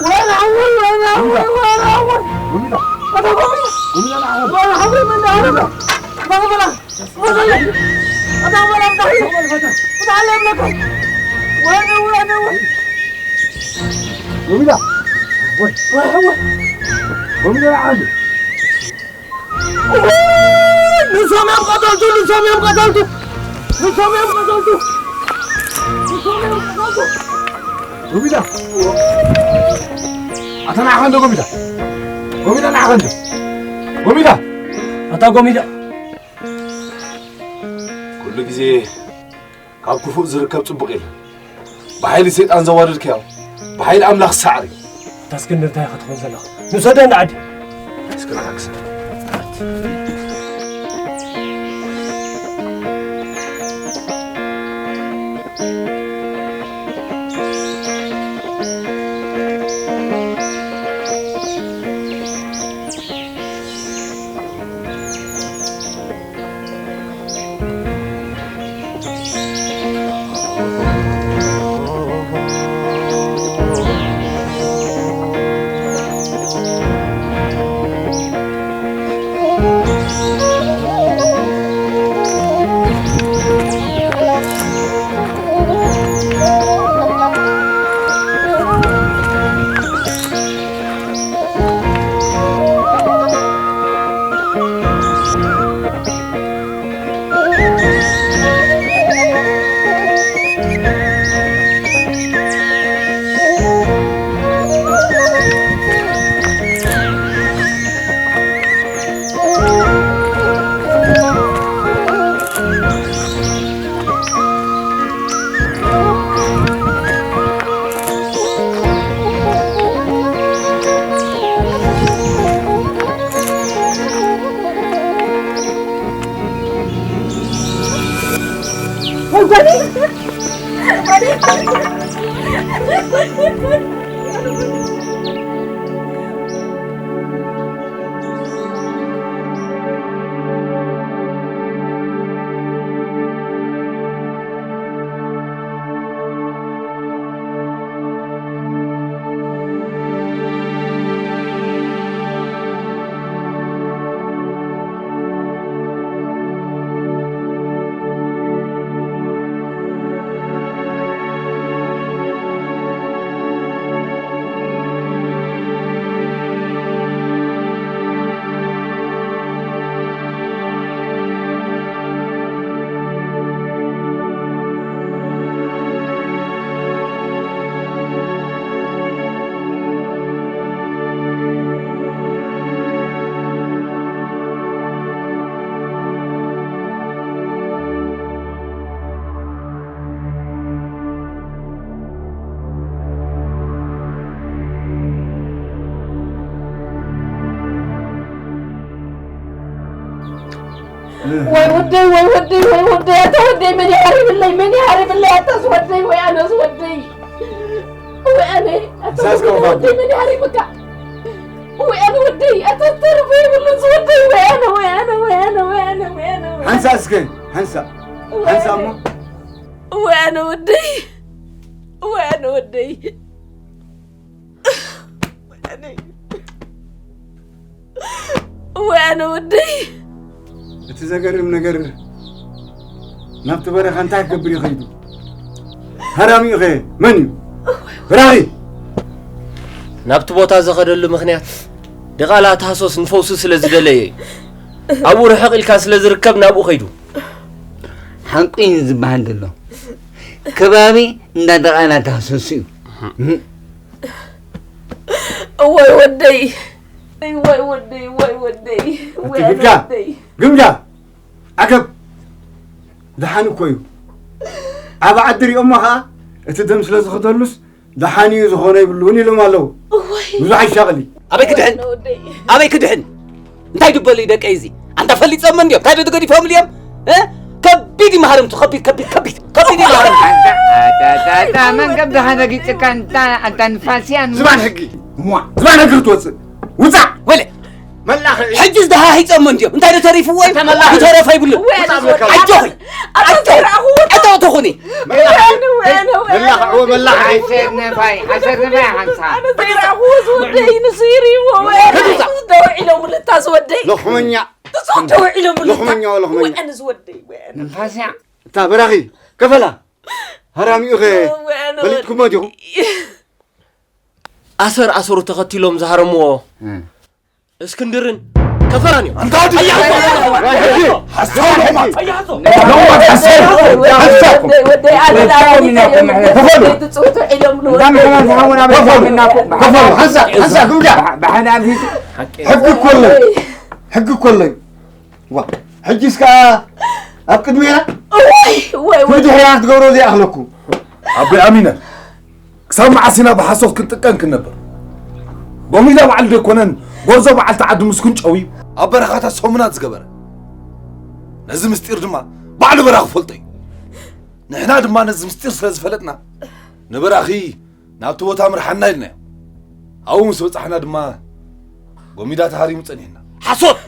ወይኔ ሓወይ፣ ወይኔ ሓወይ፣ ወይኔ ሓወይ! ጎሚዳ! ኣታ ጎሚዳ! ጎሚዳ ንዓኻ! ወይኔ ሓወይ፣ መን ደኣ ጎሚዳ! ኣታ ጎሚዳ! ወሰለ! ኣታ ጎሚዳ! ኣታ ጎሚዳ! ኣታ ጎሚዳ! ወይኔ፣ ወይኔ፣ ወይኔ! ጎሚዳ! ወይ! ወይ ሓወይ! ጎሚዳ ንዓኻ! ንሶም እዮም ቀተልቱ፣ ንሶም እዮም ቀተልቱ፣ ንሶም እዮም ቀተልቱ፣ ንሶም እዮም ቀተልቱ። ጎሚዳ። ኣታ ንዓኻ እንዶ ጎሚዳ። ጎሚዳ ንዓኻ እንዶ። ጎሚዳ። ኣታ ጎሚዳ። ኩሉ ግዜ ካብ ክፉእ ዝርከብ ጽቡቕ የለን። ብሓይሊ ሰይጣን ዘዋረድካዮ፣ ብሓይሊ ኣምላኽ ሳዕር እዩ። ኣታ እስክንድር እንታይ ኢኻ ትኸውን ዘለኻ? ንሰዶ ንዓዲ። እስኪ ንዓክስ። ወይ ወደይ፣ ወይ ወደይ፣ ወይ ወደይ፣ ኣታ ወደይ፣ መን ይሃርብለይ፣ መን ይሃርብለይ፣ ኣታስ ወደይ፣ ወይ ኣነስ ወደይ። ወይ ኣነ፣ ኣታ ዛዝ ወደይ፣ ከውፋ። ወደይ፣ መን ይሃርብካ? ወይ ኣነ ወደይ፣ ኣታ ተርፎ የብሉን ዝወደይ፣ ወይ ኣነ፣ ወይ ኣነ፣ ወይ ኣነ፣ ወይ ኣነ፣ ወይ ኣነ፣ ወይ ኣነ። ሓንሳ እስከ፣ ሓንሳ፣ ወይ ሓንሳ ኣነ። እሞ። ወይ ኣነ ወደይ፣ ወይ ኣነ ወደይ፣ ወይ ኣነ፣ ወይ ኣነ ወደይ። እቲ ዘገርም ነገር ናብቲ በረኻ እንታይ ክገብር እዩ ከይዱ? ሃራሚኡ ኸ መን እዩ? ብራኺ! ናብቲ ቦታ ዝኸደሉ ምኽንያት ድቓላ ታህሶስ ንፈውሱ ስለ ዝደለየ እዩ። ኣብኡ ርሕቕ ኢልካ ስለ ዝርከብ ናብኡ ከይዱ። ሓንቁ እዩ ዝበሃል ዘሎ። ከባቢ እንዳ ድቓላ ታህሶስ እዩ። እህ። እዋይ ወደይ፣ እዋይ ወደይ፣ እዋይ ወደይ፣ እዋይ ግምጃ፣ ወደይ። ግምጃ፣ ዓገብ፣ ደሓን እኮ እዩ። ኣብ ዓዲ ሪኦሞ ኸዓ፣ እቲ ደም ስለ ዝኸደሉስ፣ ደሓን እዩ ዝኾነ ይብሉን ኢሎም ኣለዉ። እዋይ። ብዙሕ ኣይሻቕሊ። ኣበይ ክድሕን? እዋይ ወደይ። ኣበይ ክድሕን? እንታይ ድበሉ እዩ ደቀይ እዚ? ኣንታ ፈሊጾም እንድዮም። እንታይ ዶ ተገዲፎም እንድዮም? እ? ከቢድ እዩ መሃርምቱ፣ ከቢድ፣ ከቢድ፣ ከቢድ፣ ከቢድ እዩ መሃርምቱ። ኣታ፣ ኣታ፣ ኣታ፣ ኣታ፣ መን ከም ዝሓዘ ጊጽካ እንታ፣ ኣንታ ንፋስያን። ዝባን ሕጊ። እዋ፣ ዝባን ሕጊ ክትወጽእ። ውጻእ። ወለ። መላኺ። ሕጂ ዝደሃሂጾም እንድዮም። እንታይ ዶ ተሪፍዎ እዩ? ተመላኺ። ዝተረፈ ይብሉ። እዋ፣ ኣጆኺ። ኣታ ኣጆኺ። ዘይረኣኹ። ኣታ ትኹኒ። መላኺ። ወያነ፣ ወያነ፣ ወያነ። መላኺ፣ እዎ፣ መላኺ። ዓሰርተ ነፋይ፣ ዓሰርተ ነፋይ ሓንሳ። ኣነ ዘይረኣኹ ዝወደይ ንሱ ይርእይዎ። ወያነ። ደው ኢሎም ልታ ዝወደይ። ሎኽመኛ። ትጹ ደው ኢሎም ልታ። ሎኽመኛ፣ ሎኽመኛ። ወያነ ዝወደይ፣ ወያነ። ንፋስያ። እታ በራኺ፣ ከፈላ። ሃራሚኡ ኸ ወያነ ፈሊጥኩሞ ወደይ። ዲኹም? ኣሰር ኣሰሩ ተኸቲሎም ዝሃረምዎ እ። እስክንድርን ከፈራን እዮም። ኣንታ ወዲ ኣያዞ! ሕጂ! ሓሳብ ሎማት! ኣያዞ! ሎማት ሓሳብ! ሓሳብ! ወደይ፣ ወደይ፣ ኣነ ወደይ፣ ናብቲ ወደይ፣ ከፈሉ! ወደይ፣ ትጽውቱ ኢሎም ሉ-፣ እንዳ ምሕማም ዝሃሙና ከፈሉ! በዛም እናኩ-፣ ከፈሉ! ሓንሳእ! ሓንሳእ! ግምጃ! ብሓ-፣ ብሓደ ኣልፊቱ። ሕጊ እኮ ኣለይ! ሕጊ እኮ ኣለይ! ዋ፣ ሕጂስ ከኣ ኣብ ቅድሜና? እዋይ፣ እዋይ፣ እዋይ። ብድሕሪና ክትገብሮ ዘይኣኽለኩም። ኣቦይ ኣሚነ፣ ክሳብ መዓስ ኢና ብሓሶት ክንጥቀን ክንነብር? ጎሚዳ በዓል ደይኮነን፣ ጎርዞ በዓልቲ ዓዲ ምስኩን ጨውዩ። ኣብ በረኻታት ሰሙናት ዝገበረ። ነዚ ምስጢር ድማ ባዕሉ በራኺ ፈልጦ እዩ። ንሕና ድማ ነዚ ምስጢር ስለ ዝፈለጥና፣ ንበራኺ ናብቲ ቦታ ምርሓና ኢልናዮ። ኣብኡ ምስ በጻሕና ድማ ጎሚዳ ተሃሪሙ ጸኒሕና። ሓሶት!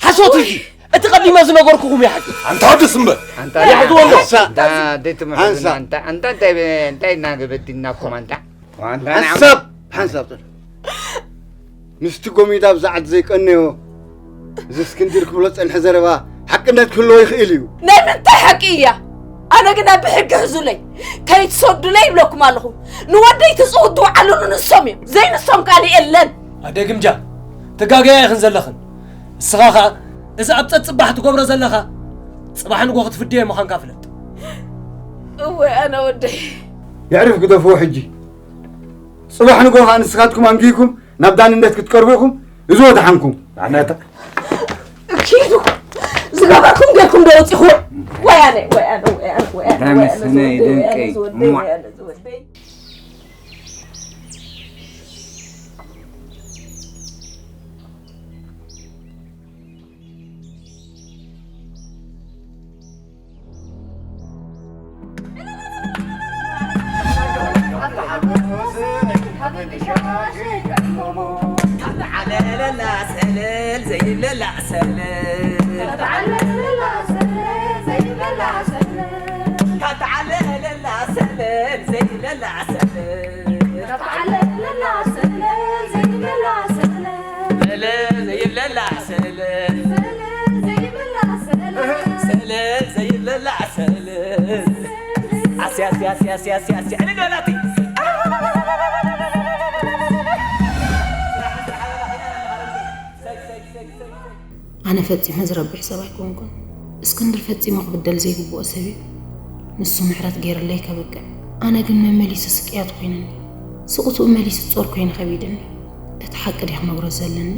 ሓሶት እዚ! እቲ ቀዲመ ዝነገርኩኹም እዩ ሓቂ። ኣንታ ወዲ ስምበር! ኣንታ ይሕዝዎ ኣሎ። ኣንታ ደይትምሕዙና፣ ሓንሳብ። ኣንታ፣ ኣንታ እንታይ፣ እንታይ እናገበድናኩም ኣንታ? ኣንታ ሓንሳብ! ሓንሳብ ጥር። ምስቲ ጎሚዳ ብዛዕት ዘይቀነዮ፣ እዚ እስክንድር ክብሎ ጸንሐ ዘረባ ሓቅነት ክህልዎ ይኽእል እዩ። ናይ ምንታይ ሓቂ እያ? ኣነ ግና ብሕጊ ሕዙለይ፣ ከይትሰዱለይ ይብለኩም ኣለኹ። ንወደይ ትጽውትው ዓልሉ ንሶም እዮም። ዘይንሶም ካልእ የለን። ኣደ ግምጃ፣ ትጋገያ ኢኽን ዘለኽን። ንስኻ ኸኣ፣ እዚ ኣብ ጸጽባሕ ትገብሮ ዘለኻ፣ ጽባሕ ንጎ ክትፍደዮ ምዃንካ ፍለጥ። እወ፣ ኣነ ወደይ። የዕርፍ ግደፍዎ ሕጂ። ጽባሕ ንጎ ኸኣ ንስኻትኩም ኣንጊህኩም ናብ ዳንነት ክትቀርቡ ኢኹም። እዚ ወደሓንኩም። ኣነታ ኪዱ ዝገበርኩም ጌርኩም ዶ ወጺኹም? ወያነ፣ ወያነ፣ ወያነ፣ ወያነ፣ ወያነ፣ ደመስነ ወያነ፣ ደንቀይ፣ ወያነ፣ ሟ። ወያነ፣ ወያነ። ኣነ ፈጺመ ዝረብሕ ሰብ ኣይኮንኩን። እስክንድር ፈጺሙ ክብደል ዘይግብኦ ሰብ እዩ። ንሱ ምሕረት ገይርለይ ከብቅዕ፣ ኣነ ግን መመሊሱ ስቅያት ኮይኑኒ። ስቕትኡ መሊሱ ጾር ኮይኑ ከቢዱኒ። እቲ ሓቂ ድየ ክነግሮ ዘለኒ?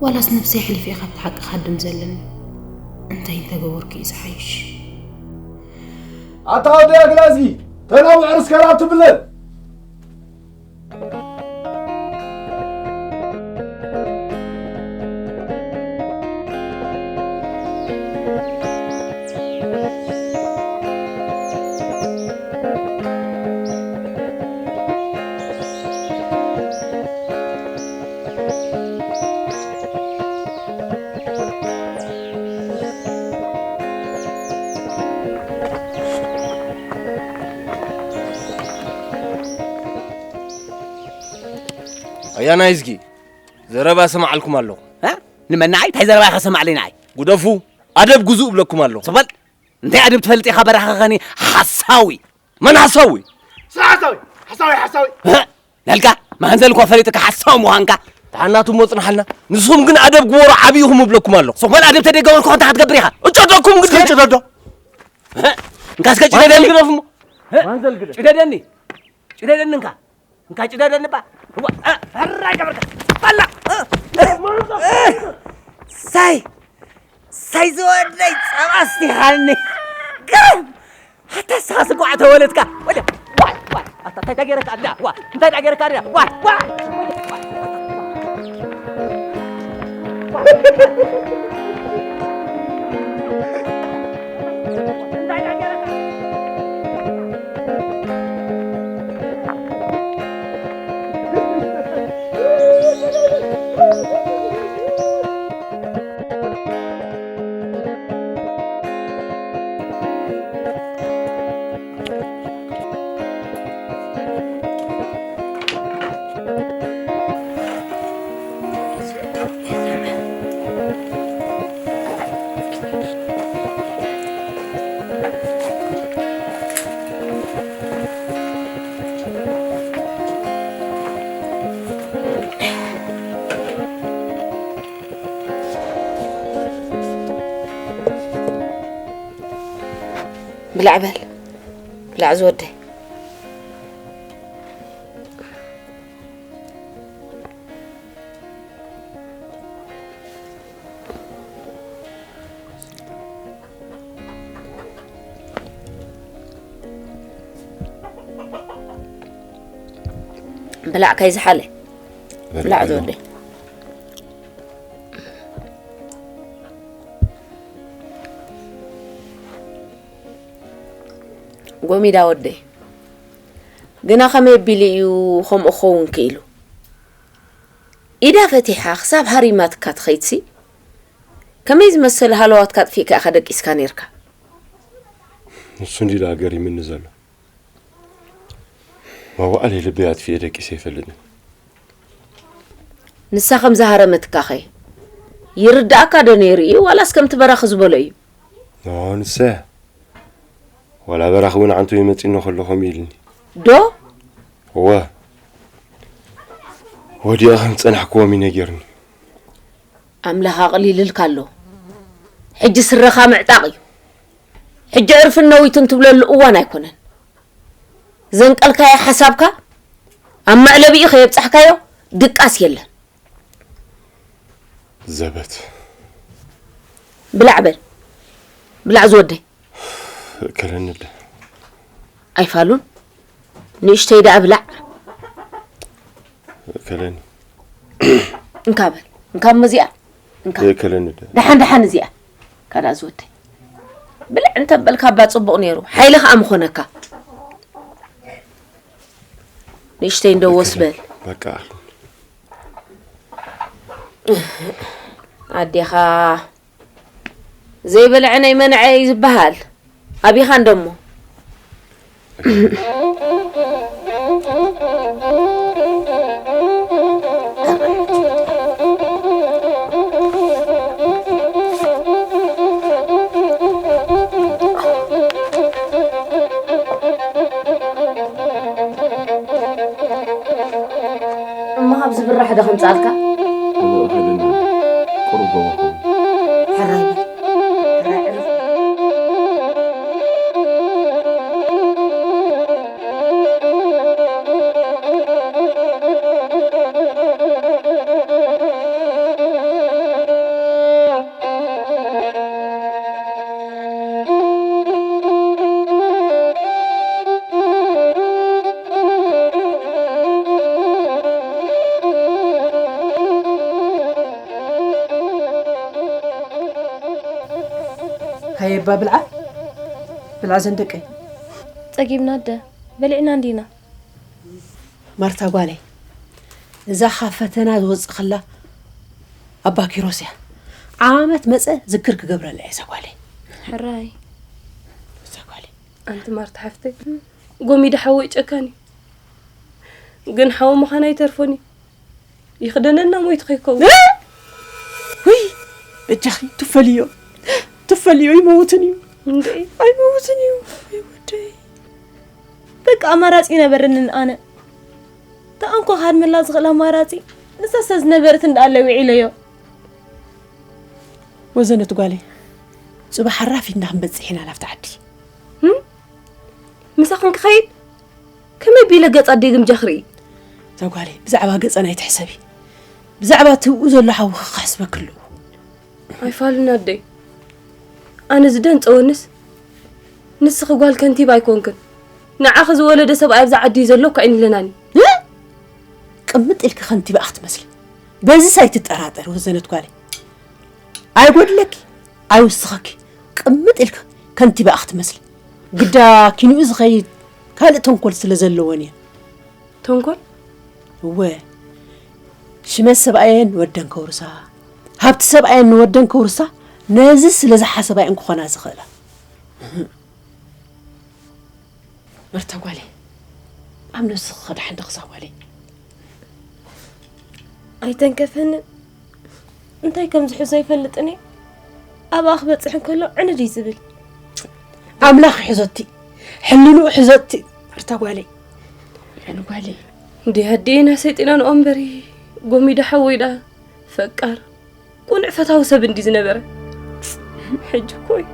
ዋላስ ነብሰይ ኣሕሊፈ እየ ካብቲ ሓቂ ክሃድም ዘለኒ? እንታይ እንተገበርኩ እዩ ዝሓይሽ? ኣታ ወዲ ኣግላዚ፣ ተናውዕር እስከ ናብ ትብለል። ኣያናይ እዝጊ፣ ዘረባ ሰማዓልኩም ኣለኹ። እ? ንመን ንዓይ? እንታይ ዘረባ ኢኻ ሰማዕለይ ንዓይ? ጉደፉ፣ ኣደብ ግዙእ እብለኩም ኣለኹ። ሰበል፣ እንታይ ኣደብ ትፈልጥ ኢኻ በራኸኸኒ ሓሳዊ? መን ሓሳዊ? ስራሕ ሓሳዊ፣ ሓሳዊ፣ ሓሳዊ። እ? ናልካ፣ መሃንዘል እኳ ፈሊጥካ ሓሳዊ ምዃንካ። ተሓናቱ እሞ ጽንሓልና። ንስኹም ግን ኣደብ ግበሩ ዓቢ ኢኹም እብለኩም ኣለኹ። ሰበል ኣደብ ተደይገበርኩ እንታይ ክትገብር ኢኻ? እጨደኩም ግን እስከ እጨደዶ። እ? እንካ እስከ ጭደደኒ። ግደፍ እሞ። እ? መሃንዘል ግደፍ። ጭደደኒ። ጭደደኒ እንካ። እንካ ጭደደኒ እባ። ዋ፣ እ፣ ሕራይ ገበርካ። ባላ፣ እ፣ እ፣ እ፣ ሳይ፣ ሳይ ዝወደይ ጸባ ኣስቲኻኒ። ግርም! ኣታ ሳስ ጓዕ ተወለድካ። ወደ፣ ዋይ፣ ዋይ፣ ኣታ እንታይ ዳገረካ ኣዳ? ዋ፣ እንታይ ዳገረካ ኣዳ? ዋይ፣ ዋይ። ብላዕ በል፣ ብላዕ ዝወደይ። ብላዕ ከይዝሓለ። ብላዕ ዝወደይ። ጎሚዳ ወደይ። ግና ከመይ ኣቢሉ እዩ ከምኡ ክኸውን ክኢሉ? ኢዳ ፈቲሓ ክሳብ ሃሪማትካ ትኸይድሲ፣ ከመይ ዝመሰሉ ሃለዋትካ ኣጥፊእካ ኢኻ ደቂስካ ነይርካ? ንሱ እንዲ ደኣ ገሪምኒ ዘሎ። መዋእለይ ልበይ ኣጥፊኤ ደቂሰ ኣይፈልጥን። ንሳ ከም ዝሃረመትካኸ ይርድኣካ ዶ ነይሩ እዩ፣ ዋላስ ከምቲ በራኺ ዝበሎ እዩ? ኖ፣ ንሳ እያ። ዋላ በራኺ እውን ዓንቶ ይመጺእኒ ከሎ ከምኡ ኢልኒ። ዶ? እወ። ወዲቐ ከም ዝጸናሕክዎም እዩ ነጊርኒ። ኣምላኽ ኣቕሊልልካ ኣሎ። ሕጂ ስረኻ ምዕጣቕ እዩ። ሕጂ ዕርፍን ነዊትን ትብለሉ እዋን ኣይኮነን። ዘንቀልካዮ ሓሳብካ ኣብ መዕለቢኡ ከየብጻሕካዮ ድቃስ የለን። ዘበት። ብላዕ በል። ብላዕ ዝወደይ። እከለኒ ኣደ። ኣይፋሉን። ንእሽተይ ደኣ ብላዕ። እከለኒ። እንካ በል። እንካ እሞ እዚኣ። እንካ። እከለኒ ኣደ። ደሓን ደሓን እዚኣ። ካዳ ዝወደይ። ብልዕ እንተ በልካ እባ ጽቡቕ ነይሩ። ሓይሊ ከኣ ምኾነካ። ንእሽተይ እንዶ ወስ በል። በቃ። ኣዴኻ ዘይበልዐ ናይ መንዐ እዩ ዝበሃል። ኣቢኻ እንደሞ። እሞ ኣብዚ ብራሕ ዶ ከምጽኣልካ? እወ፣ እኸደኒ። ቁሩብ ጎቦ ኸውን። ሕራይ በል። ሕራይ ዕረፍ። ሃየ እባ ብልዓ፣ ብልዓ ዘን ደቀይ። ጸጊብና ኣደ፣ በሊዕና እንዲና። ማርታ ጓለይ፣ እዛ ካብ ፈተና ዝወጽእኽላ ኣባ ኪሮስ እያ። ዓመት መጸ ዝክር ክገብረላ እየ እዛ ጓለይ። ሕራይ። እዛ ጓለይ። ኣንቲ ማርታ ሓፍተይ፣ ጎሚዳ ሓወይ ጨካን እዩ። ግን ሓው ምዃን ኣይተርፎን እዩ። ይኽደነና ሞይቱ ከይከውን። እ! ውይ፣ በጃኺ ትፈልዮ፣ ትፈልዮ ይመውትን እዩ። እንዴ? ኣይመውትን እዩ። ወይ ወደይ። በቃ ኣማራጺ ነበረንን ኣነ። ተኣንኮ ካድመላ ዝኽእል ኣማራጺ ንሳ ዝነበረት እንዳኣለ ውዒለዮ። ወዘነት ጓለይ፣ ጽባሕ ሓራፊ እንዳ ክንበጽሕ ኢና ናብቲ ዓዲ። እም? ምሳኽን ክኸይድ? ከመይ ቢለ ገጻ ዲግምጃ ክርኢ? ተጓለይ፣ ብዛዕባ ገጸን ኣይትሕሰቢ። ብዛዕባ እቲ ብኡ ዘሎ ሓውኺ ክሕስበኪ ኣለዎ። ኣይፋልን ኣደይ። ኣነ ዝደንጸወንስ ንስኺ ጓል ከንቲባ ኣይኮንክን። ንዓኺ ዝወለደ ሰብኣይ ኣብዛ ዓዲ እዩ ዘሎ እኳ ኣይንብለናን እዩ። እ? ቅምጥ ኢልኪ ከንቲባ ክትመስሊ። በዚስ ኣይትጠራጠሪ ወዘነት ጓለይ። ኣይጎድለኪ፣ ኣይውስኸኪ። ቅምጥ ኢልኪ ከንቲባ ክትመስሊ። ግዳ ኪንኡ ዝኸይድ ካልእ ተንኮል ስለ ዘለወን እየን። ተንኮል? እወ፣ ሽመት ሰብኣየን ንወደን ከውርሳ፣ ሃብቲ ሰብኣየን ንወደን ከውርሳ፣ ነዚ ስለ ዝሓሰባ እየን ክኾና ዝኽእላ። መርታ ጓለይ፣ ኣብ ነብስኺ ክዳሕን ዶ ክዛ ጓለይ? ኣይተንከፈንን። እንታይ ከም ዝሕዞ ኣይፈልጥን እየ። ኣብኣ ክበጽሕ እንከሎ ዕንድ እዩ ዝብል። ኣምላኽ ይሕዞቲ፣ ሕልንኡ ሕዞቲ፣ መርታ ጓለይ። ሕልኒ ጓለይ። እንዲህ ኣዴና ሰይጢና ንኦምበሪ ጎሚዳ ሓወይ ደኣ ፈቃር ቁኑዕ ፈታዊ ሰብ እንዲ ዝነበረ። ሕጂ እኮ እዩ።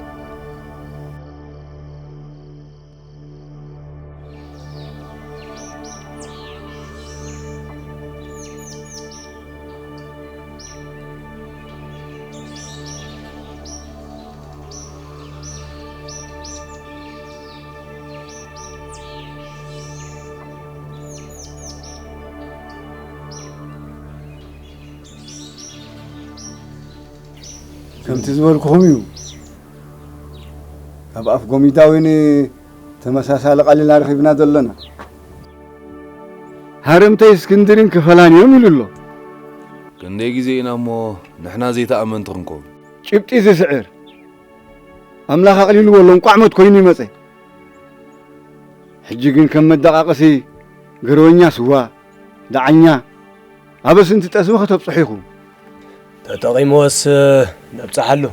ከምቲ ዝበልኩኹም እዩ። ካብ ኣፍ ጎሚዳ ወይኒ ተመሳሳሊ ቀሊል ኣረኺብና ዘለና። ሃረምተይ እስክንድርን ክፈላን እዮም ኢሉ ኣሎ። ክንደይ ግዜ ኢና እሞ ንሕና ዘይተኣመንቲ ክንከውን? ጭብጢ ዝስዕር ኣምላኽ ኣቕሊልዎ ኣሎ፣ እንቋዕ ሞት ኮይኑ ይመጸ። ሕጂ ግን ከም መደቓቕሲ ገረወኛ ስዋ፣ ደዓኛ፣ ኣብ ኣስንቲ ጠስሚ ከተብጽሑ ኢኹም። ተጠቒምዎስ ነብጽሓሉ።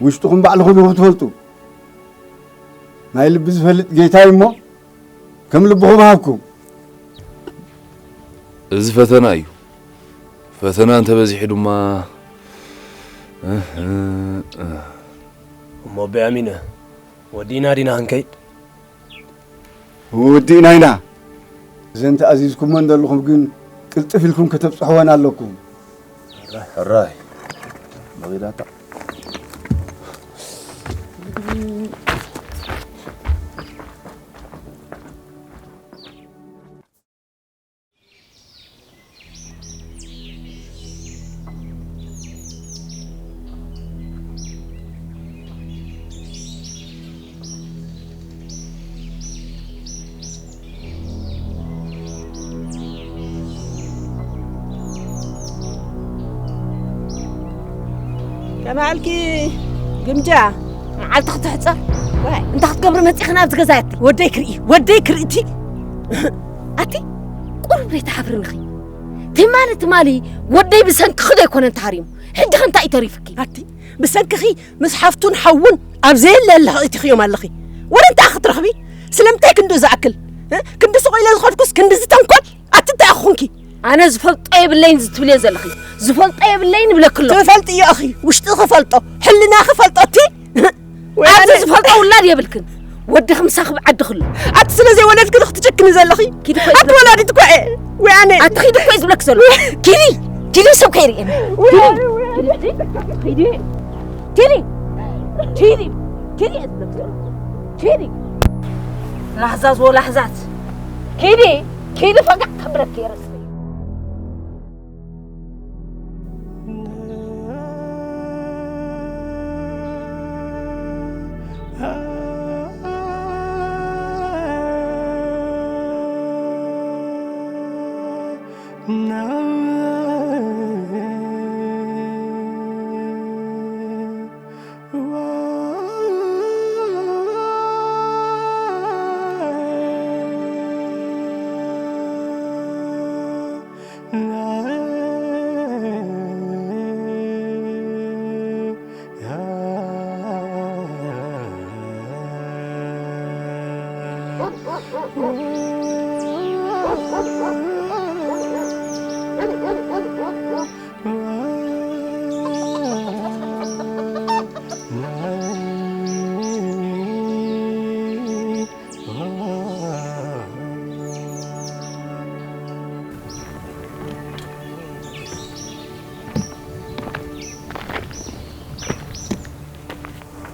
ውሽጥኹም ባዕልኹም ኢኹም ትፈልጡ። ናይ ልቢ ዝፈልጥ ጌታ እዩ እሞ፣ ከም ልብኹም ሃብኩም። እዚ ፈተና እዩ። ፈተና እንተበዚሑ ድማ፣ እህ፣ እህ። እሞ ኣቦይ ኣሚነ፣ ወዲእና ዲና ክንከይድ? ወዲእና ኢና። እዘን ተኣዚዝኩመን ዘለኹም ግን ቅልጥፍ ኢልኩም ከተብጽሕወን ኣለኩም። ሕራይ፣ ሕራይ። በቒዳታ። ከመይ ኣልኪ ግምጃ? መዓልቲ ክትሕጸር? ዋይ፣ እንታይ ክትገብሪ መጺኺ ናብዚ ገዛ ኣቲ? ወደይ ክርኢ፣ ወደይ ክርኢ እቲ። ኣቲ፣ ቁሩብ ዘይትሓፍርንኺ? ትማሊ፣ ትማሊ ወደይ ብሰንክኺ ዶ ኣይኮነን ተሃሪሙ? ሕጂ ከ እንታይ እዩ ተሪፉኪ? ኣቲ፣ ብሰንክኺ ምስ ሓፍቱን ሓውን ኣብ ዘየለ ኣለኺ እቲኽዮም ኣለኺ። ወረ እንታይ ክትረኽቢ? ስለምንታይ ክንድኡ ዝኣክል? እ? ክንዲ ሱቕ ኢለ ዝኸድኩስ ክንድዚ ተንኮል? ኣቲ እንታይ ኢኺ ኮንኪ? ኣነ ዝፈልጦ የብለይን እዚ ትብልዮ ዘለኺ። ዝፈልጦ የብለይን ይብለኪ ኣለኹ። ትፈልጥዮ ኢኺ፣ ውሽጥኺ ፈልጦ፣ ሕልናኺ ፈልጦ፣ እቲ ወያነ። ኣብዚ ዝፈልጦ ውላድ የብልክን። ወድኺ ምሳኺ ብዓድኺ ኣሎ። ኣቲ ስለ ዘይወለድኪ ዶ ክትጭክኒ ዘለኺ? ኪዲ እኮ ኣቲ ይብለኪ። ወላዲት እኮ እየ። ወያነ። ኣቲ ኪዲ እኮ እዩ ዝብለኪ ዘሎ። ኪዲ፣ ኪዲ ሰብ ከይርእየኒ። ወያነ፣ ኪዲ፣ ወያነ። ኪዲ፣ ኪዲ፣ ኪዲ፣ ኪዲ፣ ኪዲ እየ ዝብለኪ ዘሎ። ኪዲ። ላህዛዝ ወላህዛዝ። ኪዲ፣ ኪዲ ፈጋዕ ከብረኪ እየ ርእስኺ።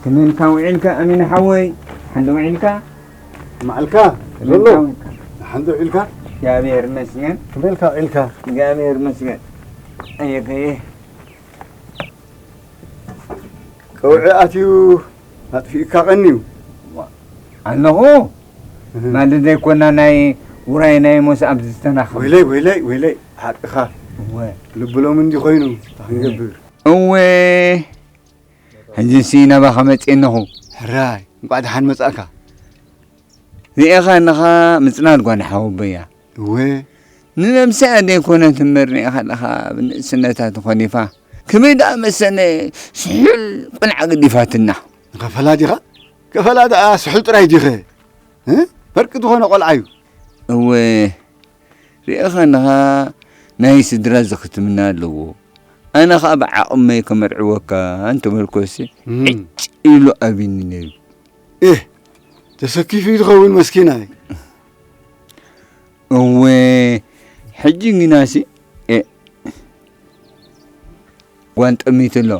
ከመይ ኢልካ ውዒልካ ኣሚን ሓወይ? ሓንዶ ውዒልካ? መዓልካ ዘሎ? ከመይ ኢልካ ውዒልካ? ሓንዶ ውዒልካ? እግዚኣብሔር ይመስገን። ከመይ ኢልካ ውዒልካ? እግዚኣብሔር ይመስገን። ኣየከየ። ቀውዒ ኣትዩ ኣጥፊእካ ቀንዩ። ኣለኹ። እህ። ማለት ዘይኮና ናይ ውራይ ናይ ሞስ ኣብዚ ዝተናኸ። ወይለይ፣ ወይለይ፣ ወይለይ፣ ሓቅኻ። እወ። ልብሎም እንዲ ኮይኑ፣ እንታይ ክንገብር? እወ። ሕጂሲ ናባኻ መጺኤ ኣለኹ። ሕራይ፣ እንቋዕ ደሓን መጻእካ። ርኤኻ ኣለኻ ምጽናት ጓል ሓወቦያ። እወ። ንነብሳ ዘይኮነት እምበር ርኤኻ ኣለኻ ብንእስነታ ተኾሊፋ። ከመይ ደኣ መሰለ ስሑል ቆልዓ ገዲፋትና። ንኸፈላ ዲኻ? ከፈላ ደኣ ስሑል ጥራይ ዲኸ? እ? በርቂ ዝኾነ ቆልዓ እዩ። እወ። ርኤኻ ኣለኻ ናይ ስድራ ዝኽትምና ኣለዎ። ኣነ ኸኣ ብዓቕመይ ከመርዕወካ እንተበልኩሲ እም። ዕጭ ኢሉ ኣብዩኒ ነይሩ። ኤህ፣ ተሰኪፉ እዩ ዝኸውን መስኪናይ። እወ፣ ሕጂ ግናሲ፣ ኤ፣ ጓል ጠሚቱ ኣሎ።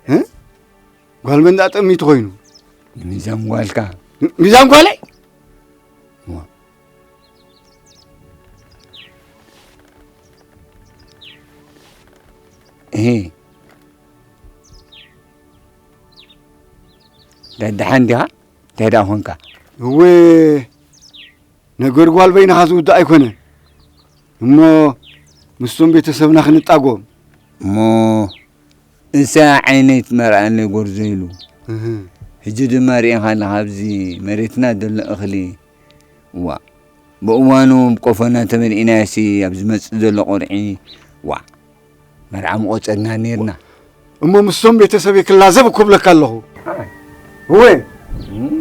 እ? ጓል መን ደኣ ጠሚቱ ኮይኑ? ሚዛን ጓልካ። ሚዛን ጓለይ? ዋ። እሄ። ደሓን ዲኻ? እንታይ ደኣ ኾንካ? እወ፣ ነገር ጓል በይንኻ ዝውዳእ ኣይኮነን። እሞ ምስቶም ቤተሰብና ክንጣጎም። እሞ እሳ ዓይነይ ትመርኣለይ ጎርዞ ኢሉ። እህ። ሕጂ ድማ ርኢኻ ኣለኻ ኣብዚ መሬትና ዘሎ እኽሊ። ዋ፣ ብእዋኑ ብቆፎና ተመሊእናዮሲ ኣብ ዝመጽእ ዘሎ ቁርዒ። ዋ፣ መርዓ ምቆጸርና ኔርና። እሞ ምስቶም ቤተሰበይ ክላዘብ እኮ እብለካ ኣለኹ። ኣይ። እወ። እም፣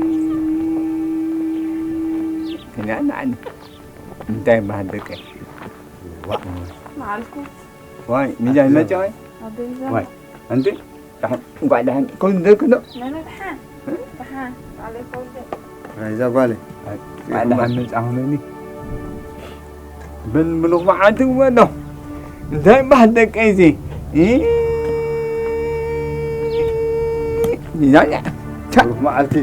ክልኣና ኣነ። እንታይ በሃል ደቀይ? ዋ። መዓልኩ። ዋይ፣ ሚዛን መጽ ዋይ? ኣቤዛ። ዋይ፣ ኣንቲ፣ ደሓን፣ እንቋዕ ደሓን፣ ከውዚ ደርክ ዶ? መነ ደሓን? እ? ደሓን፣ ባዕለይ ከውዚ። ራይዛ ጓለ። ኣይ፣ እንቋዕ ደሓን መጻኹመኒ። በል ምሉኽ መዓልቲ ግበሮ። እንታይ በሃል ደቀይ እዚ? እ? ሚዛን፣ ታ- ምሉኽ መዓልቲ።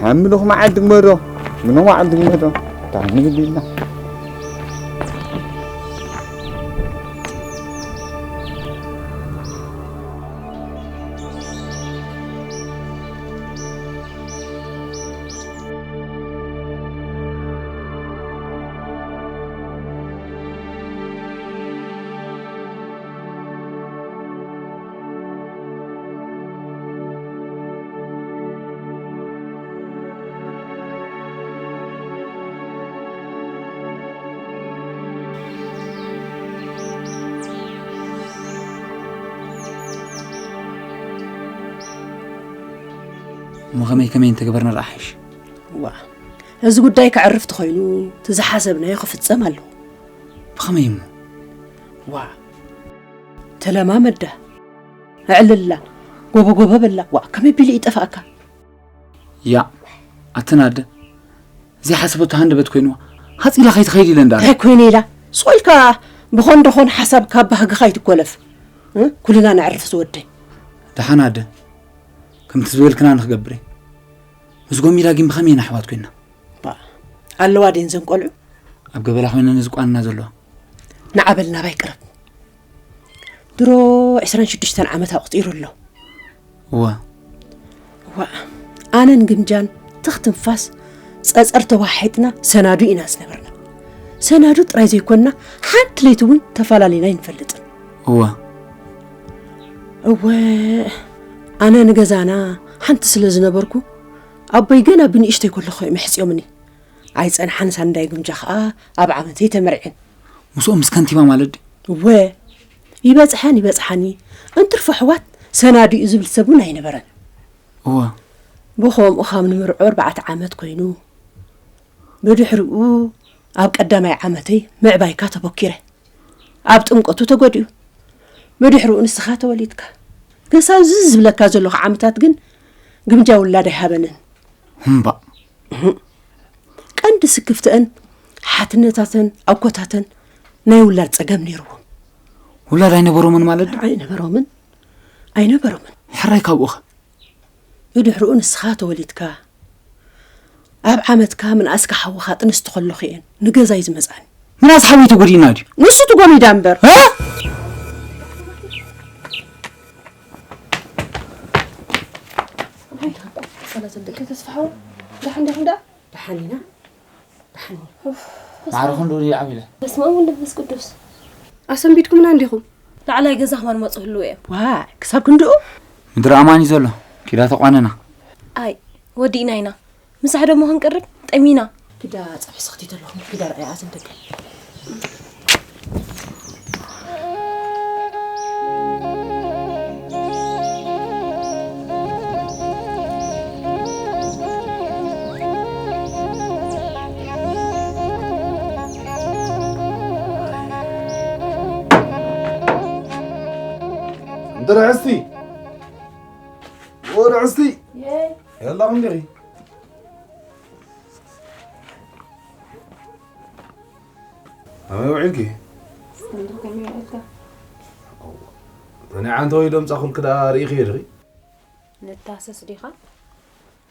ሓምሉኽ መዓልቲ ግበሮ፣ ምሉኽ መዓልቲ ግበሮ። ታኒ ቢላ። እሞ ከመይ ከመይ እንተገበርና ደኣ ሓይሽ? ዋ፣ እዚ ጉዳይ ከዕርፍ ተኾይኑ፣ እቲ ዝሓሰብናዮ ክፍጸም ኣለዎ። ብኸመይ እሞ? ዋ፣ ተለማመዳ፣ ኣዕልላ፣ ጎበ ጎበ በላ። ዋ፣ ከመይ ቢሉ ይጠፍኣካ? ያ፣ ኣተን ኣደ፣ ዘይሓሰበቶ ሃንደበት ኮይንዋ፣ ሃጽ ኢላ ከይትኸይድ ኢለ እንዳ እንታይ ኮይነ ኢላ? ስቕ ኢልካ ብኾን ደኾን ሓሳብ ካብ ባህግኻ ኣይትኮለፍ። እ? ኩልና ነዕርፍ ዝወደይ። ደሓን ኣደ፣ ከምቲ ዝበልክና ንኽገብር እየ። ምስ ጎሚዳ ግን ብኸመይ ኢና ኣሕዋት ኮይንና? ባ፣ ኣለዋ ድየን ዘን ቆልዑ? ኣብ ገበላ ኮይነን ዝቋንና ዘለዋ። ንዓ በል ናባይ ቅረብ። ድሮ ዕስራን ሽዱሽተን ዓመት ኣቑጺሩ ኣሎ። እዋ። እዋ፣ ኣነን ግምጃን ትኽ ትንፋስ ጸጸር ተዋሒጥና ሰናዱ ኢና ዝነበርና። ሰናዱ ጥራይ ዘይኮንና፣ ሓንቲ ለይቲ እውን ተፈላለና ኣይንፈልጥን። እዋ። እወ፣ ኣነ ንገዛና ሓንቲ ስለ ዝነበርኩ፣ ኣቦይ ገና ብንእሽተይ ከለኹ እዮም ኣሕጽዮምኒ። ኣይጸንሓን ሳንዳይ ግምጃ ኸኣ ኣብ ዓመተይ ተመርዕን። ምስኦም ምስ ከንቲባ ማለት ድዩ? እወ፣ ይበጽሐን ይበጽሓኒ፣ እንትርፎ ኣሕዋት ሰናዱ እዩ ዝብል ሰብ እውን ኣይነበረን። እወ። ብኸምኡ ካብ ንምርዖ ኣርባዕተ ዓመት ኮይኑ፣ ብድሕሪኡ ኣብ ቀዳማይ ዓመተይ ምዕባይካ ተበኪረ። ኣብ ጥምቀቱ ተጎዲኡ። ብድሕሪኡ ንስኻ ተወሊድካ። ክሳብ እዚ ዝብለካ ዘለኹ ዓመታት ግን ግምጃ ውላድ ኣይሃበንን። እምባእ። ቀንዲ ስክፍተአን ሓትነታተን ኣኮታተን ናይ ውላድ ጸገም ነይርዎም። ውላድ ኣይነበሮምን ማለት ድዩ? ኣይነበሮምን። ኣይነበሮምን። ሕራይ ካብኡኸ? ብድሕሪኡ ንስኻ ተወሊድካ ኣብ ዓመትካ ምንኣስካ ሓውኻ ጥንስቲ ከለኹ እየን ንገዛይ ዝመጻኒ። ምናስ ሓወይ ተጎዲእና ድዩ? ንሱ ትጎሚዳ እምበር። እ? ሰላም ደቂ ተስፋ ሓወይ፣ ደሓን ዲኹም ደኣ? ደሓን ኢና። ደሓን ኢና። ማዕረኹም ዶ ይዓቢለ? በስመ ኣብ ወወልድ ወመንፈስ ቅዱስ። ኣሰንቢድኩምና እንዲኹም። ላዕላይ ገዛ ክማን መጹ ህልው እዮም። ዋ፣ ክሳብ ክንድኡ? ምድሪ ኣማን እዩ ዘሎ። ኪዳ ተቋነና። ኣይ፣ ወዲእና ኢና። ምሳሕ ደሞ ክንቀርብ ጠሚና። ኪዳ ጸብሒ ሰኽቲት ኣለኹም። ኪዳ ርኣያ ኣዘንደቀ። እንተ ርዕስቲ፣ ወርዕስቲ፣ የይ። የላኹም ዲኺ? ኣበይ ውዒልኪ? እስክንድር ከመይ ውዒልካ? እወ። እተን ዓንተወይ ደምጻኹልኪ ደኣ ርኢኽዮ ዲኺ? ንታሰስ ዲኻ?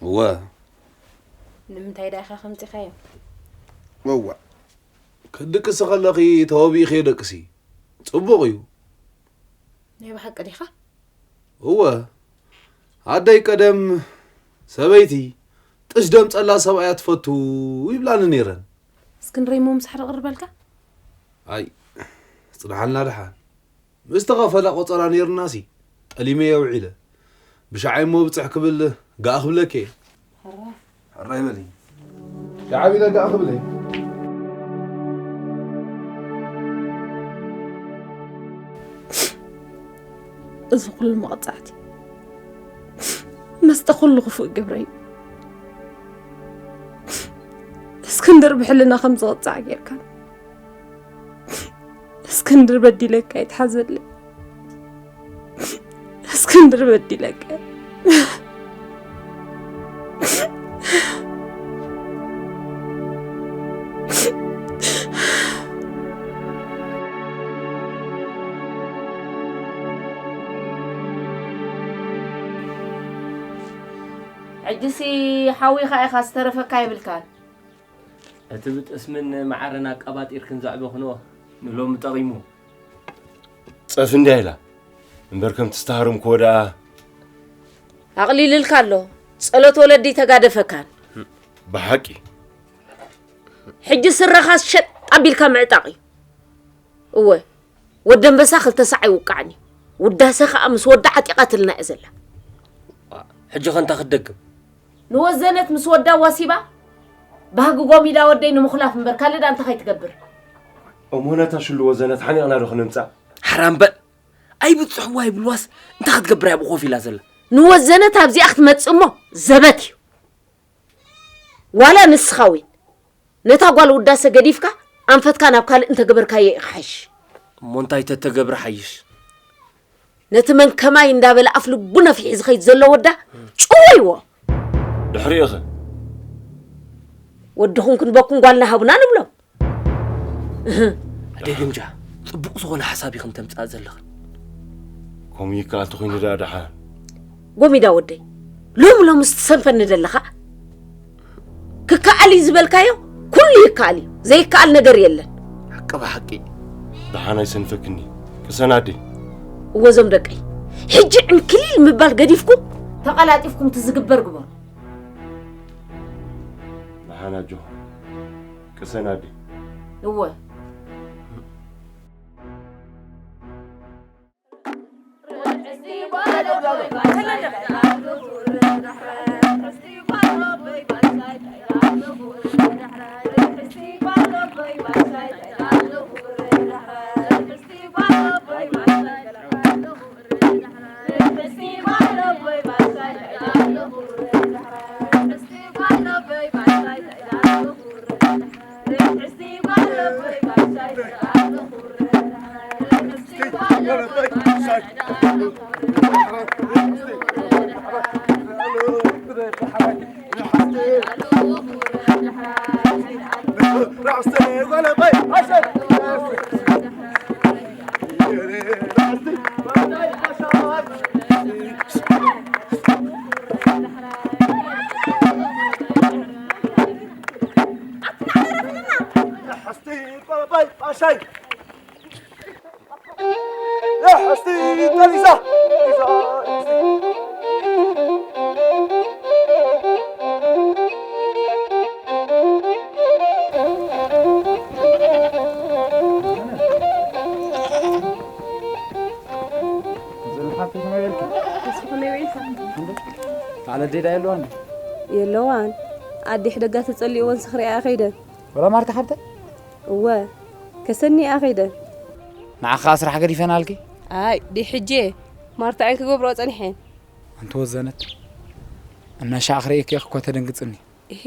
እወ። ንምንታይ ደኣ ኢኻ ከምጺኻዮ? እወ። ክትድቅሲ ከለኺ ተወቢእኺ ደቅሲ። ጽቡቕ እዩ። ናይ ብሓቂ ዲኻ? እወ። ኣደይ ቀደም ሰበይቲ ጥሽ ደምጸላ ሰብኣያ ትፈቱ ይብላኒ ነይረን። እስክንድረይ እሞ ምሳሕ ዶ ቅርበልካ? ኣይ፣ ጽንሓልና ደሓን። ምስ ተኸፈለ ቆጸራ ነይሩናሲ፣ ጠሊመዮ ውዒለ። ብሻዓይ እሞ ብጽሕ ክብል ጋእ ክብለኪ እየ። ሕራይ። ሕራይ በሊ። ሻዕ ቢለ ጋእ ክብለይ። እዚ ኩሉ መቕጻዕቲ መስተ ኩሉ ክፉእ ግብረይ። እስክንድር ብሕልና ከም ዝቕጻዕ ጌርካ። እስክንድር በዲለካ ይትሓዘለይ። እስክንድር በዲለካ። ሕጂሲ ሓዊኻ ኢኻ ዝተረፈካ የብልካን። እቲ ብጥስምን መዓርን ኣቃባጢርክን ዘዕበኽንኦ ንሎሚ ጠቒሙ። ጸፍ እንድያ ኢላ እምበር ከምቲ ዝተሃረምክዎ ደኣ ኣቕሊልልካ ኣሎ። ጸሎት ወለዲ ተጋደፈካን። ብሓቂ። ሕጂ ስረኻ ሸጥ ኣቢልካ ምዕጣቕ እዩ። እወ፣ ወዲ ኣንበሳ ክልተ ሳዕ ኣይውቃዕን እዩ። ውዳሰ ኸኣ ምስ ወዳ ዓጢቓትልና እያ ዘላ። ሕጂ ኸ እንታይ ክትደግም? ንወዘነት ምስ ወዳ ዋሲባ፣ ባህጊ ጎሚዳ ወደይ ንምኹላፍ እምበር ካልእ ደኣ እንታይ ከይትገብር? እሞ ነታ ሽሉ ወዘነት ሓኒቕና ዶ ክነምጻ? ሓራምበ! ኣይብጽሕዋ ይብልዋስ እንታይ ክትገብር እያ ኣብኡ ኮፍ ኢላ ዘላ? ንወዘነት ኣብዚኣ ክትመጽእ እሞ ዘበት እዩ። ዋላ ንስኻ ዊን ነታ ጓል ውዳሰ ገዲፍካ ኣንፈትካ ናብ ካልእ እንተገበርካዮ ኢኻ ሓይሽ። እሞ እንታይ ተተገብረ ሓይሽ? ነቲ መን ከማይ እንዳበለ ኣፍ ልቡ ነፊሑ ዝኸይድ ዘሎ ወዳ ጭወይዎ። ድሕሪኡ ኸ? ወድኹም ክንበኩም ጓልና ሃቡና ንብሎም። እህ። ኣደይ ግምጃ፣ ጽቡቕ ዝኾነ ሓሳብ ኢኽን ተምጽኣ ዘለኽን። ከምኡ ይከኣል ተኾይኑ ደኣ ደሓን። ጎሚዳ ወደይ፣ ሎሚ ሎምስ ትሰንፈኒ ዘለኻ? ክከኣል እዩ ዝበልካዮ ኩሉ ይከኣል እዩ፣ ዘይከኣል ነገር የለን። ሓቂ ብሓቂ። ደሓን ኣይሰንፈክኒ፣ ቅሰን ኣደይ። እወ እዞም ደቀይ፣ ሕጂ ዕንክሊል ምባል ገዲፍኩም ተቐላጢፍኩም እቲ ዝግበር ግበሩ። ደሓን ኣጆኹም፣ ቅሰን ኣደይ። እወ። ሊዛ፣ ሊዛ፣ ዝልሓት ከመይ በልኪ? ተስፉ ከመይ ውዒልካ? እንዴ? ኣለ ዴዳ የለዋን? የለዋን። ኣዴሕ ደጋ ተጸሊእወን ስኽሪኣ ከይደን። ወላ ማርታ ሓብተ? እወ፣ ከሰኒኣ ከይደን። ንዓኻ ስራሕ ገዲፈናልኪ? ኣይ፣ ዲ ሕጄ ማርታ እየን ክገብርኦ ጸኒሐን። ኣንቲ ወዘነት፣ እናሻዕ ክርእየኪ እየ እኮ ተደንግጽኒ። እሂ፣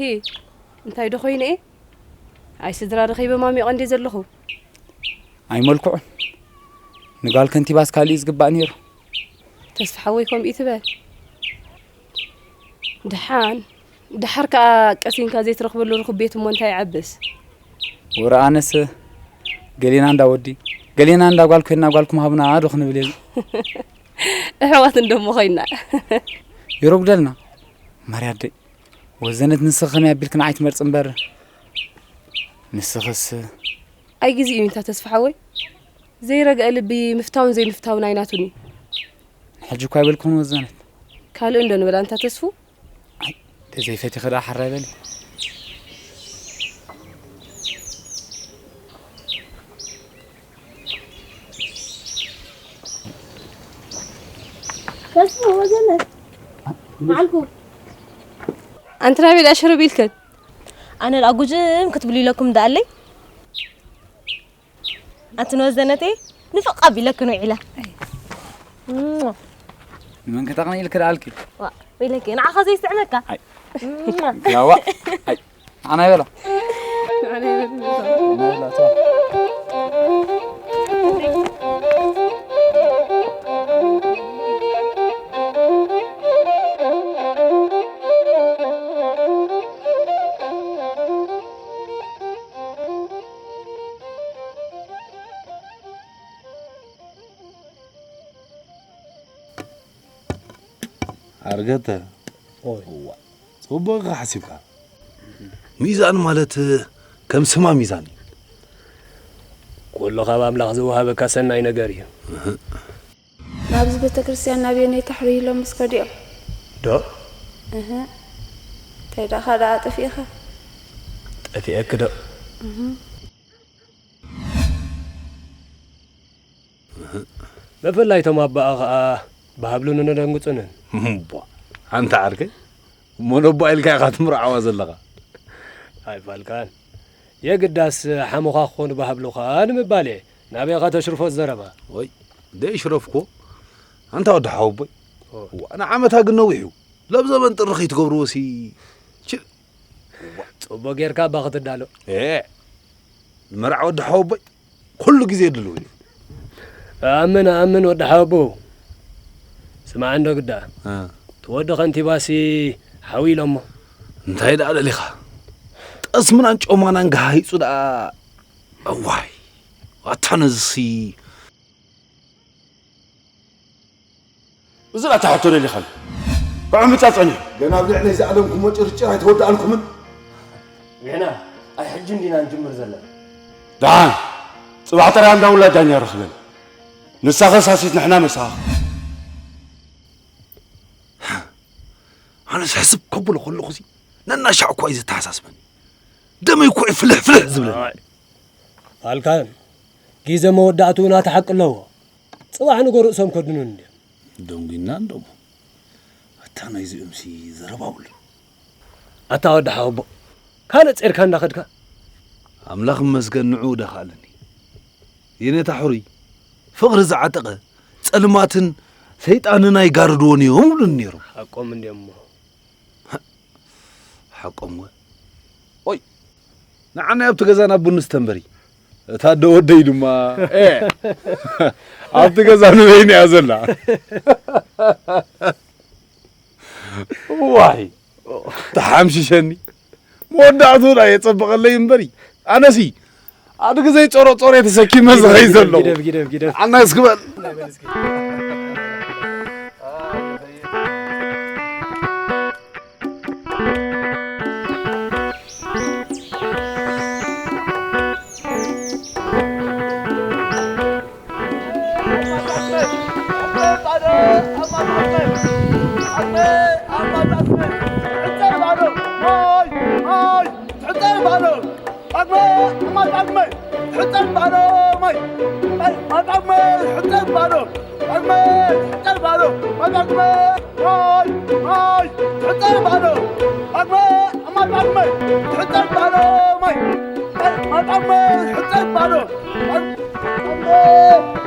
እንታይ ዶ ኮይነ እየ? ኣይ ስድራ ረኺበ ማሚቐ እንዴ ዘለኹ። ኣይመልክዑን። ንጋል ከንቲባስ ካሊእ ዝግባእ ነይሩ። ተስፋ ሓወይ ከምኡ ትበል። ደሓን፣ ደሓር ከኣ ቀሲንካ ዘይትረኽበሉ ርኹብ ቤት እሞ እንታይ ይዓብስ? ወረ ኣነስ ገሌና እንዳ ወዲ፣ ገሌና እንዳ ጓል ኮይንና ጓልኩም ሃቡና ዶ ክንብል እየ? ኣሕዋት እንደሞ ኮይንና። ይረጉደልና። ማርያ ኣደይ፣ ወዘነት ንስኺ ከመይ ኣቢልኪ ንዓይ ትመርጺ እምበር፣ ንስኽስ። ኣይ ግዜ እዩ እንታ ተስፋ ሓወይ። ዘይረግአ ልቢ ምፍታውን ዘይምፍታውን ኣይናቱን እዩ። ንሕጂ እኳ ኣይበልኩን ወዘነት። ካልእ እንዶ ንበላ እንታ ተስፉ? ኣይ፣ ተዘይፈቲኺ ደኣ ሓራይ በሊ። ተስፉ ወዘነት። መዓልኩ። ኣንቲ ናበይ ደኣ ሽርብ ኢልክን? ኣነ ደኣ ጉጅም ክትብሉ ኢለኩም ደኣለይ። ኣንቲ ንወዘነተይ ንፍቕ ኣቢለክን ውዒላ። እሞ። ንመን ከተቕኒ ኢልክ ደኣልኪ? ዋ፣ ወይለኪ፣ ንዓኻ ዘይስዕመካ? ኣይ። እሞ። ያዋ። ኣይ። ኣና ይበላ። ኣና ይበላ። ኣና ይበላ፣ ተዋ። ኣርገተ። ኦይ። እዋ፣ ጽቡቕ ኢኻ ሓሲብካ። ሚዛን ማለት ከም ስማ ሚዛን እዩ። ኩሉ ካብ ኣምላኽ ዝወሃበካ ሰናይ ነገር እዩ። እህ። ናብዚ ቤተክርስትያን ናብየነይ ታሕሪ ኢሎም ምስ ከዲኦም? ዶ? እህ። እንታይ ደኣ ደኣ ጠፊእኻ? ጠፊኤክ ዶ? እህ። ብፍላይ እቶም ኣባኣ ኸኣ ብሃብሉንን ኣደንግጹንን። እምቧ፣ ኣንታ ዓርከይ፣ እሞ ነቦኣ ኢልካ ኢኻ ትምርዓዋ ዘለኻ። ኣይፋልካን። የግዳስ ሓሙኻ ክኾኑ ብሃብሉኻ ንምባል እየ። ናበይ ኢኻ ተሽርፎ ዘረባ? ወይ፣ ደይሽረፍኮ። ኣንታ ወዲ ሓወቦይ። ኦ። ዋ፣ ንዓመታ ግን ነዊሕ እዩ። ለብ ዘበን ጥሪ ከይትገብርዎ ሲ፣ ች-፣ ጽቡቕ ጌርካ እባ ክትዳሎ። ኤ፣ ንመርዓ ወዲ ሓወቦይ ኩሉ ግዜ ድሉው እዩ። ኣምን፣ ኣምን ወዲ ሓወቦ። ስማዕ እንዶ ግዳ። እ። እቲ ወዲ ከንቲባሲ ሓው ኢሎሞ። እንታይ ደኣ ደሊኻ? ጠስምናን ጮማናን ገሃሂጹ ደኣ። እዋይ፣ ኣታ ነዝሲ። እዚ ደኣ እታ ሕቶ ደሊኻሉ። ክዕምጻ ጸኒሑ። ገና ኣብ ልዕለይ ዝኣለምኩሞ ጭርጭር ኣይተወዳኣልኩምን። ንሕና ኣይ ሕጂ እንዲና ንጅምር ዘለና። ደሓን፣ ጽባሕ ጥራይ ኣንዳ ውላድ ዳኛ ርኽበን። ንሳ ከሳሲት ንሕና መሳኺ። ኣነስ ሕስብ ከብሎ ከለኹሲ ነናሻዕ እኳ እዩ ዘተሓሳስበኒ። ደመይ እኮ እዩ ፍልሕ ፍልሕ ዝብለኒ። ኣይ፣ ፋልካን፣ ግዜ መወዳእትኡ ናቲ ሓቂ ኣለዎ። ጽባሕ ንጎ ርእሶም ከድኑን እንድዮም። ደንጒና እንዶሞ። ኣታ ናይዚኦምሲ ዘረባ የብሉን። ኣታ ወዲ ሓወቦ፣ ካልእ ጼርካ እንዳኸድካ? ኣምላኽ ይመስገን ንዕኡ ደኻኣለኒ። የኔታ ሕሩይ፣ ፍቕሪ ዝዓጠቐ ጸልማትን ሰይጣንን ኣይጋርድዎን እዮም ይብሉኒ ነይሮም። ሓቆም እንድዮሞ። ሓቆም ወ-፣ ኦይ፣ ንዓናይ ኣብቲ ገዛና ቡን ስተንበሪ። እታ ኣደ ወደይ ድማ፣ ኤ፣ ኣብቲ ገዛ ንበይኒ እያ ዘላ። ዋይ፣ ተሓምሽሸኒ። መወዳእትኡ ዳ የጸበቐለይ እምበሪ። ኣነሲ፣ ኣድጊ ዘይጸሮጸሮ እየ ተሰኪመ ዝኸይድ ዘለኹ። ግደፍ፣ ግደፍ፣ ግደፍ። ኣናስ ክበል። ዳግመ፣ ኣማይ ዳግመ፣ ትሕጸብ ባዶ፣ ማይ፣ ማይ፣ ትሕጸብ ባዶ። ዳግመ፣ ኣማይ ዳግመ፣ ትሕጸብ ባዶ፣ ማይ፣ ማይ፣ ማይ ዳግመ፣ ትሕጸብ ባዶ። ዳግመ፣ ትሕጸብ ባዶ፣ ማይ ዳግመ፣ ማይ፣ ማይ፣ ትሕጸብ ባዶ። ዳግመ፣ ኣማይ ዳግመ፣ ትሕጸብ ባዶ፣ ማይ፣ ማይ፣ ማይ ዳግመ፣ ትሕጸብ ባዶ። ዳግመ፣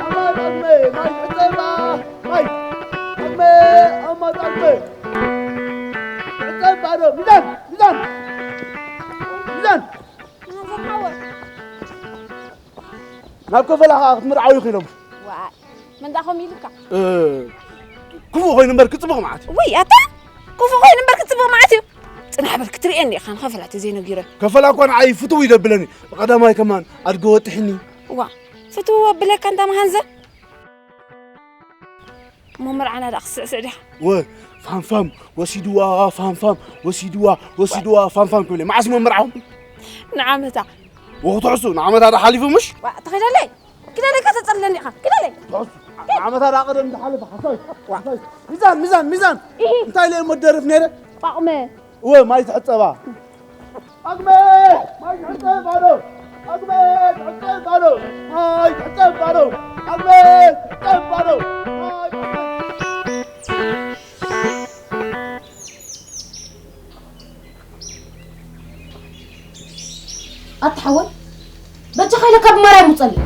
ኣማይ ዳግመ፣ ማይ፣ ትሕጸብ ባዶ። ማይ! ኣመ! ኣመ! ኣመ! ዕጸ ባዶ! ሚዛን! ሚዛን! ሚዛን! ናዘር ሓወይ። ናብ ከፈላ ኸኣ ክትምርዓው ኢኺ ኢሎም። ዋይ! መን ደኣ ከምኡ ኢሉካ? እ፣ ክፉእ ኮይኑ እምበር ክጽቡቕ መዓት እዩ። ውይ፣ ኣታ! ክፉእ ኮይኑ እምበር ክጽቡቕ መዓት እዩ። ጽናሕ በል ክትርእየኒ ኢኻ፣ ንኸፈላ ተዘይነጊረ። ከፈላ እኳ ንዓይ ፍትው እዩ ዘብለኒ። ብቐዳማይ ከማን ኣድገ ወጥሕኒ። ዋ! ፍትው ኣብለካ እንዳ መሃንዘ። እሞ መርዓና ደኣ ክትስዕስዕ ዲኻ? ወ፣ ፋምፋም ወሲድዋ፣ ፋምፋም ወሲድዋ፣ ወሲድዋ፣ ፋምፋም ክብል እየ። መዓስ እሞ መርዓኹም? ንዓመታ። ወ፣ ክትሕሱ፣ ንዓመታ ደኣ ሓሊፉ ምሽ? ዋ፣ ተኸይደለይ? ኪደለይ ከተጸልለኒ ኢኻ። ኪደለይ? ክትሕሱ። ንዓመታ ደኣ ቀደም ዝሓለፈ ሓሳይ። ዋ። ሓሳይ። ሚዛን፣ ሚዛን፣ ሚዛን። ኢሂ። እንታይ ኢለ እሞ ደርፍ ነይረ? ጳቑመ። እወ፣ ማይ ትሕጸባ። ኣግመ! ማይ ትሕጸብ ባዶ! ኣግመ! ትሕጸብ ባዶ! ማይ ትሕጸብ ባዶ! ኣግመ! ትሕጸብ ባዶ! ማይ ትሕጸብ ኣታ ሓወይ፣ በጃኻ ኢለካ ብማርያም ውጸለይ።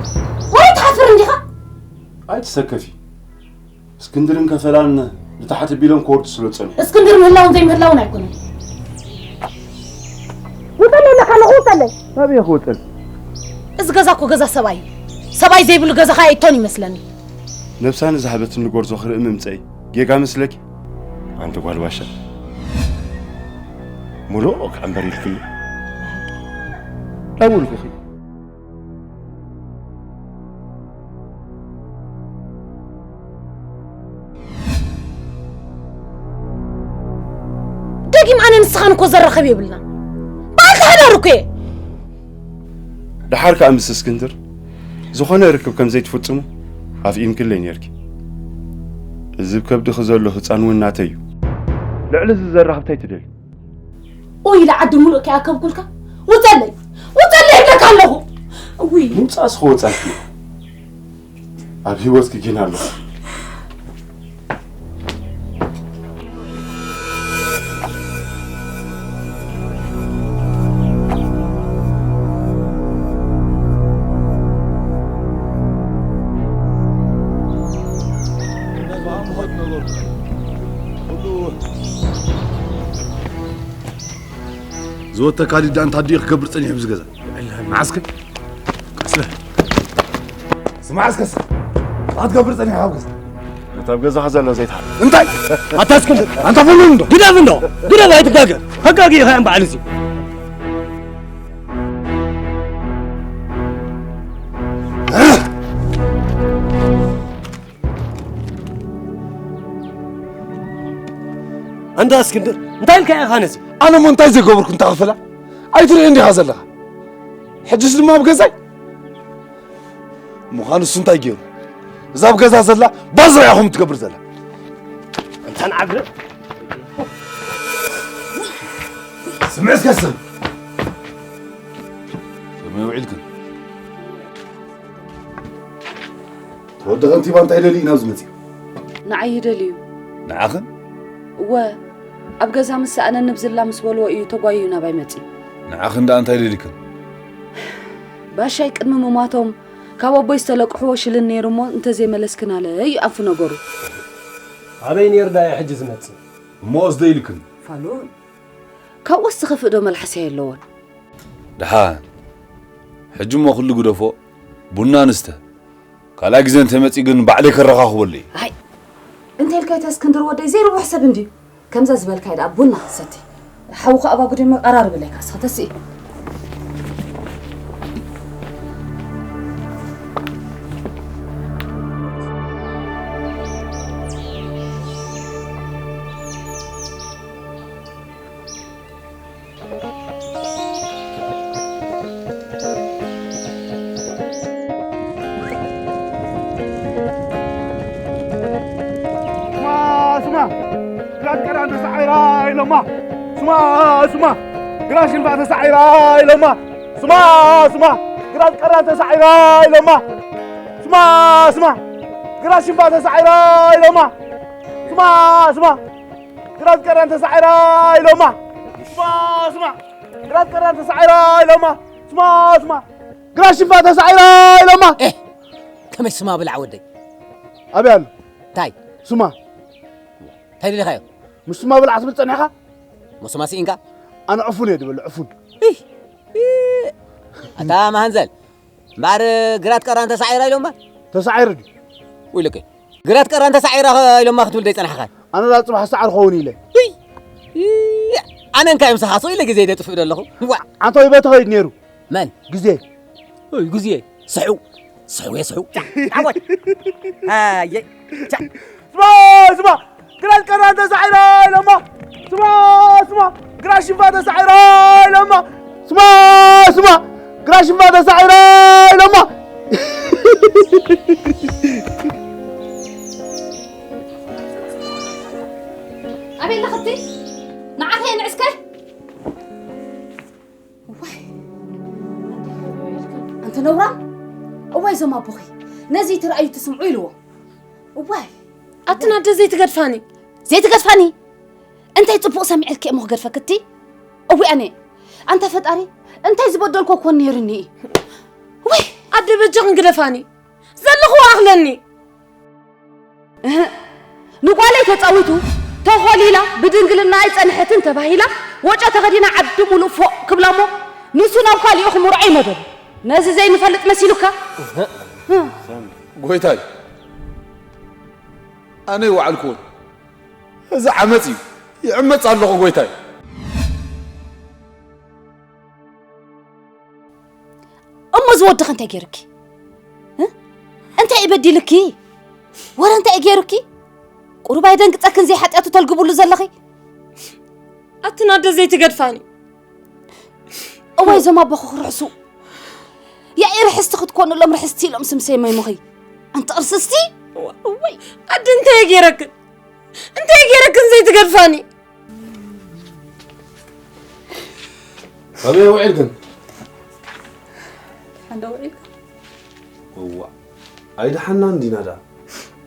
ወረ ትሓፍር እንዲኻ? ኣይትሰከፊ። እስክንድርን ከፈላን ንታሕቲ ቢሎም ክወርዱ ስለ ዝጸንሑ። እስክንድር ምህላውን ዘይምህላውን ኣይኮነን። ውጸለይ ኢለካ ኣለኹ፣ ውጸለይ። ናበይ እየ ክወጸል? እዚ ገዛ እኮ ገዛ ሰብኣይ እዩ። ሰብኣይ ዘይብሉ ገዛ ኸኣ ኣይቶን ይመስለኒ። ነብሳ ንዝሃበትኒ ጎርዞ ክርኢ ምምጸይ ጌጋ መስለኪ? ኣንቲ ጓል ባሻ። ሙሉእ ከኣ እምበር ኢልክኒ። ናብኡ ኢልኩኺ። ደጊም ኣነ ንስኻን እኮ ዘራኽብ የብልና። በዓል ሓዳር እኮ እየ። ደሓር ከኣ ምስ እስክንድር ዝኾነ ርክብ ከም ዘይትፍጽሙ ኣፍኢምክለይ ነይርኪ። እዚ ኣብ ከብድኺ ዘሎ ህጻን እውን ናተይ እዩ። ልዕሊ እዚ ዘራኽብ እንታይ ትደልዩ? ኡይ፣ ኢለ ዓዲ ሙሉእ ከይኣከብኩልካ። ውጸለይ! ውጸለይ እብለካ ኣለኹ! እውይ! ምውጻእስ ክወጻልኪ። ኣብ ህይወትኪ ግን ኣለኹ። ዝወተካ ዲዳ እንታ ዲዩ ክገብር ጸኒሑ ብዚ ገዛ? መዓስከ? ቀስለ። ስማዕ እስከ፣ ስማዕ። ኣትገብር ጸኒሑ ኣብ ገዛ። ነታ ኣብ ገዛኻ ዘላ ዘይትሓል። እንታይ? ኣታ እስክንድር፣ ኣንታ ፍሉን እንዶ። ግደፍ እንዶ። ግደፍ ኣይትጋገ። ሕጋጊ ኢኻ እምበዓል እዚ። ኣንታ እስክንድር፣ እንታይ ኢልካ ኢኻ ነዚ? ኣነ እሞ እንታይ ዘይገበርኩ እንታ ክፍላ? ኣይትርእን ዲኻ ዘለኻ? ሕጅስ ድማ ኣብ ገዛይ? ምዃኑ እሱ እንታይ ገይሩ? እዛ ኣብ ገዛ ዘላ ባዝራ ኢኹም ትገብር ዘላ። ኣንታ ንዓግረ። ስምዕ እስከ ስም። ከመይ ውዒልክን? ወዲ ከንቲባ እንታይ ደልዩ እዩ ናብዚ መጺኡ? ንዓይ ይደልዩ። ንዓኽን? እወ፣ ኣብ ገዛ ምስ ሰኣነኒ ብዝላ ምስ በልዎ እዩ ተጓይዩ ናባይ መጺኡ። ንዓኽን ደኣ እንታይ ደልዩክን? ባሻይ ቅድሚ ምሟቶም ካብ ኣቦይ ዝተለቅሕዎ ሽልን ነይሩ እሞ እንተዘይመለስክን ኣለ እዩ ኣንፉ ነገሩ። ኣበይ ነይሩ ደኣ እዩ ሕጂ ዝመጽእ? እሞ ወስደ ኢልክን? ፋሉን፣ ካብኡስ ዝኸፍእ ዶ መልሓስ የለዎን? ደሓን፣ ሕጂ እሞ ኩሉ ግደፎ፣ ቡና ንስተ። ካልኣይ ግዜ እንተመጺኡ ግን ባዕለይ ከረኻኽበሉ እየ። ኣይ፣ እንታይ ኢልካ ኢታ እስክንድር ወደይ፣ ዘይርብሕ ሰብ እንድዩ። ከምዛ ዝበልካዮ ደኣ ቡና ሰቲ። ሓውኻ ኣባጉደ እሞ ቀራርብለይ፣ ካስኻ ተስኢ። ስማ፣ ስማ፣ እዛ ኢሎማ። ስማ፣ ስማ፣ ግራት ሽንፋ ተሳዒራ ኢሎማ። ስማ፣ ስማ፣ ግራት ቀራን ተሳዒራ ኢሎማ። ስማ፣ ስማ፣ ግራት ሽንፋ ተሳዒራ ኢሎማ። ስማ፣ ስማ፣ ግራት ቀራን ተሳዒራ ኢሎማ። ስማ፣ ስማ፣ ግራት ቀራን ተሳዒራ ኢሎማ። ስማ፣ ስማ፣ ግራት ሽንፋ ተሳዒራ ኢሎማ። ኤህ፣ ከመይ ስማ ብላዕ ወደይ? ኣበይ ኣሎ? እንታይ? ስማ። እንታይ ደሊኻዮ? ምስ ስማ ብላዕ ትብል ጸኒሕኻ? መሱማ ስኢንካ? ኣነ ዕፉን እየ ድብል፣ ዕፉን። ኢህ፣ ኢህ። ኣታ መሃንዘል፣ እምበኣር ግራት ቀራን ተሳዒራ ኢሎማ? ተሳዒሩ ድዩ? ውይለከ፣ ግራት ቀራን ተሳዒራ ኢሎማ ክትብል ደይጸናሕኻን? ኣነ ዳ ጽባሕ ሰዓር ኸውን ኢለ። ኢህ፣ ኢህ። ኣነ እንካይ ምሳኻ ስቕ ኢለ ግዜ ደጥፍእ ደለኹ። ዋዕ። ኣንታ ወይ በቲ ኸይድ ነይሩ። መን? ግዜ። እይ፣ ግዜ። ስሑ። ስሑ፣ የስሑ። ጫ፣ ዓወት። ኣየ። ጫ። ስማ፣ ስማ። ግራት ቀራን ተሳዒራ ኢሎማ። ስማ፣ ስማ። ግራት ሽንፋ ተሳዒራ ኢሎማ። ስማ፣ ስማ። ግራት ሽንፋ ተሳዒራ ኢሎማ። ኣበይ ኣለኽቲ? ንዓኸ የንዕስከ? እዋይ። ኣንቲ ነውራም፣ እዋይ እዞም ኣቦኺ፣ ነዚ ትረኣዩ ትስምዑ ኢልዎ። እዋይ። ኣትን ኣደ ዘይትገድፋኒ። ዘይትገድፋኒ? እንታይ ጽቡቕ ሰሚዐልኪ እሞ ክገድፈክቲ? እዊ ኣነ፣ ኣንታ ፈጣሪ፣ እንታይ ዝበደልኮ ኮን ነይርኒ? ወይ። ኣደ በጃኽን ግደፋኒ። ዘለኹ ኣኽለኒ። እህ፣ ንጓለይ ተጻዊቱ፣ ተኾሊላ፣ ብድንግልና ኣይጸንሐትን ተባሂላ፣ ወጮ ተኸዲና ዓዲ ሙሉእ ፎእ ክብላ እሞ፣ ንሱ ናብ ካሊኡ ክምርዖ ይመደቡ። ነዚ ዘይንፈልጥ መሲሉካ? እህ። እህ። ጎይታይ፣ ኣነ ይወዓልኩዎን። እዚ ዓመጽ እዩ። ይዕመጽ ኣለኹ ጎይታይ። እሞ ዝወድኺ እንታይ ገይርኪ? እ? እንታይ እዩ በዲልኪ? ወረ እንታይ እዩ ገይሩኪ? ቁሩብ ኣይደንግጸክን ዘይሓጢኣቱ ተልግብሉ ዘለኺ? ኣትን ኣደ ዘይትገድፋኒ። እዋይ እዞም ኣቦኺ ክርሕሱ። ያኢ ርሕስቲ ክትኮንሎም ርሕስቲ ኢሎም ስም ሰይሞምኺ። ኣንቲ ቅርስስቲ? እዋይ ኣደ እንታይ እዩ ገይረክን? እንታይ እዩ ገይረክን ዘይትገድፋኒ? ኣበይ ውዒልክን? ሓንዳ ውዒልካ? እዋ፣ ኣይደሓናን ዲና ደኣ።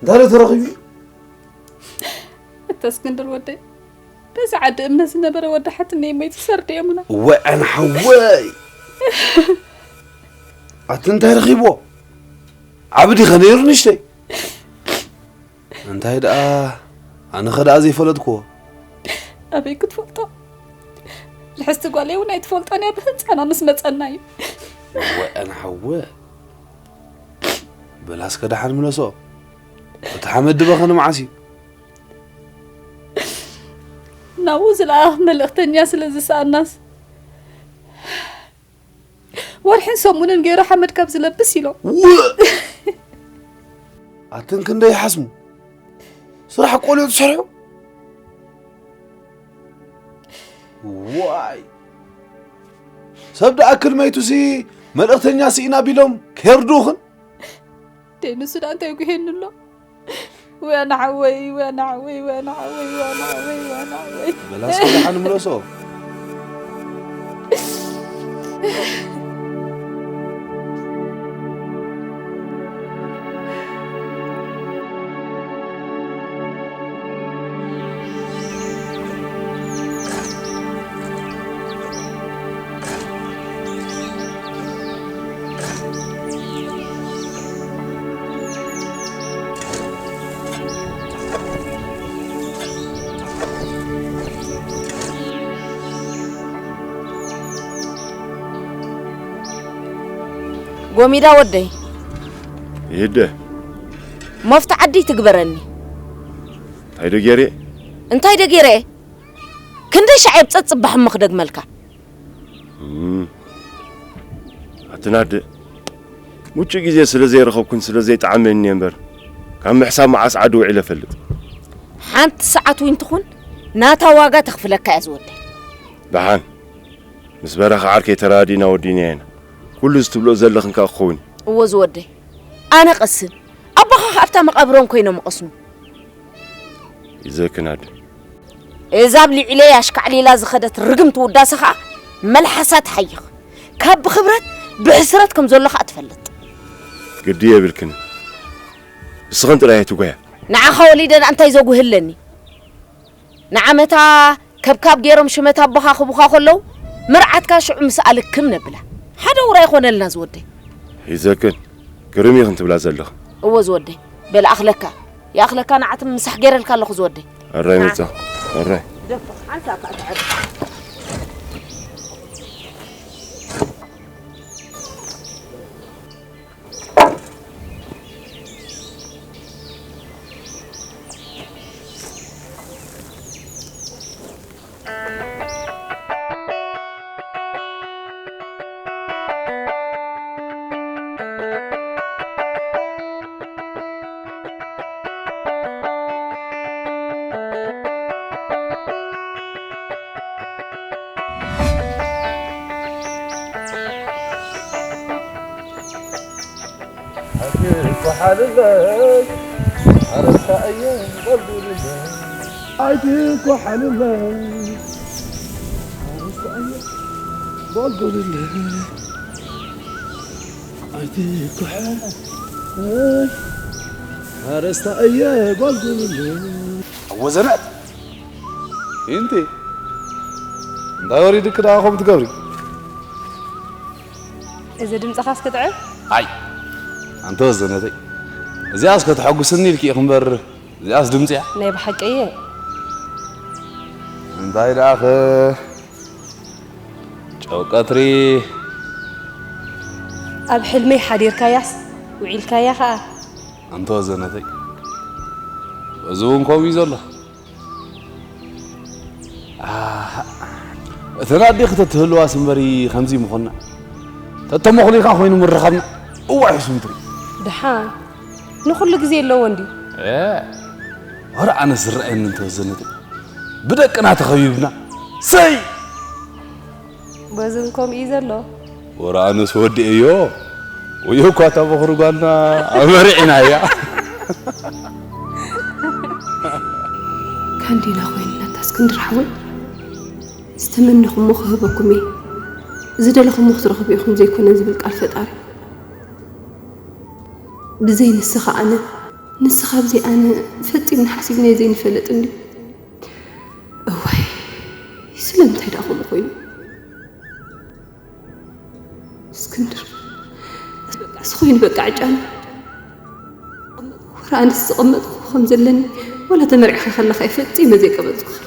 እንታይ ዶ ተረኺቡ? እተ እስክንድር ወደይ፣ በዚ ዓዲ እምነት ዝነበረ ወዲ ሓትነይ ሞይቱ ሰርደዮምና። እወ፣ ኣነ ሓወይ። ኣቲ እንታይ ረኺብዎ? ዓቢ ዲኸ ነይሩ ንእሽተይ? እንታይ ደኣ፣ ኣነኸ ደኣ ዘይፈለጥክዎ። ኣበይ ክትፈልጦ? ርሕስቲ ጓለይ እውን ኣይትፈልጦን እያ፣ ብህንፃና ምስ መፀና እዩ። እወ፣ ኣነ ሓወ። በላስከ ደሓን ምለሶ። እቲ ሓመድ ድበኸ ንመዓስ እዩ? ናብኡ ዝለኣኽ መልእኽተኛ ስለ ዝሰኣናስ፣ ወርሕን ሰሙንን ገይሩ ሓመድ ካብ ዝለብስ ኢሎም። ውእ! ኣትን ክንደይ ይሓስሙ። ስራሕ ቆልዑ ትሰርሑ? ዋይ! ሰብ ደኣክል መይቱሲ መልእኽተኛ ስኢና ቢሎም ከየርድኡኽን? ደይ ንሱ ደኣ እንታይ ጉሄኒ ኣሎ? ወያ ንዓወይ፣ ወያ ንዓወይ፣ ወያ ንዓወይ፣ ወያ ንዓወይ፣ ወያ ንዓወይ። በላስ ደሓን ምለሶ። ጎሚዳ ወደይ። ይህደ። መፍቲ ዓዲ ትግበረኒ። እንታይ ዶ ገይረ? እንታይ ዶ ገይረ? ክንደይ ሻዕ የብጸጽ ጽባሕ እሞ ክደግመልካ። እም። ኣትናደ። ምቹእ ግዜ ስለ ዘይረኸብኩን ስለ ዘይጠዓመኒ እየ እምበር፣ ካብ ምሕሳብ መዓስ ዓዲ ውዒለ እፈልጥ። ሓንቲ ሰዓት እውን ትኹን ናታ ዋጋ ተኽፍለካ እያ ዝወደይ። ደሓን። ምስ በረኻ ዓርከይ ተረዳዲእና ወዲእናዮ ኢና። ኩሉ እዚ ትብልኦ ዘለኽን ከኣ ክኸውን እዩ። እወ ዝወደይ። ኣነ ቀስን። ኣቦኻ ከኣ ኣብታ መቓብሮም ኮይኖም ይቐስኑ። ይዘክን ኣደ። እዛ ኣብ ልዕለይ ኣሽካዕሊላ ዝኸደት ርግምቲ ውዳሰ ኸኣ መልሓሳ ትሓይኽ። ካብ ብኽብረት ብሕስረት ከም ዘሎ ኸኣ ትፈልጥ። ግዲ የብልክን። ንስኽን ጥራይ ኣይትጎያ። ንዓኻ ወሊደ ደኣ እንታይ ዘጉህለኒ? ንዓመታ ከብካብ ገይሮም ሽመት ኣቦኻ ክቡኻ ከለዉ፣ መርዓትካ ሽዑ ምስ ኣልክም ነብላ። ሓደ ውራ ይኾነልና ዝወደይ። ሒዘክን ግርም ኢኽን ትብላ ዘለኽ። እወ ዝወደይ። በል ኣኽለካ። ይኣኽለካ ንዓትም ምሳሕ ገይረልካ ኣለኹ ዝወደይ። ኣራይ መጻ። ኣራይ። ደፍቕ ሓንሳብ ከኣ ትዕርፍ። ኣይትኳሓልለይ፣ ኣረስታ እየ በልጉልለይ። ኣይትኳሓልለይ፣ ኣረስታ እየ በልጉልለይ። ኣይትኳሓል፣ ኣረስታ እየ በልጉልለይ። ኣወዘናት ኢንቲ እንታይ ወሪድክ ደኣ ከምኡ ትገብሪ? እዚ ድምጽኻስ ክጥዕም? ኣይ ኣንተ ወዘነተይ፣ እዚኣስ ከተሐጉስኒ ኢልኪ ኢኺ እምበር፣ እዚኣስ ድምጺ እያ። ናይ ብሓቂ እየ። እንታይ ደኣኸ ጨው ቀትሪ ኣብ ሕልመይ ሓዲርካያስ ውዒልካያ ኸኣ። ኣንተ ወዘነተይ፣ እዚ እውን ከምኡ እዩ ዘሎ። ኣሃ፣ እተን ኣዴኺ ተትህልዋስ እምበሪ ከምዚ ምኾንና። ተተሞኽሊኻ ኮይኑ ምርኻብና። እዋይ ሕሱም ትርኢ። ደሓን፣ ንኹሉ ግዜ ኣለዎ እንድዩ። እ፣ ወረ ኣነስ ዝረኣየኒ እንተወዘነተይ። ብደቅና ተኸቢብና። ሰይ! በዚ እውን ከምኡ እዩ ዘሎ። ወረ ኣነስ ወዲኤዮ። ወዮ እኳ እታ በኹሪ ጓልና ኣመሪዕና እያ። ካንዴላ ኮይንና እታ እስክንድር ሓወይ፣ ዝተመነኹሞ ክህበኩም እየ፣ ዝደለኹሞ ክትረኽቡ ኢኹም ዘይኮነ ዝብል ቃል ፈጣሪ። ብዘይ ንስኻ ኣነ፣ ንስኻ ብዘይ ኣነ ፈጺምና ሓሲብናዮ ዘይንፈልጥ እንድዩ። እዋይ፣ ስለምንታይ ደኣ ከምኡ ኮይኑ? እስክንድር፣ በቃ፣ እዚ ኮይኑ በቃ ዕጫና። ወረ ኣነስ ዝቐመጥኩ ከም ዘለኒ፣ ወላ ተመርዒኻ ከለኻ እየ ፈጺመ ዘይቀበጽኩኻ።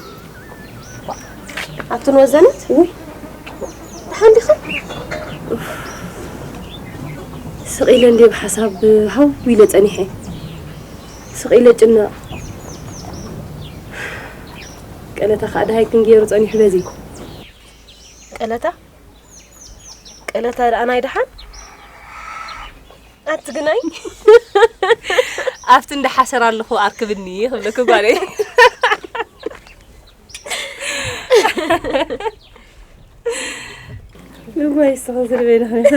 ኣብቲ ንወዘነት፣ ውይ፣ ደሓን ዲኻ? ኡፍ። ስቕ ኢለ እንድየ ብሓሳብ ሃው ኢለ ጸኒሐ። ስቕ ኢለ ጭነቕ። ቀለታ ከኣ ደሃይ ክንገይሩ ጸኒሑ በዚ። ቀለታ? ቀለታ ደኣ ናይ ደሓን? ኣቲ ግናይ? ኣብቲ እንዳ ሓሰር ኣለኹ ኣርክብኒ ክብለኪ ጓለይ። እዋይ፣ እስኻ ዝርበይ ንኽንኸ።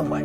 እዋይ።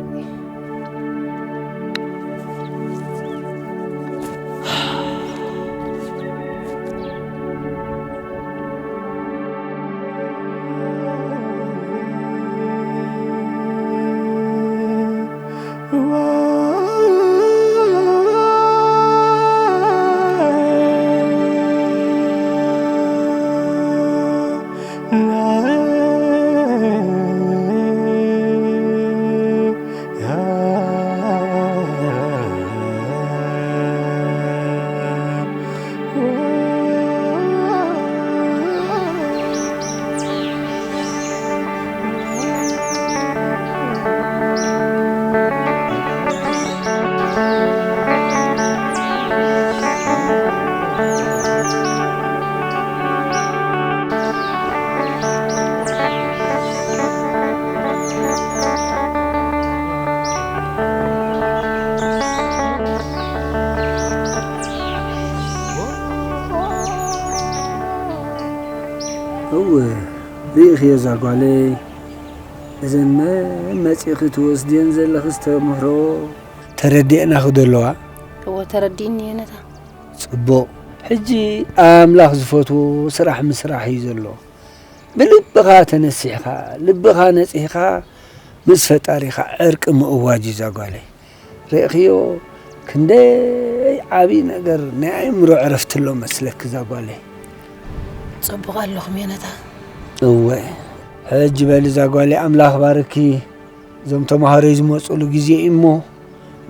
እወ፣ ርኢኽዮ እዛ ጓለይ፣ እዘን መ-፣ መጺእኺ ትወስድየን ዘለኺ ዝተምህሮ። ተረዲአናኺ ዶ ኣለዋ? እወ፣ ተረዲእኒ የነታ። ጽቡቕ። ሕጂ ኣምላኽ ዝፈትዎ ስራሕ ምስራሕ እዩ ዘሎ። ብልብኻ ተነሲሕኻ፣ ልብኻ ነጺሕኻ ምስ ፈጣሪኻ ዕርቂ ምእዋጅ እዩ ዛጓለይ። ርእኽዮ ክንደይ ዓብዪ ነገር ናይ ኣእምሮ ዕረፍቲ ኣሎ መስለኪ ዛጓለይ። ጽቡቕ ኣለኹም የነታ። እወ ሕጂ በሊ ዛጓለይ ኣምላኽ ባርኪ። እዞም ተምሃሮይ ዝመፁሉ ግዜ እዩ እሞ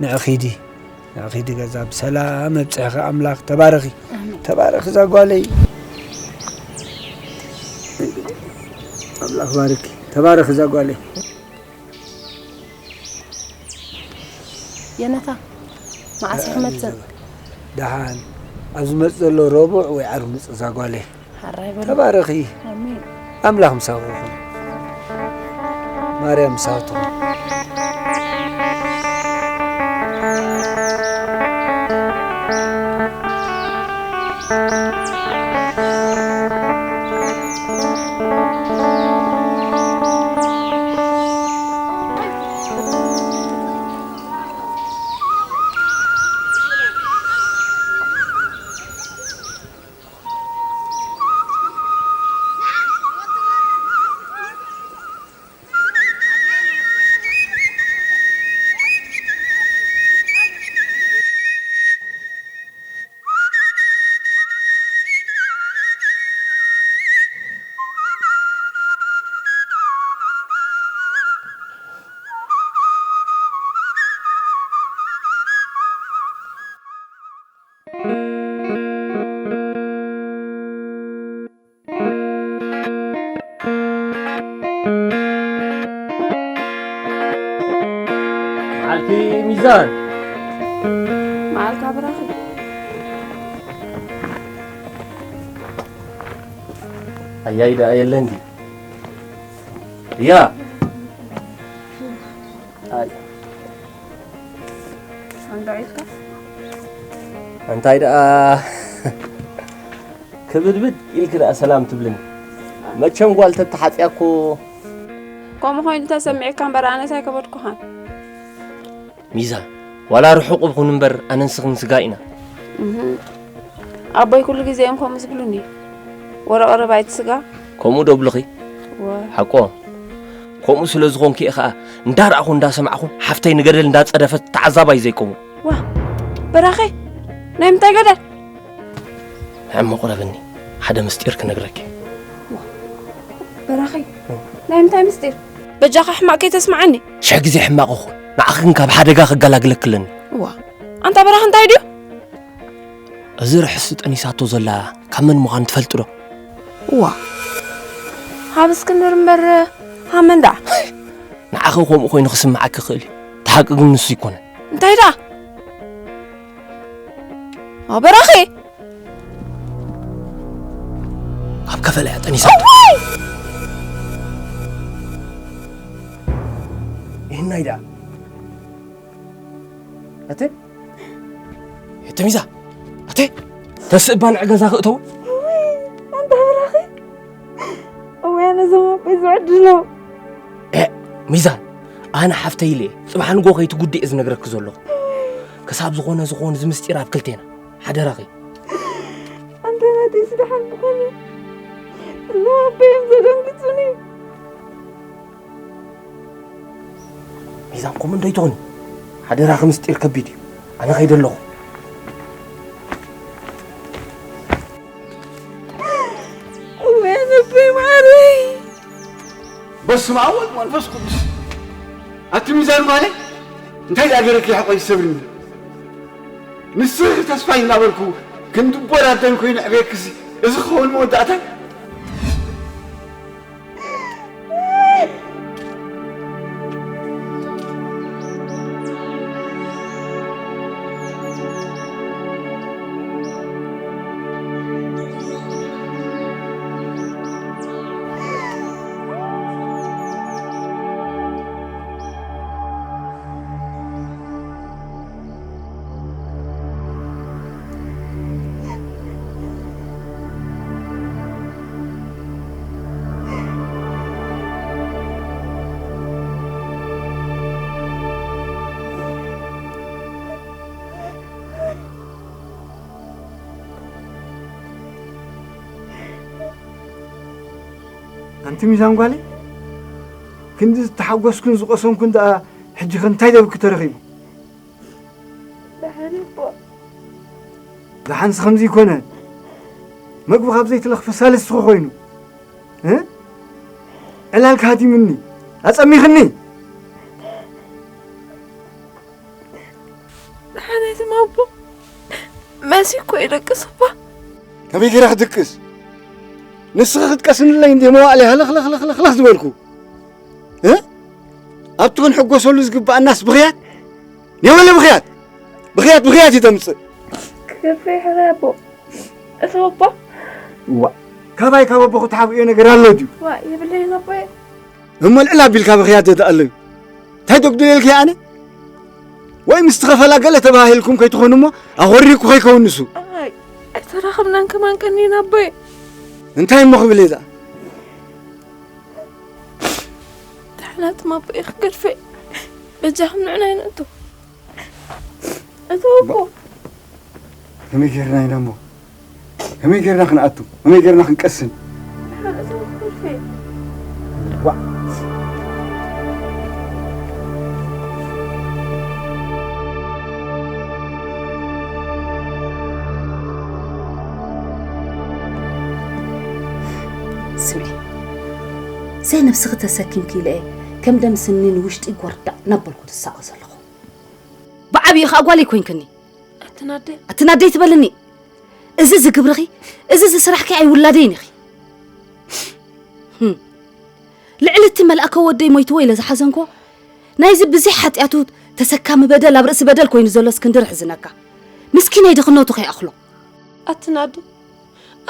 ንዕኺዲ ንዕኺዲ ገዛ ብሰላም ኣብፅሕኺ ኣምላኽ ተባረኺ። ተባረኺ ዛጓለይ። ኣምላኽ ባርኪ። ተባረኺ ዛጓለይ። የነታ መዓስ ኢኺ መፅእ? ደሓን ኣብ ዝመፅ ዘሎ ረቡዕ ወይ ዓርቢ ምፅ ዛጓለይ። ሓራይ በሉ። ተባረኺ። ኣሜን። ኣምላኽ ምሳኺ ይኹን። ማርያም ምሳኺ ትኹን። መዓልቲ ሚዛን። መዓልካ ብራኺ። ኣያይ ደኣ የለን ድዩ? እያ። ኣይ። እንታይ ኢልካ? እንታይ ደኣ ክብድብድ ኢልክ ደኣ ሰላም ትብልኒ? መቸም ጓል ተተሓጽያ እኮ። ከምኡ ኮይኑ ተሰሚዕካ እምበር ኣነስ ኣይከበድኩኻን። ሚዛ፣ ዋላ ርሑቕ እኹን እምበር ኣነን ንስኽን ስጋ ኢና። እህ። ኣቦይ ኩሉ ግዜ እዮም ከምኡ ዝብሉኒ። ወረ ቀረብ ኣይትስጋ። ከምኡ ዶ ብልኺ? ወ- ሓቆ። ከምኡ ስለ ዝኾንኪ እየ ኸኣ እንዳረኣኹ እንዳሰማዕኹ ሓፍተይ ንገደል እንዳጸደፈት ተዓዛባይ ዘይከውን። ዋ በራኸ ናይ ምንታይ ገደል? ንዕሞ ቁረብኒ፣ ሓደ ምስጢር ክነግረኪ። በራኸ ናይ ምንታይ ምስጢር? በጃኻ ሕማቕ ከይተስምዓኒ። ሽሕ ግዜ ሕማቕ እኹን ንዓኽን ካብ ሓደጋ ክገላግለኪ ኣለኒ። ዋ ኣንታ በራኸ እንታይ ድዩ? እዚ ርሑስ ጠኒሳቶ ዘላ ካብ መን ምዃኑ ትፈልጢ ዶ? ዋ ሃብ እስክንድር እምበር ሃመን ደኣ። ንዓኺ ከምኡ ኮይኑ ክስምዓኪ ይኽእል እዩ። እቲ ሓቂ ግን ንሱ ኣይኮነን። እንታይ ደኣ? ኣበራኺ ኣብ ከፈላ እያ ጠኒሳ። ይህናይ ደኣ። ኣተ እተ ሚዛ ኣተ ተስእባ ንዕ ገዛ ክእተው። ኣንታ ኣበራኺ እወ ኣነ ዞም ኣቦይ ዝዕድሎ። ኤ ሚዛን ኣነ ሓፍተይ ኢለ ጽባሕ ንጎ ከይትጉድእ እየ ዝነግረኪ ዘለኹ። ክሳብ ዝኾነ ዝኾነ እዚ ምስጢር ኣብ ክልቴና ሓደራኺ። ኣንተ ናተይ ስደሓን ዝኾነ እዞም ኣቦይ እዮም ዘደንግጹኒ። ሚዛን ከምኡ እንዶ ኣይትኾኒ። ሓደራኺ ምስጢር ከቢድ እዩ። ኣነ ከይደ ኣለኹ። እወ ኣነ ኣቦይ ማዓረይ። በስመ ኣብ ወወልድ ወመንፈስ ቅዱስ። ኣቲ ሚዛን ጓለይ እንታይ ደኣ ገይረኪ ሕቆይ ዝሰብርኒ? ንስኺ ተስፋይ እናበልኩ ክንዲ ቦል ኣደን ኮይኑ ኣዕበየክሲ እዚ ክኸውን መወዳእታ? እቲ ሚዛን ጓለይ፣ ክንዲ ዝተሓጎስኩን ዝቐሰንኩን ደኣ፣ ሕጂ ከ እንታይ ደብኪ ተረኺቡ? ደሓን ኣቦ። ደሓንስ ከምዚ ይኮነ። መግቢ ካብ ዘይትለኽፊ ሳልስቲ ኮይኑ። እ? ዕላልካ ሃዲሙኒ። ኣጸሚኽኒ። ደሓን ኣይትም ኣቦ። መሲ እኮ ይደቅስ እባ። ከመይ ገይረ ክድቅስ? ንስኺ ክትቀስንለይ እንዴ መዋእለይ ሃለኽለኽለኽለኽ ዝበልኩ? እ? ኣብቲ ክንሕጎሰሉ ዝግብኣናስ ብኽያት? የወለ ብኽያት! ብኽያት፣ ብኽያት እዩ ተምጽእ። ክገድፈ ይሕረ ኣቦ። እቶ ኣቦ። ዋ፣ ካባይ ካብ ኣቦኹ ትሓብእዮ ነገር ኣሎ ድዩ? ዋ፣ የብለይን ኣቦየ። እሞ ልዕል ኣቢልካ ብኽያት ዘተኣለዩ። እንታይ ዶ ግድለልኪ ኣነ? ወይ ምስ ትኸፈላ ገለ ተባሂልኩም ከይትኾኑ እሞ ኣኾሪኩ ከይከውን ንሱ። ኣይ፣ ኣይተራኸብናን ከማን ቀኒና ኣቦየ። እንታይ እሞ ክብል እየ ደኣ? ደሓን ኣትም ኣቦየ ክገድፈ። በጃኹም ንዕና ይንእቶ። እቶ ኣቦ። ከመይ ጌርና ኢና እሞ? ከመይ ጌርና ክንኣቱ? ከመይ ጌርና ክንቀስን? ደሓን እቶ ኣቦ ክገድፈ። ዋ። ስምዒ፣ ዘይ ነብስኺ ተሰኪምኪ ኢለ እየ ከም ደም ስኒ ንውሽጢ ጎርዳዕ እናበልኩ ዝሳቐ ዘለኹ። ብዓብዪ ኸኣ ጓለይ ኮይንክኒ። ኣትናደ። ኣትናደይ ትበልኒ። እዚ ዝግብርኺ፣ እዚ ዝስራሕኪ ኣይውላደይን ኢኺ። ህም። ልዕሊ እቲ መልኣከ ወደይ ሞይትዎ ኢለ ዝሓዘንኮ፣ ናይዚ ብዘይ ሓጢኣቱ ተሰካሚ በደል ኣብ ርእሲ በደል ኮይኑ ዘሎስ ክንድሪ ሕዝነካ። ምስኪን ኣይድኽነቱ ከይኣኽሎ። ኣትናደ።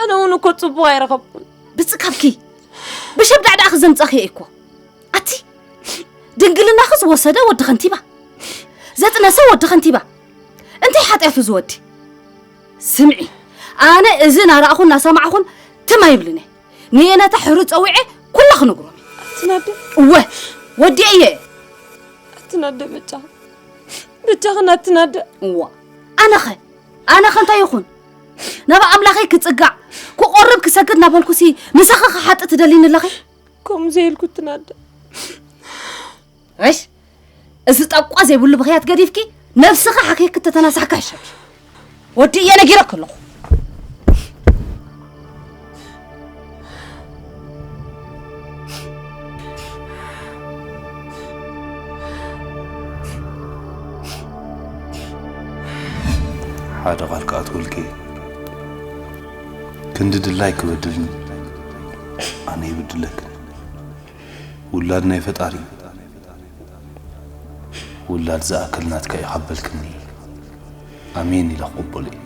ኣነ እውን እኮ ጽቡቕ ኣይረኸብኩን። ብጽካብኪ፣ ብሸብዳዕ ደኣ ክዘምጻኺ እየ እኮ። ኣቲ፣ ድንግልናኺ ዝወሰደ ወዲ ከንቲባ፣ ዘጥነሰ ወዲ ከንቲባ፣ እንታይ ሓጢኣቱ ዝወዲ? ስምዒ፣ ኣነ እዚ ናራእኹን ናሰማዕኹን ትም ኣይብልን እየ። ንየነታ ሕሩ ጸዊዐ ኩላ ክነግሮም እየ። ኣትናደ። እወ፣ ወዲኤ እየ። ኣትናደ ብቻ። ብቻ ክን ኣትናደ። እዋ፣ ኣነኸ፣ ኣነኸ እንታይ ይኹን? ናብ ኣምላኸይ ክጽጋዕ፣ ክቆርብ ክሰግድ እናበልኩሲ ምሳኺ ክሓጥእ ትደልይኒ ኣለኺ? ከምኡ ዘይልኩ ትናደ። እሽ፣ እዚ ጠቋ ዘይብሉ ብኽያት ገዲፍኪ ነብስኺ ሓኪኪ ተተናሳሕካ ይሻልኪ። ወዲ እየ ነጊረኪ ኣለኹ። ሓደ ቃል ክኣትወልኪ ክንዲ ድላይ ክበድልኒ ኣነ ይብድለክን። ውላድ ናይ ፈጣሪ እዩ። ውላድ ዝኣክል ናትካ እዩ ካብ በልክኒ፣ ኣሜን ኢለ ክቕበሎ እየ።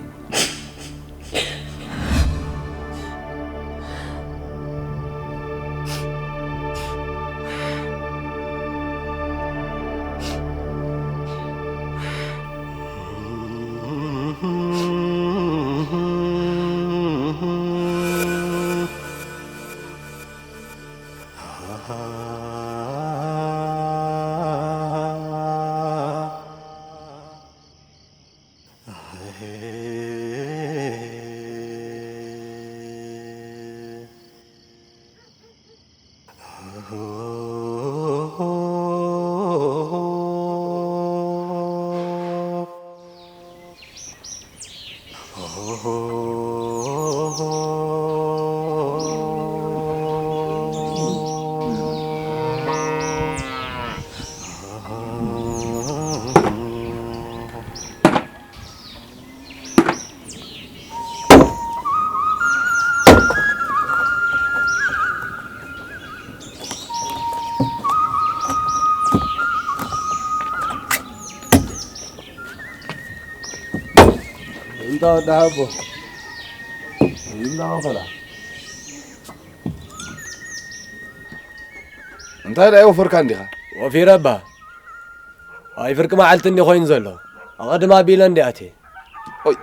እንዳ ወዳ ሃቦ። እንዳ ወፈላ። እንታይ ደኣ ወፈርካ እንዲኻ? ወፊረ እባ። ኣይ ፍርቂ መዓልቲ እንዲ ኮይኑ ዘሎ። ኣቐድም ኣቢለ እንዲ ኣትየ። ኦይ፣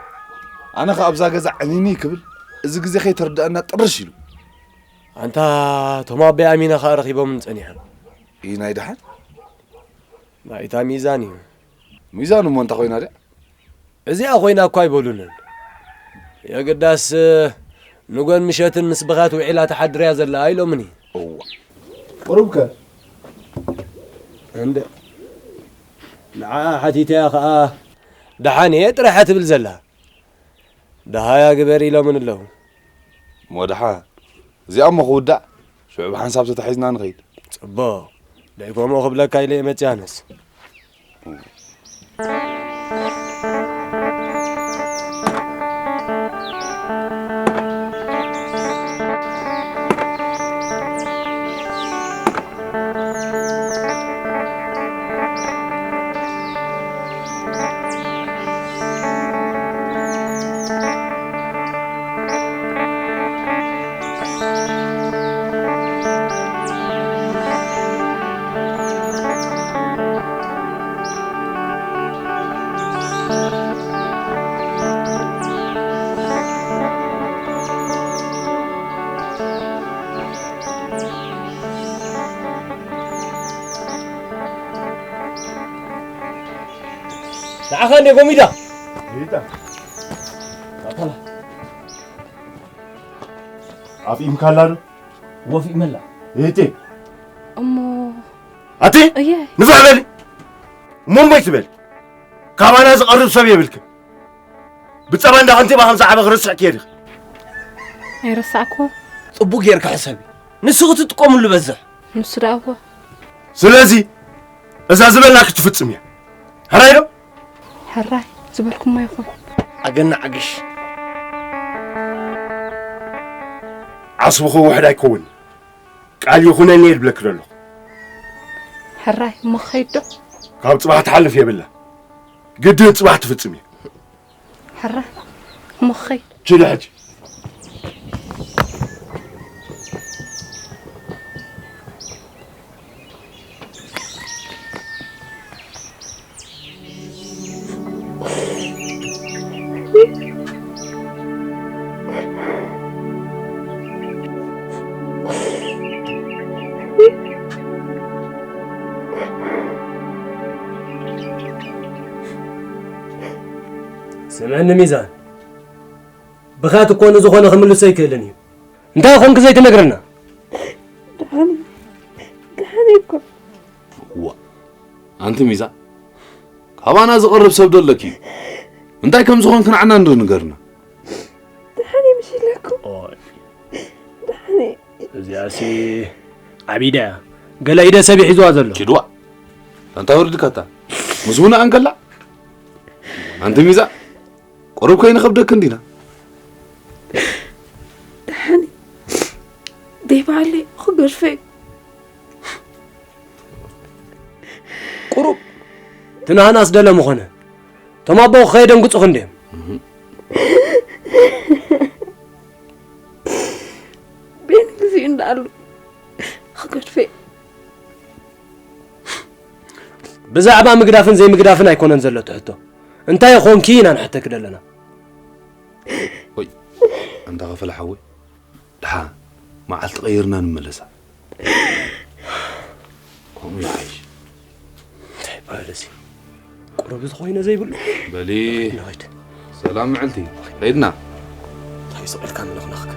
ኣነ ኸኣ ኣብዛ ገዛ ዕንይንይ ክብል፣ እዚ ግዜ ከይተርድኣና ጥርሽ ኢሉ። ኣንታ ቶም ኣቦይ ኣሚነ ኸኣ ረኺቦምን ጸኒሖም። ኢናይ ደሓን? ናይታ ሚዛን እዩ። ሚዛን እሞ እንታይ ኮይና ድያ? እዚኣ ኮይና እኳ ኣይበሉንን። የግዳስ ንጎን ምሸትን ምስ ብኽያት ውዒላ ትሓድር እያ ዘላ ኢሎምኒ። እዋ። ቁሩብከ? እንደ ንዓ ሓቲተያ ኸኣ ደሓን እየ ጥራሕ ትብል ዘላ። ደሃያ ግበር ኢሎምን ኣለዉ። እሞ ደሓ፣ እዚኣ እሞ ክውዳእ፣ ሽዑ ብሓንሳብ ተታሒዝና ንኸይድ። ጽቡቕ። ደይ ከምኡ ክብለካ ኢለ እየ መጽእ ኣነስ። ንዓኻ እንደ ጎሚዳ። ይታ። ኣታላ። ኣፍኢምካላ ዶ? ወፊእመላ። እህቴ። እሞ ኣቲ? እየ። ንፍዕ በሊ። እሞ እሞ ይትበል። ካባና ዝቐርብ ሰብ የብልክን። ብጸባ እንዳ ከንቲባ ከም ዝዓበ ክርስዕ ከይድኺ። ኣይረሳዕኩ። ጽቡቕ ጌርካ ሕሰቢ። ንሱ ክትጥቀሙሉ በዝሕ። ንሱ ደኣ እኮ። ስለዚ እዛ ዝበላኪ ትፍጽም እያ። ሕራይ ዶ? ሕራይ ዝበልኩሞ ይኹን። ኣገና ዓግሽ። ዓስብኹ ውሕድ ኣይከውን። ቃል ይኹነኒ እየ ዝብለኪ ዘለኹ። ሕራይ እሞ ክኸይድ ዶ? ካብ ጽባሕ ትሓልፍ የብላ። ግድን ጽባሕ ትፍጽም እየ። ሕራይ እሞ ክኸይድ። ችሊ ሕጂ። ስምዕኒ ሚዛን፣ ብኻት እኮ ንዝኾነ ክምልሶ ኣይክእልን እዩ። እንታይ ኾንክ ዘይትነግረና? ደሓን እዩ። ደሓን እዩ እኮ። ዋ፣ ኣንቲ ሚዛን፣ ካባና ዝቐርብ ሰብ ዶ ኣለኪ? እንታይ ከም ዝኾንክ ንዓና እንዶ ንገርና። ደሓን እዩ ምሽ ኢለኩም። ኦይ። ደሓን እዩ። እዚኣሲ ዓቢዳ እያ። ገለ ኢደ ሰብ ይሒዝዋ ዘሎ። ኪድዋ። እንታይ ወሪድካታ? ምስ ውነ ኣንከላ? ኣንቲ ሚዛን፣ ቁሩብ ከይንኸብደክን ዲና? ደሓን እዩ። ደይ በዓለይ ክገድፈ እዩ። ቁሩብ ትናህናስ ደለ ምኾነ። እቶም ኣቦ ከየደንግጹ ክንድዮም። ቤን ግዜኡ እንዳኣሉ ክገድፈ እዩ። ብዛዕባ ምግዳፍን ዘይምግዳፍን ኣይኮነን ዘሎ እቲ ሕቶ። እንታይ ኾንኪ ኢና ንሕተኪ ዘለና። ወይ፣ ኣንታ ከፈለ ሓወይ፣ ደሓ መዓልቲ ቀይርና ንመለሳ። ከምኡ ይሓይሽ። እንታይ ይበሃል እዚ? ቁሩብ ዝኾይነ ዘይብሉ። በሊ። ንኸይድ። ሰላም ምዕልቲ። ከይድና። እንታይ ስቕ ኢልካ ምንኽንኽካ?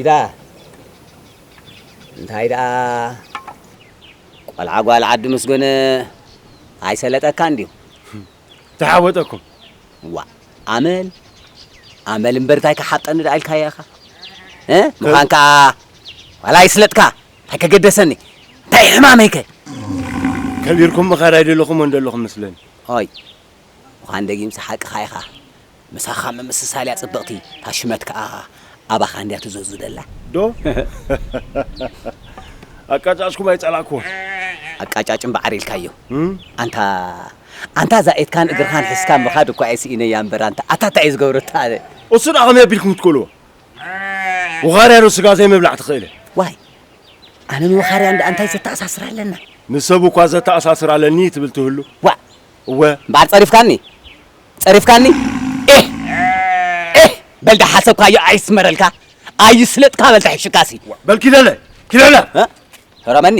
ዳ እንታይ ደኣ ቆልዓ ጓል ዓዲ ምስ ጎነ ኣይሰለጠካን ድዩ? ተሓወጠኩም። ዋ ኣመል ኣመል እምበር እንታይ ክሓጠኒ ደኣ ኢልካያ ኢኻ እ ምዃን ከኣ ዋላ ይስለጥካ እንታይ ከገደሰኒ እንታይ ሕማመይከ ከቢርኩም ምኻድ ኣይደለኹም ወንደለኹም መስለኒ። ኦይ ምዃን ደጊምሲ ሓቅኻ ኢኻ። ምሳኻ ምምስሳል እያ ጽብቕቲ፣ እታ ሽመት ከኣ ኣባኻ እንድያ ትዘዙ ደላ። ዶ ኣቃጫጭኩም ኣይጸላእኩዎን። ኣቃጫጭ እምበዓር ኢልካዮ። ኣንታ ኣንታ እዛ ኢድካን እግርኻን ሒዝካ ምኻድ እኳ እየ ስኢነያ እምበር ኣንታ ኣታ እንታይ እየ ዝገብረታ ኣነ። እሱ ደኣ ከመይ ኣቢልኩም ክትክእልዎ? ውኻርያ ዶ ስጋ ዘይምብላዕ ትኽእል እያ። ዋይ ኣነ ንውኻርያ እንዳ እንታይ ዘተኣሳስር ኣለና? ንሰብ እኳ ዘተኣሳስር ኣለኒ ትብል ትህሉ። ዋእ እወ እምበኣር ጸሪፍካኒ ጸሪፍካኒ ኢህ ኢህ በል ደሓሰብካዮ ኣይስመረልካ ኣይስለጥካ በል ተሕሽካሲ በል ኪደለ ኪደለ እ? ህረመኒ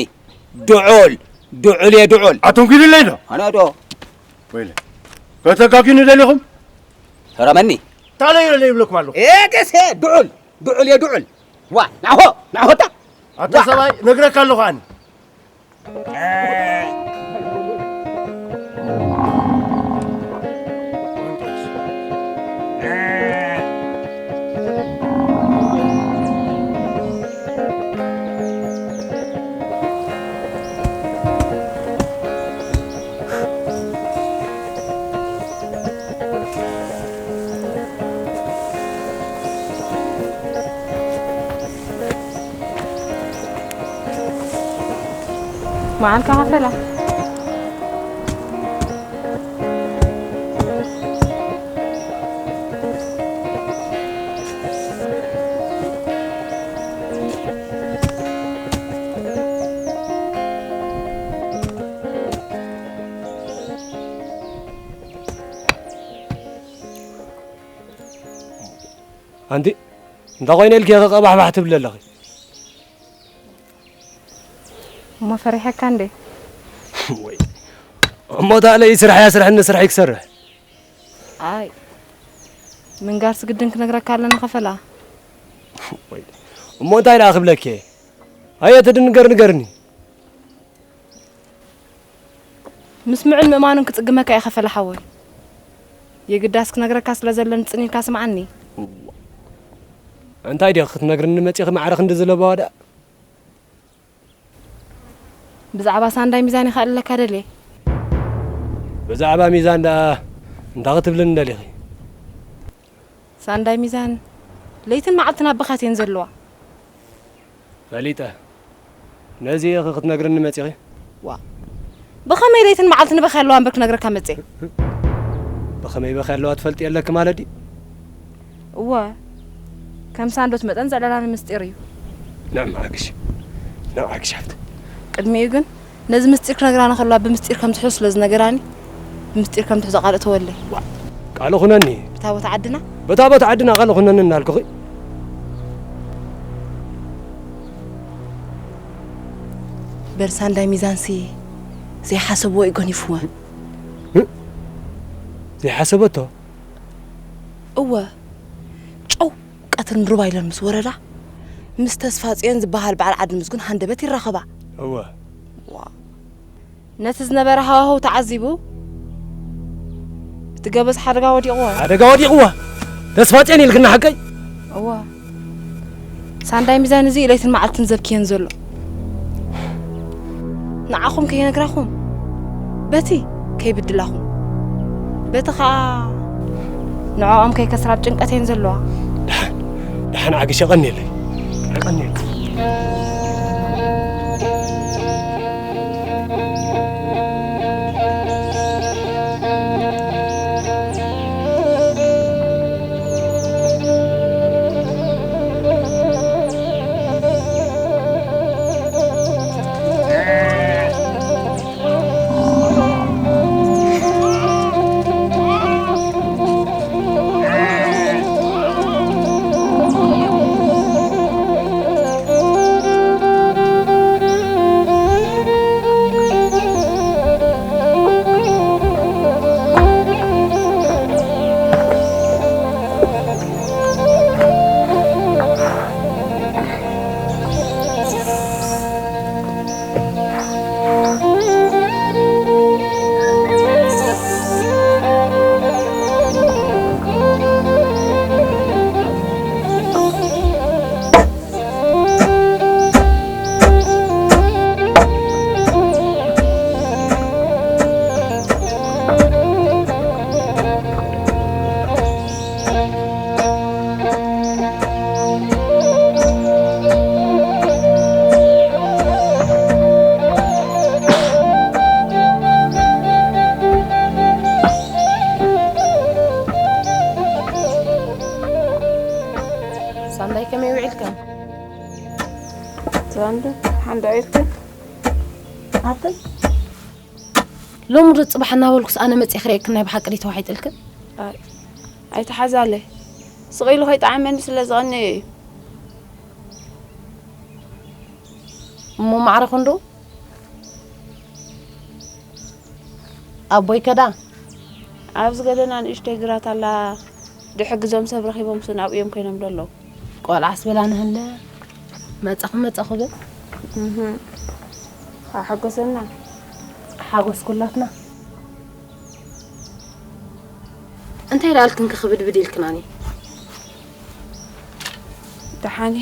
ድዑል ድዑል እየ ድዑል ኣቶም ኪድለይ ዶ ኣነ ዶ ወይለ ከተጋጊኑ ደሊኹም ህረመኒ ታለዮ ለይብለኩም ኣለኹ ኤ ደሴ ድዑል ድዑል እየ ድዑል ዋ ናሆ ናሆታ ኣታ ሰባይ ነግረካ ኣለኹ ኣነ መዓልካ ከፈላ ኣንቲ እንታይ ኮይነ ኢልኪ ኢኺ ቀባሕባሕ ትብሊ ኣለኺ? እሞ ፈሪሐካ እንዴ? ወይ እሞ ታለይ ስራሕ እያ ስርሕኒ ስርሐይ ክሰርሕ። ኣይ ምንጋርስ ግድን ክነግረካ ኣለና ከፈላ። ወይ እሞ እንታይ ደኣ ክብለኪ እየ? ኣየ ትድንገር ንገርኒ። ምስምዑን ምእማኑን ክጽግመካ እየ ከፈለ ሓወይ። የግዳስ ክነግረካ ስለ ዘለኒ ጽን ኢልካ ስምዓኒ። እንታይ ዲኺ ክትነግርኒ መጺኺ ማዕረ ክንዲ ዝለባዋ ደኣ? ብዛዕባ ሳንዳይ ሚዛን ኢኻ እለካ ደልየ። ብዛዕባ ሚዛን ደኣ እንታይ ክትብልኒ ደሊኺ? ሳንዳይ ሚዛን ለይትን መዓልትን ኣብ ብኻት እየን ዘለዋ። ፈሊጠ። ነዚ ኢኺ ክትነግርኒ መጺኺ? ዋእ! ብኸመይ ለይትን መዓልትን በኽያ ኣለዋ እምበር ክነግረካ መጽየ? ብኸመይ በኽያ ኣለዋ ትፈልጥዮ ኣለኪ ማለት ድዩ? እወ። ከም ሳንዶት መጠን ዘዕለላኒ ምስጢር እዩ። ንዕማ ግሽ። ንዕማ ግሽ ሓፍተይ። ቅድሚኡ ግን ነዚ ምስጢር ክነግራ እንከለዋ ብምስጢር ከም ትሕዞ ስለ ዝነገራኒ ብምስጢር ከም ትሕዞ ቃል እተወለይ። ቃል ኹነኒ። ብታቦት ዓድና? ብታቦት ዓድና ቃል ኹነኒ እናልኩኺ። በርሳንዳይ ሚዛንሲ ዘይሓሰብዎ እዩ ገኒፍወን። ዘይሓሰበቶ? እወ። ጨው ቀትርን ሩባ ኢለን ምስ ወረዳ ምስ ተስፋጽዮን ዝበሃል በዓል ዓዲ ምስጉን ሃንደበት ይራኸባ። እወ። ነቲ ዝነበረ ሃዋህው ተዓዚቡ እቲ ገበዝ ሓደጋ ወዲቕዎ። ሓደጋ ወዲቕዎ? ተስፋጽዮን ኢልክና ሓቀይ? እወ። ሳንዳይ ሚዛን እዚ ለይትን መዓልትን ዘብክየን ዘሎ ንዓኹም ከይነግራኹም በቲ ከይብድላኹም በቲ ኸዓ ንዕኦም ከይከስራ ኣብ ጭንቀት እየን ዘለዋ። ደሓን ደሓን ዓግሽ የቐንየለይ የቐንየለይ። ዳዊት ኣትን ሎሚ ዶ ጽባሕ እናበልኩስ ኣነ መጽእ ክርእየክን ናይ ብሓቂ ድዩ ተዋሒጥልክን? ኣይ ኣይተሓዛለ ስቕ ኢሉ ከይጠዓመኒ ስለ ዝቐነየ እዩ። እሞ ማዕረ ክንዱ ኣቦይ ከዳ ኣብዚ ገደና ንእሽተይ ግራት ኣላ ድሕግዞም ሰብ ረኺቦም ስን ኣብኡ እዮም ኮይኖም ደለዉ። ቆልዓስ በላ ንህለ መጻኹ መጻኹ ብል እህ ሓጎሰና ሓጎስ ኩላትና እንታይ ዳልክን ክኽብድብድ ኢልክናኒ ደሓኒ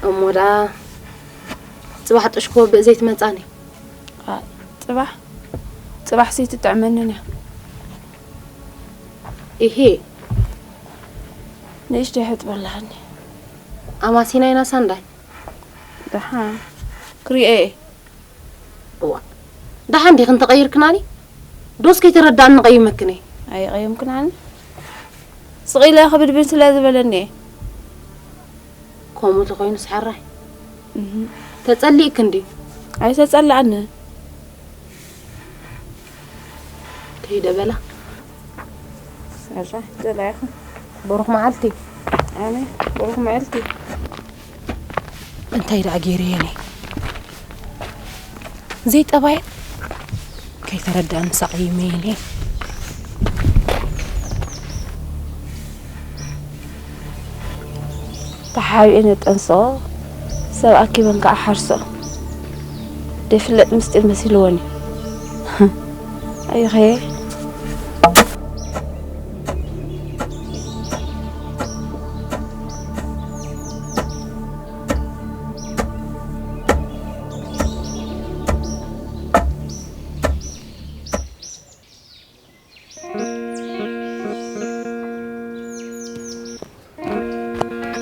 እሞ ደኣ ጽባሕ ጥሽ ክወብእ ዘይትመጻኒ ጽባሕ ጽባሕ ሲ ትጥዕመንን እያ ኢሂ ንእሽተይ ሕጥበላሃኒ ኣማሲና ኢና ሳንዳይ ደሓን ክሪኤ እዋ ደሓን ዲኽን ተቐይርክናኒ ዶስ ከይተረዳእኒ ቀይመክን እየ ኣይቐየምክናኒ ስቕ ኢለ ክብድብን ስለ ዝበለኒ እየ ከምኡ ተኾይኑስ ሕራይ ተጸሊእክ እንድዩ ኣይተጸላእኒ ከይደ በላ ሕራይ ጸላኢኹ ብሩኽ መዓልቲ ኣሜን ብሩኽ መዓልቲ እንታይ ደኣ ገይረየን እየ ዘይጠባየ ከይተረድኣኒ ሳቐይመየን እየ ተሓቢኤን የጠንስኦ ሰብ ኣኪበን ከዓ ሓርሶ ደይፍለጥ ምስጢር መሲልወን እዩ ኣይኸየ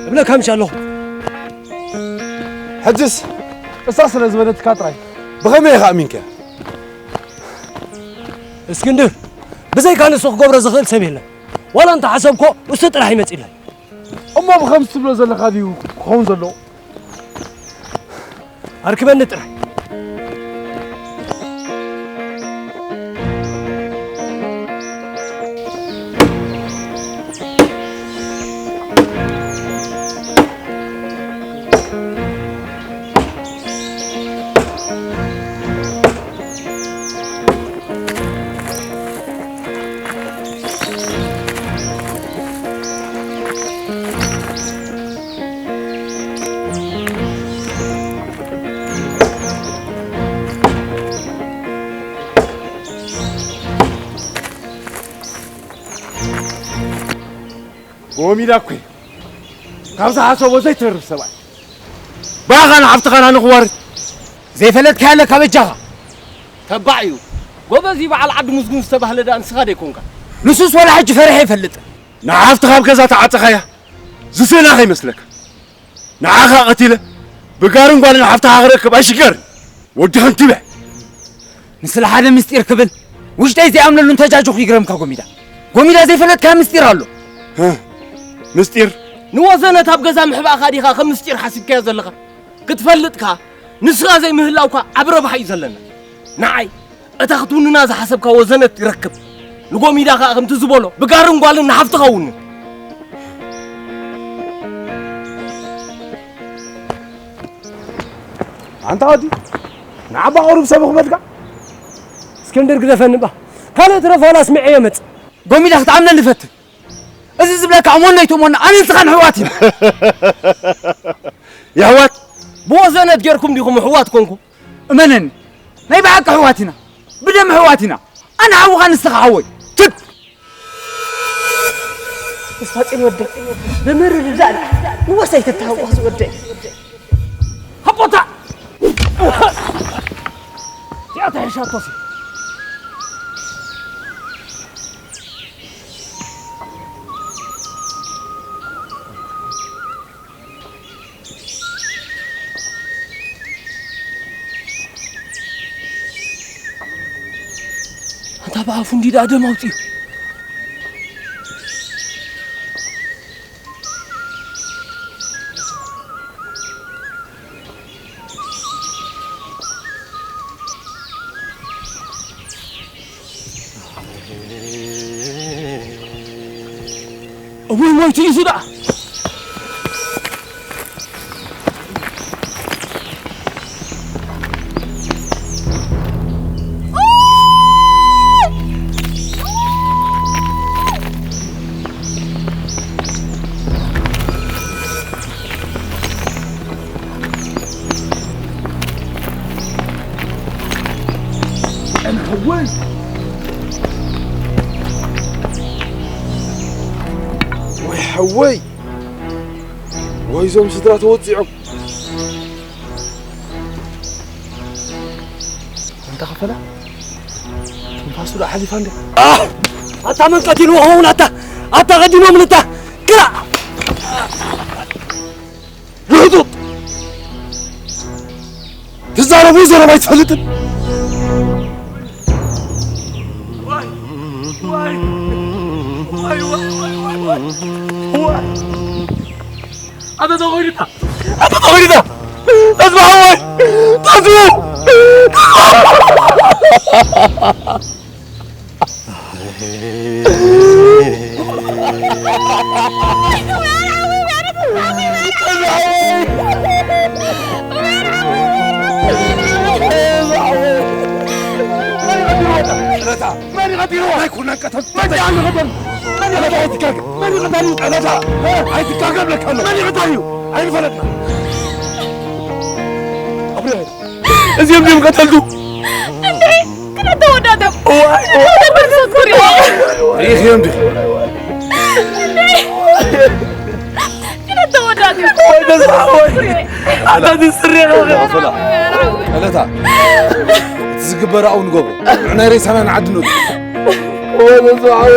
እብለካ ምሽ ኣለኹ ሕጅስ እሳ ስለ ዝበለትካ ጥራይ ብኸመይ ኢኻ ኣሚንከ እስክንድር ብዘይካ ንሱ ክገብሮ ዝኽእል ሰብ የለን ዋላ እንተ ሓሰብኮ እሱ ጥራሕ ይመፅለይ እሞ ብኸምዚ ትብሎ ዘለኻ ድዩ ክኸውን ዘለዎ ኣርክበኒ ጥራይ። ጎሚዳ እኮ እዩ። ካብ ዝሓሰቦ ዘይተርፍ ሰብኣይ። ብኣኻን ሓፍትኻን ኣነ ክዋርድ ዘይፈለጥካዮ ኣለካ በጃኻ። ተባዕ እዩ። ጎበዝ እዩ በዓል ዓዲ ምስጉን ዝተባህለ ደኣ ንስኻ ደይኮንካ። ንሱስ ወላ ሕጂ ፈሪሐ ኣይፈልጥን። ንሓፍትኻ ኣብ ገዛ ተዓጸኻያ ዝስእና ከይመስለካ። ንዓኻ ቀቲለ ብጋርን ጓልን ሓፍትኻ ክረክብ ኣይሽገርን። ወዲ ከንቲበ። ንስለ ሓደ ምስጢር ክብል ውሽጠይ ዘይኣምነሉ እንተጃጆኹ ይግረምካ ጎሚዳ። ጎሚዳ ዘይፈለጥካዮ ምስጢር ኣሎ። ምስጢር? ንወዘነት ኣብ ገዛ ምሕባእኻ ዲኻ ከም ምስጢር ሓሲብካዮ ዘለኻ? ክትፈልጥ ከኣ ንስኻ ዘይምህላውካ ዓቢ ረብሓ እዩ ዘለና። ንዓይ እታ ክትውንና ዝሓሰብካ ወዘነት ይረክብ። ንጎሚዳ ከኣ ከምቲ ዝበሎ ብጋርን ጓልን ንሓፍትኻ ውንን። ኣንታ ወዲ ንዓባ ቁሩብ ሰብ ክበልካ እስክንድር ግደፈኒ እባ ካልእ ትረፍ ዋላ ኣስሚዐዮ መጽእ ጎሚዳ ክትኣምነኒ ፈትን እዚ ዝብለካ እሞና ኣይትእሞና ኣነ ንስኻን ኣሕዋት ኢና የሕዋት ብወዘነት ጌርኩም ዲኹም ኣሕዋት ኮንኩም እመነኒ ናይ ብሓቂ ኣሕዋት ኢና ብደም ኣሕዋት ኢና ኣነ ሓውኻ ንስኻ ሓወይ ትብ ተስፋጽዮን ወደይ ብምርድዳእ ንወሰይ ትተሃወስ ወደይ ሃቦታ እዚኣ ተሕሻቶሲ ኣንታ ብኣፉ እንዲ ደኣ ደም ኣውፅዩ። እውይ ሞይቱ እዩ ደኣ። ኣነ ሓወይ። ወይ ሓወይ። ወይ እዞም ስድራ ተወጺዖም። እንተ ኸፈላ ትንፋሱ ዶ ሓሊፋ እንደ ኣታ መን ቀቲልዎ ኸውን ኣታ ኣታ ቀዲሞም ልታ ግራ ርህጡጥ ትዛረቡ ዘረባ ኣይትፈልጥን። ኣበ ተኾይድታ ኣበ ተኾይድታ ተስፋ ሓወይ ተስፉ መን ይቐትልዎ? ኣይኮነን ቀተል መን ይቐትልዎ? መን ይቐትልዎ? ኣይትጋገ መን ይቐትልዎ? ቀለታ ኣይትጋገ ብለካ ኣሎ። መን ይቐትልዎ? ኣይንፈለጥና። እዚኦም ድዮም ቀተልቱ? እንዴ ክልተ ወዳት እዮም። እዋይ፣ እዋይ። ወደ በርሰት ኩሪ። ርኢኽዮም ዲኺ? እንዴ ክልተ ወዳት እዮም። ወደ ዝሓወይ። ኣታ ዝስሪ ነው። ኣፈላ። ቀለታ። እቲ ዝግበር ኣብኡ ንገብሮ። ንዕና ሬሳና ንዓዲ ንወስዶ። ወደ ዝሓወይ።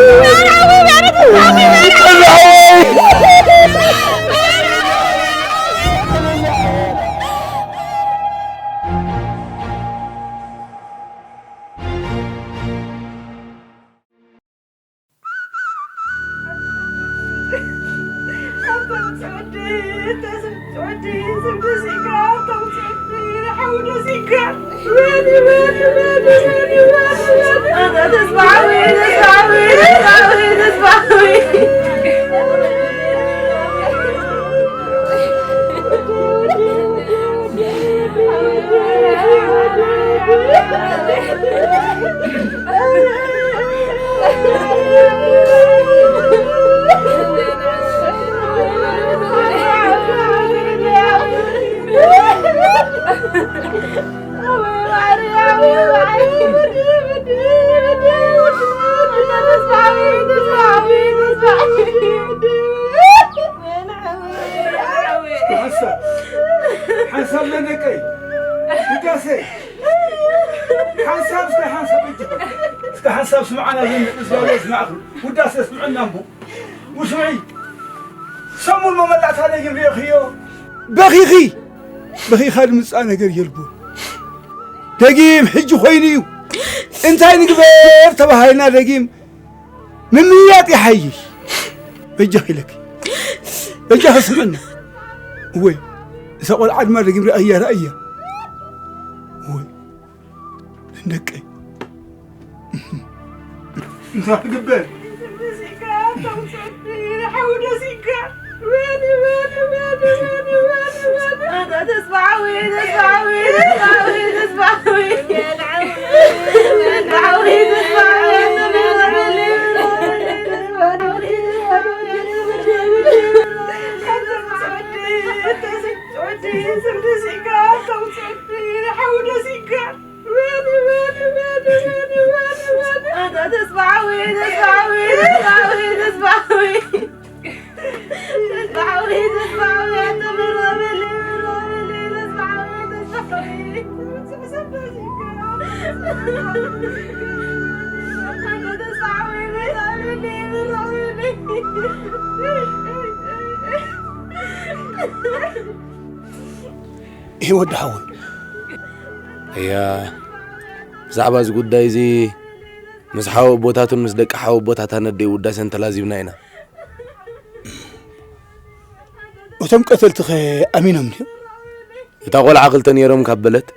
ሓንሳብ ለነቀይ ውዳሴ ሓንሳብ እስከ ሓንሳብ እጅ እስከ ሓንሳብ ስምዓና ዝንእስ ያለ ስማዕኹ ውዳሴ ስምዕና እምቡ ውስምዒ ሰሙን መመላእታ ደጊም ርእኽዮ በኺኺ በኺኻ ድምፃእ ነገር የልቦ ደጊም ሕጂ ኮይኑ እዩ እንታይ ንግበር ተባሃልና ደጊም ምምያጥ ይሓይሽ። በጃኺ ኢለኪ። በጃኺ ስምዕና። እወይ፣ እዛ ቆልዓ ድማ ደጊም ርኣያ፣ ርኣያ። እወይ፣ ንደቀይ። እንታይ ክግበር? ይሄ ወዲ ሓወይ እያ። ብዛዕባ እዚ ጉዳይ እዚ ምስ ሓወቦታቱን ምስ ደቂ ሓወቦታታን ኣደይ ውዳሴን ተላዚብና ኢና። እቶም ቀተልትኸ ኣሚኖም ድዮም? እታ ቆልዓ ክልተ ነይሮም ካብ በለት፣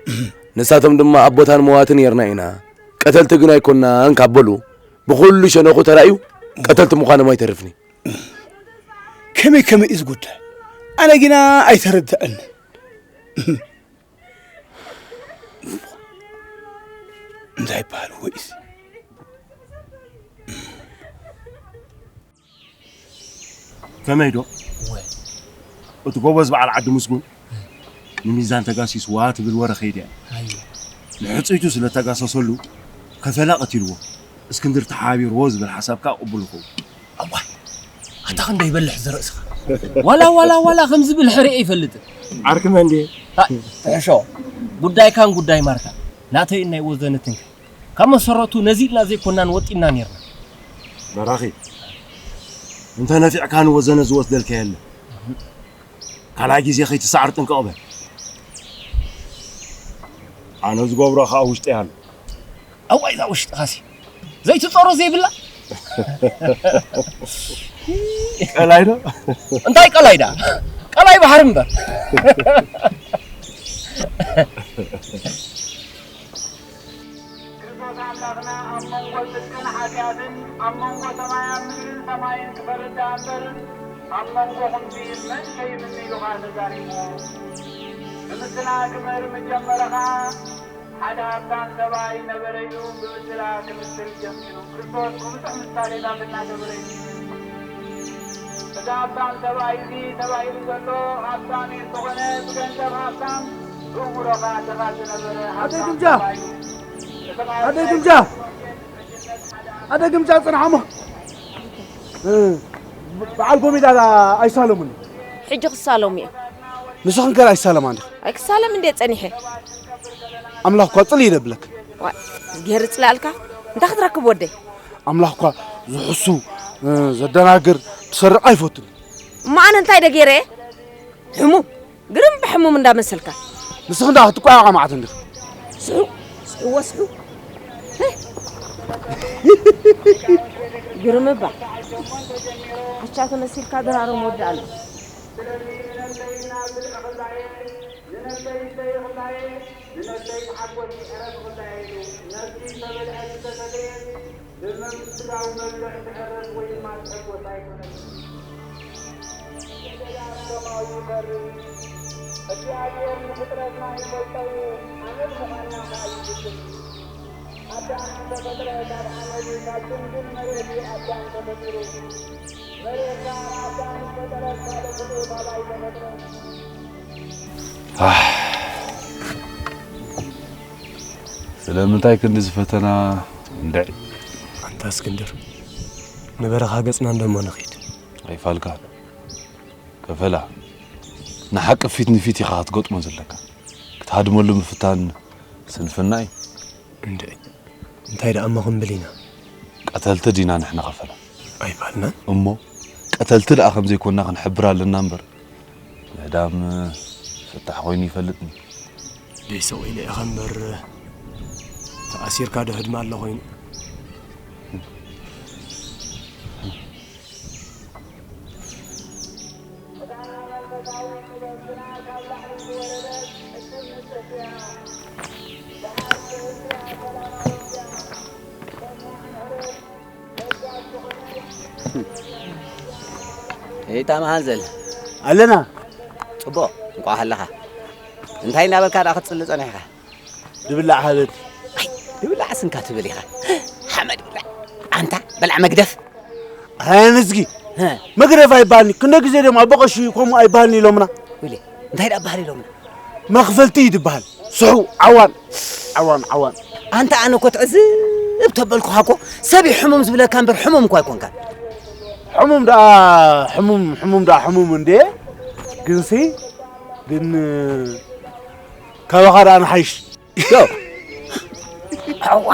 ንሳቶም ድማ ኣቦታን መዋትን ነይርና ኢና፣ ቀተልቲ ግን ኣይኮናን ካብ በሉ፣ ብኹሉ ሸነኹ ተራእዩ ቀተልቲ ምዃኖም ኣይተርፍን እዩ። ከመይ ከመይ እዩ ዝጉዳይ? ኣነ ግና ኣይተረድአንን። እንታይ ይበሃል ወይስ? ከመይ ዶ? እወ። እቲ ጎበዝ በዓል ዓዲ ምስጉን ንሚዛን ተጋሲስዋ ትብል ወረ ከይደ እያ። ኣየ። ንሕጽይቱ ስለ ተጋሰሰሉ ከፈላ ቀቲልዎ፣ እስክንድር ተሓባቢርዎ ዝብል ሓሳብ ከኣ ቅቡል ይኸውን። ኣዋይ፣ ኣታ ክንደይ ይበልሕ እዚ ርእስኻ። ዋላ፣ ዋላ፣ ዋላ ከም ዝብልሕ ርእየ ኣይፈልጥን። ዓርኪ መን ድየ? ታ-፣ ትሕሾ። ጉዳይካን ጉዳይ ማርታ ናተይን ናይ ወዘነትንከ? ካብ መሰረቱ ነዚ ኢልና ዘይኮናን ወጢና ኔርና። በራኺ፣ እንተ ነፊዕካ ንወዘነ ዝወስደልካ የለ። ካልኣይ ግዜ ከይትሰዓር ጥንቅቕ በል። ኣነ ዝገብሮ ከኣ ውሽጢ ኣሎ። ኣዋይ፣ እዛ ውሽጥኻሲ ዘይትጾሮ ዘይብላ። ቀላይ ዶ? እንታይ ቀላይ ደኣ? ቀላይ ባሕሪ እምበር። ክርስቶስ ኣምላኽና ኣብ መንጎ ጽድቅን ሓጢኣትን፣ ኣብ መንጎ ሰማያን ምድርን ሰማይን ክፈርድ ደኣ እምበር፣ ኣብ መንጎኹም ድዩ መን ከይምኒ ኢሉኻ ተዛሪብዎ። ብምስላ ግበር ምጀመረ ኸኣ፣ ሓደ ሃብታም ሰብኣይ ነበረ ኢሉ ብምስላ ክምስል ጀሚሩ። ክርስቶስ ብብዙሕ ምሳሌታት እናገበረ እዩ። እዚ ሃብታም ሰብኣይ እዚ ተባሂሉ ዘሎ ሃብታም እዩ እንተኾነ፣ ብገንዘብ ሃብታም፣ ብእምሮ ኸኣ ድኻ ዝነበረ ኣደይ ሃብታም ግምጃ! ሰብኣይ እዩ። እቲ ኣደይ ግምጃ! ኣደይ ግምጃ ጽንሓሞ። እ፣ በዓል ጎሚዳ ኣይሳለሙን። ሕጂ ክሳለሙ እዮም። ንስኽን ከ ኣይሳለማን ዲኺ? ኣይክሳለም እንዴ ጸኒሐ? ኣምላኽ እኳ ጽልኢ ይደብለክ። ዋይ፣ እግዚኣብሔር ይጽልኣልካ። እንታይ ክትረክብ ወደይ? ኣምላኽ እኳ ዝሕሱ፣ እ፣ ዘደናግር፣ ዝሰርቕ ኣይፈቱን። እሞ ኣነ እንታይ ደገይረ እየ? ሕሙም፣ ግርም ብሕሙም እንዳመሰልካ። ንስኺ እንዳ ክትቋቋ መዓት እንዲኺ። ስሑ፣ ስሑ ወስሑ። ግርም እባ። ዓሻ ተመሲልካ ድራሮም ወዲ ኣሎ። ንነፍሰይ ተሓጎሲ ዕረፍ ኽልዳየሉ፣ ነፍሲ ዝተበልዐት ዝተሰተየት፣ ብመንግስቲ ስጋዊ መብልዕ ትዕረፍ ወይ ድማ ትሕጎስ ኣይኮነትን። ገዳም ከማኡ ይፈርድ። እግዚኣብሔር ንፍጥረትና ይፈልጦ እዩ፣ ኣመድ ምዃንና ከኣ ይፍትን። ኣዳም ዝተፈጥረ ካብ ኣመድ እዩ፣ ካብ ድንግል መሬት እዩ ኣዳም ተፈጢሩ። መሬት ከኣ ንኣዳም ዝፈጠረት ካልእ ፍጡር ካብ ኣይተፈጥረን። ኣህ፣ ስለምንታይ ክንድዚ ፈተና እንድዒ? ኣንታ እስክንድር፣ ንበረኻ ገጽና እንደሞ ንኺድ። ኣይፋልካን። ከፈላ፣ ንሓቂ ፊት ንፊት ኢኻ ክትገጥሞ ዘለካ። ክትሃድመሉ ምፍታን ስንፍና እዩ። እንድዒ፣ እንታይ ደኣ እሞ ክንብል ኢና? ቀተልቲ ዲና ንሕና ከፈላ? ኣይባልናን። እሞ ቀተልቲ ደኣ ከም ዘይኮንና ክንሕብር ኣለና እምበር፣ ምህዳም ፍታሕ ኮይኑ ይፈልጥኒ። ደይ ሰው ኢለ ኢኻ እምበር፣ ተኣሲርካ ዶ ህድማ ኣሎ ኮይኑ? እታ መሃንዘል ኣለና። ጽቡቕ፣ እንቋዕ ሃለኻ። እንታይ እናበልካ ደኣ ክትጽሊ ጸኒሕካ? ድብላዕ ሃበኒ። ኣይ፣ ድብላዕ ስንካ ትብል ኢኻ። ሓመድ ብላዕ። ኣንታ በላዕ መግደፍ። ኣይ፣ ንዝጊ። ሀ። መግደፍ ኣይበሃልኒ። ክንደ ግዜ ድዮም ኣቦ ቀሺ ከምኡ ኣይበሃልኒ ኢሎምና። ወይለ፣ እንታይ ደኣ በሃል ኢሎምና? መኽፈልቲ እዩ ዝበሃል። ስሑ፣ ዓዋን። ዓዋን፣ ዓዋን። ኣንታ ኣነ እኮ ትዕዝብ ተበልኩኻ እኮ፣ ሰብ እዩ ሕሙም ዝብለካ እምበር ሕሙም እኮ ኣይኮንካን። ሕሙም ደኣ፣ ሕሙም፣ ሕሙም ደኣ ሕሙም እንዴ? ግንሲ፣ ግን ካባኻ ደኣ ንሓይሽ። ዶ። ኣዋ።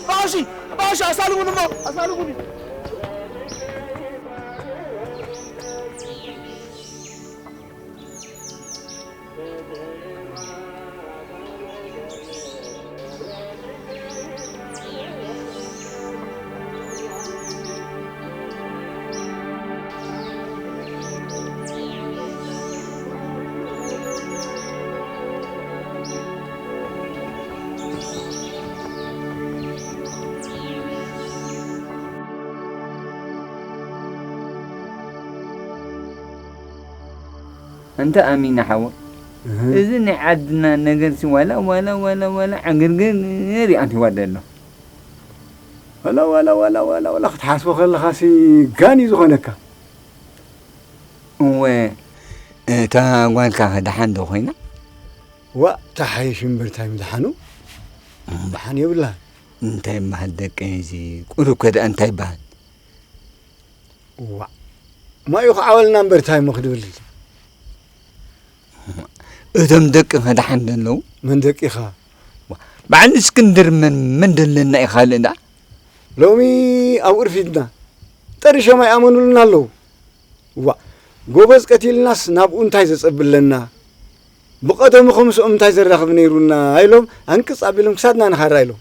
ባሺ፣ ባሺ፣ ኣሳልሙኒ እሞ፣ ኣሳልሙኒ። እንተ ኣሚና ሓወ፣ እህ። እዚ ናይ ዓድና ነገርሲ ዋላ፣ ዋላ፣ ዋላ፣ ዋላ ዕግርግር እዩ ኣትይዋ ዘሎ። ዋላ፣ ዋላ፣ ዋላ፣ ዋላ፣ ዋላ ክትሓስቦ ከለኻሲ ጋን እዩ ዝኾነካ። እወ፣ እታ ጓልካ ከ ደሓን ዶ ኮይና? ዋእ፣ ተሓይሽ እምበር ታይ ምድሓኑ? እም። ደሓን የብላን። እንታይ ይበሃል ደቀይ፣ እዚ ቁሩብ ከ ደኣ እንታይ ይበሃል? ዋእ፣ ማዩ ክዓወልና እምበር ታይ እሞ ክድብል? እቶም ደቅኸ ደሓን ዶ ኣለዉ? መን ደቂኻ? ዋ፣ በዓል እስክንድር መን፣ መን ደለና እዩ ካልእ ደኣ? ሎሚ ኣብኡ ርፊድና። ጠሪሾም ኣይኣመኑልና ኣለዉ። ዋእ፣ ጎበዝ ቀቲልናስ ናብኡ እንታይ ዘጸብለና? ብቐደሙ ከምስኦም እንታይ ዘራኽብ ነይሩና? ኢሎም ኣንቅጽ ኣቢሎም ክሳድና ንኻራ ኢሎም።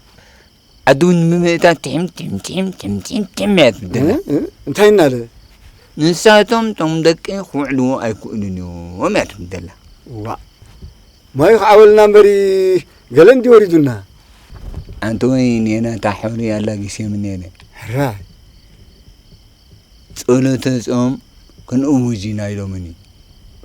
ዓዲ እውን ብምእታ ትሕም፣ ትሕም፣ ትሕም፣ ትሕም፣ ትሕም፣ ትሕም እያ ትብደላ። እ? እ? እንታይ እናለ? ንሳቶም እቶም ደቂ ክውዕልዎ ኣይክእሉን እዮም እያ ትብደላ። ዋእ፣ ማዩ ክዓወልና እምበሪ ገለ እንዲ ወሪዱና። ኣንቲ ወይ ኔና እታ ሕሩይ ኣላጊሰ የምኔለ። ሕራይ። ጸሎተ ጾም ክንእውጅ ኢና ኢሎምኒ።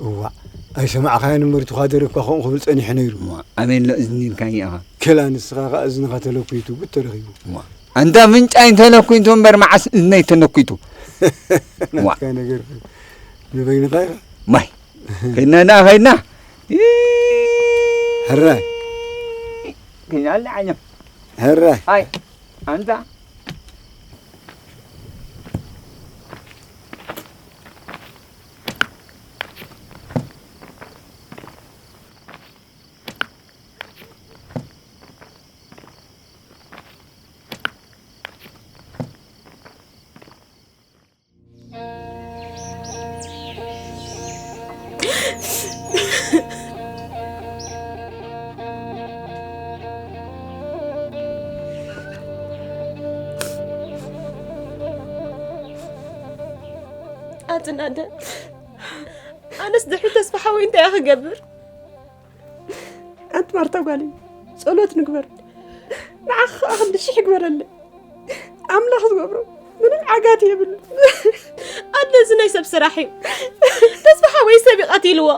እዋእ፣ ኣይሰማዕካዮን እምበር፣ እቲ ኳደረ እኳ ከምኡ ክብል ጸኒሑ ነይሩ። እሞ ኣበይ ኣሎ እዝኒ ኢልካኒ ኢኻ? ከላ ንስኻ ኸኣ እዝንኻ ተለኲቱ ጉድ ተረኺቡ። እሞ ኣንታ ኣፍንጫይ ተለኲቱ እምበር መዓስ እዝነይ ተለኲቱ? እዋ። ናትካ ነገር ንበይንኻ ኢኻ። ማይ፣ ከይድና ደኣ ከይድና። ሕራይ። ከይድና ኣለ ዓኛ። ሕራይ። ኣይ፣ ኣንታ ኣቲ ናደ፣ ኣነስ ድሕሪ ተስፋ ሓወይ እንታይ እየ ክገብር? ኣንቲ ማርታ ጓለይ፣ ጸሎት ንግበር። ንዓኺ ኸኣ ክንዲ ሽሕ ይግበረለይ። ኣምላኽ ዝገብሮ ምንም ዓጋቲ የብሉ። ኣደ፣ እዚ ናይ ሰብ ስራሕ እዩ። ተስፋ ሓወይ ሰብ እዩ ቀቲልዎ።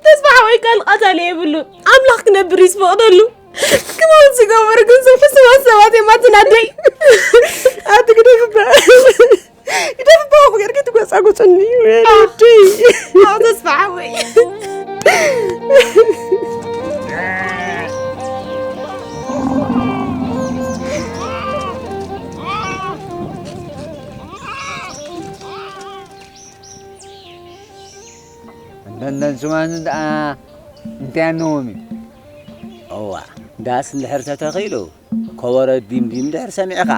ተስፋ ሓወይ ካልእ ቀታሊ የብሉን። ኣምላኽ ክነብር እዩ ዝፈቕደሉ። ክመውት ዝገበሩ ግን ሰብ ሕሱማት ሰባት እዮም ኣቲ ናደይ። ኣቲ ግደፍባ። ግደፍባ፣ ከምኡ ጌርኪ ትጎጻጉጽኒ ወለዲ። ኣው ተስፋ ሓወይ። እንደንደን ስማን ደኣ እንታይ ኣለዎም እዩ? እዋ፣ ዳስ እንድሕር ተተኺሉ፣ ከበሮ ዲም ዲም እንድሕር ሰሚዕኻ፣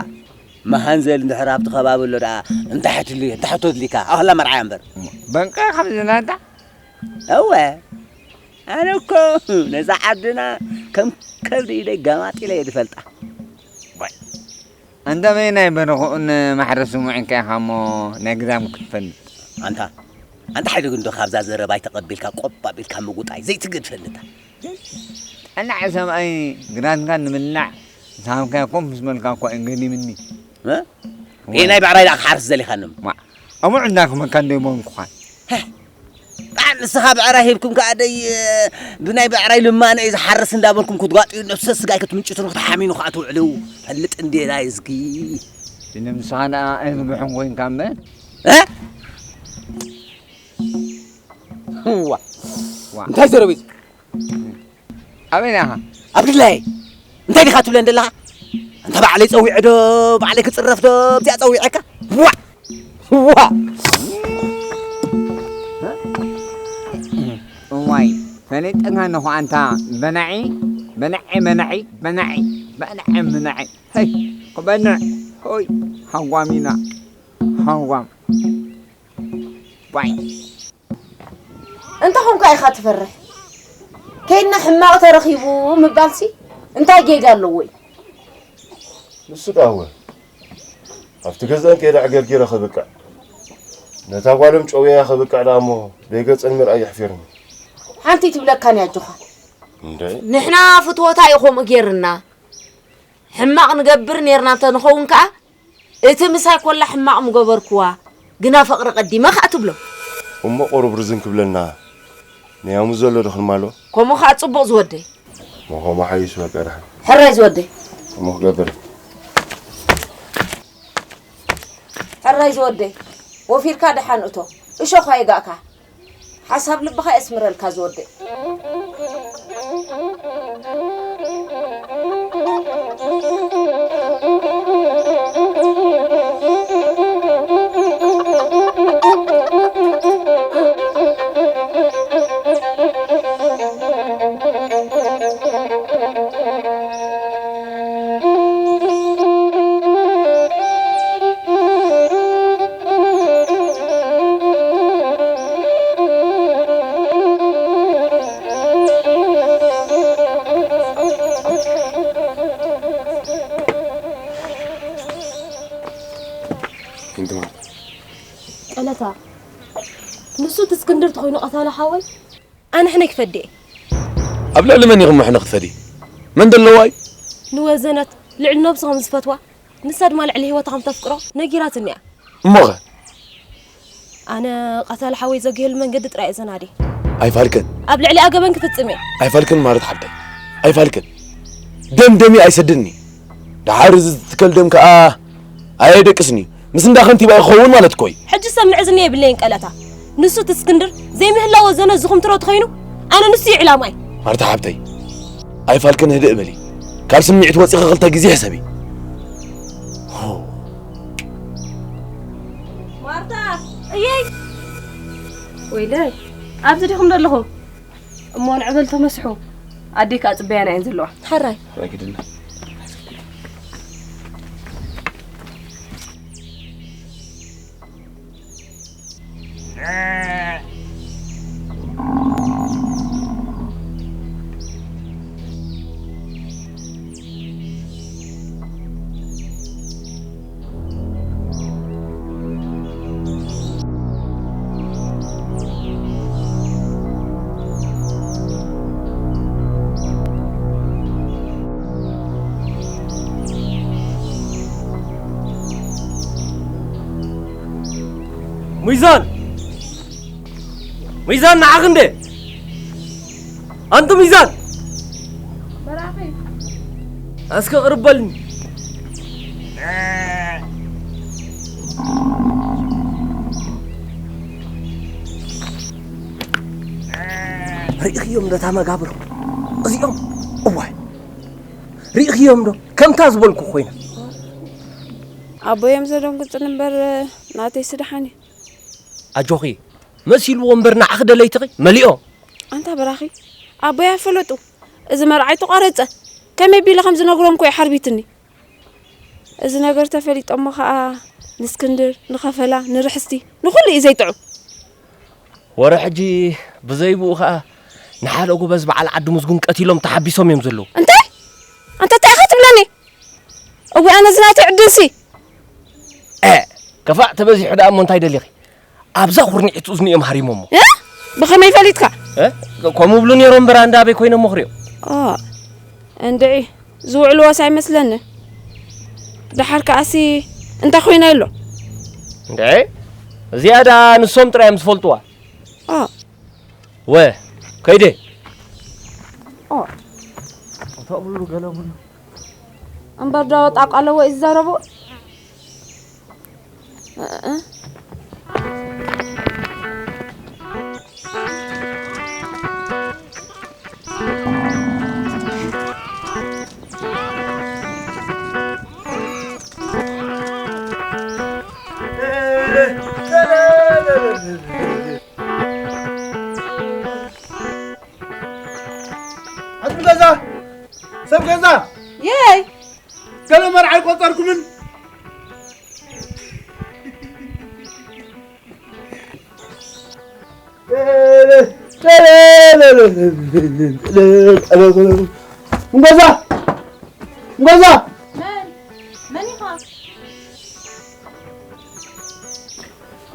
መሃንዘል እንድሕር ኣብቲ ከባቢ ኣሎ ደኣ፣ እንታይ ሕትሊ-፣ እንታይ ሕቶ ኣድሊካ? ኣኽላ መርዓያ እምበር። በቃ፣ ካብ ዝናዳ? እወ፣ ኣነ እኮ ነዛ ዓድና ከም ከብዲ ኢደይ ገማጢለ እየ ዝፈልጣ። ዋይ፣ ኣንታ በየናይ በረኽኡን ማሕረሱ ምዒንካ ኢኻ እሞ ናይ ግዳም ክትፈልጥ? ኣንታ፣ ኣንታ ሓይሉ ግን ዶ ካብዛ ዘረባይ ተቐቢልካ ቆብ ኣቢልካ ምጉጣይ ዘይትግድ ፈልጣ። ጠላዕ ሰብኣይ ግራትካ ንምልላዕ ዝሃብካዮ ኮፍ ምስ በልካ እኳ እዩ ገዲምኒ። እ? እወ። ናይ ብዕራይ ደኣ ክሓርስ ዘሊኻኒ እሞ። ዋ፣ ኣቡዕ እንዳኽመካ እንዶ ይመንኩኻን። ጣዕ ንስኻ ብዕራይ ሂብኩም ከኣ ደይ ብናይ ብዕራይ ልማነ እዩ ዝሓርስ እንዳበልኩም ክትጓጥዩ ነብሰ ስጋይ ክትምጭቱን ክትሓሚኑ ከኣ ትውዕሉ። ፈልጥ እንዴ ናይ እዝጊ። ንስኻ ደኣ ኣይንብሕን ኮይንካ እምበር። እ? ዋ። ዋ። እንታይ ዘረባ እዩ? ኣበይ ኢኻ? ኣብ ድላይ። እንታይ ዲኻ ትብለን ዘለኻ? ኣንታ ባዕለይ ጸዊዐ ዶ፣ ባዕለይ ክጽረፍ ዶ፣ ኣብዚኣ ጸዊዐካ? ዋ! ዋ! እዋይ፣ ፈሊጠካ ኣለኹ ኣንታ በናዒ፣ በናዒ፣ በናዒ፣ በናዒ፣ በናዒ፣ በናዒ። ሄይ፣ ክበልዕ፣ ሆይ፣ ሃጓሚና፣ ሃጓም። ዋይ። እንታይ ኾንካ ኢኻ ትፈርሕ? ከይድና ሕማቕ ተረኺቡ ምባልሲ እንታይ ጌጋ ኣለዎ እዩ? ንሱ ደኣ እወ፣ ኣብቲ ገዛእን ከይደ ዕገርጊረ ክብቅዕ፣ ነታ ጓሎም ጨውየያ ክብቅዕ ደኣ እሞ ደይገጸን ምርኣይ የሕፊርኒ። ሓንቲ ትብለካን እያ ኣጆኻ። እንደ ንሕና ፍትወታ እዩ ከምኡ ጌርና። ሕማቕ ንገብር ኔርና እንተ ንኸውን ከኣ፣ እቲ ምሳይ ኮላ ሕማቕ ምገበርክዋ፣ ግና ፍቕሪ ቀዲመ ከኣ ትብሎ። እሞ ቁሩብ ርዝን ክብለና፣ ናይ ኣሙስ ዘሎ ዶ ክንማሎ? ከምኡ ኸዓ ጽቡቕ ዝወደይ። እሞ ከምኡ ሓይሽ በቃ ደሓን። ሕራይ ዝወደይ። እሞ ክገብር። ሕራይ ዝወደይ። ወፊርካ ደሓን እቶ። እሾኽ ኣይጋእካ። ሓሳብ ልብኻ የስምረልካ ዝወደይ። ቀለታ፣ ንሱ እቲ እስክንድር ተኾይኑ ቀታሊ ሓወይ? ኣነ ሕነ ክፈዲ እየ። ኣብ ልዕሊ መን ኢኹም ሕነ ክትፈዲ? መን ደለዋ እዩ? ንወዘነት ልዕሊ ነብሱ ከም ዝፈትዋ፣ ንሳ ድማ ልዕሊ ህይወታ ከም ተፍቅሮ ነጊራትኒ እያ። እሞኸ? ኣነ ቀታሊ ሓወይ ዘግየሉ መንገዲ ጥራይ እየ ዘናዲ። ኣይፋልክን። ኣብ ልዕሊኣ ገበን ክፍጽም እየ። ኣይፋልክን ማረት ሓብተይ። ኣይፋልክን። ደም ደም እዩ ኣይሰድኒ። ደሓር እዚ ዝትከል ደም ከኣ ኣየደቅስን እዩ። ምስ እንዳ ከንቲባ ክኸውን ማለት እኮ እዩ። ሕጂ ሰብ ምዕዝኒ የብለይን ቀለታ። ንሱ እቲ እስክንድር ዘይምህላው ወዘነ ዝኹምትሮ ተኾይኑ ኣነ ንሱ እዩ ዕላማይ። ማርታ ሓብተይ ኣይፋልክን ህድእ በሊ። ካብ ስምዒት ወፂኺ ክልተ ግዜ ሕሰቢ። ማርታ እየይ ወይለይ ኣብዚ ዲኹም ዘለኹም? እሞ ንዕበል ተመስሑ ኣዴ ከኣ ጽበያና እየን ዘለዋ። ሕራይ ረግድና ሚዛን ሚዛን ንዓኺ እንደ ኣንቲ ሚዛን እስከ ቅርብ በልኒ። ርኢኽዮም ነታ መጋብሮ እዚኦም እዋይ ርኢኽዮም ዶ ከምታ ዝበልኩ ኮይና ኣቦዮም ዘደንግጹን እምበር ናተይ ስድሓን እዩ ኣጆኺ መሲልዎ እምበር ንዓኺ ደለይትኺ መሊኦ ኣንታ በራኺ ኣቦይ ኣይፈለጡ እዚ መርዓይ ተቋረጸ ከመይ ቢለ ከም ዝነግሮም ኮ ሓርቢትኒ እዚ ነገር ተፈሊጦሞ ከኣ ንስክንድር ንኸፈላ ንርሕስቲ ንኹሉ እዩ ዘይጥዑም ወረ ሕጂ ብዘይብኡ ከኣ ንሓደ ጎበዝ በዓል ዓዲ ሙዝጉን ቀቲሎም ተሓቢሶም እዮም ዘለዉ እንታይ ኣንተ እንታይ ኢኻ ትብለኒ እወ ኣነ ዝናተይ ዕድልሲ እ ከፋእ ተበዚሑ ደኣ እሞ እንታይ ደሊኺ ኣብዛ ኩርኒዒት እዝኒ እዮም ሃሪሞሞ እ ብኸመይ ፈሊጥካ እ ከምኡ ብሉ ነይሮም በራ እንዳ ኣበይ ኮይኖም መኽሪዮ ኦ እንድዒ ዝውዕልዎስ ኣይመስለኒ ደሓር ከኣሲ እንታይ ኮይነ ኣሎ እንድዒ እዚኣ ደኣ ንሶም ጥራይ እዮም ዝፈልጥዋ ኦ ወ ከይደ ኦ ተብሉ ገለሙን እምበር ዶ ጣቃለዎ ይዛረቡ ኣቲ ገዛ ሰብ ገዛ የይ ገለ መርዓ ኣይቆጸርኩምን እምበዛ እምበዛ መን መን ኢኻ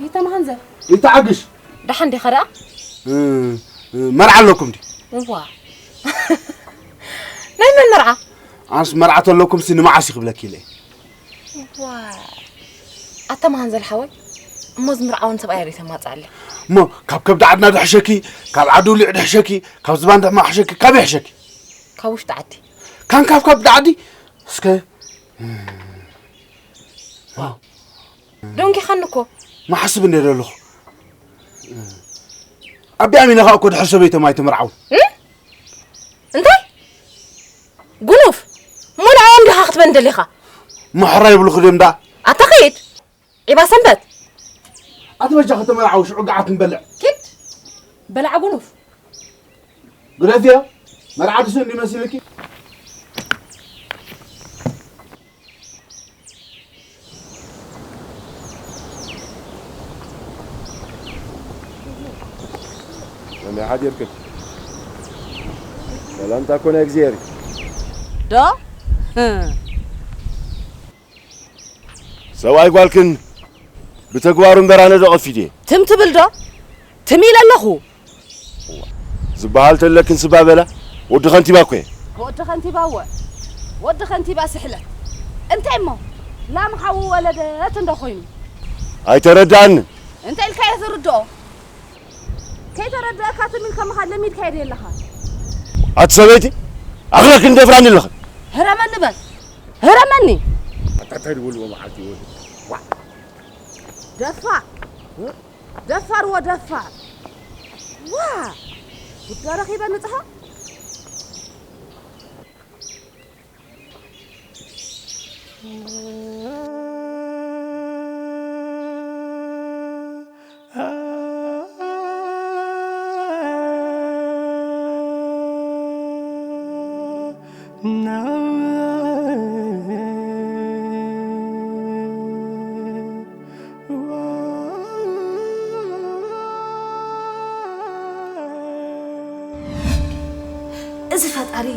ይተማሃንዘ ይተዓግሽ ደሓን ዲኻ ደኣ መርዓ ኣለኩም ዲ እዋ ናይ መን መርዓ ኣንስ መርዓ ተለኩም ሲ ንመዓስ ይኽብለኪ ኢለ እዋ ኣታ መሃንዘ ዝሓወይ እሞ ዝምርዓውን ሰብኣይ ርኢ ተማፅኣለ እሞ ካብ ከብዲ ዓድና ድሕሸኪ፣ ካብ ዓዲ ውሊዕ ድሕሸኪ፣ ካብ ዝባን ድሕማ ሕሸኪ፣ ካብ ይሕሸኪ? ካብ ውሽጢ ዓዲ። ካን ካብ ከብዲ ዓዲ እስከ ዋው። ደንጊኻኒ እኮ። መሓስብ እንደ ዘለኹ ኣቢ ኣሚነ ኸኣ እኮ ድሕር ሰበይቶም ኣይተመርዓው። እም? እንታይ? ጉኑፍ? እሞ ንዕኦም ዲኻ ክትበን ደሊኻ? ምሕራ ይብሉኹ ድዮም ደኣ? ኣታ ኸይድ። ዒባ ሰንበት። ኣቲ በጃ ከተመርዓው ሽዑ ገዓት ንበልዕ። ኪድ። በላዕ ጉኑፍ። ግደፍዮ። መርዓ ድሱ እንዲ መሲልኪ። ከመይ ሓዲርክን? ሰላምታ እኮ ናይ እግዚኣብሔር እዩ። ዶ? ሰብኣይ ጓልክን ብተግባሩ እምበር ኣነ ዶ ቀፊድ እየ? ትም ትብል ዶ? ትም ኢለ ኣለኹ። ዝበሃል ተለክን ስባ በላ፣ ወዲ ከንቲባ እኮ እየ። ወዲ ከንቲባ እወ፣ ወዲ ከንቲባ ስሕለት። እንታይ እሞ? ላም ሓዊ ወለደት እንዶ ኮይኑ። ኣይተረድኣንን። እንታይ ኢልካ እየ ዝርድኦ? ከይተረድኣካ ትም ኢልካ ምኻድ ለሚድካ እየ ኣለኻ። ኣቲ ሰበይቲ፣ ኣኽለክን ደፍራኒ ኣለኽን። ህረመኒ በል፣ ህረመኒ። ኣታ እንታይ ድበልዎ መዓልቲ ይወዱ? ዋ። ደፋር፣ ደፋር ወደፋር። ዋ! ጉዳ ረኺበ ንጽሃ። እዚ ፈጣሪ፣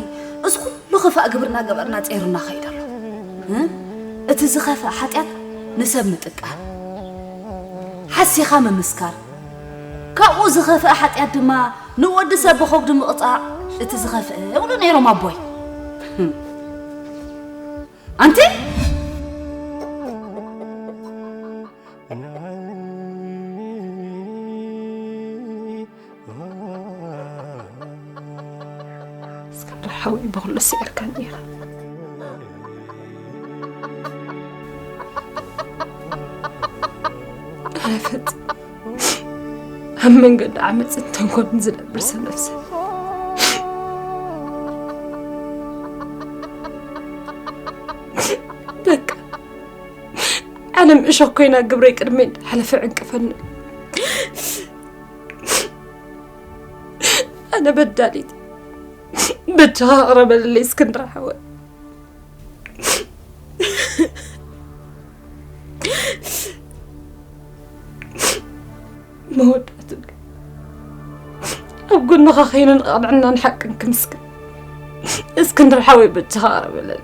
እዚ ኩሉ ክፋእ ግብርና ገበርና ጸይሩና ኸይዱ ኣሎ። እ? እቲ ዝኸፍእ ሓጢኣት ንሰብ ምጥቃዕ፣ ሓሲኻ ምምስካር፣ ካብኡ ዝኸፍእ ሓጢኣት ድማ ንወዲ ሰብ ብኸብዱ ምቕጻዕ፣ እቲ ዝኸፍእ ይብሉ ነይሮም ኣቦይ። ኣንቲ? እስክንድር ሓወይ፣ ብኹሉ ስዒርካኒ ኢኻ። ኣነ ፈጺመ ኣብ መንገዲ ዓመጽን ተንኮልን ዝነብር ሰነፍ ሰብ። በቃ፣ ዓለም እሾኽ ኮይና ግብረይ ቅድመይ እንዳሓለፈ ዕንቅፈኒ። ኣነ በዳሊት፣ በጃኻ ቅረበለለይ እስክንድር ሓወይ። መወዳእትኡ ግን ኣብ ጎንኻ ኸይነ ንቐንዕናን ሓቅን ክምስክር፣ እስክንድር ሓወይ በጃኻ ቅረበለለይ።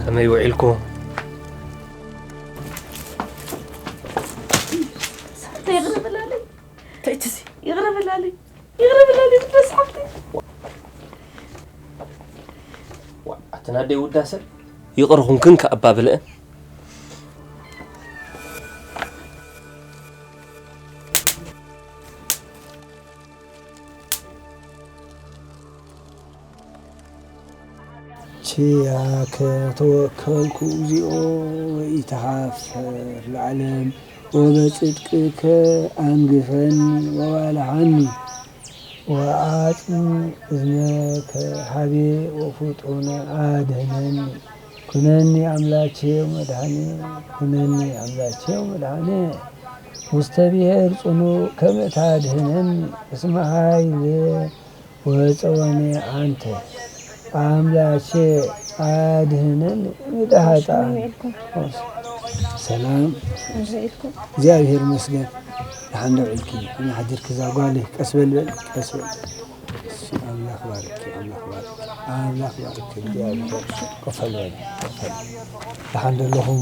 ከመይ ውዒልኩም? ይቕረ በላለይ። ተይትዚ፣ ይቕረ በላለይ። ይቕረ ብላኒ ትበስ ሓፍተይ። ዋ፣ ኣተን ኣደይ ውዳሰ ይቕረ ኩንክን ከኣባብለአን። ኪያከ ተወከልኩ እግዚኦ ወኢትሃፈር ለዓለም፣ ወበጽድቅከ አንግፈኒ ወባልዓኒ፣ ወአጽም እዝነከ ሀቤ ወፍጡነ አድህነኒ። ኩነኒ አምላኬ ወመድኃኔ፣ ኩነኒ አምላኬ ወመድኃኔ፣ ውስተ ብሔር ጽኑዕ ከመ ታድህነኒ፣ እስመ ኃይሌ ወፀወኔ አንተ አምላኬ አድህነን እምነ ኃጥኣን። ሰላም። እግዚአብሔር ይመስገን። ደሓን ዶ ውዒልኪ? ከመይ ሓዲርኪ እዛ ጓለይ? ቀስ በል በል፣ ቀስ በል። እሺ፣ ኣምላኽ ባርኪ፣ ኣምላኽ ባርኪ፣ ኣምላኽ ባርኪ። እግዚኣብሔር ኮፍ በል በል፣ ኮፍ በል። ደሓን ዶ ኣለኹም?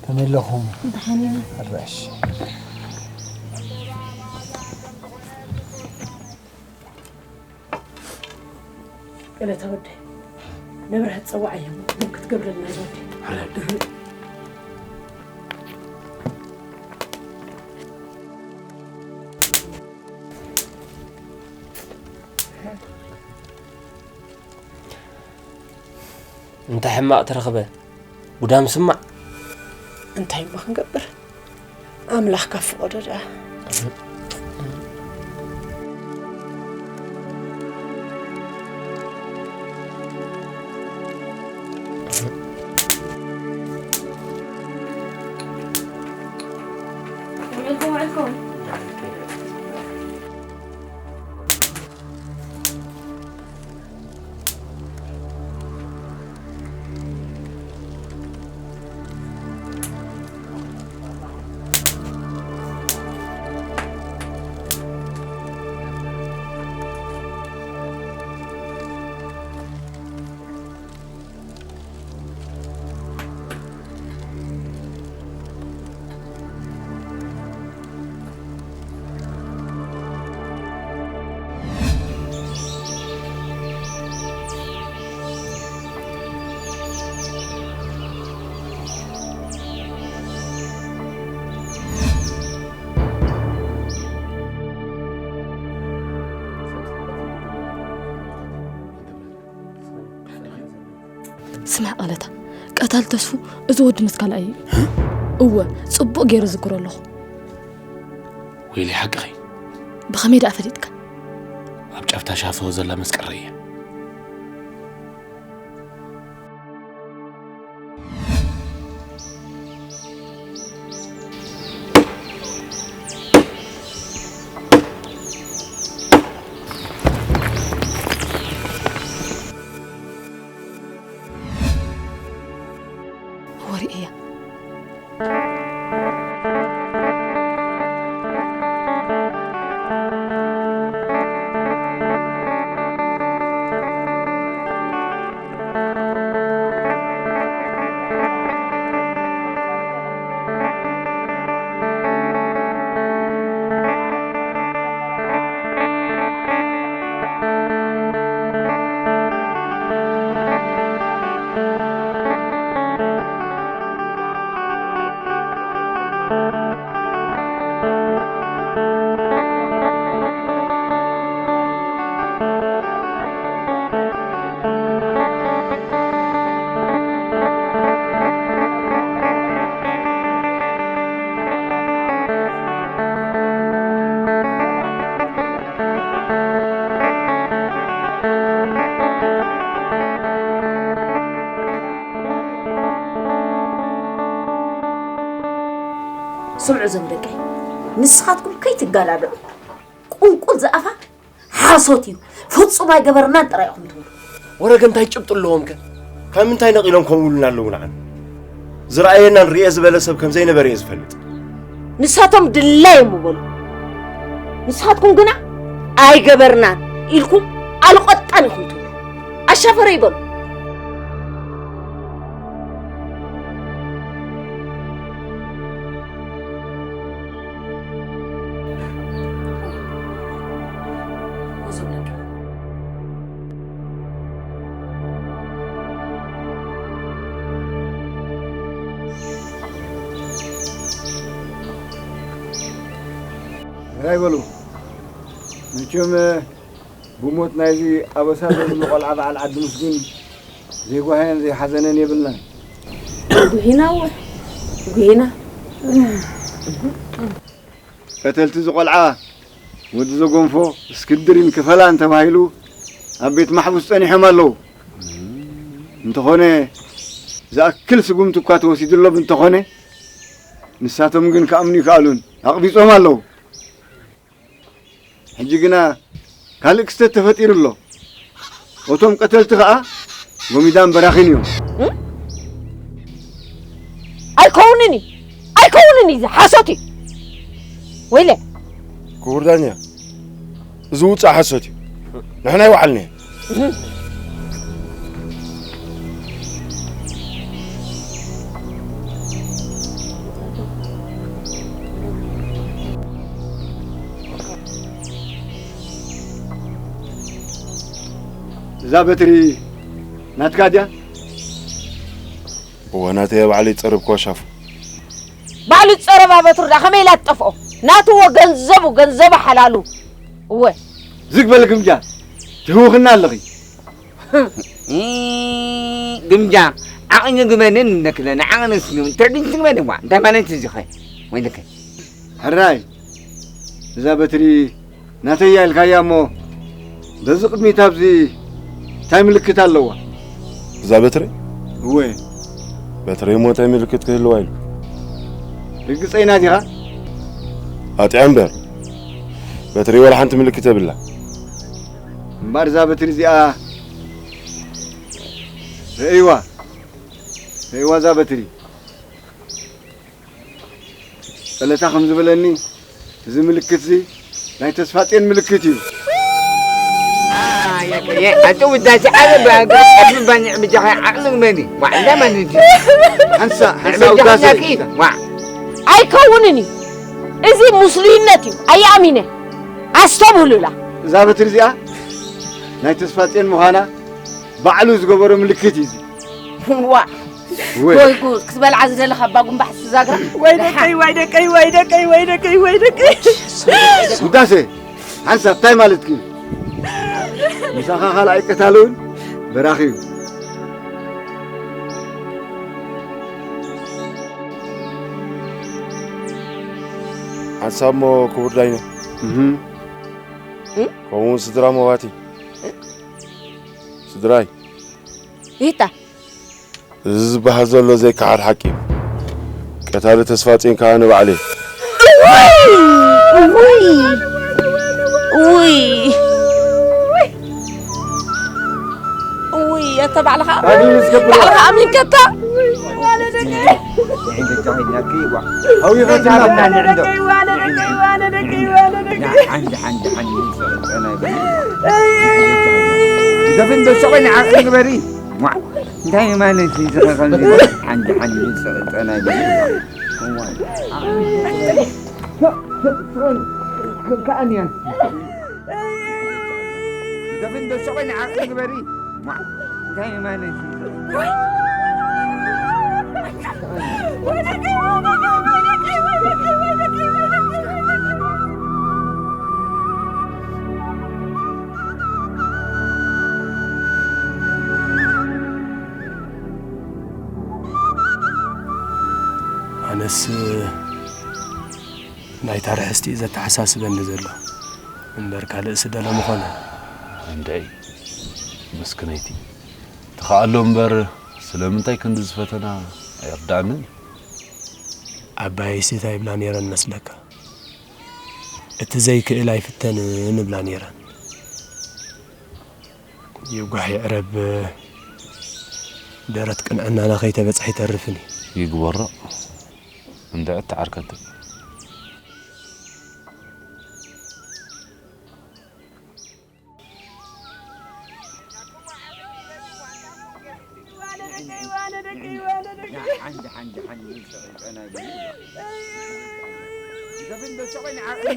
ከመይ ኣለኹም? ደሓን ኢና። ኣራሽ። ገለ ተወደይ፣ ንብረት ጸዋዕ እዮም፣ ግን ክትገብረልና ዝወደይ። ሓላል። እንታይ ሕማቕ ተረኽበ? ጉዳም ስማዕ። እንታይ እሞ ክንገብር? ኣምላኽ ካብ ፍቐዶ ደኣ። ውዕልኩም፣ ውዕልኩም። ስማዕ ቃለታ፣ ቀታል ተስፉ እዚ ወዲ ምስ ካልኣይ እዩ። እወ፣ ጽቡቕ ገይረ ዝክሮ ኣለኹ። ወይሊ ሓቅኺ። ብኸመይ ደኣ ፈሊጥካ? ኣብ ጫፍ ታሻፈወ ዘላ መስቀል ርእያ። ወሪኤያ። ስምዑ እዞም ደቀይ፣ ንስኻትኩም ከይትጋዳድዑ። ቁልቁል ዝኣፋ ሓሶት እዩ። ፍጹም ኣይገበርናን ጥራይ ኢኹም ትብሉ። ወረገ እንታይ ጭብጢ ኣለዎም ከ? ካብ ምንታይ ነቒሎም ከምኡ ኢሉና ኣለዉ ንዓና? ዝረኣየናን ርኤ ዝበለ ሰብ ከም ዘይነበረ እየ ዝፈልጥ። ንሳቶም ድላዮም ምበሉ። ንስኻትኩም ግና ኣይገበርናን ኢልኩም ኣልቆጣን ኢኹም ትብሉ። ኣሻፈረ ይበሉ። ራይ በሉ። መቸም ብሞት ናይዚ ኣበሳ ዘሎ ቆልዓ በዓል ዓዲ ምስጉን ዘይጓህየን ዘይሓዘነን የብልናን። ጉሂና እወ፣ ጉሂና። ቀተልቲ ዝቆልዓ ወዲ ዘጎንፎ እስክድርን ክፈላን ተባሂሉ ኣብ ቤት ማሕቡስ ጸኒሖም ኣለዉ። እንተኾነ ዝኣክል ስጉምቲ እኳ ተወሲድሎም እንተኾነ ንሳቶም ግን ክኣምኑ ይከኣሉን ኣቕቢጾም ኣለዉ። ሕጂ ግና ካልእ ክስተት ተፈጢሩ ኣሎ። እቶም ቀተልቲ ኸኣ ጎሚዳን በራኺን እዮም። ኣይከውንን እዩ ኣይከውንን እዩ ሓሶት እዩ። ወይለ ክቡር ዳኛ፣ እዚ ውፃእ ሓሶት እዩ። ንሕና ይወዓልና እዛ በትሪ ናትካ ድያ? እወ ናተይ ባዕለይ ጸረብክዋ ሻፉ። ባዕሉ ዝጸረባ በትሩ ዳ ከመይ ኢላ ትጠፍኦ? ናትዎ ገንዘቡ ገንዘቡ ሓላሉ። እወ ዝግ በል ግምጃ ትህውኽና ኣለኺ። ግምጃ ዓቕኒ ግበንን ነክለ ንዓቕንስ ትዕድንት ግበንዋ እንታይ ማለት እዚ ኸ ወይልከ ሕራይ እዛ በትሪ ናተያ ኢልካያ እሞ በዚ ቅድሚት ኣብዚ እንታይ ምልክት ኣለዋ? እዛ በትሪ እወ በትሪ እሞ እንታይ ምልክት ክህልዋ ኢሉ? ርግጸይና ዲኻ? ኣጢዐ እምበር በትሪ ወላ ሓንቲ ምልክት የብላ። እምበር እዛ በትሪ እዚኣ ርእይዋ ርእይዋ እዛ በትሪ ጸለታ ከም ዝበለኒ እዚ ምልክት እዚ ናይ ተስፋጼን ምልክት እዩ። ኣንተ ውዳሴ ዓረብ ባንዕ ብጃኻ ዓቕሊ መኒ ዋዕላ ማለት እዩ። ሓንሳ ሓንሳ ውዳሴ ዋ ኣይከውንን እዩ። እዚ ሙስሉይነት እዩ። ኣየኣሚነ ኣስተብህሉላ። እዛ በትሪ እዚኣ ናይ ተስፋጼን ምዃና ባዕሉ ዝገበሮ ምልክት እዩ። ዋ ወይ ጉድ ክትበልዓ ዝደለኻ ኣባ ጉንባሕ ዝዛግራ ወይ ደቀይ ወይ ደቀይ ወይ ደቀይ ወይ ደቀይ ወይ ደቀይ ውዳሴ ሓንሳብ እንታይ ማለትኪ ምሳኻ ካልኣይ ቀታሊ እውን በራኺ እዩ ሓንሳብ እሞ ክቡር ዳይነ ከምኡውን ስድራ መዋቲ ስድራይ ይታ እዚ ዝበሃል ዘሎ ዘይከሓድ ሓቂ እዩ። ቀታሊ ተስፋጼን ከኣ ንባዕለይ። ውይ ውይ ኣታ ባዕልኻ ባዕልኻ ኣሚንካታ ዘፍን ዶ ሸቆይ ንዓቕሊ ግበሪ። ዋ እንታይ ማለት እዩ ዝኸኸል ሓንቲ ሓንቲ ዝሰጠና ከኣንያን ዘፍን ዶ ሸቆይ ንዓቕሊ ግበሪ። ዋ እንታይ ማለት እዩ ኣነስ ናይታ ርሕስቲ እዩ ዘተሓሳስበኒ ዘሎ እምበር ካልእ ስደለ ምኾነ። እንድዒ መስክነይቲ ትኸኣሎ እምበር ስለምንታይ ክንዲ ዝፈተና ኣይርድኣንን እዩ። ኣባይሲ ታይ ይብላ ነይረን መስለካ? እቲ ዘይክእል ኣይፍተንን እብላ ነይረን። ይጓሕ ይዕረብ ደረት ቅንዕናና ከይተበጽሐ ኣይተርፍን እዩ። ይግበሮ እንድዒ እትዓርከትን።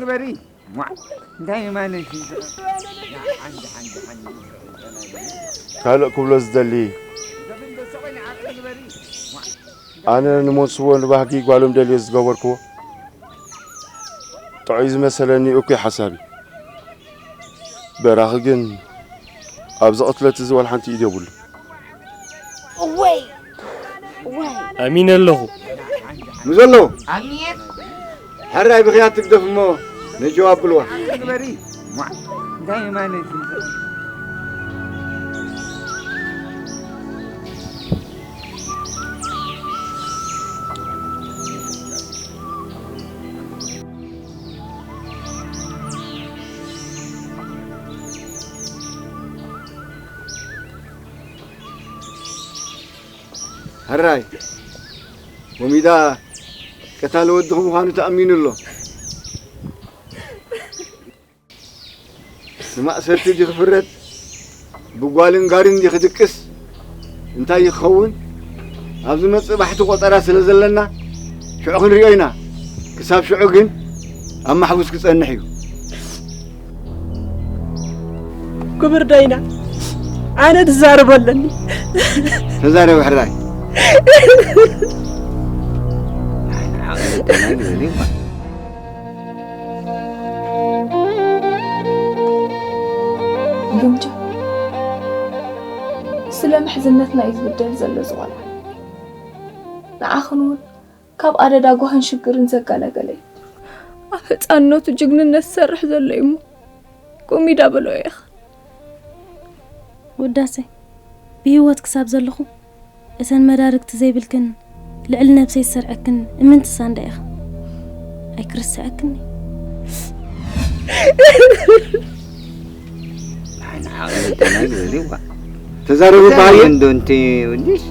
ግበሪ እንታይ ማለት እዩ ካልእ ክብሎ ዝደሊ ኣነ ንመንስዎ ንባህጊ ጓሎም ደልዮ ዝገበርክዎ ጥዑይ ዝመሰለኒ እኩይ ሓሳብ እዩ። በራኺ ግን ኣብዚ ቅትለት እዚ ዋላ ሓንቲ ኢድ የብሉ። እወይ እወይ ኣሚነ ኣለኹ። ምዘሎ ኣሜን ሕራይ ብኽያት ትግደፍ እሞ ነጀው ኣብልዋ። ግበሪ ሟዕ እንታይ ማለት እዩ? ሕራይ ወሚዳ ቀታሊ ወድኺ ምዃኑ ተኣሚኑ ኣሎ። ንማእሰርቲ ድዩ ክፍረድ? ብጓልን ጋርን ድዩ ክድቅስ? እንታይ ይኸውን? ኣብ ዝመጽእ ባሕቲ ቆጸራ ስለ ዘለና ሽዑ ክንሪኦ ኢና። ክሳብ ሽዑ ግን ኣብ ማሕቡስ ክጸንሕ እዩ። ክቡር ዳይና ኣነ ዝዛረቦ ኣለኒ። ተዛረቢ ሕራይ። ግምጃ ስለ ምሕዝነትና እዩ ዝብደል ዘሎ እዚ ቆልዓ። ንዓኽን እውን ካብ ኣደዳ ጓህን ሽግርን ዘገላገለ እዩ። ኣብ ህፃንነቱ ጅግንነት ዝሰርሕ ዘሎ እዩ እሞ ጎሚዳ በልኦ ኢኻ። ውዳሰ ብህይወት ክሳብ ዘለኹ እተን መዳርግቲ ዘይብልክን ልዕሊ ነብሰይ ዝሰርዐክን እምንቲ ሳንዳ ኢኽን ኣይክርስዐክን እየ። ተዛረቢ ባህየ እንዶ እንት ውልሽ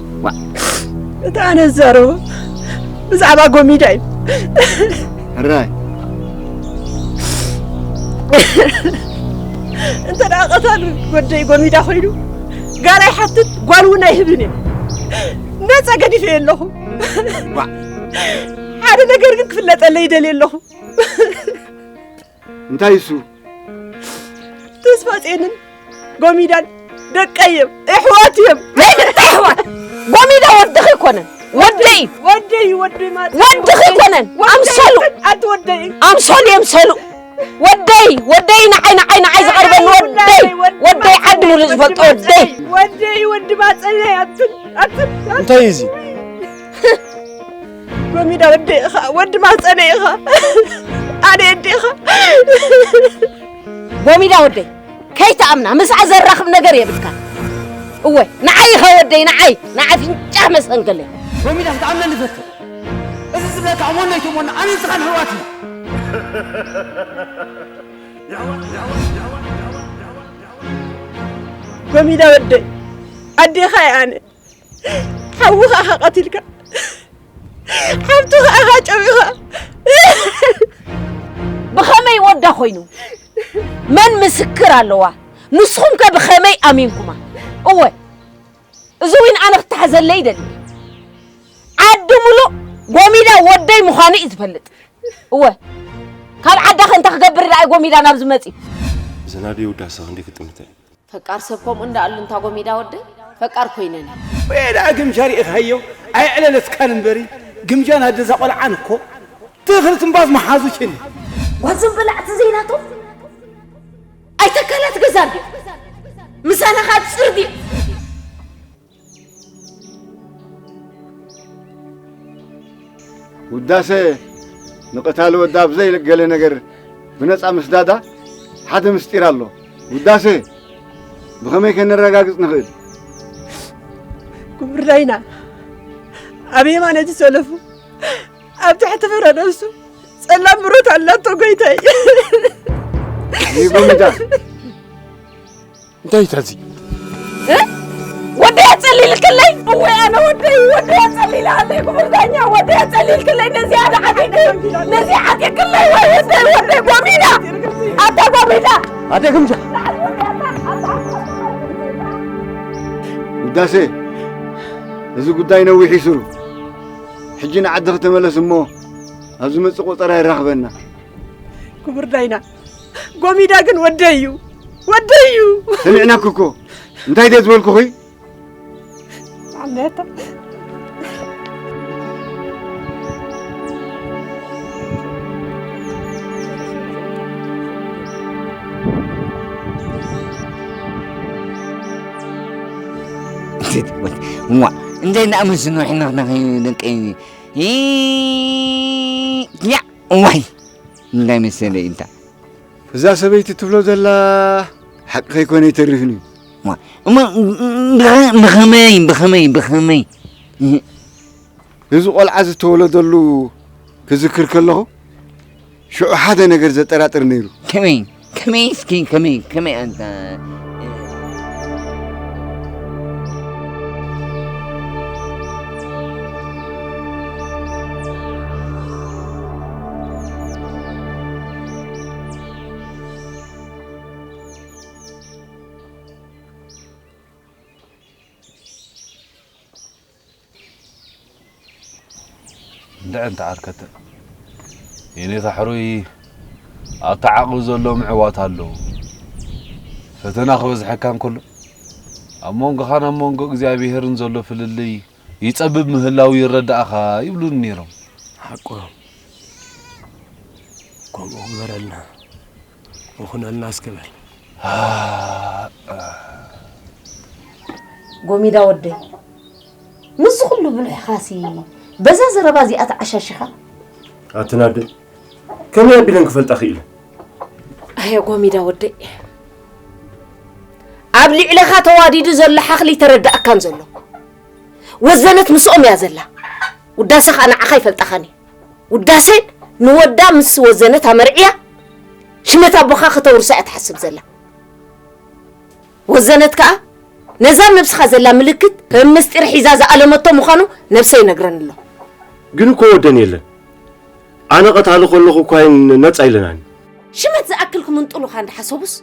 እቲ ኣነ ዝዛረቦ ብዛዕባ ጎሚዳ እዩ። ሕራይ እንተ ደኣ ቀታል ወደይ ጎሚዳ ኮይኑ ጋል ኣይሓትት ጓል እውን ኣይህብን እየ። ነፃ ገዲፈዮ ኣለኹ። ሓደ ነገር ግን ክፍለጠለይ ይደልየ ኣለኹ። እንታይ እሱ? ተስፋ ጼንን ጎሚዳን ደቀይ እዮም፣ ኣሕዋት እዮም። ናይ ብልታ ኣሕዋት ጎሚዳ ወድኺ ኣይኮነን ወደይ እዩ። ወደይ ወደይ ማለት ወድኺ ኣይኮነን ኣምሰሉ ኣቲ ወደይ ኣምሰሉ የምሰሉ ወደይ ወደይ ንዓይ ንዓይ ንዓይ ዝቐርበኒ ወደይ ወደይ ዓዲ ሙሉእ ዝፈልጦ ወደይ ወደይ ወዲ ማፀለይ ኣትን ኣትን እንታይ እዩ እዚ? ጎሚዳ ወደይ ኢኻ፣ ወዲ ማፀለይ ኢኻ፣ ኣነ ኣዴኻ። ጎሚዳ ወደይ ከይትኣምና ምስኣ ዘራኽብ ነገር የብልካ። እወ ንዓይ ኢኻ ወደይ ንዓይ ንዓይ ፍንጫ መሰንገለይ ጎሚዳ ክትኣምነኒ ፈትር። እዚ ዝብለካ እሞና ኣይትእሞና ኣነ ንስኻን ኣሕዋት ኢና። ጎሚዳ ወደይ ኣዴኻ እየ ኣነ። ሓውኻ ኢኻ ቀቲልካ፣ ሓብትኻ ኢኻ ጨዊኻ። ብኸመይ ወዳ ኮይኑ መን ምስክር ኣለዋ? ንስኹም ከ ብኸመይ ኣሚንኩማ? እወ እዚ ዊን ኣነ ክተሓዘለይ ይደሊ። ዓዲ ሙሉእ ጎሚዳ ወደይ ምዃኑ እዩ ዝፈልጥ። እወ ካብ ዓዳ ከንታ ክገብር ደኣ ጎሚዳ ናብ ዝመጽእ ዘናዲ ውዳሰ ክንዲ ክጥምተ ፈቃር ሰብ ከምኡ እንዳኣሉ እንታ ጎሚዳ ወደይ ፈቃር ኮይነን ወየ ደኣ ግምጃ ርኢኻዮ ኣየዕለለትካን እምበሪ ግምጃ ናደዛ ቆልዓን እኮ ትኽሪ ትንባዝ መሓዙ ችኒ ዋዝም በላዕቲ ዘይናቶም ኣይተካላት ገዛ ድዩ ምሳና ካብ ፅር ድዩ ውዳሰ ንቐታሊ ወዳ ብዘይ ገለ ነገር ብነጻ ምስዳዳ ሓደ ምስጢር ኣሎ። ውዳሰ ብኸመይ ከነረጋግጽ ንኽእል? ክቡር ዳይና ኣብ የማን እቲ ሰለፉ ኣብ ትሕቲ ፍረ ነብሱ ጸላም ብረት ኣላቶ ጎይታይ። ይጎምዳ እንታይ ተዚ ወደይ ኣጸሊልክለይ እወ ኣነ ወደይ ወደይ ኣጸሊልሃለይ ክቡር ዳኛ ወደይ ኣጸሊልክለይ ነዚኣ ደዓቂቂ ነዚኣ ዓቂቅለይ ወይ ወደይ ወደይ ጎሚዳ ኣታ ጎሚዳ ኣደ ግምጃ ውዳሴ እዚ ጉዳይ ነዊሕ ይስሩ። ሕጂ ንዓድኺ ተመለስ እሞ ኣብ ዝመጽእ ቆጸራ የራኽበና። ክቡር ዳይና ጎሚዳ ግን ወደይ እዩ ወደይ እዩ። ሰሚዕናኪ እኮ እንታይ ድየ ዝበልኩኺ? ዓመታ ትትወት። ዋ፣ እንታይ እንዳኣመስኖ ሕነኽነኽ ደቀይ። ያ፣ ዋይ። እንታይ መሰለ እንታ። እዛ ሰበይቲ ትብሎ ዘላ ሓቂ ከይኮነ ይተርፍን እዩ። ዋ፣ እሞ ብኸ-፣ ብኸመይ፣ ብኸመይ፣ ብኸመይ? እዚ ቆልዓ ዝተወለደሉ ክዝክር ከለኹ፣ ሽዑ ሓደ ነገር ዘጠራጥር ነይሩ። ከመይ? ከመይ እስኪ? ከመይ? ከመይ ኣንታ? እንድዒ እንተ ዓርከተ፣ የኔታ ሕሩይ፣ ኣብቲ ዓቕቢ ዘሎ ምዕዋት ኣለዉ። ፈተና ክበዝሐካ እንከሎ፣ ኣብ መንጎኻን ኣብ መንጎ እግዚኣብሄርን ዘሎ ፍልልይ ይጸብብ ምህላዉ ይረዳእኻ ይብሉኒ ነይሮም። ሓቆም። ከምኡ ግበረልና፣ ይኹነልና እስኪ በል። ጎሚዳ ወደይ፣ ምስዚ ኩሉ ብልሕኻሲ በዛ ዘረባ እዚኣ ተዓሻሺኻ? ኣቲ ናደ፣ ከመይ ኣቢለን ክፈልጣ ክኢለን? ኣየ ጎሚዳ ወደይ፣ ኣብ ልዕለኻ ተዋዲዱ ዘሎ ሓኽሊ ተረዳእካን ዘሎ። ወዘነት ምስኦም እያ ዘላ። ውዳሰ ኸኣ ንዓኻ ይፈልጣኻን እዩ። ውዳሴ ንወዳ ምስ ወዘነት ኣመርዕያ ሽመት ኣቦኻ ከተውርሳ እያ ትሓስብ ዘላ። ወዘነት ከኣ ነዛ ኣብ ነብስኻ ዘላ ምልክት ከም ምስጢር ሒዛ ዝኣለመቶ ምዃኑ ነብሰይ ይነግረኒ ኣሎ። ግን እኮ ወደን የለን። ኣነ ቀታሊ ከለኹ እኳ እየን ነጻ ኢለናኒ። ሽመት ዝኣክል ክምንጥሉኻ እንዳሓሰቡስ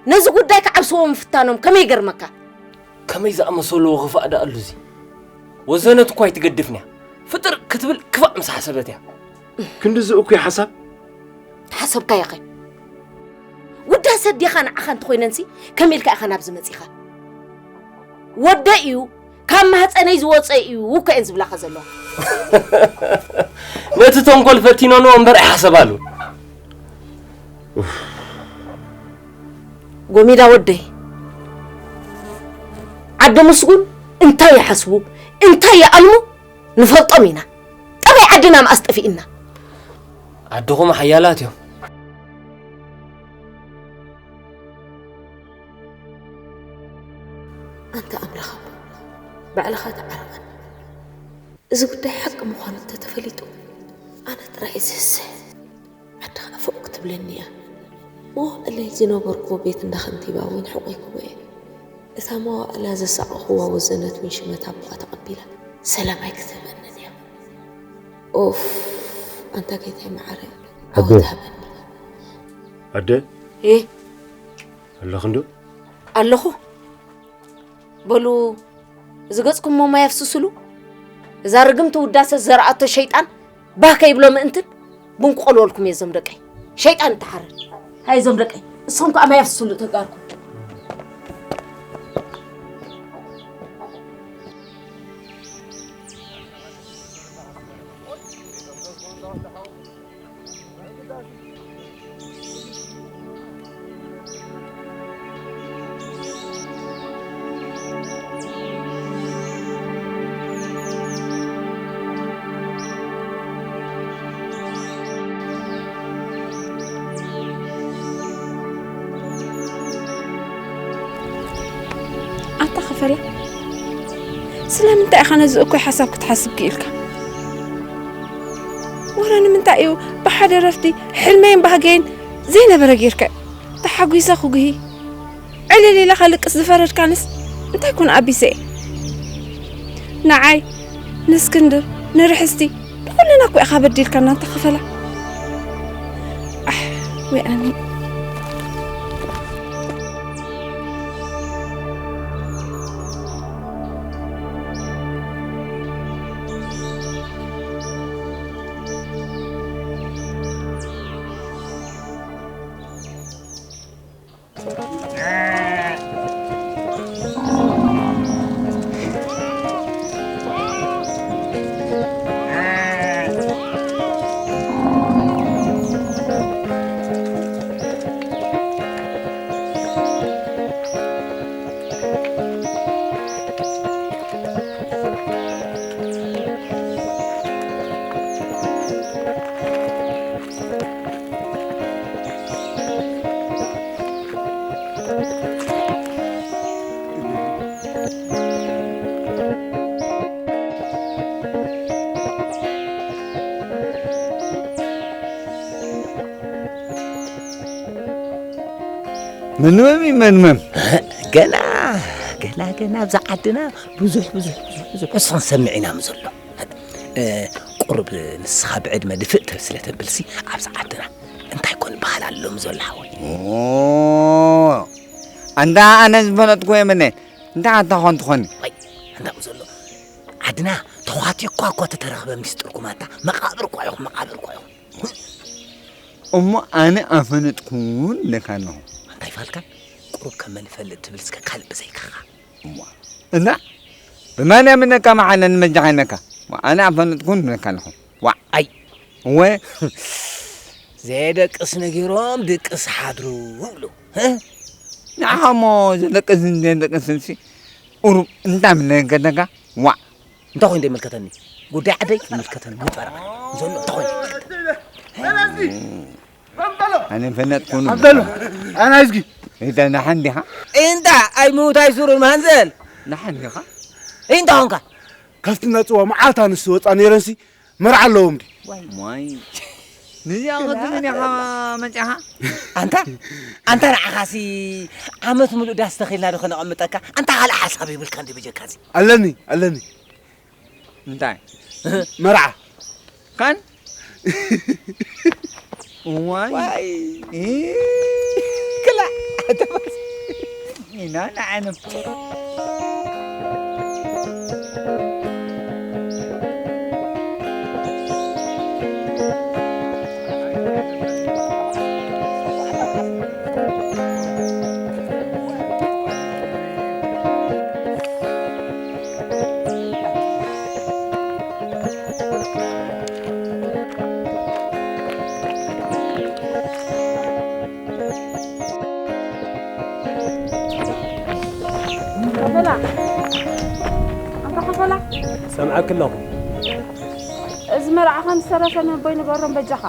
ነዚ ጉዳይ ክዓብስዎ ምፍታኖም ከመይ ይገርመካ? ከመይ ዝኣመሰሉ ክፋእ ደኣ ኣሉ እዚ? ወዘነት እኳ ኣይትገድፍን እያ። ፍጥር ክትብል ክፋእ ምስ ሓሰበት እያ። ክንድዚ እኩይ ሓሳብ? ተሓሰብካዮ ኸ? ውዳሰ ኣዴኻ ንዓኻ እንተኾይነንሲ ከመይ ኢልካ ኢኻ ናብዚ መጺኻ? ወደይ እዩ፣ ካብ ማህፀነይ ዝወፀ እዩ እኮ እየን ዝብላኻ ዘለዋ። ነቲ ተንኮል ፈቲነንኦ እምበር ኣይሓሰባሉን። ጎሚዳ ወደይ፣ ዓዲ ምስጉን እንታይ ይሓስቡ እንታይ ይኣልሙ ንፈልጦም ኢና። ጠባይ ዓድና መኣስ ጠፊእና። ዓድኹም ሓያላት እዮም። ኣንታ ኣምላኽ እሞ፣ ባዕልኻ ተዓረቐኒ። እዚ ጉዳይ ሓቂ ምዃኑ እንተተፈሊጡ፣ ኣነ ጥራይ እየ ዝህሰ። ዓዲ ኸኣ ፎእ ክትብለኒ እያ። መዋእለይ ዝነበርኩዎ ቤት እንዳ ከንቲባ እውን ሕቖይክዎ እየ። እታ መዋእላ ዘሳቐኹዋ ወዘነት እውን ሽመት ኣቦኣ ተቐቢላ ሰላም ኣይክትህበንን እያ። ኦፍ፣ ኣንታ ጌታይ መዓረ፣ ኣደ። ዓወት ሃበኒ። ኣደ? እ? ኣለኽንዶ? ኣለኹ። በሉ፣ እዚ ገጽኩም ማይ ኣፍስስሉ። እዛ ርግምቲ ውዳሰ ዘርኣቶ ሸይጣን ባህ ከይብሎ ምእንትን ቡን ክቆልወልኩም እየ፣ እዞም ደቀይ። ሸይጣን ይተሓረድ። ሃይ፣ እዞም ደቀይ፣ ንስኹም ከኣ ማይ ኣፍስስሉ ተጋርኩም። ኣታ ኸፈላ፣ ስለምንታይ ኢኻ ነዚ እኩይ ሓሳብ ክትሓስብ ክኢልካ? ወረ ንምንታይ እዩ ብሓደ ረፍዲ ሕልመይን ባህገይን ዘይነበረ ጌርካ? ተሓጒሰ ክጉሂ ዕልል ኢለ ከልቅስ ዝፈረድካንስ እንታይ ኮን ኣቢሰ እየ? ንዓይ፣ ንእስክንድር፣ ንርሕስቲ፣ ንኹልና እኮ ኢኻ በዲልካና ኣንታ ኸፈላ። ኣሕ፣ ወይ ኣነ። ምንመም ይመንመም። ገና፣ ገና፣ ገና ኣብዛ ዓድና ብዙሕ፣ ብዙሕ፣ ብዙሕ፣ ብዙሕ እሱ ክንሰምዕ ኢና ዘሎ። እ፣ ቁሩብ ንስኻ ብዕድመ ድፍእ ተብ-፣ ስለ ተብልሲ፣ ኣብዛ ዓድና እንታይ ኮን በሃል ኣሎ ዘሎ ሓወይ? ኦ፣ ኣንታ ኣነ ዝፈለጥኩ የመነ፣ እንታይ ኣታ ኾን ትኾኒ? ወይ፣ እንታይ ዘሎ? ዓድና ተዃቲኳ እኳ ተተረኽበ ሚስጥርኩም ኣታ፣ መቓብር እኳ ኢኹም፣ መቓብር እኳ ኢኹም። እሞ ኣነ ኣፈለጥኩን ኢለካ ኣለኹ። እንታይ ፋልካ? ቁሩብ ከም መን ይፈልጥ ትብል እስከ ካልእ ብዘይካኻ። እሞ፣ እና ብማን ያምነካ መዓለ ንመጃኻ ኢለካ? እሞ ኣነ ኣፈለጥኩን ኢለካ ኣለኹ። ዋዕ። ኣይ። እወ። ዘየደቅስ ነጊሮም ድቅስ ሓድሩ ይብሉ። እ? ንዓኻ እሞ ዘደቅስን ዘየደቅስንሲ ቁሩብ እንታይ ምነገደካ? ዋዕ። እንታይ ኮይኑ ዘይምልከተኒ? ጉዳይ ዓደይ ይምልከተኒ። ምጠራ ዘሎ እንታይ ኮይኑ ዘይምልከተኒ? ኣነ ፈነጥኩን ኣንተሎ፣ ኣና ይዝጊ። እንተ ናሓን ዲኻ? እንታ ኣይ ምውት ኣይ ሱሩን ማንዘል። ናሓን ዲኻ? እንታ ኾንካ? ካብቲ ነጽዋ መዓልታ ንስ ወጻ ነይረንሲ መርዓ ኣለዎም ድዩ? ዋይ። ንዚኣ ክትብል ኢኻ መጺኻ? ኣንታ፣ ኣንታ ንዓኻሲ ዓመት ሙሉእ ዳስ ተኺልና ዶ ከነቐምጠካ? ኣንታ ካልእ ሓሳብ የብልካ እንዲ በጀካሲ? ኣለኒ፣ ኣለኒ። እንታይ? መርዓ። ካን? ዋይ። ዋይ። እ? ክላእ። ኢና ንዓንም። ከፈላ፣ ኣንታ ከፈላ። ሰምዓኪ ኣለኹ። እዚ መርዓኻ ምስ ተረፈ ነቦይ ንገሮም በጃኻ።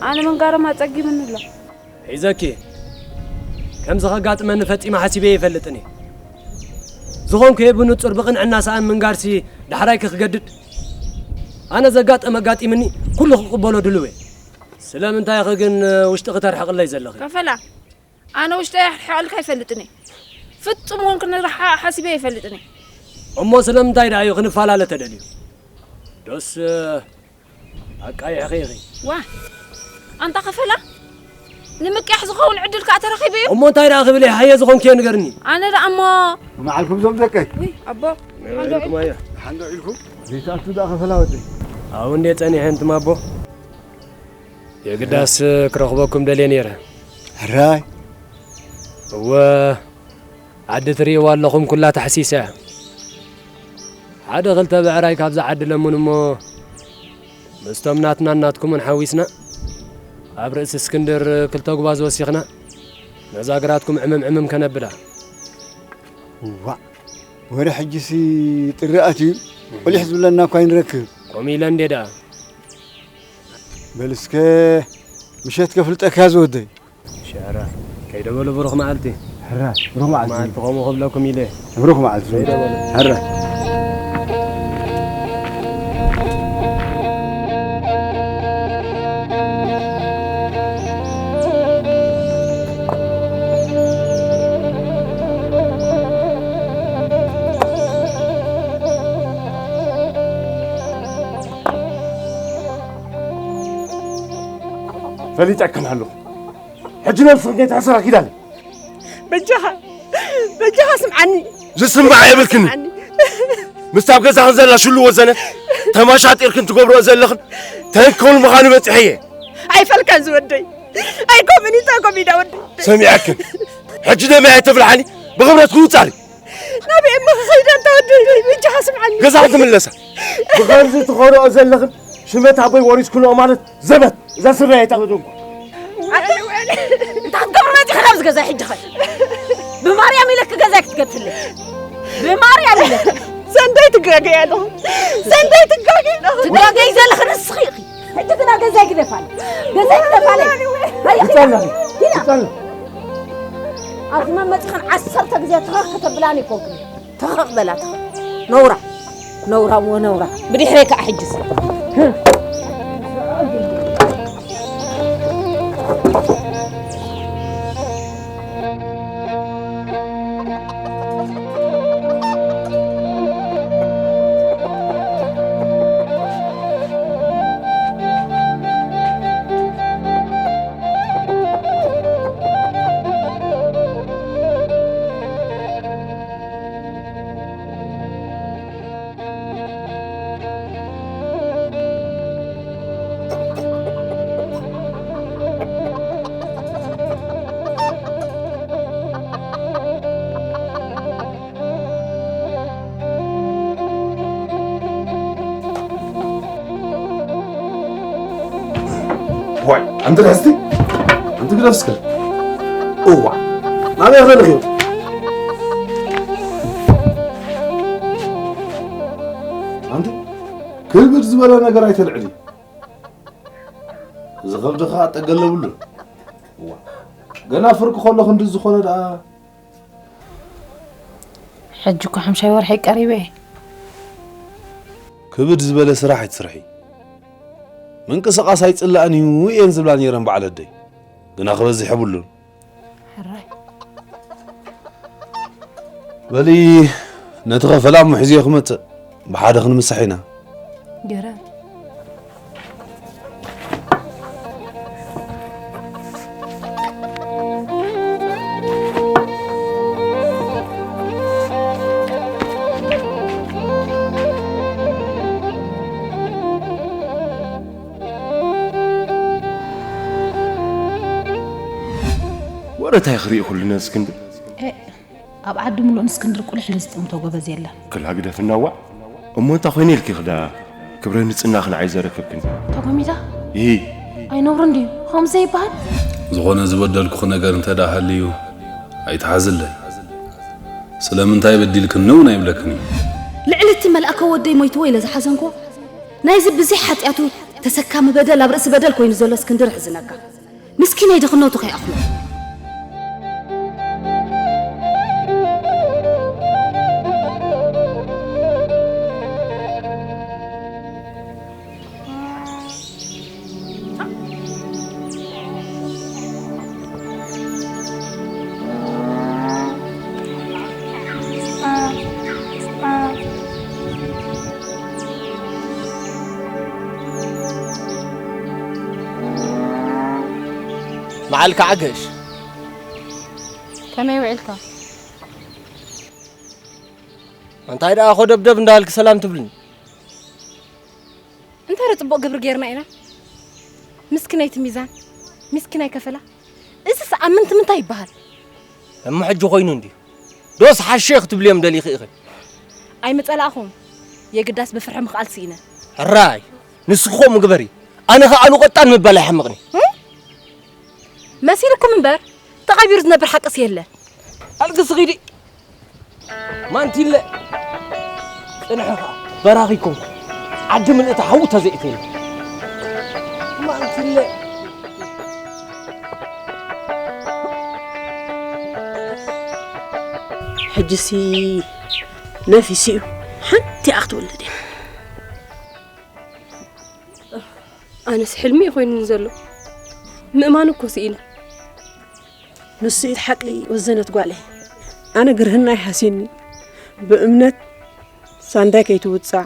ኣነ ምንጋሮም ኣጸጊሙኒ ኣሎ። ሒዘኪ። ከምዚ ከጋጥመኒ ፈጺመ ሓሲበ ኣይፈልጥን እየ። ዝኾንኩ እየ ብንጹር ብቕንዕና ሰኣን ምንጋርሲ ዳሕራይኪ ክገድድ። ኣነ ዘጋጠመ ኣጋጢምኒ ኩሉ ክቕበሎ ድሉው እየ። ስለምንታይ ኢኺ ግን ውሽጥኺ ተርሕቕለይ ዘለኺ? ከፈላ፣ ኣነ ውሽጠይ ኣርሒቐልካ ኣይፈልጥን እየ። ፍጹም እውን ክንርሓቕ ሓሲበ ኣይፈልጥን እየ። እሞ ስለምንታይ ደኣ እዩ ክንፈላለ ተደልዩ? ዶስ ኣቃይሕኺ ኢኺ። ዋ፣ ኣንታ ከፈላ፣ ንምቅያሕ ዝኸውን ዕድል ከኣ ተረኺቡ እዩ። እሞ እንታይ ደኣ ክብል እየ? ሃየ ዝኾንክዮ ንገርኒ። ኣነ ደኣ እሞ መዓልኩም ዞም ደቀይ። ውይ፣ ኣቦ፣ ሓንዶ ኢልኩም ኣየ። ሓንዶ ኢልኩም? ዘይትኣቱ ደኣ ከፈላ ወደይ። ኣብኡ እንዴ ጸኒሐ እንትም ኣቦ። የግዳስ ክረኽበኩም ደልየ ነይረ። ሕራይ። እወ፣ ዓዲ ትርእይዋ ኣለኹም፣ ኩላ ተሓሲሳ እያ። ሓደ ክልተ ብዕራይ ካብዛ ዓዲ ለምኑ እሞ፣ ምስቶም ናትናን ናትኩምን ሓዊስና፣ ኣብ ርእሲ እስክንድር ክልተ ጉባዝ ወሲኽና፣ ነዛ ግራትኩም ዕምም ዕምም ከነብላ። ዋእ፣ ወረ ሕጂሲ ጥሪ ኣትዩ፣ ቁሊሕ ዝብለና እኳ ኣይንረክብ። ከምኡ ኢለ እንዴ ደኣ። በል እስከ፣ ምሸት ከፍልጠካ ዝወደይ። ሸረ፣ ከይደ በሉ ብሩኽ መዓልቲ። ሕራ፣ ብሩኽ መዓልቲ። መዓልቲ ከምኡ ክብለኩም ኢለ። ብሩኽ መዓልቲ። ከይደ በሉ። ሕራ። ፈሊጠክን ኣለኹ። ሕጂ ነብስኽን ከይትሕስራ ኪዳነ። በጃኻ፣ በጃኻ ስምዓኒ። ዝስማዕ የብልክን። ስምዓኒ። ምስታ ኣብ ገዛኽን ዘላ ሽሉ ወዘነ ተማሻጢርክን ትገብርኦ ዘለኽን ተንኮል ምዃኑ በጺሐ እየ። ኣይፈልካን ዝወደይ። ኣይኮምን ኢታ ኮሚዳ ወደይ። ሰሚዐክን። ሕጂ ደመይ ኣይተብልዓኒ። ብኽብረት ክውጻሪ። ናበይ እሞ ክኸይድ ኣንታ ወደይ? በጃኻ ስምዓኒ። ገዛኽን ትምለሳ። ብኸምዚ ትኾርኦ ዘለኽን ሽመት ኣቦይ ወሪስክንኦ ማለት ዘበት፣ እዛ ስረ ኣይተኽድንኩ። ኣንተ እንታይ ክትገብር መጺኺ ናብዚ ገዛ ሕጂ ኸ? ብማርያም ኢለኪ ገዛይ ክትገድፍለይ። ብማርያም ኢለኪ። ሰንደይ ትጋገይ ኣለኹ። ሰንደይ ትጋገይ ኣለኹ። ትጋገይ ዘለኺ ንስኺ ኢኺ። ሕጂ ግና ገዛይ ግደፋለይ። ገዛይ ግደፋለይ። ሃየ፣ ይጸልኺ፣ ኪዳ። ይጸልኺ። ኣብዚ መመጺኽን ዓሰርተ ግዜ ትኸኽ ከተብላኒ ይኮንክን። ትኸኽ በላ፣ ትኸኽ። ነውራ፣ ነውራ፣ እሞ ነውራ። ብድሕረይ ከኣ ሕጅስ። ህም። ዋይ፣ ኣንቲ ርሕስቲ፣ ኣንቲ ግደፍ እስከ። እዋ፣ ናበይ ክደልኽዮ? ኣንቲ ክብድ ዝበለ ነገር ኣይተልዕሊ። እዚ ከብድኻ ጠገል የብሉን። እዋ፣ ገና ፍርቂ ከሎ ክንዲ ዝኾነ ደኣ። ሕጂ እኮ ሓምሻይ ወርሒ ቀሪበ እየ። ክብድ ዝበለ ስራሕ ኣይትስርሒ። ምንቅስቓስ ኣይጽላእን እዩ እየን ዝብላ ነይረን በዓል ኣደይ። ግና ክበዝሕ የብሉን። ሕራይ። በሊ ነቲ ኸፈላ እሞ ሒዝዮ ክመጽእ፣ ብሓደ ክንምሳሕ ኢና። ገረም። ወረ እንታይ ክርኢ ኩሉ ነዚ እስክንድር? ኤእ፣ ኣብ ዓዲ ምሉእ ንእስክንድር ቁሊሕ ለዝጥምቶ ጎበዝ የለን። ክላ ግደፍና ዋዕ። እሞ እንታይ ኮይነ ኢልኪ ክዳ ክብረ ንጽናኺ ንዓይ ዘረከብክኒ? ተጎሚታ? ይሂ። ኣይነውርን ድዩ? ከምኡ ዘይበሃል? ዝኾነ ዝበደልኩኺ ነገር እንተ ደኣ ሃልዩ ኣይትሓዝለይ። ስለምንታይ በዲልክኒ እውን ኣይብለክን እዩ። ልዕሊ እቲ መልኣከ ወደይ ሞይትዎ ኢለ ዝሓዘንኩ፣ ናይዚ ብዘይ ሓጢኣቱ ተሰካሚ በደል ኣብ ርእሲ በደል ኮይኑ ዘሎ እስክንድር ሕዝነካ። ምስኪነይ ድኽነቱ ከይኣኽሎ። መዓልካ ዓገሽ። ከመይ ውዒልካ? እንታይ ደኣ ኮደብደብ እንዳልክ ሰላም ትብልኒ? እንታይ ዶ ጽቡቕ ግብሪ ጌርና ኢና? ምስኪነይቲ ሚዛን፣ ምስኪናይ ከፈላ። እዚስ ኣምንቲ ምንታይ ይበሃል? እሞ ሕጂ ኮይኑ እንድዩ። ዶስ ሓሼ ክትብልዮም ደሊኺ ኢኺ? ኣይምጸላእኹም። የግዳስ ብፍርሒ ምኽኣል ስኢነ። ሕራይ፣ ንስኺ ከምኡ ግበሪ። ኣነ ኸኣ ኣሉ ቀጣን ምባል ኣይሓምቕኒ። መሲልኩም እምበር ተቐቢሩ ዝነብር ሓቅስ የለ። ኣልግስ ኺዲ። ማንቲለ ጽንሒ ኸኣ በራኺ ኮንኩ። ዓዲ ምልእቲ ሓዊ ተዘይእትየለ። ማንቲለ ሕጂሲ ነፊሱ እዩ። ሓንቲ እያ ክትወልድ እያ። ኣነስ ሕልሚ እዩ ኮይኑኒ ዘሎ። ምእማን እኮ ስኢነ። ንሱ እዩ እቲ ሓቂ ወዘነት ጓለይ። ኣነ ግርህና ይሃስየኒ። ብእምነት ሳንዳይ ከይትውጻዕ፣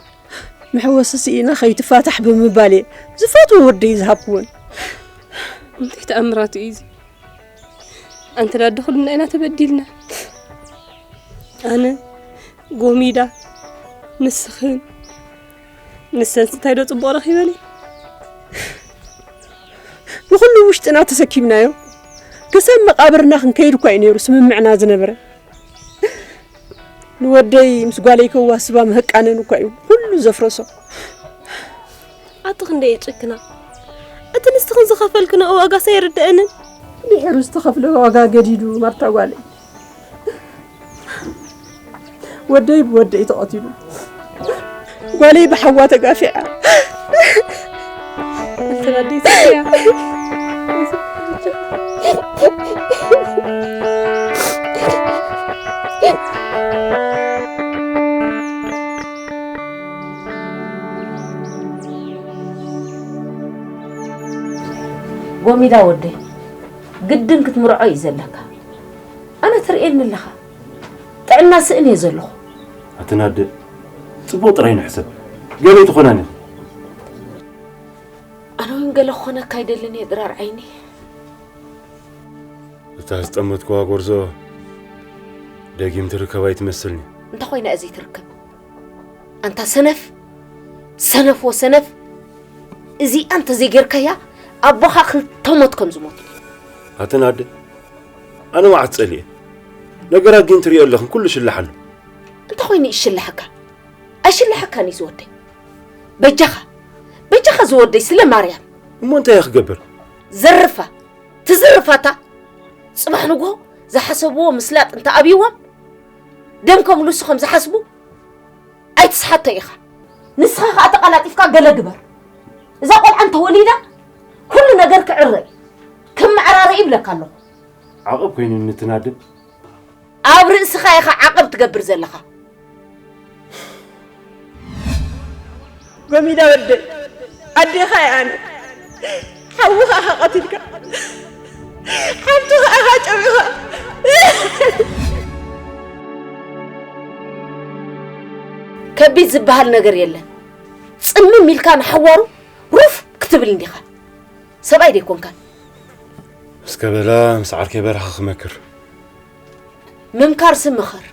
መሕወሲ ስኢና ከይትፋታሕ ብምባል እየ ዝፈትዎ ወደይ ዝሃብክወን። እንታይ ተኣምራት እዩ እዚ? ኣንተ ዳዲ ኩልና ኢና ተበዲልና። ኣነ፣ ጎሚዳ፣ ንስኽን፣ ንሰንስ እንታይ ዶ ጽቡቕ ረኺበን እየ? ንኹሉ ውሽጥና ተሰኪምናዮ። ክሳብ መቓብርና ክንከይድ እኳ እዩ ነይሩ ስምምዕና ዝነበረ። ንወደይ ምስ ጓለይ ከዋስባ ምህቃነን እኳ እዩ ኩሉ ዘፍረሶ። ኣቲ ክንደይ እየ ጭክና። እቲ ንስኽን ዝኸፈልክንኦ ዋጋስ ኣይርድኣንን። ድሒሩ ዝተኸፍለ ዋጋ ገዲዱ ማርታ ጓለይ። ወደይ ብወደይ ተቐቲሉ። ጓለይ ብሓዋ ተጋፊዓ። ጎሚዳ ወደይ፣ ግድን ክትምርዖ እዩ ዘለካ። ኣነ ትርእየኒ ኣለኻ፣ ጥዕና ስእን እየ ዘለኹ። ኣትን ኣደ፣ ጽቡቕ ጥራይ ንሕሰብ፣ ገለ ኣይትኾናን ኢኺ። ኣነ እውን ገለ ክኾነካ ኣይደልን እየ ድራር ዓይኒ። እታ ዝጠመትክዋ ጎርዞ ደጊም ትርከብ ኣይትመስልኒ። እንተ ኾይና እያ ዘይትርከብ። ኣንታ ሰነፍ፣ ሰነፍ ወሰነፍ፣ እዚኣ እንተ ዘይጌርካያ ኣቦኻ ክልተ ሞት ከም ዝሞት። ኣትን ኣደ፣ ኣነ ዋዕት ጸሊኤ ነገራት ግን ትሪኦ ኣለኽን ኩሉ ሽላሕ ኣሎ። እንተ ኾይኑ ይሽላሓካ ኣይሽላሓካን እዩ ዝወደይ። በጃኻ በጃኻ ዝወደይ ስለ ማርያም። እሞ እንታይ እየ ክገብር? ዘርፋ ትዝርፋታ። ጽባሕ ንግሆ ዝሓሰብዎ ምስላጥ እንተ ኣብይዎም ደም ከም ልሱ ከም ዝሓስቡ ኣይትስሓቶ ኢኻ። ንስኻ ኸኣ ተቐላጢፍካ ገለ ግበር። እዛ ቆልዓ እንተወሊዳ ኩሉ ነገር ክዕረ እዩ። ክመዓራረ ይብለካ ኣለኹ። ዓቐብ ኮይኑኒ ትናድብ። ኣብ ርእስኻ ኢኻ ዓቐብ ትገብር ዘለኻ። ጎሚዳ ወደይ፣ ኣዴኻ እየ ኣነ። ሓውኻ ኢኻ ቀቲልካ፣ ሓብትኻ ኢኻ ጨዊኻ። ከቢድ ዝበሃል ነገር የለን። ጽምም ኢልካ ንሓዋሩ ሩፍ ክትብል እንዲኻ። ሰብኣይ ደይኮንካን። እስከ በላ ምስ ዓርከይ በረኻ ክመክር። ምምካርሲ ምኸር።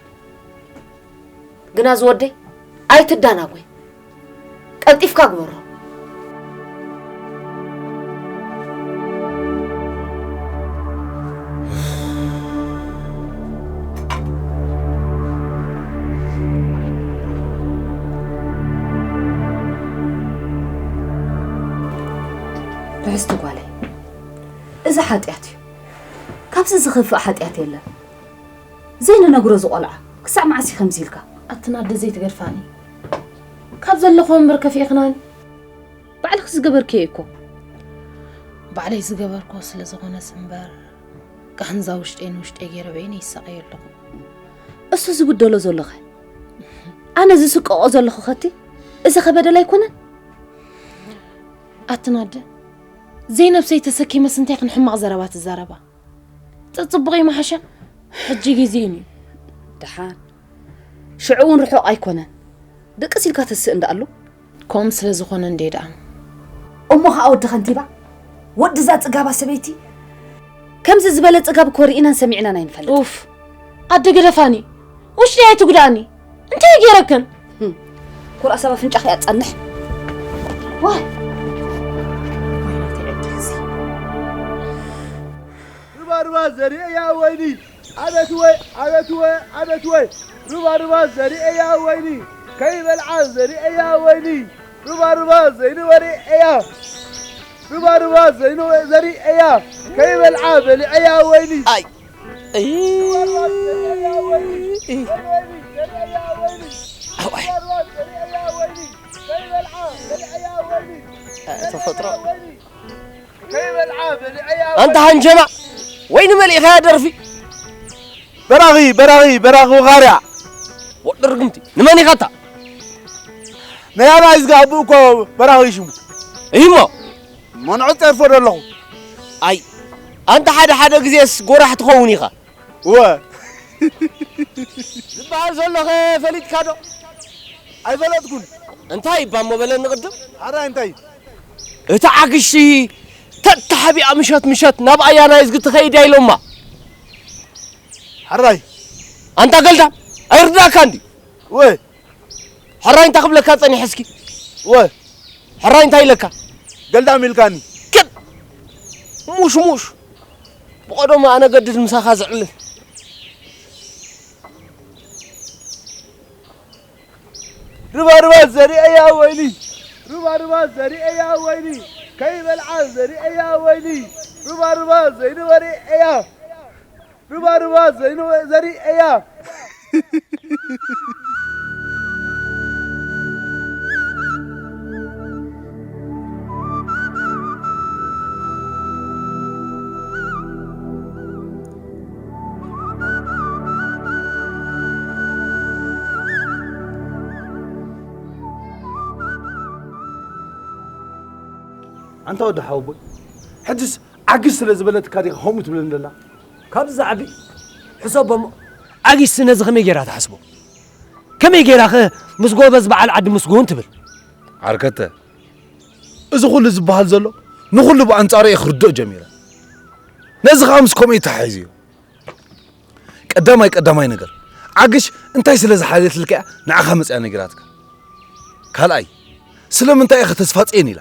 ግና ዝወደይ ኣይትዳናጎይ። ቀልጢፍካ ግበሮ። ርሕስቲ ጓለይ፣ እዚ ሓጢኣት እዩ። ካብዚ ዝኸፍእ ሓጢኣት የለን። ዘይንነግሮ ዝቖልዓ ክሳዕ መዓስ እዩ ከምዚ ኢልካ? ኣትና ኣደ ዘይትገድፋኒ። ካብ ዘለኹ እምበር ከፊእኽናኒ። ባዕልኺ ዝገበርክዮ እኮ። ባዕለይ ዝገበርኮ ስለ ዝኾነስ እምበር ቃንዛ ውሽጠይ ንውሽጠይ ገይረ በይነይ ይሳቐዮ ኣለኹ። እሱ ዝብደሎ ዘሎኸ? ኣነ ዝስቀቆ ዘለኹ ኸቲ እዚ ኸበደል ኣይኮነን? ኣትና ኣደ ዘይነብሰይ ተሰኪመስ እንታይ ክንሕማቕ ዘረባ ትዛረባ? ተጽብቑ ይመሓሻ። ሕጂ ግዜኡን እዩ። ደሓን። ሽዑ እውን ርሑቕ ኣይኮነን። ድቅስ ኢልካ ተስእ እንዳ ኣሎ። ከምኡ ስለ ዝኾነ እንድየ ደኣ። እሞ ኸኣ ወዲ ኸንቲባ፣ ወዲ እዛ ጽጋባ ሰበይቲ፣ ከምዚ ዝበለ ጽጋብ እኮ ርኢናን ሰሚዕናን ኣይንፈልጥ። ኡፍ፣ ኣደ ገደፋኒ፣ ውሽጢ ኣይትጉዳእኒ። እንታይ ገይረክን? ኩራ ሰብ ኣፍንጫኺ ኣጻንሕ። ዋይ። ዋይ ናተይ ዕድል እዚ። ርባርባ ዘሪአያ ወይኒ ኣቤት ወይ ኣቤት ወይ ኣቤት ወይ ርባርባ ዘሪአያ ወይኒ ከይበልዓ ዘሪአያ ወይኒ ርባርባ ዘይንበሪ እያ ርባርባ ዘይንበሪ እያ ከይበልዓ በሊዐያ ወይኒ ኣይ እይ ርባርባ ዘሪአያ ወይኒ ወይኒ ዘሪአያ ወይኒ ኣዋይ ርባርባ ዘሪአያ ወይኒ ከይበልዓ በሊዐያ ወይኒ ተፈጥሮ ወይኒ ከይበልዓ በሊዐያ ኣንታ ሃንጀማ ወይኒ መሊእኻያ ደርፊ በራኺ በራኺ በራኺ ወኻርያ ወዲ ርግምቲ ንመን ኢኻታ ናይ ኣባይ ዝጋ ኣቦኡ እኮ በራኺ እዩ ሽሙ እሂሞ መንዑ ጸርፎ ዶ ኣለኹ ኣይ ኣንታ ሓደ ሓደ ግዜስ ጎራሕ ትኸውን ኢኻ እወ ዝበሃል ዘሎኸ ፈሊጥካ ዶ ኣይፈለጥኩን እንታይ ይባ እሞ በለኒ ቅድም ሓራይ እንታይ እቲ ዓግሽቲ ተተሓቢኣ ምሸት ምሸት ናብ ኣያናይ ዝግ ትኸይድ እያ ኢሎማ ሓራይ ኣንታ ገልዳ ኣይርዳእካ እንዲ ወይ ሕራይ እንታይ ክብለካ ጸኒሐ እስኪ ወይ ሕራይ እንታይ ኢለካ ገልዳም ኢልካኒ ግን ሙሽ ሙሽ ብቐደሙ ኣነ ገድድ ምሳኻ ዝዕልል ርባ ርባ ዘሪአያ ወይኒ ርባ ርባ ዘሪአያ ወይኒ ከይበልዓ ዘሪአያ ወይኒ ርባ ርባ ዘይንበሪ እያ ርባ ርባ ዘይንበ ዘሪአያ ኣንታ ወዲ ሓወቦይ፣ ሕጅስ ዓግሽ ስለ ዝበለትካ ዲኻ ከምኡ ትብለኒ ዘላ? ካብዚ ዝዓቢ ሕሰቦ እሞ፣ ዓግሽሲ ነዚ ከመይ ጌራ ትሓስቦ? ከመይ ጌራኸ ምስ ጎበዝ በዓል ዓዲ ምስጉን ትብል? ዓርከተ፣ እዚ ኹሉ ዝበሃል ዘሎ ንኹሉ ብኣንጻሩ እየ ክርድኦ ጀሚረ። ነዚ ኸኣ ምስ ከምኡ እዩ ተሓሒዙ እዩ። ቀዳማይ ቀዳማይ ነገር፣ ዓግሽ እንታይ ስለ ዝሓለየትልካ እያ ንዓኻ መጺኣ ነጊራትካ? ካልኣይ፣ ስለምንታይ ኢኻ ተስፋጽዮን ኢላ?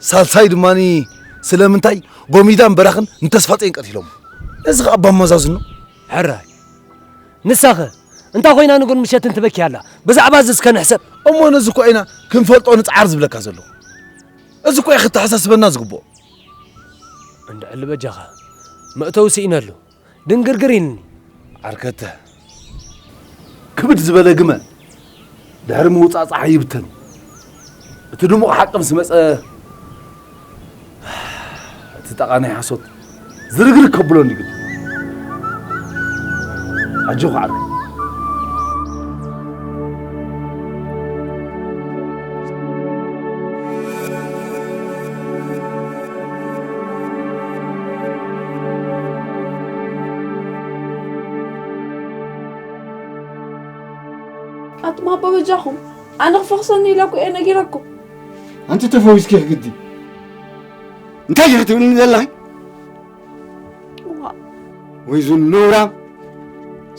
ሳልሳይ ድማ፣ ስለምንታይ ጎሚዳን በራኽን ንተስፋጽዮን ቀቲሎሞ? ነዚ ኸኣ እባ ኣመዛዝኖ። ሕራይ፣ ንሳኸ እንታይ ኮይና ንጉን ምሸት እንትበኪ ኣላ? ብዛዕባ እዚ እስከ ንሕሰብ። እሞ ነዚ እኮ ኢና ክንፈልጦ ንጽዓር ዝብለካ ዘለኹ። እዚ እኮ እዩ ክተሓሳስበና ዝግብኦ። እንድዕሊ በጃኻ፣ መእተዊ ስኢነሉ። ድንግርግር ኢልኒ። ዓርከተ፣ ክብድ ዝበለ ግመ ድሕሪ ምውጻእ ጸሓይ ይብተን። እቲ ድሙቕ ሓቂ ምስ መጸ፣ እቲ ጠቓናይ ሓሶት ዝርግርግ ከብሎ እንዲ ግዲ። ኣጆኻ ዓርከይ። ኣቱም ኣቦ በጃኹም፣ ኣነ ክፈኽሰኒ ኢለ እኮ እየ ነጊረኩም። ኣንቲ ተፈዊስኪ ክግዲ እንታይ ኢኺ ትብልኒ ዘለኺ? እዋ። ወይ ዙን ነውራም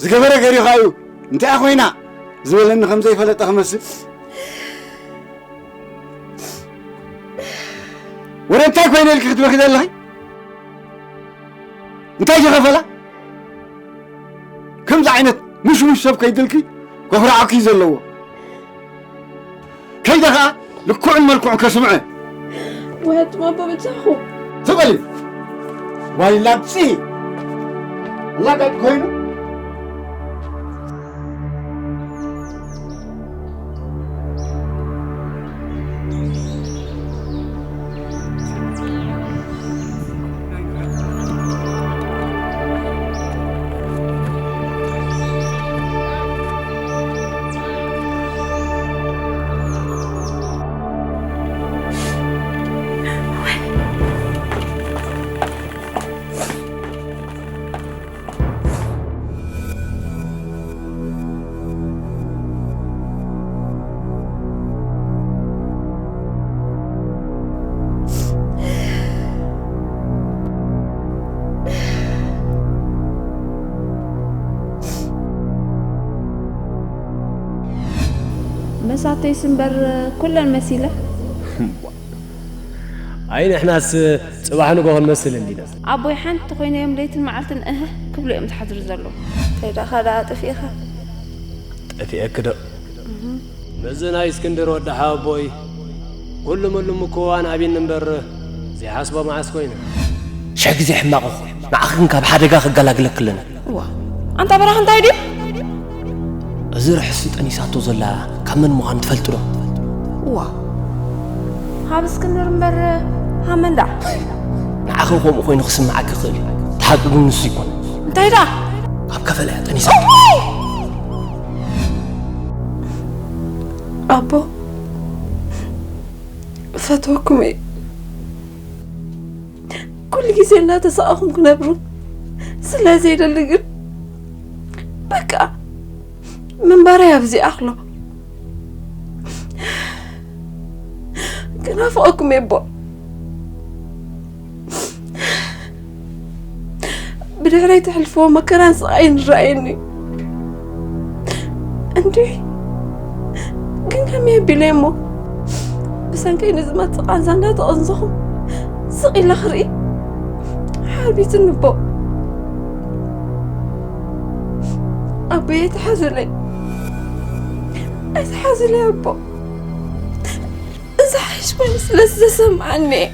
ዝገበረ ገሪኻ እዩ እንታይ ኮይና ዝበለኒ ከም ዘይፈለጠ ክመስል። ወረ እንታይ ኮይነ ኢልኪ ክትበኺ ዘለኺ? እንታይ ዝኸፈላ? ከምዚ ዓይነት ምሽሙሽ ሰብ ከይድልኪ ከኹርዓኪ እዩ ዘለዎ። ከይደ ኸዓ ልክዑን መልክዑን ከስምዐ። ወያት ማቦ በጃኹ። ትበሊ። ዋይ ላግጺ። ላጋጭ ኮይኑ። መሳተይስ እምበር ኩለን መሲለ። ኣይ ንሕናስ ጽባሕ ንጎ ክንመስል እንዲና። ኣቦይ ሓንቲ ኮይነ እዮም ለይትን መዓልትን እህ ክብሉ እዮም ዝሓድሩ ዘለዉ። ተይዳኻ ደኣ ጠፊእኻ? ጠፊኤኪ ዶ? ነዚ ናይ እስክንድር ወዲ ሓወቦይ ኩሉ ምሉም እኮ ኣንኣቢኒ እምበር ዘይሓስቦ መዓስ ኮይነ። ሽሕ ግዜ ሕማቕ እኹ ንዓኺ ግን ካብ ሓደጋ ክገላግለኪ ኣለኒ። እዋ፣ ኣንታ በራኽ እንታይ ድዩ? እዚ ርሑስ ጠኒሳቶ ዘላ ካብ መን ምዃኑ ትፈልጢ ዶ? እዋ፣ ካብ እስክንድር እምበር ካብ መን ደኣ? ንዓኺ ከምኡ ኮይኑ ክስምዓኪ ይኽእል እዩ። እቲ ሓቂ ግን ንሱ ይኮነ። እንታይ ደኣ? ካብ ከፈላ እያ ጠኒሳቶ። ኣቦ፣ እፈትወኩም እየ። ኩሉ ግዜ እናተሳቐኹም ክነብሩ ስለ ዘይደሊ ግን በቃ ምንባረይ ኣብዚኣ ኣሎ። ክናፍቐኩም እየ ኣቦ። ብድሕረይ ተሕልፍዎ መከራን ስቓይን ይረኣየኒ እዩ። እንድዒ ግን ከመይ ኣቢለ እሞ ብሰንከይ ንዝመጽእ ቃንዛ እንዳተቐንዘኹም ስቕ ኢለ ክርኢ ሓርቢትኒ እቦ። ኣቦይ ኣይትሓዙለይ፣ ኣይትሓዙለይ ኣቦ። እዚ ሓይሽ ኮይኑ ስለ ዝተሰምዓኒ እየ።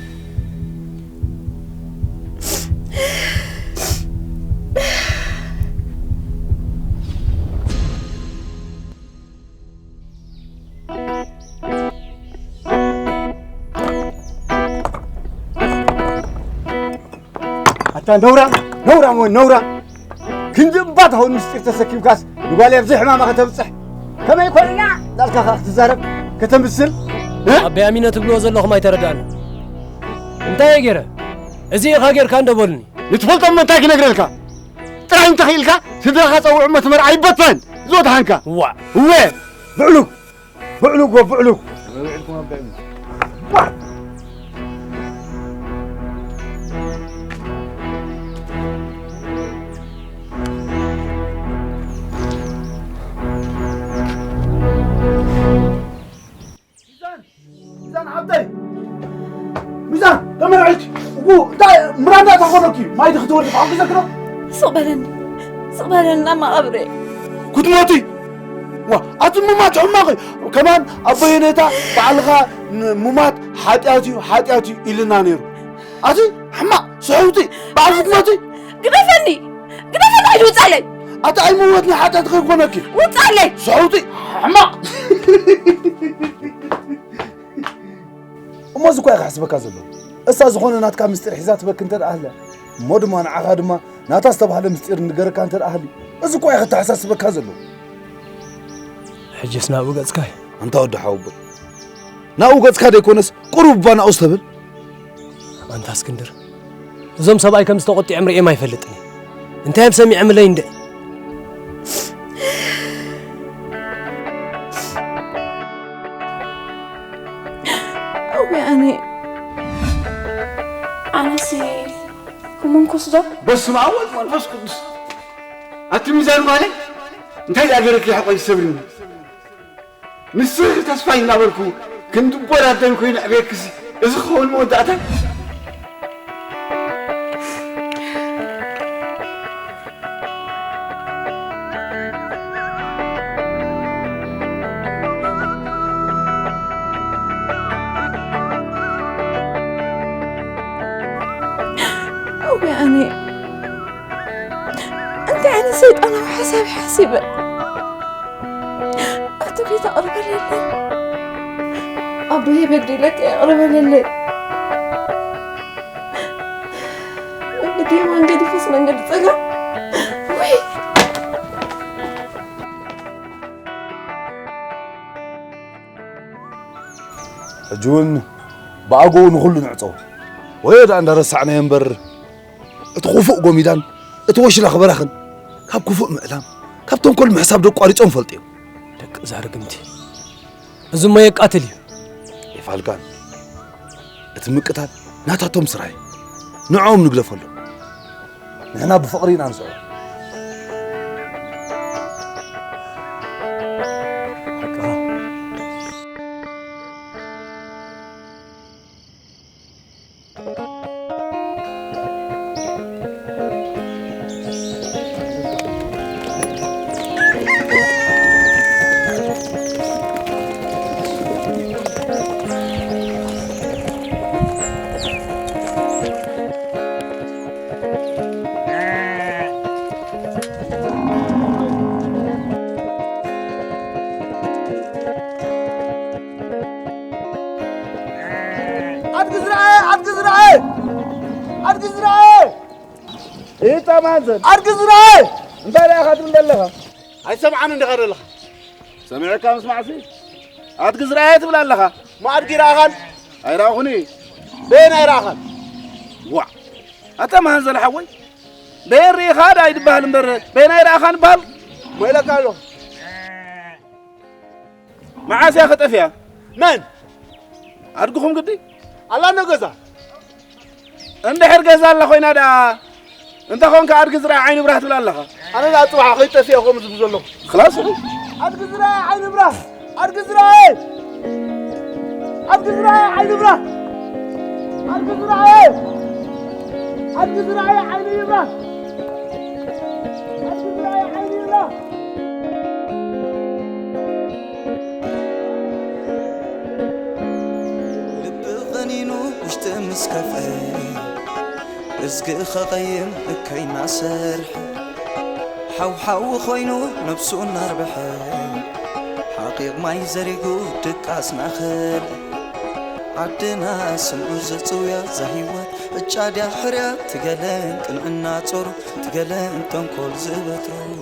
ኣታ ነውራ፣ ነውራ፣ እሞ ነውራ። ክንዲ እባ ትኸውን ምስጢር ተሰኪምካስ ንጓል ኣብዚ ሕማማ ከተብጽሕ። ከመይ ኮይና ዳልካ ኸኣ ክትዛረብ ከተምስል? እ? ኣቦይ ኣሚነ ትብልዎ ዘለኹም ኣይተረዳእን። እንታይ እየ ገይረ? እዚ ኢኻ ጌርካ እንዶ በሉኒ። ንትፈልጦ እሞ እንታይ ክነግረልካ? ጥራይ እንተኽኢልካ ስድራኻ ጸውዕ እሞ እቲ መርዓ ይበተን። እዚ ወድሓንካ። እዋ። እወ። ብዕሉግ። ብዕሉግ ወብዕሉግ። ሚዛን፣ ሚዛን ሓብተይ። ሚዛን፣ ተመርዕች። እጉ፣ እንታይ ምራንዳ ተኾነኪ? ማይ ድኽትወዲ ተሓጉዘኪ ዶ? ስቕ በለኒ፣ ስቕ በለኒ ናብ መቓብረ። ክትሞቲ? ዋ፣ ኣቲ ሙማት ሕማቕ እዩ። ከማን ኣቦይ ነታ ባዕልኻ ን-፣ ሙማት ሓጢኣት እዩ፣ ሓጢኣት እዩ ኢልና ነይሩ። ኣቲ ሕማቕ ስሕውቲ፣ በዓል ፍትነቲ። ግደፈኒ! ግደፈኒ! ኣይዲ ውጻለይ! ኣታ ኣይምወት ንሓጢኣት ከይኮነኪ። ውጻለይ! ስሕውቲ፣ ሕማቕ። እሞ እዚ እኳ እዩ ክሕስበካ ዘለዎ። እሳ ዝኾነ ናትካ ምስጢር ሒዛትበክ እንተ ደኣ ሃልያ፣ እሞ ድማ ንዓኻ ድማ ናታ ዝተባህለ ምስጢር ንገረካ እንተ ደኣ ሃልዩ፣ እዚ እኳ እዩ ክተሓሳስበካ ዘለዎ። ሕጅስ ናብኡ ገጽካ እዩ። ኣንታ ወዲ ሓወቦይ፣ ናብኡ ገጽካ ደይኮነስ ቁሩብ እባ ናብኡ ዝተብል። ኣንታ እስክንድር፣ እዞም ሰብኣይ ከም ዝተቖጢዖም ርእዮም ኣይፈልጥን እየ። እንታይ እዮም ሰሚዖምለይ እንደ እወ ኣነ ኣነሲ ክምንኩስ ዶ? በስመ ኣብ ወልድ መንፈስ ቅዱስ። ኣቲ ሚዛን ጓለይ እንታይ ደኣ ገይረኪ ሓቆይ ዝሰብርኒ? ንስኺ ተስፋይ እናበልኩ ክንዲ እቦ ኣደን ኮይኑ ኣዕብየክሲ እዚ ክኸውን መወዳእታ? እወ ኣነ እንታይ ዓይነት ሰይጣናዊ ሓሳብ ሓሲበ ኣቶ ጌታ ቅርበለለይ ኣቦይ በዲለካ ይቕረ በለለይ መንገዲ የማን ገዲፈስ መንገዲ ጸጋም ውይ ሕጂ እውን ብኣግኡ ንኹሉ ንዕጸው። ወዮ ደኣ እንዳረሳዕናዮ እምበር፣ እቲ ክፉእ ጎሚዳን እቲ ወሽላኽ በራኽን ካብ ክፉእ ምእላም፣ ካብ ተንኮል ምሕሳብ ዶ ኣቋሪጾም ይፈልጡ እዮም። ደቂ እዛ ርግምቲ፣ እዚ እሞ የቃትል እዩ። የፋልጋን፣ እቲ ምቅታል ናታቶም ስራሕ እዩ። ንዕኦም ንግደፈሎም። ንሕና ብፍቕሪ ኢና ንስዕሮ። ኣድጊ ዝረኣየ ኣድጊ ዝረኣየ ኣድጊ ዝረኣየ ይጠማዘን ኣድጊ ዝረኣየ እንታይ ደኣ ኢኻ ትብል ዘለኻ? ኣይሰምዓን እንዲኻ ዘለኻ? ሰሚዕካ ምስማዕሲ ኣድጊ ዝረኣየ ትብል ኣለኻ? እሞ ኣድጊ ይረኣኻን? ኣይረኣኹን። በየን ኣይረኣኻን? ዋዕ ኣታ መሃንዘል ሓወይ በየን ርኢኻ ደኣ ይድበሃል እምበር በየን ኣይረኣኻን ይበሃል? እሞ ኢለካ ኣለኹ። መዓስ እያ ከጠፍያ? መን? ኣድግኹም ግዲ? ኣላ እንዶ ገዛ። እንድሕር ገዛ ኣላ ኮይና ደኣ እንተ ኾንካ ኣድጊ ዝረኣ ዓይኒ ብራህ ትብል ኣለኻ። ኣነ ደኣ ጽባሕ ከይጠፍየ ከምኡ ዝብል ዘለኹ። ኽላስ። ኣድጊ ዝረኣ ዓይኒ ብራህ! ኣድጊ ዝረኣ! ኣድጊ ዝረኣ ዓይኒ ብራህ! ኣድጊ ዝረኣ! ኣድጊ ዝረኣ ዓይኒ ይብራህ! ኣድጊ ዝረኣ ዓይኒ ይብራህ! ልቢ ቐኒኑ ውሽጢ ምስ ከፍአ እዝጊ ኸቐይም እከይ እናሰርሐ ሓውሓዊ ኾይኑ ነብሱ እናርብሐ ሓቒቕ ማይ ዘሪጉ ድቃስ እናኸልአ ዓድና ስምዑ ዘጽውያ እዛ ህይወት ዕጫ ድያ ሕርያ ትገለን ቅንዕና ጾሩ ትገለን ተንኮል ዝበትሩ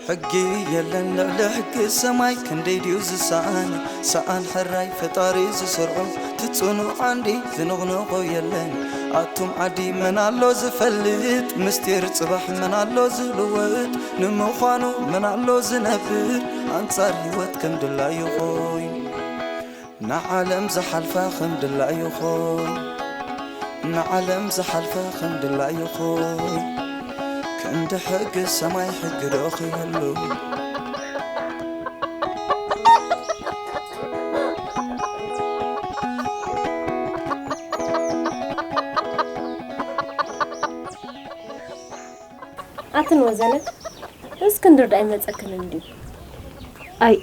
ሕጊ የለን ልዕሊ ሕጊ ሰማይ ክንደይ ድዩ ዝሰኣን ሰኣን ሕራይ ፈጣሪ ዝሰርዖ ትጽኑዕ ዓንዲ ዝንቕንቖ የለን ኣቱም ዓዲ መን ኣሎ ዝፈልጥ ምስጢር ጽባሕ መን ኣሎ ዝልወጥ ንምዃኑ መን ኣሎ ዝነብር ኣንጻር ህይወት ከም ድላዩ ኾይኑ ንዓለም ዝሓልፋ ከም ድላዩ ኾይ ንዓለም ዝሓልፋ ከም ድላዩ ኾይ ክንዲ ሕጊ ሰማይ ሕጊ ዶ ክህሉ ኣትን ወዘነ እስክንድር ዳኣ ይመጸክን እንድዩ። ኣይ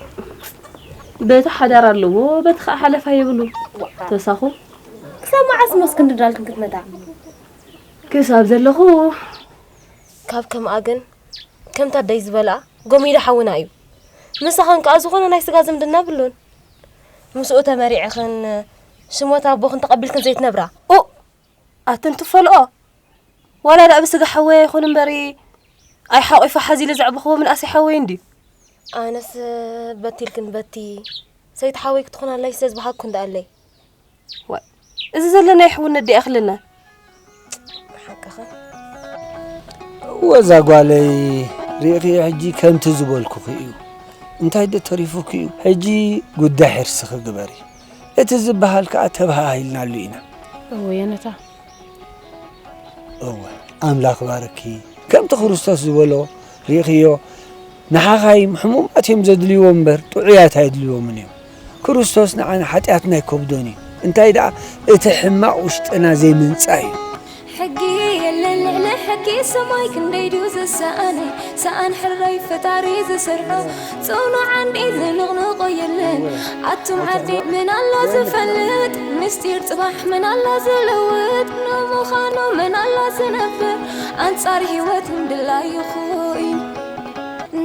በቲ ሓዳር ኣለዎ፣ በቲ ኸዓ ሓለፋ የብሉ። ተሳኹ ክሳብ መዓስ ሞስ ክንድዳልክን ክትመጣ? ክሳብ ዘለኹ። ካብ ከምኣ ግን፣ ከምታ ኣደይ ዝበልኣ፣ ጎሚዶ ሓውና እዩ። ምሳኽን ከኣ ዝኾነ ናይ ስጋ ዝምድና ብሉን። ምስኡ ተመሪዕኽን ሽሞት ኣቦኽን ተቐቢልክን ዘይትነብራ። ኡ! ኣትን ትፈልኦ? ዋላ ደኣ ብስጋ ሓወይ ኣይኹን እምበሪ፣ ኣይ ሓቂፉ ሓዚለ ዘዕበኽዎ ምንኣሰይ ሓወይ እንድዩ። ኣነስ በቲ ኢልክን በቲ ሰይቲ ሓወይ ክትኾናለይ ስለ ዝበሃግኩ እንዳኣለይ። ዋይ፣ እዚ ዘለና ይሕውነት ዲኣ ክልና። ሓቅኻ። ወዛ ጓለይ፣ ርኢኺ ሕጂ ከምቲ ዝበልኩኺ እዩ። እንታይ ዶ ተሪፉኪ እዩ? ሕጂ ጉዳይ ሕርስኺ ግበሪ። እቲ ዝበሃል ከኣ ተበሃሂልናሉ ኢና። እወ፣ የነታ። እወ፣ ኣምላኽ ባርኪ። ከምቲ ክርስቶስ ዝበሎ ርኢኽዮ፣ ንሓኻይም ሕሙማት እዮም ዘድልይዎ እምበር ጥዑያት ኣየድልይዎምን እዮም። ክርስቶስ ንዓና ሓጢኣትና ኣይከብዶን እዩ። እንታይ ደኣ እቲ ሕማቕ ውሽጥና ዘይምንጻይ እዩ። ሕጊ የለን ልዕሊ ሕጊ ሰማይ ክንደይ ድዩ ዝሰኣነ? ሰኣን ሕራይ ፈጣሪ ዝሰርሖ ጽኑዕ ዓንዲ ዝንቕንቖ የለን። ኣቱም ዓዲ መን ኣሎ ዝፈልጥ ምስጢር ጽባሕ መን ኣሎ ዝልውጥ? ንምዃኑ መን ኣሎ ዝነብር ኣንጻር ህይወት ምድላይ ይኹይን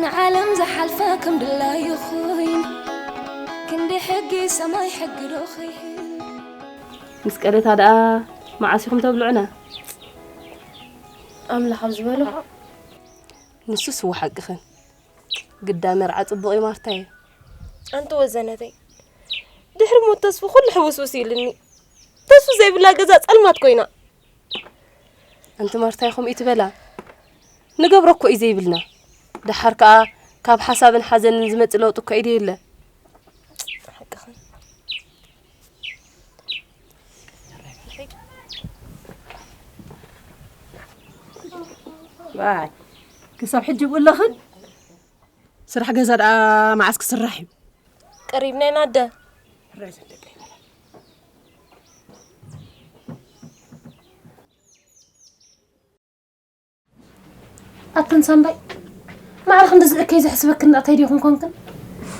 ንዓለም ዝሓልፋ ከም ድላይ ይኹይን ክንዲ ሕጊ ሰማይ ሕጊ ዶ ኸይህን? ምስ ቀደታ ደኣ መዓስ ኢኹም ተብልዑና? ኣምላኽ ኣብ ዝበሎ። ንሱስ እወ ሓቅኽን። ግዳ መርዓ ጽቡቕ እዩ ማርታየ። ኣንቲ ወዘነተይ፣ ድሕሪ ሞት ተስፉ ኩሉ ሕውስውስ ኢሉኒ። ተስፉ ዘይብላ ገዛ ጸልማት ኮይና። ኣንቲ ማርታየ ከምኡ ይትበላ። ንገብሮ እኮ እዩ ዘይብልና። ደሓር ከኣ ካብ ሓሳብን ሓዘንን ዝመጽእ ለውጢ እኮ ኢደ የለ። ሓቅኽን። ዋይ፣ ክሳብ ሕጂ ብኡ ኣለኽን? ስራሕ ገዛ ደኣ መዓስ ክስራሕ እዩ? ቀሪብና ኢና ኣደ። ኣትን ሳንባይ፣ ማዕረ ክንዲ ዝእከይ ዘሕስበክን እንታይ ዲኹም ኮንክን?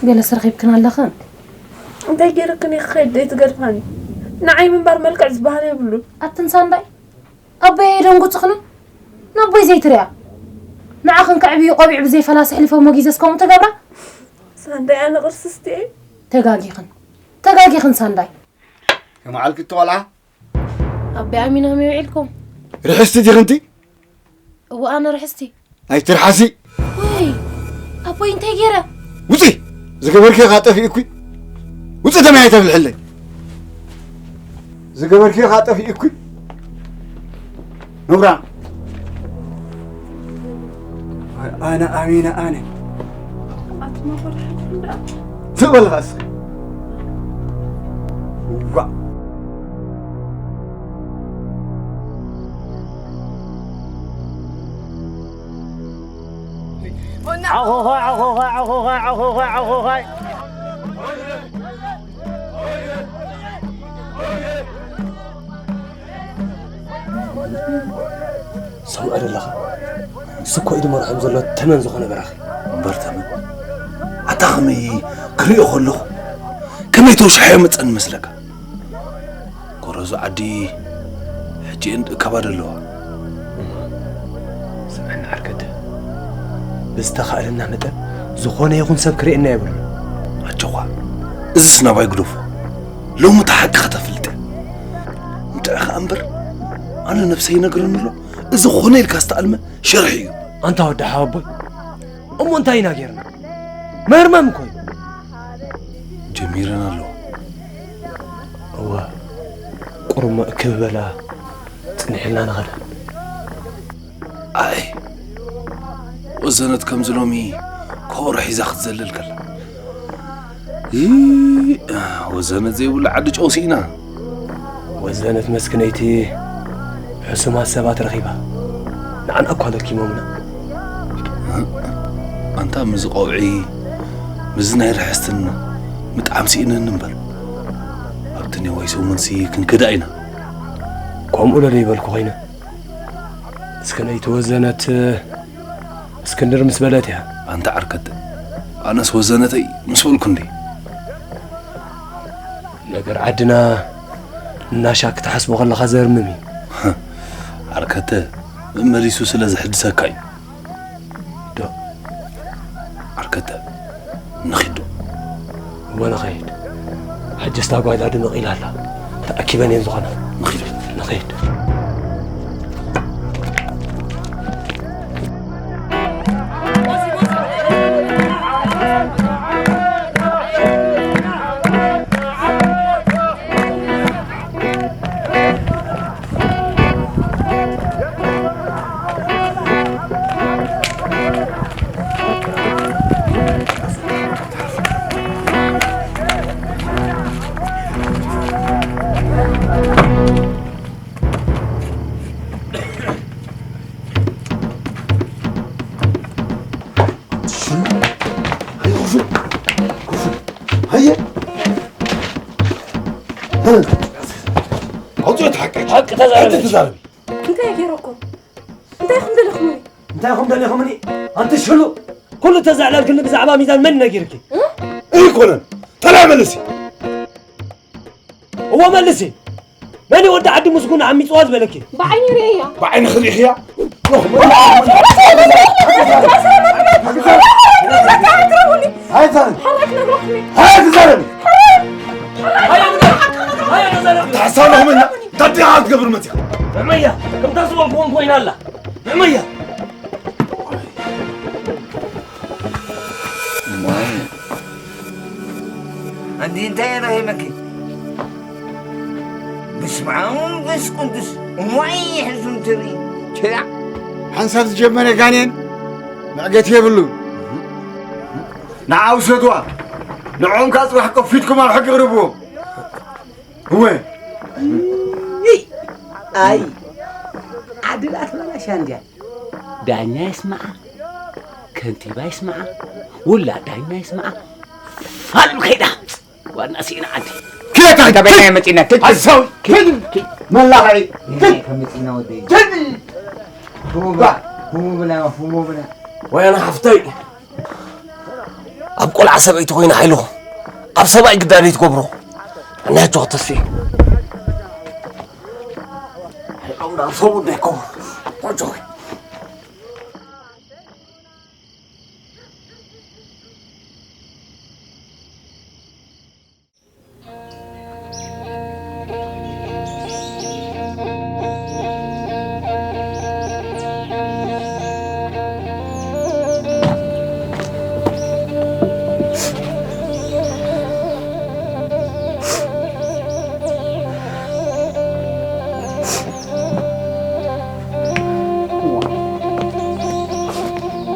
ገለስ ረኺብክን ኣለኽን? እንታይ ገይረክን እየ ክኸይድ ዘይትገድፋኒ? ንዓይ ምንባር መልክዕ ዝበሃል የብሉን። ኣትን ሳንባይ፣ ኣቦይ ኣየደንጉጽኽን? ንኣቦይ ዘይትሪኣ? ንዓኽን ከዕብዩ ቆቢዕ ብዘይፈላሲ ኣሕሊፎሞ ግዜስ ከምኡ ትገብራ? ሳንዳይ፣ ኣነ ቅርስስቲ እየ። ተጋጊኽን። ተጋጊኽን ሳንዳይ። የመዓልኪ እትቆልዓ? ኣቦይ ኣሚንኹም ውዒልኩም? ርሕስቲ ዲኽንቲ? እወ፣ ኣነ ርሕስቲ። ኣይትርሓሲ። ወይ፣ ኣቦይ እንታይ ገይረ? ውፂ! ዝገበርኪ ኸዓ ጠፊእኩ። ውፂ ተመይ ኣይተብልሕለይ። ዝገበርኪ ኸዓ ጠፊእኩ። ነውራ። ኣነ ኣሚነ ኣነ። ኣትማ ፈርሕኩም ደኣ። ዝበልኻ እስኺ። ዋእ። ዓኾዃይ፣ ዓኾዃይ፣ ዓኾዃይ፣ ዓኾዃይ፣ ዓኾዃይ። ሰምዖ ዶ ኣለኻ? ንሱ እኮ ኢዱ መርሖም ዘሎ ተመን ዝኾነ በራኺ። እምበር ተመን? ኣታ ከመይ ክሪኦ ከለኹ፣ ከመይ ተውሻሕዮ መጸኒ መስለካ? ጎረዞ ዓዲ ሕጂ እየን እካባ ዘለዋ። ስምዐኒ ዓርከተ፣ ብዝተኻእለና መጠን ዝኾነ ይኹን ሰብ ክርእየና የብሉን። ኣጆኻ፣ እዝስ ናባይ ግደፎ። ሎሚ እታ ሓቂ ከተፍልጠ። እንድዒ ኸኣ እምበር፣ ኣነ ነብሰይ ይነግረኒ ኣሎ፣ እዚ ኾነ ኢልካ ዝተኣልመ ሽርሒ እዩ። ኣንታ ወዲ ሓወቦይ፣ እሞ እንታይ ኢና ጌርና? ምህርማም እኮ እዩ። ጀሚረን ኣለዋ። እወ፣ ቁሩብ እሞ እክብ በላ፣ ጽንሕ ኢልና ንኸዳ። ኣይ፣ ወዘነት ከምዚ ሎሚ ኮሮ ሒዛ ክትዘልል ከላ። ይ-፣ ወዘነት ዘይብሉ ዓዲ ጨው ስኢና። ወዘነት መስክነይቲ ሕሱማት ሰባት ረኺባ። ንዓና እኳ ለኪሞምና። ኣንታ ምዚ ቀውዒ፣ ምዚ ናይ ርሕስትን ምጥዓም ስኢነኒ እምበር። ኣብቲ ኔዋይ ሰሙንሲ ክንከዳ ኢና። ከምኡ ዶ ዘይበልኩ ኮይነ? እስክነይቲ ወዘነት እስክንድር ምስ በለት እያ። ኣንታ ዓርከት፣ ኣነስ ወዘነተይ ምስ በልኩ እንዴ? ነገር ዓድና እናሻ ክትሓስቦ ከለኻ ዘርምም እዩ። ዓርከተ መመሊሱ ስለ ዘሕድሰካ እዩ። ዶ ዓርከተ ንኺድ ዶ? እወ ንኸይድ። ሕጅስ እታ ጓይላ ድምቕ ኢላ ኣላ። ተኣኪበን እየን ዝኾና። ንኺድ። ንኸይድ። ኣውፅኦ እቲ ሓቂ። ሓቂ ተዛረቢ። ሓቂ ተዛረቢ። እንታይ ገይረኩም? እንታይ ኢኹም ደሊኹምኒ? እንታይ ኢኹም ደሊኹምኒ? ኣንቲ ሽሉ፣ ኩሉ ተዘዕለልክኒ ብዛዕባ ሚዛን መን ነጊርኪ? እ? ኣይኮነን። ተላይ መልሲ። እዎ መልሲ። መን እዩ ወዲ ዓዲ ምስጉን ዓሚፅዋ ዝበለኪ? ብዓይኒ ርእየያ። ብዓይኒ ክሪእኽያ? ኣይዛረብ። ኣይዛረብ። ተሓሳብኹም እና እንታይ ዲኻ ክትገብር መፅያ? መመያ ከምታ ዝበልኩዎም ኮይና ኣላ። መመያ እማይ። ኣንዲ እንታይ ረኺበኪ? በስመ ኣብ ወመንፈስ ቅዱስ። እዋይ ሕሱም ትርኢ። ችላ። ሓንሳብ ዝጀመረ ጋኔን መዕገቲ የብሉን። ንዓ ውሰድዋ። ንዕኦም ከኣ ጽባሕ ከፊትኩም ኣብ ሕጊ ቅርብዎም። እወ። ኣይ። ዓዲ ደኣ ተበላሽያ እንድያ። ዳኛ ይስምዓ፣ ከንቲባ ይስምዓ፣ ውላድ ዳኛ ይስምዓ። ፋል ከይዳ ዋና ስኢና ዓዲ። ኪድ ኣታ ተበይና መጺና። ኪድ። ሓሳዊ። ኪድ። ኪድ። መላኸዒ። ኪድ። ከመጺና ወደይ። ኪድ። ፍሙ ብላ፣ ፍሙ ብላ፣ ፍሙ ብላ። ወያነ ሓፍተይ፣ ኣብ ቆልዓ ሰበይቲ ኮይና ሓይልኹም፣ ኣብ ሰብኣይ ግዳደይ ትገብሮ። ኣናያቸው ተስፊ። ሕቆም ናብ ሰቡ እንዳይከውን። ቆንጆ።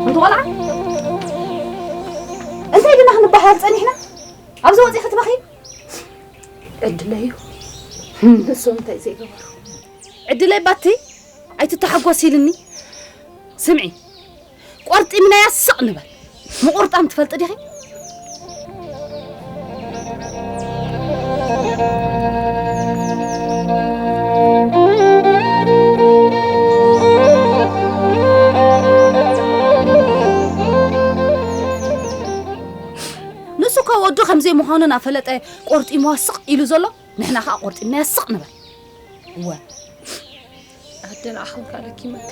ኣንቲ ቆልዓ፣ እንታይ ድና ክንበሃል ጸኒሕና? ኣብዚ ወጺኺ ትበኺ? ዕድለይ እዩ። ንሶም እንታይ ዘይገበሩ? ዕድለይ ባቲ ኣይትተሓጎስ ኢልኒ። ስምዒ፣ ቆርጢምናያ ስቕ ንበል። ምቑርጣም ትፈልጢ ዲኺ? ንሱ እኮ ወዱ ከምዘይ ምዃኑ እናፈለጠ ቆርጢምዋ ስቕ ኢሉ ዘሎ፣ ንሕና ኸዓ ቆርጢምናያ ስቕ ንበል። እወ። ኣደ ንዓኽን ካልእ ኪመኪ።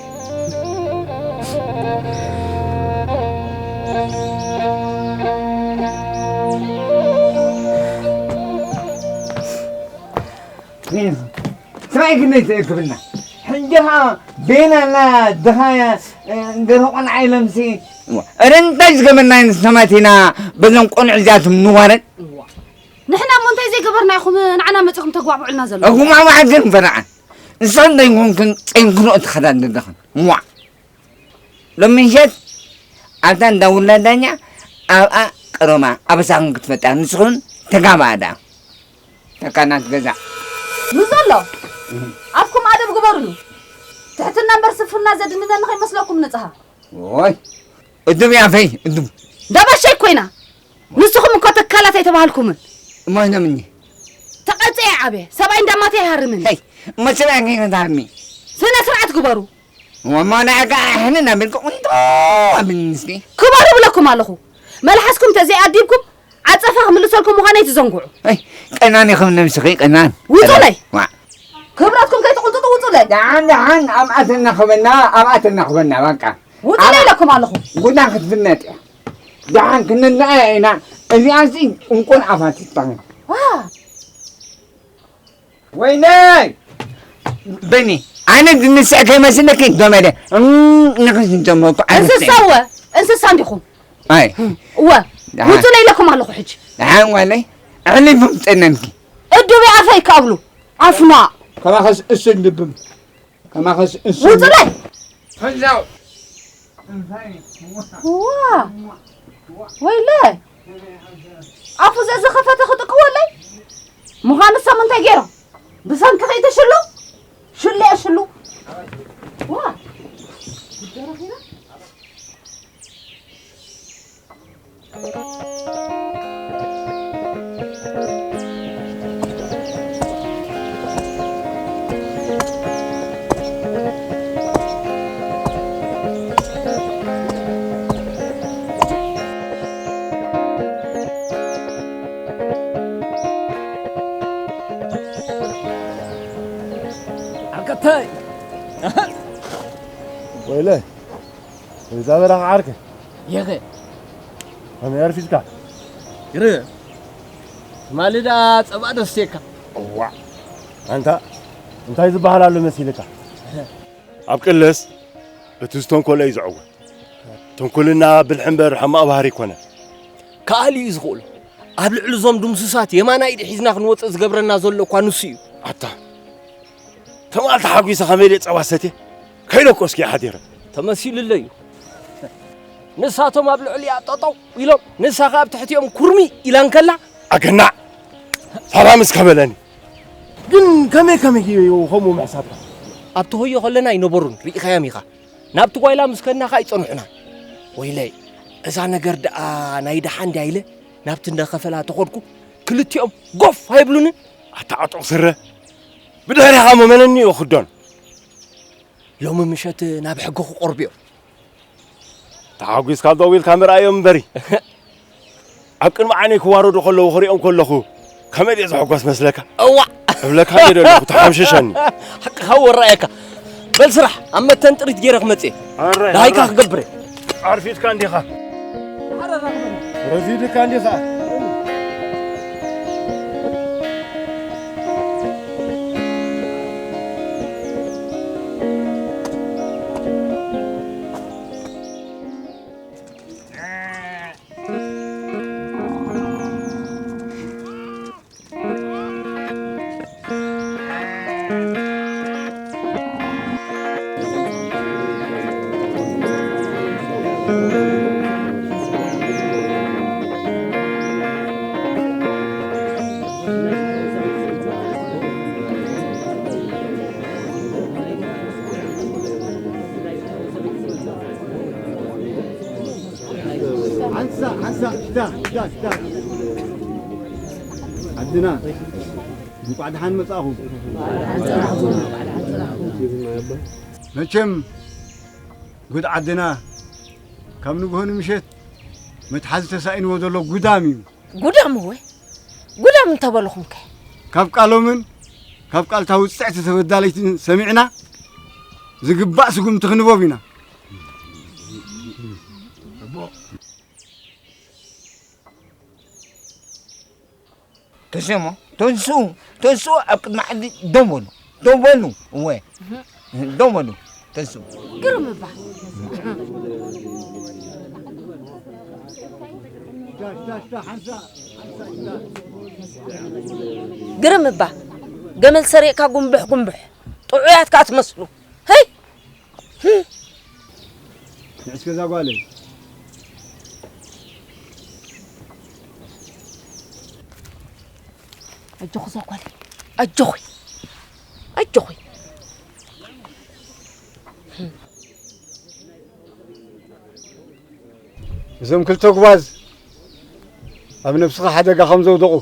ስማይ ግን ነይትእክብና። ሕጂ ኸዓ ቤና እና ድኻያ፣ እ፣ ገርሆ ቆልዓ ኢሎምሲ። እረ እንታይ ዝገበርና ንሰማት ኢና በዞም ቆልዑ እዚኣቶም ንዋረድ? ንሕና እሞ እንታይ ዘይገበርና ኢኹም ንዓና መጺኹም ተጓዕብዑልና ዘለኹም? እኹም ኣማሓት ግን ፈራዓን። ንስኽን ደይኮንክን ጸንክሮ ትኸዳ ዘለኽን። ሟዕ። ሎሚ ምሸት ኣብታ እንዳ ውላድ ዳኛ ኣብኣ ቀሮማ ኣበሳኽን ክትፈጥያ ንስኽን ተጋባኣ ደኣ። ተካናት ገዛ። ንዘሎ ኣብኩም ኣደብ ግበሩሉ። ትሕትና እምበር ስፍርና ዘድንነኒ ከይመስለኩም ንጽሃ። ኦይ፣ እዱም ያፈይ፣ እዱም። ደበሸይ ኮይና። ንስኹም እኮ ተካላት ኣይተባህልኩምን። እሞ ኣይነምኒ? ተቐጽየ ዓብየ፣ ሰብኣይ እንዳማተ ኣይሃርምን። ሄይ፣ እሞ ሰብኣይ ከይነ ትሃርሚ? ስነ ስርዓት ግበሩ። ወማ ንዓጋ ኣሕንን ኣቢልኩ ቁንጦ ኣቢልኒ እስኪ። ክበሩ ብለኩም ኣለኹ። መልሓስኩም ተዘይኣዲብኩም ኣጸፋ ክምልሰልኩም ምዃነይ ትዘንግዑ። ኣይ፣ ቀናን ኢኹም ነብስኺ፣ ቀናን። ውጹለይ። ዋ። ክብረትኩም ከይትቕንጥጡ ውጹለይ። ደሓን፣ ደሓን፣ ኣብኣ ተናኽበና፣ ኣብኣ ተናኽበና፣ በቃ። ውጹለይ ኢለኩም ኣለኹ። ጉዳ ክትፍለጥ እያ። ደሓን ክንነኣ ኢና። እዚኣሲ እንቁን ኣፋቲትካን። ዋ። ወይነይ! በኒ፣ ኣነ ዝንስዕ ከይመስለኪ፣ ገመደ፣ እም፣ ንኽስ እንተመኩ፣ ኣነ እንስሳ እወ፣ እንስሳ እንዲኹም። ኣይ። እወ፣ ደሓን። ውጹለይ ኢለኩም ኣለኹ ሕጂ። ደሓን ጓለይ፣ ኣሕሊፉ ምጸነንኪ። እዱቢ ኣፈይ ካብሉ፣ ኣፍና። ከማኸስ እሱ ልብም፣ ከማኸስ እሱ ውጹለይ! ፈዛው። ዋ! ወይለ! ኣፉ ዘዝኸፈተ ክጥቅወለይ? ምዃኑ ሰብ እንታይ ገይሮም? ብሰንኪ ከይትሽሉ? ሽሉ እየ ሽሉ። ዋ! ዓርከተይ! ወይለ፣ እዛ በራኽ ዓርከ። የኸ። ከመይ ኣርፊድካ? ግርም። ትማሊ ደኣ ጸባ ዶ ሰትየካ? እዋእ። ኣንታ፣ እንታይ ዝበሃል ኣሎ መሲልካ? ኣብ ቅልስ፣ እቲ ዝተንኮለ እዩ ዝዕወት። ተንኮልና ብልሒ እምበር ሕማቕ ባህሪ ኣይኮነን። ከኣሊ እዩ ዝኽእሎ። ኣብ ልዕሊ እዞም ድምሱሳት የማናይ ኢድ ሒዝና ክንወጽእ ዝገብረና ዘሎ እኳ ንሱ እዩ። ኣታ፣ ትማል ተሓጒሰ ከመይ ኢለ ጸባ ሰትየ? ከይደቆስኩ እየ ሓዲረ። ተመሲሉለይ እዩ። ንሳቶም ኣብ ልዕሊኣ ጠጠው ኢሎም፣ ንሳ ከኣ ኣብ ትሕቲኦም ኩርሚ ኢላ እንከላ፣ ኣገናዕ! ሰላም እስከ በለኒ። ግን ከመይ ከመይ እዩ ከምኡ ምሕሳብካ? ኣብቲ ሆዮ ከለና ኣይነበሩን፣ ርኢኻዮም ኢኻ። ናብቲ ጓይላ ምስ ከድና ከኣ ኣይጸንሑናን። ወይለይ፣ እዛ ነገር ደኣ ናይ ደሓን ድያ ኢለ ናብቲ እንዳ ከፈላ ተኸድኩ፣ ክልቲኦም ጎፍ ኣይብሉንን። ኣታ ዓጡቕ ስረ፣ ብድሕሪኻ እሞ መነኒ እዩ ክዶን? ሎሚ ምሸት ናብ ሕጊ ክቐርቡ እዮም። ተሓጒስካ ደው ኢልካ ምርኣዮም እምበሪ። ኣብ ቅድሚ ዓይነይ ክዋረዱ ከለዉ ክሪኦም ከለኹ ከመይ ድየ ዝሕጎስ መስለካ? እዋእ! እብለካ እየ ዘለኹ፣ ተሓምሽሸኒ። ሓቅኻ እወ ራእየካ። በል ስራሕ፣ ኣብ መተን ጥሪት ገይረ ክመጽእ እየ። ኣረ፣ ደሃይካ ኣረ። ክገብር እየ። ኣርፊድካ እንዲኻ። ረፊድካ እንዲኻ። ሓንሳ፣ ሓንሳ፣ ሽታ፣ ሽታ፣ ሽታ። ዓድና፣ እንቋዕ ደሓን መጻእኹም። መቸም፣ ጉድ ዓድና፣ ካብ ንግሆ ንምሸት መትሓዚ ተሳኢንዎ ዘሎ ጉዳም እዩ። ጉዳም እወ፣ ጉዳም እንተበልኹምከ? ካብ ቃሎምን ካብ ቃልታ ውጽዕቲ ተበዳለይትን ሰሚዕና፣ ዝግባእ ስጉምቲ ክንቦም ኢና። ተሰሞ፣ ተንስኡ፣ ተንስኡ፣ ኣብ ቅድሚ ዓዲ ደው በሉ፣ ደው በሉ፣ እወ፣ ደው በሉ፣ ተንስኡ። ግርም እባ። ግርም እባ። ገመል ሰሪቕካ ጉንብሕ ጉንብሕ። ጥዑያት ከኣ ትመስሉ። ህይ! ንዕስከ እዛ ጓለይ። ኣጆኺ እዛ ጓለይ። ኣጆኺ። ኣጆኺ። እዞም ክልተ ጉባዝ ኣብ ነብስኻ ሓደጋ ከም ዘውደቑ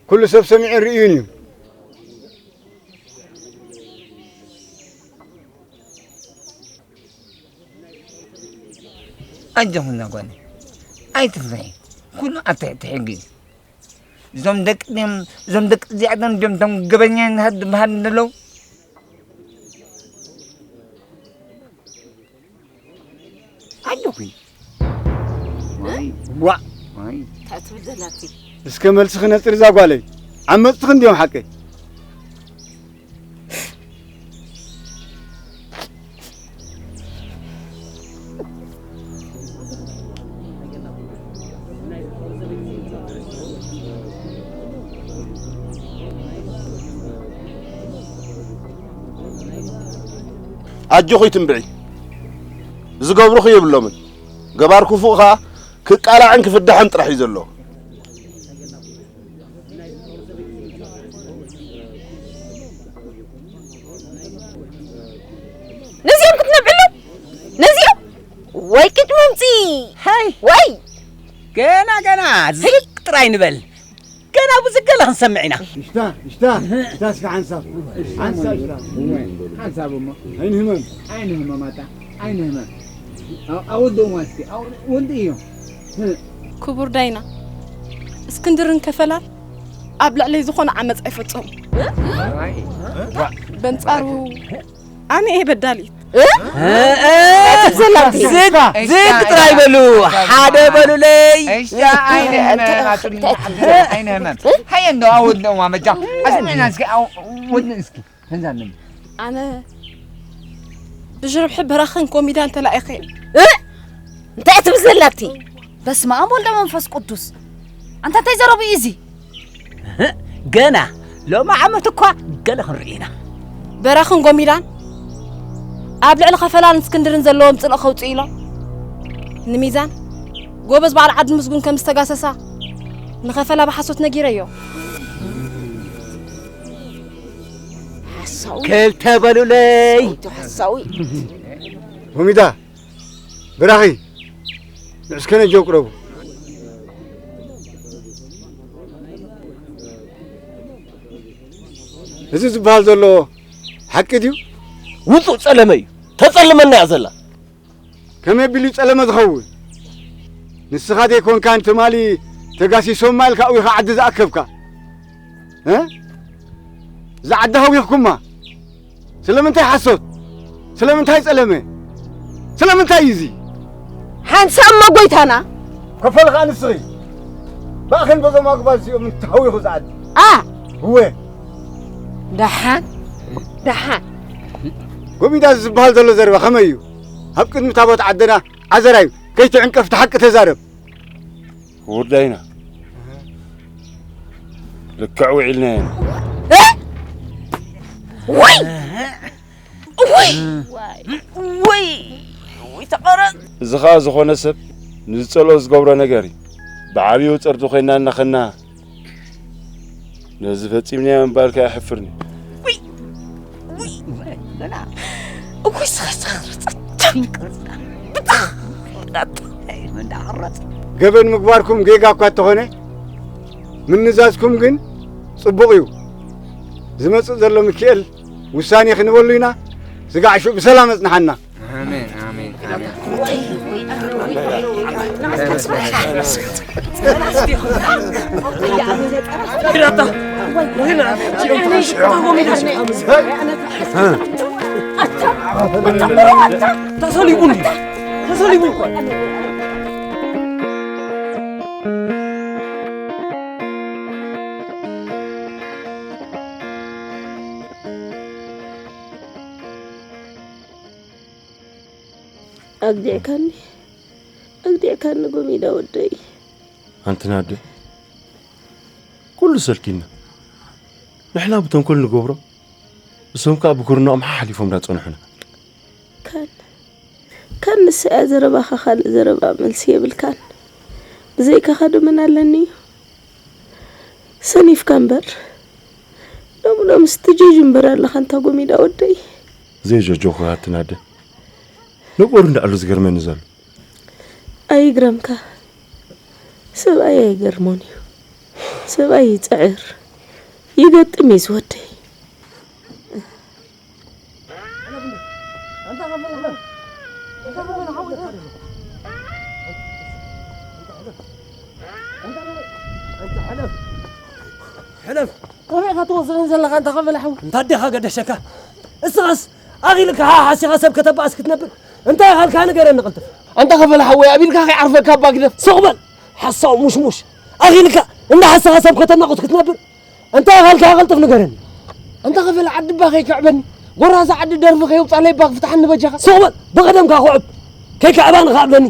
ኩሉ ሰብ ሰሚዑን ርእዩን እዩ። ኣጆኺ እዛ ጓለይ፣ ኣይትፍርሒ፣ ኩሉ ኣትሕቲ ሕጊ። እዞም ደቂ ድዮም፣ እዞም ደቂ እዚኣቶም ድዮም፣ እቶም ገበኛታት ዝበሃሉ ዘለዉ? ኣጆኺ። ዋይ፣ ዋእ፣ ዋይ። እንታይ ትብል ዘላ እቲ? እስከ መልስኺ ነጽሪ እዛ ጓለይ። ዓመጽትኺ እንድዮም ሓቀይ። ኣጆኺ ትንብዒ። ዝገብሩኺ የብሎምን። ገባር ክፉእ ኸኣ ክቃላዕን ክፍዳሕን ጥራሕ እዩ ዘለዎ። ነዚኦም ክትነብዕሉ? ነዚኦም? ወይ ቅጭ መምፂ! ሃይ! ወይ! ገና፣ ገና! ዝቅ ጥራይ ንበል። ገና ብዙሕ ገለ ክንሰምዕ ኢና። እሽታ፣ እሽታ፣ እሽታ እስኪ ሓንሳብ። ሓንሳብ እሽታ። ሓንሳብ እሞ። ዓይኒ ህመም። ዓይኒ ህመም ኣታ። ዓይኒ ህመም። ኣው-፣ ኣወደኡማ እስኪ። ኣው-፣ ወንድ እዮም። ክቡር ዳይና፣ እስክንድርን ከፈላን ኣብ ልዕለይ ዝኾነ ዓመፅ ኣይፈጸሙ። በንጻሩ ኣነ እየ በዳሊት። እ? እ፣ እ፣ ዘላቲ። ዝግ፣ ዝግ ጥራይ በሉ። ሓደ በሉለይ። እሺ፣ ዓይኒ ህመም፣ ኣቱም፣ ዓይኒ ህመም። ሃየ፣ እንደው ኣወድነውማ መጃ። ኣስምዕና እስኪ፣ ኣው-፣ ወድን እስኪ። ተንዛንም። ኣነ ብሽርብሒ በራኽን ኮሚዳን ተላኢኸ። እ? እንታይ ትብል ዘላቲ? በስመ ኣብ ወልደ መንፈስ ቅዱስ። ኣንታ እንታይ ዘረቡ እዩ እዚ? ገና ሎሚ ዓመት እኳ ገለ ክንርኢ ኢና። በራኽን ጎሚዳን ኣብ ልዕሊ ከፈላን እስክንድርን ዘለዎም ጽልኢ ከውጽኡ ኢሎም ንሚዛን ጎበዝ በዓል ዓዲ ምስጉን ከም ዝተጋሰሳ ንኸፈላ ብሓሶት ነጊረዮ። ሓሳዊ። ክልተ በሉለይ። ሰውቲ ሓሳዊ። ጎሚዳ፣ ብራኺ፣ ንዑ እስከ ነጀው ቅረቡ። እዚ ዝበሃል ዘሎ ሓቂ ድዩ? ውጹእ ጸለመ እዩ። ተጸልመና እያ ዘላ። ከመይ ኣቢሉ ጸለመ ዝኸውን? ንስኻ ዘይኮንካን ትማሊ ተጋሲሶማ ኢልካ ኣዊኻ ዓዲ ዝኣከብካ? እ? እዛ ዓዲ ሃዊኽኩማ። ስለምንታይ ሓሶት? ስለምንታይ ጸለመ? ስለምንታይ እዩ እዚ? ሓንሳብ እሞ ጎይታና። ከፈል ኸኣ ንስኺ። ብኣኽን በዞም ኣጉባዝ እዚኦም እንተሃዊኹ ዝዓዲ። ኣ! እወ። ደሓን፣ ደሓን። ጎሚዳ ዝበሃል ዘሎ ዘረባ ከመይ እዩ? ኣብ ቅድሚ ታቦት ዓድና ዓዘራዩ ከይትዕንቀፍ እቲ ሓቂ ተዛረብ። ክቡር ዳይና፣ ልክዕ ውዒልና ኢና። እ? ውይ! ውይ! ውይ! ውይ፣ ተቐረጽ! እዚ ኸኣ ዝኾነ ሰብ ንዝጸልኦ ዝገብሮ ነገር እዩ። ብዓብዩ ጸርዲ ኮይና እናኸና ነዚ ፈጺምናዮ ምባልካ የሕፍርኒ። ውይ! ውይ! ገና። እኩይ ስኻ ስኻ ቅርጻ። ቅርጻ። እንዳቐረጽ። ገበን ምግባርኩም ጌጋ እኳ እንተኾነ፣ ምንዛዝኩም ግን ጽቡቕ እዩ። ዝመጽእ ዘሎ ሚካኤል ውሳኔ ክንበሉ ኢና። ስጋዕ ሽዑ ብሰላም ኣጽንሓና። ኣሜን፣ ኣሜን፣ ኣሜን። ተሰሊቡ እንዲ፣ ተሰሊቡ እኮ። ኣግዲዕካኒ፣ ኣግዲዕካኒ ጎሚዳ ወደይ። ኣንቲ ናደ፣ ኩሉ ሰልኪና። ንሕና ብተንኮል ንገብሮ፣ እሶም ከኣ ብኩርናኦም ሓሓሊፎም እንዳጸንሑና። ካን፣ ካን ንሳ እያ ዘረባኻ፣ ካልእ ዘረባ መልሲ የብልካን። ብዘይካኻ ዶ መን ኣለኒ እዩ? ሰኒፍካ እምበር። ሎሚ ሎምስ ትጀጅ እምበር ኣለኻ ኣንታ ጎሚዳ ወደይ። ዘይጀጀኹ ኣንቲ ናደ። ነቦር እንዳኣሉ ዝገርመኒ ዘሎ። ኣይግረምካ። ሰብኣይ ኣይገርሞን እዩ። ሰብኣይ ይጽዕር፣ ይገጥም እዩ ዝወደይ። ትወስኽን ዘለኻ እንተ ኸፈለ ሓወይ። እንታ ኣዴኻ ገደሸካ? እስኻስ ኣኺልካ ሓሓሲኻ ሰብ ከተባእስ ክትነብር? እንታይ ኢኻ ኢልካ ንገረኒ ቅልጥፍ። ኣንታ ኸፈለ ሓወይ፣ ኣቢልካ ከይዓርፈካ እባ ግደፍ። ስቕ በል ሓሳው ሙሽሙሽ። ኣኺልካ እንዳ ሓሰኻ ሰብ ከተናቑት ክትነብር? እንታይ ኢኻ ኢልካ ቅልጥፍ ንገረኒ። ኣንታ ኸፈለ ዓዲ እባ ከይክዕበኒ። ጎራዛ ዓዲ ደርፊ ከየውጻለይ እባ ክፍትሓኒ በጃኻ። ስቕ በል ብቐደምካ ክዕብ። ከይክዕባኒ ክኣብለኒ።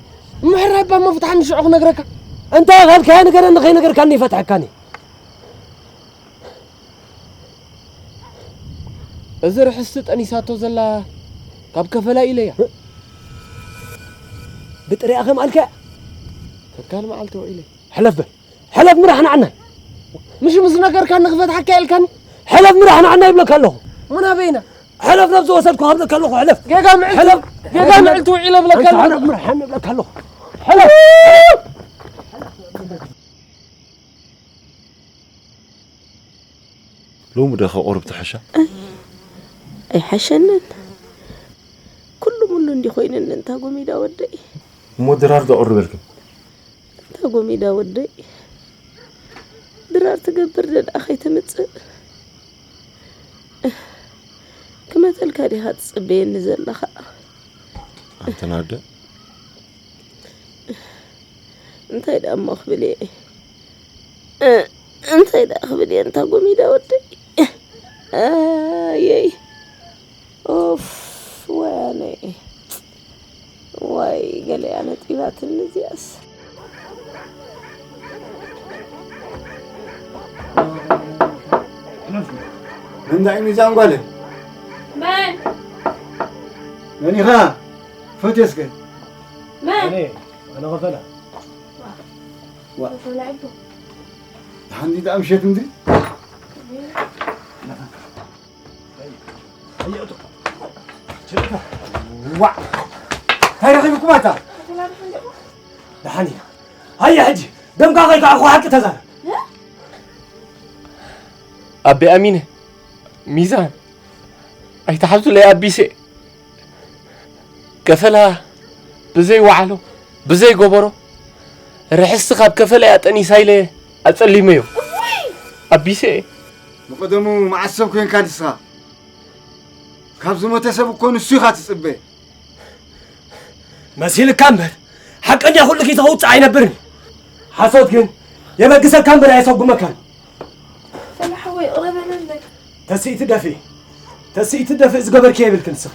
ምሕራይ እባ እሞ ፍትሓኒ ሽዑ ክነግረካ። እንታይ ኢኻ ኢልካ ንገረኒ፣ ከይነገርካኒ ይፈትሐካኒ። እዚ ርሕስቲ ጠኒሳቶ ዘላ ካብ ከፈላ ኢለያ። ብጥሪኣ ከም ኣልካ ተካል መዓልቲ ውዒለ። ሕለፍ በል። ሕለፍ ምራሕ ንዓናይ። ምሽ ምስ ነገርካኒ ክፈትሓካ ኢልካኒ። ሕለፍ ምራሕ ንዓናይ ይብለካ ኣለኹ። ምን ኣበይና? ሕለፍ ናብ ዝወሰድኩ ሃብለካ ኣለኹ። ሕለፍ። ጌጋ ምዕልቲ ሕለፍ። ጌጋ ምዕልቲ ውዒለ ብለካ ኣለኹ። ሕለፍ ምራሕ ይብለካ ኣለኹ። ሕለፍ። ሎሚ ዶ ከቑርብ ትሕሻ? ኣይሓሸንን። ኩሉ ሙሉ እንዲ ኮይነኒ እንታ ጎሚዳ ወደይ። እሞ ድራር ዶ ቁርበልክን? እንታ ጎሚዳ ወደይ። ድራር ትገብር ደኣ ከይትምጽእ። ክመተልካ ዲኻ ትጽበየኒ ዘለኻ? ኣንተ ናደ? እንታይ ደኣ እሞ ክብል እየ? እ፣ እንታይ ደኣ ክብል እየ? እንታ ጎሚዳ ወደይ። ኣየይ። ኦፍ፣ ወይ ኣነ። ዋይ፣ ገለ እያ ነጢባትኒ እዚኣስ። እንታይ ሚዛን ጓለ? መን? መን ኢኻ? ፈትየስከ? መን? ኣነ፣ ኣነ ኸፈላ። ዋ። ኸፈላ እኮ። ሓንቲ ደኣ ምሸት እንድሪ? ዋ። እንታይ ረኺብኩም ኣታ? ደሓን ኢና። ሃየ ሕጂ ደምካ ከይከዓኹ ሓቂ ተዛረብ። ኣቤ ኣሚነ፣ ሚዛን፣ ኣይትሓዙለይ ኣቢሴ። ከፈላ ብዘይ ዋዕሎ፣ ብዘይ ጎበሮ፣ ርሕስቲ ካብ ከፈላ እያ ጠኒሳ ኢለ ኣጸሊመዮ። ኣቢሴ። ብቐደሙ መዓስ ሰብ ኮንካ ንስኻ? ካብ ዝሞተ ሰብ እኮ ንሱ ኢኻ ትጽበ። መሲልካ እምበር፣ ሓቀኛ ኩሉ ኪ ተኸውጽእ ኣይነብርን። ሓሶት ግን የበግሰካ እምበር ኣየሰጉመካን። ሰላሕ ሓወይ፣ ይቕረ በለለይ። ተስኢቲ ደፊ፣ ተስኢቲ ደፊ ዝገበርኪ የብልክን ንስኺ።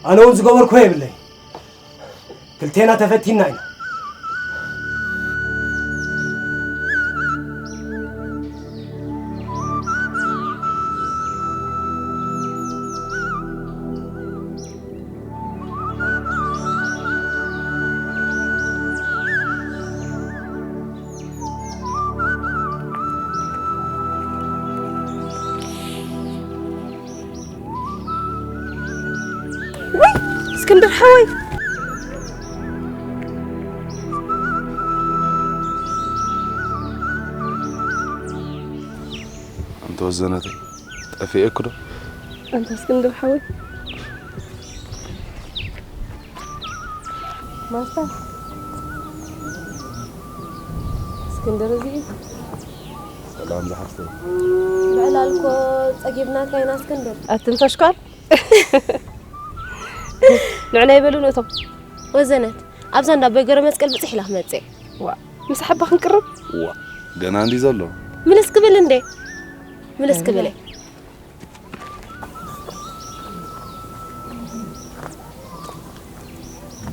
ኣነ እውን ዝገበርኩ የብለይ። ክልቴና ተፈቲና ኢና። ወይ እስክንድር ሓወይ። ኣንተ ወዘነተይ፣ ጠፊኤኩ ዶ? ኣንታ እስክንድር ሓወይ። ማስታ። እስክንድር እዚ እዩ። ሰላም ዝሓፍተይ። ብዕላል እኮ ጸጊብናካ ኢና እስክንድር። ኣትንፈሽኳል? ንዕና ይበሉ ንእቶም። ወዘነት፣ ኣብዛ እንዳ ኣቦይ ገረመስቀል ብጽሕ ኢላ ክመጽእ። ዋ፣ ምስ ሓባ ክንቅርብ? ዋ፣ ገና እንዲ ዘሎ። ምልስ ክብል እንዴ? ምልስ ክብል እየ።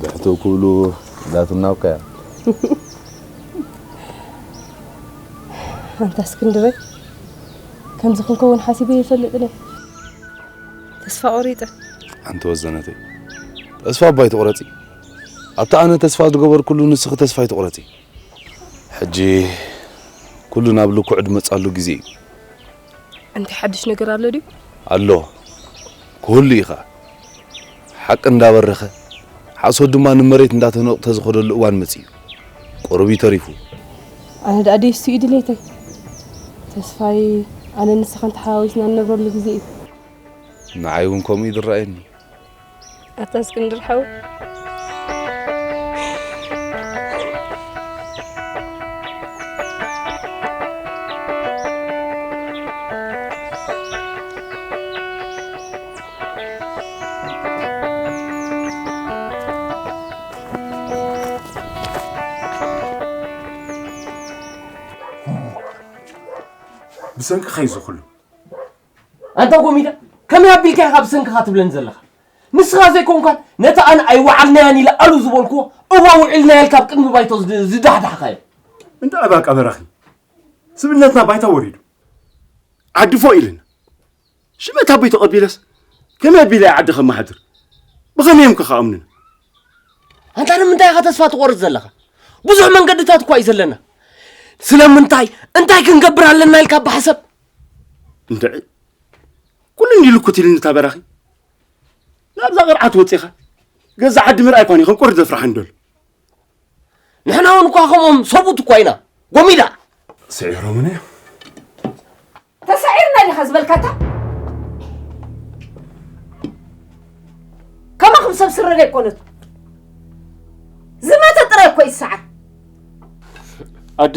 ብሕትው ክብሉ ዳትናውካያ። ኣንታ እስክንድረይ፣ ከምዚ ክንከውን ሓሲበ ይፈልጥን እየ። ተስፋ ቆሪጠ። ኣንቲ ወዘነተይ፣ ተስፋ እባ ኣይትቑረጺ። ኣብቲ ኣነ ተስፋ ዝገበርኩሉ ንስኺ ተስፋ ኣይትቑረጺ። ሕጂ ኩሉ ናብ ልክዑ ዝመጻሉ ግዜ እዩ። ኣንቲ ሓድሽ ነገር ኣሎ ድዩ? ኣሎ። ክህሉ እዩ ኸኣ። ሓቂ እንዳበረኸ፣ ሓሶት ድማ ንመሬት እንዳተነቑተ ዝኸደሉ እዋን መጺኡ። ቁሩብ እዩ ተሪፉ። ኣነ ደኣ ደይሱ እዩ ድሌተይ። ተስፋይ፣ ኣነ ንስኻን ተሓዋዊስና እንነብረሉ ግዜ እዩ። ንዓይ እውን ከምኡ እዩ ዝረኣየኒ። ኣታ እስክንድር ሓው። ብሰንክኻ እዩ ዝኹሉ። ኣንታ ጎሚዳ፣ ከመይ ኣቢልካ ኢኻ ብሰንክኻ ትብለኒ ዘለኻ? ንስኻ ዘይኮንካን ነቲ ኣነ ኣይወዓልናያን ኢለ ኣሉ ዝበልኩዎ እዋ ውዒልናያ ኢልካ ኣብ ቅድሚ ባይቶ ዝድ- ዝዳሕዳሕካዮ። እንዳ ኣባቃ በራኺ ስብእነትና ባይታ ወሪዱ ዓዲ ፎእ ኢልና ሽመት ኣቦይ ተቐቢለስ ከመይ ኣቢለ እየ ዓዲ ከመሓድር? ብኸመይ እዮም ከ ክኣምኑና? ኣንታ ንምንታይ ኢኻ ተስፋ ትቖርጽ ዘለኻ? ብዙሕ መንገድታት እኳ እዩ ዘለና። ስለምንታይ እንታይ ክንገብር ኣለና ኢልካ ብሓሰብ እንድዒ ኩሉ እንዲሉ ኩትልኒ እታ በራኺ ናብዛ ቅርዓት ወፂኻ ገዛ ዓዲ ምርኣይ እኳ ከም ቁሪ ዘፍርሓኒ ደሎ ንሕና እውን እኳ ከምኦም ሰብኡት እኳ ኢና ጎሚዳ ስዒሮምና እዮም ተሳዒርና ዲኻ ዝበልካታ ከማኹም ሰብ ስረ ዘይኮነት ዝመተ ጥራይ እኮ ይሰዓር ኣደ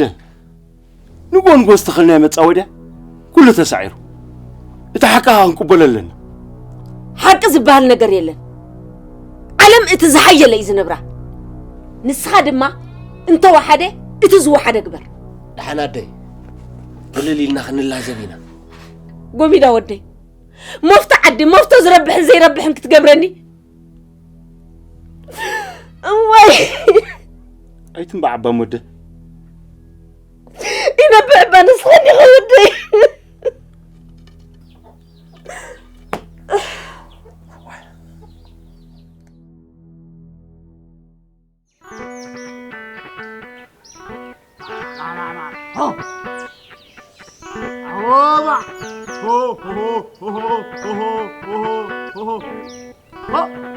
ንጎ ንጎ ዝተኸልናዮ መጻወድያ ኩሉ ተሳዒሩ እቲ ሓቂ ኸዓ ክንቅበሎ ኣለና ሓቂ ዝበሃል ነገር የለን ዓለም እቲ ዝሓየለ እዩ ዝነብራ ንስኻ ድማ እንተወሓደ እቲ ዝወሓደ ግበር ደሓን ኣደይ ቅልል ኢልና ክንላዘብ ኢና ጎሚዳ ወደይ ሞፍቶ ዓዲ ሞፍቶ ዝረብሕን ዘይረብሕን ክትገብረኒ እዋይ ኣይትንባዕ ኣባ ሞደ ይነብዕ እባ ንስኻ ዲኻ ወደይ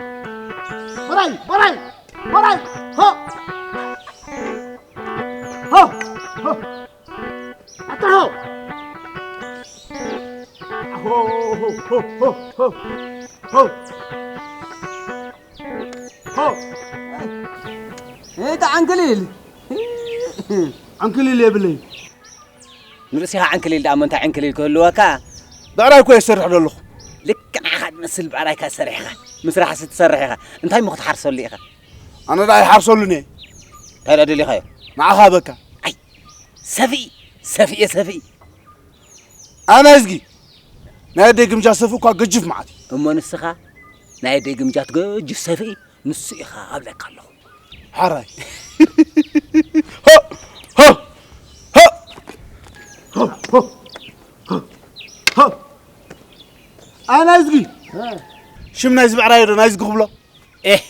Borai, borai, borai, ho! Ho! Ho! Ataho! Ho, ho, ho, ho, ho! Ho! Ho! Eta ankelil. Ankelil ebelin. ንርእስኻ ዕንክሊል ደኣ መንታ ዕንክሊል ክህልወካ ብዕራይ እኮ እየ ዝሰርሕ ዘለኹ ልክዕ ንዓኻ ዝመስል ብዕራይካ ዝሰርሕ ኢኻ ምስራሕሲ ትሰርሕ ኢኻ እንታይ እሞ ክትሓርሰሉ ኢኻ ኣነ ደኣ ይሓርሰሉን እየ እንታይ ደኣ ደሊኻዮ ንዓኻ በካ ኣይ ሰፍኢ ሰፍኢ እየ ሰፍኢ ኣነ እዝጊ ናይ ኣደይ ግምጃ ሰፍኢ እኳ ገጅፍ መዓት እዩ እሞ ንስኻ ናይ ኣደይ ግምጃ ትገጅፍ ሰፍኢ ንሱ ኢኻ ኣብለካ ኣለኹ። ሓራይ። ሆ! ሆ! ሆ! ሆ! ሆ! ሆ! ኣና እዝጊ ሽም ናይ ዝብዕራዮ ዶ ናይ ዝጊ ክብሎ? ኤህ!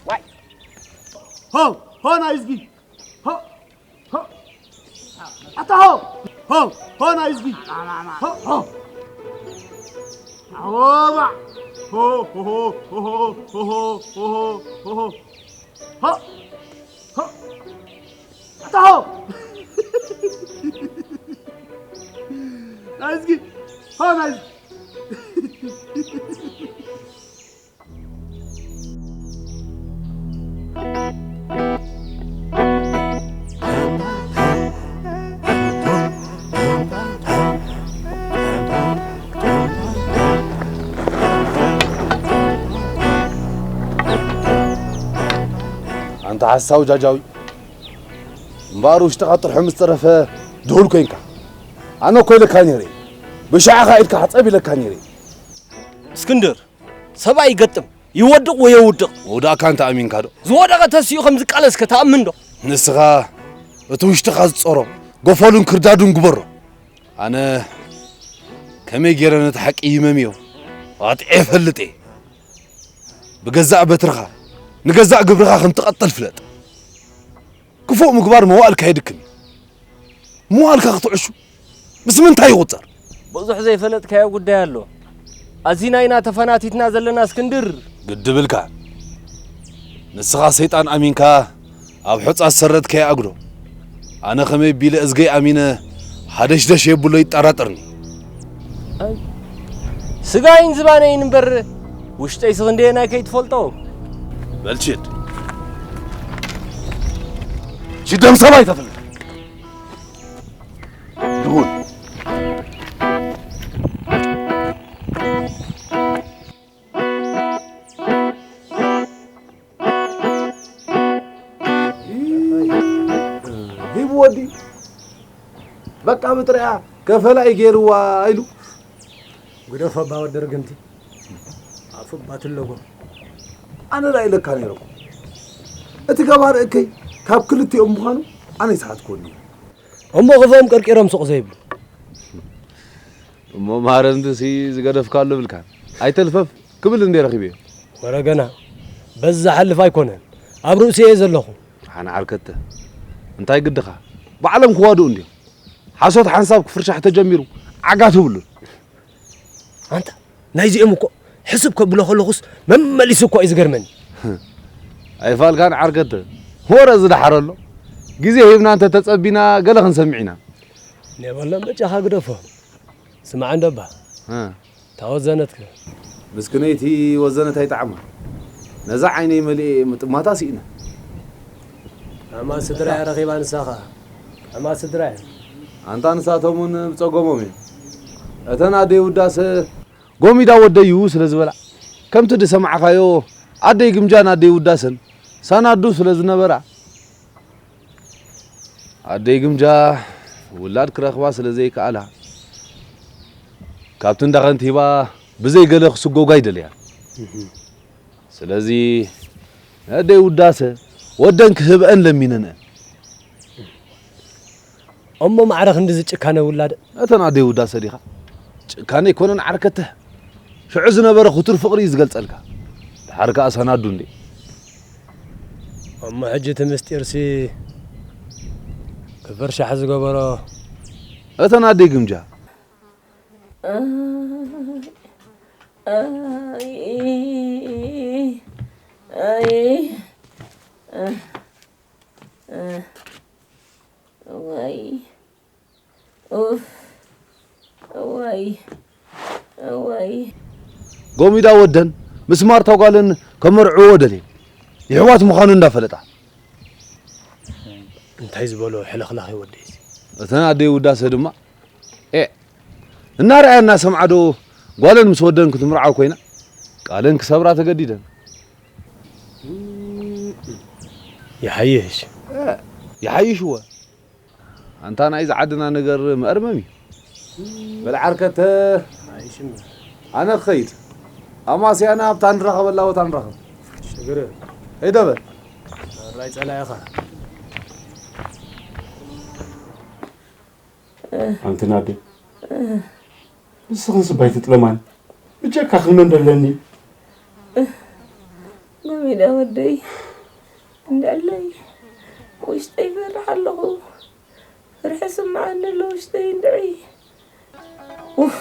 ዋይ! ሆ! ሆ ናይ እዝጊ! ሆ! ሆ! ኣታ ሆ! ሆ! ሆ ናይ ህዝቢ! ሆ! ሆ! ኣወባ! ሆ! ሆ! ሆ! ሆ! ሆ! ሆ! ሆ! ሆ! ኣታ ሆ! ናይ ህዝቢ! ሆ ናይ ህዝቢ! ኣንታ ሓሳዊ ጃጃዊ እምበኣር ውሽጥኻ ጥርሑ ምስ ተረፈ ድሁል ኮይንካ ኣነ እኮ ኢለካ ነይረ ብሻዕኻ ኢድካ ሕፀብ ኢለካ ነይረ እስክንድር ሰብኣይ ይገጥም፣ ይወድቕ ወይ የውድቕ። ምውዳቕካ እንተ ኣሚንካ ዶ? ዝወደቐ ተሲኡ ከም ዝቃለስ ከ ትኣምን ዶ? ንስኻ እቲ ውሽጥኻ ዝጸሮ ጎፈሉን ክርዳዱን ግበሮ። ኣነ ከመይ ገይረ ነቲ ሓቂ ይመምዮ ኣጥዕየ እፈልጥ እየ። ብገዛእ በትርኻ ንገዛእ ግብርኻ ከም ትቐጥል ፍለጥ። ክፉእ ምግባር መዋእልካ የድክም እዩ። መዋእልካ ክትዕሹ ምስ ምንታይ ይቑጸር? ብዙሕ ዘይፈለጥካዮ ጉዳይ ኣሎ። ኣዚና ኢና ተፈናቲትና ዘለና እስክንድር። ግድብልካ። ንስኻ ሰይጣን ኣሚንካ ኣብ ሑጻ ዝሰረት ከይኣግዶ። ኣነ ከመይ ቢለ እዝገይ ኣሚነ ሓደሽደሽ የብሎ ይጠራጠርኒ። ስጋይን ዝባነይን እምበር ውሽጠይ ስኽንደየናይ ከይትፈልጦ። በል ሽድ። ሽደም ሰብኣይ ተፍልጥ። ድሁል። ሂቡ ወዲ በቃ ብጥሪኣ ከፈላ እዩ ገይርዋ ኢሉ። ግደፎ ኣባ ወዲ ርግምቲ። ኣፉ ኣባት ኣለዎ። ኣነ ዳ ኢለካ ነይረኩ። እቲ ገባር እከይ ካብ ክልቲኦም ምዃኑ ኣነ ይስሓትኩኒ። እሞ ክፎም ቀርቂሮም ሱቕ ዘይብሉ። እሞ ማረምትሲ ዝገደፍካሉ ብልካ። ኣይተልፈፍ ክብል እንዴ ረኺበዮ። ወረ ገና በዚ ዝሓልፍ ኣይኮነን። ኣብ ርእሱ እየ ዘለኹ። ሓን ዓርከተ። እንታይ ግድኻ? ባዕሎም ክዋድኡ እንዲዮም። ሓሶት ሓንሳብ ክፍርሻሕ ተጀሚሩ ዓጋ ትብሉን። ኣንታ ናይዚኦም እኮ ሕስብ ከብሎ ከለኹስ መመሊሱ እኮ እዩ ዝገርመኒ። ኣይፋልካን ዓርከተ። ወረ ዝደሓረሎ። ግዜ ሂብና እንተ ተጸቢና ገለ ክንሰምዕ ኢና። ኔበሎም በጃኻ ግደፎ። ስማዕ እንዶ እባ። እ። እታ ወዘነትከ? ምስክነይቲ ወዘነት ኣይጠዓማ። ነዛ ዓይነይ መሊኤ ምጥማታ ስኢነ። ኣማ ስድራ እያ ረኺባ ንሳኻ። ኣማ ስድራ እያ። ኣንታ ንሳቶም እውን ብጸገሞም እዮም። እተን ኣደይ ውዳሰ ጎሚዳ ወደዩ ስለ ዝበላ፣ ከምቲ ዝሰማዕኻዮ ኣደይ ግምጃን ኣደይ ውዳሰን ሳናዱ ስለ ዝነበራ፣ ኣደይ ግምጃ ውላድ ክረኽባ ስለ ዘይከኣላ፣ ካብቲ እንዳ ከንቲባ ብዘይ ገለ ክስጎጋ ይደልያ። እህ። ስለዚ፣ ኣደይ ውዳሰ ወደን ክህብአን ለሚነንአን። እሞ ማዕረ ክንድዚ ጭካነ ውላድ? እተን ኣደይ ውዳሰ ዲኻ? ጭካነ ኣይኮነን ዓርከተ። ሽዑ ዝነበረ ክቱር ፍቕሪ እዩ ዝገልጸልካ። ደሓር ከኣ ሰናዱ እንዴ። እሞ ሕጂ እቲ ምስጢርሲ ክፍርሻሕ ዝገበሮ? እተን ኣደይ ግምጃ። ኣይ፣ ኣይ፣ ኣይ፣ እዋይ፣ ኡፍ፣ እዋይ፣ እዋይ። ጎሚዳ ወደን ምስ ማርታ ጓለን ከመርዕዎ ደልየን። የሕዋት ምዃኑ እንዳፈለጣ። እንታይ ዝበሎ ሕልኽላኽ እዩ ወደይ እዚ። እተን ኣደይ ውዳሰ ድማ፣ ኤ፣ እናረኣያ እናሰምዓ ዶ ጓለን ምስ ወደን ክትምርዓው ኮይና? ቃለን ክሰብራ ተገዲደን። ይሓይሽ። እ፣ ይሓይሽ እወ። ኣንታ ናይዚ ዓድና ነገር መእርመም እዩ። በል ዓርከተ፣ ኣነ ክኸይድ። ኣማስያና ኣብታ ንራኸበላ ቦታ ንራኸብ። ሽግር የለን። ሄደ በል። ራይ ጸላኢኻ። ኣንቲ ናደይ፣ ንስኽን ስባይ ትጥለማኒ። ብጀካኽን መን ደለኒ? ጎሚዳ ወደይ፣ እንድዕለይ፣ ውሽጠይ ይፈርሕ ኣለኹ። ፍርሒ ስምዓኒ ኣሎ ውሽጠይ እንድዒ። ኡፍ።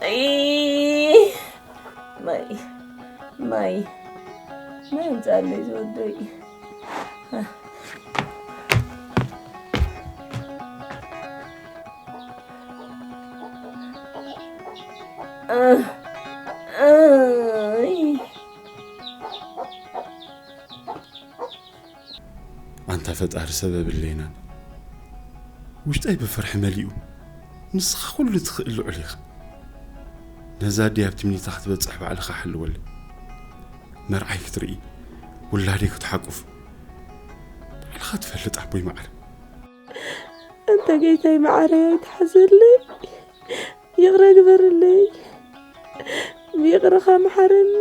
ኣይ። ማይ። ማይ። ማይ ኣምጽኣለይ ዝወደይ። ኣይ። ኣንታ ፈጣሪ ሰብ የብለይናን። ውሽጠይ ብፍርሒ መሊኡ። ንስኻ ኩሉ ትኽእል ልዑል ኢኻ። ነዛ ኣደይ ኣብቲ ሚኒታ ክትበጽሕ ባዕልኻ ሓልወለይ። መርዓይ ክትርኢ፣ ውላደይ ክትሓቁፍ። ባዕልኻ ትፈልጥ ኣቦይ መዓረ። ኣንታ ጌታይ መዓረይ ኣይትሓዘለይ። ይቕረ ግበርለይ። ብይቕረኻ መሓረኒ።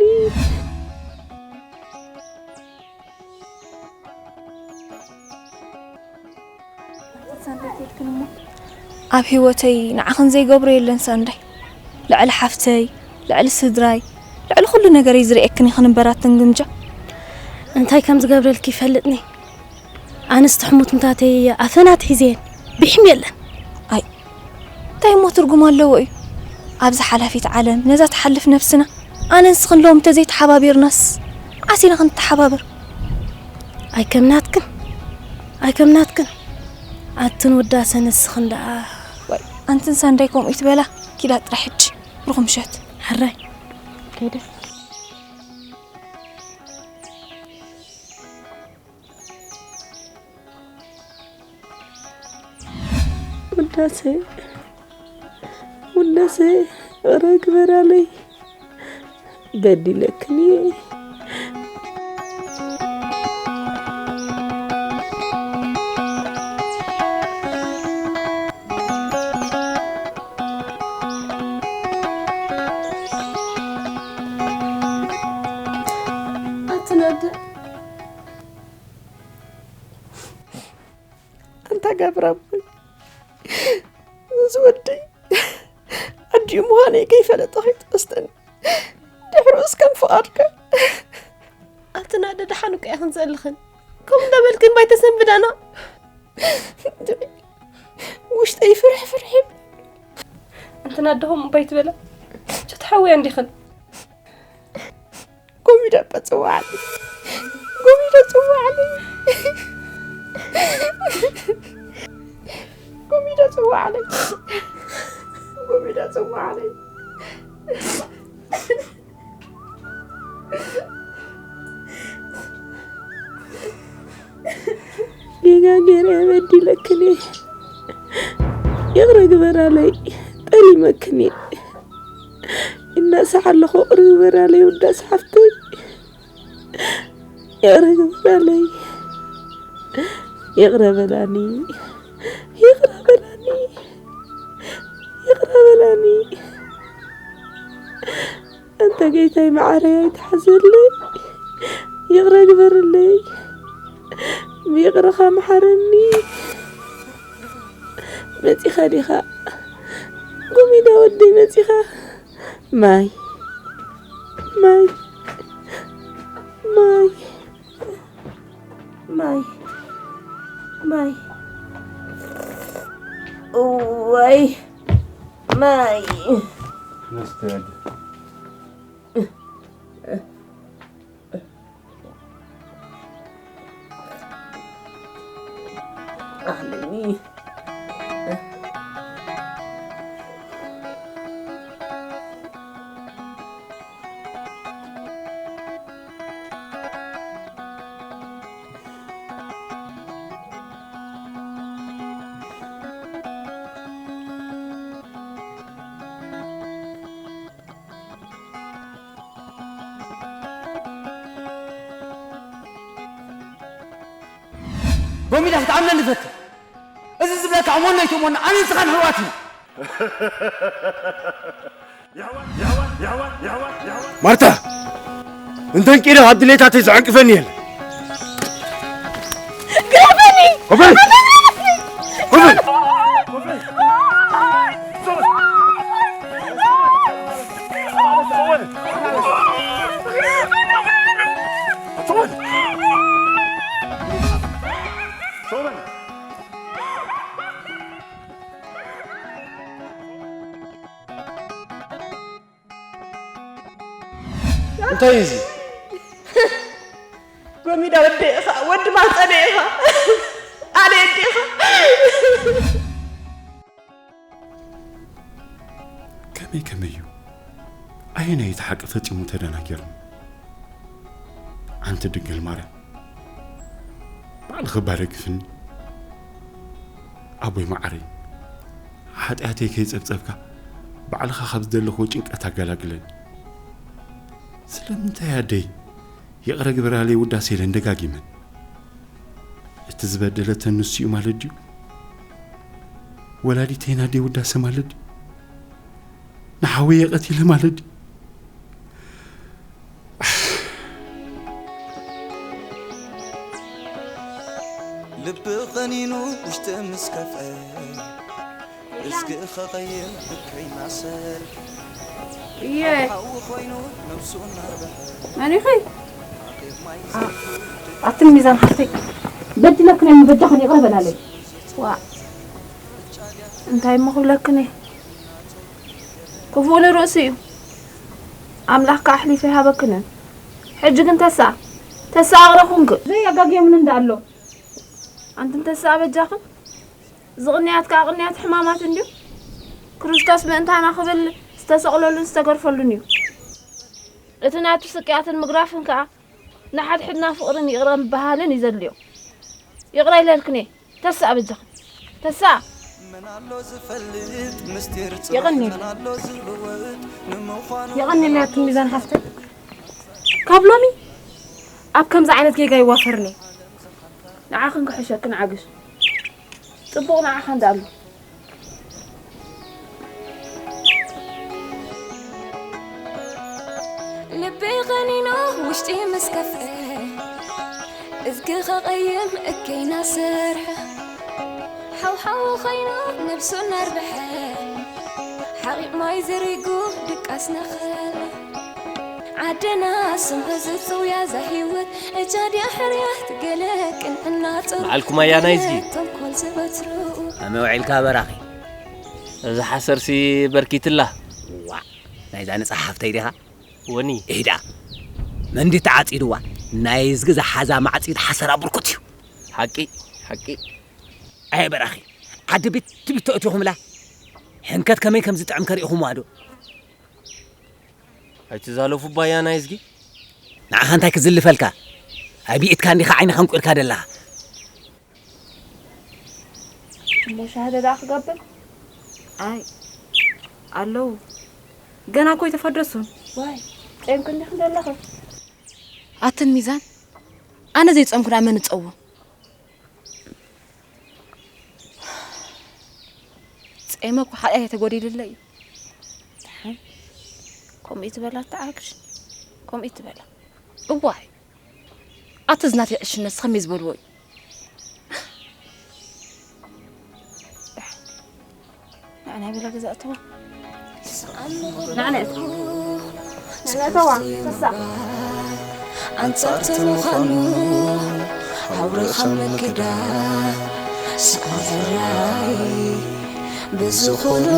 ኣብ ህይወተይ ንዓኽን ዘይገብሮ የለን ሳንዳይ። ልዕሊ ሓፍተይ፣ ልዕሊ ስድራይ፣ ልዕሊ ኩሉ ነገረይ ዝርእየክን ኢኽን እምበር ኣትን ግምጃ። እንታይ ከም ዝገብረልኪ ይፈልጥኒ። ኣንስቲ ሕሙት ምታተይ ኣፈን ኣትሒዘየን ብሒም የለን። ኣይ፣ እንታይ እሞ ትርጉም ኣለዎ እዩ? ኣብዚ ሓላፊት ዓለም ነዛ ትሓልፍ ነብስና ኣነ ንስኽን ሎም እንተዘይተሓባቢርናስ ዓሲና ክንተሓባበር። ኣይከምናትክን፣ ኣይከምናትክን። ኣትን ውዳሰ ንስኽን ደኣ። ዋይ፣ ኣንትን ሳንዳይ ከምኡ ይትበላ። ኪዳ ጥራሕ ሕጂ ርኹም ምሸት። ሕራይ። ከይደ። ውዳሰ፣ ውዳሰ፣ ኧረ ግበራለይ። በዲለክኒ። እብረብን እዚ ወደይ ኣዲኡ ምዃነይ ከይፈለጠ ከይትወስደኒ ድሕሩ እስከም ፍቓድካ። ኣቲ ናደ ደሓን እኮ ኢኽን ዘለኽን። ከምኡ እንዳበልክን ባይ ተሰንብዳና። ውሽጠይ ፍርሕ ፍርሕ ይብል። ኣንቲ ናደኹም እምባይ ትበላ። ጭትሓውያ እንዲኽን። ጎሚዶ እባ ጽዋዓለይ። ጎሚዶ ጽዋዓለይ። ጎሚዶ ጽዋዓለይ። ጎሚዶ ጽዋዓለይ። ጌጋ ገይረ በዲለክን እየ። ይቕረ ግበራለይ። ጠሊመክን እየ። ይናሳሕ ኣለኹ። ይቕረ ግበራለይ ውዳስ ሓፍተይ። ይቕረ ግበራለይ። ይቕረ በላኒ። ይቕረ በላኒ። ይቕረ በላኒ። ኣንታ ጌታይ መዓረይ ኣይትሓዘለይ። ይቕረ ግበርለይ። ብይቕረኻ መሓረኒ። መጺኻ ዲኻ? ጎሚዳ ወደይ መጺኻ? ማይ። ማይ። ማይ። ማይ። ማይ። እዋይ። ማይ። መስተ ኣደ። ኣህለኒ። ጎሚዳ ክትኣምነኒ ፈትን። እዚ ዝብለካ እሞን ኣይትእሞን ኣነ ንስኻን ኣሕዋት ኢና። ማርታ፣ እንተንቂረ ካብ ድሌታተይ ዝዕንቅፈኒ የለን። ግረፈኒ! ኮበል! ኮበል! እንታይ እዩ እዚ? ጎሚዳ ወዲ ኢኻ፣ ወዲ ማህፀነ ኢኻ። ኣነ ኣዴኻ። ከመይ ከመይ እዩ? ኣየናይ እቲ ሓቂ ፈጺሙ ተደናጊርኒ? ኣንቲ ድንግል ማርያም፣ ባዕልኺ እባ ደግፍኒ። ኣቦይ መዓረይ፣ ሓጢኣተይ ከይጸብጸብካ፣ ባዕልኻ ካብ ዝደለኽዎ ጭንቀት ኣገላግለኒ። ስለምንታይ ኣደይ፣ ይቕረ ግበራለይ ውዳሴ ኢለን ደጋጊመን? እቲ ዝበደለተን ንሱ እዩ ማለት ድዩ? ወላዲተይ ናደይ ውዳሰ ማለት ድዩ? ንሓወየ ቀቲለ ማለት ድዩ? ልቢ ቐኒኑ ውሽጢ ምስ ከፍአ፣ እዝጊ ኸቐይም እከይ ማሰር። እየ። ሓዊ ኾይኑ ነብሱ እናርበሐ፣ መን ኢኺ? ኣቲ ሚዛን ሓፍተይ፣ በዲለክን እየ፣ ምበዳኽን ይቕረ በላለይ። ዋእ፣ እንታይ እሞ ክብለክን እየ? ክፉእ ንርእሱ እዩ። ኣምላኽ ከኣ ኣሕሊፉ ኣይሃበክንን። ሕጂ ግን ተስኣ፣ ተስኣ ይቕረ ኩንኪ። ዘየጋግየምኒ እንዳ ኣሎ። ኣንትን ተስኣ በጃኽን። እዚ ቅንያት ከኣ ቅንያት ሕማማት እንድዩ። ክርስቶስ ምእንታና ክብል ዝተሰቕለሉን ዝተገርፈሉን እዩ። እቲ ናቱ ስቅያትን ምግራፍን ከኣ ንሓድሕድና ፍቕርን ይቕረ ምብሃልን እዩ ዘድልዮ። ይቕረ ኢለልክን እየ። ተስኣ በጃኽን። ተስኣ! መን ኣሎ ዝፈልጥ ምስጢር ጽባሕ፣ የቐንየለይ። መን ኣሎ ዝልወጥ ንምዃኑ የቐንየለይ ኣቲ ሚዛን ሓፍተይ። ካብ ሎሚ ኣብ ከምዚ ዓይነት ጌጋ ይዋፈርን እየ። ንዓኽን ክሕሸክን ዓግሽ። ጽቡቕ ንዓኻ እንዳ ኣሎ። ልቢ ቐኒኑ ውሽጢ ምስ ከፍአ፣ እዝጊ ኸቐይም እከይና ሰርሐ። ሓዊ ኸይኑ ነብሱ እናርብሐ ሓቂቕ ማይ ዘሪጉ ድቃስ ነኸለ ዓድና ስምዒ ዝጽውያ ዛሂወት እጃድያ ሕርያት ገለ ቅንዕና ጽሩ በዓልኩም ኣያና ይዝጊ። ተንኮል ዝበትሩ ኣመ ውዒልካ በራኺ። እዚ ሓሰርሲ በርኪትላ። ዋ ናይዛ ንጻ ሓፍተይ ዲኻ? ወኒ። ኢዳ መንዲ ተዓጺድዋ ናይ ዝጊ ዝሓዛ ማዕጺድ ሓሰራ ብርኩት እዩ። ሓቂ ሓቂ። ኣየ በራኺ ዓዲ ቢት ቢት ተእትኹምላ ሕንከት ከመይ ከም ዝጥዕም ከሪእኹምዋ ዶ? ኣይትዛለፉ ባያ ናይ ዝጊ። ንዓኻ እንታይ ክዝልፈልካ? ኣይ ብኢትካ እንዲኻ ዓይንኻ እንቁርካ ደለኻ። እሞ ሻሂ ደኣ ክገብር? ኣይ ኣለዉ ገና እኮ ኣይተፈደሱን። ዋይ ጸምክ እንዲኹም ዘለኹም። ኣትን ሚዛን ኣነ ዘይጸምኩ ደኣ መን እጸዎ? ጸመ እኮ ሓጢኣት ኣይተጎዲልለይ እዩ። ደሓን ከምኡ እዩ ትበላ ተዓግሽ ከምኡ እዩ ትበላ። እዋይ ኣቲ ዝናተይ ዕሽነት ከመይ ዝበልዎ እዩ። ንዓና ይበላ ገዛ እተዋ። ንዓና እተዋ። ንዓና እተዋ። ተሳ። ኣንጻር ተምዃኑ ሓውርኻ ምክዳ። ስኣን ሕራይ ብዝኾኖ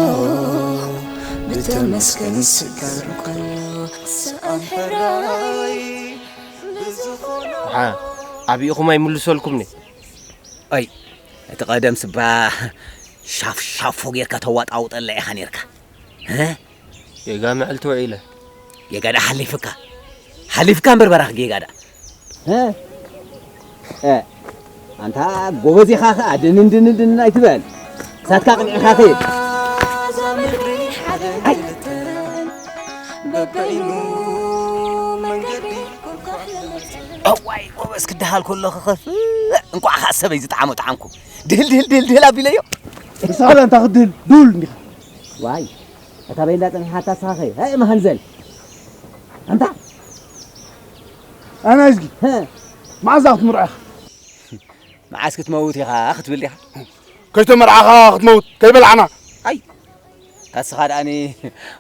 ብተመስገን ስጋር ከሎ። ስኣን ሕራይ ብዝኾኖ ሓ፣ ዓቢኹም ኣይምልሰልኩምኒ። ኣይ፣ እቲ ቀደም ስባ ሻፍ ሻፎ ጌርካ ተዋጣውጠላ ኢኻ ኔርካ። እ? ጌጋ ምዕልቲ ውዒለ። ጌጋ ደኣ ሓሊፍካ። ሓሊፍካ እምበር በራኽ ጌጋ ደኣ። እ? እ? ኣንታ ጎበዝ ኢኻ ኸኣ ድንን ድንን ድንን ኣይትበል። ሳትካ ቅንዕኻ ኸይድ። ኣይ! በበይኑ መንገዲ እዋይ ጎበዝ ክደሃል ከሎ ክኸፍእ እንቋዕ ኸኣ ሰበይ ዝጠዓሞ ጠዓምኩ። ድህል ድህል ድህል ድህል ኣቢለዮ። ንስኻ እንታይ ክትድህል ዱል እንዲኻ። ዋይ እታ በይንዳ ጸኒሓታ ንስኻ ኸ ሃይ መሃንዘል። ኣንታ ኣና እዝጊ ሀ። መዓዝ ክትምርዖ ኢኻ? መዓዝ ክትመውት ኢኻ ክትብል ዲኻ? ከይተመርዓኻ ክትመውት ከይበላዕና። ኣይ ታስኻ ደኣኒ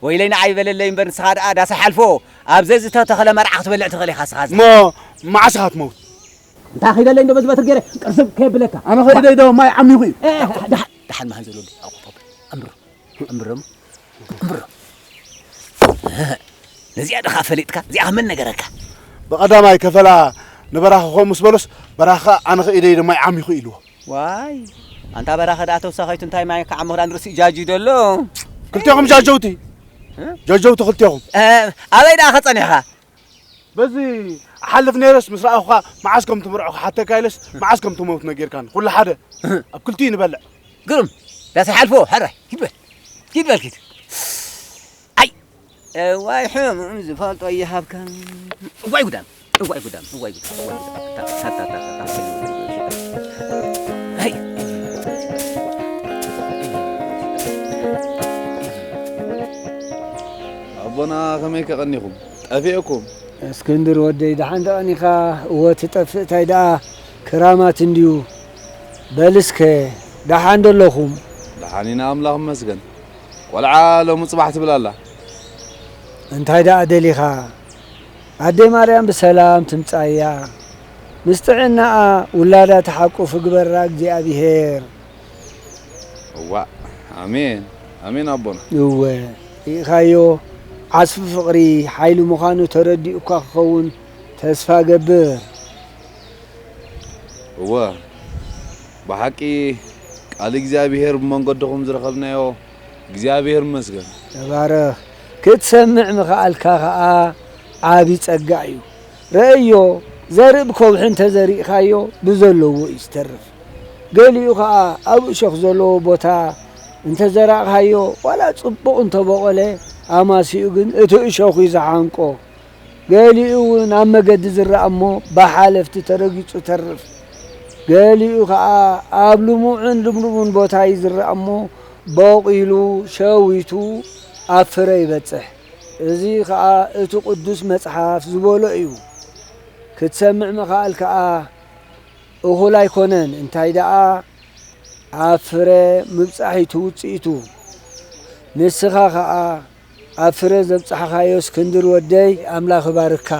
ወይለይ ንዓይ በለለይ እምበር ንስኻ ደኣ ዳሳ ሓልፎ ኣብ ዘዝተተኸለ መርዓ ክትበልዕ ትኽእል ኢኻ ስኻ እሞ መዓስ ኢኻ ትመውት? እንታይ ኺደለይ እንዶ በዚ በትር ገይረ ቅርስብ ከየብለካ። ኣነ ኸኢደይ ዶ ማይ ዓሚኹ እዩ። እ፣ ደሓን ደሓን መሃን ዘሎ ኣቁጠብ እምብሮ እምብሮ እምብሮ ነዚኣ ድኻ ፈሊጥካ እዚኣ መን ነገረካ? ብቐዳማይ ከፈላ ንበራኸ ከምኡ ምስ በሎስ በራኸ ኣነ ኸኢደይ ዶ ማይ ዓሚኹ ኢልዎ። ዋይ ኣንታ በራኸ ደኣ ተውሳኸይቱ እንታይ ማይ ክዓምኽ ደኣ ንርእሲ ጃጂ ደሎ። ክልቴኹም ጃጀውቲ እ? ጃጀውቲ ክልቴኹም። እ፣ ኣበይ ደኣ ኸጸኒሕኻ? በዚ እሓልፍ ነይረስ ምስ ረኣኹኻ መዓስ ከም ትምርዖ ክሓተካ ኢለስ መዓስ ከም ትመውት ነጊርካኒ። ኩሉ ሓደ ኣብ ክልቲኡ ንበልዕ። ግሩም ዳስ ሓልፎ ሕራይ ኪድ በል ኪድ በል ኪድ። ኣይ እዋይ ሕሙም ዝፈልጦ ይሃብካ። እዋይ ጉዳም እዋይ ጉዳም እዋይ ጉዳም እዋይ ጉዳም። ታ- ታ- ታ- ታ- ታ- ታ- ሄይ። ኣቦና ከመይ ከቐኒኹም? ጠፊእኩም? እስክንድር ወደይ ደሓን ተቐኒኻ? እወ ትጠፍእ ታይ ደኣ ክራማት እንድዩ። በል እስከ ደሓን ደለኹም? ደሓን ኢና ኣምላኽ ይመስገን። ቆልዓ ሎሚ ጽባሕ ትብል ኣላ። እንታይ ደኣ ደሊኻ? ኣደይ ማርያም ብሰላም ትምጻያ። ምስ ጥዕናኣ ውላዳ ትሓቁፍ ግበራ እግዚኣብሄር። እዋእ ኣሜን ኣሜን ኣቦና። እወ ርኢኻዮ ዓስቢ ፍቕሪ ሓይሊ ምዃኑ ተረዲኡካ ክኸውን ተስፋ ገብር። እወ ብሓቂ ቃል እግዚኣብሄር ብመንገድኹም ዝረኸብናዮ እግዚኣብሄር ይመስገን። ተባረኽ ክትሰምዕ ምኽኣልካ ኸኣ ዓቢ ጸጋ እዩ። ረእዮ ዘርኢ ብከውሒ እንተ ዘሪእኻዮ ብዘለዎ እዩ ዝተርፍ። ገሊኡ ኸኣ ኣብ እሾኽ ዘለዎ ቦታ እንተ ዘራእኻዮ ዋላ ጽቡቕ እንተ በቖለ ኣማሲኡ ግን እቲ እሾኽ እዩ ዝሓንቆ። ገሊኡ እውን ኣብ መገዲ ዝረኣ እሞ ብሓለፍቲ ተረጊጹ ተርፍ። ገሊኡ ኸኣ ኣብ ልሙዕን ልምሉምን ቦታ እዩ ዝረኣ እሞ በቑሉ ሸዊቱ ኣብ ፍረ ይበጽሕ። እዚ ኸኣ እቲ ቅዱስ መጽሓፍ ዝበሎ እዩ። ክትሰምዕ ምኽኣል ከኣ እኹል ኣይኮነን። እንታይ ደኣ ኣብ ፍረ ምብጻሕ እዩ እቲ ውጽኢቱ። ንስኻ ኸኣ ኣብ ፍረ ዘብጻሕካዮ እስክንድር ወደይ ኣምላኽ ይባርካ።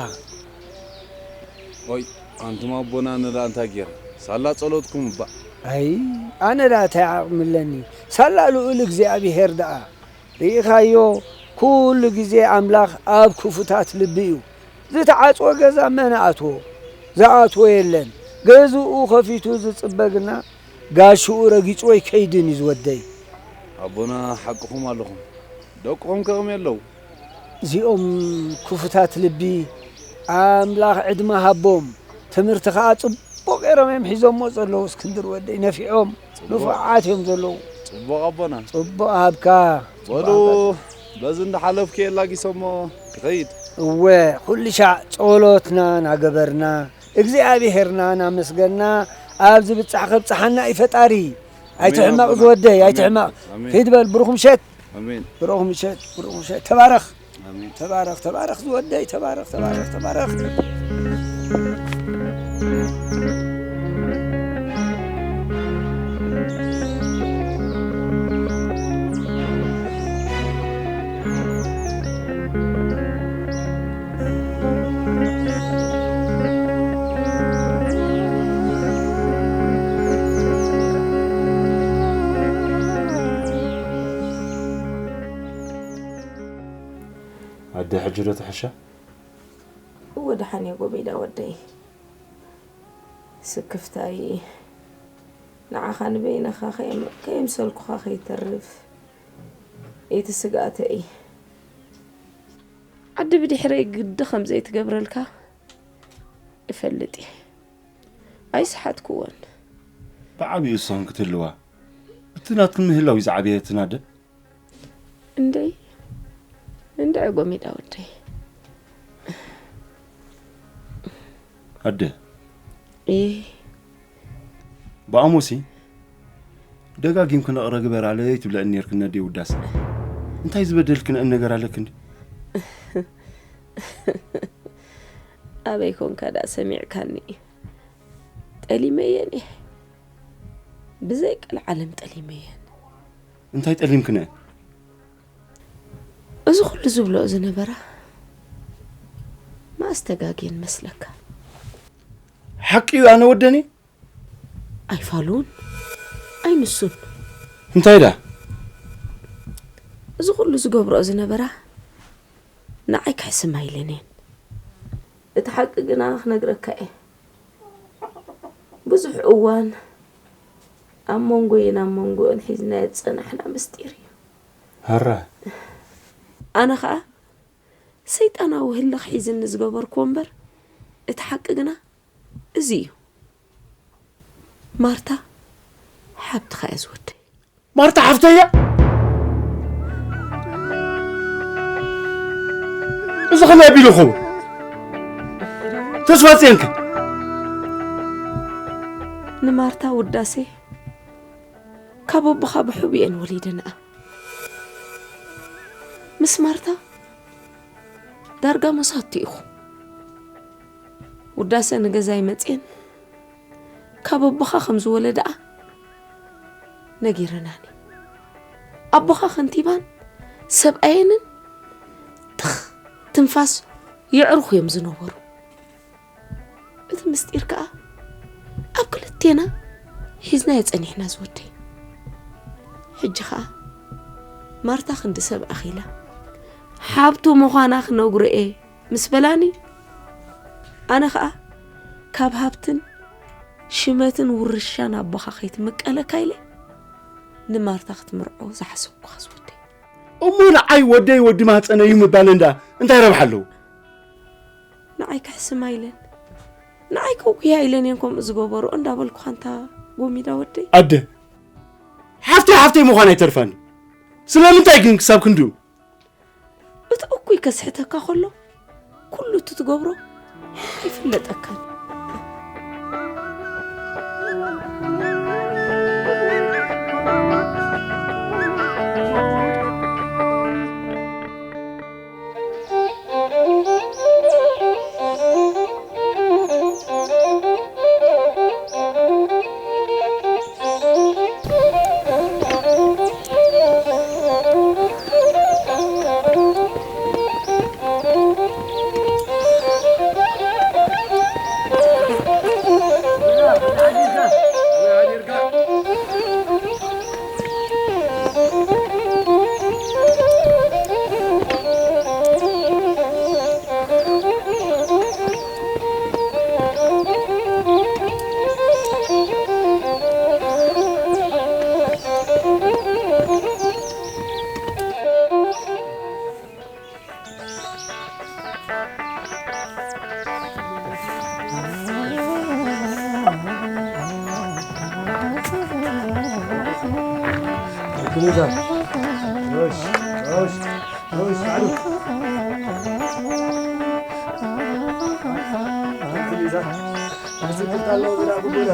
ኦይ፣ ኣንቱም ኣቦና፣ ኣነ ደኣ እንታይ ገይረ? ሳላ ጸሎትኩም እባ። ኣይ፣ ኣነ ደኣ እንታይ ዓቕሚ ኣለኒ? ሳላ ልኡል እግዚኣብሄር ደኣ። ርኢኻዮ፣ ኩሉ ግዜ ኣምላኽ ኣብ ክፉታት ልቢ እዩ። ዝተዓጽወ ገዛ መን ኣትዎ? ዝኣትዎ የለን። ገዝኡ ከፊቱ ዝጽበ ግና ጋሽኡ ረጊጽዎ ኣይከይድን እዩ ዝወደይ። ኣቦና ሓቅኹም ኣለኹም። ደቅኹም ከቕሚ ኣለዉ። እዚኦም ክፉታት ልቢ ኣምላኽ ዕድመ ሃቦም። ትምህርቲ ኸኣ ጽቡቕ ገይሮም እዮም ሒዞሞ ዘለዉ። እስክንድር ወደይ ነፊዖም ጽቡቕ። ንፉዓት እዮም ዘለዉ። ጽቡቕ ኣቦና። ጽቡቕ ሃብካ። በሉ፣ ጽቡቕ ሃብካ። በዚ እንዳሓለፍኩ እየ ላጊሰሞ ክኸይድ። እወ፣ ኩሉ ሻዕ ጸሎትና ናገበርና እግዚኣብሄርና ናመስገና ኣብዚ ብጻሕ ከብጽሓና እዩ ፈጣሪ። ኣይትሕመቕ ኣሜን። ዝወደይ፣ ኣሜን። ኣይትሕመቕ። ኣሜን። ሂድ በል፣ ብሩኽ ምሸት። ኣሜን። ብሩኽ ምሸት፣ ብሩኽ ምሸት። ተባረኽ። ኣሜን። ተባረኽ፣ ተባረኽ ዝወደይ፣ ተባረኽ፣ ተባረኽ፣ ተባረኽ። ኣደ ሕጂ ዶ ትሕሻ? እወ፣ ደሓን እየ ጎሚዳ ወደይ። ስክፍታይ ንዓኻ ንበይንኻ ከየም-፣ ከየምሰልኩኻ ከይተርፍ እቲ ስግኣተይ። ዓዲ ብድሕረይ ግዲ ከም ዘይትገብረልካ እፈልጥ እየ። ኣይሰሓትኩዎን። ብዓብዩ እሶን ክትህልዋ። እቲ ናትክን ምህላው እዩ ዝዓበየ፣ እቲ ናደ። እንደይ፣ እንድዒ ጎሚዳ ወደይ። ኣደ። እይ። ብኣሞሲ ደጋጊምክን እቕረ ግበራለይ ትብለኒ ኔርክን ነደይ ውዳሰ። እንታይ ዝበደልክን ነገር ኣለክን? ኣበይ ኮንካ ደኣ ሰሚዕካኒ? ጠሊመየን እየ። ብዘይ ቀልዓለም ጠሊመየን። እንታይ ጠሊምክነ? እዚ ኩሉ ዝብልኦ ዝነበራ መኣስ ተጋግየን መስለካ? ሓቂ እዩ ኣነ ወደኒ? ኣይፋሉን ኣይንሱን። እንታይ ዳ? እዚ ኩሉ ዝገብርኦ ዝነበራ ንዓይ ክሕስም ኣይለንን። እቲ ሓቂ ግና ክነግረካ እየ። ብዙሕ እዋን ኣብ መንጎይን ኣብ መንጎኦን ሒዝናዮ ዝጸናሕና ምስጢር እዩ። ኣረ። ኣነ ኸኣ ሰይጣናዊ ህልኽ ሒዝኒ ዝገበርክዎ እምበር፣ እቲ ሓቂ ግና እዚ እዩ። ማርታ ሓብትኻ እያ ዝወደይ። ማርታ ሓፍተይ እያ? እዚ ከመይ ኣቢሉ ይኸውን? ተስፋ ጽዮንከ? ንማርታ ውዳሴ ካብ ኣቦኻ ብሕቡ እየን ወሊደንኣ። ምስ ማርታ ዳርጋ መሳቱ ኢኹም። ውዳሰ ንገዛይ መጽየን ካብ ኣቦኻ ከም ዝወለድኣ ነጊረናኒ። ኣቦኻ ከንቲባን ሰብኣየንን ትኽ ትንፋስ የዕርኹ እዮም ዝነበሩ። እቲ ምስጢር ከኣ ኣብ ክልቴና ሒዝናዮ ጸኒሕና ዝወደይ። ሕጂ ከኣ ማርታ ክንዲ ሰብ ኣኺላ ሓብቱ ምዃና ክነግሮ እየ ምስ በላኒ፣ ኣነ ከኣ ካብ ሃብትን ሽመትን ውርሻን ኣቦኻ ከይትምቀለካ ኢለ ንማርታ ክትምርዖ ዝሓሰብኩኻ ዝወደይ። እሞ ንዓይ ወደይ ወዲ ማህፀነይ እዩ ምባል እንዳ እንታይ ረብሓ ኣለዎ? ንዓይ ክሕስማ ኢለን፣ ንዓይ ከውቅያ ኢለን እየን ከምኡ ዝገበርኦ እንዳበልኩኻ እንታ ጎሚዳ ወደይ። ኣደ፣ ሓፍተይ ሓፍተይ ምዃን ኣይተርፋን። ስለምንታይ ግን ክሳብ ክንድኡ? እቲ እኩይ ከስሕተካ ከሎ፣ ኩሉ እቲ ትገብሮ ኣይፍለጠካን። ሚዛን። ሮሽ፣ ሮሽ፣ ሮሽ፣ ኣሉ። ሚዛን። ኣዝክርታ ኣለዎ ብላ ጉዶላ።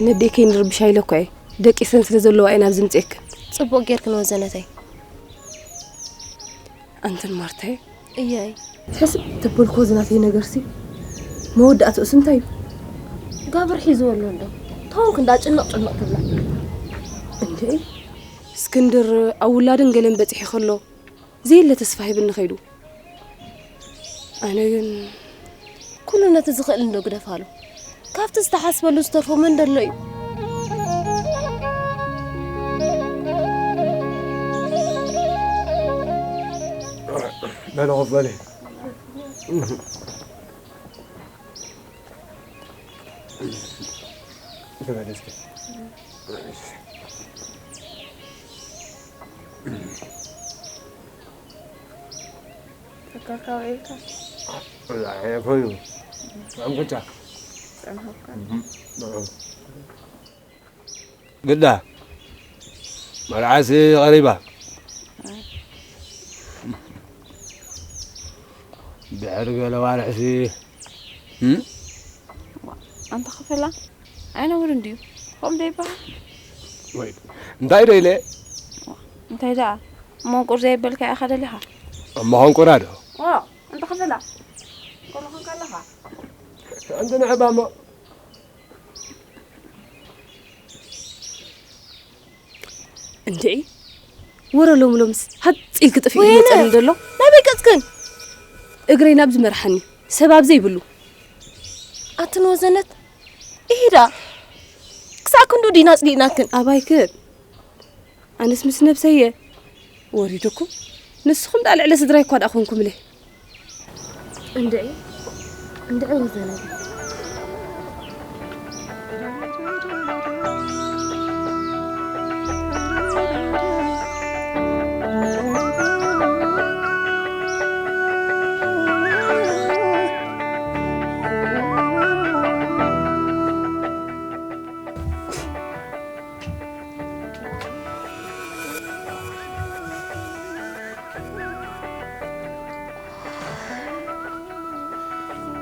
ነዴከይ ንርብሻ ኢለ እኮ እየ። ደቂሰን ስለ ዘለዋ እየ ናብዚ ምፅኤክን። ፅቡቕ ጌርክን ወዘነተይ። ኣንትን ማርታይ። እያይ። ሕስብ ተበልኮ ዝናተይ ነገርሲ መወዳእትኡስ እንታይ እዩ? ጋብር ሒዝዎ ኣሎ እንዶ። ታውን ክንዳ ጭንቕ ጭንቕ ትብላ። እንዴ? እስክንድር ኣብ ውላድን ገለን በፂሑ ከሎ ዘየለ ተስፋ ሂብኒ ከይዱ። ኣነ ግን ኩሉ ነቲ ዝኽእል እንዶ ግደፍ ኣሉ። ካብቲ ዝተሓስበሉ ዝተርፎ መን ደሎ እዩ? በለ ኮፍ በለ። ተመለስከ። ተካካው ኢልካ? ላ፣ ኮይኑ። ኣንጎቻ። ጸንሖካ? እም፣ ግዳ። መርዓሲ ቀሪባ። ድሕሪ ገለ ዋርሕሲ። እም? ኣንታ ክፈላ? ኣይነውርን ድዩ? ከምኡ ዶ ይበሃል? ወይ፣ እንታይ ዶ ኢለ? እንታይ ደኣ? መንቁር ዘይበልካ ኢኻ ደሊኻ? እሞ ኾንቁራ ዶ? ዋ፣ ኣንታ ክፈላ? ኮሎ ኾንካ ኣለኻ? ኣንቲ ንዕባ እሞ። እንድዒ፣ ወረ ሎምሎምስ ሃጽ ኢልኪ ጥፊኡ ወይነ! ይመጸኒ ዘሎ። ናበይ ቀጽክን? እግረይ ናብዚ መርሓኒ፣ ሰብ ኣብ ዘይብሉ። ኣትን ወዘነት፣ ኢሂዳ። ክሳዕ ክንዱ ዲና ኣጽሊእናክን። ኣባይክን። ኣነስ ምስ ነብሰየ ወሪዱኩም። ንስኹም ደኣ ልዕሊ ስድራይ እኳ ደኣ ኮንኩምለ። እንድዒ፣ እንድዒ ወዘነብ።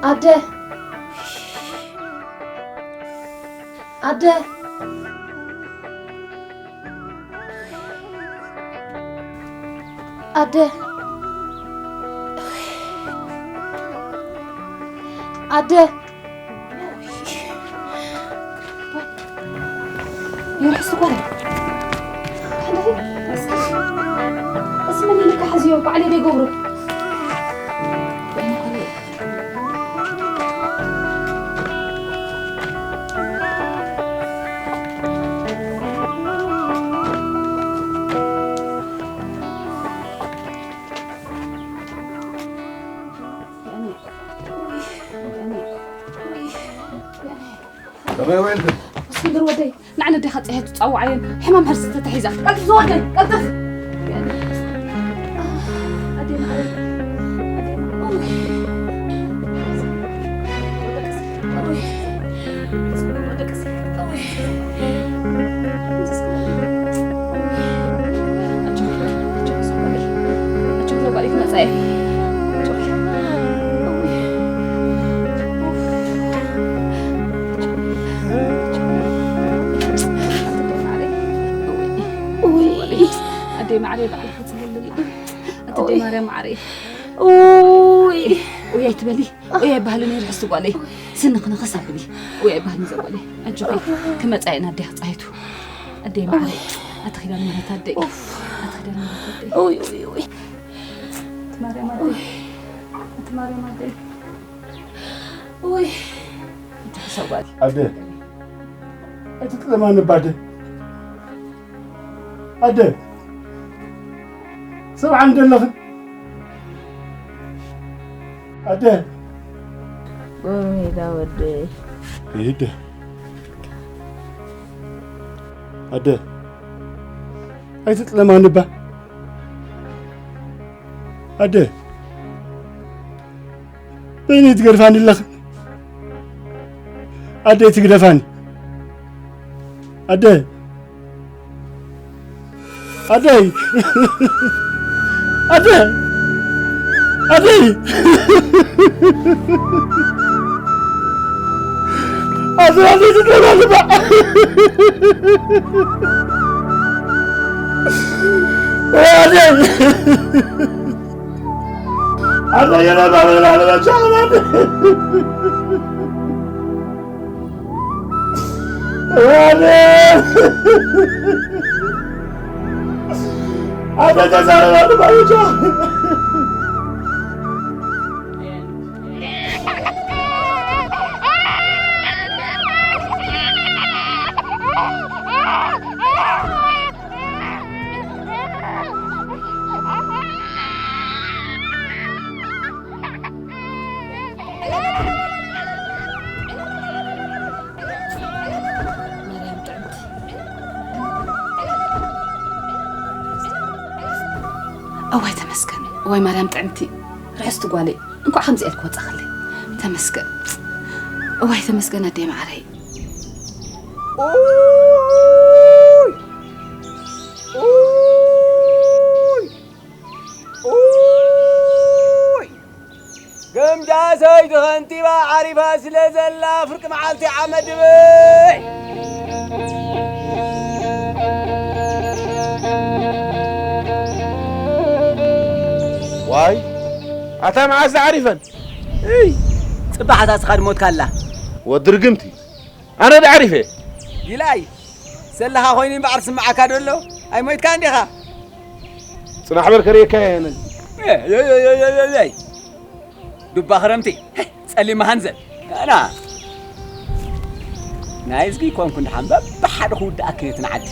ኣደ! ኣደ! ኣደ! ኣደ! ይርሕስ ጓለይ። ሕደሪ፣ እስኪ። እዚ መን ኢልካ ሕዝዮ፣ ባዕለይ ዶ ይገብሮ? ከመይ ውዒልክን? እስክንድር ወደይ፣ ንዓነ ዲኻ ጸሒት ትጸውዓየን? ሕማም ሕርሲ ተታሒዛ። ቀልጥፍ ዝወደይ፣ ቀልጥፍ! ኣደይ ማዕረይ በዓል ክትብልኒ። ኣቲ ኣደይ ማርያም ማዕረይ። ኡይ። ኡይ ኣይትበሊ። ኡይ ኣይበሃልን እዩ ርሕስቲ ጓለይ። ስንኽ ንኸስ ኣብሊ። ኡይ ኣይበሃልን ዘጓለይ። ኣጆኺ ክመጻ እየ ናደይ ክጻይቱ። ኣደይ ማዕረይ። ኣቲ ኪዳነ ምሕረት ኣደይ። ኣቲ ኪዳነ ምሕረት ኣደይ። ኡይ፣ ኡይ፣ ኡይ። ኣቲ ማርያም ኣደይ። ኣቲ ማርያም ኣደይ። ኡይ። ኣቲ ሓሳብ ጓል። ኣደ። እቲ ጥለማን ባደ። ኣደ፣ ሰምዓኒ ዶ ኣለኽን? ኣደ። ጎርሜዳ ወደይ። ይደ። ኣደ። ኣይትጥለማኒ እባ። ኣደ። በይነይ ትገድፋኒ ኣለኽን? ኣደ ትግደፋኒ። ኣደ። ኣደይ! ኣደ! ኣደይ! ኣደ፣ ኣደይ ትጥለማኒ እባ። ኣደይ! ኣደይ፣ የለ ባበላ፣ የለ ቻላ፣ ኣደይ! ኣደይ! ኣደይ፣ ተዛረብ፣ ኣደይ፣ ባበላ! እዋይ ተመስገን፣ እዋይ ማርያም ጥዕምቲ፣ ርሕስቲ ጓለይ፣ እንኳዕ ከምዚ ኢልክ ወጻኽለይ። ተመስገን፣ እዋይ ተመስገን ኣደይ መዓረይ። ኡይ! ኡይ! ኡይ! ግምጃ ሰይቲ ከንቲባ ዓሪፋ ስለ ዘላ ፍርቂ መዓልቲ ዓመት ድበይ። ዋይ፣ ኣታ መዓስ ዝዓሪፈን? እይ፣ ጽባሕ ኣታ ስኻ ድሞትካላ። ወዲ ርግምቲ፣ ኣነ ዶ ዓሪፈ? ጊላይ፣ ሰላኻ ኮይኑ እምበኣር ስምዓካ ዶ ኣሎ? ኣይሞይትካን ዲኻ? ጽናሕ በል ከርእየካ እየ ኣነ። ዱባ ክረምቲ፣ ጸሊም መሃንዘል። ኣና ናይ እዝጊ ኮንኩ እንድሓን በብሓደ ክውድኣክን እቲ ንዓዲ።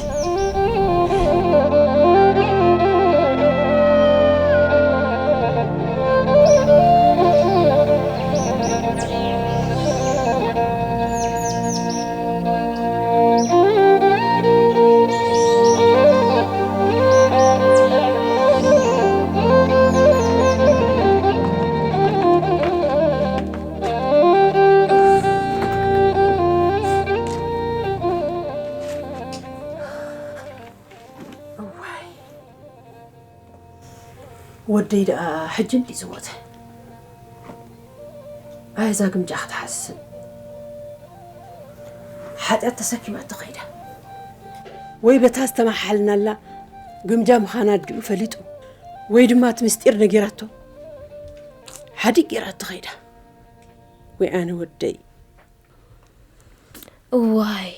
እዋይ፣ ወደይ ደኣ ሕጂ እንዲ ዝሞተ። ኣይ፣ እዛ ግምጃ ክትሓስብ ሓጢኣት ተሰኪማቶ ከይዳ። ወይ በታ ዝተመሓሓልናላ ግምጃ ምዃና ኣዲኡ ፈሊጡ፣ ወይ ድማ እቲ ምስጢር ነጊራቶ ሓዲግ ጌራቶ ከይዳ። ወይ ኣነ ወደይ። እዋይ፣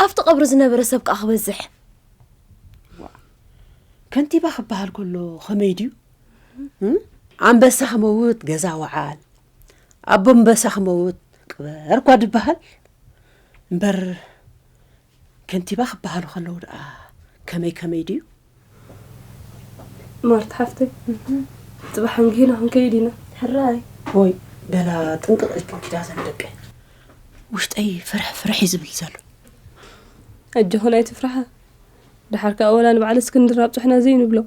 ኣብቲ ቀብሪ ዝነበረ ሰብ ከኣ ክበዝሕ። ዋ፣ ከንቲባ ክበሃል ከሎ ኸመይ ድዩ? እም? ኣንበሳ ክመውት ገዛ ወዓል፣ ኣቦ ኣንበሳ ክመውት ቅበር እኳ ድበሃል። እምበር ከንቲባ ክበሃሉ ከለዉ ደኣ ከመይ ከመይ ድዩ? ማርታ ሓፍተይ፣ ጽባሕ እንግሂና ክንከይድ ኢና። ሕራይ። ወይ፣ በላ ጥንቅቕ ኢልክን ኪዳ ዘን ደቂ። ውሽጠይ ፍርሕ ፍርሕ እዩ ዝብል ዘሎ። ኣጆኽን ኣይትፍርሓ። ደሓር ከኣ ወላ ንባዕሊ እስክንድር ኣብጽሑና ዘይንብሎ።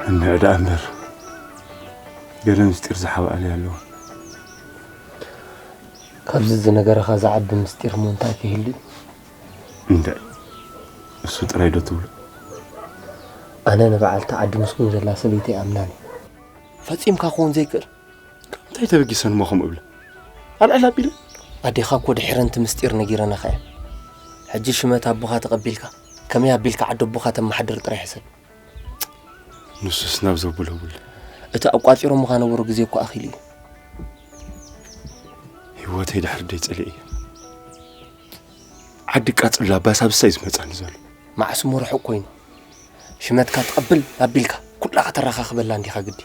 እንዕ ደኣ እምበር፣ ገለ ምስጢር ዝሓብኣለይ ኣለዎ። ካብዚ ዝነገረኻ ዝዓቢ ምስጢር እሞ እንታይ ክህሉ እዩ? እንድዒ፣ እሱ ጥራይ ዶ ትብሎ? ኣነ ንበዓልቲ ዓዲ ምስጉን ዘላ ሰበይቲ ኣይኣምናን እየ። ፈጺምካ ክኸውን ዘይክእል። ካብ ምንታይ ተበጊሰን እሞ ከምኡ እብለ? ኣልዕል ኣቢለ? ኣዴኻ እኮ ድሒረን እቲ ምስጢር ነጊረናኻ እያ። ሕጂ ሽመት ኣቦኻ ተቐቢልካ ከመይ ኣቢልካ ዓዲ ኣቦኻ ተመሓድር ጥራይ ሕሰብ። ንሱስ ናብ ዘብሎ ብል። እቲ ኣቋጺሮምኻ ነበሩ ግዜ እኮ ኣኺሉ እዩ። ህይወተይ ድሕሪ ደይ ጸሊእ እየ። ዓዲ ቃጽላ ባሳብሳይ ዝመጻኒ ዘሎ። መዓስ እሞ ርሑቕ ኮይኑ። ሽመትካ ትቐብል ኣቢልካ ኩላ ከተረኻኽበላ እንዲኻ ግዲ።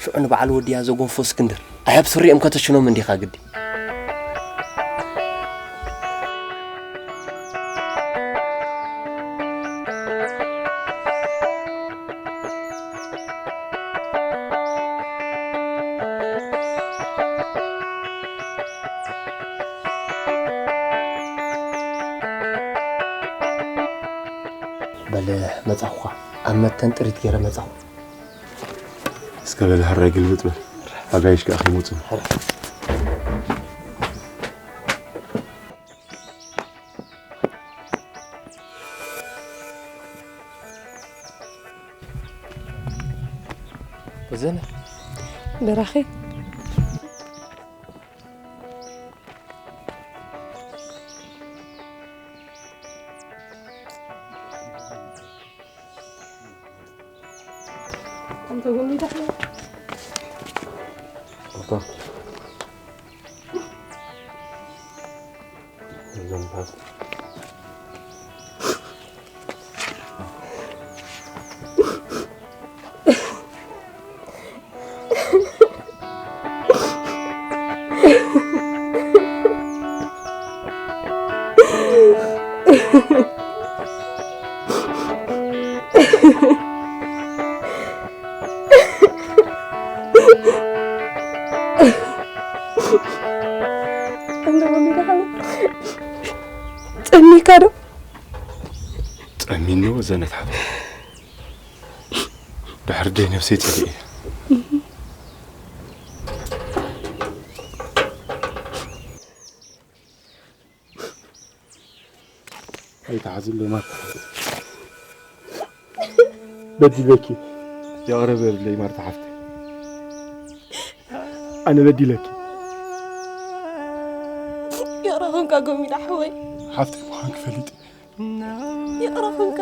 ሽዑ ንበዓል ወድያ ዘጎንፎ እስክንድር ኣሕብ ስሪኦም ከተሽኖም እንዲኻ ግዲ። በለ መጻኹኻ ኣብ መተን ጥሪት ገይረ መጻኹ። እስከ በለ ሕራይ ግልብጥ በል። ኣጋይሽ ከኣ ከይመጹ። እዘነ በራኺ ኣንተ ጎሚዳ እንዶ ወሚዳ ሓው ጸሚካ ዶ? ጸሚኑ ዘነት ሓፍ ድሕር ደይ ነፍሰይ ጸሊእ እየ። ኣይትሓዝለይ ማርታ። በዲለኪ። ይቕረ በልለይ ማርታ ሓፍቲ። ኣነ በዲለኪ። ይቕረ ኾንካ ጎሚዳ ሓወይ። ሓፍቲ ምዃንኪ ፈሊጠ። ይቕረ ኾንካ።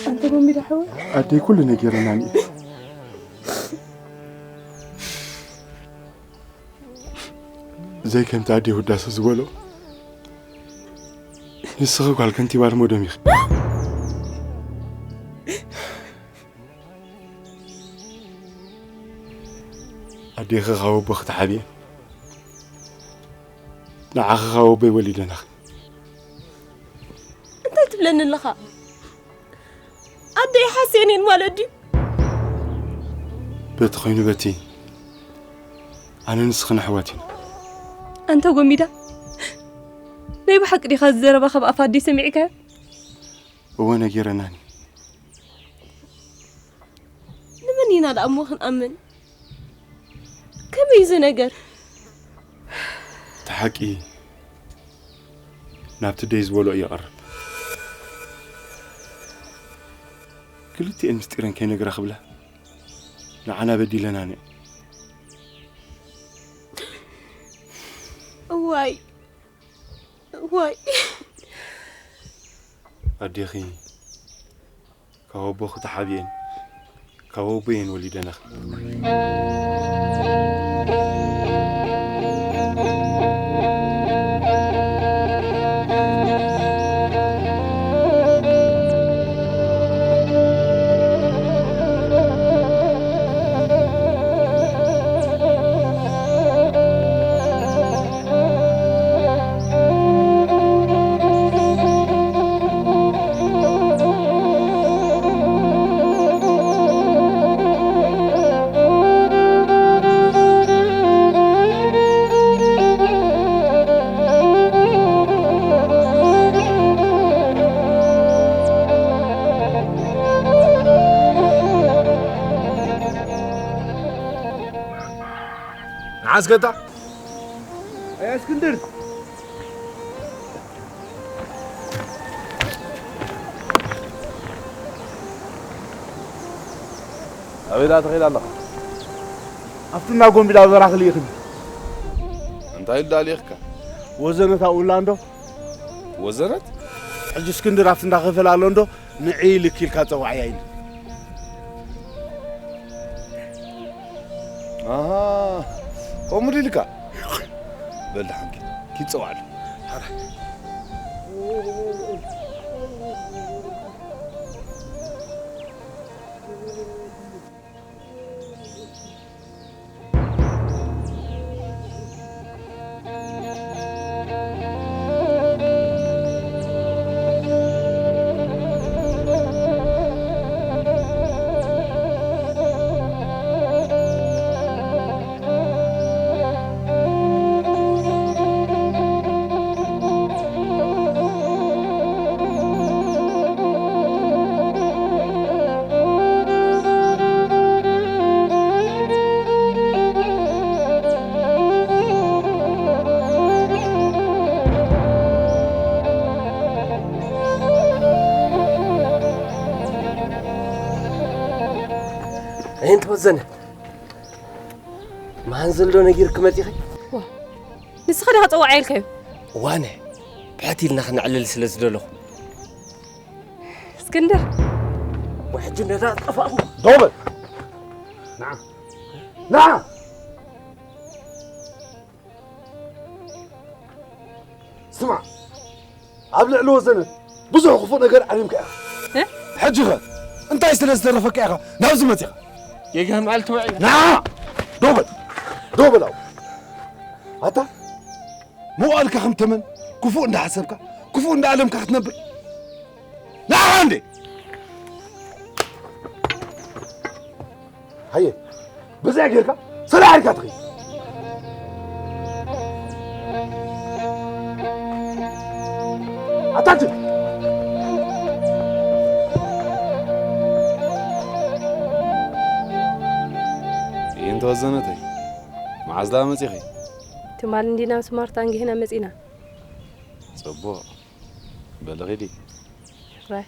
ኣንተ ጎሚዳ ሓወይ። ኣደይ ኩሉ ነጊረናኒ እዩ። ዘይከምቲ ኣደይ ውዳሰ ዝበሎ ንስኺ ጓል ከንቲባ ልሞደም ኢኺ። ኣዴኺ ካብ ኣቦኺ ተሓቢኤን ንዓኺ ካብ ኣቦይ ወሊደናኺ። እንታይ ትብለኒ ኣለኻ? ኣደይ ሓሴን እየን ማለት ድዩ? በቲ ኮይኑ በቲ ኣነ ንስኽን ኣሕዋት ኢና። ኣንታ ጎሚዳ፣ ናይ ብሓቂ ዲኻ እዚ ዘረባ ካብ ኣፍ ኣደይ ሰሚዕካዮ? እወ ነጊረናኒ። ንመን ኢና ደኣ እሞ ክንኣምን? ከመይ እዩ እዚ ነገር? እቲ ሓቂ ናብቲ ደይ ዝበሎ እዩ ይቐርብ። ክልቲኤን ምስጢረን ከይነግራ ክብላ ንዓና በዲለናን እየን። እዋይ፣ እዋይ። ኣዴኺ ካብ ኣቦኺ ተሓቢኤን ካብ ኣቦየን ወሊደናኺ። ኣስገጣ ኣያ እስክንድር። ኣበይ ደኣ ትኸይድ ኣለኻ? ኣብቲ እንዳ ጎንቢላ በራኺ ልኢኽኒ። እንታይ ኢሉ ደኣ ልኢኽካ? ወዘነት ኣብኡ ኣላ እንዶ። ወዘነት? ሕጂ እስክንድር ኣብቲ እንዳ ከፈል ኣሎ እንዶ። ንዒ ኢልኪ ኢልካ ጸዋዕያ ኢሉ። ኣሃ፣ ከምኡ ድዩ ኢልካ? በል ደሓን ኪድ፣ ኪድ ጸዋዕሉ። ኣየንተ ወዘነ፣ መሃን ዘልዶ ነጊርኪ መጺኺ? ዋ፣ ንስኻ ዲኻ ጸዋዕ ኢልካዮ? ዋነ፣ ብሕት ኢልና ክነዕልል ስለ ዝደለኹ። እስክንድር። ወይ ሕጂ ነዳ ጠፋእኹ። ደው በል። ንዓ። ንዓ። ስማዕ፣ ኣብ ልዕሊ ወዘነት ብዙሕ ክፉእ ነገር ዓሊምካ ኢኻ። እ? ሕጂ ኸ እንታይ ስለ ዝተረፈካ ኢኻ ናብዚ መጺኻ? ጌጋ መዓልቲ ውዒልና። ንዓ! ደው በል። ደው በል ኣብኡ። ኣታ መዋእልካ ከም ተመን ክፉእ እንዳሓሰብካ፣ ክፉእ እንዳኣለምካ ክትነብር። ንዓ እንዴ! ሃየ፣ በዚኣ ጌርካ ሰላሕ ኢልካ ትኸይድ። ኣታችን! ይህን ተወዘነተይ፣ መዓዝ ደኣ መጺኺ? ትማል እንዲና ምስ ማርታ እንግህና መጺና። ጽቡቕ። በሊ ኺዲ። ይሕራይ።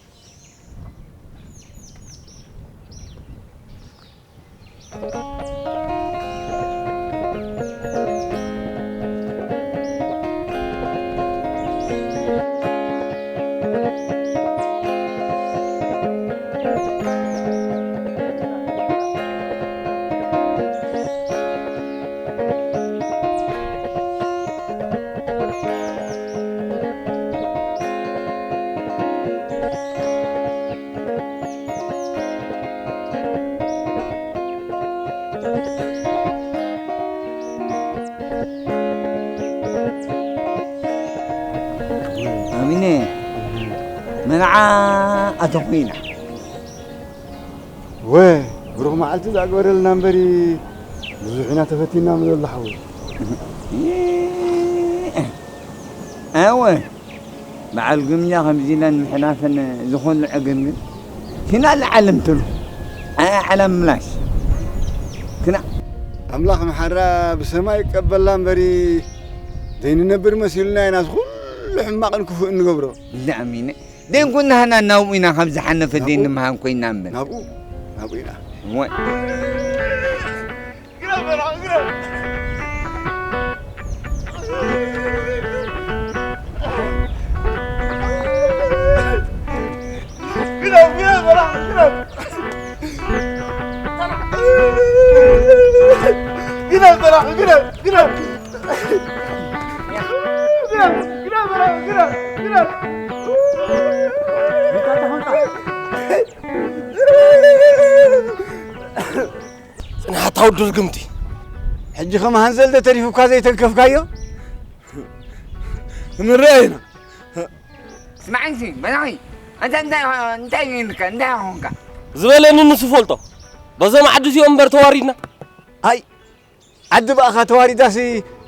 ኣሚነ፣ መርዓ ኣተኹ ኢና። ወ፣ ብሩኽ መዓልቲ ዛግበረልና እምበሪ፣ ብዙሕ ኢና ተፈቲና ምሎ ሓወይ። ኣወ፣ በዓል ግምጃ ከምዚ ኢለን ምሕላፈን ዝኾኑ ዕግርግር። ኪና ለዓለም ትሉ። ኣያ ዓለም ምላሽ። ክና ኣምላኽ መሓራ ብሰማይ ይቀበላ እምበሪ፣ ዘይንነብር መሲሉና ኢና እዚ ኩሉ ሕማቕን ክፉእን ንገብሮ። ላሚነ። ደንኩ ናህና ናብኡ ኢና ካብ ዝሓነፈ ናብኡ? ደን ንምሃን ኮይና እምበር። ናብኡ፣ ናብኡ ኢና። እወ። ጽንሓት ኣውዱ ርግምቲ። ሕጂ ከም ሃንዘል ዶ ተሪፉካ ዘይተንከፍካዮ? ክንርአ ኢና። ስማዕንሲ፣ በላኺ። ኣንታ እንታይ፣ እንታይ ጌርካ? እንታይ ኾንካ? ዝበለኒ ንሱ ፈልጦ። በዞም ዓዲ እዚኦም እምበር ተዋሪድና። ኣይ፣ ዓዲ ብኣኻ ተዋሪዳሲ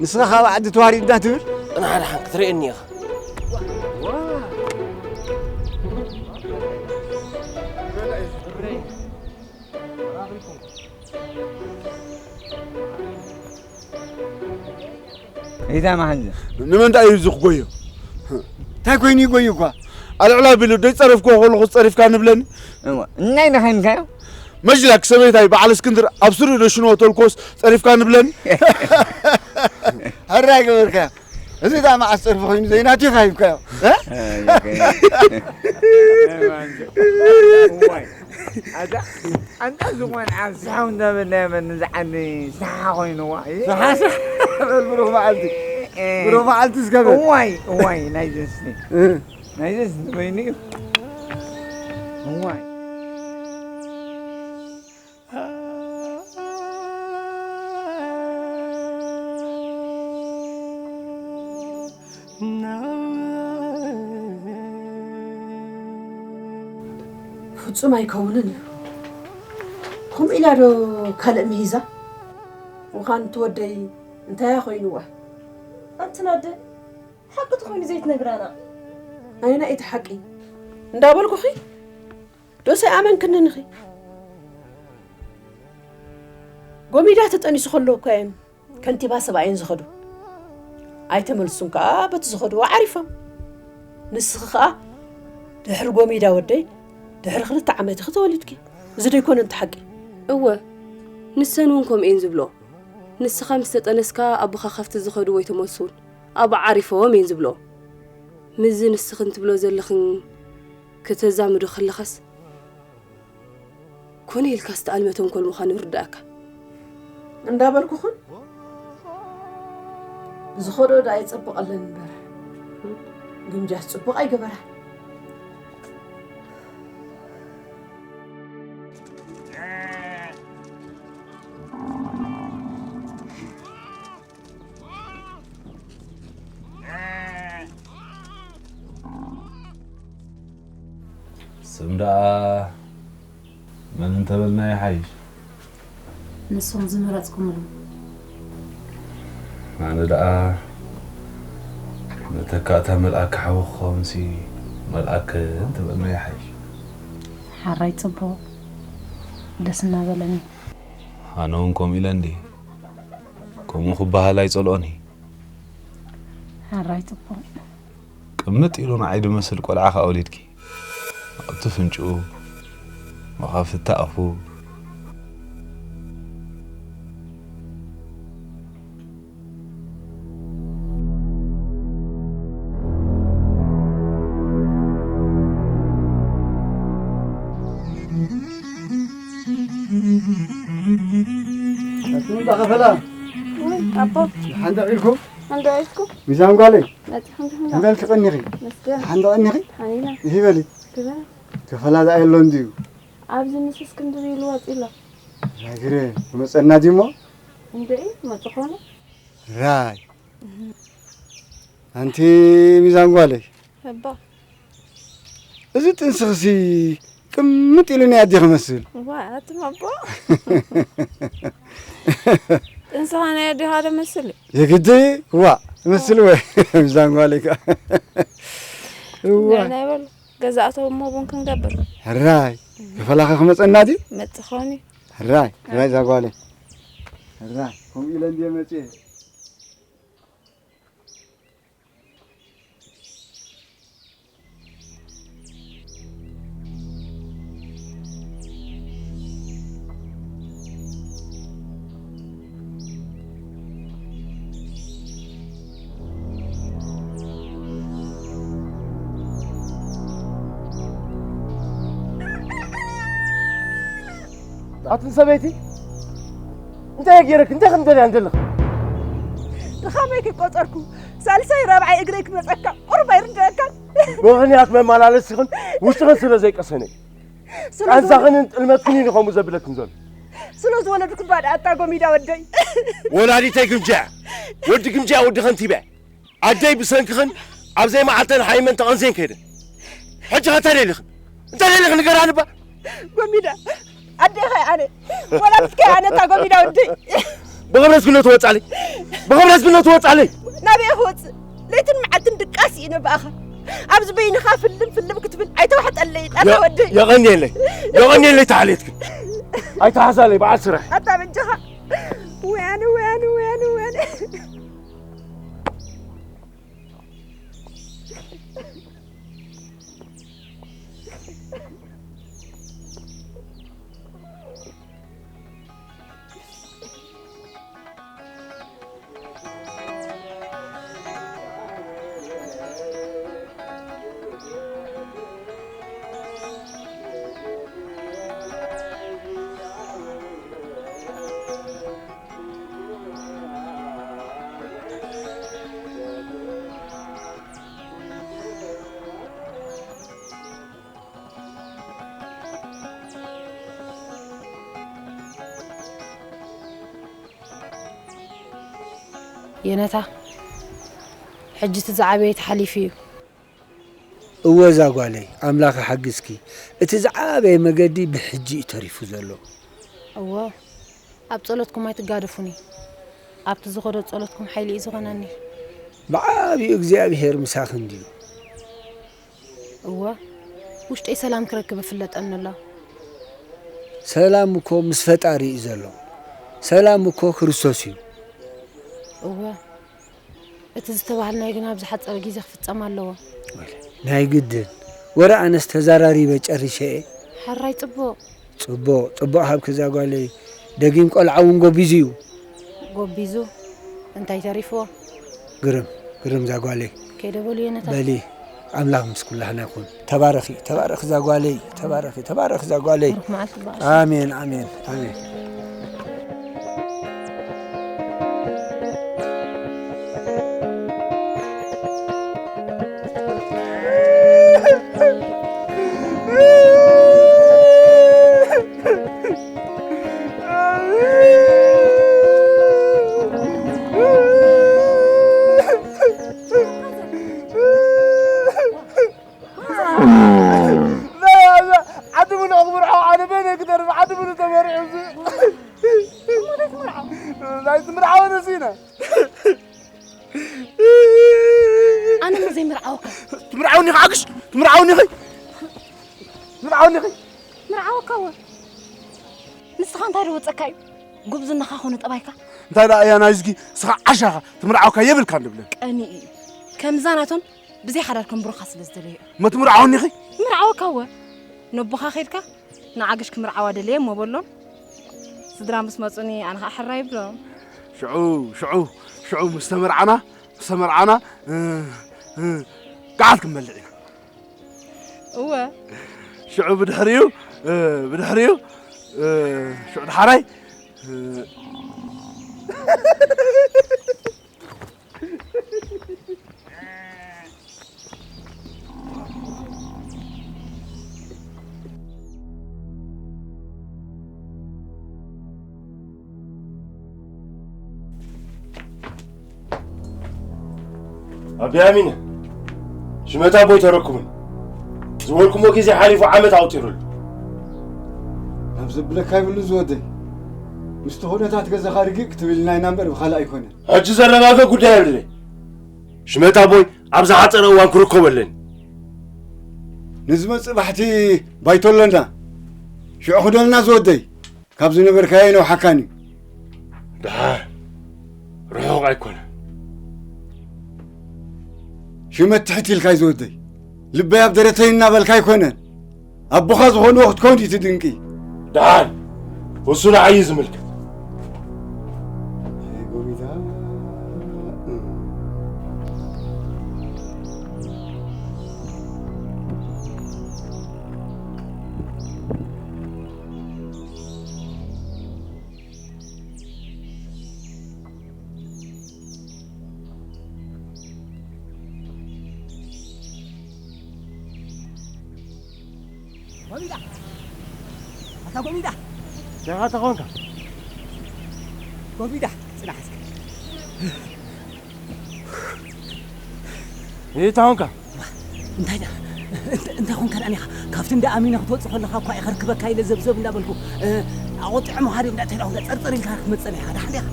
ንስኻ ካብ ዓዲ ተዋሪድና ትብል? ጽንሓ ደሓን ክትርእየኒ ኢኻ። ኢታ መሓንዘ ንምንታይ እዩ እዚ ክጎዮ? እንታይ ኮይኑ ይጎዩ እኳ? ኣልዕላ ቢሉ ደይ ጸረፍክዎ ከለኹ ጸሪፍካ ንብለኒ? እዋ እናይ ነኸንካዮ? መጅላክ ሰበይታይ በዓል እስክንድር ኣብ ስሩ ዶ ሽንዎ ተልኮስ ጸሪፍካ ንብለኒ? ሕራይ ገበርካዮ። እዚ ዳ መዓስ ጸርፊ ኮይኑ ዘይናትዩ ካሂብካዮ? እ? ኣዛ ኣንታ ዝኾን ኣብ ስሓው እንዳበልና የመን ንዝዓኒ ስሓ ኮይንዋ እዩ። ስሓ ስሓ በል ብሩኽ መዓልቲ። ብሩኽ መዓልቲ እስከ በል። እዋይ እዋይ ናይ ዘስኒ ናይ ዘስኒ ኮይኑ እዩ። እዋይ ፍጹም ኣይከውንን እዩ። ከምኡ ኢላ ዶ ካልእ ምሂዛ? ምዃን እቲ ወደይ እንታያ ኮይንዋ? ኣንቲ ናደ ሓቂ ተኾይኑ ዘይትነግራና? ኣየና እቲ ሓቂ? እንዳበልኩኺ ዶስ ኣይኣመንክንን ኢኺ? ጎሚዳ ተጠኒሱ ከሎ እኮ እዮም ከንቲባ ሰብኣየን ዝኸዱ። ኣይተመልሱን ከኣ በቲ ዝኸድዎ ዓሪፎም። ንስኺ ከኣ ድሕሪ ጎሚዳ ወደይ ድሕሪ ክልተ ዓመት ኢኺ ተወሊድኪ። እዚ ዶ ኣይኮነን እቲ ሓቂ? እወ፣ ንሰን እውን ከምኡ እየን ዝብልኦ። ንስኻ ምስ ተጠነስካ ኣቦኻ ካብቲ ዝኸድዎ ኣይተመልሱን፣ ኣብኡ ዓሪፎም እየን ዝብልኦ። ምስዚ ንስኽን ትብሎ ዘለኽን ከተዛምዶ ከለኻስ ኮነ ኢልካ ዝተኣልመ ተንኮል ምዃኑ ይርድኣካ። እንዳበልኩኽን ዝኸዶ ደኣ ይጸብቐለን እምበር ግምጃስ ጽቡቕ ኣይገበራ። ስም ደኣ መን እንተበልና ይሓይሽ? ንስኹም ዝመረጽኩምሉ። ኣነ ደኣ መተካእታ መልኣክ ሓወ ክኸውንሲ መልኣክ እንተበልና ይሓይሽ። ሓራይ ጽቡቕ ደስ እናበለኒ። ኣነ እውን ከምኡ ኢለ እንዲ ከምኡ ክበሃል ኣይጸልኦን እየ። ሓራይ ጽቡቕ። ቅምጥ ኢሉ ንዓይ ድመስል ቆልዓ ከኣ ወሊድኪ ኣብቲ ፍንጭኡ መኻፍቲ ኣፉ። ኣቱም ዳኸፈላ ወይ ኣቦ ሓንደቕ ኢልኩም ሓንደቕ ኢልኩም ሚዛን ጓለይ መፂኹም ዲኹም እንበልኪ ቀኒኺ መስገን ሓንደቕ እኒኺ ሓኒና ይሂበሊ ግበ ከፈላ ደኣ የሎ እንድዩ ኣብዚ ምስ እስክንድር ኢሉ ወፂ ኣሎ ናግረ ክመፀና ድሞ እንድዒ መፅኾነ ራይ ኣንቲ ሚዛን ጓለይ እባ እዚ ጥንስኽሲ ቅምጥ ኢሉ ናይ ኣዴ ክመስል። ዋ ኣቱም ኣቦ ጥንስኻ ናይ ኣዴኻ ዶ መስል እዩ? የግዲ ዋ መስል ወ ሚዛን ጓለይ ከ እዋ ንዕና ይበሉ ገዛእቶም እሞ ቡን ክንገብር። ሕራይ ከፈላኸ ክመፀና ድዩ? መፅኾኒ። ሕራይ ሕራይ እዛ ጓለይ ሕራይ ከምኡ ኢለ እንድየ መፅየ። ኣትን ሰበይቲ እንታይ ገይረክ እንታይ ከም ደልያ እንደለኽ ድኻመይ ከይቆጸርኩ ሳልሳይ ራብዓይ እግረይ ክመጸካ ቁሩብ ኣይርድኣካን ምኽንያት መመላለስኽን ውሽጥኽን ስለ ዘይቀሰነ እዩ ቃንዛኽንን ጥልመትክን እዩ ንኸምኡ ዘብለክን ዘሎ ስለ ዝወለድኩ ባዳ ኣታ ጎሚዳ ወደይ ወላዲተይ ግምጃ ወዲ ግምጃ ወዲ ኸንቲባ ኣደይ ብሰንክኽን ኣብ ዘይመዓልተን ሓይመን ተቐንዘን ከይደን ሕጂ ኸ እንታይ ደሊኽን እንታይ ደሊኽን ንገራኒ እባ ጎሚዳ ኣዴኻ ኣነ ወላዲትካ ኣነ እታ ጎሚዳ ወደይ ብኽብረት ግነቱ ወፃለይ ብኽብረት ግነቱ ወፃለይ ናበይ ክወፅእ ለይትን መዓልትን ድቃስ እዩ ነባእኻ ኣብዚ በይንኻ ፍልም ፍልም ክትብል ኣይተዋሕጠለይ ኣታ ወደይ የቐንየለይ የቐንየለይ ተዓልየትክን ኣይተሓዛለይ በዓል ስራሕ ኣታ በጃኻ ወያነ ወያነ ወያነ ወያነ የነታ፣ ሕጂ እቲ ዝዓበየ ተሓሊፉ እዩ። እወ እዛ ጓለይ፣ ኣምላኽ ይሓግዝኪ። እቲ ዝዓበየ መገዲ ብሕጂ እዩ ተሪፉ ዘሎ። እወ፣ ኣብ ጸሎትኩም ኣይትጋደፉኒ። ኣብቲ ዝኸዶ ጸሎትኩም ሓይሊ እዩ ዝኾነኒ። ብዓብዩ እግዚኣብሄር ምሳኺ እንድዩ። እወ፣ ውሽጠይ ሰላም ክረክብ እፍለጠኒ ኣሎ። ሰላም እኮ ምስ ፈጣሪ እዩ ዘሎ። ሰላም እኮ ክርስቶስ እዩ። እወ፣ እቲ ዝተባህልናዮ ግን ኣብ ዝሓጸረ ግዜ ክፍጸም ኣለዎ። ወለ፣ ናይ ግድን። ወረ ኣነስ ተዛራሪበ ጨሪሸ እየ። ሕራይ ጽቡቕ። ጽቡቕ፣ ጽቡቕ ሃብኪ እዛ ጓለይ። ደጊም ቆልዓ እውን ጎቢዙ እዩ። ጎቢዙ? እንታይ ተሪፍዎ? ግርም፣ ግርም እዛ ጓለይ። ከይደ በሉ የነታ። በሊ፣ ኣምላኽ ምስ ኩላህና ይኹን። ተባረኺ፣ ተባረኺ እዛ ጓለይ። ተባረኺ፣ ተባረኺ እዛ ጓለይ። ብሩኽ መዓልቲ በዓል። ኣሜን፣ ኣሜን፣ ኣሜን። ዓዲ ምሉእ ክምርዖ ኣነ በይነይ ክተርፍ ዓዲ ምሉእ ተመሪዑ እዚ። እሞ እንታይ ትምርዓው? ናይ ትምርዓው ነሲና። ኣነ እሞ ዘይምርዓወካ። ትምርዓውኒ ኢኺ ዓግሽ? ትምርዓውኒ ኢኺ? ትምርዓውኒ ኢኺ? ምርዓወካ እወ። ንስኻ እንታይ ዝወፀካ እዩ? ጉብዝናኻ ኮነ ጠባይካ? እንታይ ደኣ እያ ናይዝጊ? ንስኻ ዓሻኻ ትምርዓወካ የብልካን ድብለን። ቀኒ እዩ። ከምዛ ናቶም ብዘይ ሓዳር ከንብሩኻ ስለ ዝደለዩ እዮም። እሞ ትምርዓውኒ ኢኺ? ምርዓወካ እወ። ነቦኻ ከይድካ ንዓግሽ ክምርዓዋ ደለየ እሞ በሎም። ስድራ ምስ መጹኒ ኣነ ኸዓ ሕራይ ይብሎም። ሽዑ፣ ሽዑ፣ ሽዑ ምስ ተመርዓና፣ ምስ ተመርዓና፣ እ፣ እ፣ ገዓት ክንበልዕ ኢና። እወ። ሽዑ ብድሕሪኡ፣ እ፣ ብድሕሪኡ፣ እ፣ ሽዑ ደሓራይ፣ እ፣ ኣቢ ኣሚነ፣ ሽመት ኣቦይ ተረክቡን። ዝበልኩሞ ግዜ ሓሊፉ ዓመት ኣቑጺሩ ኣሎ። ናብ ዘብለካ ይብሉ ዝወደይ። ምስቲ ኩነታት ገዛኻ ርግእ ክትብል ኢልና ኢና እምበር ብኻልእ ኣይኮነን። ሕጂ ዘረጋግእ ጉዳይ የብለይ። ሽመት ኣቦይ ኣብ ዝሓጸረ እዋን ክርከቦ ኣለኒ። ንዝመጽእ ባሕቲ ባይቶ ኣለና። ሽዑ ክደልና ዝወደይ። ካብ ዝነበርካዮ ኣይነውሓካን እዩ። ደሓን ርሑቕ ኣይኮነን። ሽመት ትሕት ኢልካ እዩ ዝወደይ። ልበይ ኣብ ደረተይ እናበልካ ኣይኮነን። ኣቦኻ ዝኾንዎ ክትከውን እዩ እቲ ድንቂ። ደሓን እሱ ንዓይ እዩ ዝምልከት። ኣይ ጎቢታ። ጎሚዳ! ኣታ ጎሚዳ! ደኻ ተኾንካ? ጎሚዳ! ጽናሕ እስከ። እንታይ ተኾንካ? እንታይ ዳ-፣ እንተ-፣ እንታይ ኾንካ ደኣ ኒኻ? ካብቲ እንዳ ኣሚነ ክትወጽእ ከለኻ እኳ እየ ከርክበካ ኢለ ዘብዘብ እንዳበልኩ፣ እ፣ ኣቖጢዖ ምዃን እንዳ ተዳኹ እንዳ ጸርጸር ኢልካ ክትመጸኒ ኢኻ። ደሓን ዲኻ?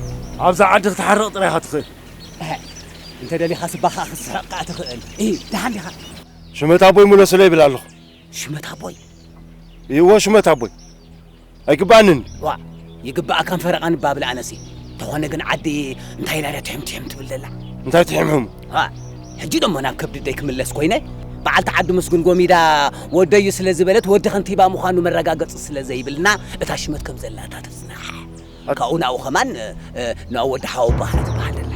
ኣብዛ ዓዲ ክትሓርቕ ጥራይ ኢኻ ትኽእል። እሀ፣ እንተ ደሊኻ ስባኻ ክትስሕቕ ከኣ ትኽእል። እሂ፣ ደሓን ዲኻ? ሽመት ኣቦይ ምለሱለይ ይብል ኣለኹ። ሽመት ኣቦይ? እዎ፣ ሽመት ኣቦይ። ኣይግባኣንን። ዋእ፣ ይግባኣካን ፈረቓን እባ ብል ኣነሲ። ተኾነ ግን ዓዲ እንታይ ኢላ ድያ ትሕም ትሕም ትብል ዘላ? እንታይ ትሕምሕሙ? ሃ፣ ሕጂ ደሞ ናብ ከብዲ ደይ ክምለስ ኮይነ፣ በዓልቲ ዓዲ ምስጉን ጎሚዳ ወደዩ ስለ ዝበለት፣ ወዲ ከንቲባ ምዃኑ መረጋገጺ ስለ ዘይብልና፣ እታ ሽመት ከም ዘላ እታ ትጽናሕ። ኣት- ካብኡ ናብኡ ኸማን፣ እ፣ ናብ ወዲ ሓወቦኻ ትበሃል ዘላ።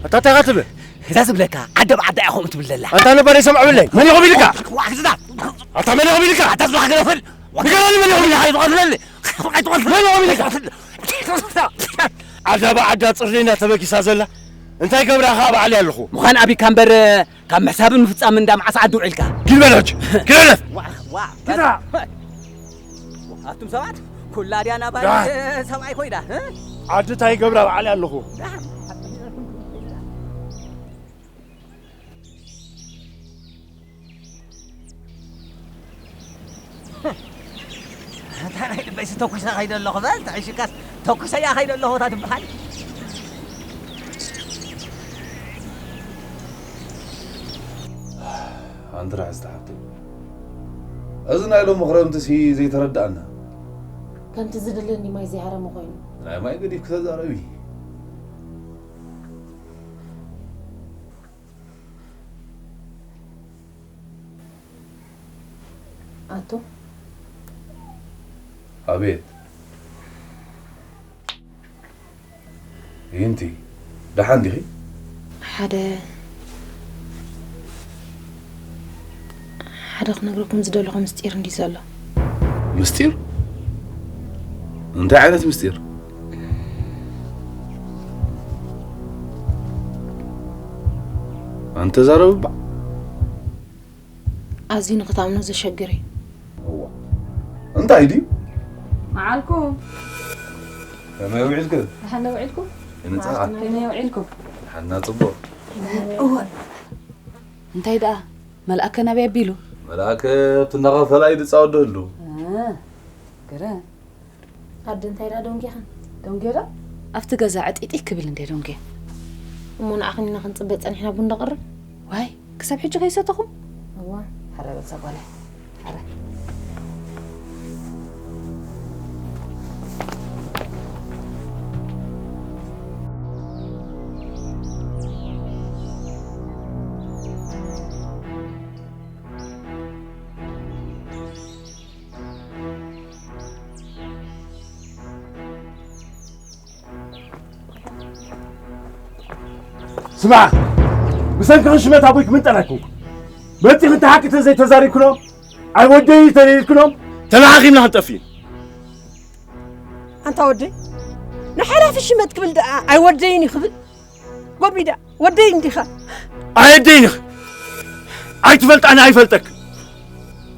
ኣታ እንታይ ኢኻ ትብል? እዛ ዝብለካ፣ ዓደ ብዓዳ እያ ከምኡ ትብል ዘላ። ኣንታ ነባር ይሰምዕ ብለይ። መን ኢኹም ኢልካ? ዋዕ፣ ዝዳ። ኣታ መን ኢኹም ኢልካ? ኣታ ዝባኽ ገለፍል። ንገረኒ መን ኢኹም ኢልካ? ኣይትቐትለኒ። ኣይትቐትለኒ። መን ኢኹም ኢልካ? ዓዳ ብዓዳ ጽርደይ እናተበጊሳ ዘላ። እንታይ ገብራ ኸኣ ባዕለይ ኣለኹ። ምዃን ኣቢካ እምበር፣ ካብ ምሕሳብን ምፍጻምን እንዳ መዓስ ዓዲ ውዒልካ? ኪድ በል ሕጂ። ኪድ በል። ዋዕ፣ ዋዕ። ኪድ። ኣቱም ሰባት፣ ኩላ ድያ ናባይ ዳ። ሰብኣይ ኮይዳ፣ እ? ዓዲ እንታይ ገብራ ባዕለይ ኣለኹ። ዳ። እንታይ ናይ ልበይሲ ተኩሰ ከይደ ኣለኹ በል፣ ተዕሽካስ ተኩሰያ ከይደ ኣለኹ እታ ትበሃል። ኣንቲ ራሕስቲ ሓብተይ፣ እዚ ናይ ሎሚ ክረምትሲ ዘይተረድኣና። ከምቲ ዝድለኒ ማይ ዘይሃረመ ኮይኑ። ናይ ማይ ገዲፍኪ ተዛረቢ። ኣቶ። ኣቤት። ይንቲ፣ ደሓን ዲኺ? ሓደ፣ ሓደ ክነግረኩም ዝደለኹ ምስጢር እንድዩ ዘሎ። ምስጢር? እንታይ ዓይነት ምስጢር? ኣንተ ዛረብ እባ። ኣዝዩ ንኽትኣምኖ ዘሸግር እዩ። እዋ፣ እንታይ ድዩ? መዓልኩም። ከመይ ውዒልክን? ደሓን ዶ ውዒልኩም? ንጻ። ከመይ ውዒልኩም? ደሓና ጽቡቕ። እወ። እንታይ ደኣ? መልኣከ ናበይ ኣቢሉ? መልኣከ ኣብቲ እናኸፈላ እዩ ዝጻወት ዘሎ። እ፣ ግረ። ኣደ እንታይ ደኣ ዶንጌኽን? ዶንጌ ዶ? ኣብቲ ገዛ ዕጢጢ ክብል እንደ ዶንጌ። እሞ ንዓኽን ኢና ክንጽበ ጸኒሕና ቡን ዶ ቀርብ? ዋይ፣ ክሳብ ሕጂ ከይሰተኹም? እዋ። ሕረ በል እዛ ጓለይ፣ ሕረ። ስማዕ፣ ብሰንክኽን ሽመት ኣቦይ ክምንጠል ኣይኮንኩን። መጺኽን እቲ ሓቂ ተዘይተዛሪብክኖ፣ ኣይ ወደይ ተለሊልክኖም፣ ተለኣኺምና ክንጠፍእ ኢና። ኣንታ ወደይ፣ ንሓላፊ ሽመት ክብል ደኣ ኣይ ወደይን እዩ ክብል? ጎሚዳ፣ ወደይ እንዲኻ። ኣየደይንኽ። ኣይትፈልጣኒ ኣይፈልጠክ።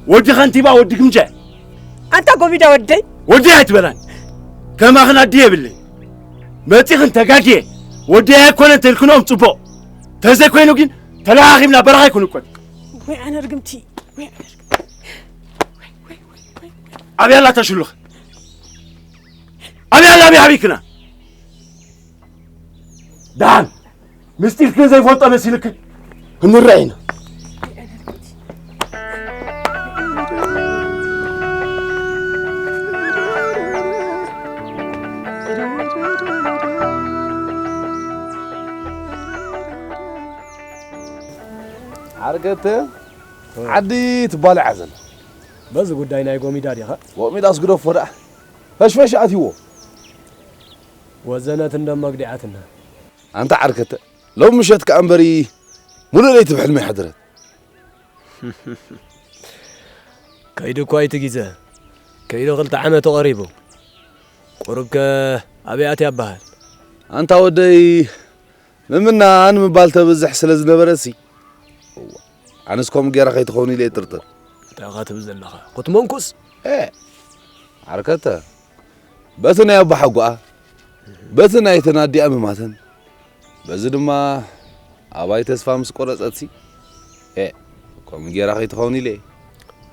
ወዲ ኸንቲባ፣ ወዲ ግምጃ። ኣንታ ጎሚዳ ወደይ። ወዲ ኣይትበላን። ከማኽን ኣዲ የብለይ። መጺኽን ተጋግየ። ወዲ ኣይኮነን ተልክኖም ጽቡቕ። ተዘይኮይኑ ግን ተለኻኺምና በረኻ ኣይኮንኮን። ወይ ኣነ ርግምቲ። ወይ ኣነ ርግምቲ። ወይ፣ ወይ፣ ወይ፣ ወይ፣ ወይ። ኣብያ ኣላ ተሽሉኽ። ኣብያ ኣላ ኣብያ ኣቢክና። ደሓን ምስጢርክን ዘይፈልጦ መሲልክን ክንረአ ኢና። ዓርከተ ዓዲ ትባልዕ ዘላ። በዚ ጉዳይ ናይ ጎሚዳ ዲኻ? ጎሚዳስ ግደፎ ደኣ። ፈሽፈሽ ኣትይዎ። ወዘነት እንዶ መግዲዓትና። ኣንታ ዓርከተ፣ ሎም ምሸት ከኣ እምበሪ ሙሉእ ለይቲ ብሕልሚ ይሓድረት። ከይዱ እኳ እቲ ግዜ፣ ከይዱ ክልተ ዓመቱ ቀሪቡ። ቁሩብከ ኣበይ ኣትያ በሃል? ኣንታ ወደይ፣ ምምናን ምባል ተብዝሕ ስለ ዝነበረሲ፣ እዋ፣ ኣነስ ከምኡ ጌራ ከይትኸውን ኢለ እየ ጥርጥር። እንታይ ኢኻ ትብል ዘለኻ? ክትመንኩስ? ኤ፣ ዓርከተ፣ በቲ ናይ ኣቦሓጎኣ፣ በቲ ናይ ተን ኣዲኣ ምማተን፣ በዚ ድማ ኣባይ ተስፋ ምስ ቆረጸትሲ፣ ኤ፣ ከምኡ ጌራ ከይትኸውን ኢለ እየ።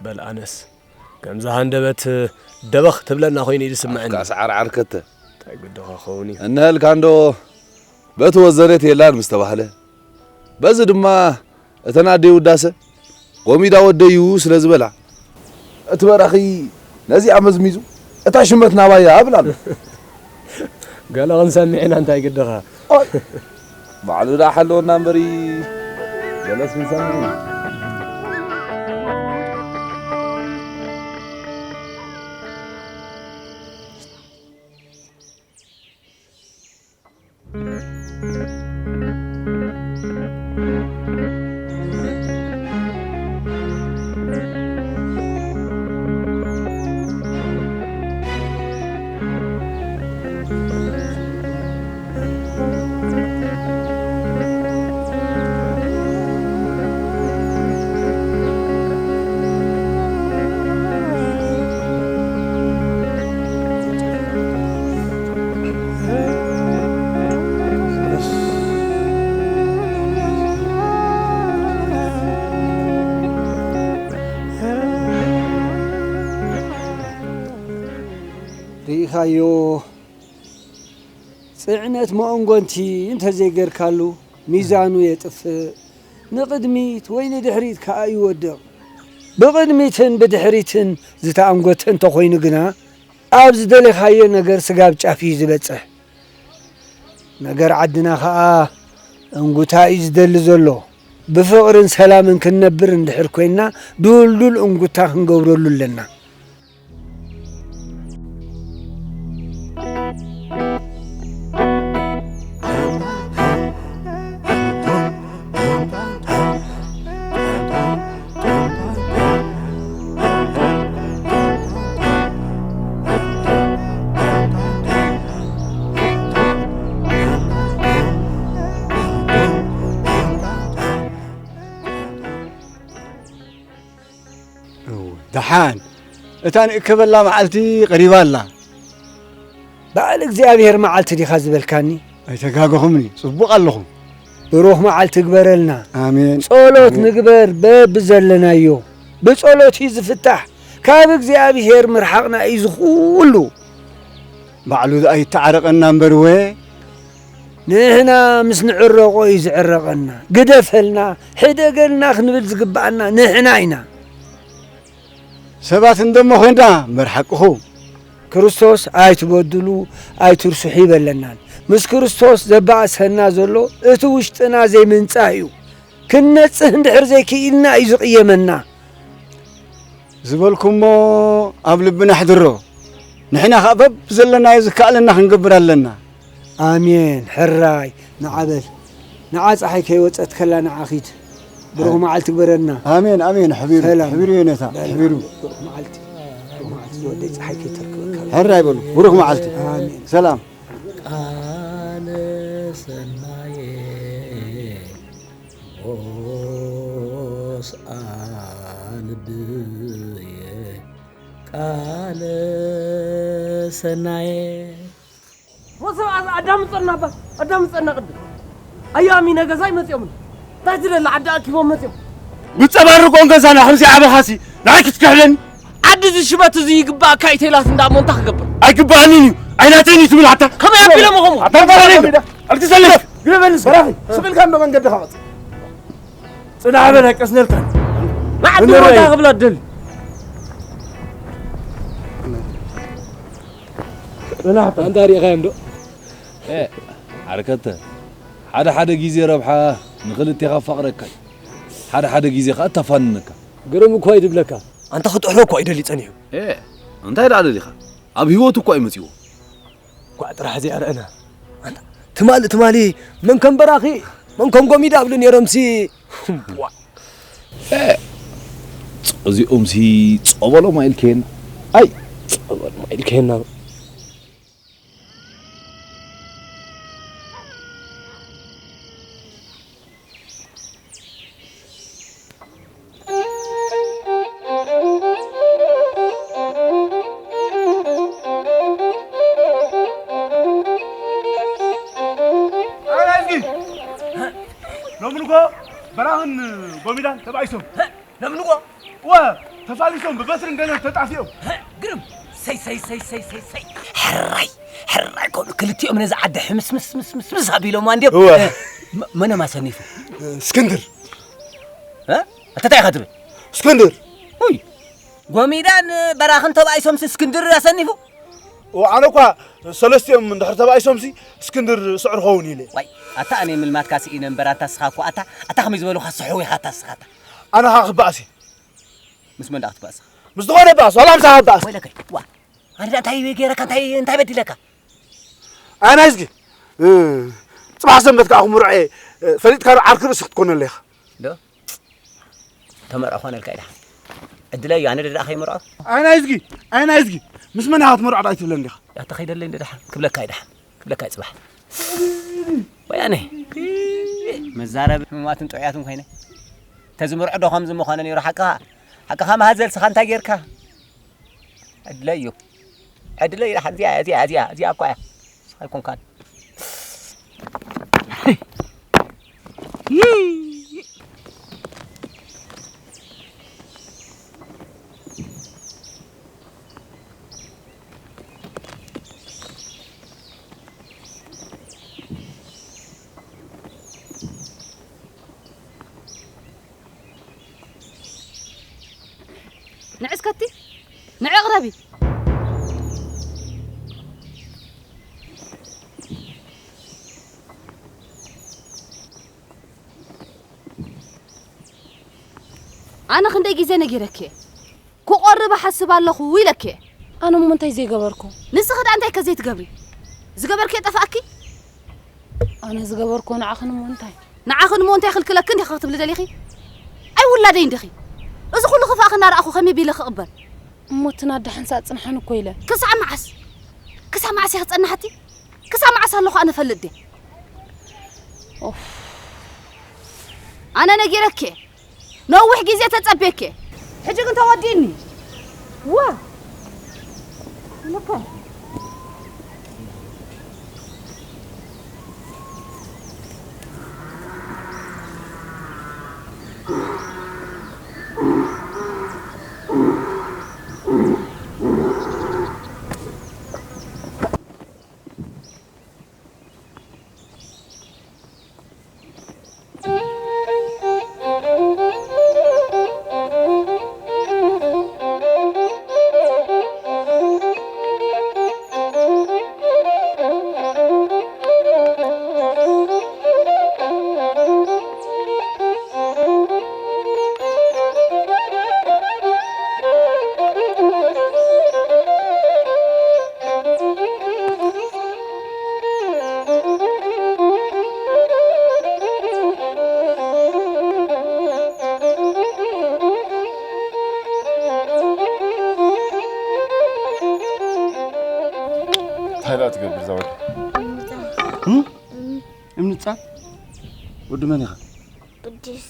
በል ኣነስ፣ ከምዚ ሃንደበት ደበኽ ትብለና ኮይኑ እዩ ዝስምዐኒ። ኣፍካ ሰዓር ዓርከተ። እንታይ ግድኻ ክኸውን እዩ? እንሀልካ እንዶ በቲ ወዘነት የላን ምስ ተባህለ፣ በዚ ድማ እተን ኣደይ ውዳሰ፣ ጎሚዳ ወደዩ ስለ ዝበላ፣ እቲ በራኺ ነዚኣ መዝሚዙ፣ እታ ሽመት ናባያ እብል ኣሎ። ገለ ክንሰምዕ ኢና፣ እንታይ ግድኻ? ኦይ፣ ባዕሉ ደኣ ሓለወና እምበሪ፣ ገለስ ክንሰምዕ ኢና። ካዮ ጽዕነት መኦንጎንቲ እንተዘይገርካሉ ሚዛኑ የጥፍእ፣ ንቕድሚት ወይ ንድሕሪት ከኣ ይወድቕ። ብቕድሚትን ብድሕሪትን ዝተኣንጎተ እንተኾይኑ ግና፣ ኣብ ዝደለኻዮ ነገር ስጋብ ጫፍ እዩ ዝበጽሕ። ነገር ዓድና ኸኣ እንጉታ እዩ ዝደሊ ዘሎ። ብፍቕርን ሰላምን ክንነብር እንድሕር ኮይንና፣ ድልዱል እንጉታ ክንገብረሉ ኣለና። እወ፣ ደሓን፣ እታ ንእከበላ መዓልቲ ቀሪባ ኣላ። በዓል እግዚኣብሔር መዓልቲ ዲኻ ዝበልካኒ? ኣይተጋገኹምኒ፣ ጽቡቕ ኣለኹም። ብሩኽ መዓልቲ ግበረልና። ኣሜን። ጸሎት ኣሜን። ንግበር በብዘለናዮ። ብጸሎት እዩ ዝፍታሕ። ካብ እግዚኣብሔር ምርሓቕና እዩ ዝኹሉ። ባዕሉ ኣይተዓረቐና እምበር ወ። ንሕና ምስ ንዕረቖ እዩ ዝዕረቐና። ግደፈልና፣ ሕደገልና ክንብል ዝግብኣና ንሕና ኢና። ሰባት እንደሞ ኾይንና እምበር ሓቅኹ። ክርስቶስ ኣይትበድሉ፣ ኣይትርስሑ ይበለናን። ምስ ክርስቶስ ዘባእሰና ዘሎ እቲ ውሽጥና ዘይምንጻህ እዩ። ክንነጽህ እንድሕር ዘይክኢልና እዩ ዝቕየመና። ዝበልኩሞ ኣብ ልብና ኣሕድሮ። ንሕና ኸኣ በብዘለናዮ ዝከኣለና ክንገብር ኣለና። ኣሜን። ሕራይ ንዓ በል። ንዓ ጸሓይ ከይወጸት ከላ ንዓ ኺድ። ብሩኽ መዓልቲ ግበረልና። ኣሜን፣ ኣሜን። ኣሕቢሩ፣ ሰላም። ኣሕቢሩ የነታ፣ በል፣ ኣሕቢሩ። ብሩኽ መዓልቲ። ብሩኽ መዓልቲ ዝወደይ ጸሓይ ከይተርክበካ። ሕራይ በሉ። ብሩኽ መዓልቲ። ኣሜን። ሰላም። ቃለ ሰናየ ሞስ ኣልብየ ቃለ ሰናየ። ወሰብ ኣዳምፀና፣ ኣባ ኣዳምፀና። ቅድም ኣያሚ ነገዛ ይመፅኦም። እንታይ ትደሊ? ዓዲ ኣኪቦም መፅኦም። ብፀባርቆን ገዛና ከምዚ ዓበኻሲ ንዓይ ክትክሕለኒ? ዓዲ እዚ ሽበት እዚ ይግባእካ ኢተይላት እንዳ እሞ እንታይ ክገብር? ኣይግባኣንን እዩ። ኣይናተይን እዩ ትብል ሓታ? ከመይ ኣቢሎም ኸምኡ? ኣታ በራኺ፣ ኣልክሰለይ። ግረበኒ፣ በራኺ። ስቕ ኢልካ እንዶ መንገድኻ ቐጽል። ጽናሕ በል፣ ኣይቀስነልካን። ንዓዲ እንታይ ክብላ ትደሊ? ጽናሕ በል። ኣንታ ሪኢኻዮ እንዶ? ኤ፣ ዓርከተ፣ ሓደ ሓደ ግዜ ረብሓ ንኽልቴኻ ፋቕረካ እዩ። ሓደ ሓደ ግዜ ኸኣ እተፋንነካ። ግርም እኳ እዩ ድብለካ። ኣንታ ክጥሕሎ እኳ እዩ ደልዩ ጸኒሑ። ኤ፣ እንታይ ደኣ ደሊኻ? ኣብ ህይወቱ እኳ እዩ መጺዎ። ኳዕ ጥራሕ ዘይኣርአና። ኣንታ ትማሊ፣ ትማሊ መን ከም በራኺ፣ መን ከም ጎሚዳ እብሉ ነይሮምሲ። ዋ። ኤ፣ ጸ-፣ እዚኦምሲ ጸበሎም ኣይልከየና። ኣይ፣ ጸበሎም ኣይልከየና። ኣረ፣ እስኪ ሎሚ ንጎ በራኽን ጎሚዳን ተባኢሶም። ሎሚ ንጎ? እወ፣ ተፋሊሶም ብበትርን ገለን ተጣፊኦም። ግርም። ሰይ፣ ሰይ፣ ሰይ፣ ሰይ፣ ሰይ፣ ሰይ። ሕራይ፣ ሕራይ ኮኑ ክልቲኦም ነዚ ዓዲ ሕምስምስምስምስ ኣቢሎማ እንድዮም። እወ። መ-፣ መኖም ኣሰኒፉ? እስክንድር። እ? ኣታ እንታይ ኢኻ ትብል? እስክንድር። ውይ፣ ጎሚዳን በራኽን ተባኢሶምሲ እስክንድር ኣሰኒፉ? እወ፣ ኣነ እኳ ሰለስቲኦም እንድሕር ተባኢሶምሲ እስክንድር ስዑር ኸውን ኢለ። ዋይ፣ ኣታ ኣነ ምልማትካ ስኢነ እምበር ኣታ ስኻ እኮ ኣታ፣ ኣታ ከመይ ዝበሉኻ ስሕው ኢኻ ኣታ ስኻ ኣታ። ኣነ ኸኣ ክበኣስ እየ። ምስ መን ደኣ ክትበኣስ? ምስ ዝኾነ በኣስ፣ ዋላ ምሳኻ በኣስ። ወይለከይ፣ ዋ፣ ኣነ ደኣ እንታይ ገይረካ፣ እንታይ፣ እንታይ በዲለካ? ኣነ እስኪ፣ እ፣ ጽባሕ ሰንበት ከኣ ክምርዖ እየ፣ እ፣ ፈሊጥካ ዶ ዓርኪ ርእሲ ክትኮነለይ ኢኻ። ዶ? ተመርዖ ኮነልካ ኢኻ። ዕድለይ እዩ፣ ኣነ ደኣ ከይምርዖ? ኣነ እስኪ፣ ኣነ እስኪ፣ ምስ መን ኢኻ ክትምርዖ ደኣ ኣይትብለኒ ዲኻ? ኣታ ኸይደለይ እንደ ደሓን፣ ክብለካ እዩ ደሓን። ክብለካ እዩ ጽባሕ። ወያነ። መዛረቢ ሕሙማትን ጥዑያትን ኮይነ። ተዝምርዖ ዶ ከምዚ ምኾነ ነይሩ ሓቅኻ? ሓቅኻ መሃዘል ስኻ እንታይ ጌርካ? ዕድለይ እዩ። ዕድለይ እዩ። እዚኣ፣ እዚኣ፣ እዚኣ፣ እዚኣ እኳ እያ። ንስኻ ኣይኮንካን። ንዕስከቲ ንዕቕረቢ። ኣነ ክንደይ ግዜ ነጊረኪ ክቆርብ ሓስብ ኣለኹ ኢለኪ። ኣነ እሞ እንታይ ዘይገበርኩ? ንስኺ ደኣ እንታይ ከ ዘይትገብሪ? ዝገበርኪ የጠፍኣኪ? ኣነ ዝገበርኩ ንዓኽን እሞ እንታይ? ንዓኽን እሞ እንታይ ክልክለኪ እንዲኺ ክትብሊ ደሊኺ? ኣይ ውላደይ እንዲኺ። እዚ ኩሉ ክፋእኺ እናረኣኹ ከመይ ቢለ ክቕበል? እሞ እቲ ናዳ ሓንሳእ ጽንሓን እኮ ኢለ። ክሳዕ መዓስ? ክሳዕ መዓስ እያ ክጸንሓቲ? ክሳብ መዓስ ኣለኹ ኣነ ፈልጥ ድየ? ኦፍ። ኣነ ነጊረኪ ነዊሕ ግዜ ተጸቤኪ። ሕጂ ግን ተወዲእኒ። ዋ። ለካ። እንታይ ደኣ ትገብር እዛ ወዲ? እም? እምኒ ጻ? ወዲ መን ኢኻ? ቅዱስ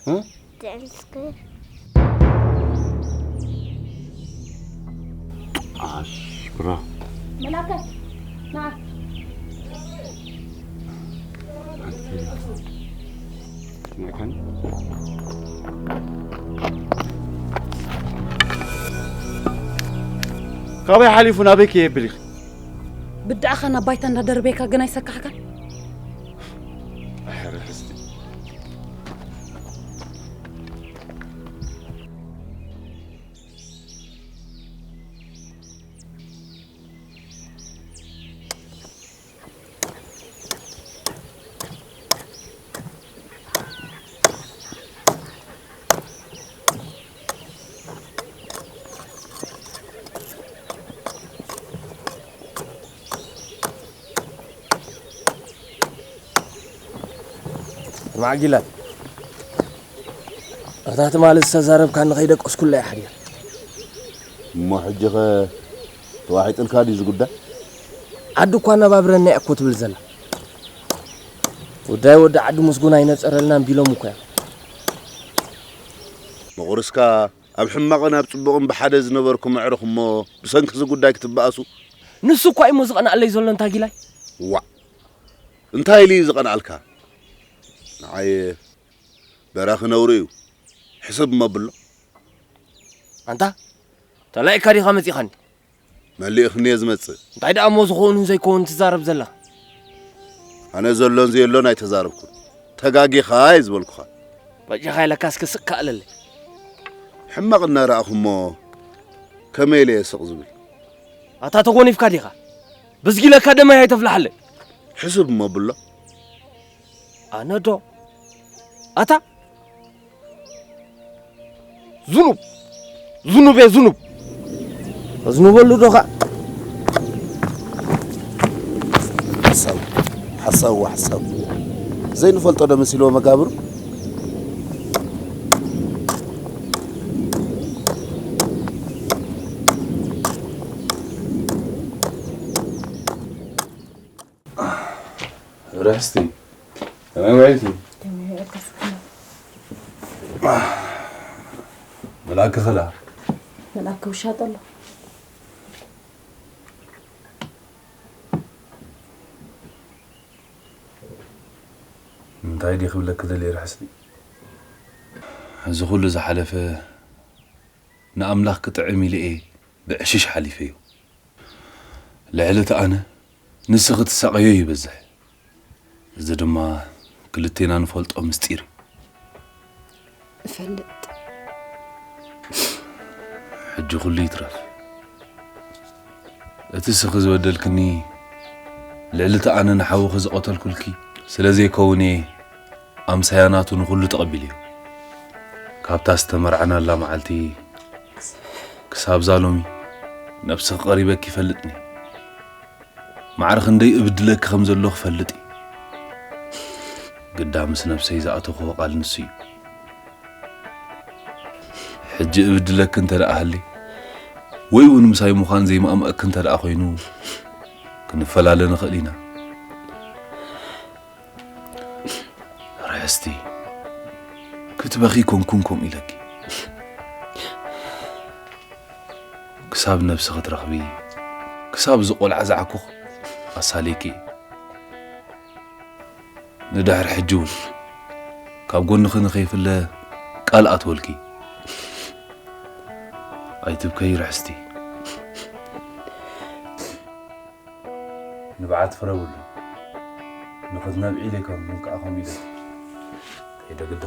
እ? ትዕስክር። ዓሽ፣ ብራ። መላከ፣ ና። መካን። ካበይ ሓሊፉ ናበይ ከየብል ኢኺ? ብድዓኻ ናብ ባይታ እንዳደርበይካ ግን ኣይሰካሕካን? ኣሕረ ሕዝቢ። ማዕጊላት፣ እታ ትማሊ ዝተዛረብካኒ ከይደቀስኩላ እየ ሓዲረ። እሞ ሕጂኸ ተዋሒጥልካ ድዩ እዚ ጉዳይ? ዓዲ እኳ ኣነባብረና እያ እኮ ትብል ዘላ። ጉዳይ ወዲ ዓዲ ምስጉን ኣይነጸረልናን ቢሎም እኮ እዮም። መቑርስካ ኣብ ሕማቕን ኣብ ጽቡቕን ብሓደ ዝነበርኩም ኣዕሩኽ እሞ ብሰንኪ እዚ ጉዳይ ክትበኣሱ? ንሱ እኳ እዩ እሞ ዝቐንኣለይ ዘሎ እንታ ጊላይ። ዋእ! እንታይ ኢሉ እዩ ዝቐንኣልካ? ንዓይ በራኺ ነውሪ እዩ። ሕስብ እሞ ኣብሎ። ኣንታ ተላኢካ ዲኻ መጺኻኒ? መሊእኽኒ እየ ዝመጽእ። እንታይ ደኣ እሞ ዝኾኑን ዘይኮኑን ትዛረብ ዘለኻ? ኣነ ዘሎን ዘየሎን ኣይተዛረብኩን። ተጋጊኻ እየ ዝበልኩኻ። በጃኻ ኢለካ እስኪ ስቕ ከኣለለይ። ሕማቕ እናረኣኹ እሞ ከመይ ኢለ እየ ስቕ ዝብል? ኣታ ተጎኒፍካ ዲኻ? ብዝጊለካ ደመይ ኣይተፍልሓለይ። ሕስብ እሞ ኣብሎ። ኣነ ዶ? ኣታ ዝኑብ፣ ዝኑብ እየ ዝኑብ። ዝኑበሉ ዶ ኸ? ሓሳብ፣ ሓሳብ ወሓሳብ። ዘይንፈልጦ ዶ መሲልዎ መጋብሩ? ርሕስቲ፣ ከመይ ውዒልኪ? ከመይ ውዒልካ ስክና? መልኣክ ኸላ? መልኣክ ውሻጠ ኣሎ። እንታይ ድየ ክብለኪ ደልየ ርሕስቲ? እዚ ኩሉ ዝሓለፈ ንኣምላኽ ክጥዕም ኢለ እየ ብዕሽሽ ሓሊፈዮ። ልዕሊ እቲ ኣነ ንስኺ ትሳቐዮ ይበዝሕ። እዚ ድማ ክልቴና ንፈልጦ ምስጢር እዩ። እፈልጥ። ሕጂ ኩሉ ይትረፍ። እቲ ስኺ ዝበደልክኒ፣ ልዕሊ እቲ ኣነ ንሓውኺ ዝቐተልኩልኪ ስለ ዘይከውን እየ፣ ኣምሳያ ናቱ ንኹሉ ተቐቢለዮ። ካብታ ዝተመርዓናላ መዓልቲ ክሳብዛ ሎሚ ነብስኺ ቀሪበኪ ይፈልጥኒ። ማዕረ ክንደይ እብድለኪ ከም ዘለኹ ክፈልጥ እየ። ግዳ ምስ ነብሰይ ዝኣተኽዎ ቃል ንሱ እዩ። ሕጂ እብድለኪ እንተ ደኣ ሃልየ፣ ወይ እውን ምሳይ ምዃን ዘይማእመኣኪ እንተ ደኣ ኮይኑ፣ ክንፈላለ ንኽእል ኢና። ርሕስቲ፣ ክትበኺ ኮንኩን ከምኡ ኢለኪ። ክሳብ ነብሲ ክትረኽቢ፣ ክሳብ እዚ ቆልዓ ዝዓኩኽ ኣሳልየኪ እየ። ንድሕሪ ሕጂ እውን ካብ ጎንኺ ንኸይፍለ ቃል ኣትወልኪ። ኣይትብከዪ ርሕስቲ። ንብዓት ፍረ ብሉ። ንኽትነብዒ ኢለ ከም እውን ከኣ ከምኡ ኢለ ከይደ ግዳ።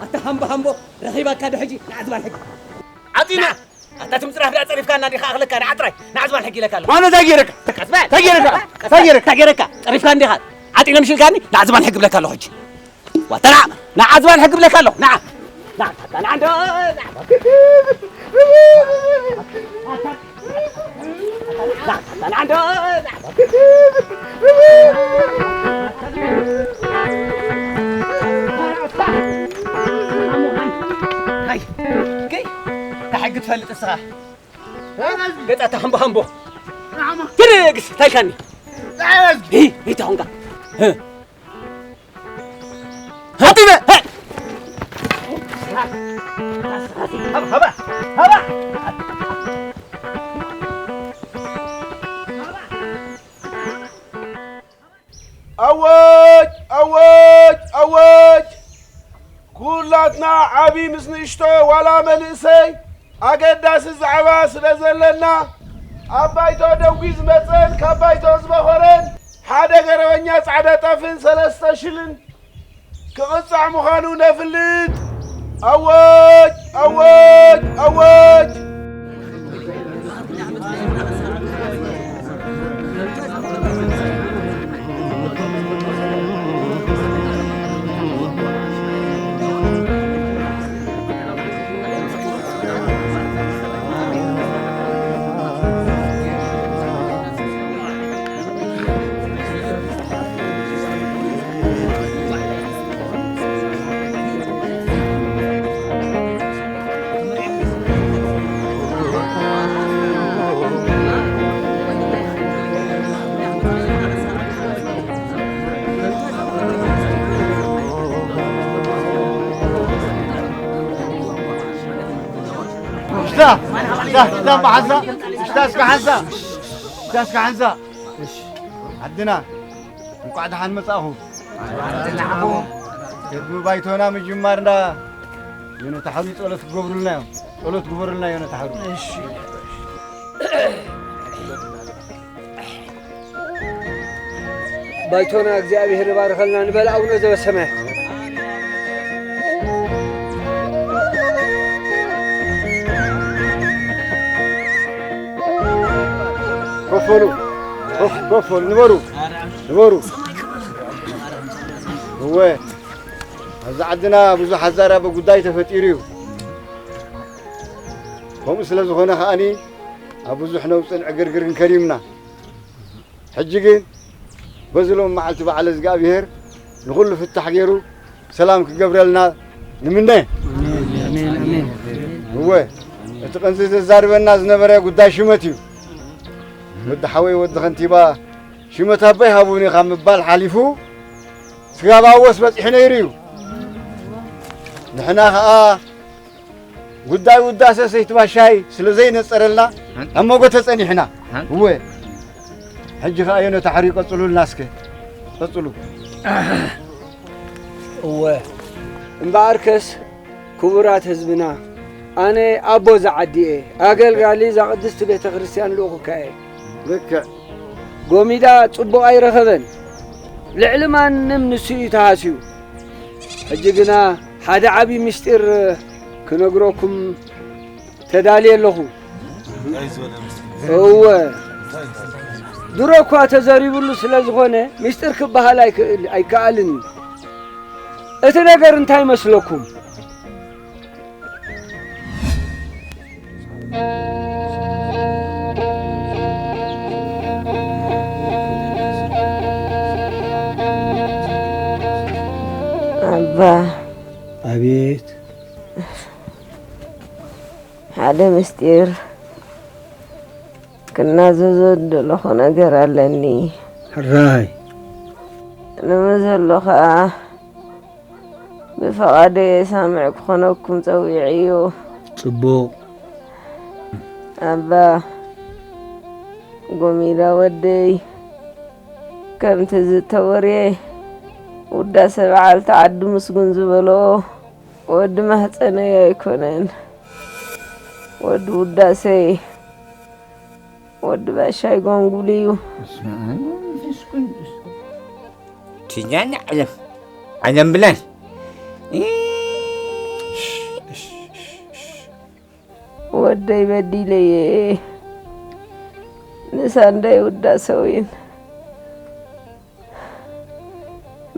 ኣታ ሃምቦ ሃምቦ፣ ረኺባካ ዶ ሕጂ? ንዓዝባን ሕጂ። ዓጢና። ኣታ ትምጽራፍ ደኣ ጸሪፍካና እንዲኻ ኣኽለካ፣ ንዓ ጥራይ። ንዓዝባን ሕጂ ኢለካ ኣለኹ። ማነ እንታይ ገይረካ? ቀስ በል። እንታይ ገይረካ? እንታይ ገይረካ? እንታይ ገይረካ? ጸሪፍካ እንዲኻ። ዓጢነ ምሽ ኢልካኒ፣ ንዓዝባን ሕጂ ብለካ ኣለኹ ሕጂ። ዋተራ፣ ንዓዝባን ሕጂ ብለካ ኣለኹ። ንዓ። ንዓ፣ ንዓ፣ ንዓ፣ ንዓ፣ ንዓ። ሕጊ ትፈልጥ እስኻ። ገጻ ተሃምቦ ሃምቦ። ትንግስ ታይካኒ። ሂ፣ ሂ፣ ተኾንካ። ሃጢበ! ሃባ! ሃባ! ሃባ! ኣወጅ! ኣወጅ! ኣወጅ! ኩላትና ዓቢ ምስ ንእሽቶ ዋላ መንእሰይ ኣገዳሲ ዛዕባ ስለ ዘለና፣ ኣብ ባይቶ ደንጉዩ ዝመጸን ካብ ባይቶ ዝበኾረን ሓደ ገረበኛ ጻዕዳ ጣፍን ሰለስተ ሽልን ክቕጻዕ ምዃኑ ነፍልጥ። ኣወጅ! ኣወጅ! ኣወጅ! ሽታ፣ ሽታ፣ ሽታ፣ እምባ ሓንሳ፣ ሽታ እስከ ሓንሳ፣ ሽታ እስከ ሓንሳ። እሺ፣ ዓድና፣ እንቋዕ ደሓን መጻእኹም። ቅድሚ ባይቶና ምጅማርና፣ ዮነታ ሓሩ ጸሎት ክገብሩልና እዮም። ጸሎት ግበሩልና፣ ዮነታ ሓሩ። እሺ። ባይቶና እግዚኣብሔር ይባርከልና ንበል ኣቡነ ዘበሰማያት። ኮፍ በሉ፣ ኮፍ፣ ኮፍ በሉ፣ ንበሩ፣ ንበሩ። እወ፣ ኣብዚ ዓድና ብዙሕ ኣዛራቢ ጉዳይ ተፈጢሩ እዩ። ከምኡ ስለ ዝኾነ ከኣኒ ኣብ ብዙሕ ነውጽን ዕግርግርን ከሪምና። ሕጂ ግን በዚ ሎም መዓልቲ በዓለ እግዚኣብሔር ንኹሉ ፍታሕ ገይሩ ሰላም ክገብረልና ንምነ። ኣሜን፣ ኣሜን። እወ፣ እቲ ቀንዚ ዘዛርበና ዝነበረ ጉዳይ ሽመት እዩ። ወዲ ሓወይ ወዲ ከንቲባ ሽመት ኣቦይ ሃቡኒ ካብ ምባል ሓሊፉ ስጋብ ኣወስ በጺሑ ነይሩ እዩ። ንሕና ኸኣ ጉዳይ ውዳሰ ሰይቲ ባሻይ ስለ ዘይነጸረልና ኣብ መጎ ተጸኒሕና። እወ፣ ሕጂ ኸኣ ዮኖታ ሓሪ ቀጽሉልና እስከ። ቀጽሉ። እወ፣ እምበኣርከስ ክቡራት ህዝብና፣ ኣነ ኣቦ እዛ ዓዲ እየ፣ ኣገልጋሊ እዛ ቅድስቲ ቤተ ክርስቲያን ልኡኽካ እየ። ልክዕ። ጎሚዳ ጽቡቕ ኣይረኸበን፣ ልዕሊ ማንም ንሱ እዩ ተሃስዩ። ሕጂ ግና ሓደ ዓቢ ምስጢር ክነግረኩም ተዳልየ ኣለኹ። እንታይ ዝበለ ምስጢር? እወ፣ እንታይ ምስጢር? ድሮ እኳ ተዘሪቡሉ ስለ ዝኾነ ምስጢር ክበሃል ኣይክእል ኣይከኣልን እዩ። እቲ ነገር እንታይ መስለኩም? ኣባ፣ ኣቤት። ሓደ ምስጢር ክናዘዞ ዝደለኹ ነገር ኣለኒ። ሕራይ። ንመዘሎ ኸኣ ብፍቓደይ ሳምዕ ክኾነኩም ጸዊዐዮ። ጽቡቕ። ኣባ፣ ጎሚዳ ወደይ፣ ከምቲ ዝተወርየ ውዳሰ በዓልቲ ዓዲ ምስጉን ዝበሎ፣ ወዲ ማህፀነይ ኣይኮነን፣ ወዲ ውዳሰይ፣ ወዲ ባሻይ ጓንጉል እዩ። በስመ ኣብ ወመንፈስ ቅዱስ። ኪዳነ ዓለም፣ ዓለም ብላን። ወደይ በዲለየ፣ ንሳንዳይ ውዳሰዊን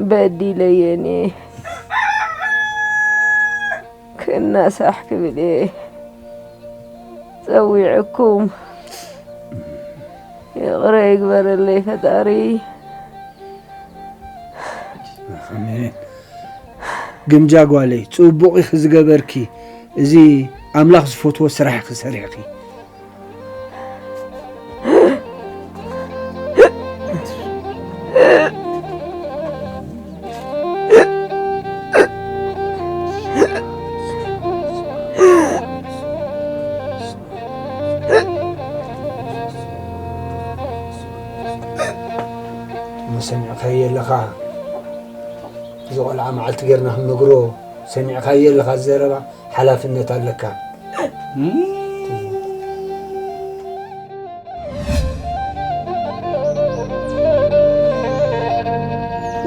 በዲለየን እየ። ክናሳሕ ክብል እየ ጸዊዐኩም። ይቕረ ይግበረለይ ፈጣሪ። ኣሜን። ግምጃ ጓለይ፣ ጽቡቕ ኢኺ ዝገበርኪ። እዚ ኣምላኽ ዝፈትዎ ስራሕ ኢኺ ሰሪሕኺ። እሞ ሰሚዕካዮ ኣለኻ፣ እዚ ቆልዓ መዓልቲ ጌርና ክንነግሮ፣ ሰሚዕካዮ ኣለኻ፣ ዘረባ ሓላፍነት ኣለካ።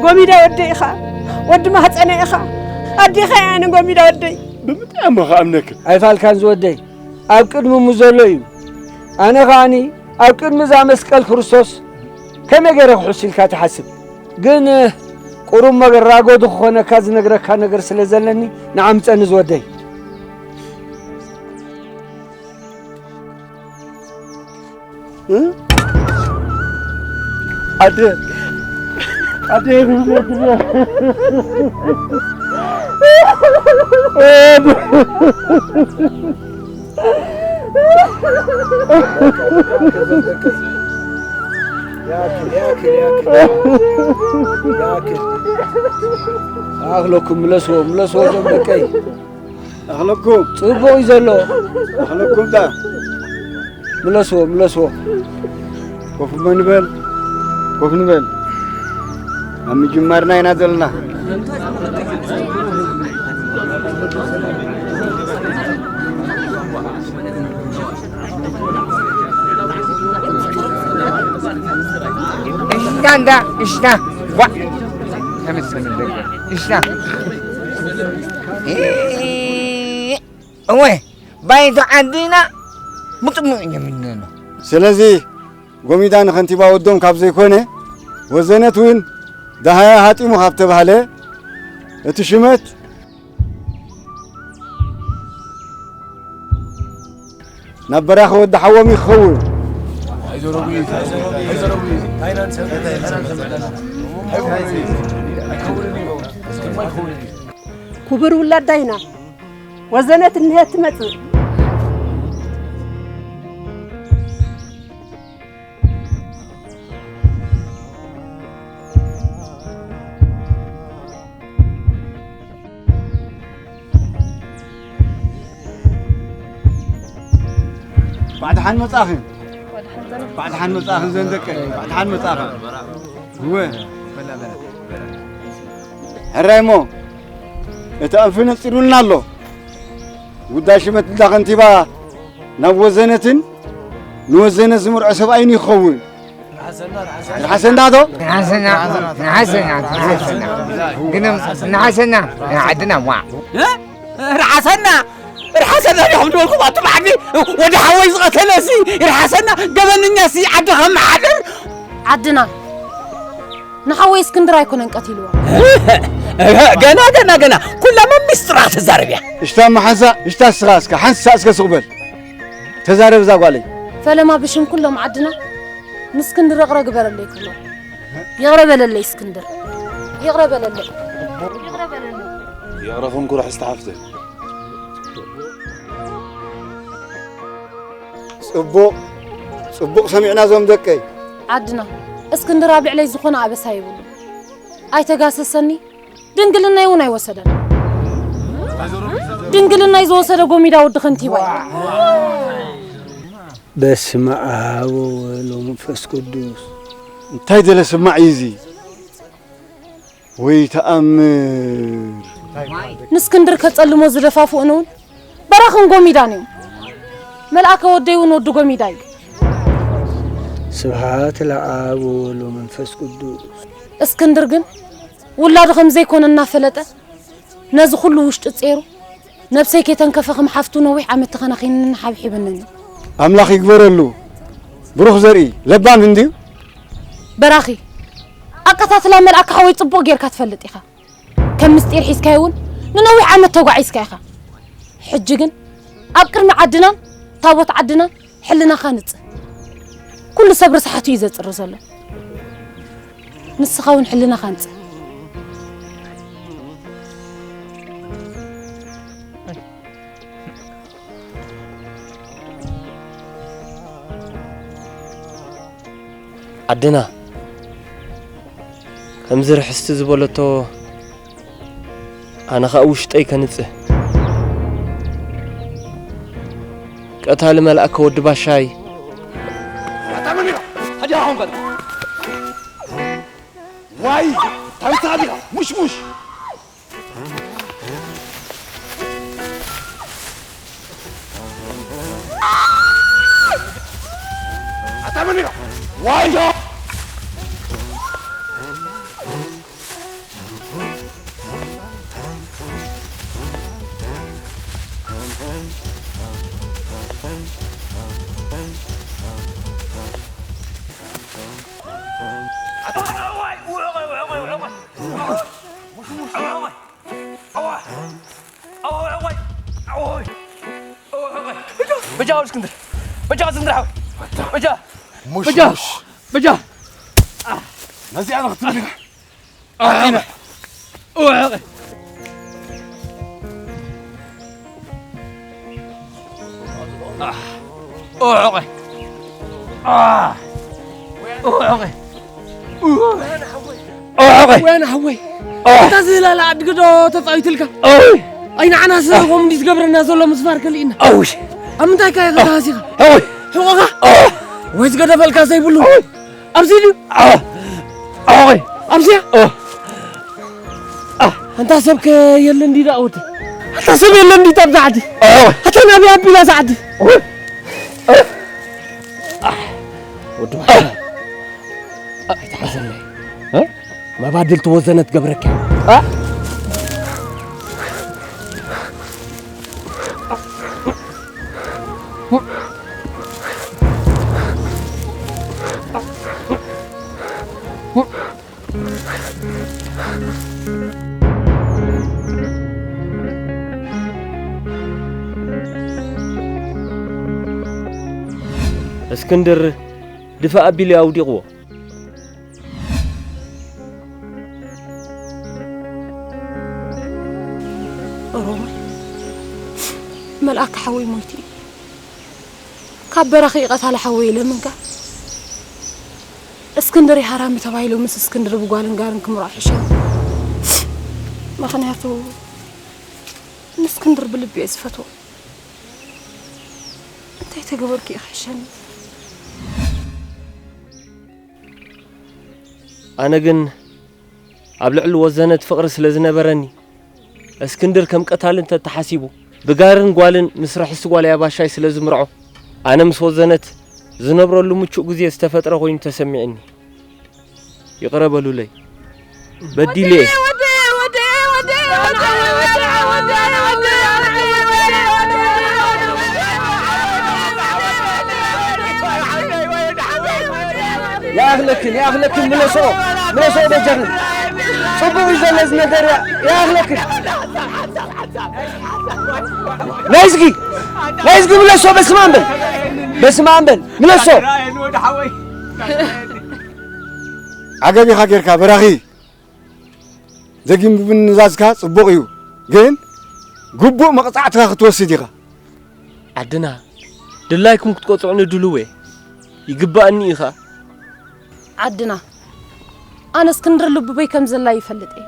ጎሚዳ ወደይ ኢኻ፣ ወዲ ማህፀነ ኢኻ፣ ኣዴኻ እያ ኣነ ጎሚዳ ወደይ። ብምንታይ እሞ ክኣምነካ? ኣይፋልካን ዝወደይ፣ ኣብ ቅድሚ እሙ ዘሎ እዩ። ኣነ ኸኣኒ ኣብ ቅድሚ እዛ መስቀል ክርስቶስ ከመይ ገይረ ክሕሱ ኢልካ ትሓስብ? ግን ቁሩብ መገ-፣ ራጎዲ ክኾነካ ዝነግረካ ነገር ስለ ዘለኒ ንዓ ምጸኒ ዝወደይ። እ? ኣደ፣ ኣደ፣ ኣኽለኩም፣ ምለስዎ፣ ምለስዎ፣ ዞም ደቀይ። ኣኽለኩም። ጽቡቕ እዩ ዘሎ። ኣኽለኩም ዳ። ምለስዎ፣ ምለስዎ። ኮፍ እሞ ንበል፣ ኮፍ ንበል። ኣብ ምጅማርና ኢና ዘለና። እሽና እንዳ፣ እሽና። ዋ። ተመስገን እንደ፣ እሽና። እወ፣ ባይቶ ዓድና ብጥሙቕ ኢና ምንኖ። ስለዚ ጎሚዳ ንኸንቲባ ወዶም ካብ ዘይኮነ፣ ወዘነት እውን ደሃያ ሃጢሙ ካብ ተባህለ፣ እቲ ሽመት ናብ በራኺ ወዲ ሓዎም እዩ ክኸውን። ክቡር ውላዳይና ወዘነት እንሄ ትመጽእ። ባዕድሓን መጻኺ። ባዕድሓን መጻኺ ዘን ደቀይ። ባዕድሓን መጻኺ። እወ። ሕራይ እሞ፣ እቲ ኣንፊ ነጺሩልና ኣሎ። ጉዳይ ሽመት እንዳ ከንቲባ ናብ ወዘነትን ንወዘነ ዝምርዖ ሰብኣይን ይኸውን። ርሓሰና ዶ? ንሓሰና፣ ንሓሰና፣ ንሓሰና። ግን ንሓሰና፣ ንዓድና፣ ዋ። እ? ርሓሰና፣ ርሓሰና ዲኹም ዝበልኩም ኣቱም ዓዲ ወዲ ሓወይ ዝቐተለሲ፣ ርሓሰና ገበነኛሲ ዓዲ ከመሓድር። ዓድና ንሓወይ እስክንድር ኣይኮነን ቀቲልዎ። ገና፣ ገና፣ ገና። ኩላ መን ሚስጥራ ትዛረብ እያ። እሽታ መሓዛ፣ እሽታ እስኻ እስከ፣ ሓንሳ እስከ ስቕ በል። ተዛረብ እዛ ጓለይ። ፈለማ ብሽም ኩሎም ዓድና ንእስክንድር ይቕረ ግበረለይ ክብሎ። ይቕረ በለለይ እስክንድር። ይቕረ በለለይ። ይቕረ በለለይ። ይቕረ ኩን ኩራሕ ዝተሓፍተ። ጽቡቕ፣ ጽቡቕ ሰሚዕና ዞም ደቀይ። ዓድና፣ እስክንድር ኣብ ልዕለይ ዝኾነ ኣበሳ የብሉ። ኣይተጋሰሰኒ፣ ድንግልናይ እውን ኣይወሰደን። ድንግልናይ ዝወሰደ ጎሚዳ ወዲ ከንቲባ እዩ። በስመ አብ ወወልድ ወመንፈስ ቅዱስ። እንታይ ደለ ስማዕ እዩ እዚ? ወይ ተኣምር! ንእስክንድር ከጸልሞ ዝደፋፍኡን እውን በራኽን ጎሚዳን እዮም። መልኣከ ወደይ እውን ወዲ ጎሚዳ እዩ። ስብሐት ለአብ ወወልድ ወመንፈስ ቅዱስ። እስክንድር ግን ውላዱ ከም ዘይኮነ እናፈለጠ ነዚ ኩሉ ውሽጢ ጼሩ ነብሰይ ከይተንከፈ ከም ሓፍቱ ነዊሕ ዓመት ተኸናኺንንን ሓብሒብንን እዩ። ኣምላኽ ይግበረሉ። ብሩኽ ዘርኢ ለባም እንድዩ። በራኺ፣ ኣቀታትላ መልኣከ ሓወይ ጽቡቕ ጌርካ ትፈልጥ ኢኻ። ከም ምስጢር ሒዝካዮ እውን ንነዊሕ ዓመት ተጓዒዝካ ኢኻ። ሕጂ ግን ኣብ ቅድሚ ዓድናን ታቦት ዓድናን ሕልናኻ ንጽህ። ኩሉ ሰብ ርስሓቱ እዩ ዘጽሪ ዘሎ። ንስኻ እውን ሕልናኻ ንጽህ። ዓድና ከምዚ ርሕስቲ ዝበለቶ ኣነ ኸኣ ውሽጠይ ከንጽህ። ቀታሊ መልኣከ ወዲ ባሻይ። ኣታ መን ኢኻ? ሕጂ ኣኹም ከ? ዋይ፣ ታንታ ዲኻ? ሙሽሙሽ። ኣታ መን ኢኻ? ዋይ! በጃ ወድ እስክንድር፣ በጃ እስክንድር ሓወይ፣ በጃ፣ በጃ፣ በጃ። ነዚኣ ንኽትብል ኢኻ። ኣዒነ። ኦዕቐ። ኦዕቐ። ኦዕቐ። ወያነ ሓወይ። ኣታ ዝህላለ ዓድጊ ዶ ተጻዊትልካ? ኣይ። ኣይ ንዓናስ ከምኡ እንዲ ዝገብረና ዘሎ ምስፋር ከሊእና። ኣውሽ። ኣብ ምንታይ ካዮ ተሃሲኻ? ኣውሽ። ሕቖኻ? ኣዎ። ወይ ዝገደፈልካ ዘይብሉ? ኣዎ። ኣብዚ ድዩ? ኣዎ። ኣዎ። ኣብዚያ? ኣዎ። ኣንታ ሰብ ከ የለ እንዲ ደኣ ወዲ? ኣንታ ሰብ የለ እንዲ ኣብዛ ዓዲ? ኣዎ። ኣታ ናበይ ኣቢላ እዛ ዓዲ? ኣዎ። ወዲ ባሻ። ኣይትሓዘለይ። እ? መባድል ትወዘነ ትገብረካ። እ? እስክንድር ድፋእ ኣቢሉ ኣውዲቕዎ። ኦሮማይ፣ መልኣከ ሓወይ ሞይቱ እዩ። ካብ በራኺ ቀታሊ ሓወይ ኢለ ምንጋር። እስክንድር ሃራሚ ተባሂሉ ምስ እስክንድር ብጓልን ጋርን ክምርዖ ሕሸ። ምኽንያቱ ንእስክንድር ብልቢ እየ ዝፈትዎ። እንታይ ተገበርኩ እዩ ክሕሸኒ? ኣነ ግን ኣብ ልዕሊ ወዘነት ፍቕሪ ስለ ዝነበረኒ፣ እስክንድር ከም ቀታሊ እንተተሓሲቡ፣ ብጋርን ጓልን ምስ ርሕስቲ ጓለይ ኣባሻይ ስለ ዝምርዖ፣ ኣነ ምስ ወዘነት ዝነብረሉ ምቹእ ግዜ ዝተፈጥረ ኮይኑ ተሰሚዕኒ። ይቕረ በሉለይ። በዲለ እየ። ይኣኽለክን፣ ይኣኽለክን፣ ምለሶ፣ ምለሶ በጃኽን። ጽቡቕ እዩ ዘሎ እዚ ነገር፣ ይኣኽለክን። ናይዝጊ፣ ናይዝጊ ምለሶ፣ በስመ ኣብ በል፣ በስመ ኣብ በል፣ ምለሶ። ዓገብ ኢኻ ጌርካ በራኺ። ደጊም ብምንዛዝካ ጽቡቕ እዩ፣ ግን ግቡእ መቕጻዕትኻ ክትወስድ ኢኻ። ዓድና፣ ድላይኩም ክትቆጽዑኒ ድሉው እየ። ይግባእኒ እዩ ኸኣ። ዓድና፣ ኣነ እስክንድር ልቡበይ ከም ዘላ ይፈልጥ እየ።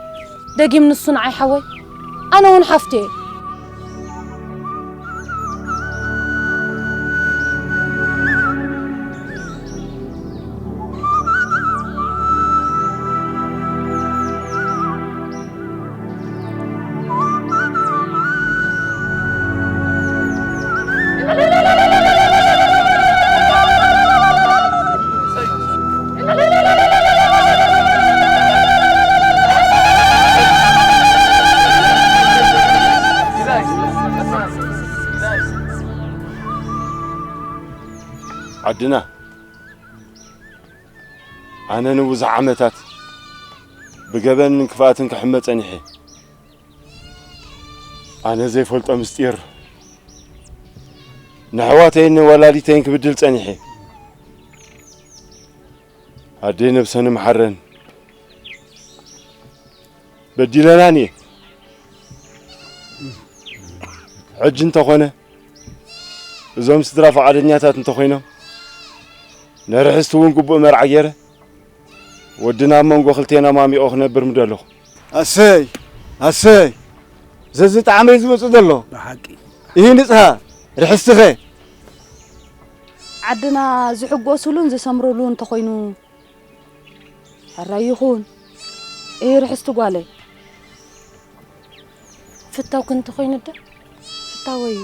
ደጊም ንሱ ንዓይ ሓወይ፣ ኣነ እውን ሓፍቱ እየ። ዓድና፣ ኣነ ንብዙሕ ዓመታት ብገበንን ክፍኣትን ክሕመ ጸኒሐ። ኣነ ዘይፈልጦ ምስጢር ንኣሕዋተይን ንወላዲተይን ክብድል ጸኒሐ። ኣደይ ነብሰን ይምሓረን። በዲለናን እየ። ሕጂ እንተኾነ እዞም ስድራ ፍቓደኛታት እንተኾይኖም፣ ንርሕስቲ እውን ግቡእ መርዓ ገይረ፣ ወድና ኣብ መንጎ ክልቴና ማሚቖ ክነብር ምደለኹ። ኣሰይ፣ ኣሰይ፣ ዘዝጠዓመ እዩ ዝመጽእ ዘሎ። ብሓቂ። ይህ ንጽሃ፣ ርሕስትኸ? ዓድና ዝሕጎሱሉን ዝሰምሩሉ እንተኾይኑ፣ ሕራይ ይኹን። እይ ርሕስቲ ጓለይ። ፍታው ክንተ ኮይኑ ዶ? ፍታወይ እዩ።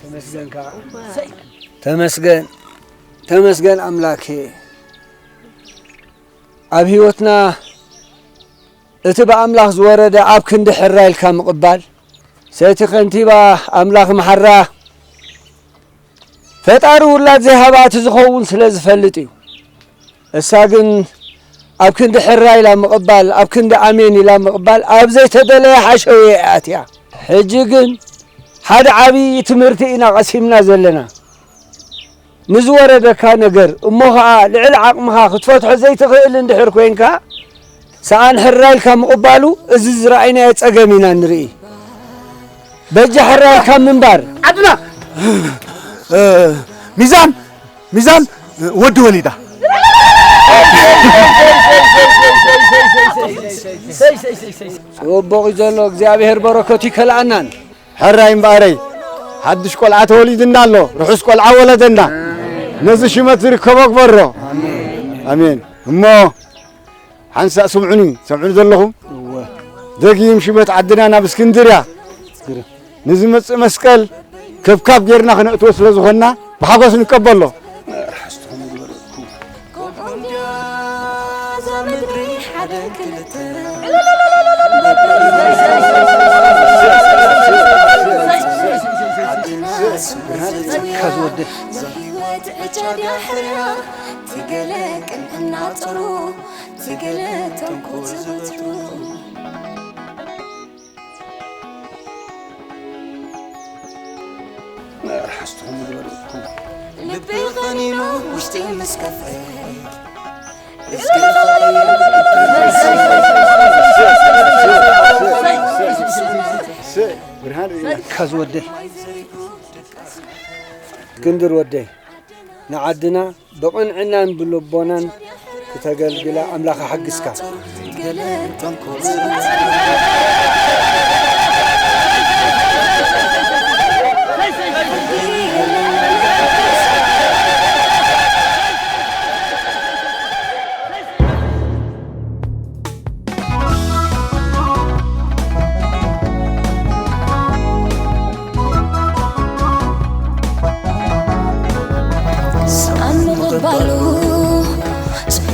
ተመስገን ከኣ። ተመስገን፣ ተመስገን ኣምላኬ። ኣብ ህይወትና እቲ ብኣምላኽ ዝወረደ ኣብ ክንዲ ሕራይ ኢልካ ምቕባል፣ ሰይቲ ከንቲባ ኣምላኽ ምሓራ፣ ፈጣሪ ውላድ ዘይሃባ እቲ ዝኸውን ስለ ዝፈልጥ እዩ። እሳ ግን ኣብ ክንዲ ሕራይ ኢላ ምቕባል፣ ኣብ ክንዲ ኣሜን ኢላ ምቕባል፣ ኣብ ዘይተደለየ ሓሸውየ እያ ኣትያ። ሕጂ ግን ሓደ ዓብዪ ትምህርቲ ኢና ቀሲምና ዘለና። ንዝወረደካ ነገር እሞ ኸኣ ልዕሊ ዓቕምኻ ክትፈትሖ ዘይትኽእል እንድሕር ኮይንካ፣ ሰኣን ሕራይ ኢልካ ምቕባሉ፣ እዚ ዝረኣይናዮ ጸገም ኢና ንርኢ። በጃ ሕራይ ኢልካ ምንባር። ዓድና! እ፣ ሚዛን! ሚዛን! ወዲ ወሊዳ! ጽቡቕ እዩ ዘሎ፣ እግዚኣብሔር በረከቱ ይከልኣናን። ሕራይ እምበኣረይ፣ ሓድሽ ቆልዓ ተወሊድና ኣሎ፣ ርሑስ ቆልዓ ወለደና። ነዚ ሽመት ዝርከቦ ግበሮ። ኣሜን። እሞ ሓንሳእ ስምዑኒ፣ ሰምዑኒ ዘለኹም? እወ። ደጊም ሽመት ዓድና ናብ እስክንድርያ እስክንድርያ። ንዝመጽእ መስቀል ከብካብ ጌርና ክነእትዎ ስለ ዝኾንና ብሓጎስ ንቀበሎ። ርሕስትኹም ግበረልኩም። ከምኡ እንድያ እዛ ምድሪ ሓደ ክልተ። ዓድና ስሙ ዝጽውዕ፣ ንህይወት ዕጫ ድያ ሕርያ፣ ትገለ ቅንዕና ጸሩ፣ ትገለ ተንኮል ዘወትሩ። ርሕስትኹም ዝበልኩ። ልቢ ቐኒኑ ውሽጢ ምስ ከፍአ፣ እስኪ ብርሃን ርኢና። ካዝ ወደይ፣ እስክንድር ወደይ፣ ንዓድና ብቕንዕናን ብልቦናን ክተገልግላ ኣምላኽ ይሓግዝካ።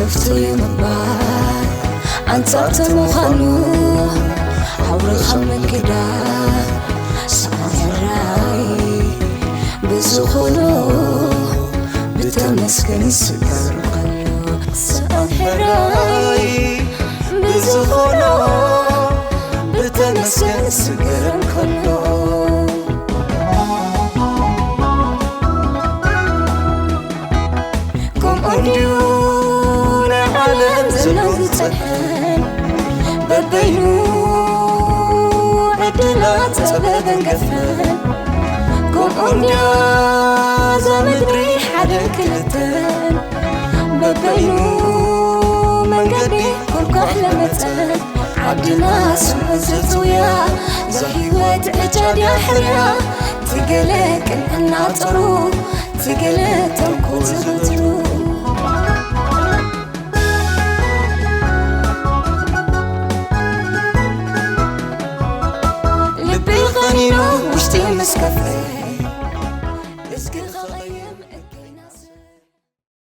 እፍትዩ ምባል ኣንጻር ተምዃኑ ኣውርኻ ምክዳን ሰኣን ሕራይ ብዝኾኖ ብተመስገን ስገር ከሎ ሰኣን ሕራይ ብዝኾኖ ብተመስገን ስገር ከሎ ከምኡ እንድዩ ናይ ዓለም ዘሎ ዝጸንሐን በበይኑ ዕድላት ጸበበን ገፈን ከምኡ እንድያ እዛ ምድሪ ሓደን ክልተን በበይኑ መንገዲ ኮልኳሕ ለመጸን ዓድና ስምዑ ዘጽውያ እዛ ህይወት ዕጫ ድያ ሕርያ ትገለ ቅንዕና ጥሩ ትገለ ተንኮል ዘበትሩ ልቢ ኸኒኖ ውሽጢ ምስ ከፍአ እስኪ ኸቐይር